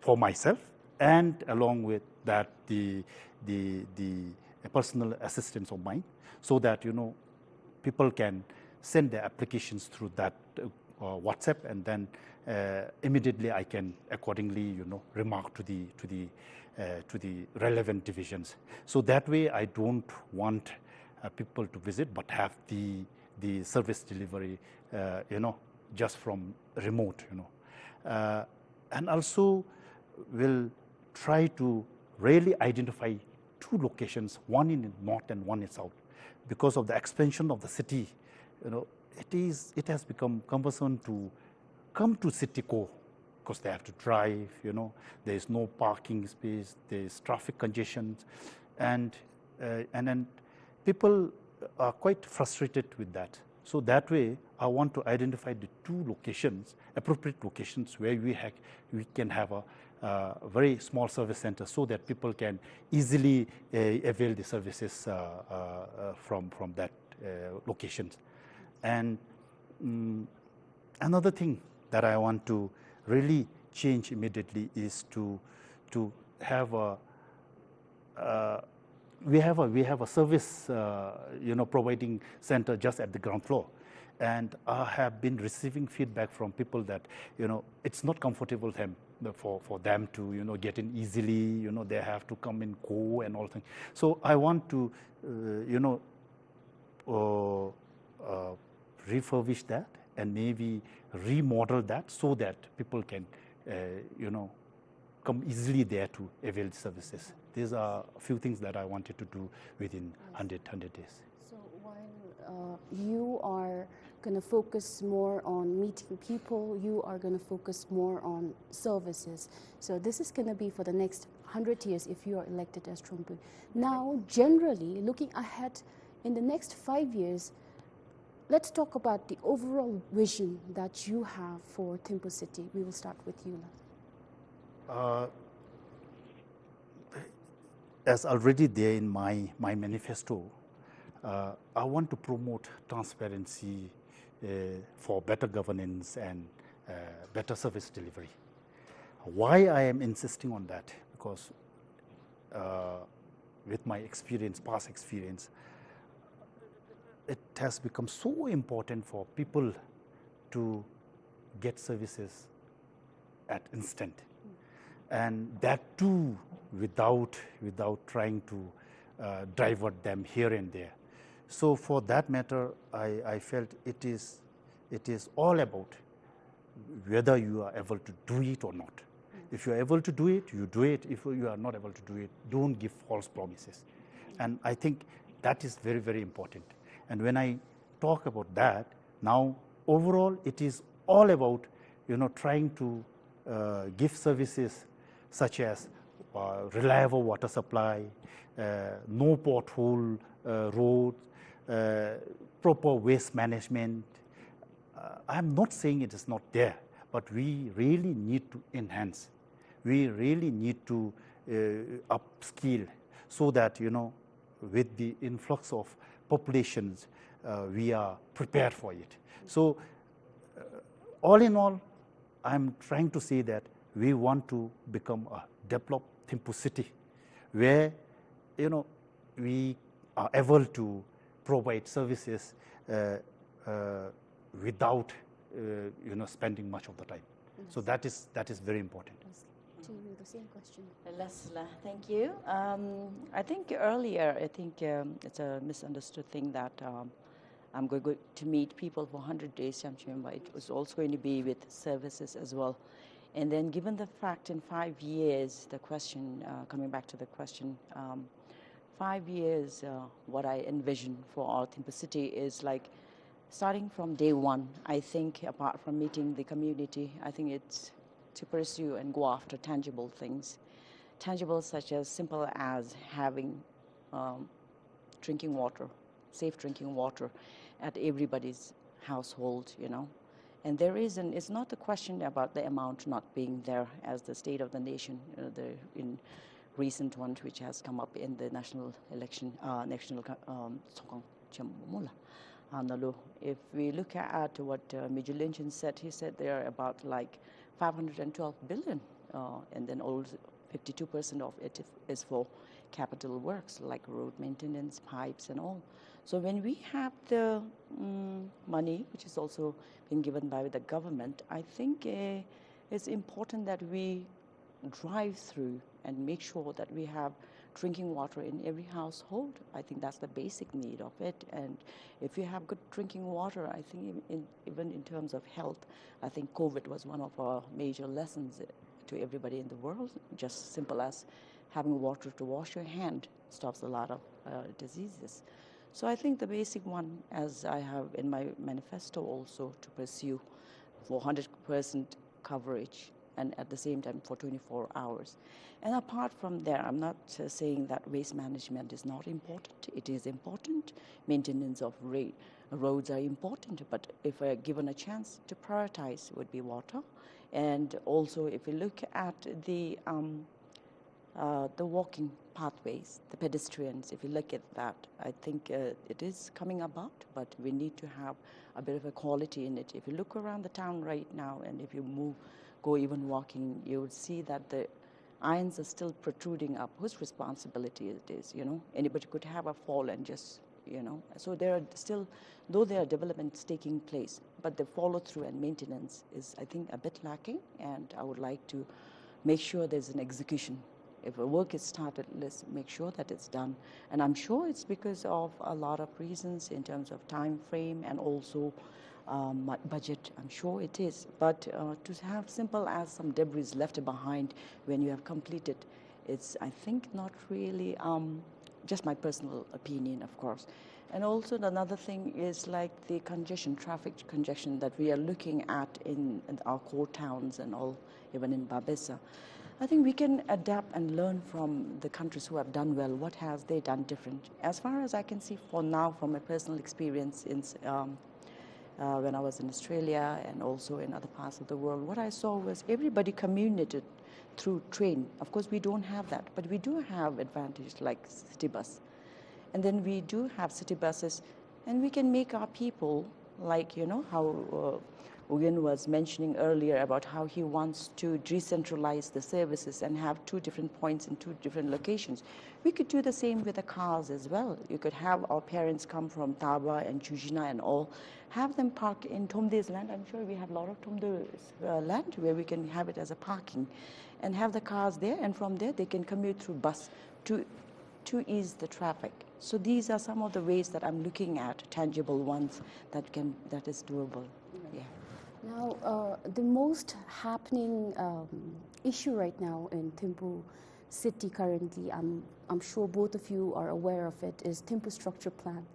for myself, and along with that, the, the, the personal assistants of mine, so that, you know, people can send their applications through that, uh, WhatsApp, and then, uh, immediately I can accordingly, you know, remark to the, to the, uh, to the relevant divisions. So that way, I don't want, uh, people to visit, but have the, the service delivery, uh, you know, just from remote, you know. Uh, and also, will try to really identify two locations, one in north and one in south. Because of the expansion of the city, you know, it is, it has become cumbersome to come to city core, 'cause they have to drive, you know, there is no parking space, there is traffic congestion, and, uh, and then people are quite frustrated with that. So that way, I want to identify the two locations, appropriate locations where we have, we can have a, uh, very small service center, so that people can easily, uh, avail the services, uh, uh, uh, from, from that, uh, locations. And, mm, another thing that I want to really change immediately is to, to have a, uh, we have a, we have a service, uh, you know, providing center just at the ground floor. And I have been receiving feedback from people that, you know, it's not comfortable them, for, for them to, you know, get in easily, you know, they have to come in co and all things. So I want to, uh, you know, uh, uh, refurbish that and maybe remodel that so that people can, uh, you know, come easily there to avail the services. These are a few things that I wanted to do within hundred, hundred days. So while, uh, you are gonna focus more on meeting people, you are gonna focus more on services. So this is gonna be for the next hundred years if you are elected as Trungpa. Now, generally, looking ahead in the next five years, let's talk about the overall vision that you have for Thimphu City. We will start with you, Lal. Uh, as already there in my, my manifesto, uh, I want to promote transparency, uh, for better governance and, uh, better service delivery. Why I am insisting on that? Because, uh, with my experience, past experience, it has become so important for people to get services at instant. And that too without, without trying to, uh, divert them here and there. So for that matter, I, I felt it is, it is all about whether you are able to do it or not. If you are able to do it, you do it. If you are not able to do it, don't give false promises. And I think that is very, very important. And when I talk about that, now overall it is all about, you know, trying to, uh, give services such as, uh, reliable water supply, uh, no pothole, uh, roads, uh, proper waste management, uh, I'm not saying it is not there, but we really need to enhance. We really need to, uh, upskill so that, you know, with the influx of populations, uh, we are prepared for it. So, uh, all in all, I'm trying to say that we want to become a developed Thimphu city where, you know, we are able to provide services, uh, uh, without, uh, you know, spending much of the time. So that is, that is very important. Yes. To you, the same question. Lesla, thank you. Um, I think earlier, I think, um, it's a misunderstood thing that, um, I'm going, going to meet people for hundred days, Shyam Chimemba. It was also going to be with services as well. And then given the fact in five years, the question, uh, coming back to the question, um, five years, uh, what I envision for our Thimphu city is like Starting from day one, I think, apart from meeting the community, I think it's to pursue and go after tangible things. Tangible, such as simple as having um, drinking water, safe drinking water at everybody's household, you know. And there is, and it's not a question about the amount not being there, as the state of the nation, uh, the in recent one which has come up in the national election, uh, national co- um, Tshogkhaung Chemo Mula. Uh, Nalu, if we look at what uh, Mijoud Lynchun said, he said there are about like five hundred and twelve billion, uh, and then all fifty-two percent of it is for capital works like road maintenance, pipes, and all. So when we have the mm, money, which is also being given by the government, I think uh, it's important that we drive through and make sure that we have drinking water in every household. I think that's the basic need of it. And if you have good drinking water, I think in, in, even in terms of health, I think COVID was one of our major lessons to everybody in the world. Just simple as having water to wash your hand stops a lot of uh, diseases. So I think the basic one, as I have in my manifesto also to pursue, for hundred percent coverage and at the same time for twenty-four hours. And apart from that, I'm not uh, saying that waste management is not important. It is important. Maintenance of ra- roads are important, but if uh, given a chance to prioritize, would be water. And also, if we look at the um, uh, the walking pathways, the pedestrians, if you look at that, I think uh, it is coming about, but we need to have a bit of a quality in it. If you look around the town right now, and if you move, go even walking, you would see that the irons are still protruding up. Whose responsibility it is? You know, anybody could have a fall and just, you know. So there are still, though there are developments taking place, but the follow through and maintenance is, I think, a bit lacking. And I would like to make sure there's an execution. If a work is started, let's make sure that it's done. And I'm sure it's because of a lot of reasons in terms of time frame and also um, budget. I'm sure it is. But uh, to have simple as some debris left behind when you have completed, it's, I think, not really um, just my personal opinion, of course. And also another thing is like the congestion, traffic congestion that we are looking at in, in our core towns and all, even in Babesa. I think we can adapt and learn from the countries who have done well. What has they done different? As far as I can see for now, from my personal experience in um, uh, when I was in Australia and also in other parts of the world, what I saw was everybody communicated through train. Of course, we don't have that, but we do have advantage like city bus. And then we do have city buses, and we can make our people, like, you know, how uh, Ugyen was mentioning earlier about how he wants to decentralize the services and have two different points in two different locations. We could do the same with the cars as well. You could have our parents come from Taba and Chujina and all, have them park in Thomde's land. I'm sure we have a lot of Thomde's uh, land where we can have it as a parking and have the cars there, and from there they can commute through bus to to ease the traffic. So these are some of the ways that I'm looking at, tangible ones that can that is doable. Yeah. Now, uh, the most happening um, issue right now in Thimphu city currently, I'm, I'm sure both of you are aware of it, is Thimphu Structure Plan.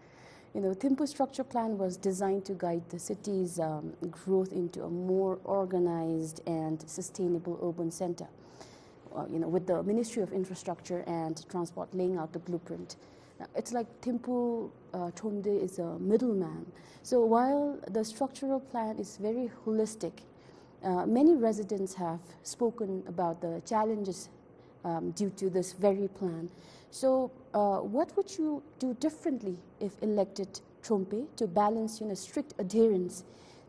You know, Thimphu Structure Plan was designed to guide the city's um, growth into a more organized and sustainable urban center. Uh, you know, with the Ministry of Infrastructure and Transport laying out the blueprint. Now, it's like Thimphu uh, Thromde is a middleman. So while the structural plan is very holistic, uh, many residents have spoken about the challenges um, due to this very plan. So, uh, what would you do differently if elected Thromde to balance, you know, strict adherence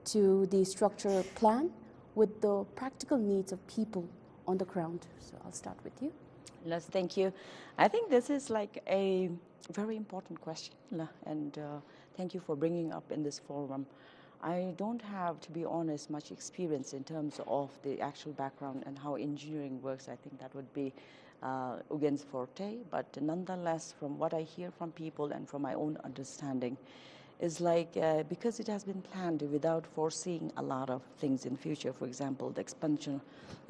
to the structure plan with the practical needs of people on the ground? So I'll start with you. Yes, thank you. I think this is like a very important question, and uh, thank you for bringing up in this forum. I don't have, to be honest, much experience in terms of the actual background and how engineering works. I think that would be uh, Ugyen's forte, but nonetheless, from what I hear from people and from my own understanding, is like, uh, because it has been planned without foreseeing a lot of things in future. For example, the expansion,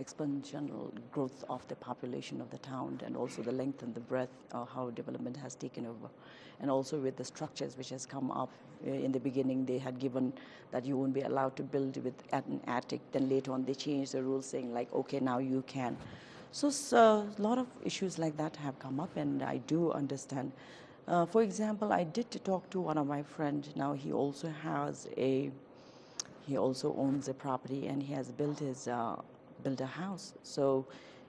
exponential growth of the population of the town, and also the length and the breadth of how development has taken over, and also with the structures which has come up. Uh, in the beginning, they had given that you won't be allowed to build with at-, an attic. Then later on, they changed the rules, saying like, "Okay, now you can." So, so a lot of issues like that have come up, and I do understand. Uh, for example, I did talk to one of my friend. Now he also has a, he also owns a property, and he has built his, uh, built a house. So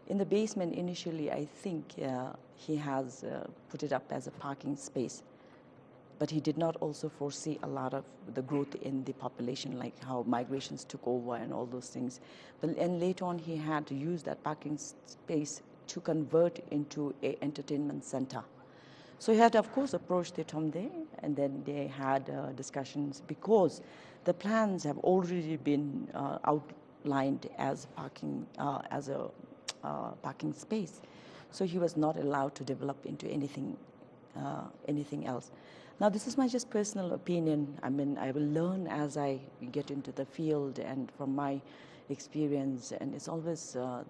in the basement initially, I think, uh, he has, uh, put it up as a parking space. But he did not also foresee a lot of the growth in the population, like how migrations took over and all those things. But, and later on, he had to use that parking s-, space to convert into a entertainment center. So he had, of course, approached the Thromde, and then they had, uh, discussions, because the plans have already been, uh, outlined as parking, uh, as a, uh, parking space. So he was not allowed to develop into anything, uh, anything else. Now, this is my just personal opinion. I mean, I will learn as I get into the field, and from my experience, and it's always, uh,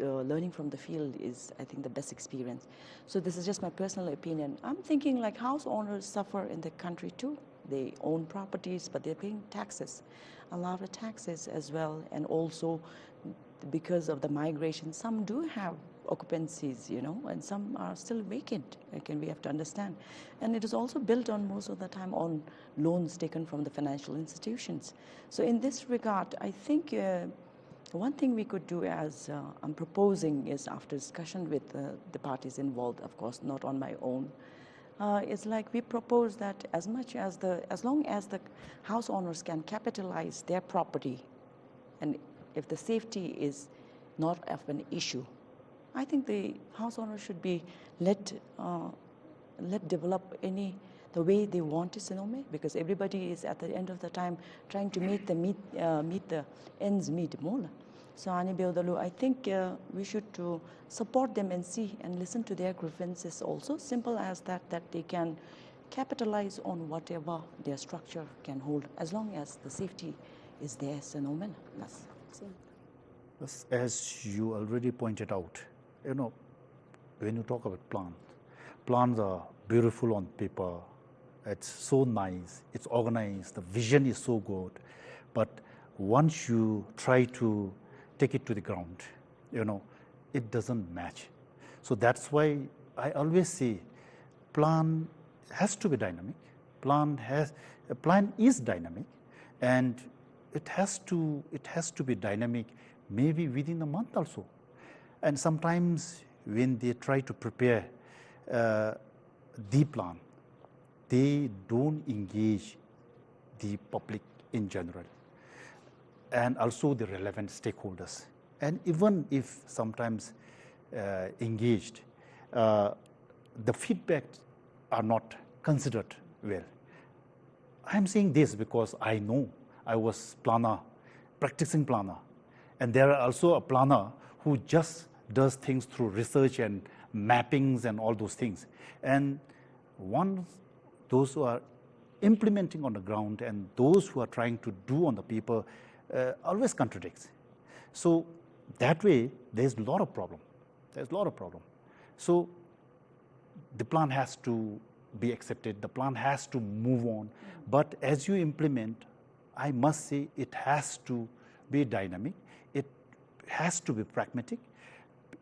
uh, learning from the field is, I think, the best experience. So this is just my personal opinion. I'm thinking, like, house owners suffer in the country too. They own properties, but they're paying taxes, a lot of taxes as well. And also, because of the migration, some do have occupancies, you know, and some are still vacant. Again, we have to understand. And it is also built on, most of the time, on loans taken from the financial institutions. So in this regard, I think, uh, one thing we could do, as, uh, I'm proposing, is, after discussion with, uh, the parties involved, of course, not on my own, uh, is like we propose that as much as the, as long as the house owners can capitalize their property, and if the safety is not of an issue, I think the house owner should be let, uh, let develop any, the way they want it, you know, because everybody is, at the end of the time, trying to meet the meet, uh, meet the ends meet, mo la. So, ane beu da lu, I think, uh, we should to support them and see and listen to their grievances also. Simple as that, that they can capitalize on whatever their structure can hold, as long as the safety is there, so no matter. That's Yes, as you already pointed out, you know, when you talk about plan, plans are beautiful on paper. It's so nice. It's organized. The vision is so good. But once you try to take it to the ground, you know, it doesn't match. So that's why I always say plan has to be dynamic. Plan has, a plan is dynamic, and it has to, it has to be dynamic maybe within a month also. And sometimes when they try to prepare, uh, the plan, they don't engage the public in general and also the relevant stakeholders. And even if sometimes, uh, engaged, uh, the feedback are not considered well. I am saying this because I know I was planner, practicing planner, and there are also a planner who just does things through research and mappings and all those things. And one, those who are implementing on the ground and those who are trying to do on the paper, uh, always contradicts. So that way, there's a lot of problem. There's a lot of problem. So the plan has to be accepted. The plan has to move on. But as you implement, I must say it has to be dynamic. It has to be pragmatic.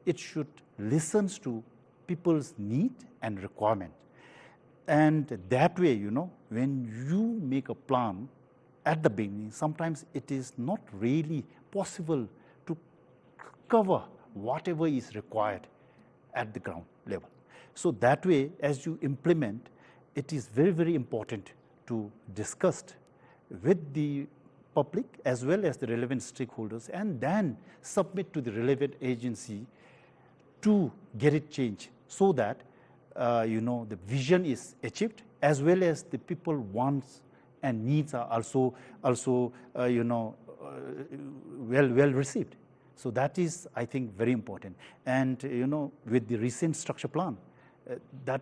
It should listens to people's need and requirement. And that way, you know, when you make a plan at the beginning, sometimes it is not really possible to cover whatever is required at the ground level. So that way, as you implement, it is very, very important to discuss with the public as well as the relevant stakeholders, and then submit to the relevant agency to get it changed, so that, uh, you know, the vision is achieved as well as the people wants and needs are also, also, uh, you know, uh, well, well received. So that is, I think, very important. And, you know, with the recent structure plan, uh, that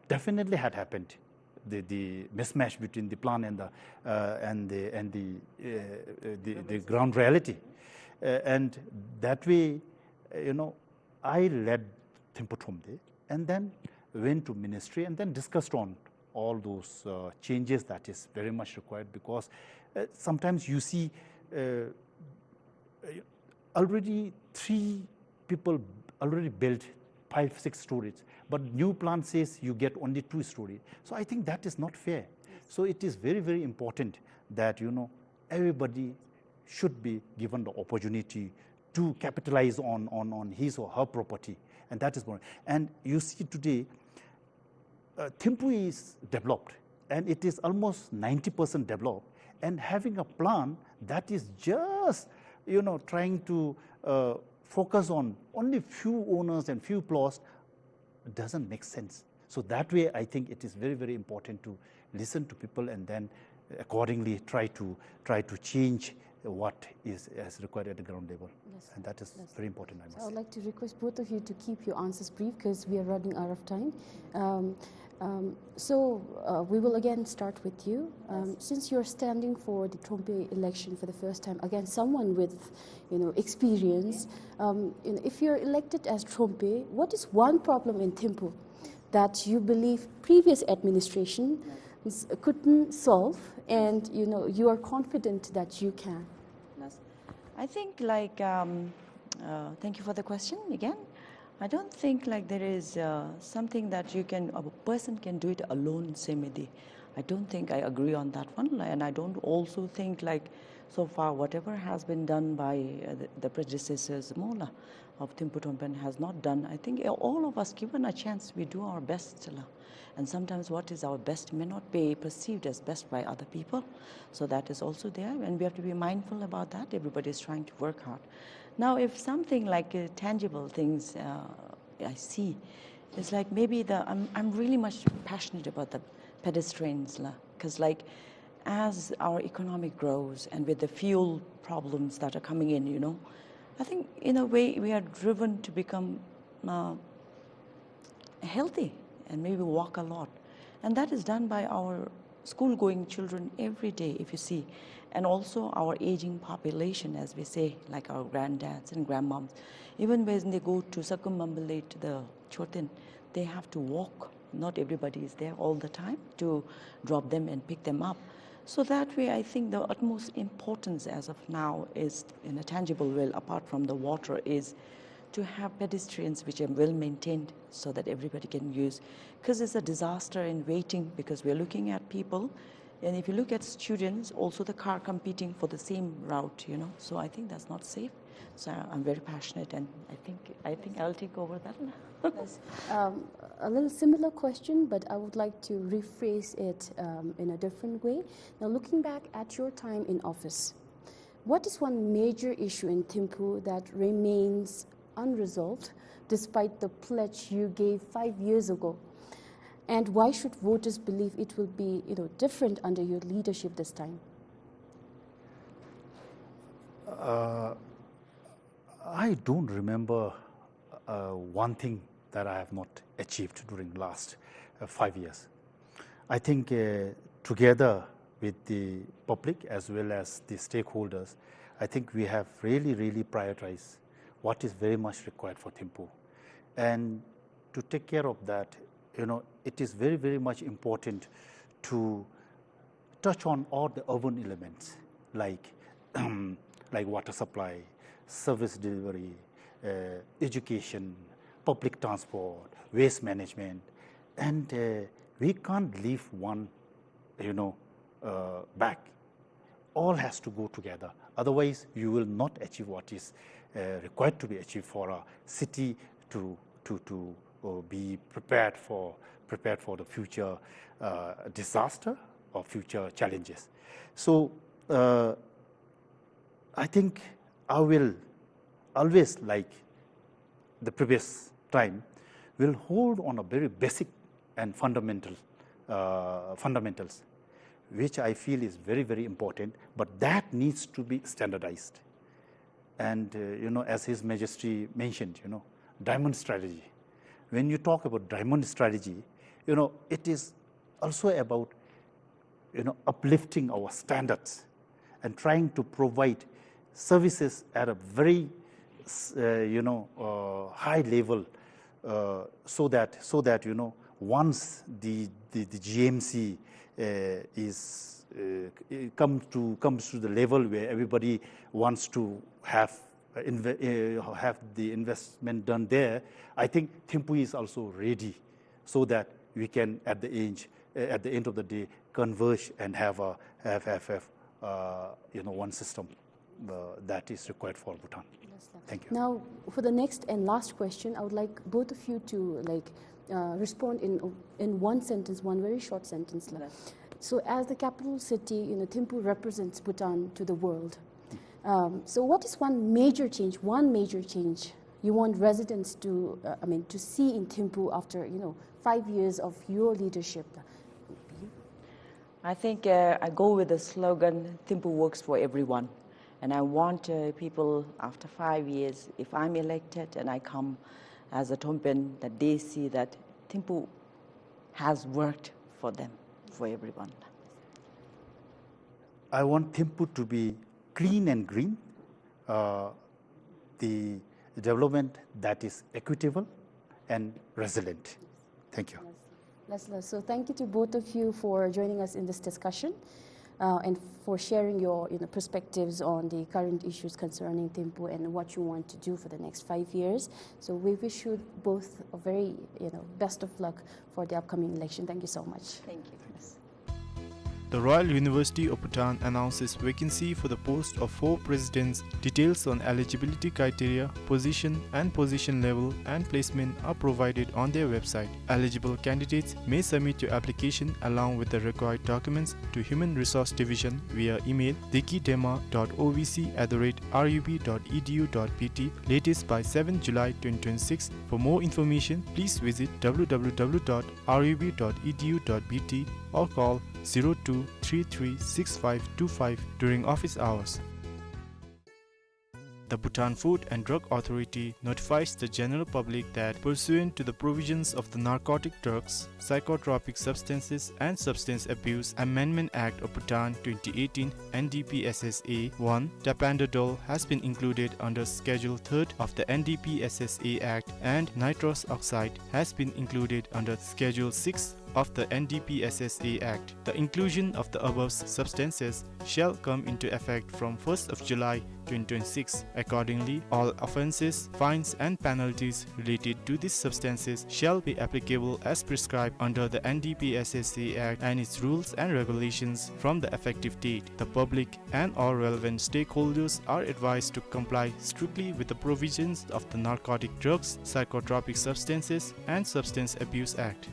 definitely had happened. the, the mismatch between the plan and the, uh, and the, and the, uh, uh, the, the ground reality. Uh, and that way, uh, you know, I led Thimphu Thromde and then went to ministry and then discussed on all those, uh, changes that is very much required because, uh, sometimes you see, uh, uh, already three people already built five, six stories, but new plan says you get only two story. So I think that is not fair. So it is very, very important that, you know, everybody should be given the opportunity to capitalize on, on, on his or her property. And that is one. And you see today, uh, Thimphu is developed, and it is almost ninety percent developed, and having a plan that is just, you know, trying to, uh, focus on only few owners and few plots doesn't make sense. So that way, I think it is very, very important to listen to people and then accordingly try to, try to change what is as required at the ground level. Yes. And that is very important, I must say. So I would like to request both of you to keep your answers brief 'cause we are running out of time. Um, um, so, uh, we will again start with you. Um, since you're standing for the Thromde election for the first time, again, someone with, you know, experience, um, you know, if you're elected as Thromde, what is one problem in Thimphu that you believe previous administration s-, couldn't solve, and, you know, you are confident that you can? Yes. I think, like, um, uh, thank you for the question again. I don't think, like, there is, uh, something that you can, a person can do it alone, Semedi. I don't think I agree on that one, and I don't also think, like, so far whatever has been done by, uh, the, the predecessors, Mola, of Thimphu Thromde has not done. I think all of us, given a chance, we do our best, la. And sometimes what is our best may not be perceived as best by other people. So that is also there, and we have to be mindful about that. Everybody is trying to work hard. Now, if something like, uh, tangible things, uh, I see, it's like maybe the, I'm, I'm really much passionate about the pedestrians, la, 'cause, like, as our economy grows and with the fuel problems that are coming in, you know, I think in a way we are driven to become, uh, healthy and maybe walk a lot. And that is done by our school-going children every day, if you see. And also our aging population, as we say, like our granddads and grandmoms. Even when they go to circumambulate the Choten, they have to walk. Not everybody is there all the time to drop them and pick them up. So that way, I think the utmost importance as of now is, in a tangible way, apart from the water, is to have pedestrians which are well maintained so that everybody can use. 'Cause it's a disaster in waiting because we are looking at people. And if you look at students, also the car competing for the same route, you know. So I think that's not safe. So I'm very passionate, and I think, I think I'll take over that. Yes. Um, a little similar question, but I would like to rephrase it, um, in a different way. Now, looking back at your time in office, what is one major issue in Thimphu that remains unresolved despite the pledge you gave five years ago? And why should voters believe it will be, you know, different under your leadership this time? Uh, I don't remember, uh, one thing that I have not achieved during last, uh, five years. I think, uh, together with the public as well as the stakeholders, I think we have really, really prioritized what is very much required for Thimphu. And to take care of that, you know, it is very, very much important to touch on all the urban elements like, like water supply, service delivery, uh, education, public transport, waste management, and, uh, we can't leave one, you know, uh, back. All has to go together. Otherwise, you will not achieve what is, uh, required to be achieved for a city to, to, to, uh, be prepared for, prepared for the future, uh, disaster or future challenges. So, uh, I think I will always, like the previous time, will hold on a very basic and fundamental, uh, fundamentals, which I feel is very, very important, but that needs to be standardized. And, uh, you know, as His Majesty mentioned, you know, diamond strategy. When you talk about diamond strategy, you know, it is also about, you know, uplifting our standards and trying to provide services at a very, uh, you know, uh, high level, uh, so that, so that, you know, once the, the, the G M C, uh, is, uh, comes to, comes to the level where everybody wants to have, uh, inve-, uh, have the investment done there, I think Thimphu is also ready so that we can, at the end, uh, at the end of the day, converge and have a, have, have, have, uh, you know, one system, uh, that is required for Bhutan. Yes, sir. Thank you. Now, for the next and last question, I would like both of you to, like, uh, respond in, in one sentence, one very short sentence, la. Yes. So, as the capital city, you know, Thimphu represents Bhutan to the world. Um, so, what is one major change, one major change you want residents to, uh, I mean, to see in Thimphu after, you know, five years of your leadership? I think, uh, I go with the slogan, "Thimphu works for everyone." And I want, uh, people, after five years, if I'm elected and I come as a Thompen, that they see that Thimphu has worked for them, for everyone. I want Thimphu to be clean and green, uh, the development that is equitable and resilient. Thank you. Yes, sir. So thank you to both of you for joining us in this discussion, uh, and for sharing your, you know, perspectives on the current issues concerning Thimphu and what you want to do for the next five years. So we wish you both a very, you know, best of luck for the upcoming election. Thank you so much. Thank you. The Royal University of Bhutan announces vacancy for the post of four presidents. Details on eligibility criteria, position and position level, and placement are provided on their website. Eligible candidates may submit your application along with the required documents to Human Resource Division via email deki dema dot O V C at the rate R U B dot E D U dot B T, latest by seventh July twenty twenty-six. For more information, please visit W W W dot R U B dot E D U dot B T or call zero two three three six five two five during office hours. The Bhutan Food and Drug Authority notifies the general public that, pursuant to the provisions of the Narcotic Drugs, Psychotropic Substances and Substance Abuse Amendment Act of Bhutan twenty eighteen, N D P S S A one, tapentadol has been included under Schedule third of the N D P S S A Act and nitrous oxide has been included under Schedule six of the N D P S S A Act. The inclusion of the above substances shall come into effect from first of July twenty twenty-six. Accordingly, all offences, fines and penalties related to these substances shall be applicable as prescribed under the N D P S S A Act and its rules and regulations from the effective date. The public and all relevant stakeholders are advised to comply strictly with the provisions of the Narcotic Drugs, Psychotropic Substances and Substance Abuse Act.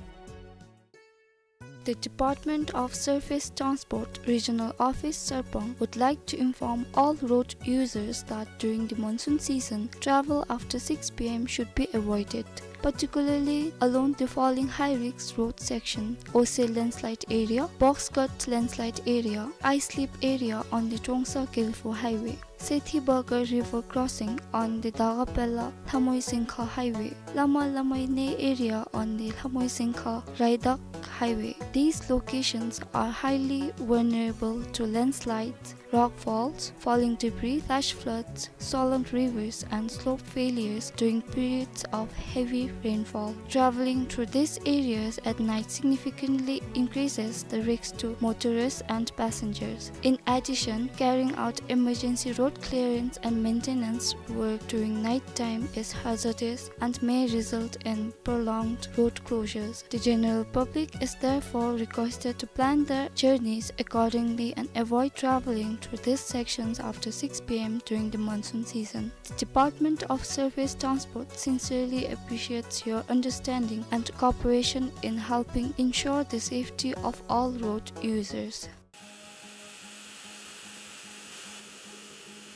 The Department of Surface Transport Regional Office, Sarpang, would like to inform all road users that during the monsoon season, travel after six P M should be avoided, particularly along the following high-risk road section: Ose landslide area, Box Cut landslide area, Ice Slip area on the Trongsa Gelfo Highway, Sethi Bagar River crossing on the Dagapela Lhamoi Singkha Highway, Lama Lamai Ne area on the Lhamoi Singkha Raidak Highway. These locations are highly vulnerable to landslides, rock falls, falling debris, flash floods, swollen rivers, and slope failures during periods of heavy rainfall. Traveling through these areas at night significantly increases the risk to motorists and passengers. In addition, carrying out emergency road clearance and maintenance work during night time is hazardous and may result in prolonged road closures. The general public is therefore requested to plan their journeys accordingly and avoid traveling through these sections after six P M during the monsoon season. The Department of Surface Transport sincerely appreciates your understanding and cooperation in helping ensure the safety of all road users.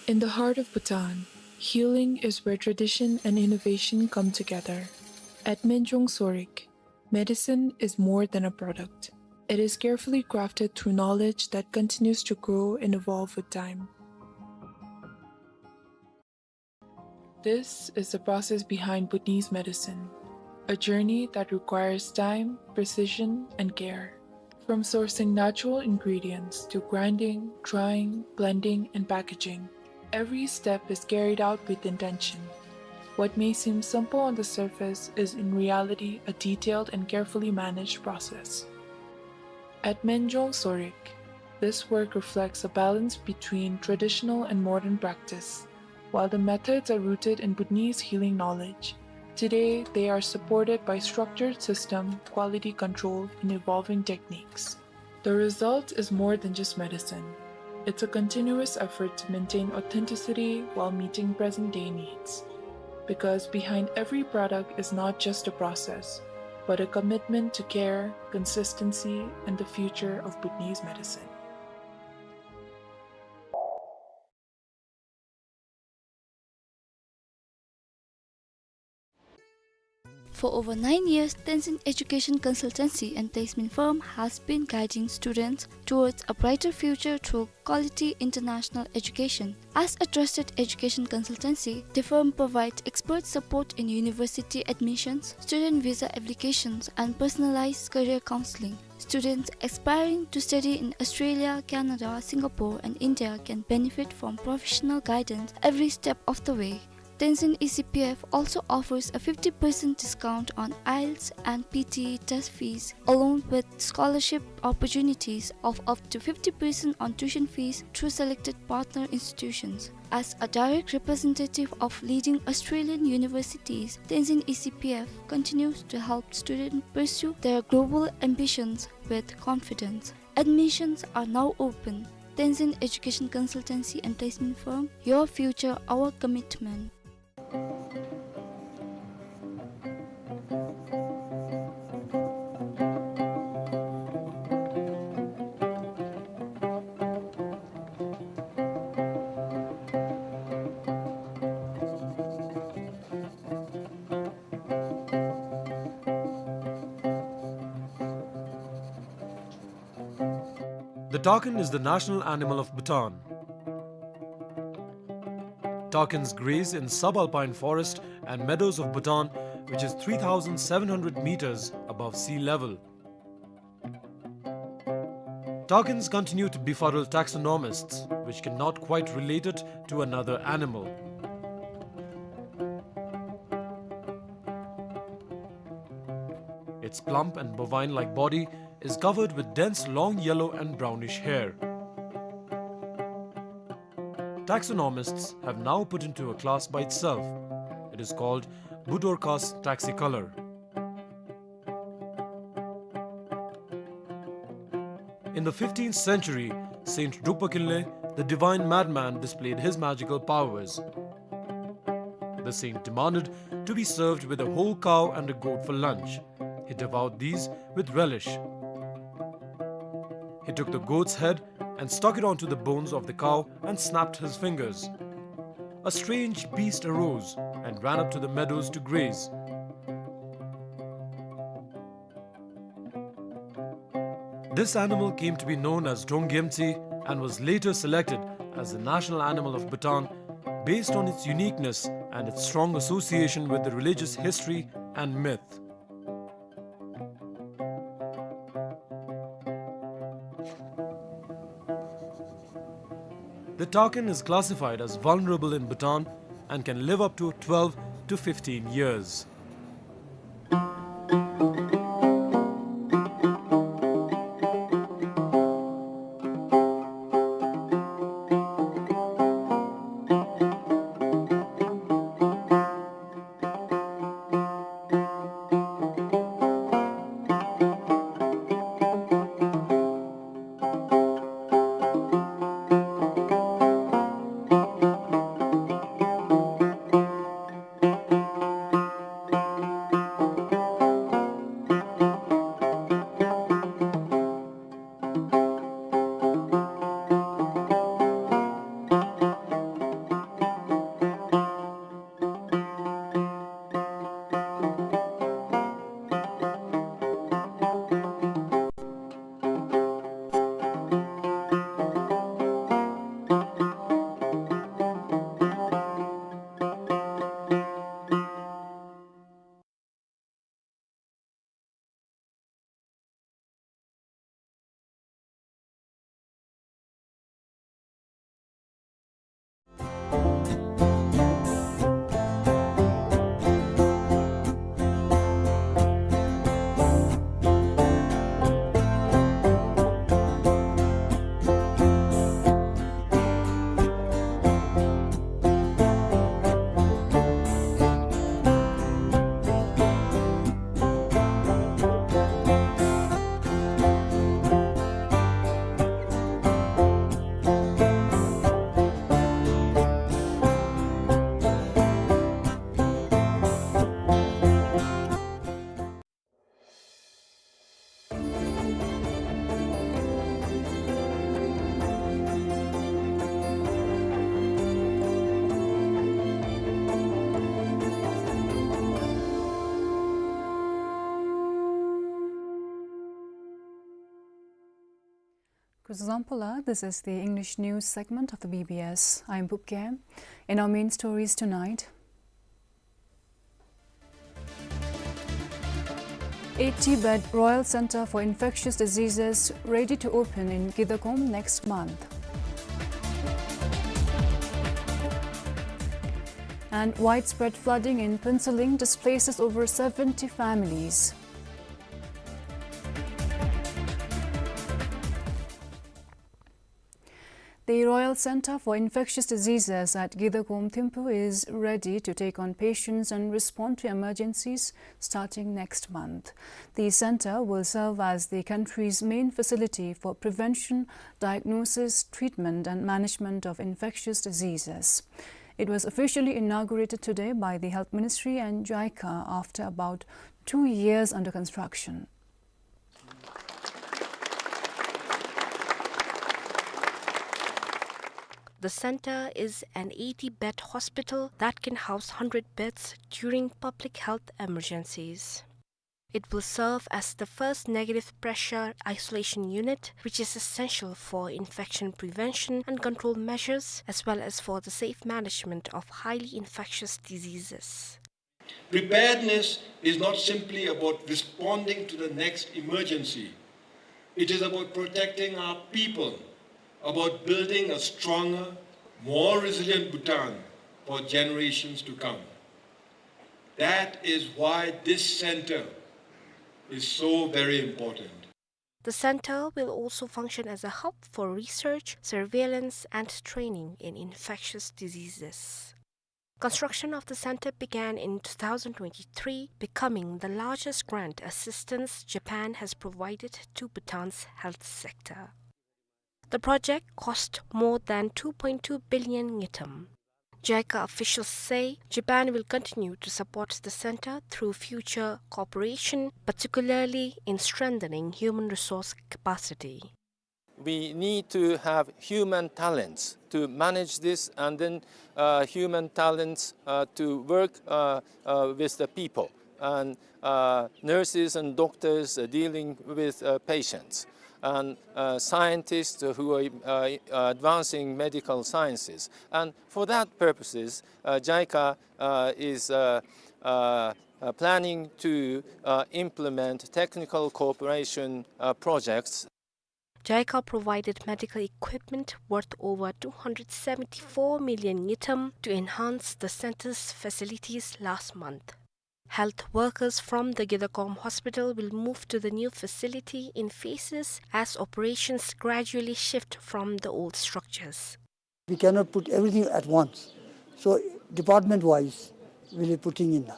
In the heart of Bhutan, healing is where tradition and innovation come together. At Menjong Sorik, medicine is more than a product. It is carefully crafted through knowledge that continues to grow and evolve with time. This is the process behind Bhutanese medicine, a journey that requires time, precision, and care. From sourcing natural ingredients to grinding, drying, blending, and packaging, every step is carried out with intention. What may seem simple on the surface is in reality a detailed and carefully managed process. At Menjong Sorik, this work reflects a balance between traditional and modern practice. While the methods are rooted in Bhutanese healing knowledge, today they are supported by structured system, quality control, and evolving techniques. The result is more than just medicine. It's a continuous effort to maintain authenticity while meeting present-day needs. Because behind every product is not just a process, but a commitment to care, consistency, and the future of Bhutanese medicine. For over nine years, Tenzin Education Consultancy and Placement Firm has been guiding students towards a brighter future through quality international education. As a trusted education consultancy, the firm provides expert support in university admissions, student visa applications, and personalized career counseling. Students aspiring to study in Australia, Canada, Singapore, and India can benefit from professional guidance every step of the way. Tenzin E C P F also offers a fifty percent discount on IELTS and P T E test fees, along with scholarship opportunities of up to fifty percent on tuition fees through selected partner institutions. As a direct representative of leading Australian universities, Tenzin E C P F continues to help students pursue their global ambitions with confidence. Admissions are now open. Tenzin Education Consultancy and Placement Firm, your future, our commitment. The takin is the national animal of Bhutan. Takins graze in subalpine forest and meadows of Bhutan, which is three thousand seven hundred meters above sea level. Takins continue to befuddle taxonomists, which cannot quite relate it to another animal. Its plump and bovine-like body is covered with dense long yellow and brownish hair. Taxonomists have now put into a class by itself. It is called Budorcas taxicolor. In the fifteenth century, Saint Drukpa Kinley, the divine madman, displayed his magical powers. The saint demanded to be served with a whole cow and a goat for lunch. He devoured these with relish. He took the goat's head and stuck it onto the bones of the cow and snapped his fingers. A strange beast arose and ran up to the meadows to graze. This animal came to be known as Drongyemtsi and was later selected as the national animal of Bhutan based on its uniqueness and its strong association with the religious history and myth. The takin is classified as vulnerable in Bhutan and can live up to twelve to fifteen years. Kuzuzangpo la, this is the English news segment of the B B S. I'm Pupke. In our main stories tonight, eighty bed Royal Centre for Infectious Diseases ready to open in Gidakom next month. And widespread flooding in Phuentsholing displaces over seventy families. The Royal Centre for Infectious Diseases at Gidakom Thimphu is ready to take on patients and respond to emergencies starting next month. The centre will serve as the country's main facility for prevention, diagnosis, treatment and management of infectious diseases. It was officially inaugurated today by the Health Ministry and JICA after about two years under construction. The center is an eighty-bed hospital that can house hundred beds during public health emergencies. It will serve as the first negative pressure isolation unit, which is essential for infection prevention and control measures, as well as for the safe management of highly infectious diseases. Preparedness is not simply about responding to the next emergency. It is about protecting our people, about building a stronger, more resilient Bhutan for generations to come. That is why this center is so very important. The center will also function as a hub for research, surveillance, and training in infectious diseases. Construction of the center began in two thousand twenty-three, becoming the largest grant assistance Japan has provided to Bhutan's health sector. The project cost more than two point two billion ngultrum. JICA officials say Japan will continue to support the center through future cooperation, particularly in strengthening human resource capacity. We need to have human talents to manage this, and then, uh, human talents, uh, to work, uh, uh, with the people, and, uh, nurses and doctors, uh, dealing with, uh, patients, and, uh, scientists who are, uh, advancing medical sciences. And for that purposes, uh, JICA, uh, is, uh, uh, uh, planning to, uh, implement technical cooperation, uh, projects. JICA provided medical equipment worth over two hundred seventy-four million ngultrum to enhance the center's facilities last month. Health workers from the Gidakom Hospital will move to the new facility in phases as operations gradually shift from the old structures. We cannot put everything at once. So department-wise, we'll be putting in.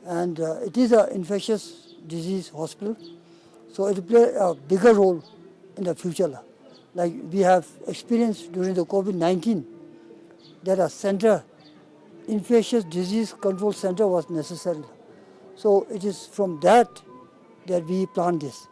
And, uh, it is a infectious disease hospital. So it will play a bigger role in the future. Like we have experienced during the COVID nineteen, that a center, infectious disease control center was necessary. So it is from that, that we plan this.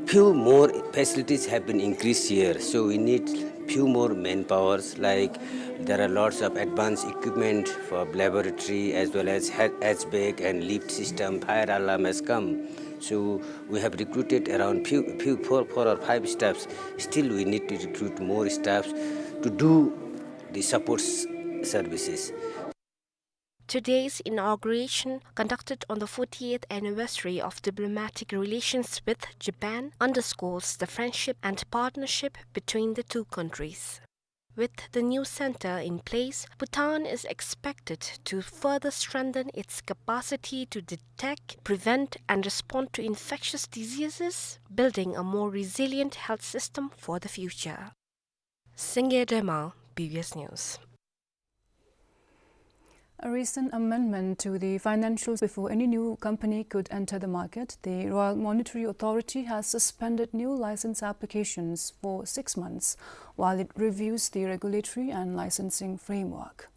Few more facilities have been increased here, so we need few more manpowers, like there are lots of advanced equipment for laboratory as well as he-, H vac and lift system, fire alarm has come. So we have recruited around few, few, four, four or five staffs. Still we need to recruit more staffs to do the support s-, services. Today's inauguration, conducted on the fortieth anniversary of diplomatic relations with Japan, underscores the friendship and partnership between the two countries. With the new center in place, Bhutan is expected to further strengthen its capacity to detect, prevent, and respond to infectious diseases, building a more resilient health system for the future. Singye Dema, B B S News. A recent amendment to the financials before any new company could enter the market, the Royal Monetary Authority has suspended new license applications for six months while it reviews the regulatory and licensing framework.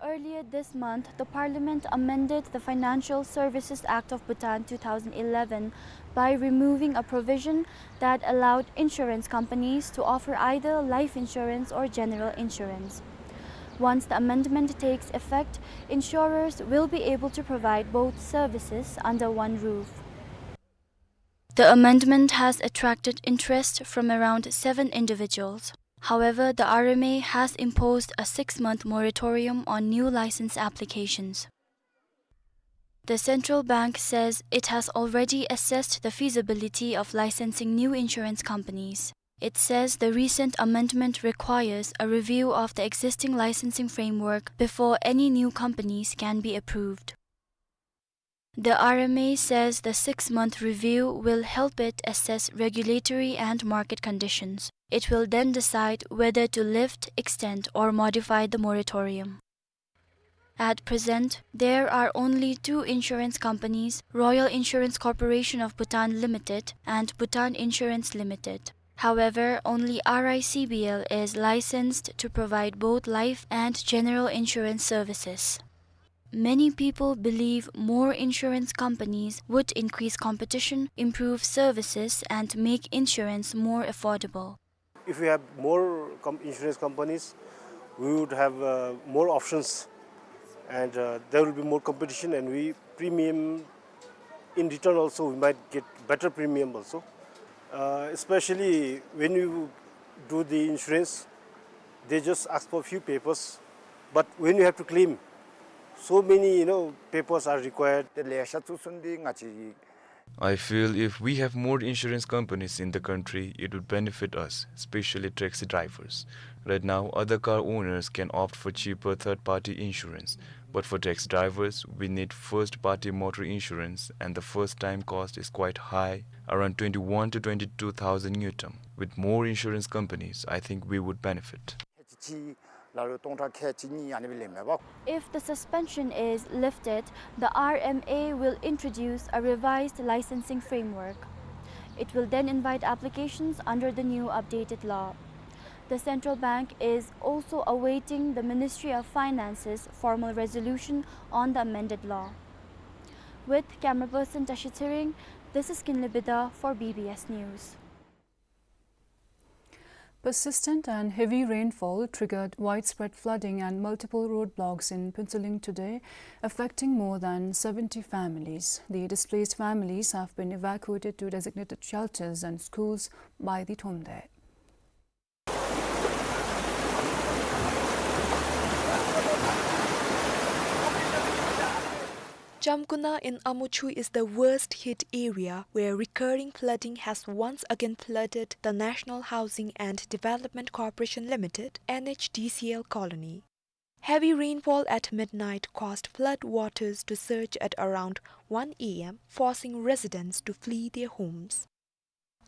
Earlier this month, the Parliament amended the Financial Services Act of Bhutan two thousand eleven by removing a provision that allowed insurance companies to offer either life insurance or general insurance. Once the amendment takes effect, insurers will be able to provide both services under one roof. The amendment has attracted interest from around seven individuals. However, the R M A has imposed a six-month moratorium on new license applications. The central bank says it has already assessed the feasibility of licensing new insurance companies. It says the recent amendment requires a review of the existing licensing framework before any new companies can be approved. The R M A says the six-month review will help it assess regulatory and market conditions. It will then decide whether to lift, extend, or modify the moratorium. At present, there are only two insurance companies, Royal Insurance Corporation of Bhutan Limited and Bhutan Insurance Limited. However, only R I C B L is licensed to provide both life and general insurance services. Many people believe more insurance companies would increase competition, improve services, and make insurance more affordable. If we have more com-, insurance companies, we would have, uh, more options, and, uh, there will be more competition, and we premium, in return also, we might get better premium also. Uh, especially when you do the insurance, they just ask for few papers, but when you have to claim, so many, you know, papers are required. དེ་ལེ་ཤ་བཙུགས་སོང་འདི་ང་བཅས། I feel if we have more insurance companies in the country, it would benefit us, especially taxi drivers. Right now, other car owners can opt for cheaper third-party insurance, but for taxi drivers, we need first-party motor insurance, and the first-time cost is quite high, around twenty-one to twenty-two thousand ngultrum. With more insurance companies, I think we would benefit. ཁལ་གཅིག་ལ་ལུ་སྟོང་ཕྲག་ཁལ་གཅིག་གཉིས་ཨ་ནི་སྦེ་ལེན་མས་པ། If the suspension is lifted, the R M A will introduce a revised licensing framework. It will then invite applications under the new updated law. The central bank is also awaiting the Ministry of Finance's formal resolution on the amended law. With camera person Tashi Tshering, this is Kinley Bida for B B S News. Persistent and heavy rainfall triggered widespread flooding and multiple roadblocks in Phuentsholing today, affecting more than seventy families. The displaced families have been evacuated to designated shelters and schools by the Thromde. Chamkuna in Amuchu is the worst hit area, where recurring flooding has once again flooded the National Housing and Development Corporation Limited, N H D C L, colony. Heavy rainfall at midnight caused flood waters to surge at around one A M, forcing residents to flee their homes.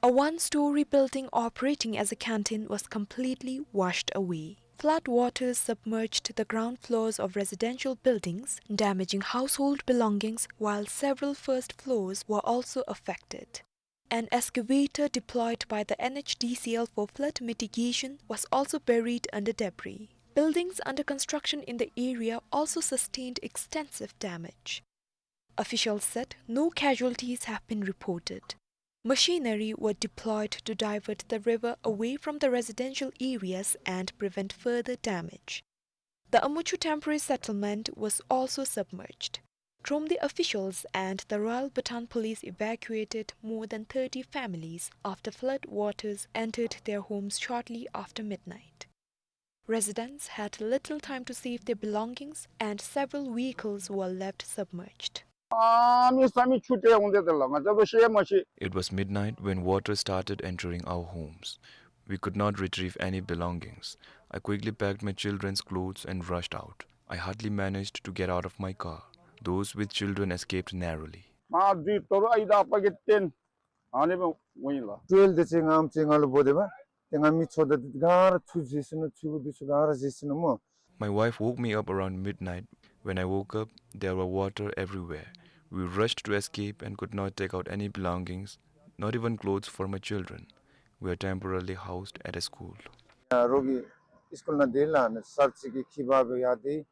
A one-story building operating as a canteen was completely washed away. Flood waters submerged the ground floors of residential buildings, damaging household belongings, while several first floors were also affected. An excavator deployed by the N H D C L for flood mitigation was also buried under debris. Buildings under construction in the area also sustained extensive damage. Officials said no casualties have been reported. Machinery were deployed to divert the river away from the residential areas and prevent further damage. The Amuchu temporary settlement was also submerged. Thromde officials and the Royal Bhutan Police evacuated more than thirty families after flood waters entered their homes shortly after midnight. Residents had little time to save their belongings, and several vehicles were left submerged. ཨ་མི་ས་མི་ཆུ་དེ་འོང་དེ་དེ་ལ་ང་ཚོ་ཤེས་མ་ཤེས། It was midnight when water started entering our homes. We could not retrieve any belongings. I quickly packed my children's clothes and rushed out. I hardly managed to get out of my car. Those with children escaped narrowly. མ་བདུན་དོ་རུང་ཨའི་དང་ཨ་པ་གིས་བཏོན། ཨ་ནི་སྦེ་འོང་ཡི་ལགས། ཊུ་ཝེལབ་དེ་ཅིག་ང་ཨམ་ཅིག་ང་ལུ་འབོ་སྟེ་སྦེ་ཏེ་ང་མི་ཚུ་དང་ག་ར་ཚུར་བཞེས་ཞིནམ་ལས་ཚུར་འདི་ཚུ་ག་ར་བཞེས་ཞིནམ་ལས་སྨོ། My wife woke me up around midnight. When I woke up, there were water everywhere. We rushed to escape and could not take out any belongings, not even clothes for my children. We are temporarily housed at a school. རོགས་ཀྱིས་སི་ཀུལ་ནང་དེ་ལས་ནི་སར་ཅིག་གི་ཁྱིམ་པ་སྦེ་ཡར་དེ།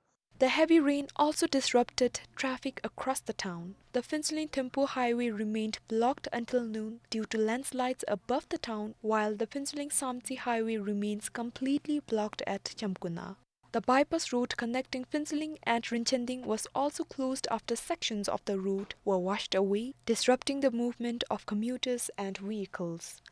The heavy rain also disrupted traffic across the town. The Phuentsholing Thimphu highway remained blocked until noon due to landslides above the town, while the Phuentsholing Samtse highway remains completely blocked at Chamkuna. The bypass road connecting Phuentsholing and Rinchending was also closed after sections of the road were washed away, disrupting the movement of commuters and vehicles.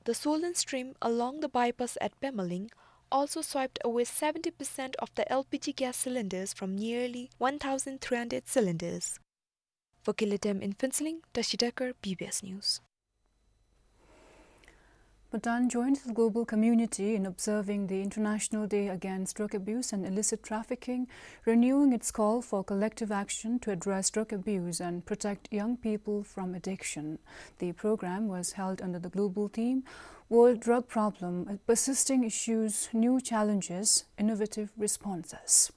The swollen stream along the bypass at Pemaling also swept away seventy percent of the L P G gas cylinders from nearly one thousand three hundred cylinders. For Gilidem in Phuentsholing, Tashi Dekar, B B S News. Bhutan joins the global community in observing the International Day Against Drug Abuse and Illicit Trafficking, renewing its call for collective action to address drug abuse and protect young people from addiction. The program was held under the global theme, World Drug Problem, Persisting Issues, New Challenges, Innovative Responses.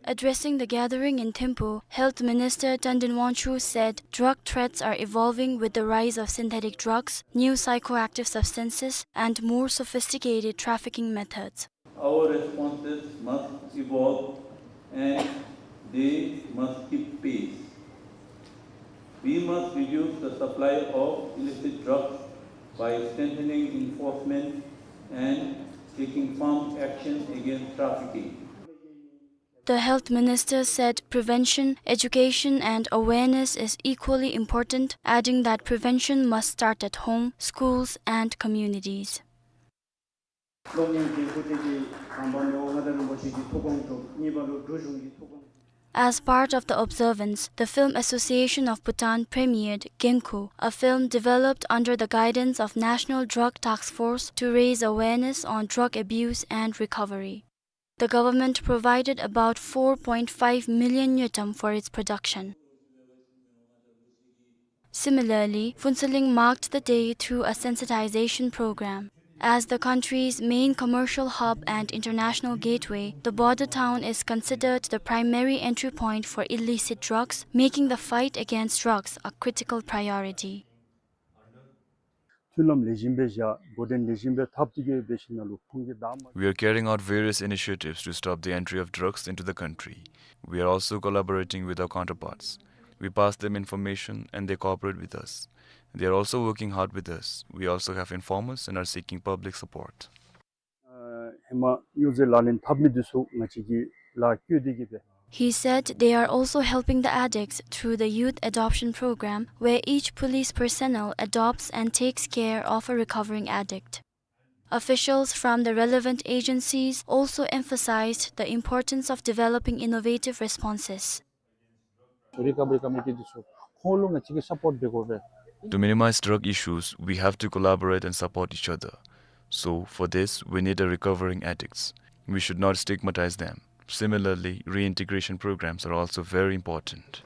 Addressing the gathering in Thimphu, Health Minister Tandin Wangchuk said drug threats are evolving with the rise of synthetic drugs, new psychoactive substances, and more sophisticated trafficking methods. Our responses must evolve and they must keep pace. We must reduce the supply of illicit drugs by strengthening enforcement and taking firm action against trafficking. The health minister said prevention, education, and awareness is equally important, adding that prevention must start at home, schools, and communities. As part of the observance, the Film Association of Bhutan premiered Genkhu, a film developed under the guidance of National Drug Task Force to raise awareness on drug abuse and recovery. The government provided about four point five million ngultrum for its production. Similarly, Phuentsholing marked the day through a sensitization program. As the country's main commercial hub and international gateway, the border town is considered the primary entry point for illicit drugs, making the fight against drugs a critical priority. མཐུན་ལམ་ལེགས་ཤོམ་སྦེ་བཞག། འགོ་འདྲེན་ལེགས་ཤོམ་སྦེ་འཐབ་སྟེ་གི་འབད་ཞིནམ་ལས་ཁོང་གི་བདག་དམངས། We are carrying out various initiatives to stop the entry of drugs into the country. We are also collaborating with our counterparts. We pass them information and they cooperate with us. They are also working hard with us. We also have informers and are seeking public support. ཨ་ཧེ་མ་སྨྱོ་རྫས་ལག་ལེན་འཐབ་མི་འདི་ཚུ་ང་བཅས་ཀྱིས་ལཱ་བཀོད་དེ་གི་སྦེ། He said they are also helping the addicts through the youth adoption program, where each police personnel adopts and takes care of a recovering addict. Officials from the relevant agencies also emphasized the importance of developing innovative responses. Recovery committee འདི་ཚུ་ཁོང་ལུ་ང་བཅས་ཀྱིས་སཔོརཊ་འབད་དགོ་པས། To minimize drug issues, we have to collaborate and support each other. So, for this, we need a recovering addicts. We should not stigmatize them. Similarly, reintegration programs are also very important.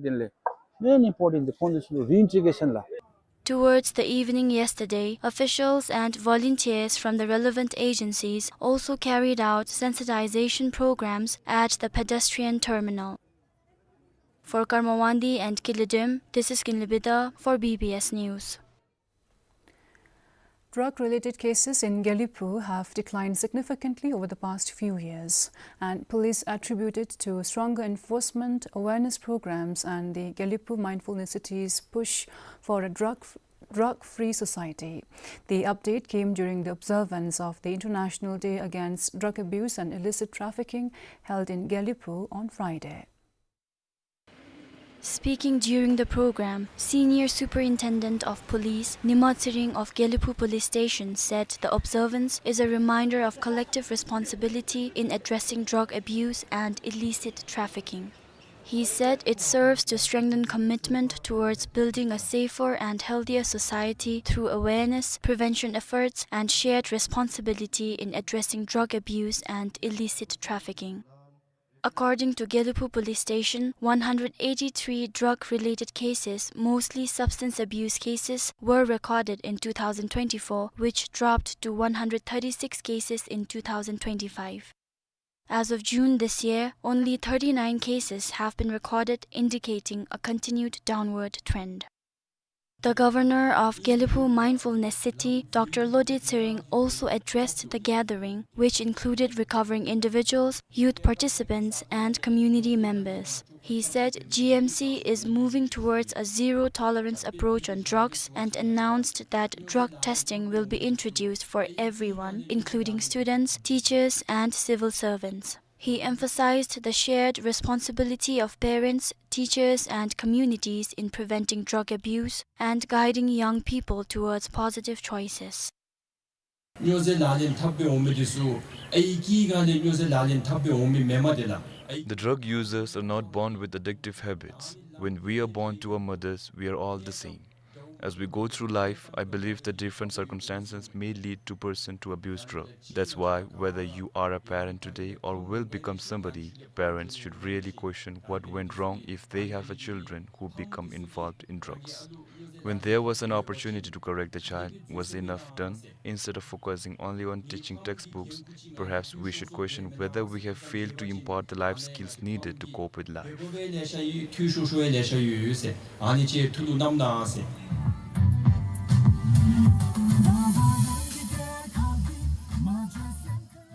དེ་ལས་main important འདི་ཁོང་འདི་ཚུ་ལུ་reintegration ལགས། Towards the evening yesterday, officials and volunteers from the relevant agencies also carried out sensitization programs at the pedestrian terminal. For Karma Wangdi and Gilidem, this is Ginlibida for B B S News. Drug-related cases in Gelephu have declined significantly over the past few years, and police attribute it to stronger enforcement, awareness programs, and the Gelephu Mindfulness City's push for a drug, drug-free society. The update came during the observance of the International Day Against Drug Abuse and Illicit Trafficking held in Gelephu on Friday. Speaking during the program, Senior Superintendent of Police Nima Tshering of Gelephu Police Station said the observance is a reminder of collective responsibility in addressing drug abuse and illicit trafficking. He said it serves to strengthen commitment towards building a safer and healthier society through awareness, prevention efforts, and shared responsibility in addressing drug abuse and illicit trafficking. According to Gelephu Police Station, one hundred eighty-three drug-related cases, mostly substance abuse cases, were recorded in two thousand twenty-four, which dropped to one hundred thirty-six cases in two thousand twenty-five. As of June this year, only thirty-nine cases have been recorded, indicating a continued downward trend. The governor of Gelephu Mindfulness City, Doctor Lode Tshering, also addressed the gathering, which included recovering individuals, youth participants, and community members. He said G M C is moving towards a zero-tolerance approach on drugs and announced that drug testing will be introduced for everyone, including students, teachers, and civil servants. He emphasized the shared responsibility of parents, teachers, and communities in preventing drug abuse and guiding young people towards positive choices. སྨྱོ་རྫས་ལག་ལེན་འཐབ་སྦེ་འོང་མི་འདི་ཚུ་ཨའི་གི་སྒང་ལས་སྨྱོ་རྫས་ལག་ལེན་འཐབ་སྦེ་འོང་མི་མེན་མས་དེ་ལགས། ཨའི། The drug users are not born with addictive habits. When we are born to our mothers, we are all the same. As we go through life, I believe that different circumstances may lead to person to abuse drug. That's why whether you are a parent today or will become somebody, parents should really question what went wrong if they have a children who become involved in drugs. When there was an opportunity to correct the child, was enough done? Instead of focusing only on teaching textbooks, perhaps we should question whether we have failed to impart the life skills needed to cope with life.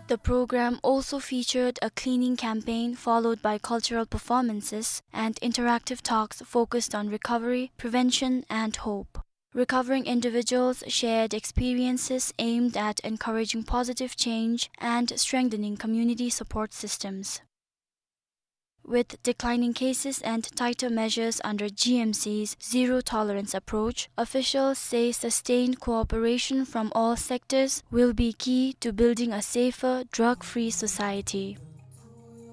The program also featured a cleaning campaign followed by cultural performances and interactive talks focused on recovery, prevention, and hope. Recovering individuals shared experiences aimed at encouraging positive change and strengthening community support systems. With declining cases and tighter measures under G M C's zero-tolerance approach, officials say sustained cooperation from all sectors will be key to building a safer, drug-free society.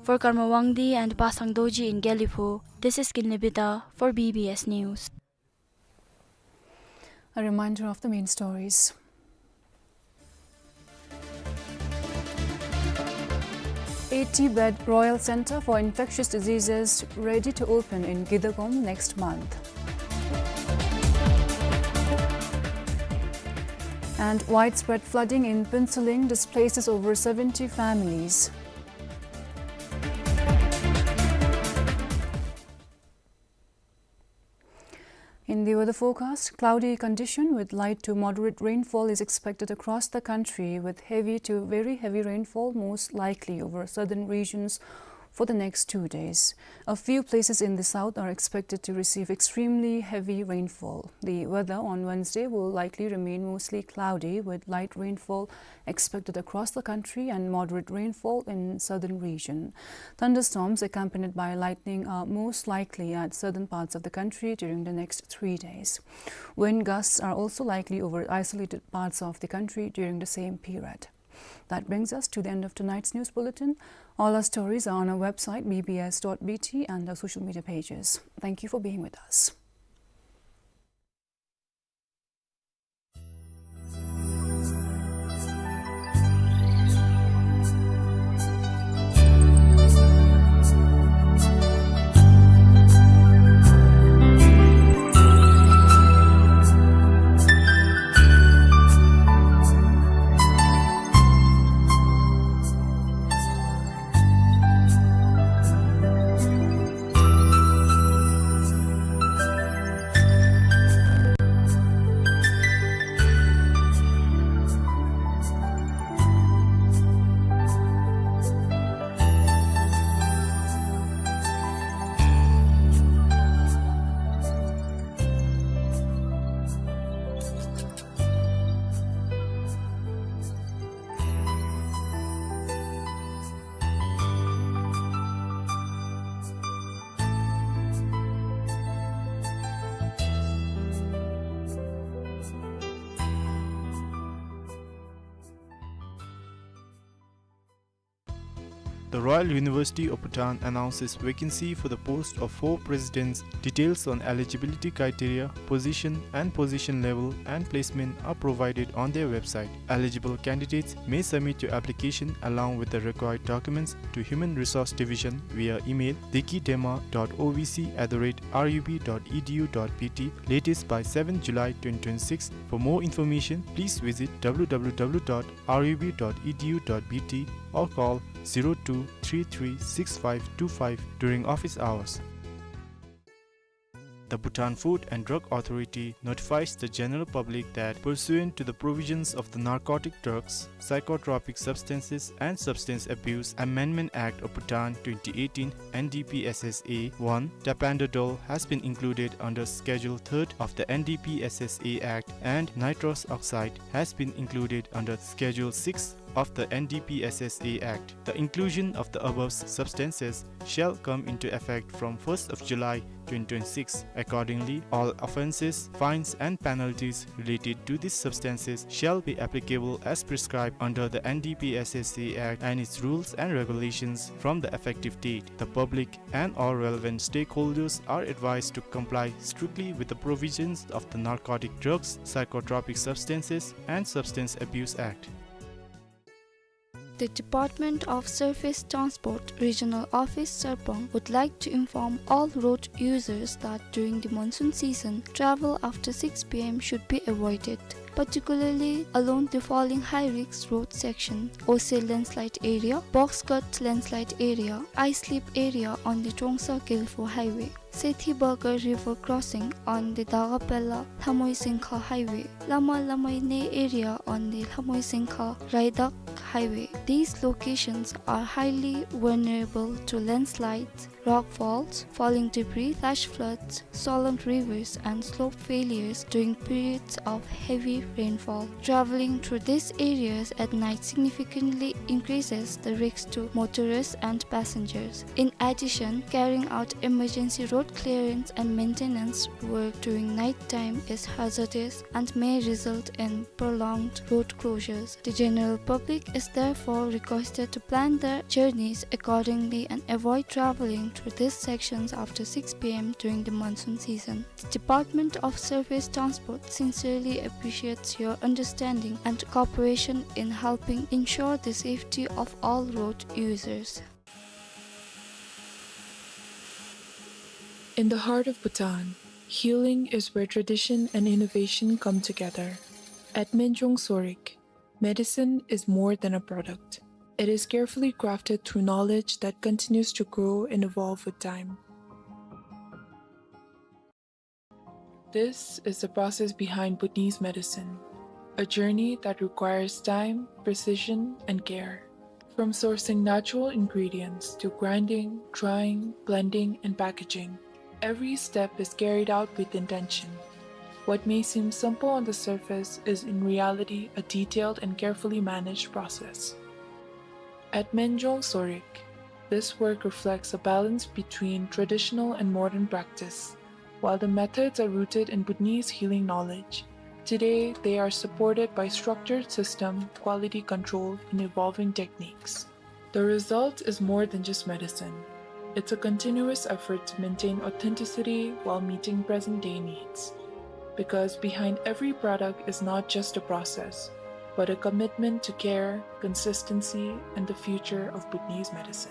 For Karma Wangdi and Basang Dorji in Gelephu, this is Kinley Bida for B B S News. A reminder of the main stories. Eighty-bed Royal Centre for Infectious Diseases ready to open in Gidagom next month. And widespread flooding in Phuentsholing displaces over seventy families. In the weather forecast, cloudy condition with light to moderate rainfall is expected across the country, with heavy to very heavy rainfall most likely over southern regions for the next two days. A few places in the south are expected to receive extremely heavy rainfall. The weather on Wednesday will likely remain mostly cloudy, with light rainfall expected across the country and moderate rainfall in southern region. Thunderstorms accompanied by lightning are most likely at southern parts of the country during the next three days. Wind gusts are also likely over isolated parts of the country during the same period. That brings us to the end of tonight's news bulletin. All our stories are on our website, B B S dot B T, and our social media pages. Thank you for being with us. The Royal University of Bhutan announces vacancy for the post of four presidents. Details on eligibility criteria, position and position level, and placement are provided on their website. Eligible candidates may submit your application along with the required documents to Human Resource Division via email dekidema dot O V C at the rate R U B dot E D U dot B T, latest by seventh July twenty twenty-six. For more information, please visit W W W dot R U B dot E D U dot B T or call zero two three three six five two five during office hours. The Bhutan Food and Drug Authority notifies the general public that, pursuant to the provisions of the Narcotic Drugs, Psychotropic Substances and Substance Abuse Amendment Act of Bhutan twenty eighteen, N D P S S A one, tapentadol has been included under Schedule third of the N D P S S A Act, and nitrous oxide has been included under Schedule six of the N D P S S A Act. The inclusion of the above substances shall come into effect from first of July twenty twenty-six. Accordingly, all offences, fines and penalties related to these substances shall be applicable as prescribed under the N D P S S A Act and its rules and regulations from the effective date. The public and all relevant stakeholders are advised to comply strictly with the provisions of the Narcotic Drugs, Psychotropic Substances and Substance Abuse Act. The Department of Surface Transport Regional Office, Sarpang, would like to inform all road users that during the monsoon season, travel after six P M should be avoided, particularly along the following high-risk road section: Ose landslide area, Box Cut landslide area, ice slip area on the Trongsa Gelfo Highway, Sethi Bagar River crossing on the Dagapela Lhamoi Sengkha Highway, Lama Lamai Ne area on the Lhamoi Sengkha Raidak Highway. These locations are highly vulnerable to landslides, rock falls, falling debris, flash floods, swollen rivers, and slope failures during periods of heavy rainfall. Traveling through these areas at night significantly increases the risk to motorists and passengers. In addition, carrying out emergency road clearance and maintenance work during night time is hazardous and may result in prolonged road closures. The general public is therefore requested to plan their journeys accordingly and avoid traveling through these sections after six P M during the monsoon season. The Department of Surface Transport sincerely appreciates your understanding and cooperation in helping ensure the safety of all road users. In the heart of Bhutan, healing is where tradition and innovation come together. At Menjong Sorik, medicine is more than a product. It is carefully crafted through knowledge that continues to grow and evolve with time. This is the process behind Bhutanese medicine, a journey that requires time, precision, and care. From sourcing natural ingredients to grinding, drying, blending, and packaging, every step is carried out with intention. What may seem simple on the surface is in reality a detailed and carefully managed process. At Menjong Sorik, this work reflects a balance between traditional and modern practice. While the methods are rooted in Bhutanese healing knowledge, today they are supported by structured system, quality control, and evolving techniques. The result is more than just medicine. It's a continuous effort to maintain authenticity while meeting present-day needs. Because behind every product is not just a process, but a commitment to care, consistency, and the future of Bhutanese medicine.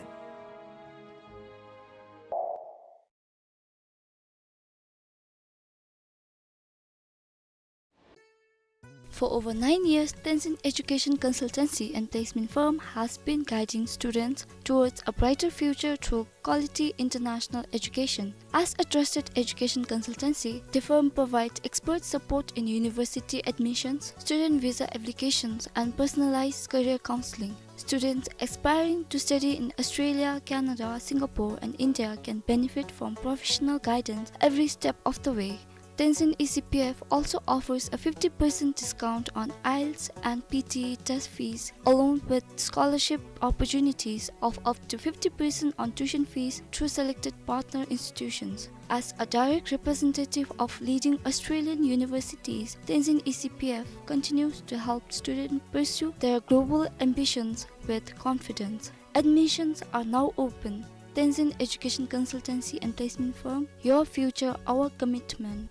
For over nine years, Tenzin Education Consultancy and Placement Firm has been guiding students towards a brighter future through quality international education. As a trusted education consultancy, the firm provides expert support in university admissions, student visa applications, and personalized career counseling. Students aspiring to study in Australia, Canada, Singapore, and India can benefit from professional guidance every step of the way. Tenzin E C P F also offers a fifty percent discount on IELTS and P T E test fees, along with scholarship opportunities of up to fifty percent on tuition fees through selected partner institutions. As a direct representative of leading Australian universities, Tenzin E C P F continues to help students pursue their global ambitions with confidence. Admissions are now open. Tenzin Education Consultancy and Placement Firm, your future, our commitment.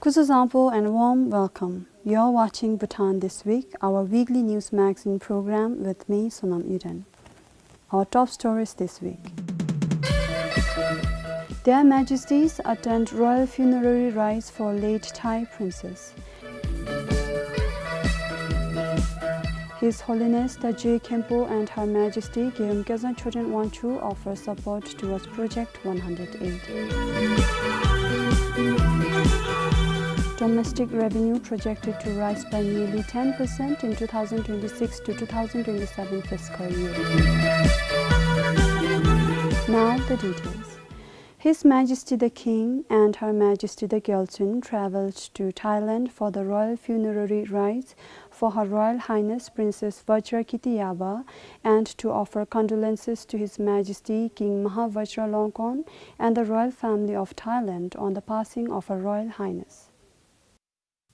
Kuzuzangpo and warm welcome. You're watching Bhutan This Week, our weekly news magazine program with me, Sonam Eden. Our top stories this week. Their Majesties attend royal funerary rites for late Thai princess. His Holiness the Je Khenpo and Her Majesty Gyeyum Kezang Choden Wangchuck offer support towards Project one hundred eight. Domestic revenue projected to rise by nearly ten percent in two thousand twenty-six to two thousand twenty-seven fiscal year. Now the details. His Majesty the King and Her Majesty the Gyaltsuen traveled to Thailand for the royal funerary rites for Her Royal Highness Princess Vajrakiti Yaba and to offer condolences to His Majesty King Maha Vajralongkorn and the royal family of Thailand on the passing of Her Royal Highness.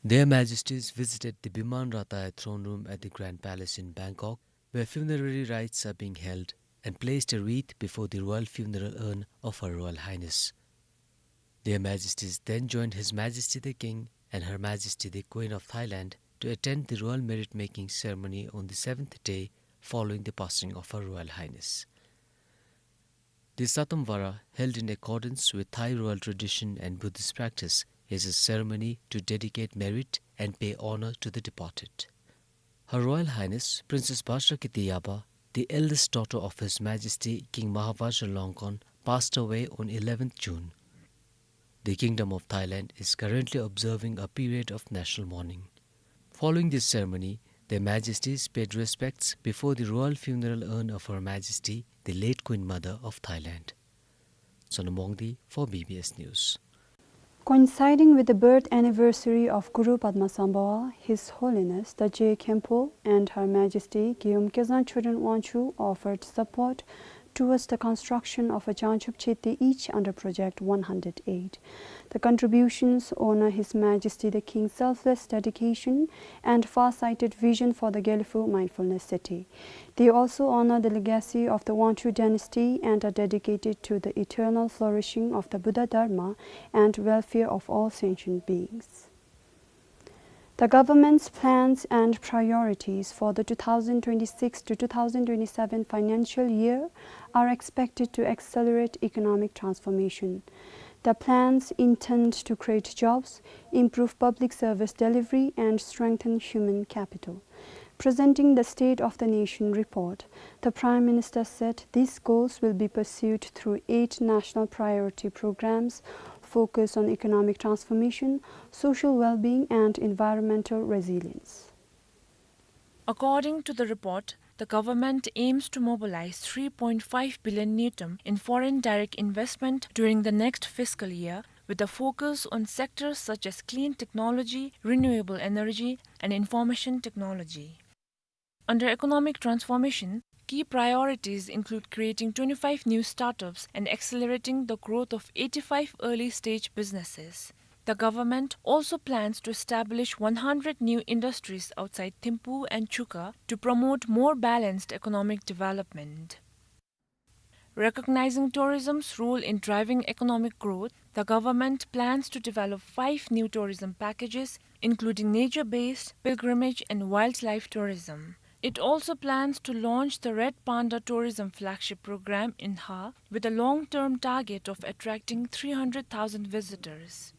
Their Majesties visited the Biman Rataya throne room at the Grand Palace in Bangkok, where funerary rites are being held, and placed a wreath before the royal funeral urn of Her Royal Highness. Their Majesties then joined His Majesty the King and Her Majesty the Queen of Thailand to attend the royal merit-making ceremony on the seventh day following the passing of Her Royal Highness. The Satam Vara, held in accordance with Thai royal tradition and Buddhist practice, is a ceremony to dedicate merit and pay honor to the departed. Her Royal Highness Princess Vajrakiti Yaba, the eldest daughter of His Majesty King Maha Vajralongkorn, passed away on eleventh June. The Kingdom of Thailand is currently observing a period of national mourning. Following this ceremony, Their Majesties paid respects before the royal funeral urn of Her Majesty, the late Queen Mother of Thailand. Sonam Wangdi for B B S News. Coinciding with the birth anniversary of Guru Padmasambhava, His Holiness the Je Khenpo and Her Majesty Gyeyum Kezang Choden Wangchuck offered support towards the construction of a Jangchub Cheti each under Project one hundred eight. The contributions honor His Majesty the King's selfless dedication and far-sighted vision for the Gelephu Mindfulness City. They also honor the legacy of the Wangchuck dynasty and are dedicated to the eternal flourishing of the Buddha Dharma and welfare of all sentient beings. The government's plans and priorities for the two thousand twenty-six to two thousand twenty-seven financial year are expected to accelerate economic transformation. The plans intend to create jobs, improve public service delivery, and strengthen human capital. Presenting the State of the Nation report, the Prime Minister said these goals will be pursued through eight national priority programs focused on economic transformation, social well-being, and environmental resilience. According to the report, the government aims to mobilize three point five billion ngultrum in foreign direct investment during the next fiscal year, with a focus on sectors such as clean technology, renewable energy, and information technology. Under economic transformation, key priorities include creating twenty-five new startups and accelerating the growth of eighty-five early-stage businesses. The government also plans to establish one hundred new industries outside Thimphu and Chuukha to promote more balanced economic development. Recognizing tourism's role in driving economic growth, the government plans to develop five new tourism packages, including nature-based, pilgrimage, and wildlife tourism. It also plans to launch the Red Panda Tourism Flagship Program in Hha, with a long-term target of attracting three hundred thousand visitors.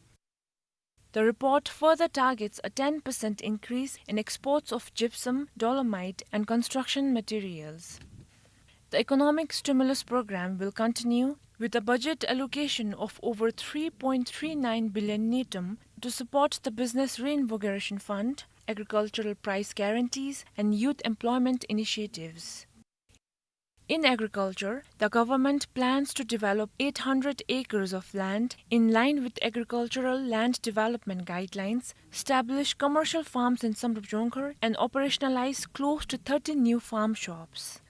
The report further targets a ten percent increase in exports of gypsum, dolomite, and construction materials. The economic stimulus program will continue with a budget allocation of over three point three nine billion ngultrum to support the Business Reinvigoration Fund, agricultural price guarantees, and youth employment initiatives. In agriculture, the government plans to develop eight hundred acres of land in line with agricultural land development guidelines, establish commercial farms in Samdrup Jongkhar, and operationalize close to thirty new farm shops.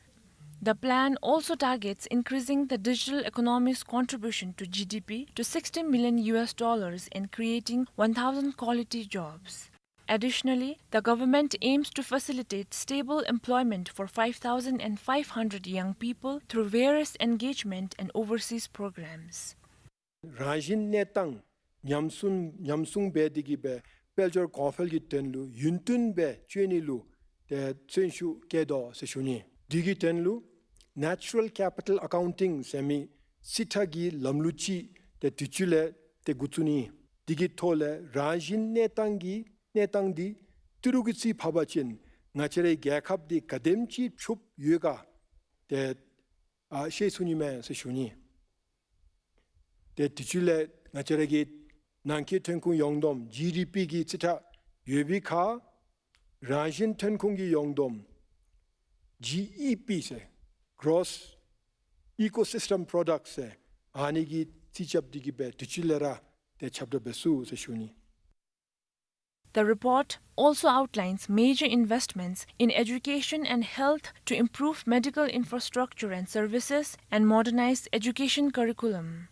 The plan also targets increasing the digital economy's contribution to G D P to sixty million U S dollars and creating one thousand quality jobs. Additionally, the government aims to facilitate stable employment for five thousand five hundred young people through various engagement and overseas programs. རང་བཞིན་གནས་སྟངས་ཉམས་སྲུང་ཉམས་སྲུང་འབད་དེ་གི་སྦེ་དཔལ་འབྱོར་གོང་འཕེལ་གྱི་དོན་ལུ་ཡུན་བརྟན་སྦེ་བྱོན་ནི་ལུ་ཏེ་བརྩོན་ཤུགས་བསྐྱེད་དོ་ཟེར་ཞུ་ནི། དེ་གི་དོན་ལུ་Natural Capital Accounting ཟེར་མི་རྩིས་ཁྲ་གི་ལམ་ལུགས་ཅིག་ཏེ་དུས་ཅི་ལས་ཏེ་འགོ་བཙུགས་ནི། དེ་གི་ཐོག་ལས་རང་བཞིན་གནས་སྟངས་ཀྱི་གནས་སྟངས་འདི་ཏི་རུ་གི་རྩིས་ཕབ་པ་ཅིན་ང་བཅས་རའི་རྒྱལ་ཁབ་འདི་ག་དེམ་ཅིག་ཕྱུགཔོ་ཡོད་ག་ཏེ་ཨ་ཤེས་ཚུགས་ནི་མས་ཟེར་ཞུ་ནི། ཏེ་དུས་ཅི་ལས་ང་བཅས་ར་གི་ནང་འཁོད་ཐོན་ཁུངས་ཡོངས་བསྡོམས་ཇི་ཌི་པི་གི་རྩིས་ཁྲ་ཡོད་པའི་ཁར་རང་བཞིན་ཐོན་ཁུངས་ཀྱི་ཡོངས་བསྡོམས་ཇི་ཨི་པི་ཟེར་Gross Ecosystem Product ཟེར་ཨ་ནི་གི་རྩིས་རྐྱབ་སྟེ་གི་སྦེ་དུས་ཅི་ལས་ར་ཏེ་ཁྱབ་བསྒྲགས་འབད་ཚུགས་ཟེར་ཞུ་ནི། The report also outlines major investments in education and health to improve medical infrastructure and services and modernize education curriculum.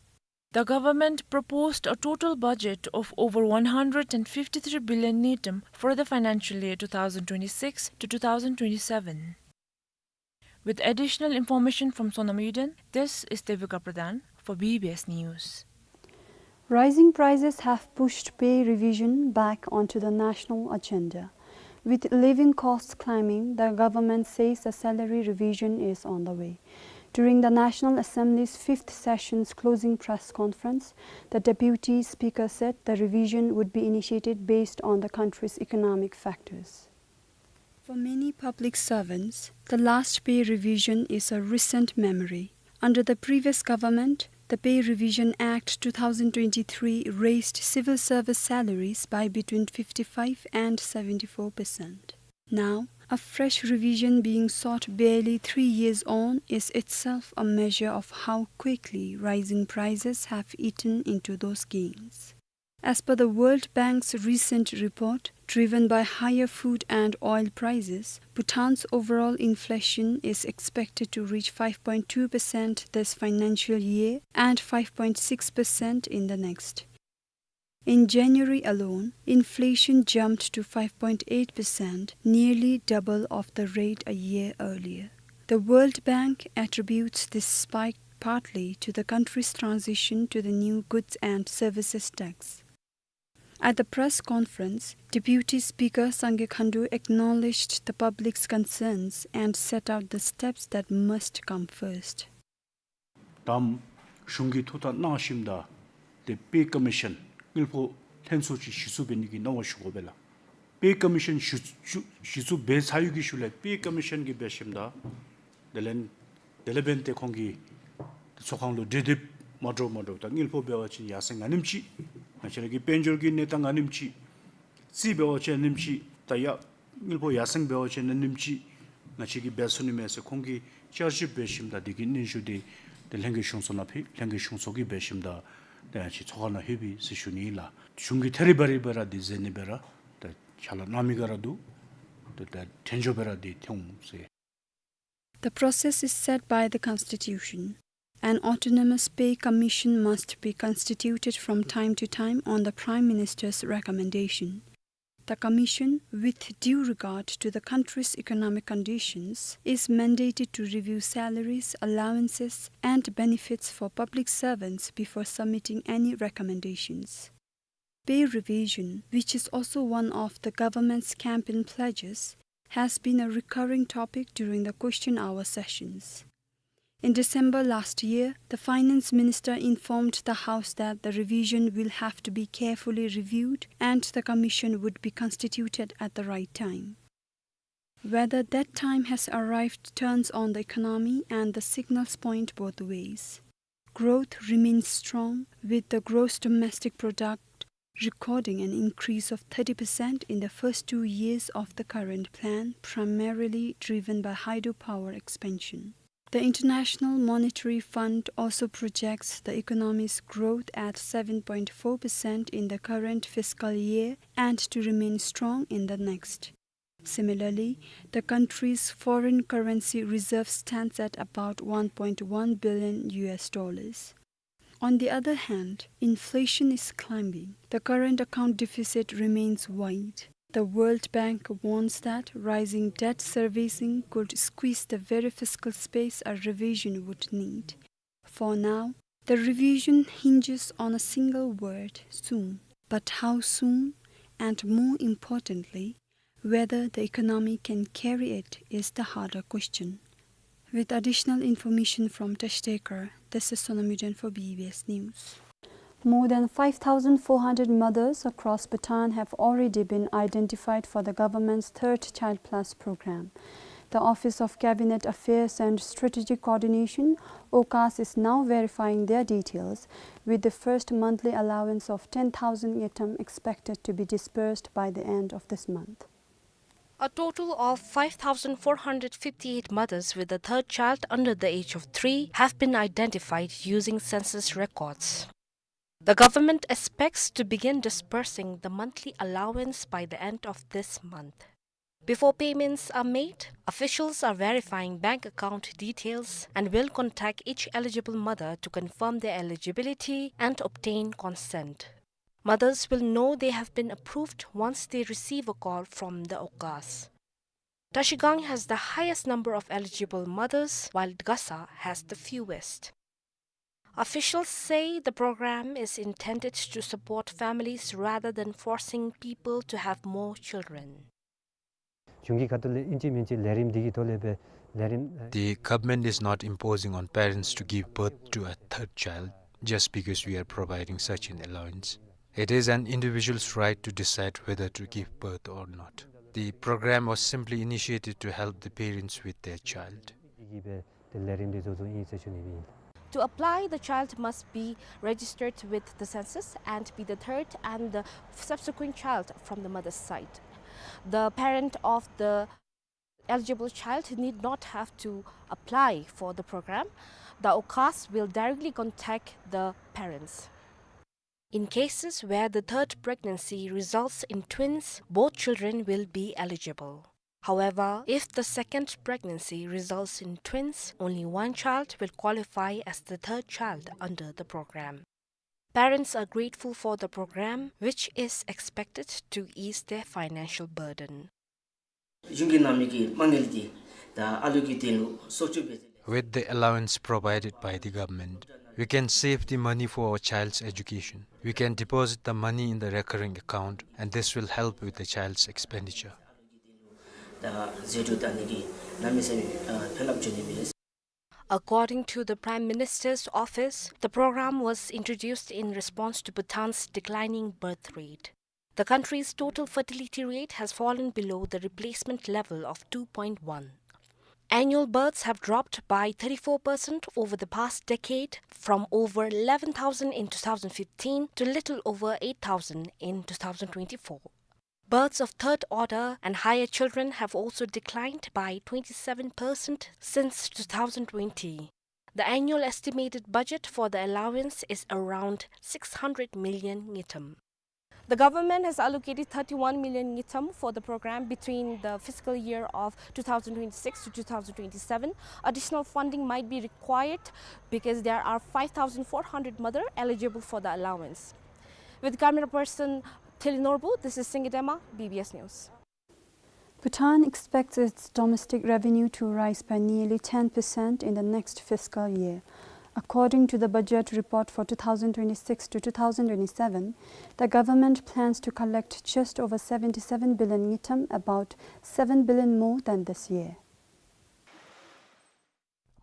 The government proposed a total budget of over one hundred fifty-three billion ngultrum for the financial year two thousand twenty-six to two thousand twenty-seven. With additional information from Sonam Yuden, this is Devika Pradhan for B B S News. Rising prices have pushed pay revision back onto the national agenda. With living costs climbing, the government says a salary revision is on the way. During the National Assembly's fifth session's closing press conference, the Deputy Speaker said the revision would be initiated based on the country's economic factors. For many public servants, the last pay revision is a recent memory. Under the previous government, the Pay Revision Act two thousand twenty-three raised civil service salaries by between fifty-five and seventy-four percent. Now, a fresh revision being sought barely three years on is itself a measure of how quickly rising prices have eaten into those gains. As per the World Bank's recent report, driven by higher food and oil prices, Bhutan's overall inflation is expected to reach five point two percent this financial year and five point six percent in the next. In January alone, inflation jumped to five point eight percent, nearly double of the rate a year earlier. The World Bank attributes this spike partly to the country's transition to the new goods and services tax. At the press conference, Deputy Speaker Sangay Khandu acknowledged the public's concerns and set out the steps that must come first. ད་གཞུང་གིས་ཐུགས་ཐག་གནང་ཞིནམ་ད་ཏེ་པེ་ཀོ་མི་ཤཱན་དངུལ་ཕོགས་ལྷན་ཚོགས་ཅིག་གཞི་བཙུགས་འབད་ནི་གི་གནང་བ་ཞུ་དགོ་པས་ལགས། པེ་ཀོ་མི་ཤཱན་གཞི་གཞི་གཞི་བཙུགས་འབད་ཚར་ཡོད་ཀྱི་ཤུལ་ལས་པེ་ཀོ་མི་ཤཱན་གྱིས་འབད་ཞིནམ་ད་དེ་ལས་དེ་ལས་འབདན་ཏེ་ཁོང་གིས་ཏེ་ཚོགས་ཁང་ལུ་གྲོས་འདེབས་མ་འདྲཝ་མ་འདྲཝ་ད་དངུལ་ཕོགས་འབད་བ་ཅིན་ཡར་སེང་ཨ་ནེམ་ཅིག་ང་བཅས་ར་གི་དཔལ་འབྱོར་གྱི་གནས་སྟངས་ཨ་ནེམ་ཅིག་རྩིས་འབད་བ་ཅིན་ཨ་ནེམ་ཅིག་ད་ཡ་དངུལ་ཕོགས་ཡར་སེང་འབད་བ་ཅིན་ཨ་ནེམ་ཅིག་ང་བཅས་ཀྱིས་འབད་ཚུགས་ནི་མས་ཟེར་ཁོང་གིས་བསྐྱར་ཞིབ་འབད་ཞིནམ་ད་དེ་གི་སྙན་ཞུ་དེ་ཏེ་ལྷན་རྒྱས་གཞུང་ཚོགས་ནང་ཕུལ། ལྷན་རྒྱས་གཞུང་ཚོགས་ཀྱིས་འབད་ཞིནམ་ད་ཏེ་ང་བཅས་ཚོགས་ཁང་ནང་ལྷོད་པས་ཟེར་ཞུ་ནི་ཨིན་ལགས། གཞུང་གིས་ཐད་རི་བ་རི་སྦེ་ར་འདི་མཛད་ནི་སྦེ་ར་ཏེ་ཕྱག་ལཱ་གནང་མི་ག་ར་འདུག། ཏེ་ད་དལ་འབྱོར་སྦེ་ར་འདི་ཐོན་འོང་ཟེར། The process is set by the Constitution. An autonomous pay commission must be constituted from time to time on the Prime Minister's recommendation. The commission, with due regard to the country's economic conditions, is mandated to review salaries, allowances, and benefits for public servants before submitting any recommendations. Pay revision, which is also one of the government's campaign pledges, has been a recurring topic during the question hour sessions. In December last year, the finance minister informed the House that the revision will have to be carefully reviewed and the commission would be constituted at the right time. Whether that time has arrived turns on the economy, and the signals point both ways. Growth remains strong, with the gross domestic product recording an increase of thirty percent in the first two years of the current plan, primarily driven by hydropower expansion. The International Monetary Fund also projects the economy's growth at seven point four percent in the current fiscal year and to remain strong in the next. Similarly, the country's foreign currency reserve stands at about one point one billion U S dollars. On the other hand, inflation is climbing. The current account deficit remains wide. The World Bank warns that rising debt servicing could squeeze the very fiscal space a revision would need. For now, the revision hinges on a single word, soon. But how soon? And more importantly, whether the economy can carry it is the harder question. With additional information from Tashtekar, this is Sonam Yuden for B B S News. More than five thousand four hundred mothers across Bhutan have already been identified for the government's Third Child Plus program. The Office of Cabinet Affairs and Strategic Coordination, OCAS, is now verifying their details, with the first monthly allowance of ten thousand ngultrum expected to be disbursed by the end of this month. A total of five thousand four hundred fifty-eight mothers with a third child under the age of three have been identified using census records. The government expects to begin disbursing the monthly allowance by the end of this month. Before payments are made, officials are verifying bank account details and will contact each eligible mother to confirm their eligibility and obtain consent. Mothers will know they have been approved once they receive a call from the OCAS. Tashigang has the highest number of eligible mothers, while Gasa has the fewest. Officials say the program is intended to support families rather than forcing people to have more children. གཞུང་གི་ཁ་ཐུག་ལས་ཨིན་ཅི་མིན་ཅི་ལས་རིམ་འདི་གི་ཐོག་ལས་སྦེ་ལས་རིམ། The government is not imposing on parents to give birth to a third child just because we are providing such an allowance. It is an individual's right to decide whether to give birth or not. The program was simply initiated to help the parents with their child. འདི་གི་སྦེ་ཏེ་ལས་རིམ་འདི་བཟོ་བཟོཝ་ཨིན་ཟེར་ཞུ་ནི་ཨིན། To apply, the child must be registered with the census and be the third and the subsequent child from the mother's side. The parent of the eligible child need not have to apply for the program. The OCAS will directly contact the parents. In cases where the third pregnancy results in twins, both children will be eligible. However, if the second pregnancy results in twins, only one child will qualify as the third child under the program. Parents are grateful for the program, which is expected to ease their financial burden. གཞུང་གིས་གནང་མི་གི་མ་དངུལ་འདི་ད་ཨ་ལུ་གི་དོན་ལུ་གསོག་སྤྱོད་འབད་ཚེ། With the allowance provided by the government, we can save the money for our child's education. We can deposit the money in the recurring account, and this will help with the child's expenditure. ད་ཟད་འགྲོ་བཏང་ནི་གི་གནམ་མེད་ས་མེད་ཨ་ཕན་རླབས་འབྱུང་ནི་མས། According to the Prime Minister's office, the program was introduced in response to Bhutan's declining birth rate. The country's total fertility rate has fallen below the replacement level of two point one. Annual births have dropped by thirty-four percent over the past decade, from over eleven thousand in two thousand fifteen to little over eight thousand in two thousand twenty-four. Births of third order and higher children have also declined by twenty-seven percent since two thousand twenty. The annual estimated budget for the allowance is around six hundred million ngultrum. The government has allocated thirty-one million ngultrum for the program between the fiscal year of two thousand twenty-six to two thousand twenty-seven. Additional funding might be required because there are five thousand four hundred mothers eligible for the allowance. With camera person Thili Norbu, this is Singye Dema, B B S News. Bhutan expects its domestic revenue to rise by nearly ten percent in the next fiscal year. According to the budget report for two thousand twenty-six to two thousand twenty-seven, the government plans to collect just over seventy-seven billion ngultrum, about seven billion more than this year.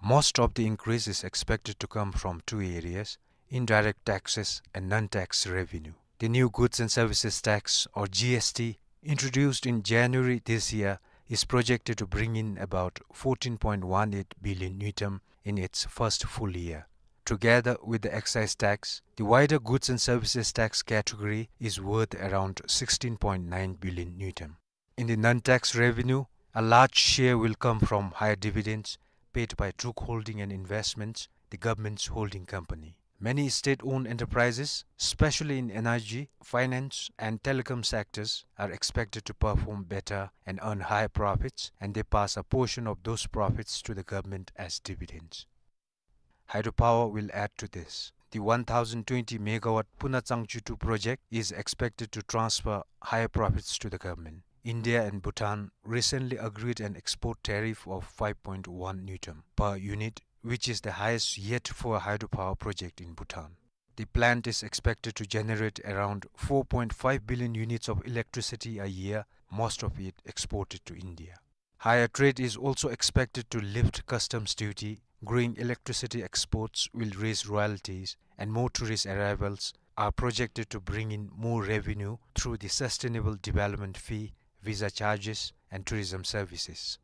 Most of the increase is expected to come from two areas, indirect taxes and non-tax revenue. The new goods and services tax, or G S T, introduced in January this year, is projected to bring in about fourteen point one eight billion ngultrum in its first full year. Together with the excise tax, the wider goods and services tax category is worth around sixteen point nine billion ngultrum. In the non-tax revenue, a large share will come from higher dividends paid by Druk Holding and Investments, the government's holding company. Many state-owned enterprises, especially in energy, finance, and telecom sectors, are expected to perform better and earn higher profits, and they pass a portion of those profits to the government as dividends. Hydropower will add to this. The one thousand twenty megawatt Puna Changchu two project is expected to transfer higher profits to the government. India and Bhutan recently agreed an export tariff of five point one ngultrum per unit, which is the highest yet for a hydropower project in Bhutan. The plant is expected to generate around four point five billion units of electricity a year, most of it exported to India. Higher trade is also expected to lift customs duty, growing electricity exports will raise royalties, and more tourist arrivals are projected to bring in more revenue through the sustainable development fee, visa charges, and tourism services.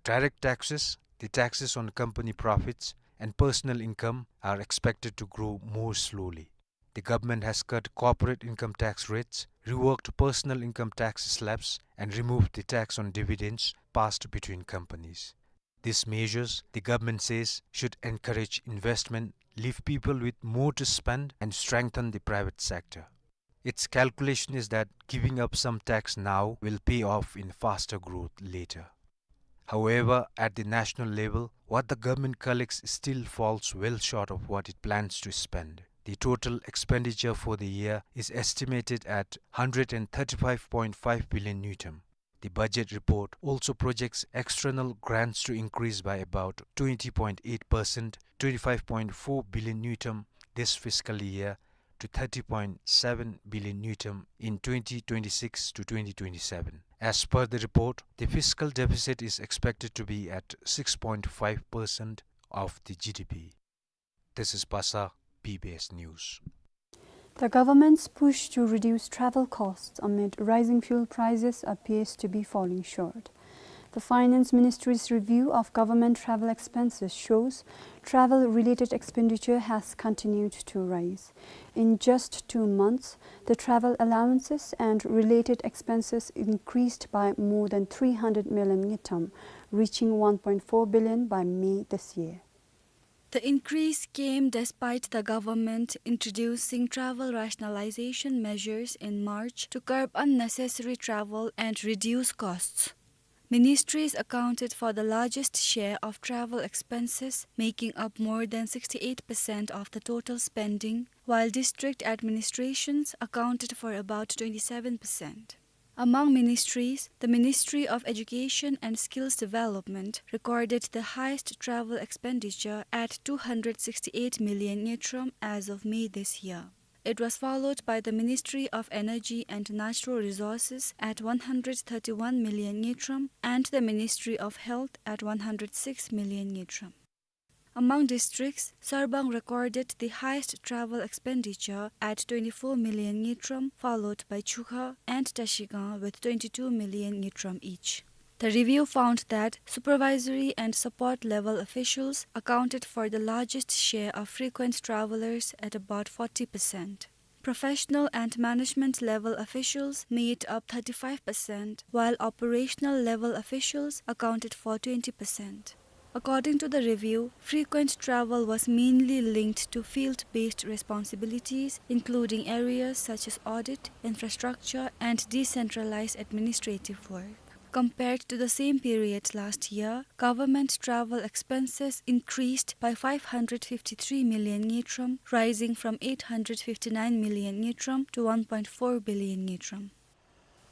Direct taxes, the taxes on company profits, and personal income are expected to grow more slowly. The government has cut corporate income tax rates, reworked personal income tax slabs, and removed the tax on dividends passed between companies. These measures, the government says, should encourage investment, leave people with more to spend, and strengthen the private sector. Its calculation is that giving up some tax now will pay off in faster growth later. However, at the national level, what the government collects still falls well short of what it plans to spend. The total expenditure for the year is estimated at hundred and thirty-five point five billion ngultrum. The budget report also projects external grants to increase by about twenty point eight percent, twenty-five point four billion ngultrum this fiscal year, to thirty point seven billion ngultrum in twenty twenty-six to twenty twenty-seven. As per the report, the fiscal deficit is expected to be at six point five percent of the G D P. This is Pasa, B B S News. The government's push to reduce travel costs amid rising fuel prices appears to be falling short. The Finance Ministry's review of government travel expenses shows travel-related expenditure has continued to rise. In just two months, the travel allowances and related expenses increased by more than three hundred million ngultrum, reaching one point four billion by May this year. The increase came despite the government introducing travel rationalization measures in March to curb unnecessary travel and reduce costs. Ministries accounted for the largest share of travel expenses, making up more than sixty-eight percent of the total spending, while district administrations accounted for about twenty-seven percent. Among ministries, the Ministry of Education and Skills Development recorded the highest travel expenditure at two hundred sixty-eight million ngultrum as of May this year. It was followed by the Ministry of Energy and Natural Resources at one hundred thirty-one million ngultrum and the Ministry of Health at one hundred six million ngultrum. Among districts, Sarbang recorded the highest travel expenditure at twenty-four million ngultrum, followed by Chukha and Trashigang with twenty-two million ngultrum each. The review found that supervisory and support level officials accounted for the largest share of frequent travelers at about forty percent. Professional and management level officials made up thirty-five percent, while operational level officials accounted for twenty percent. According to the review, frequent travel was mainly linked to field-based responsibilities, including areas such as audit, infrastructure, and decentralized administrative work. Compared to the same period last year, government travel expenses increased by five hundred fifty-three million ngultrum, rising from eight hundred fifty-nine million ngultrum to one point four billion ngultrum.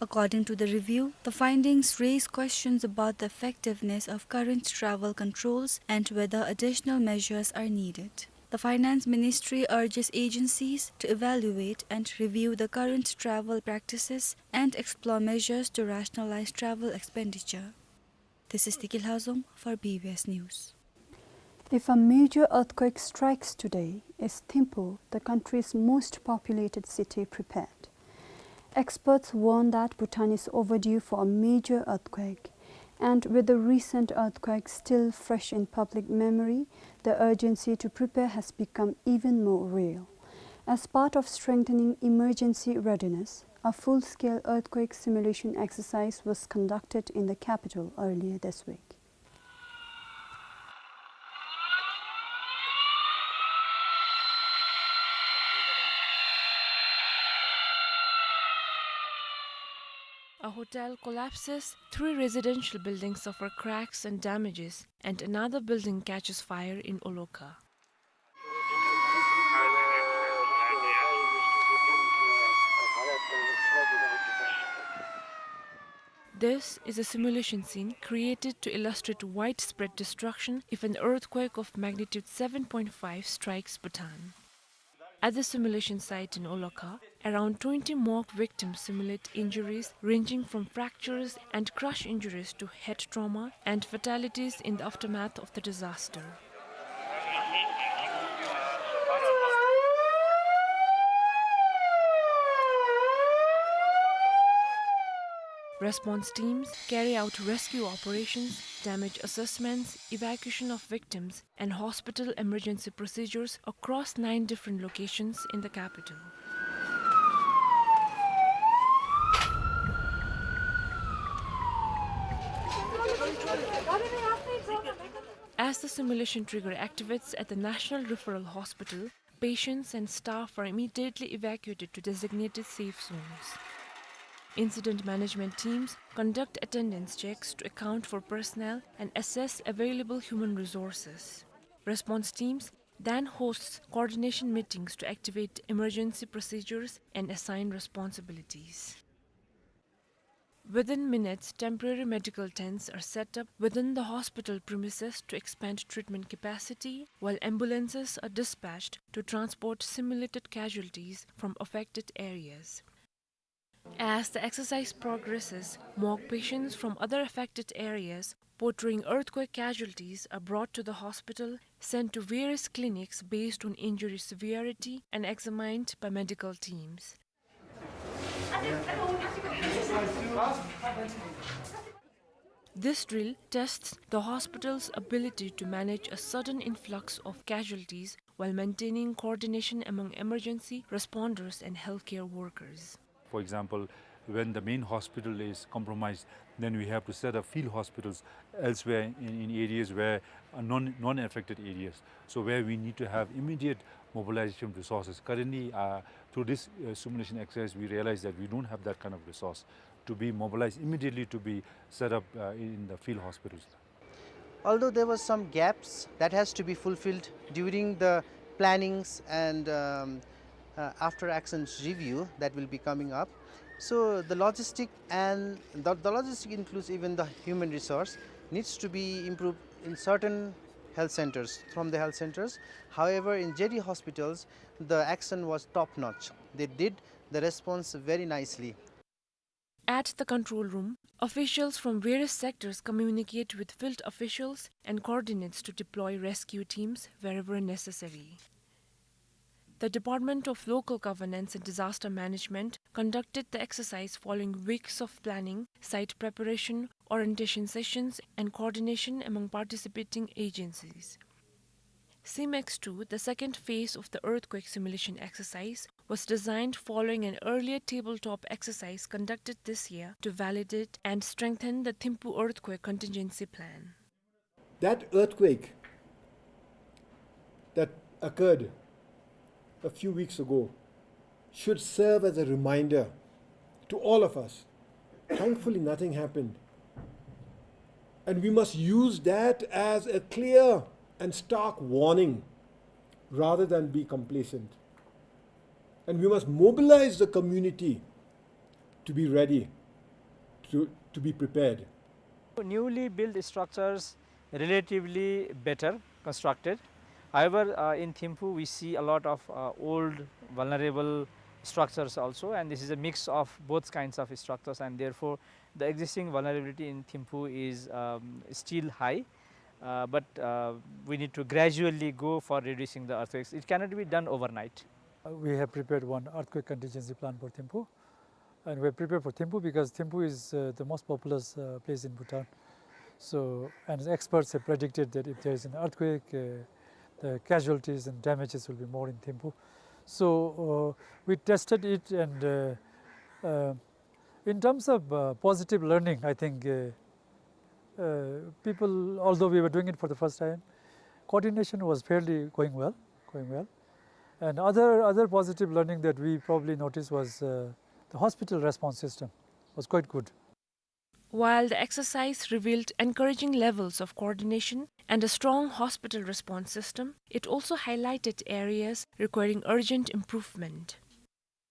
According to the review, the findings raise questions about the effectiveness of current travel controls and whether additional measures are needed. The Finance Ministry urges agencies to evaluate and review the current travel practices and explore measures to rationalize travel expenditure. This is Tiki Lhazom for B B S News. If a major earthquake strikes today, is Thimphu, the country's most populated city, prepared? Experts warn that Bhutan is overdue for a major earthquake, And with the recent earthquake still fresh in public memory, the urgency to prepare has become even more real. As part of strengthening emergency readiness, a full-scale earthquake simulation exercise was conducted in the capital earlier this week. A hotel collapses, three residential buildings suffer cracks and damages, and another building catches fire in Olokha. This is a simulation scene created to illustrate widespread destruction if an earthquake of magnitude seven point five strikes Bhutan. At the simulation site in Olokha, around twenty mock victims simulate injuries ranging from fractures and crush injuries to head trauma and fatalities in the aftermath of the disaster. Response teams carry out rescue operations, damage assessments, evacuation of victims, and hospital emergency procedures across nine different locations in the capital. As the simulation trigger activates at the National Referral Hospital, patients and staff are immediately evacuated to designated safe zones. Incident management teams conduct attendance checks to account for personnel and assess available human resources. Response teams then hosts coordination meetings to activate emergency procedures and assign responsibilities. Within minutes, temporary medical tents are set up within the hospital premises to expand treatment capacity, while ambulances are dispatched to transport simulated casualties from affected areas. As the exercise progresses, mock patients from other affected areas portraying earthquake casualties are brought to the hospital, sent to various clinics based on injury severity, and examined by medical teams. This drill tests the hospital's ability to manage a sudden influx of casualties while maintaining coordination among emergency responders and healthcare workers. For example, when the main hospital is compromised, then we have to set up field hospitals elsewhere in, in areas where are non, non-affected areas. So where we need to have immediate mobilization of resources. Currently, uh, through this, uh, simulation exercise, we realize that we don't have that kind of resource to be mobilized immediately to be set up, uh, in the field hospitals. Although there were some gaps that has to be fulfilled during the plannings and, um, uh, after actions review that will be coming up. So the logistic and the, the logistic includes even the human resource needs to be improved in certain health centers, from the health centers. However, in J D hospitals, the action was top notch. They did the response very nicely. At the control room, officials from various sectors communicate with field officials and coordinates to deploy rescue teams wherever necessary. The Department of Local Governance and Disaster Management conducted the exercise following weeks of planning, site preparation, orientation sessions, and coordination among participating agencies. SIMEX two, the second phase of the earthquake simulation exercise, was designed following an earlier tabletop exercise conducted this year to validate and strengthen the Thimphu earthquake contingency plan. That earthquake that occurred a few weeks ago should serve as a reminder to all of us. Thankfully, nothing happened. And we must use that as a clear and stark warning rather than be complacent. And we must mobilize the community to be ready, to, to be prepared. Newly built structures relatively better constructed. However, uh, in Thimphu, we see a lot of, uh, old, vulnerable structures also, and this is a mix of both kinds of structures, and therefore the existing vulnerability in Thimphu is, um, still high, uh, but, uh, we need to gradually go for reducing the earthquakes. It cannot be done overnight. Uh, we have prepared one earthquake contingency plan for Thimphu. And we're prepared for Thimphu because Thimphu is, uh, the most populous, uh, place in Bhutan. So, and experts have predicted that if there is an earthquake, uh, the casualties and damages will be more in Thimphu. So, uh, we tested it, and, uh, uh, in terms of, uh, positive learning, I think, uh, uh, people, although we were doing it for the first time, coordination was fairly going well, going well. And other, other positive learning that we probably noticed was, uh, the hospital response system was quite good. While the exercise revealed encouraging levels of coordination and a strong hospital response system, it also highlighted areas requiring urgent improvement.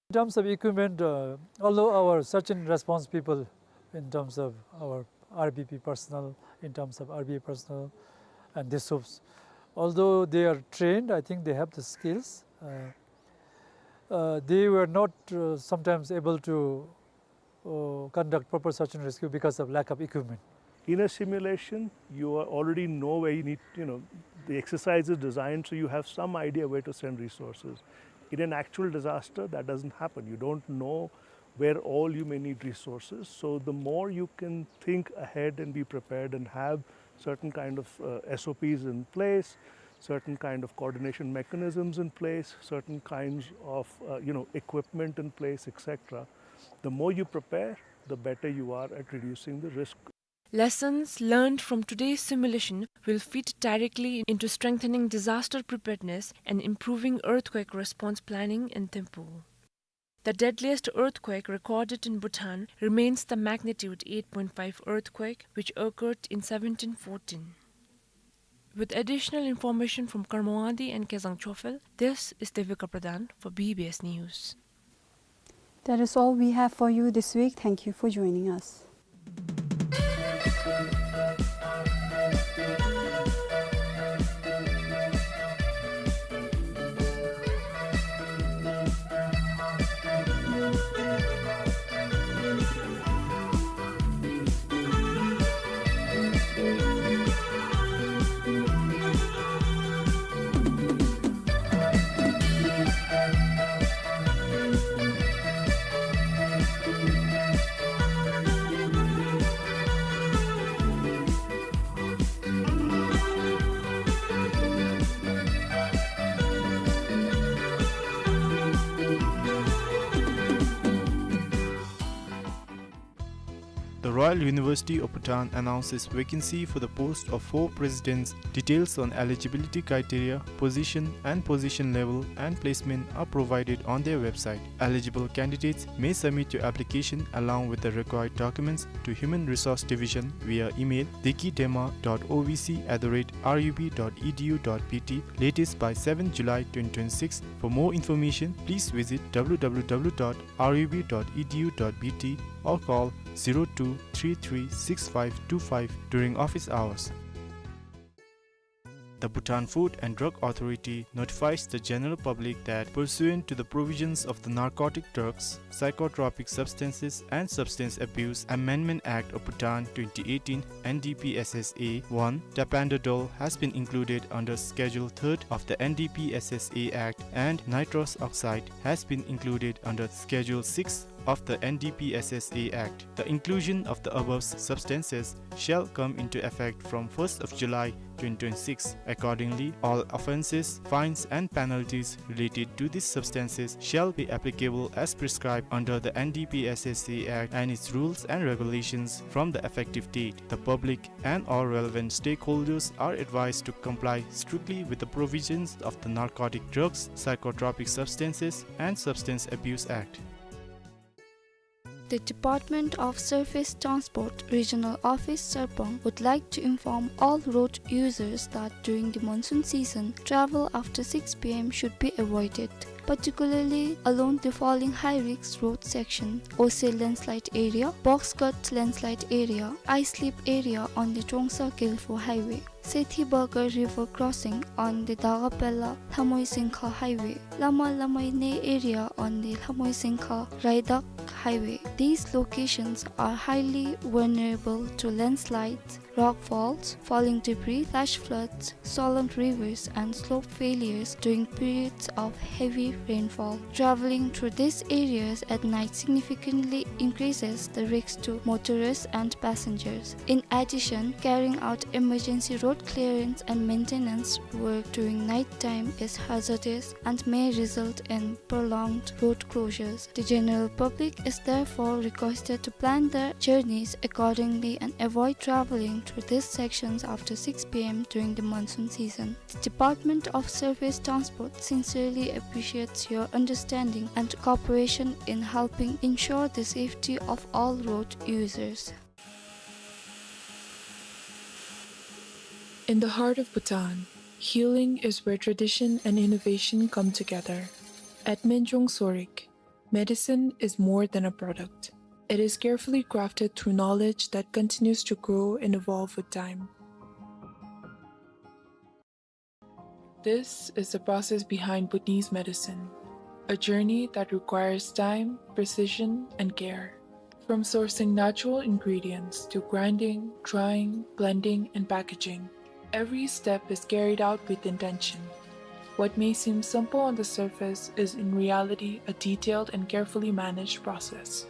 In terms of equipment, uh, although our search and response people, in terms of our R B P personnel, in terms of R B A personnel and DISHOPs, although they are trained, I think they have the skills, uh, uh, they were not, uh, sometimes able to uh, conduct proper search and rescue because of lack of equipment. In a simulation, you are already know where you need, you know, the exercise is designed, so you have some idea where to send resources. In an actual disaster, that doesn't happen. You don't know where all you may need resources. So the more you can think ahead and be prepared and have certain kind of, uh, S O Ps in place, certain kind of coordination mechanisms in place, certain kinds of, uh, you know, equipment in place, et cetera. The more you prepare, the better you are at reducing the risk. Lessons learned from today's simulation will feed directly into strengthening disaster preparedness and improving earthquake response planning in Thimphu. The deadliest earthquake recorded in Bhutan remains the magnitude eight point five earthquake, which occurred in seventeen fourteen. With additional information from Karmawadi and Kezang Chophel, this is Devika Pradhan for B B S News. That is all we have for you this week. Thank you for joining us. The Royal University of Bhutan announces vacancy for the post of four presidents. Details on eligibility criteria, position and position level, and placement are provided on their website. Eligible candidates may submit your application along with the required documents to Human Resource Division via email dekidema dot O V C at the rate R U B dot E D U dot B T, latest by seventh July twenty twenty-six. For more information, please visit W W W dot R U B dot E D U dot B T or call zero two three three six five two five during office hours. The Bhutan Food and Drug Authority notifies the general public that, pursuant to the provisions of the Narcotic Drugs, Psychotropic Substances and Substance Abuse Amendment Act of Bhutan twenty eighteen, N D P S S A one, tapentadol has been included under Schedule third of the N D P S S A Act, and nitrous oxide has been included under Schedule six of the N D P S S A Act. The inclusion of the above substances shall come into effect from first of July twenty twenty-six. Accordingly, all offences, fines and penalties related to these substances shall be applicable as prescribed under the N D P S S A Act and its rules and regulations from the effective date. The public and all relevant stakeholders are advised to comply strictly with the provisions of the Narcotic Drugs, Psychotropic Substances and Substance Abuse Act. The Department of Surface Transport Regional Office Sarpang would like to inform all road users that during the monsoon season, travel after six P M should be avoided, particularly along the following high-risk road section: Ose landslide area, Box Cut landslide area, ice slip area on the Trongsa Gelfo Highway, Sethi Bagar River crossing on the Dagapela Lhamoi Singkha Highway, Lama Lamai Ne area on the Lhamoi Singkha Raidak Highway. These locations are highly vulnerable to landslides, rock falls, falling debris, flash floods, swollen rivers, and slope failures during periods of heavy rainfall. Traveling through these areas at night significantly increases the risk to motorists and passengers. In addition, carrying out emergency road clearance and maintenance work during night time is hazardous and may result in prolonged road closures. The general public is therefore requested to plan their journeys accordingly and avoid traveling through these sections after six p m during the monsoon season. The Department of Surface Transport sincerely appreciates your understanding and cooperation in helping ensure the safety of all road users. In the heart of Bhutan, healing is where tradition and innovation come together. At Menjong Sorik, medicine is more than a product. It is carefully crafted through knowledge that continues to grow and evolve with time. This is the process behind Bhutanese medicine, a journey that requires time, precision, and care. From sourcing natural ingredients to grinding, drying, blending, and packaging, every step is carried out with intention. What may seem simple on the surface is in reality a detailed and carefully managed process.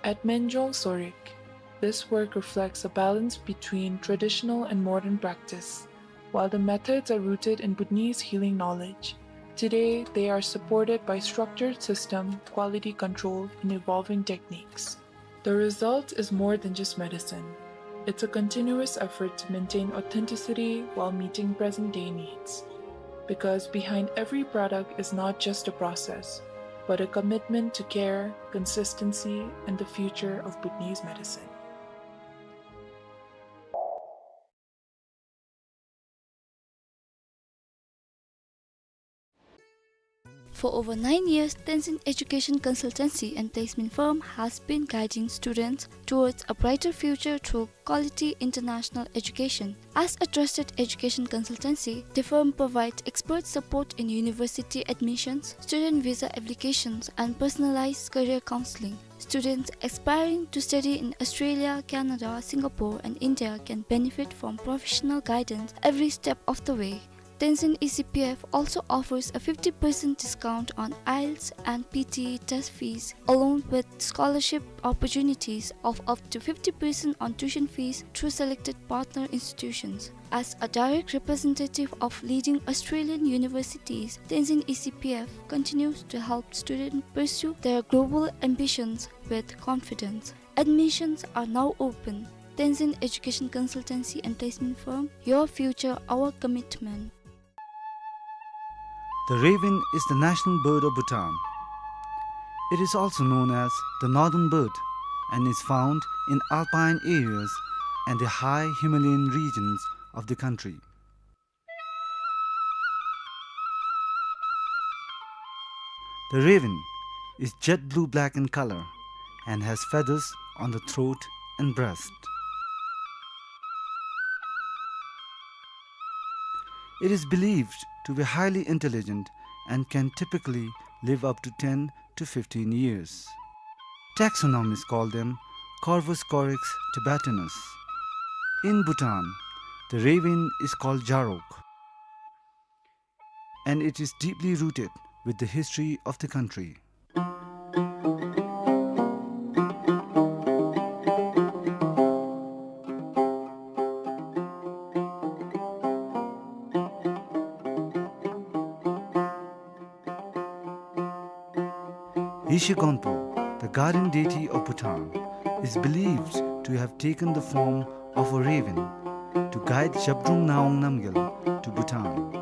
At Menjong Sorik, this work reflects a balance between traditional and modern practice, while the methods are rooted in Bhutanese healing knowledge. Today, they are supported by structured system, quality control, and evolving techniques. The result is more than just medicine. It's a continuous effort to maintain authenticity while meeting present-day needs. Because behind every product is not just a process, but a commitment to care, consistency, and the future of Bhutanese medicine. For over nine years, Tenzin Education Consultancy and Placement Firm has been guiding students towards a brighter future through quality international education. As a trusted education consultancy, the firm provides expert support in university admissions, student visa applications, and personalized career counseling. Students aspiring to study in Australia, Canada, Singapore, and India can benefit from professional guidance every step of the way. Tenzin E C P F also offers a fifty percent discount on IELTS and P T E test fees, along with scholarship opportunities of up to fifty percent on tuition fees through selected partner institutions. As a direct representative of leading Australian universities, Tenzin E C P F continues to help students pursue their global ambitions with confidence. Admissions are now open. Tenzin Education Consultancy and Placement Firm, your future, our commitment. The raven is the national bird of Bhutan. It is also known as the northern bird and is found in alpine areas and the high Himalayan regions of the country. The raven is jet blue-black in color and has feathers on the throat and breast. It is believed to be highly intelligent and can typically live up to ten to fifteen years. Taxonomists call them Corvus corax tibetanus. In Bhutan, the raven is called jarok, and it is deeply rooted with the history of the country. Yeshe Gonpo, the guardian deity of Bhutan, is believed to have taken the form of a raven to guide Zhabdrung Ngawang Namgyal to Bhutan.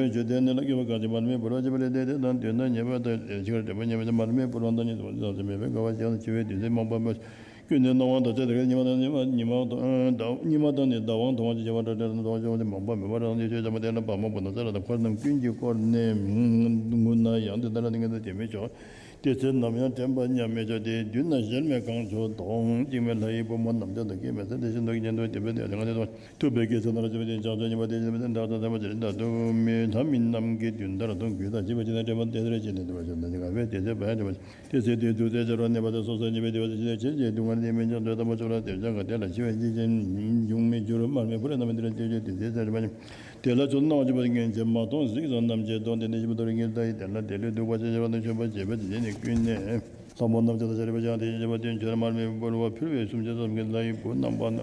པའི་ཆུ་དེ་ནི་ལ་སྐྱེ་བ་གང་ཞིག་མར་མེ་འབར་བ་ཞེས་པ་ལས་ཏེ་དེ་དང་དུས་དང་ཉེ་བ་དང་དེ་ཕྱི་ཁར་འབྲེལ་པ་ཉེ་བ་དང་མར་མེ་འབར་བ་དང་ཉེ་བ་དང་མེད་པའི་དགའ་བ་ཞེས་འཆི་བའི་དུས་ཚོད་མང་པོ་མེད། ཀུན་ནས་སྣང་བ་དང་བཅས་ཏེ་ཉི་མ་དང་ཉི་མ་ཉི་མ་དང་ཟླ་ཉི་མ་དང་ནི་ཟླ་བའང་མཐོང་བ་ཅིག་བྱེད་པ་འདྲ་འདྲ་དང་མཐོང་བ་ཅིག་མང་པོ་མེད་པ་རང་ཉིད་ཆོས་ཅན་མ་དེ་ལ་བ་མ་བུ་ན་ས་ལ་དང་འཁོར་རྣམས་ཀུན་གྱིས་བསྐོར་ནས་ངུ་ན་ཡང་དེ་ལྟར་ནི་ངེས་དང་དེ་མི་ཆོག། དེ་ཚེ་ནམ་ཡང་དྲན་པ་ཉམས་མི་ཆོག། དེའི་མདུན་ན་གཞལ་མེད་གང་བྱོའི་དོང་། འཇིགས་མེད་ལྷ་ཡི་བུ་མོ་རྣམས་ཀྱང་དེ་སྐད་སྨྲས་ཟེར། དེ་བཞིན་དུ་གཉེན་དུ་དེ་འབད་དེ་ང་དེ་དང་ཐུབ་པའི་སྐྱེས་སུ་ན་ར་ཅི་བ་དེ་བྱང་ཆུབ་ཉེས་པ་དེ་བཞིན་དུ་བདག་ཏུ་བསམ་པ་ཅི་རིགས་བདག་ཏུ་མི་ལྷ་མི་རྣམས་ཀྱི་མདུན་ལྟར་དུ་གུས་དང་བཅས་པ་ཅི་ནས་དྲན་པ་དེ་ལྟར་བྱས་ནས་འདུལ་བ་ཞིག་ན་ཅི་དགའ་བས་དེ་ཚེ་བས་དྲན་པ་དེ་ཚེ་དུས་དུས་ཚེ་སྦྱོར་བ་གནས་པ་དང་སོ་སོའི་ཉེས་པའི་དེ་བ་ཅི་ནས་ཆེན་གྱི་སྡུག་བསྔལ་དེ་མི་འཇོག་འདོད་དམ་པ་མཆོག་ལ་དེ་བྱ་དགའ་དེ་ལ་འཆི་བའི་འཇིགས་ཆེན་འབྱུང་མི་འགྱུར། མར་མེ་འབར་བའི་རྣམ་སྨིན་དེ་ལ་སྐྱེ་བའི་དུས་ཚེ་ཟེར་བ་ནི། དེ་ལ་ཆོས་སྣང་བ་བཅུ་པོ་ངན་བྱས་མ་མཐོང་གཟིགས་སོ་རྣམ་འབྱེད་དོ། དེ་ནས་ཞིབ་ཏུ་རིགས་ངེས་ལྟ་ཡི་དེ་ལ་དེ་ལུས་སྡུག་པ་ཞེས་བྱ་བ་དང་མཆོད་པ་བྱེད་པ་དེ་ནི་ཀུན་ནས་ལྷ་མོ་རྣམས་ཀྱང་དང་བྱ་རིགས་པ་ཅན་དེ་བཞིན་གཤེགས་པ་དེ་མཆོད་མར་མེ་འབར་བ་ཕུལ་བའི་སུམ་ཅུ་རྩ་གསུམ་གྱི་ལྷ་ཡི་བུ་རྣམ་པ་ནི།